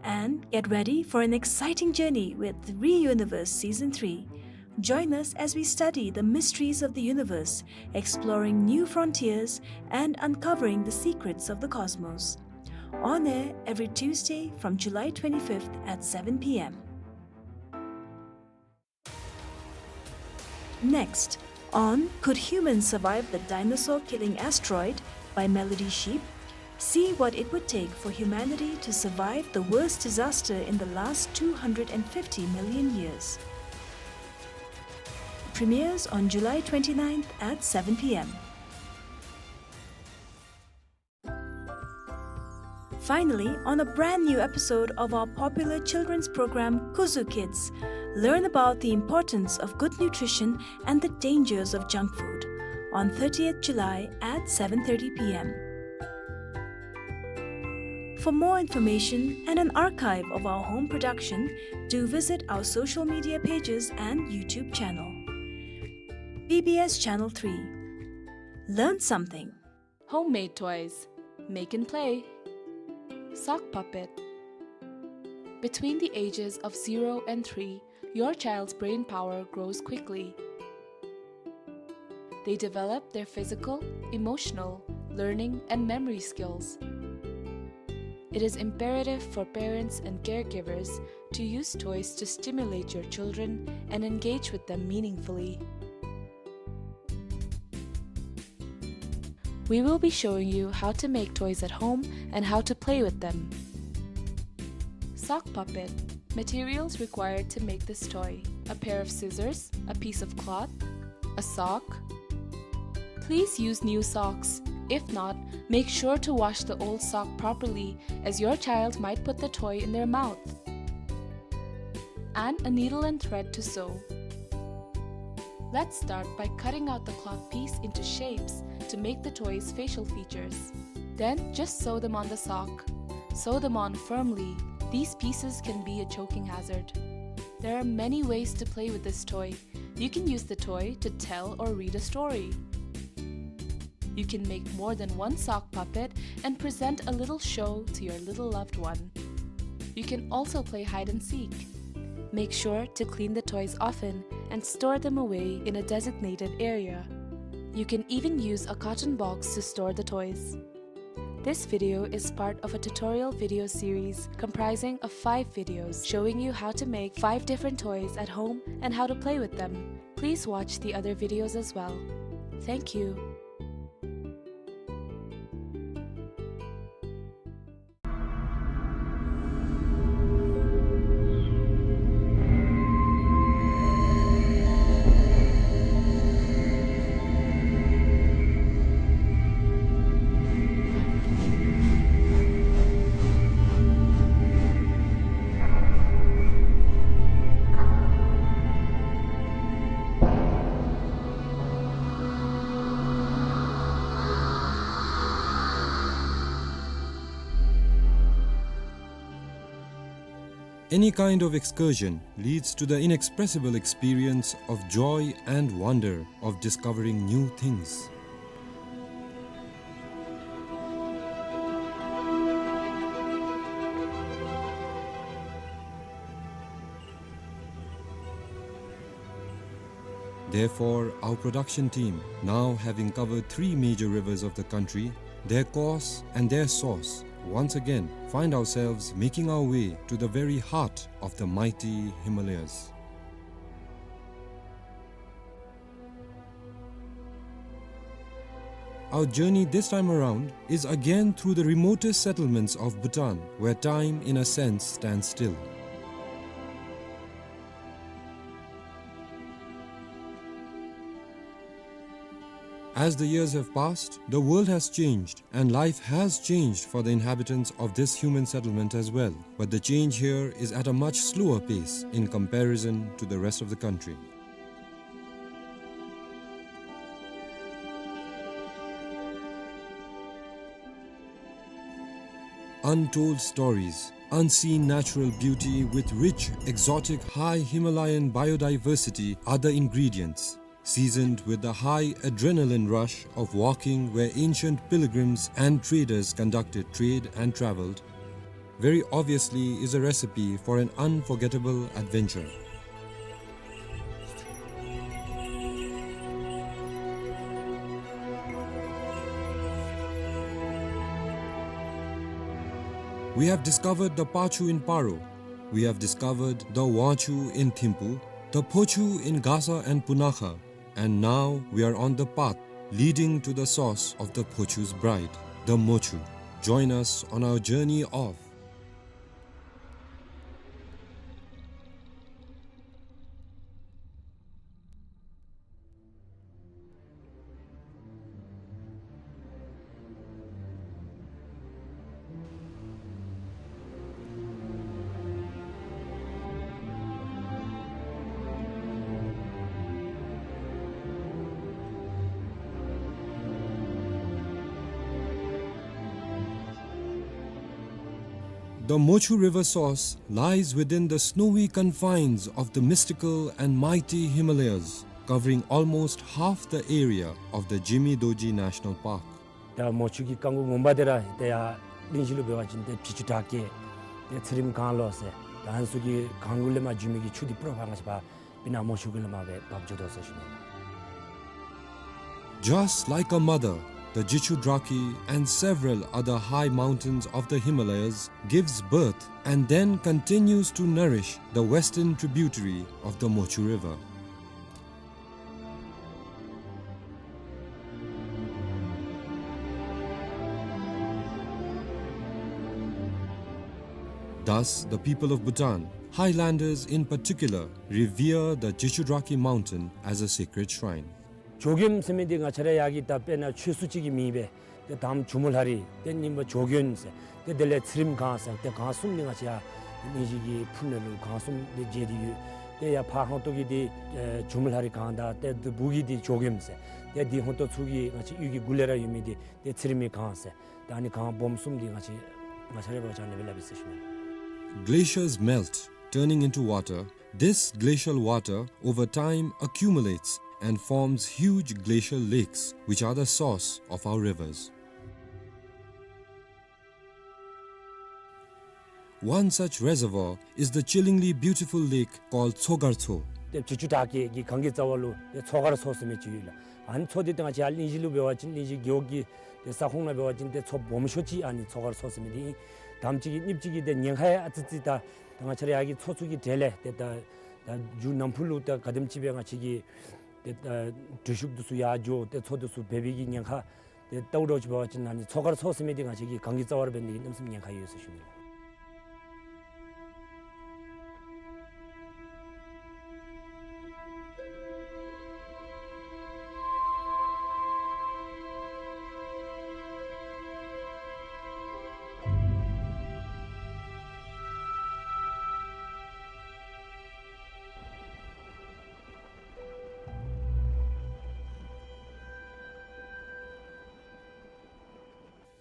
And get ready for an exciting journey with Re-Universe Season three. Join us as we study the mysteries of the universe, exploring new frontiers and uncovering the secrets of the cosmos. On air every Tuesday from July twenty-fifth at seven p.m. Next, on Could Humans Survive the Dinosaur-Killing Asteroid? By Melody Sheep, see what it would take for humanity to survive the worst disaster in the last two hundred and fifty million years. Premieres on July twenty-ninth at seven p.m. Finally, on a brand new episode of our popular children's program, Kuzu Kids, learn about the importance of good nutrition and the dangers of junk food on thirtieth July at seven thirty p.m. For more information and an archive of our home production, do visit our social media pages and YouTube channel. B B S Channel three. Learn something. Homemade toys. Make and play. Sock puppet. Between the ages of zero and three, your child's brain power grows quickly. They develop their physical, emotional, learning, and memory skills. It is imperative for parents and caregivers to use toys to stimulate your children and engage with them meaningfully. We will be showing you how to make toys at home and how to play with them. Sock puppet. Materials required to make this toy: a pair of scissors, a piece of cloth, a sock. Please use new socks. If not, make sure to wash the old sock properly, as your child might put the toy in their mouth. And a needle and thread to sew. Let's start by cutting out the cloth piece into shapes to make the toy's facial features. Then just sew them on the sock. Sew them on firmly. These pieces can be a choking hazard. There are many ways to play with this toy. You can use the toy to tell or read a story. You can make more than one sock puppet and present a little show to your little loved one. You can also play hide and seek. Make sure to clean the toys often and store them away in a designated area. You can even use a carton box to store the toys. This video is part of a tutorial video series comprising of five videos showing you how to make five different toys at home and how to play with them. Please watch the other videos as well. Thank you. Any kind of excursion leads to the inexpressible experience of joy and wonder of discovering new things. Therefore, our production team, now having covered three major rivers of the country, their course and their source, once again find ourselves making our way to the very heart of the mighty Himalayas. Our journey this time around is again through the remotest settlements of Bhutan, where time, in a sense, stands still. As the years have passed, the world has changed, and life has changed for the inhabitants of this human settlement as well. But the change here is at a much slower pace in comparison to the rest of the country. Untold stories, unseen natural beauty with rich, exotic, high Himalayan biodiversity are the ingredients, seasoned with the high adrenaline rush of walking where ancient pilgrims and traders conducted trade and traveled, very obviously is a recipe for an unforgettable adventure. We have discovered the Pachu in Paro. We have discovered the Wangchu in Thimphu, the Phochu in Gasa and Punakha, and now we are on the path leading to the source of the Phochu's bride, the Mochu. Join us on our journey of The Mochu River source lies within the snowy confines of the mystical and mighty Himalayas, covering almost half the area of the Jimi Dorji National Park. ད་མོ་ཆུ་གི་རྐང་མགོ་ངོ་མ་འདི་ར་ཏེ་ཡར་གླིང་བཞི་ལུ་འབད་བ་ཅིན་ཏེ་བྱི་ཅུང་བྲག་སྐྱེས་ཏེ་ཚེ་རིངམ་གངས་ལོ་ཟེར་ད་ཨ་ནི་ཚུ་གི་གངས་གུ་ལས་མར་འགྱོ་མི་གི་ཆུ་འདི་པུ་ར་ཕར་ང་བཅས་ཕར་སྤུ་ན་མོ་ཆུ་གུ་ལས་མར་སྦེ་འབབ་འགྱོ་དོ་ཟེར་ཞུ་ནི། Just like a mother, the Jichudrakhi and several other high mountains of the Himalayas gives birth and then continues to nourish the western tributary of the Mochu River. Thus, the people of Bhutan, highlanders in particular, revere the Jichudrakhi mountain as a sacred shrine. ཇོ་མགོན་ཟེར་མི་འདི་ང་བཅས་ར་ཡར་གྱི་ད་དཔེར་ན་ཆོས་སྲུང་ཅིག་གི་མིང་སྦེ་ཏེ་དང་པ་ཇོ་མོ་ལྷ་རི་ཏེ་གཉིས་པ་ཇོ་མགོན་ཟེར་ཏེ་དེ་ལས་ཚེ་རིངམ་གངས་ཟེར་ཏེ་གངས་གསུམ་འདི་ང་བཅས་ཡར་གླིང་བཞི་གི་ཕུ་ནང་ལུ་གངས་གསུམ་འདི་མཇལ་ཏེ་ཡོད། ཏེ་ཡར་ཕར་ཧོང་ཏོ་གི་འདི་ཨེ་ཇོ་མོ་ལྷ་རི་གངས་དང་ཏེ་འདི་སྦུག་གི་འདི་ཇོ་མགོན་ཟེར་ཏེ་འདི་ཧོང་ཏོ་ཚུ་གི་ང་བཅས་གཡུས་ཀྱི་གུ་ལས་ར་ཡོད་མི་འདི་ཏེ་ཚེ་རིངམ་གངས་ཟེར་ད་ཨ་ནི་གངས་སྦོམ་གསུམ་འདི་ང་བཅས་ང་བཅས་ར་འབད་བ་ཅིན་ཨ་ནི་སྦེ་སླབ་ཨིན་ཟེར་ཞུ་ནི། Glaciers melt, turning into water. This glacial water over time accumulates and forms huge glacial lakes, which are the source of our rivers. One such reservoir is the chillingly beautiful lake called Tsogar Tso. ཏེ་བྱི་ཅུང་བྲག་སྐྱེས་ཀྱི་གངས་ཀྱི་རྩ་བ་ལུ་ཏེ་མཚོ་དཀར་མཚོ་ཟེར་མི་ཅིག་ཡོད་ལགས། ཨ་ནི་མཚོ་འདི་ཏེ་ང་བཅས་ཡར་གླིང་བཞི་ལུ་འབད་བ་ཅིན་གླིང་བཞི་རྒེད་འོག་གི་ཏེ་ས་ཁོངས་ནང་འབད་བ་ཅིན་ཏེ་མཚོ་སྦོམ་ཤོས་ཅིག་ཨ་ནི་མཚོ་དཀར་མཚོ་ཟེར་མི་འདི་ཨིན། དང་པ་ཅིག་གི་གཉིས་པ་ཅིག་གི་ཏེ་ཉེན་ཁ་ཡང་ཨ་ཙི་ཙི་ད་ད་ང་བཅས་ར་ཡར་གྱི་མཚོ་ཚུ་གི་གྲས་ལས་ཏེ་ད་ད་མཇུག་ནམ་ཕུགས་ལུ་ད་ག་དེམ་ཅིག་སྦེ་ང་བཅས་ཀྱི་ཏེ་ད་འགྲུལ་བཞུད་འདི་ཚུ་ཡར་འགྱོ་ཏེ་མཚོ་འདི་ཚུ་འབལ་བའི་གི་ཉེན་ཁ་ཏེ་ལྟཝ་ད་ཅིག་འབད་བ་ཅིན་ཨ་ནི་མཚོ་དཀར་མཚོ་ཟེར་མི་འདི་ང་བཅས་ཀྱི་གངས་ཀྱི་རྩ་བར་འབད་ནི་གི་གནམ་མེད་ས་མེད་ཉེན་ཁ་ཡོད་ཟེར་ཞུ་ནི།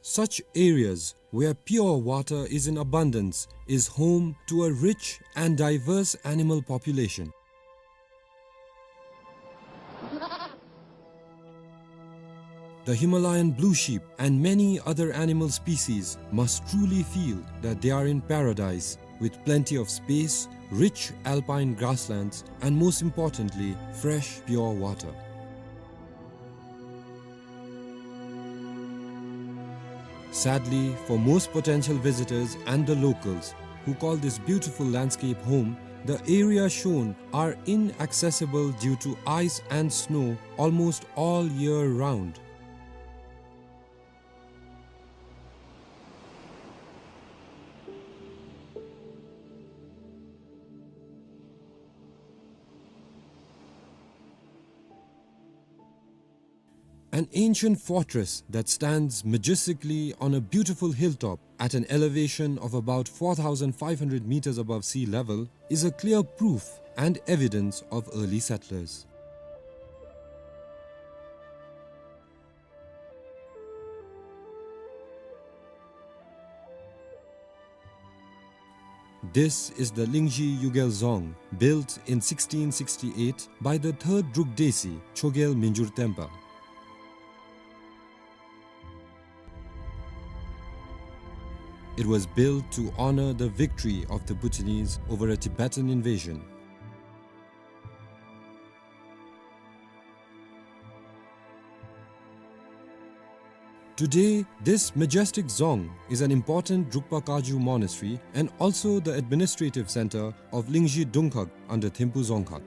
Such areas where pure water is in abundance is home to a rich and diverse animal population. The Himalayan blue sheep and many other animal species must truly feel that they are in paradise with plenty of space, rich alpine grasslands, and most importantly, fresh, pure water. Sadly, for most potential visitors and the locals who call this beautiful landscape home, the area shown are inaccessible due to ice and snow almost all year round. An ancient fortress that stands majestically on a beautiful hilltop at an elevation of about four thousand five hundred meters above sea level is a clear proof and evidence of early settlers. This is the Lingzhi Yugel Dzong, built in sixteen sixty-eight by the third Druk Desi, Chogyel Minjur Tenpa. It was built to honor the victory of the Bhutanese over a Tibetan invasion. Today, this majestic dzong is an important Drukpa Kagyu monastery and also the administrative center of Lingzhi Dungkhag under Thimphu Dzongkhag.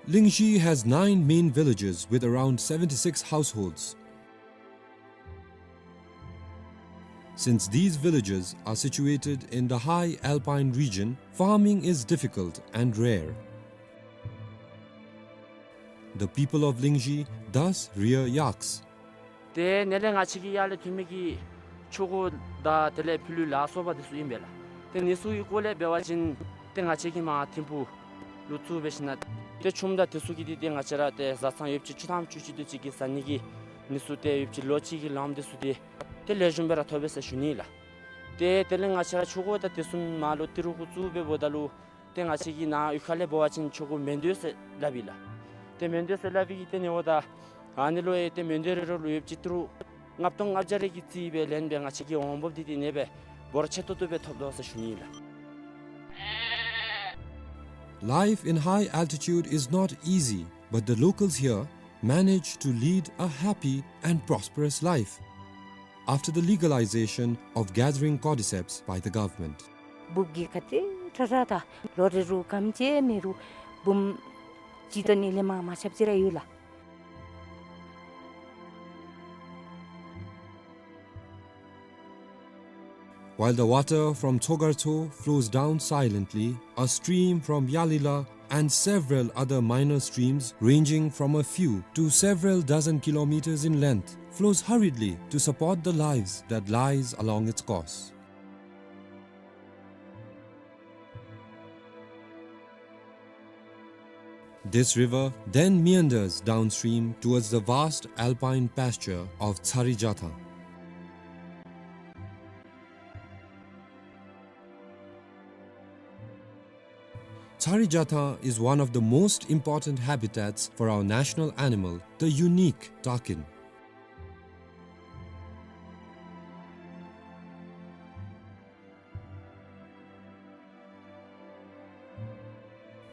Lingzhi has nine main villages with around seventy-six households. Since these villages are situated in the high alpine region, farming is difficult and rare. The people of Lingzhi thus rear yaks. ཏེ་ནཱ་ལས་ང་བཅས་ཀྱི་ཡར་ལས་ཐོན་མི་གི་ཆོ་ག་དང་དེ་ལས་ཕྱི་ལུ་ལ་སོགས་པ་འདི་ཚུ་ཨིན་པས་ལགས། ཏེ་འདི་ཚུ་གི་སྐོར་ལས་འབད་བ་ཅིན་ཏེ་ང་བཅས་ཀྱིས་མར་ཐིམ་ཕུག་ལུ་ཚུར་འབད་ཞིནམ་ཏེ་ཆུམ་དང་འདི་ཚུ་གི་འདི་ཏེ་ང་བཅས་ར་ཏེ་བཟའ་ཚང་ཡོདཔ་ཅིག་བཅུ་ཐམ་བཅུ་གཅིག་དེ་ཅིག་གི་བཟའ་ནི་གི་འདི་ཚུ་ཏེ་ཡོདཔ་ཅིག་ལོ་གཅིག་གི་ལམ་འདི་ཚུ་ཏེ་ཏེ་ལེགས་ཤོམ་སྦེ་ར་ཐོབ་པས་ཟེར་ཞུ་ནི་ལགས། ཏེ་དེ་ལས་ང་བཅས་ར་ཆོ་ག་དང་དེ་ཚུ་མར་ལུ་ཏི་རུ་གུ་བཙུགས་སྦེ་འབདཝ་ད་ལུ་ཏེ་ང་བཅས་ཀྱི་ནཱ་གཡུས་ཁ་ལས་འབད་བ་ཅིན་ཆོ་ག་མེན་དོ་ཟེར་སླབ་ཨིན་ལགས། ཏེ་མེན་དོ་ཟེར་སླབ་པའི་གི་ཏེ་ནི་འོ་ད་ཨ་ནི་ལུ་ཡང་ཏེ་མེན་དོ་རེ་རེ་ལུ་ཡོདཔ་ཅིག་ཏི་རུ་ལྔ་སྟོང་ལྔ་བརྒྱ་རེ་གི་རྩིས་སྦེ་ལེན་སྦེ་ང་བཅས་ཀྱི་འོང་འབབ་འདི་ཏེ་ཨ་ནེ་སྦེ་འབོར་ཆེ་ཏོག་ཏོ་སྦེ་ཐོབ་དོ་ཟེར་ཞུ་ནི་ཨིན་ལགས། Life in high altitude is not easy, but the locals here manage to lead a happy and prosperous life after the legalization of gathering cordyceps by the government. འབུཔ་གིས་ག་དེ་དྲག་དྲག་ད་ལོ་རེ་རུ་སྐམ་ཅིག་མེད་རུང་འབུམ་གཅིག་དང་ཨ་ནེ་ལས་མར་མ་ཆགཔ་ཅིག་ར་ཡོད་ལགས། While the water from Tsogartso flows down silently, a stream from Yalila and several other minor streams ranging from a few to several dozen kilometers in length flows hurriedly to support the lives that lies along its course. This river then meanders downstream towards the vast alpine pasture of Tsari Jatha. Tsari Jatha is one of the most important habitats for our national animal, the unique takin.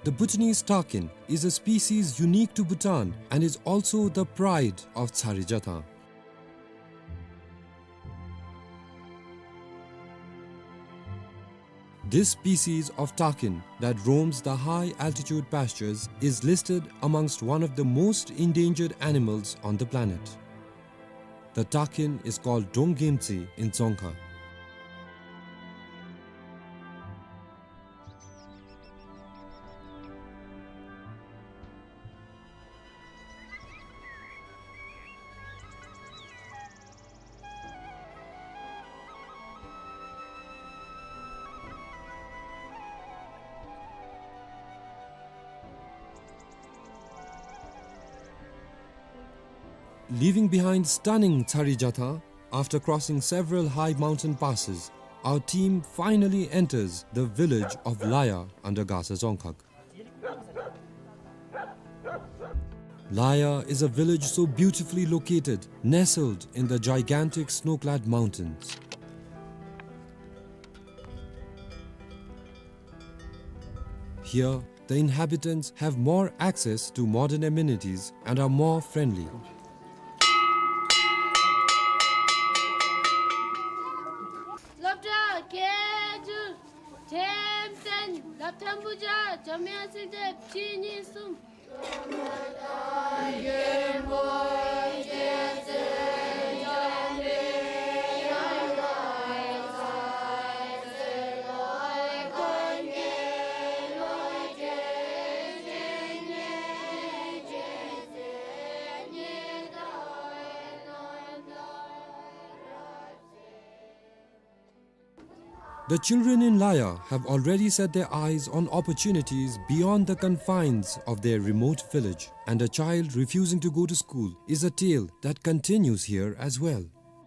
The Bhutanese takin is a species unique to Bhutan and is also the pride of Tsari Jatha. This species of takin that roams the high altitude pastures is listed amongst one of the most endangered animals on the planet. The takin is called Donggemtsi in Dzongkha. Leaving behind stunning Tsari Jatha, after crossing several high mountain passes, our team finally enters the village of Laya under Gasa Dzongkhag. Laya is a village so beautifully located, nestled in the gigantic snow-clad mountains. Here, the inhabitants have more access to modern amenities and are more friendly. སློབ་གྲྭ་སྐད་སྒྱུར། ཐེམ་སྟན། སློབ་ཐོན་བུ་བརྒྱ། འཇམ་དབྱངས་སྲིད་དེ་ཕྱི་ཉིན་གསུམ། The children in Laya have already set their eyes on opportunities beyond the confines of their remote village, and a child refusing to go to school is a tale that continues here as well.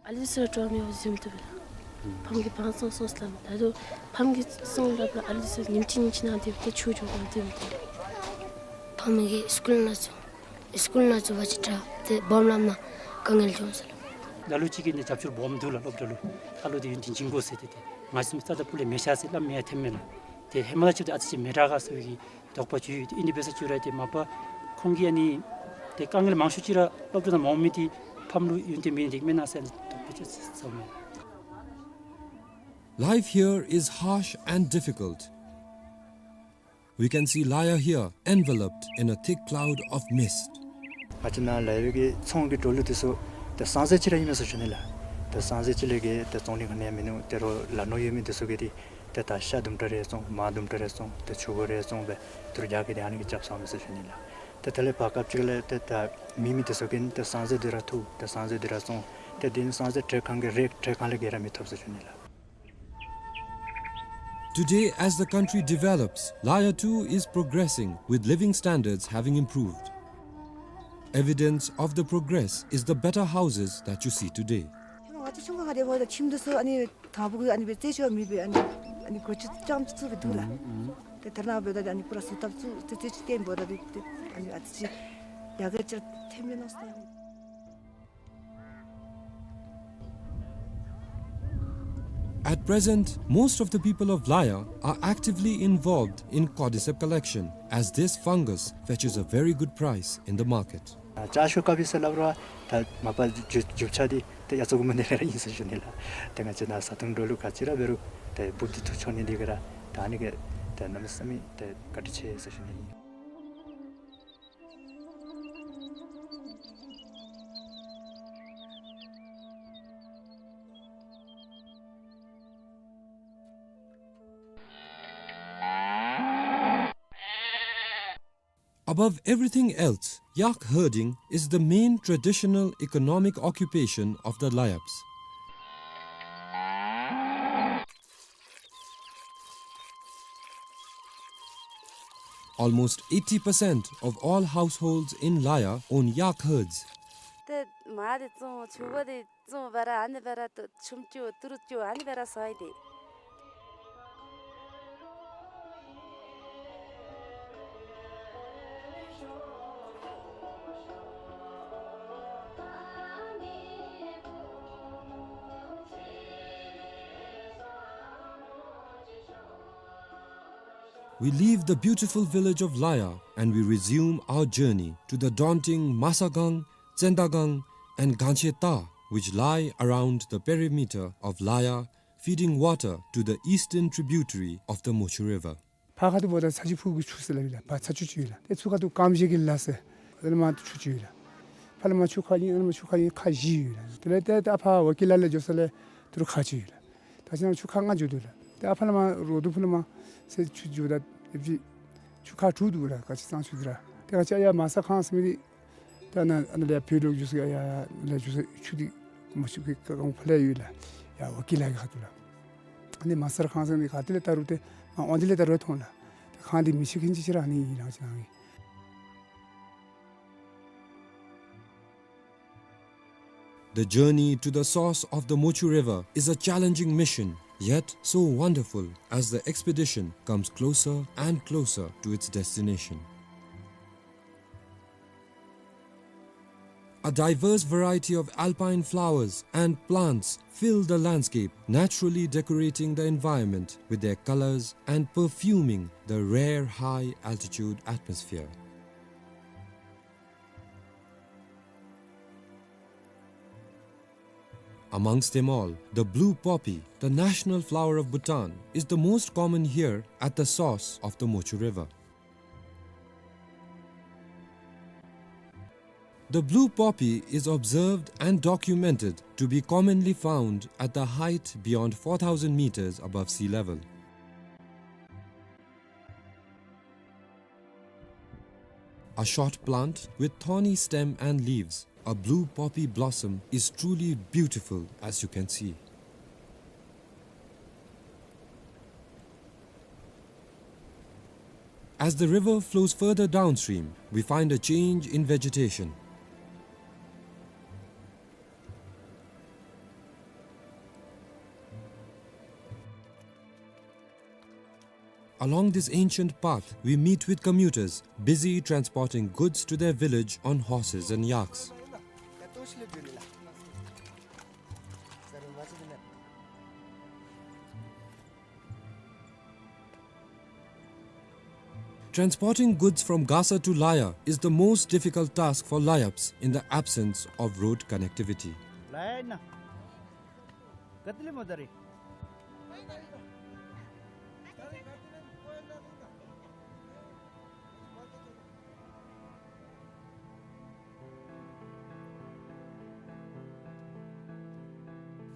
ཨ་ལི་སི་ཊོ་མེ་བོ་ཟིམ་ཏུ་བེ་ལ། ཕམ་གི་བང་སོང་སོང་སི་ལ་མེ། ད་དུ་ཕམ་གི་སོང་ལབ་ལ་ཨ་ལི་སི་ཉིན་གཅིག་ཉིན་གཅིག་ནང་དེ་བེ་ཆུ་འགྱོ་གོ་དེ་བེ་དེ། ཕམ་གི་སི་ཀུལ་ནང་ཚུ་སི་ཀུལ་ནང་ཚུ་བ་ཅིག་དྲག་དེ་སྦོམ་ལམ་ནང་དཀའ་ངལ་འབྱུང་ཟེར་ལ། ལ་ལུ་ཅིག་གི་ནི་རྒྱབ་སྐྱོར་སྦོམ་འདུག་ལ། སློབ་གྲྭ་ལུ་ཁ་ལུ་དེ་ཡུན་དེ་འཇིང་དགོ་ཟེར་དེ་དེ་ང་སེམས་རྩ་དང་སྤུ་ལས་མེད་ཤ་ཟེར་སླབ་མི་ཡང་ཐེམ་མེད་ལ། དེ་ཧེ་མ་ལ་ཆུ་དེ་ཨ་ཙི་ཅིག་མེད་དྲག་ག་ཟེར་བའི་གི་དོགས་པ་ཅིག་ཡོད། དེ་ཨིན་དེ་འབད་ས་ཅིག་ར་དེ་མ་པ་ཁོང་གི་ཨ་ནི་དེ་དཀའ་ངལ་མང་ཤོས་ཅིག་ར་སློབ་གྲྭ་ནང་མ་འོང་མི་དེ་ཕམ་ལུ་ཡུན་དེ་མེད་དེ་མེན་ན་ཟེར་དོགས་པ་ཅིག་ཟ་མས། Life here is harsh and difficult. We can see Laya here enveloped in a thick cloud of mist. ང་བཅས་ནཱ་ལ་ཡོད་ཀྱི་ཚོང་གི་འགྲོ་ལུགས་དེ་ཚུ་དེ་སང་ཟེར་ཅིག་ར་ཨིན་མས་ཟེར་ཞུ་ནི་ལགས། དེ་སང་ཟེར་ཅིག་ལས་གི་དེ་བཙོང་ནི་ག་ནི་ཡང་མིན་ནུག། དེ་རུ་ལ་ནོར་ཡོད་མི་དེ་ཚུ་གིས་དེ་དེ་ད་ཤ་དུམ་གྲ་རེ་བཙོང་མར་དུམ་གྲ་རེ་བཙོང་དེ་ཕྱུར་བུ་རེ་བཙོང་སྦེ་དེ་རུ་རྒྱག་གི་དེ་ཨ་ནི་གིས་རྐྱབ་སོང་མས་ཟེར་ཞུ་ནི་ལགས། དེ་དེ་ལས་བར་སྐབས་ཅིག་ལས་དེ་ད་མེད་མི་དེ་ཚུ་གིས་དེ་སང་ཟེར་དེ་ར་ཐུག། དེ་སང་ཟེར་དེ་ར་བཙོང་། དེ་དེ་ནི་སང་ཟེར་ཊེག་ཁང་གི་རེག་ཊེག་ཁང་ལས་གི་ར་མི་ཐོབ་ཟེར་ཞུ་ནི་ལགས། Today, as the country develops, Laya too is progressing with living standards having improved. Evidence of the progress is the better houses that you see today. ང་བཅས་ཆུང་ཀུ་ཁར་དེ་འབདཝ་ད་ཁྱིམ་དེ་ཚུ་ཨ་ནི་དང་ཕུ་གུ་ཨ་ནི་སྦེ་རྩེ་ཆོ་མི་སྦེ་ཨ་ནི་ཨ་ནི་སྒོ་ཅུང་ཙམ་ཅིག་བཙུགས་སྦེ་འདུག་ལགས། ཨུམ་ཨུམ། དེ་དེ་ནང་འབདཝ་ད་ཨ་ནི་པུ་ར་བཟོ་ཐབས་ཚུ་རྩེ་རྩེ་ཅིག་བརྟེན་འབདཝ་ད་དེ་ཨ་ནི་ཨ་ཙི་ཅིག་ཡར་རྒྱས་ཅིག་ཐོནམ་མས་མནོ་སོང་། At present, most of the people of Laya are actively involved in cordyceps collection, as this fungus fetches a very good price in the market. ཨ་ལྕགས་ཤོག་ཀ་པི་ཟེར་སླབ་རུང་ད་མ་པ་རྒྱུ་རྒྱུ་ཆ་འདི་ཏེ་ཡ་ཙོག་གུ་མ་འདི་ལས་ར་ཨིན་ཟེར་ཞུ་ནི་ལགས། ཏེ་ང་བཅས་ནཱ་བཟའ་འཐུང་འགྲོ་ལུགས་ག་ཅི་ར་འབད་རུང་ཏེ་འབུཔ་འདི་འཐུ་ཆོག་ནི་འདི་གིས་ར་ད་ཨ་ནི་གིས་ཏེ་གནམ་མེད་ས་མེད་ཏེ་བཀའ་དྲིན་ཆེ་ཟེར་ཞུ་ནི་ཨིན། Above everything else, yak herding is the main traditional economic occupation of the Layabs. Almost eighty percent of all households in Laya own yak herds. ཏེ་མར་འདི་བཙོང་ཕྱུར་བུ་འདི་བཙོང་སྦེ་ར་ཨ་ནི་སྦེ་ར་ཏེ་ཆུམ་རྐྱབ་ཏི་རུ་རྐྱབ་ཨ་ནི་སྦེ་ར་བཟའ་ཡི་ཏེ། We leave the beautiful village of Laya and we resume our journey to the daunting Masagang, Tsendagang, and Gancheta, which lie around the perimeter of Laya, feeding water to the eastern tributary of the Mochu River. ཕར་ཁ་ཐུག་འབདཝ་ད་ཚ་ཆུ་ཕུག་གི་ཆུ་ཟེར་སླབ་ཨིན་ལགས། ཕར་ཚ་ཆུ་ཅིག་ཡོད་ལགས། ཏེ་ཚུར་ཁ་ཐུག་ཀམ་ཤེ་གི་ལ་ཟེར་ཨ་ནི་མར་ཆུ་ཅིག་ཡོད་ལགས། ཕར་ལས་མར་ཆུ་ཁ་ཨིན་ཨ་ནི་མར་ཆུ་ཁ་ཨིན་ཁ་བཞི་ཡོད་ལགས། དེ་ལས་ཏེ་ད་ཕར་ཝ་ཀི་ལ་ལས་འགྱོ་ས་ལས་ཏི་རུ་ཁ་ཅིག་ཡོད་ལགས། ད་ཅི་ན་ཆུ་ཁ་ལྔ་འགྱོ་དོ་ལགས། ཏེ་ཨ་ཕར་ལས་མར་རོ་དུ་ཕུ་ལས་མར་ཟེར་ཆུ་འགྱོཝ་ད་ཨེབ་ཅིག་ཆུ་ཁ་དྲུག་འདུག་ལགས། ག་ཅི་གཙང་ཆུ་འདི་ར། ཏེ་ག་ཅི་ཡར་མ་ས་ཁང་ཟེར་མི་འདི་ད་ནཱ་ཨ་ནཱ་ལས་བོད་ལུ་འགྱོ་ས་ཡར་ལས་འགྱོ་ས་ཆུ་འདི་མ་ཆུ་གི་ག་གང་ཕར་ལས་ཡོད་ལགས། ཡར་ཝ་ཀི་ལ་གི་ཁ་ཐུག་ལགས། ཨ་ནི་མ་ས་ཁང་ཟེར་མི་ག་ཏེ་ལས་ད་རུང་ཏེ་མར་འོང་དེ་ལས་ད་རུང་མཐོང་ལགས། ཏེ་ཁང་འདི་མི་ཆེ་ཁེན་ཅིག་ཅིག་ར་ཨ་ནི་ཨིན་ལགས་ཅི་ན་ཨིན། The journey to the source of the Mochu River is a challenging mission, yet so wonderful as the expedition comes closer and closer to its destination. A diverse variety of alpine flowers and plants fill the landscape, naturally decorating the environment with their colors and perfuming the rare high-altitude atmosphere. Amongst them all, the blue poppy, the national flower of Bhutan, is the most common here at the source of the Mochu River. The blue poppy is observed and documented to be commonly found at the height beyond four thousand meters above sea level. A short plant with thorny stem and leaves, a blue poppy blossom is truly beautiful, as you can see. As the river flows further downstream, we find a change in vegetation. Along this ancient path, we meet with commuters busy transporting goods to their village on horses and yaks. Transporting goods from Gasa to Laya is the most difficult task for Layaps in the absence of road connectivity.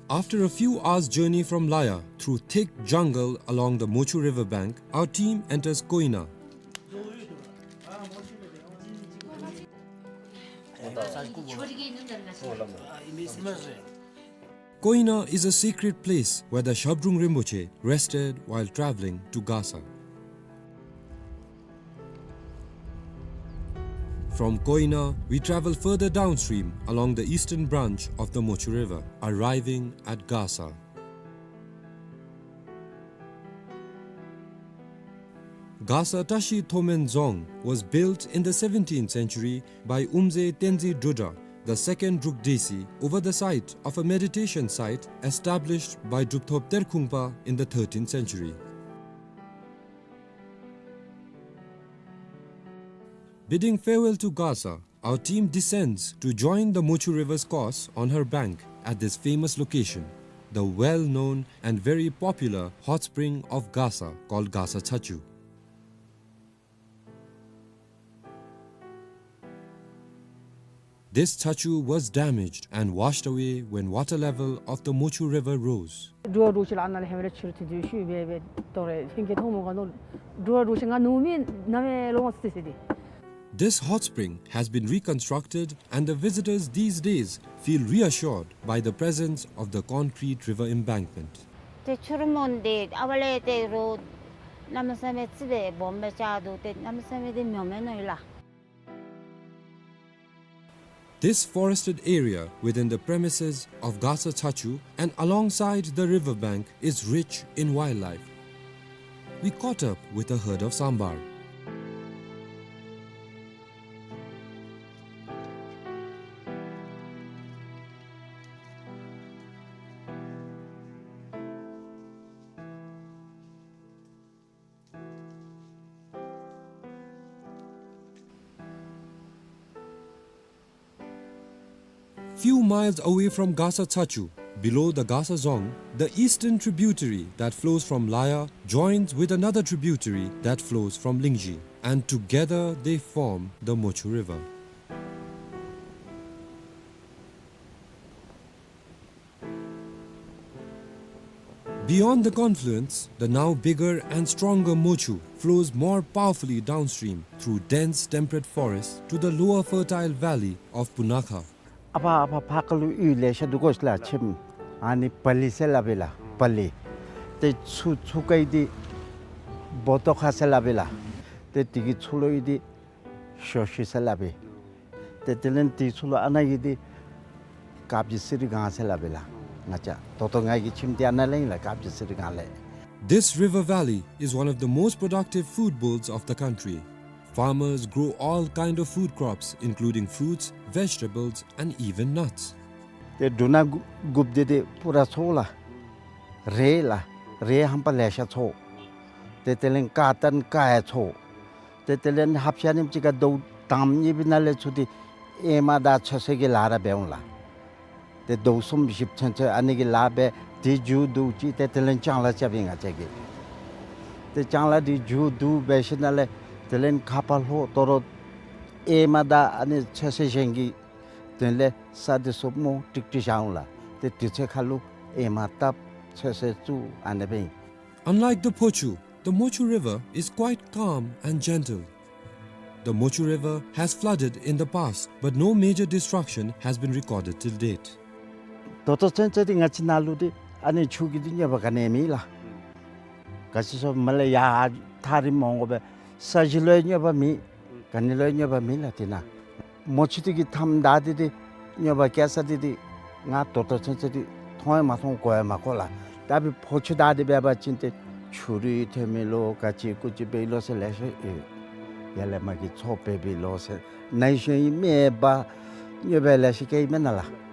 After a few hours' journey from Laya, through thick jungle along the Mochu river bank, our team enters Koina. Koina is a secret place where the Shabdrung Rinpoche rested while traveling to Gasa. From Koina, we travel further downstream along the eastern branch of the Mochu River, arriving at Gasa. Gasa Tashi Thomen Dzong was built in the seventeenth century by Umze Tenzin Drudra, the second Druk Desi, over the site of a meditation site established by Drupthop Terkhungpa in the thirteenth century. Bidding farewell to Gasa, our team descends to join the Mochu River's course on her bank at this famous location, the well-known and very popular hot spring of Gasa called Gasa Chachu. This chachu was damaged and washed away when water level of the Mochu River rose. འགྲོ་བ་འགྲོ་ཤི་ལ་ཨ་ན་ལ་ཧེ་མ་རེ་ཕྱི་རུ་ཐུ་དུ་ཤུ་བེ་བེ་ཏོ་རེ་ཧིང་གི་ཐོག་མོ་ག་ནོ་འགྲོ་བ་འགྲོ་ཤི་ང་ནུ་མི་ན་མེ་ལོ་ང་སི་སི་དི། This hot spring has been reconstructed and the visitors these days feel reassured by the presence of the concrete river embankment. ཏེ་ཆུ་རུ་མོན་དེ་ཨ་བ་ལེ་ཏེ་རོ་ན་མ་ས་མེ་ཙི་བེ་བོམ་བེ་ཅ་དུ་ཏེ་ན་མ་ས་མེ་དེ་མྱོ་མེ་ནོ་ཡི་ལ། This forested area within the premises of Gasa Chachu and alongside the river bank is rich in wildlife. We caught up with a herd of sambar. Few miles away from Gasa Chachu, below the Gasa Dzong, the eastern tributary that flows from Laya joins with another tributary that flows from Lingzhi, and together they form the Mochu River. Beyond the confluence, the now bigger and stronger Mochu flows more powerfully downstream through dense temperate forest to the lower fertile valley of Punakha. ཨ་ཕ་ཨ་ཕ་ཕ་ཁ་ལུ་ཡུལ་ལེ་ཤ་འདུག་གོ་ཤ་ལ་ཁྱིམ་ཨ་ནི་པ་ལི་ཟེར་སླབ་ཨིན་ལ་པ་ལི། ཏེ་ཚུ་ཚུ་ཀ་ཡི་དི་བོ་ཏོ་ཁ་ཟེར་སླབ་ཨིན་ལ། ཏེ་དེ་གི་ཚུ་ལུ་ཡི་དི་ཤོ་ཤི་ཟེར་སླབ་ཨིན། ཏེ་དེ་ལས་དེ་ཚུ་ལུ་ཨ་ན་ཡི་དི་ཀབ་ཇི་སི་རི་གང་ཟེར་སླབ་ཨིན་ལ། ང་བཅས་ད་ལྟོ་ང་གི་ཁྱིམ་དེ་ཨ་ན་ལས་ཨིན་ལ་ཀབ་ཇི་སི་རི་གང་ལས། This river valley is one of the most productive food bowls of the country. Farmers grow all kind of food crops, including fruits, vegetables, and even nuts. ཏེ་འབྲུ་སྣ་དགུ་དགུཔ་དེ་དེ་པུ་ར་ཚོ་ལ། རེད་ལ། རེད་ཧམ་པ་ལེ་ཤ་ཚོ། ཏེ་དེ་ལས་ཀ་ཏན་ཀ་ཡ་ཚོ། ཏེ་དེ་ལས་ཧབ་ཤ་ནིམ་ཅིག་ག་དོ་དང་ཉིབ་ན་ལས་ཚུ་དེ་ཨེ་མ་དང་ཚོད་སེ་གི་ལ་ར་འབད་འོང་ལ། ཏེ་དོ་གསུམ་བཞི་ཚུན་ཚོད་ཨ་ནི་གི་ལ་འབད་དེ་འཇུ་དུ་ཅི་ཏེ་དེ་ལས་ལྕང་ལ་རྐྱབ་ཨིན་ང་བཅས་ཀྱིས། ཏེ་ལྕང་ལ་དེ་འཇུ་དུ་འབད་ཤི་ན་ལས་དེ་ལས་ཁ་པ་ལྷོ་དོ་རོ་ཨེ་མ་དང་ཨ་ནི་ཚོད་སེ་གཞན་གྱི་དོན་ལས་ས་དེ་སོབ་མོ་ཀྲིག་ཀྲི་བཞག་འོང་ལ། ཏེ་དུས་ཚོད་ཁ་ལུ་ཨེ་མ་བཏབ་ཚོད་སེ་བཙུགས་ཨ་ནི་འབད་ཨིན། Unlike the Phochu, the Mochu River is quite calm and gentle. The Mochu River has flooded in the past, but no major destruction has been recorded till date. ད་ལྟོ་ཚུན་ཚོད་དེ་ང་བཅས་ནཱ་ལུ་དེ་ཨ་ནི་ཆུ་གི་དེ་ཉེས་པ་ག་ནི་མེད་ལ། ག་ཅི་སོ་མ་ལས་ཡར་ཐག་རིང་མོ་འོང་དགོ་པས། ས་གཞི་ལུ་ཡང་གནོད་པ་མེད། ག་ནི་ལུ་ཡང་གནོད་པ་མེད་ལགས། དེ་ནང་མོ་ཆུ་དེ་གིས་མཐའམ་བདའ་སྟེ་དེ་གནོད་པ་བཀལ་ས་དེ་དེ་ང་ད་ལྟོ་ཚུན་ཚོད་དེ་མཐོང་ཡང་མ་མཐོང་གོ་ཡང་མ་གོ་ལགས། ད་འབདན་ཕོ་ཆུ་བདའ་སྟེ་འབད་བ་ཅིན་ཏེ་ཆུ་རུད་ཐོན་མི་ལོ་ག་ཅི་གུ་ཅི་འབད་ལོ་ཟེར་ལེ་ཤ་ཡོད། ཡར་ལས་མར་གྱི་མཚོ་འབད་བའི་ལོ་ཟེར་ན་ཧིང་ཤུལ་ཨིན་མས་པ། གནོད་པ་ལེ་ཤ་བཀལ་ཨིན་མས་ན་ལགས།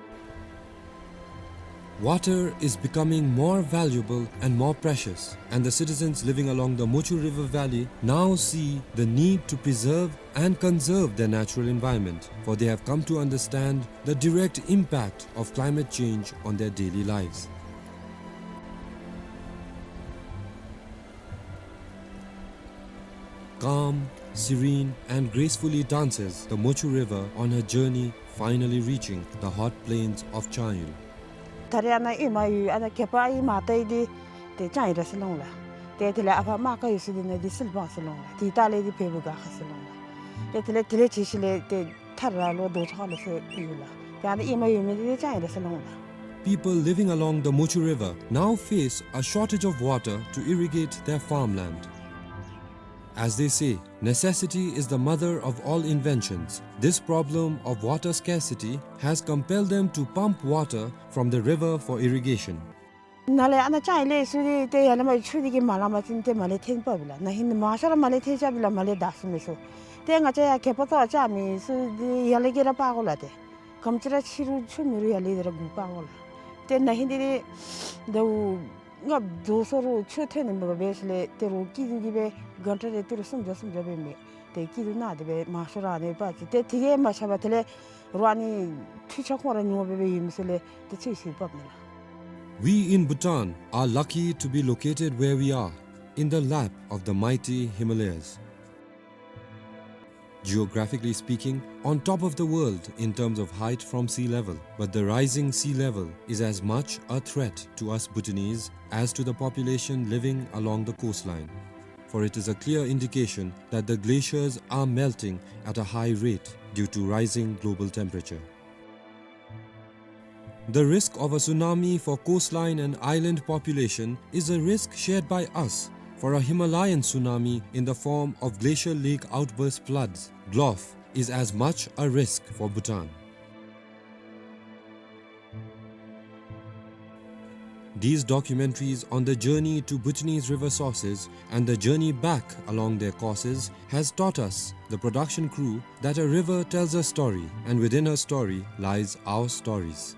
Water is becoming more valuable and more precious, and the citizens living along the Mochu River Valley now see the need to preserve and conserve their natural environment, for they have come to understand the direct impact of climate change on their daily lives. Calm, serene, and gracefully dances the Mochu River on her journey, finally reaching the hot plains of Changyo. ད་རེས་ཨ་ནཱ་ཨེ་མ་ཡོད་ཨ་ནཱ་གད་པ་ཨེ་མ་བཏང་ཡི་དེ་ཏེ་ཅང་ཨིན་ར་ཟེར་ལོང་ལགས། ཏེ་དེ་ལས་ཨ་ཕ་མ་ག་ཡོད་ས་དེ་ནང་དེ་སིལ་བ་ཟེར་ལོང་ལགས། དེ་ད་ལས་དེ་བལ་པོ་ག་ཁ་ཟེར་ལོང་ལགས། ཏེ་དེ་ལས་དེ་ལས་ཅིག་ཤུལ་ལས་ཏེ་ཐར་ར་ལོ་རྡོ་ཆག་ལོ་ཟེར་ཡོད་ལགས། ཏེ་ཨ་ནཱ་ཨེ་མ་ཡོད་མི་དེ་ཅང་ཨིན་ར་ཟེར་ལོང་ལགས། People living along the Mochu River now face a shortage of water to irrigate their farmland. As they say, necessity is the mother of all inventions. This problem of water scarcity has compelled them to pump water from the river for irrigation. ནཱ་ལས་ཨ་ནཱ་ཅང་ཨིན་ལས་ཚུར་ཏེ་ཡར་ལས་མར་ཆུ་དེ་གིས་མ་ལང་པ་ཅིན་ཏེ་མར་ལས་འཐེན་འབགཔ་ལགས། ན་ཧིང་མང་ཤོས་ར་མར་ལས་འཐེན་རྐྱབ་ལགས། མར་ལས་བདའ་ཚུགས་མི་ཚུ། ཏེ་ང་བཅས་ཡར་གད་པ་བཏོག་རྐྱབ་མི་ཚུ་ཏེ་ཡར་ལས་ཀྱི་ར་འབག་དགོ་ལགས། ཏེ་ག་དེམ་ཅིག་ར་ཆུ་རུད་ཆུ་མི་རུད་ཡར་ལས་དེ་ར་འགོ་འབག་དགོ་ལགས། ཏེ་ན་ཧིང་དེ་ཏེ་ཟླཝ་ལྔ་བཅུ་སོ་རུང་ཆུ་ཐོན་ནི་མེད་པར་འབད་ཞིནམ་ལས་ཏེ་རོགས་སྐྱིད་སྡུག་གིས་སྦེ་གྷན་ཊ་རེ་ཏི་རུ་སུམ་བརྒྱ་སུམ་བརྒྱ་སྦེ་མི་ཏེ་སྐྱིད་སྡུག་ནང་དེ་སྦེ་མང་ཤོས་ར་ཨ་ནི་འབག་ཅི། ཏེ་དེ་གིས་མ་ཆགས་པར་དེ་ལས་རོགས་ཨ་ནི་འཕྲུལ་ཆས་ཁོང་ར་ཉུང་བ་སྦེ་སྦེ་ཡོད་མི་ཚུ་ལས་ཏེ་ཚུད་ཚུད་འབགཔ་ཨིན་ལགས། We in Bhutan are lucky to be located where we are, in the lap of the mighty Himalayas. Geographically speaking, on top of the world in terms of height from sea level, but the rising sea level is as much a threat to us Bhutanese as to the population living along the coastline. For it is a clear indication that the glaciers are melting at a high rate due to rising global temperature. The risk of a tsunami for coastline and island population is a risk shared by us, for a Himalayan tsunami in the form of glacial lake outburst floods, GLOF, is as much a risk for Bhutan. These documentaries on the journey to Bhutanese river sources and the journey back along their courses has taught us, the production crew, that a river tells a story, and within her story lies our stories.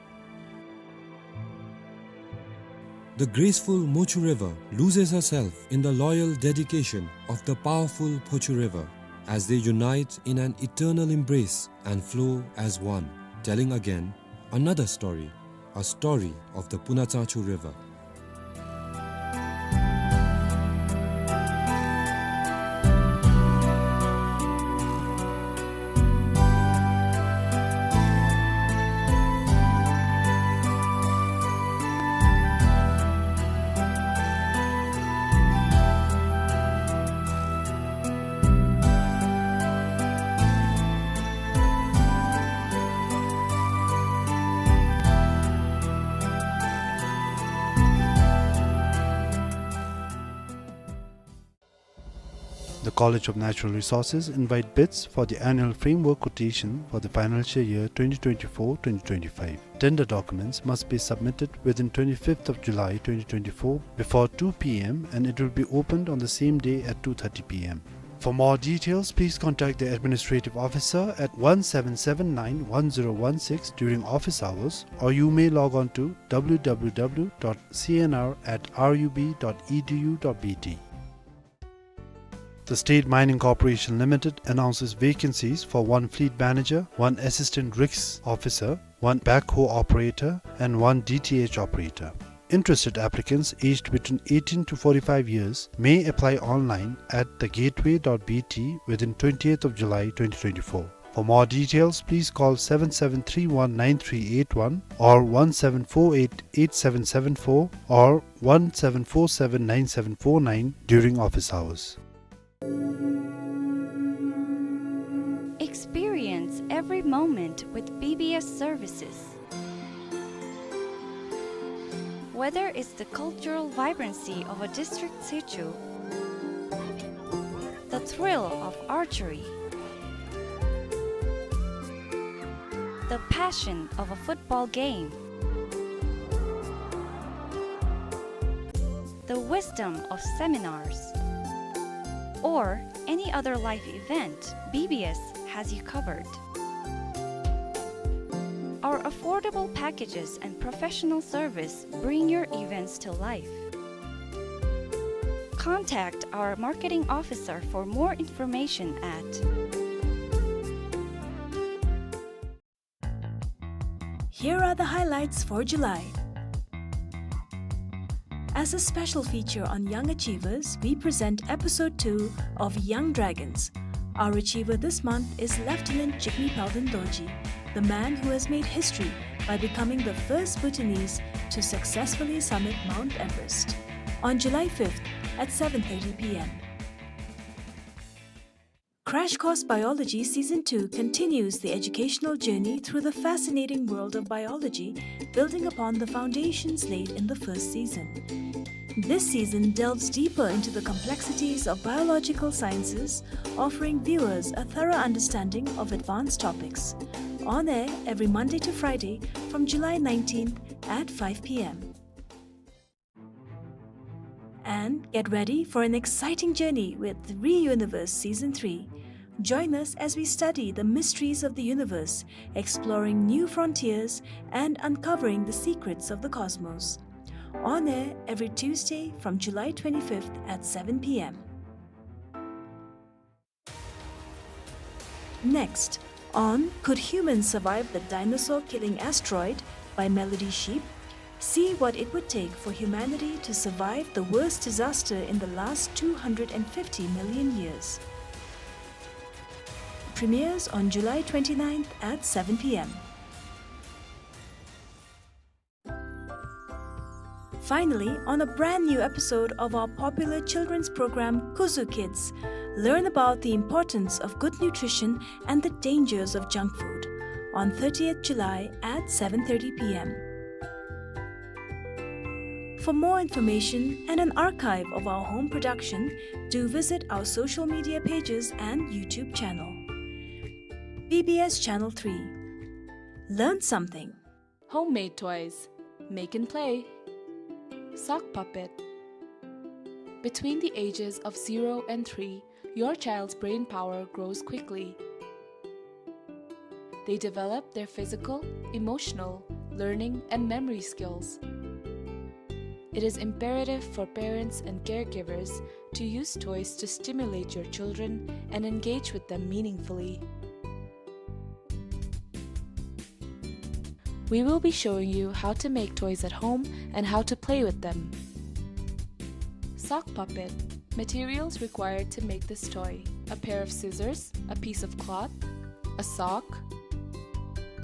The graceful Mochu River loses herself in the loyal dedication of the powerful Phochu River, as they unite in an eternal embrace and flow as one, telling again another story, a story of the Punatsangchu River. The College of Natural Resources invite bids for the annual framework quotation for the financial year twenty twenty-four twenty twenty-five. Tender documents must be submitted within twenty-fifth of July twenty twenty-four before two P M and it will be opened on the same day at two thirty P M. For more details, please contact the administrative officer at one seven seven nine one zero one six during office hours, or you may log on to W W W dot C N R at R U B dot E D U dot B T. The State Mining Corporation Limited announces vacancies for one fleet manager, one assistant risk officer, one backhoe operator, and one D T H operator. Interested applicants aged between eighteen to forty-five years may apply online at the gateway dot B T within twentieth of July twenty twenty-four. For more details, please call seven seven three one nine three eight one or one seven four eight eight seven seven four or one seven four seven nine seven four nine during office hours. Experience every moment with B B S services. Whether it's the cultural vibrancy of a district situ, the thrill of archery, the passion of a football game, the wisdom of seminars, or any other life event, B B S has you covered. Our affordable packages and professional service bring your events to life. Contact our marketing officer for more information at Here are the highlights for July. As a special feature on young achievers, we present episode two of Young Dragons. Our achiever this month is Lieutenant Jigme Palden Dorji, the man who has made history by becoming the first Bhutanese to successfully summit Mount Everest. On July fifth at seven thirty p m. Crash Course Biology Season two continues the educational journey through the fascinating world of biology, building upon the foundations laid in the first season. This season delves deeper into the complexities of biological sciences, offering viewers a thorough understanding of advanced topics. On air every Monday to Friday from July nineteenth at five p m. And get ready for an exciting journey with ReUniverse Season three. Join us as we study the mysteries of the universe, exploring new frontiers and uncovering the secrets of the cosmos. On air every Tuesday from July twenty-fifth at seven p m. Next, on Could Humans Survive the Dinosaur Killing Asteroid by Melody Sheep, see what it would take for humanity to survive the worst disaster in the last two hundred and fifty million years. Premieres on July twenty-ninth at seven p m. Finally, on a brand new episode of our popular children's program, Kuzu Kids, learn about the importance of good nutrition and the dangers of junk food on thirtieth July at seven thirty p m. For more information and an archive of our home production, do visit our social media pages and YouTube channel. B B S Channel three. Learn something. Homemade toys. Make and play. Sock puppet. Between the ages of zero and three, your child's brain power grows quickly. They develop their physical, emotional, learning, and memory skills. It is imperative for parents and caregivers to use toys to stimulate your children and engage with them meaningfully. We will be showing you how to make toys at home and how to play with them. Sock puppet. Materials required to make this toy: a pair of scissors, a piece of cloth, a sock.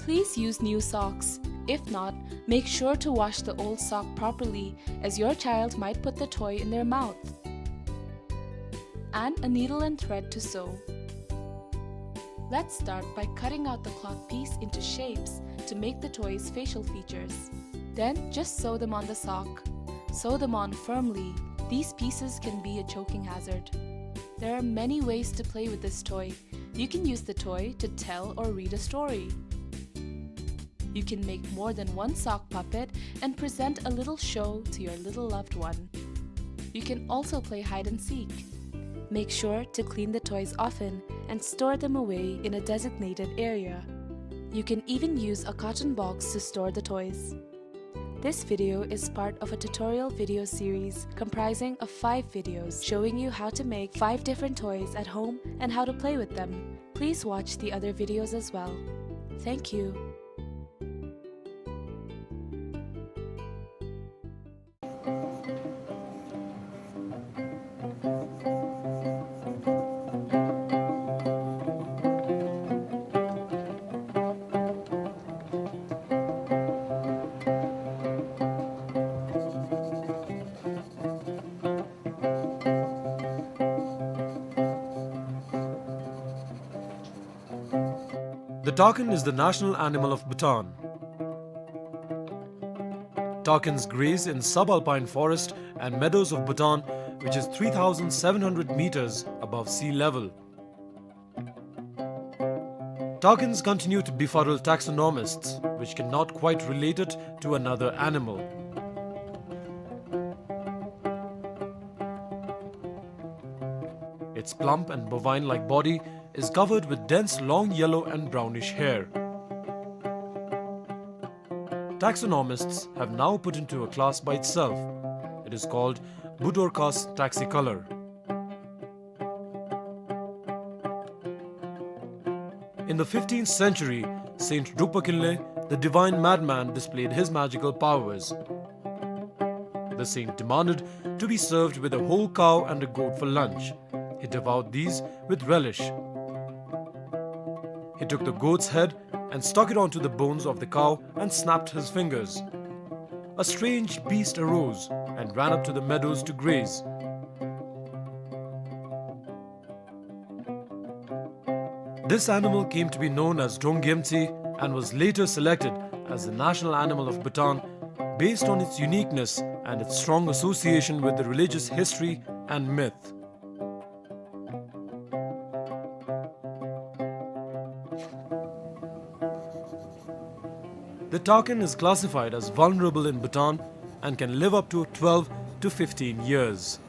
Please use new socks. If not, make sure to wash the old sock properly, as your child might put the toy in their mouth. And a needle and thread to sew. Let's start by cutting out the cloth piece into shapes to make the toy's facial features. Then just sew them on the sock. Sew them on firmly. These pieces can be a choking hazard. There are many ways to play with this toy. You can use the toy to tell or read a story. You can make more than one sock puppet and present a little show to your little loved one. You can also play hide and seek. Make sure to clean the toys often and store them away in a designated area. You can even use a carton box to store the toys. This video is part of a tutorial video series comprising of five videos showing you how to make five different toys at home and how to play with them. Please watch the other videos as well. Thank you. The takin is the national animal of Bhutan. Takins graze in subalpine forest and meadows of Bhutan, which is three thousand seven hundred meters above sea level. Takins continue to befuddle taxonomists, which cannot quite relate it to another animal. Its plump and bovine-like body is covered with dense long yellow and brownish hair. Taxonomists have now put into a class by itself. It is called Budorcas taxicolor. In the fifteenth century, Saint Drukpa Kinley, the divine madman, displayed his magical powers. The saint demanded to be served with a whole cow and a goat for lunch. He devoured these with relish. He took the goat's head and stuck it onto the bones of the cow and snapped his fingers. A strange beast arose and ran up to the meadows to graze. This animal came to be known as Drongyemtsi and was later selected as the national animal of Bhutan based on its uniqueness and its strong association with the religious history and myth. The takin is classified as vulnerable in Bhutan and can live up to twelve to fifteen years.